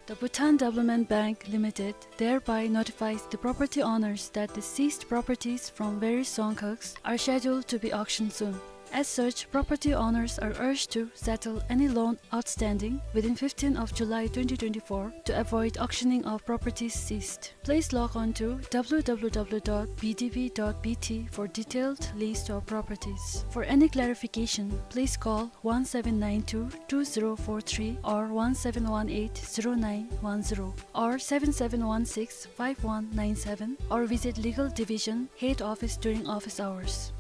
The Bhutan Development Bank Limited thereby notifies the property owners that the seized properties from various Dzongkhags are scheduled to be auctioned soon. As such, property owners are urged to settle any loan outstanding within fifteenth of July twenty twenty-four to avoid auctioning of properties seized. Please log on to W W W dot B D B dot B T for detailed list of properties. For any clarification, please call one seven nine two two zero four three or one seven one eight zero nine one zero or seven seven one six five one nine seven or visit Legal Division Head Office during office hours.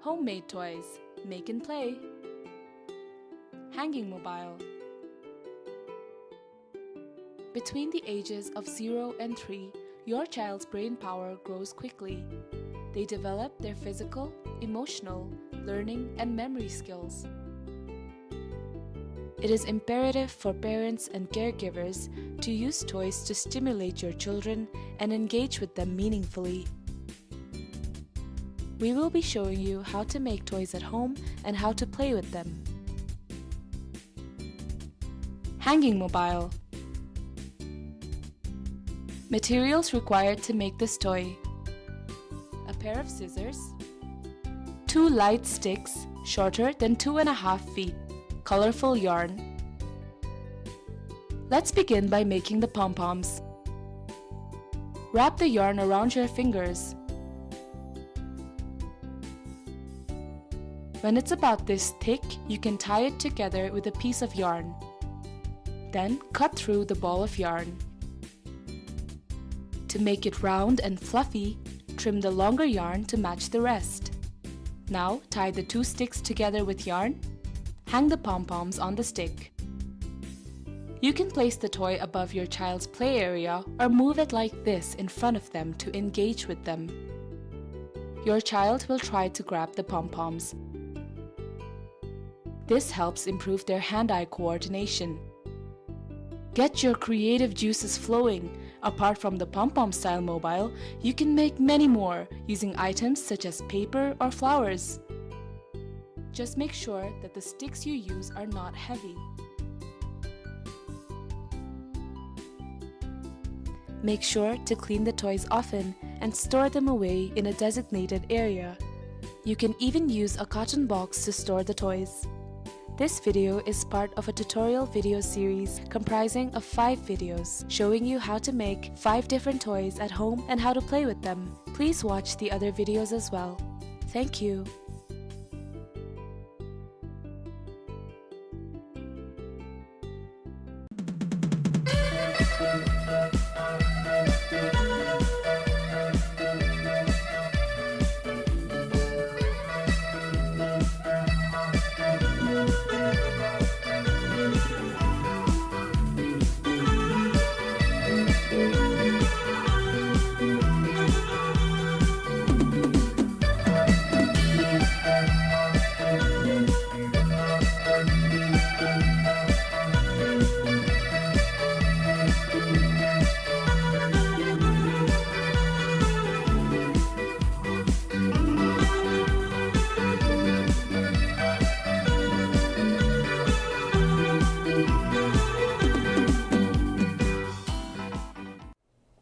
Homemade toys. Make and play. Hanging mobile. Between the ages of zero and three, your child's brain power grows quickly. They develop their physical, emotional, learning, and memory skills. It is imperative for parents and caregivers to use toys to stimulate your children and engage with them meaningfully. We will be showing you how to make toys at home and how to play with them. Hanging mobile. Materials required to make this toy: a pair of scissors, two light sticks shorter than two and a half feet, colorful yarn. Let's begin by making the pom-poms. Wrap the yarn around your fingers. When it's about this thick, you can tie it together with a piece of yarn. Then cut through the ball of yarn. To make it round and fluffy, trim the longer yarn to match the rest. Now tie the two sticks together with yarn. Hang the pom-poms on the stick. You can place the toy above your child's play area or move it like this in front of them to engage with them. Your child will try to grab the pom-poms. This helps improve their hand-eye coordination. Get your creative juices flowing. Apart from the pom-pom style mobile, you can make many more using items such as paper or flowers. Just make sure that the sticks you use are not heavy. Make sure to clean the toys often and store them away in a designated area. You can even use a carton box to store the toys. This video is part of a tutorial video series comprising of five videos showing you how to make five different toys at home and how to play with them. Please watch the other videos as well. Thank you.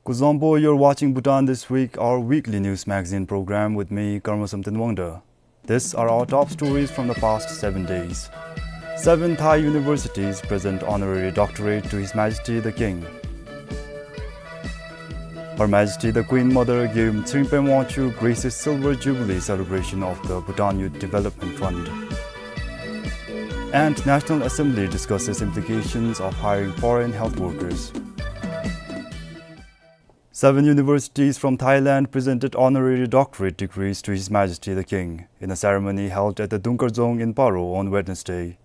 Kuzuzangpo, you're watching Bhutan This Week, our weekly news magazine program with me, Karma Samten Wangda. These are our top stories from the past seven days. Seven Thai universities present honorary doctorate to His Majesty the King. Her Majesty the Queen Mother Gyaltsuen Tshering Pema Wangchuck graces Silver Jubilee celebration of the Bhutan Youth Development Fund. And National Assembly discusses implications of hiring foreign health workers. Seven universities from Thailand presented honorary doctorate degrees to His Majesty the King in a ceremony held at the Dungkar Dzong in Paro on Wednesday.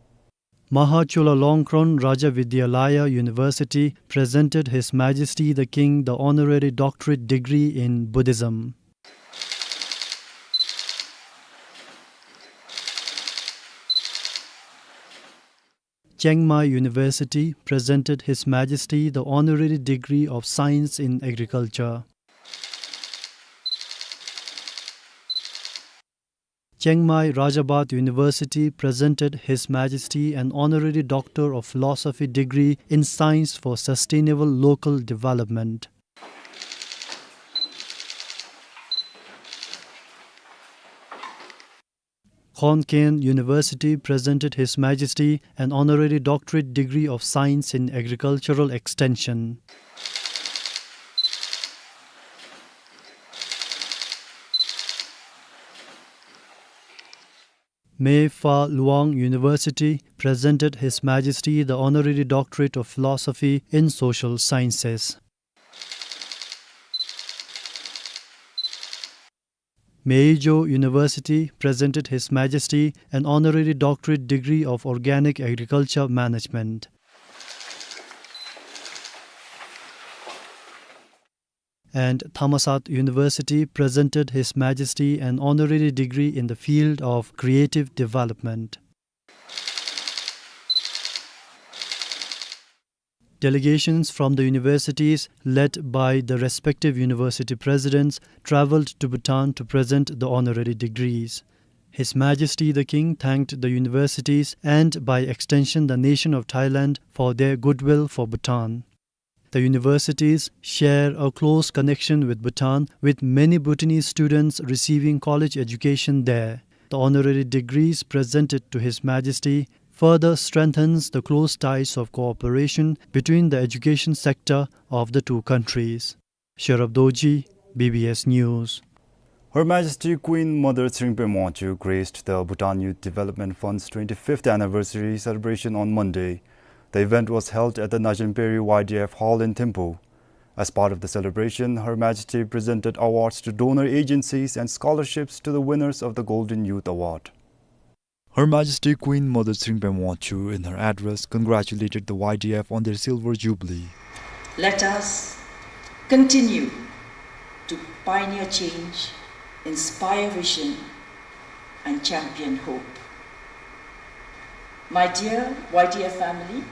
Maha Chulalongkorn Raja Vidyalaya University presented His Majesty the King the honorary doctorate degree in Buddhism. Chiang Mai University presented His Majesty the honorary degree of Science in Agriculture. Chiang Mai Rajabhat University presented His Majesty an honorary Doctor of Philosophy degree in Science for Sustainable Local Development. Khon Kaen University presented His Majesty an honorary doctorate degree of Science in Agricultural Extension. Mae Fah Luang University presented His Majesty the honorary doctorate of Philosophy in Social Sciences. Mae Jot University presented His Majesty an honorary doctorate degree of Organic Agriculture Management. And Thammasat University presented His Majesty an honorary degree in the field of creative development. Delegations from the universities, led by the respective university presidents, traveled to Bhutan to present the honorary degrees. His Majesty the King thanked the universities and, by extension, the nation of Thailand for their goodwill for Bhutan. The universities share a close connection with Bhutan, with many Bhutanese students receiving college education there. The honorary degrees presented to His Majesty further strengthens the close ties of cooperation between the education sector of the two countries. Sherab Dorji, B B S News. Her Majesty Queen Mother Tshering Pemwatyu graced the Bhutan Youth Development Fund's twenty-fifth anniversary celebration on Monday. The event was held at the Najenperi Y D F Hall in Thimphu. As part of the celebration, Her Majesty presented awards to donor agencies and scholarships to the winners of the Golden Youth Award. Her Majesty Queen Mother Tshering Pemwatyu, in her address, congratulated the Y D F on their silver jubilee. Let us continue to pioneer change, inspire vision, and champion hope. My dear Y D F family,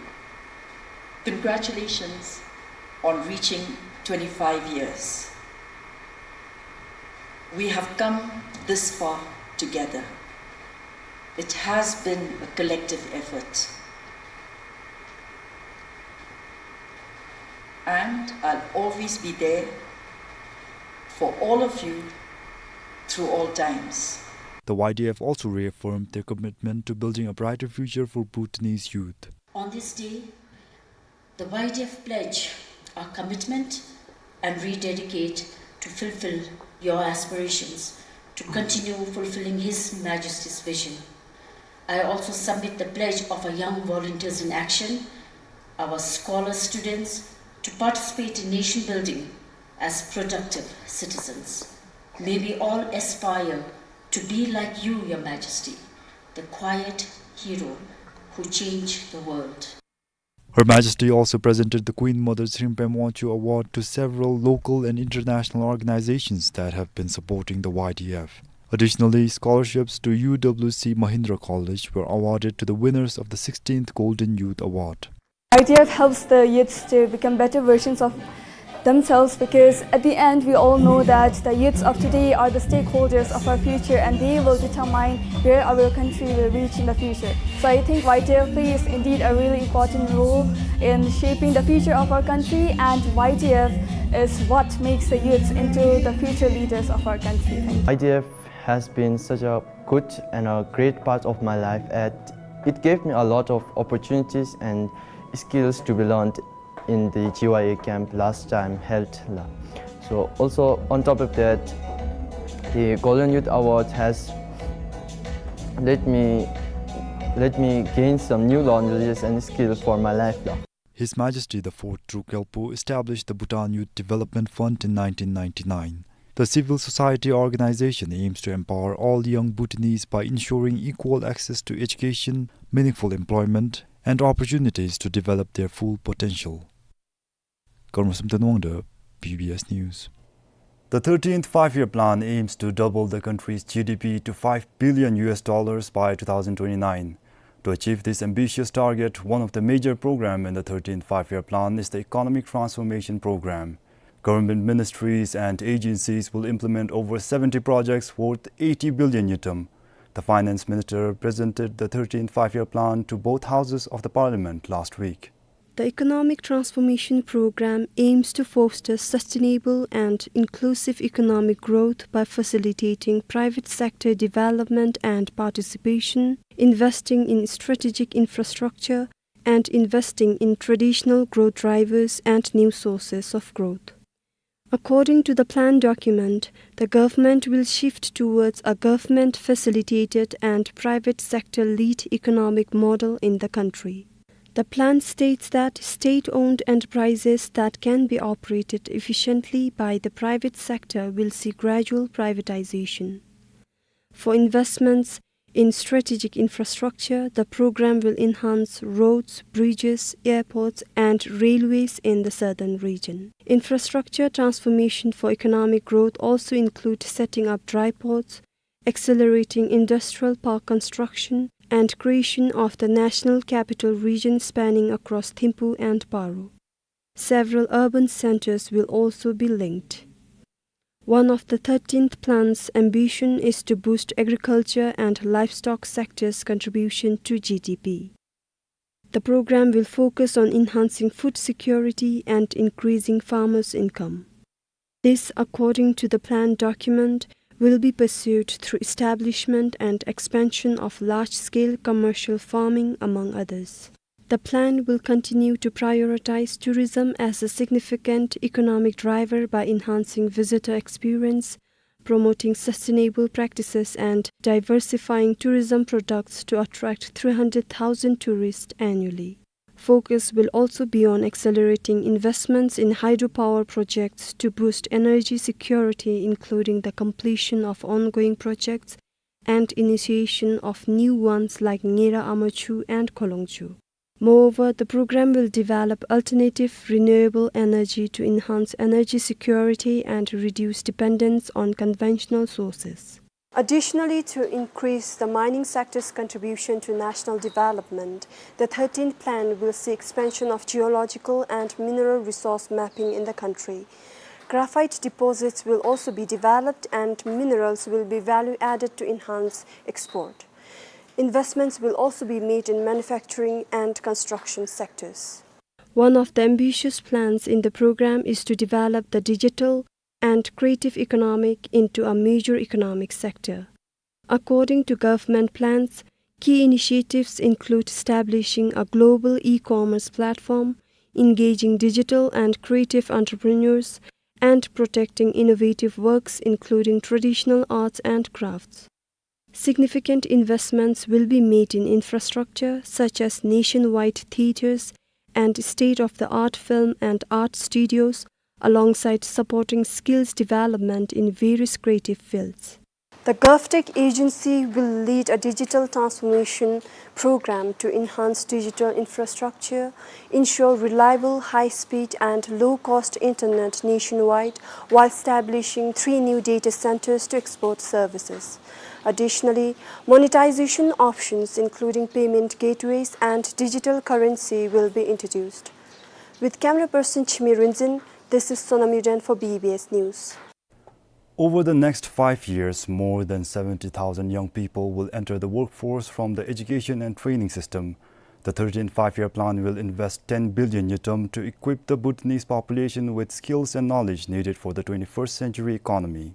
congratulations on reaching twenty-five years. We have come this far together. It has been a collective effort. And I'll always be there for all of you through all times. The Y D F also reaffirmed their commitment to building a brighter future for Bhutanese youth. On this day, the Y D F pledge our commitment and rededicate to fulfill your aspirations, to continue fulfilling His Majesty's vision. I also submit the pledge of our young volunteers in action, our scholar students, to participate in nation building as productive citizens. May we all aspire to be like you, Your Majesty, the quiet hero who changed the world. Her Majesty also presented the Queen Mother Tshering Pemwatyu Award to several local and international organizations that have been supporting the Y D F. Additionally, scholarships to U W C Mahindra College were awarded to the winners of the sixteenth Golden Youth Award. Y D F helps the youths to become better versions of themselves, because at the end we all know that the youths of today are the stakeholders of our future and they will determine where our country will reach in the future. So I think Y D F plays indeed a really important role in shaping the future of our country, and Y D F is what makes the youths into the future leaders of our country. Thank you. Y D F has been such a good and a great part of my life, and it gave me a lot of opportunities and skills to be learned in the G Y A camp last time held la. So also on top of that, the Golden Youth Award has let me, let me gain some new knowledges and skill for my life la. His Majesty the Fourth Druk Gyalpo established the Bhutan Youth Development Fund in nineteen ninety-nine. The civil society organization aims to empower all young Bhutanese by ensuring equal access to education, meaningful employment, and opportunities to develop their full potential. Karma Samten Wangda, B B S News. The thirteenth Five-Year Plan aims to double the country's G D P to five billion U S dollars by two thousand twenty-nine. To achieve this ambitious target, one of the major programs in the thirteenth Five-Year Plan is the Economic Transformation Program. Government ministries and agencies will implement over seventy projects worth eighty billion ngultrum. The finance minister presented the thirteenth Five-Year Plan to both houses of the parliament last week. The Economic Transformation Program aims to foster sustainable and inclusive economic growth by facilitating private sector development and participation, investing in strategic infrastructure, and investing in traditional growth drivers and new sources of growth. According to the plan document, the government will shift towards a government-facilitated and private sector-led economic model in the country. The plan states that state-owned enterprises that can be operated efficiently by the private sector will see gradual privatization. For investments in strategic infrastructure, the program will enhance roads, bridges, airports, and railways in the southern region. Infrastructure transformation for economic growth also include setting up dry ports, accelerating industrial park construction, and creation of the National Capital Region spanning across Thimphu and Paro. Several urban centers will also be linked. One of the thirteenth plan's ambition is to boost agriculture and livestock sector's contribution to G D P. The program will focus on enhancing food security and increasing farmers' income. This, according to the plan document, will be pursued through establishment and expansion of large-scale commercial farming, among others. The plan will continue to prioritize tourism as a significant economic driver by enhancing visitor experience, promoting sustainable practices, and diversifying tourism products to attract three hundred thousand tourists annually. Focus will also be on accelerating investments in hydropower projects to boost energy security, including the completion of ongoing projects and initiation of new ones like Ngera Amachu and Kholongchu. Moreover, the program will develop alternative renewable energy to enhance energy security and reduce dependence on conventional sources. Additionally, to increase the mining sector's contribution to national development, the thirteenth plan will see expansion of geological and mineral resource mapping in the country. Graphite deposits will also be developed and minerals will be value added to enhance export. Investments will also be made in manufacturing and construction sectors. One of the ambitious plans in the program is to develop the digital and creative economic into a major economic sector. According to government plans, key initiatives include establishing a global e-commerce platform, engaging digital and creative entrepreneurs, and protecting innovative works, including traditional arts and crafts. Significant investments will be made in infrastructure such as nationwide theaters and state-of-the-art film and art studios, alongside supporting skills development in various creative fields. The GovTech agency will lead a digital transformation program to enhance digital infrastructure, ensure reliable, high-speed and low-cost internet nationwide while establishing three new data centers to export services. Additionally, monetization options including payment gateways and digital currency will be introduced. With camera person Chimi Rinzin, this is Sonam Yuden for B B S News. Over the next five years, more than seventy thousand young people will enter the workforce from the education and training system. The thirteenth Five-Year Plan will invest ten billion ngultrum to equip the Bhutanese population with skills and knowledge needed for the twenty-first century economy.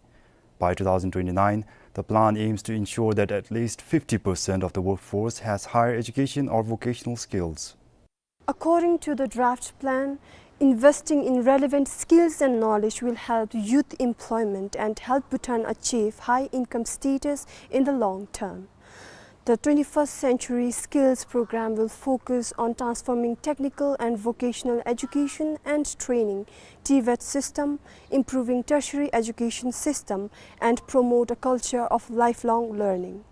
By two thousand twenty-nine, the plan aims to ensure that at least fifty percent of the workforce has higher education or vocational skills. According to the draft plan, investing in relevant skills and knowledge will help youth employment and help Bhutan achieve high income status in the long term. The twenty-first Century Skills Program will focus on transforming technical and vocational education and training, TVET system, improving tertiary education system, and promote a culture of lifelong learning.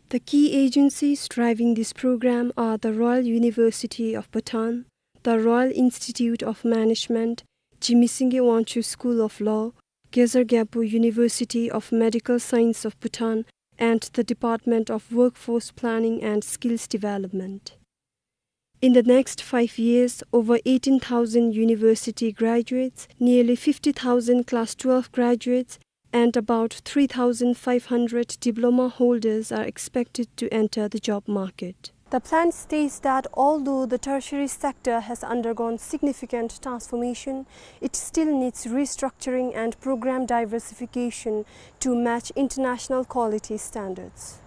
The key agencies driving this program are the Royal University of Bhutan, the Royal Institute of Management, Jigme Singye Wangchuck School of Law, Gezar Gyalpo University of Medical Science of Bhutan, and the Department of Workforce Planning and Skills Development. In the next five years, over eighteen thousand university graduates, nearly fifty thousand class twelve graduates, and about three thousand five hundred diploma holders are expected to enter the job market. The plan states that although the tertiary sector has undergone significant transformation, it still needs restructuring and program diversification to match international quality standards.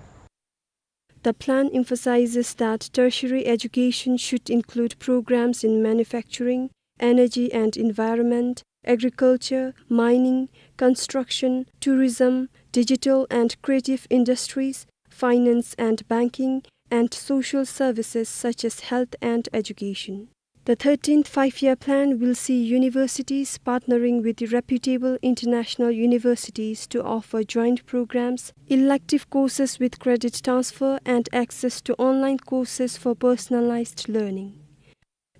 The plan emphasizes that tertiary education should include programs in manufacturing, energy and environment, agriculture, mining, construction, tourism, digital and creative industries, finance and banking, and social services such as health and education. The thirteenth Five-Year Plan will see universities partnering with reputable international universities to offer joint programs, elective courses with credit transfer, and access to online courses for personalized learning.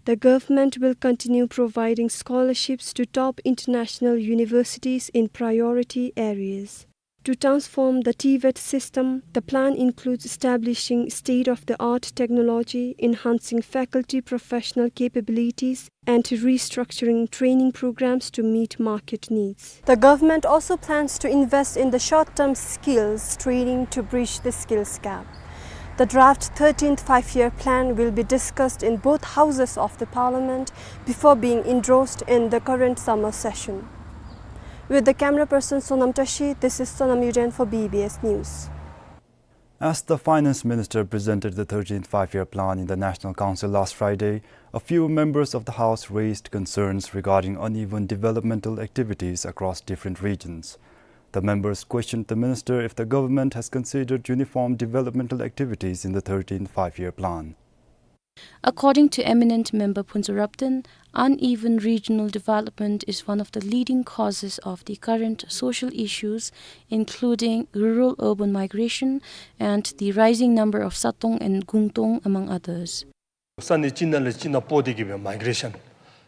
The government will continue providing scholarships to top international universities in priority areas. To transform the TVET system, the plan includes establishing state-of-the-art technology, enhancing faculty professional capabilities, and restructuring training programs to meet market needs. The government also plans to invest in the short-term skills training to bridge the skills gap. The draft thirteenth Five-Year Plan will be discussed in both houses of the parliament before being endorsed in the current summer session. With the camera person Sonam Tashi, this is Sonam Yuden for B B S News. As the finance minister presented the thirteenth Five-Year Plan in the National Council last Friday, a few members of the House raised concerns regarding uneven developmental activities across different regions. The members questioned the minister if the government has considered uniform developmental activities in the thirteenth Five-Year Plan. According to eminent member Phuntsho Rapden, uneven regional development is one of the leading causes of the current social issues, including rural-urban migration and the rising number of Satong and Gungtong, among others. ས་གནས་གཅིག་ནང་ལས་གཅིག་ནང་སྤོ་སྟེ་གི་སྦེ་མའི་གེ་རེ་ཤཱན།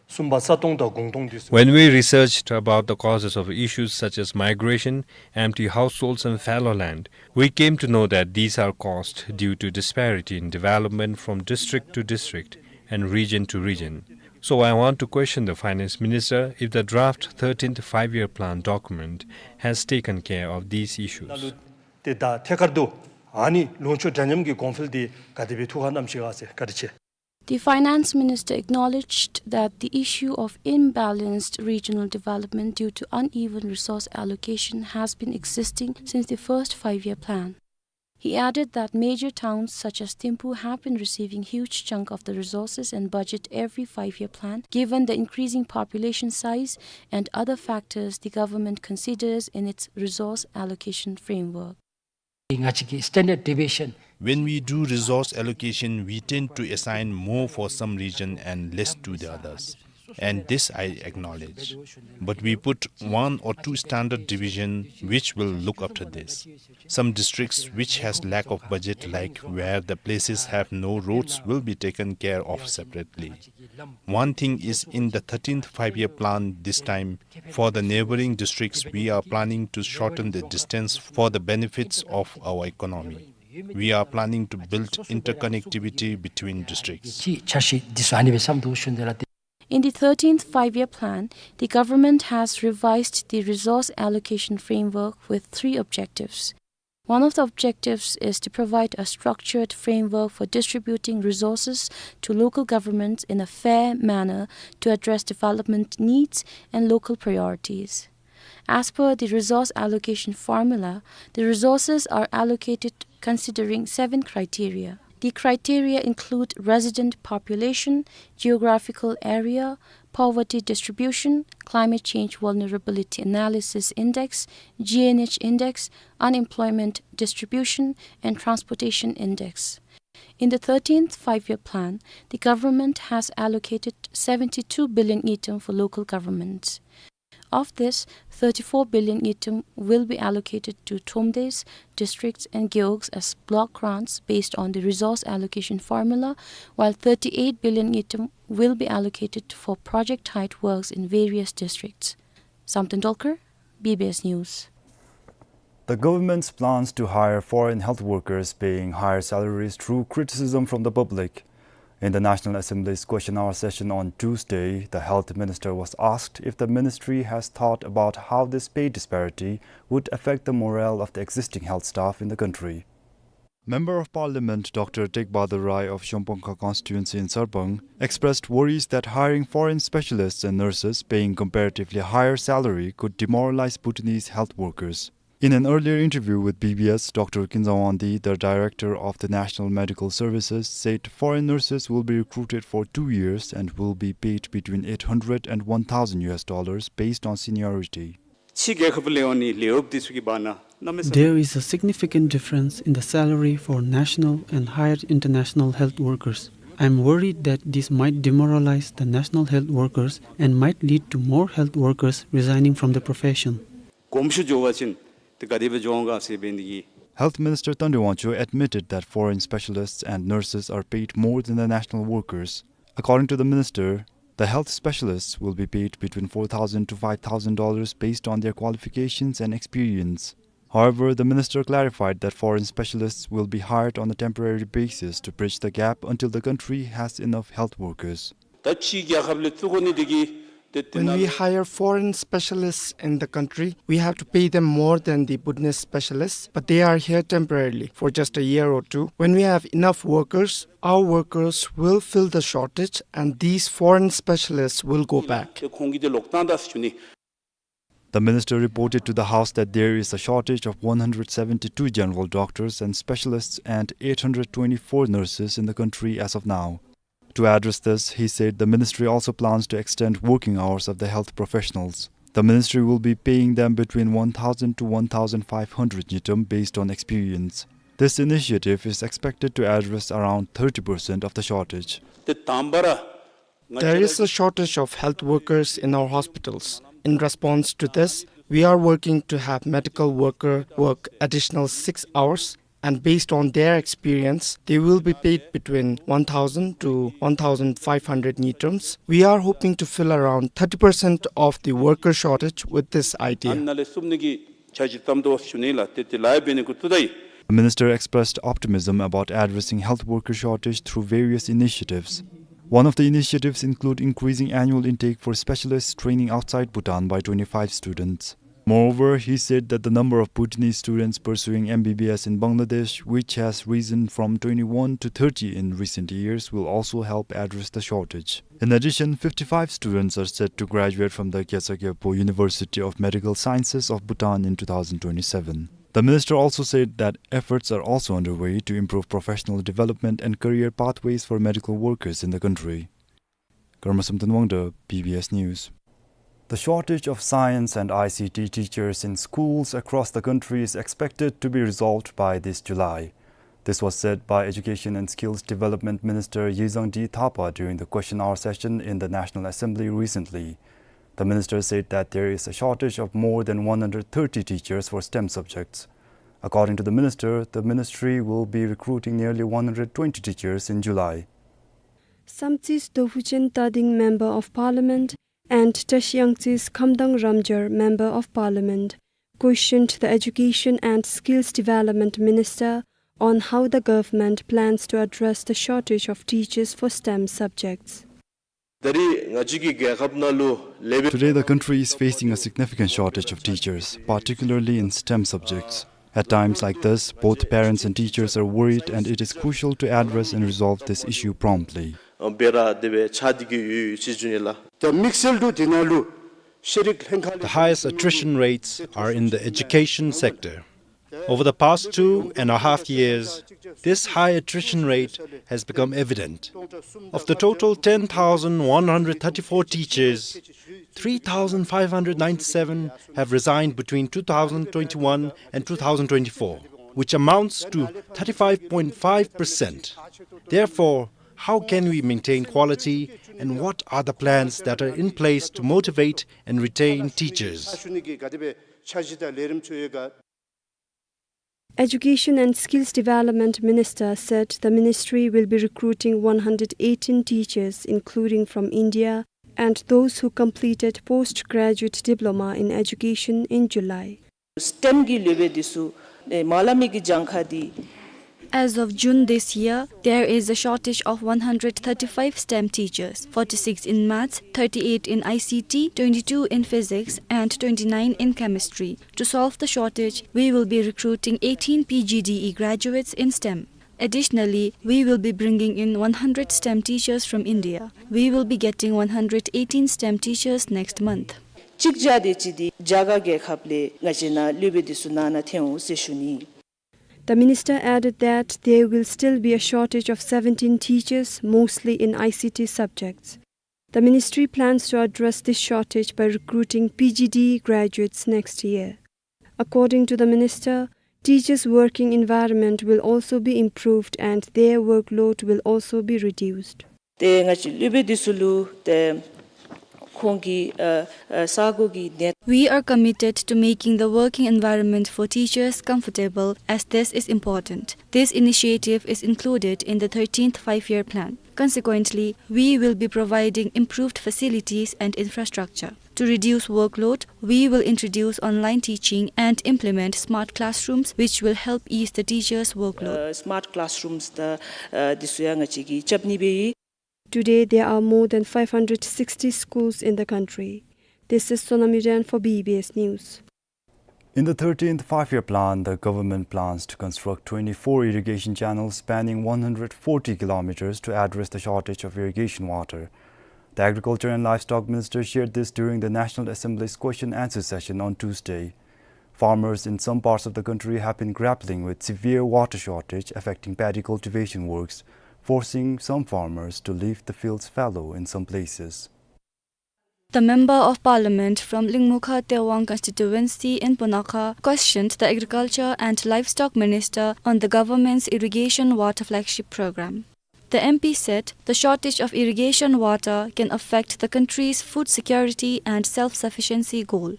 གསུམ་པ་ས་སྟོང་དང་གུང་སྟོང་འདི་ཚུ། When we researched about the causes of issues such as migration, empty households and fallow land, we came to know that these are caused due to disparity in development from district to district and region to region. So I want to question the finance minister if the draft thirteenth Five-Year Plan document has taken care of these issues. ད་ལྟོ་ཏེ་ད་ཐད་ཀར་དུ་ཨ་ནི་ལུང་ཕྱོགས་འདྲ་མཉམ་གྱི་གོང་འཕེལ་འདི་ག་དེ་སྦེ་ཐུགས་ཁར་བསྣམས་ཅི་ག་ཟེར། བཀའ་དྲིན་ཆེ། The finance minister acknowledged that the issue of imbalanced regional development due to uneven resource allocation has been existing since the first five-year plan. He added that major towns such as Thimphu have been receiving huge chunk of the resources and budget every five-year plan, given the increasing population size and other factors the government considers in its resource allocation framework. ང་བཅས་ཀྱི་standard deviation. When we do resource allocation, we tend to assign more for some region and less to the others. And this I acknowledge. But we put one or two standard deviation which will look after this. Some districts which has lack of budget, like where the places have no roads, will be taken care of separately. One thing is, in the thirteenth Five-Year Plan this time, for the neighboring districts, we are planning to shorten the distance for the benefits of our economy. We are planning to build interconnectivity between districts. ཅིག་འཆར་གཞི་འདི་ཚུ་ཨ་ནི་སྦེ་བསམ་འདུག་ཞུ་ནི་ལགས། In the thirteenth Five-Year Plan, the government has revised the resource allocation framework with three objectives. One of the objectives is to provide a structured framework for distributing resources to local governments in a fair manner to address development needs and local priorities. As per the resource allocation formula, the resources are allocated considering seven criteria. The criteria include resident population, geographical area, poverty distribution, climate change vulnerability analysis index, G N H index, unemployment distribution, and transportation index. In the thirteenth Five-Year Plan, the government has allocated seventy-two billion ngultrum for local governments. Of this, thirty-four billion ngultrum will be allocated to Thromdes, districts and gewogs as block grants based on the resource allocation formula, while thirty-eight billion ngultrum will be allocated for project-type works in various districts. Samten Dolkar, B B S News. The government's plans to hire foreign health workers paying higher salaries drew criticism from the public. In the National Assembly's question hour session on Tuesday, the health minister was asked if the ministry has thought about how this pay disparity would affect the morale of the existing health staff in the country. Member of Parliament Doctor Tek Bahadur Rai of Shongpangkha constituency in Sarpang expressed worries that hiring foreign specialists and nurses paying comparatively higher salary could demoralize Bhutanese health workers. In an earlier interview with B B S, Doctor Kinzawangdi, the director of the National Medical Services, said foreign nurses will be recruited for two years and will be paid between eight hundred and one thousand U S dollars based on seniority. ཕྱི་རྒྱལ་ཁབ་ལས་འོང་ནི་ལས་བབ་འདི་ཚུ་གི་བར་ན་གནམ་མེད་ས། There is a significant difference in the salary for national and hired international health workers. I am worried that this might demoralize the national health workers and might lead to more health workers resigning from the profession. གོམས་ཤུགས་འགྱོ་བ་ཅིན་དེ་ག་དེ་སྦེ་འགྱོ་འོང་ག་ཟེར་འབད་ནི་དེ་གིས། Health Minister Tundwe Wangchuk admitted that foreign specialists and nurses are paid more than the national workers. According to the minister, the health specialists will be paid between four thousand to five thousand dollars based on their qualifications and experience. However, the minister clarified that foreign specialists will be hired on a temporary basis to bridge the gap until the country has enough health workers. ད་ཕྱི་རྒྱལ་ཁབ་ལས་བཙུགས་དགོ་ནི་དེ་གིས་དེ་དེ་When ན་we hire foreign specialists in the country, we have to pay them more than the Bhutanese specialists, but they are here temporarily for just a year or two. When we have enough workers, our workers will fill the shortage, and these foreign specialists will go back. དེ་ཁོང་གིས་དེ་ལོག་བཏང་ད་ཟེར་ཞུ་ནི། The minister reported to the House that there is a shortage of one hundred seventy-two general doctors and specialists and eight hundred twenty-four nurses in the country as of now. To address this, he said the ministry also plans to extend working hours of the health professionals. The ministry will be paying them between one thousand to one thousand five hundred ngultrum based on experience. This initiative is expected to address around thirty percent of the shortage. དེ་དང་པ་ར་There is a shortage of health workers in our hospitals. In response to this, we are working to have medical worker work additional six hours, and based on their experience, they will be paid between one thousand to one thousand five hundred ngultrums. We are hoping to fill around thirty percent of the worker shortage with this idea. ཨ་ནཱ་ལས་བཙུགས་ནི་གི་འཆར་གཞི་བརྩམ་དོ་ཟེར་ཞུ་ནི་ལགས། དེ་དེ་ལཱ་འབད་ནི་གུ་བཙུགས་ད་ཡི། The minister expressed optimism about addressing health worker shortage through various initiatives. One of the initiatives include increasing annual intake for specialists training outside Bhutan by twenty-five students. Moreover, he said that the number of Bhutanese students pursuing M B B S in Bangladesh, which has risen from twenty-one to thirty in recent years, will also help address the shortage. In addition, fifty-five students are set to graduate from the Gyatso Gyatpo University of Medical Sciences of Bhutan in two thousand twenty-seven. The minister also said that efforts are also underway to improve professional development and career pathways for medical workers in the country. Karma Samten Wangda, B B S News. The shortage of science and I C T teachers in schools across the country is expected to be resolved by this July. This was said by Education and Skills Development Minister Yezangdi Thapa during the question hour session in the National Assembly recently. The minister said that there is a shortage of more than one hundred thirty teachers for STEM subjects. According to the minister, the ministry will be recruiting nearly one hundred twenty teachers in July. Samtsis Dohuchen Tading, Member of Parliament, and Tashi Yangtsis Khamdang Ramjar, Member of Parliament, questioned the Education and Skills Development Minister on how the government plans to address the shortage of teachers for STEM subjects. ད་རེས་ང་བཅས་ཀྱི་རྒྱལ་ཁབ་ནང་ལུ་ལེ་བེ། Today, the country is facing a significant shortage of teachers, particularly in STEM subjects. At times like this, both parents and teachers are worried, and it is crucial to address and resolve this issue promptly. ཨ་སྦེ་ར་དེ་སྦེ་ཆགས་ཏེ་གི་ཡོད་ཟེར་ཞུ་ནི་ལགས། ད་དམིགས་བསལ་དུ་དེ་ནང་ལུ་ཤེས་རིག་ལྷན་ཁག་ལས། The highest attrition rates are in the education sector. Over the past two and a half years, this high attrition rate has become evident. Of the total ten thousand one hundred thirty-four teachers, three thousand five hundred ninety-seven have resigned between two thousand twenty-one and two thousand twenty-four, which amounts to thirty-five point five percent. Therefore, how can we maintain quality, and what are the plans that are in place to motivate and retain teachers? Education and Skills Development Minister said the ministry will be recruiting one hundred eighteen teachers, including from India, and those who completed postgraduate diploma in education in July. སི་ཊེམ་གྱི་ལེ་བེ་འདི་ཚུ་ཨེ་མ་ལ་མི་གི་གྱངས་ཁ་འདི། As of June this year, there is a shortage of one hundred thirty-five STEM teachers, forty-six in maths, thirty-eight in I C T, twenty-two in physics, and twenty-nine in chemistry. To solve the shortage, we will be recruiting eighteen P G D E graduates in STEM. Additionally, we will be bringing in one hundred STEM teachers from India. We will be getting one hundred eighteen STEM teachers next month. གཅིག་བརྒྱ་དེ་ཅིག་འདི་རྒྱ་གར་རྒྱལ་ཁབ་ལས་ང་བཅས་ནང་སློབ་དཔོན་འདི་ཚུ་ནང་ན་ཐོན་འོང་ཟེར་ཞུ་ནི། The minister added that there will still be a shortage of seventeen teachers, mostly in I C T subjects. The ministry plans to address this shortage by recruiting P G D graduates next year. According to the minister, teachers' working environment will also be improved and their workload will also be reduced. ཏེ་ང་བཅས་སློབ་དཔོན་འདི་ཚུ་ལུ་ཏེ་ཁོང་གི་ཨ་ཨ་ས་གོ་གི་གནས། We are committed to making the working environment for teachers comfortable, as this is important. This initiative is included in the thirteenth Five-Year Plan. Consequently, we will be providing improved facilities and infrastructure. To reduce workload, we will introduce online teaching and implement smart classrooms, which will help ease the teachers' workload. ཨ་smart classrooms དང་ཨ་འདི་ཚུ་ཡང་ང་བཅས་ཀྱིས་རྐྱབ་ནི་སྦེ་ཡོད། Today, there are more than five hundred sixty schools in the country. This is Sonam Yuden for B B S News. In the thirteenth Five-Year Plan, the government plans to construct twenty-four irrigation channels spanning one hundred forty kilometers to address the shortage of irrigation water. The Agriculture and Livestock Minister shared this during the National Assembly's question-answer session on Tuesday. Farmers in some parts of the country have been grappling with severe water shortage affecting paddy cultivation works, forcing some farmers to leave the fields fallow in some places. The Member of Parliament from Lingmukha Tewang constituency in Punakha questioned the Agriculture and Livestock Minister on the government's irrigation water flagship program. The M P said the shortage of irrigation water can affect the country's food security and self-sufficiency goal.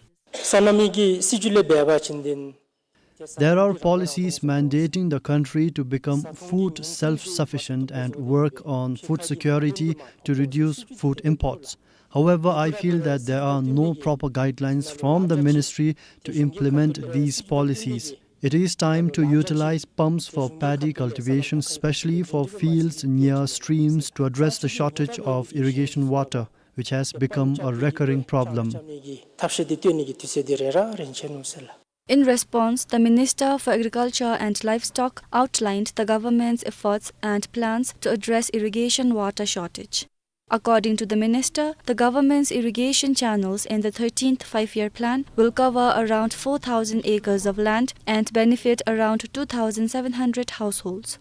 There are policies mandating the country to become food self-sufficient and work on food security to reduce food imports. However, I feel that there are no proper guidelines from the ministry to implement these policies. It is time to utilize pumps for paddy cultivation, especially for fields near streams, to address the shortage of irrigation water, which has become a recurring problem. In response, the Minister for Agriculture and Livestock outlined the government's efforts and plans to address irrigation water shortage. According to the minister, the government's irrigation channels in the thirteenth Five-Year Plan will cover around four thousand acres of land and benefit around two thousand seven hundred households.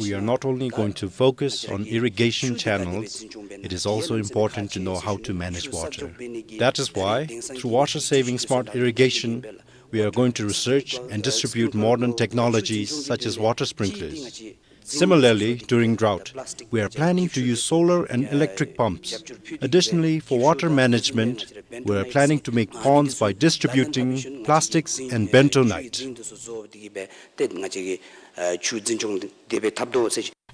We are not only going to focus on irrigation channels, it is also important to know how to manage water. That is why, through water-saving smart irrigation, we are going to research and distribute modern technologies such as water sprinklers. Similarly, during drought, we are planning to use solar and electric pumps. Additionally, for water management, we are planning to make ponds by distributing plastics and bentonite.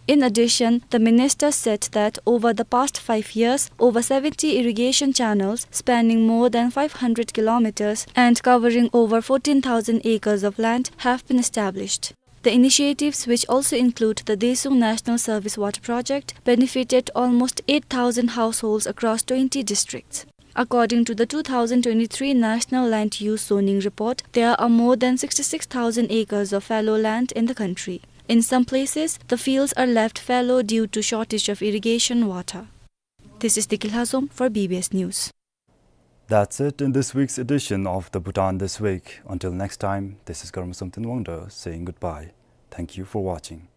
In addition, the minister said that over the past five years, over seventy irrigation channels spanning more than five hundred kilometers and covering over fourteen thousand acres of land have been established. The initiatives, which also include the Desung National Service Water Project, benefited almost eight thousand households across twenty districts. According to the two thousand twenty-three National Land Use Zoning Report, there are more than sixty-six thousand acres of fallow land in the country. In some places, the fields are left fallow due to shortage of irrigation water. This is Deki Lhazom for B B S News. That's it in this week's edition of the Bhutan This Week. Until next time, this is Karma Samten Wangda saying goodbye. Thank you for watching.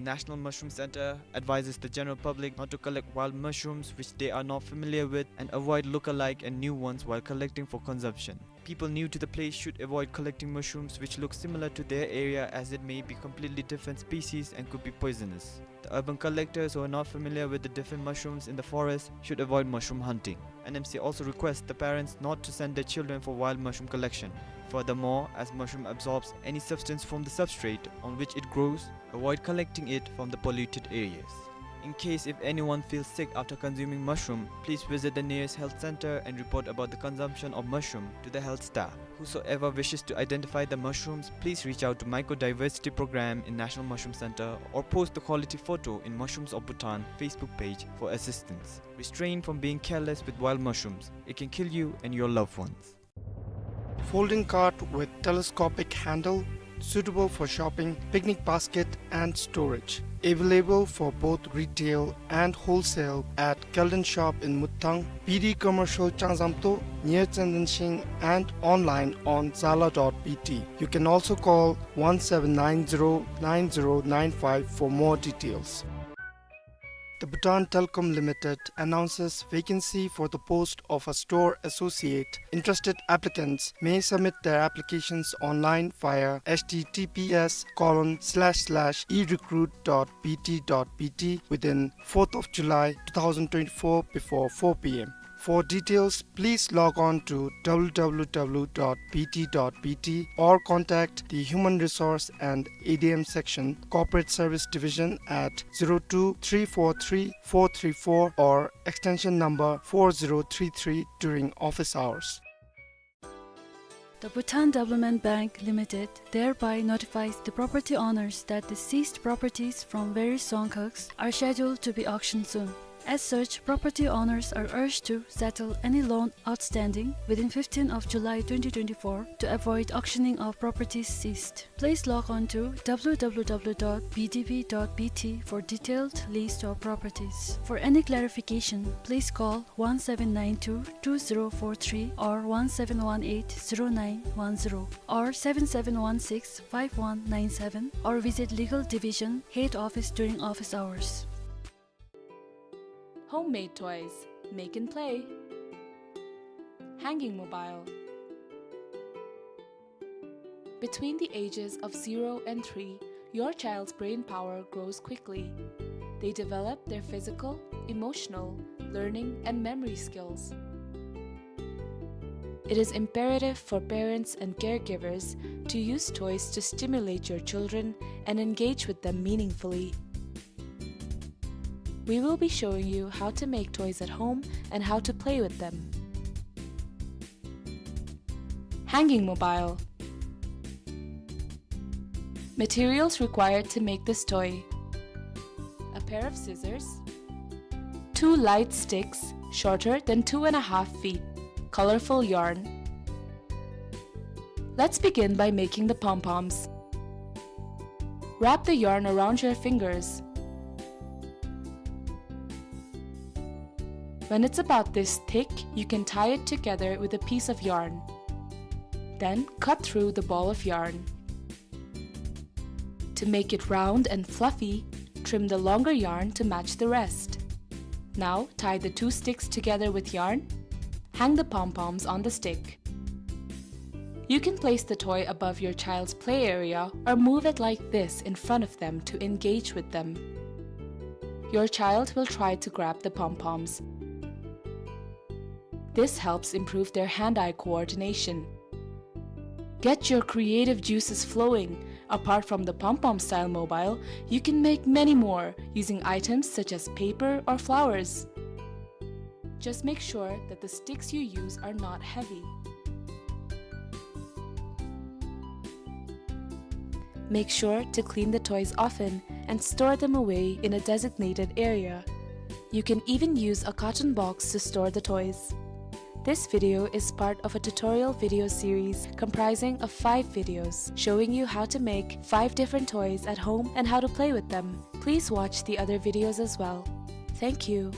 National Mushroom Center advises the general public not to collect wild mushrooms which they are not familiar with and avoid look-alike and new ones while collecting for consumption. People new to the place should avoid collecting mushrooms which look similar to their area, as it may be completely different species and could be poisonous. The urban collectors who are not familiar with the different mushrooms in the forest should avoid mushroom hunting. N M C also requests the parents not to send their children for wild mushroom collection. Furthermore, as mushroom absorbs any substance from the substrate on which it grows, avoid collecting it from the polluted areas. In case if anyone feels sick after consuming mushroom, please visit the nearest health center and report about the consumption of mushroom to the health staff. Whosoever wishes to identify the mushrooms, please reach out to Mycodiversity Program in National Mushroom Center or post the quality photo in Mushrooms of Bhutan Facebook page for assistance. Restrain from being careless with wild mushrooms. It can kill you and your loved ones. Folding cart with telescopic handle, suitable for shopping, picnic basket and storage. Available for both retail and wholesale at Kelden Shop in Muttang, P D Commercial Changzamto near Tsenden Shing, and online on zala dot B T. You can also call one seven nine zero nine zero nine five for more details. The Bhutan Telecom Limited announces vacancy for the post of a store associate. Interested applicants may submit their applications online via H T T P S colon slash slash e recruit dot B T dot B T within fourth of July two thousand twenty-four before four P M. For details, please log on to W W W dot B T dot B T or contact the Human Resource and A D M Section, Corporate Service Division at zero two three four three four three four or extension number four zero three three during office hours. The Bhutan Development Bank Limited thereby notifies the property owners that the seized properties from various Dzongkhags are scheduled to be auctioned soon. As such, property owners are urged to settle any loan outstanding within fifteenth of July twenty twenty-four to avoid auctioning of properties seized. Please log on to W W W dot B D B dot B T for detailed list of properties. For any clarification, please call one seven nine two two zero four three or one seven one eight zero nine one zero or seven seven one six five one nine seven or visit Legal Division, Head Office during office hours. Homemade toys. Make and play. Hanging mobile. Between the ages of zero and three, your child's brain power grows quickly. They develop their physical, emotional, learning, and memory skills. It is imperative for parents and caregivers to use toys to stimulate your children and engage with them meaningfully. We will be showing you how to make toys at home and how to play with them. Hanging mobile. Materials required to make this toy: a pair of scissors, two light sticks shorter than two and a half feet, colorful yarn. Let's begin by making the pom-poms. Wrap the yarn around your fingers. When it's about this thick, you can tie it together with a piece of yarn. Then cut through the ball of yarn. To make it round and fluffy, trim the longer yarn to match the rest. Now tie the two sticks together with yarn. Hang the pom-poms on the stick. You can place the toy above your child's play area or move it like this in front of them to engage with them. Your child will try to grab the pom-poms. This helps improve their hand-eye coordination. Get your creative juices flowing. Apart from the pom-pom style mobile, you can make many more using items such as paper or flowers. Just make sure that the sticks you use are not heavy. Make sure to clean the toys often and store them away in a designated area. You can even use a carton box to store the toys. This video is part of a tutorial video series comprising of five videos showing you how to make five different toys at home and how to play with them. Please watch the other videos as well. Thank you.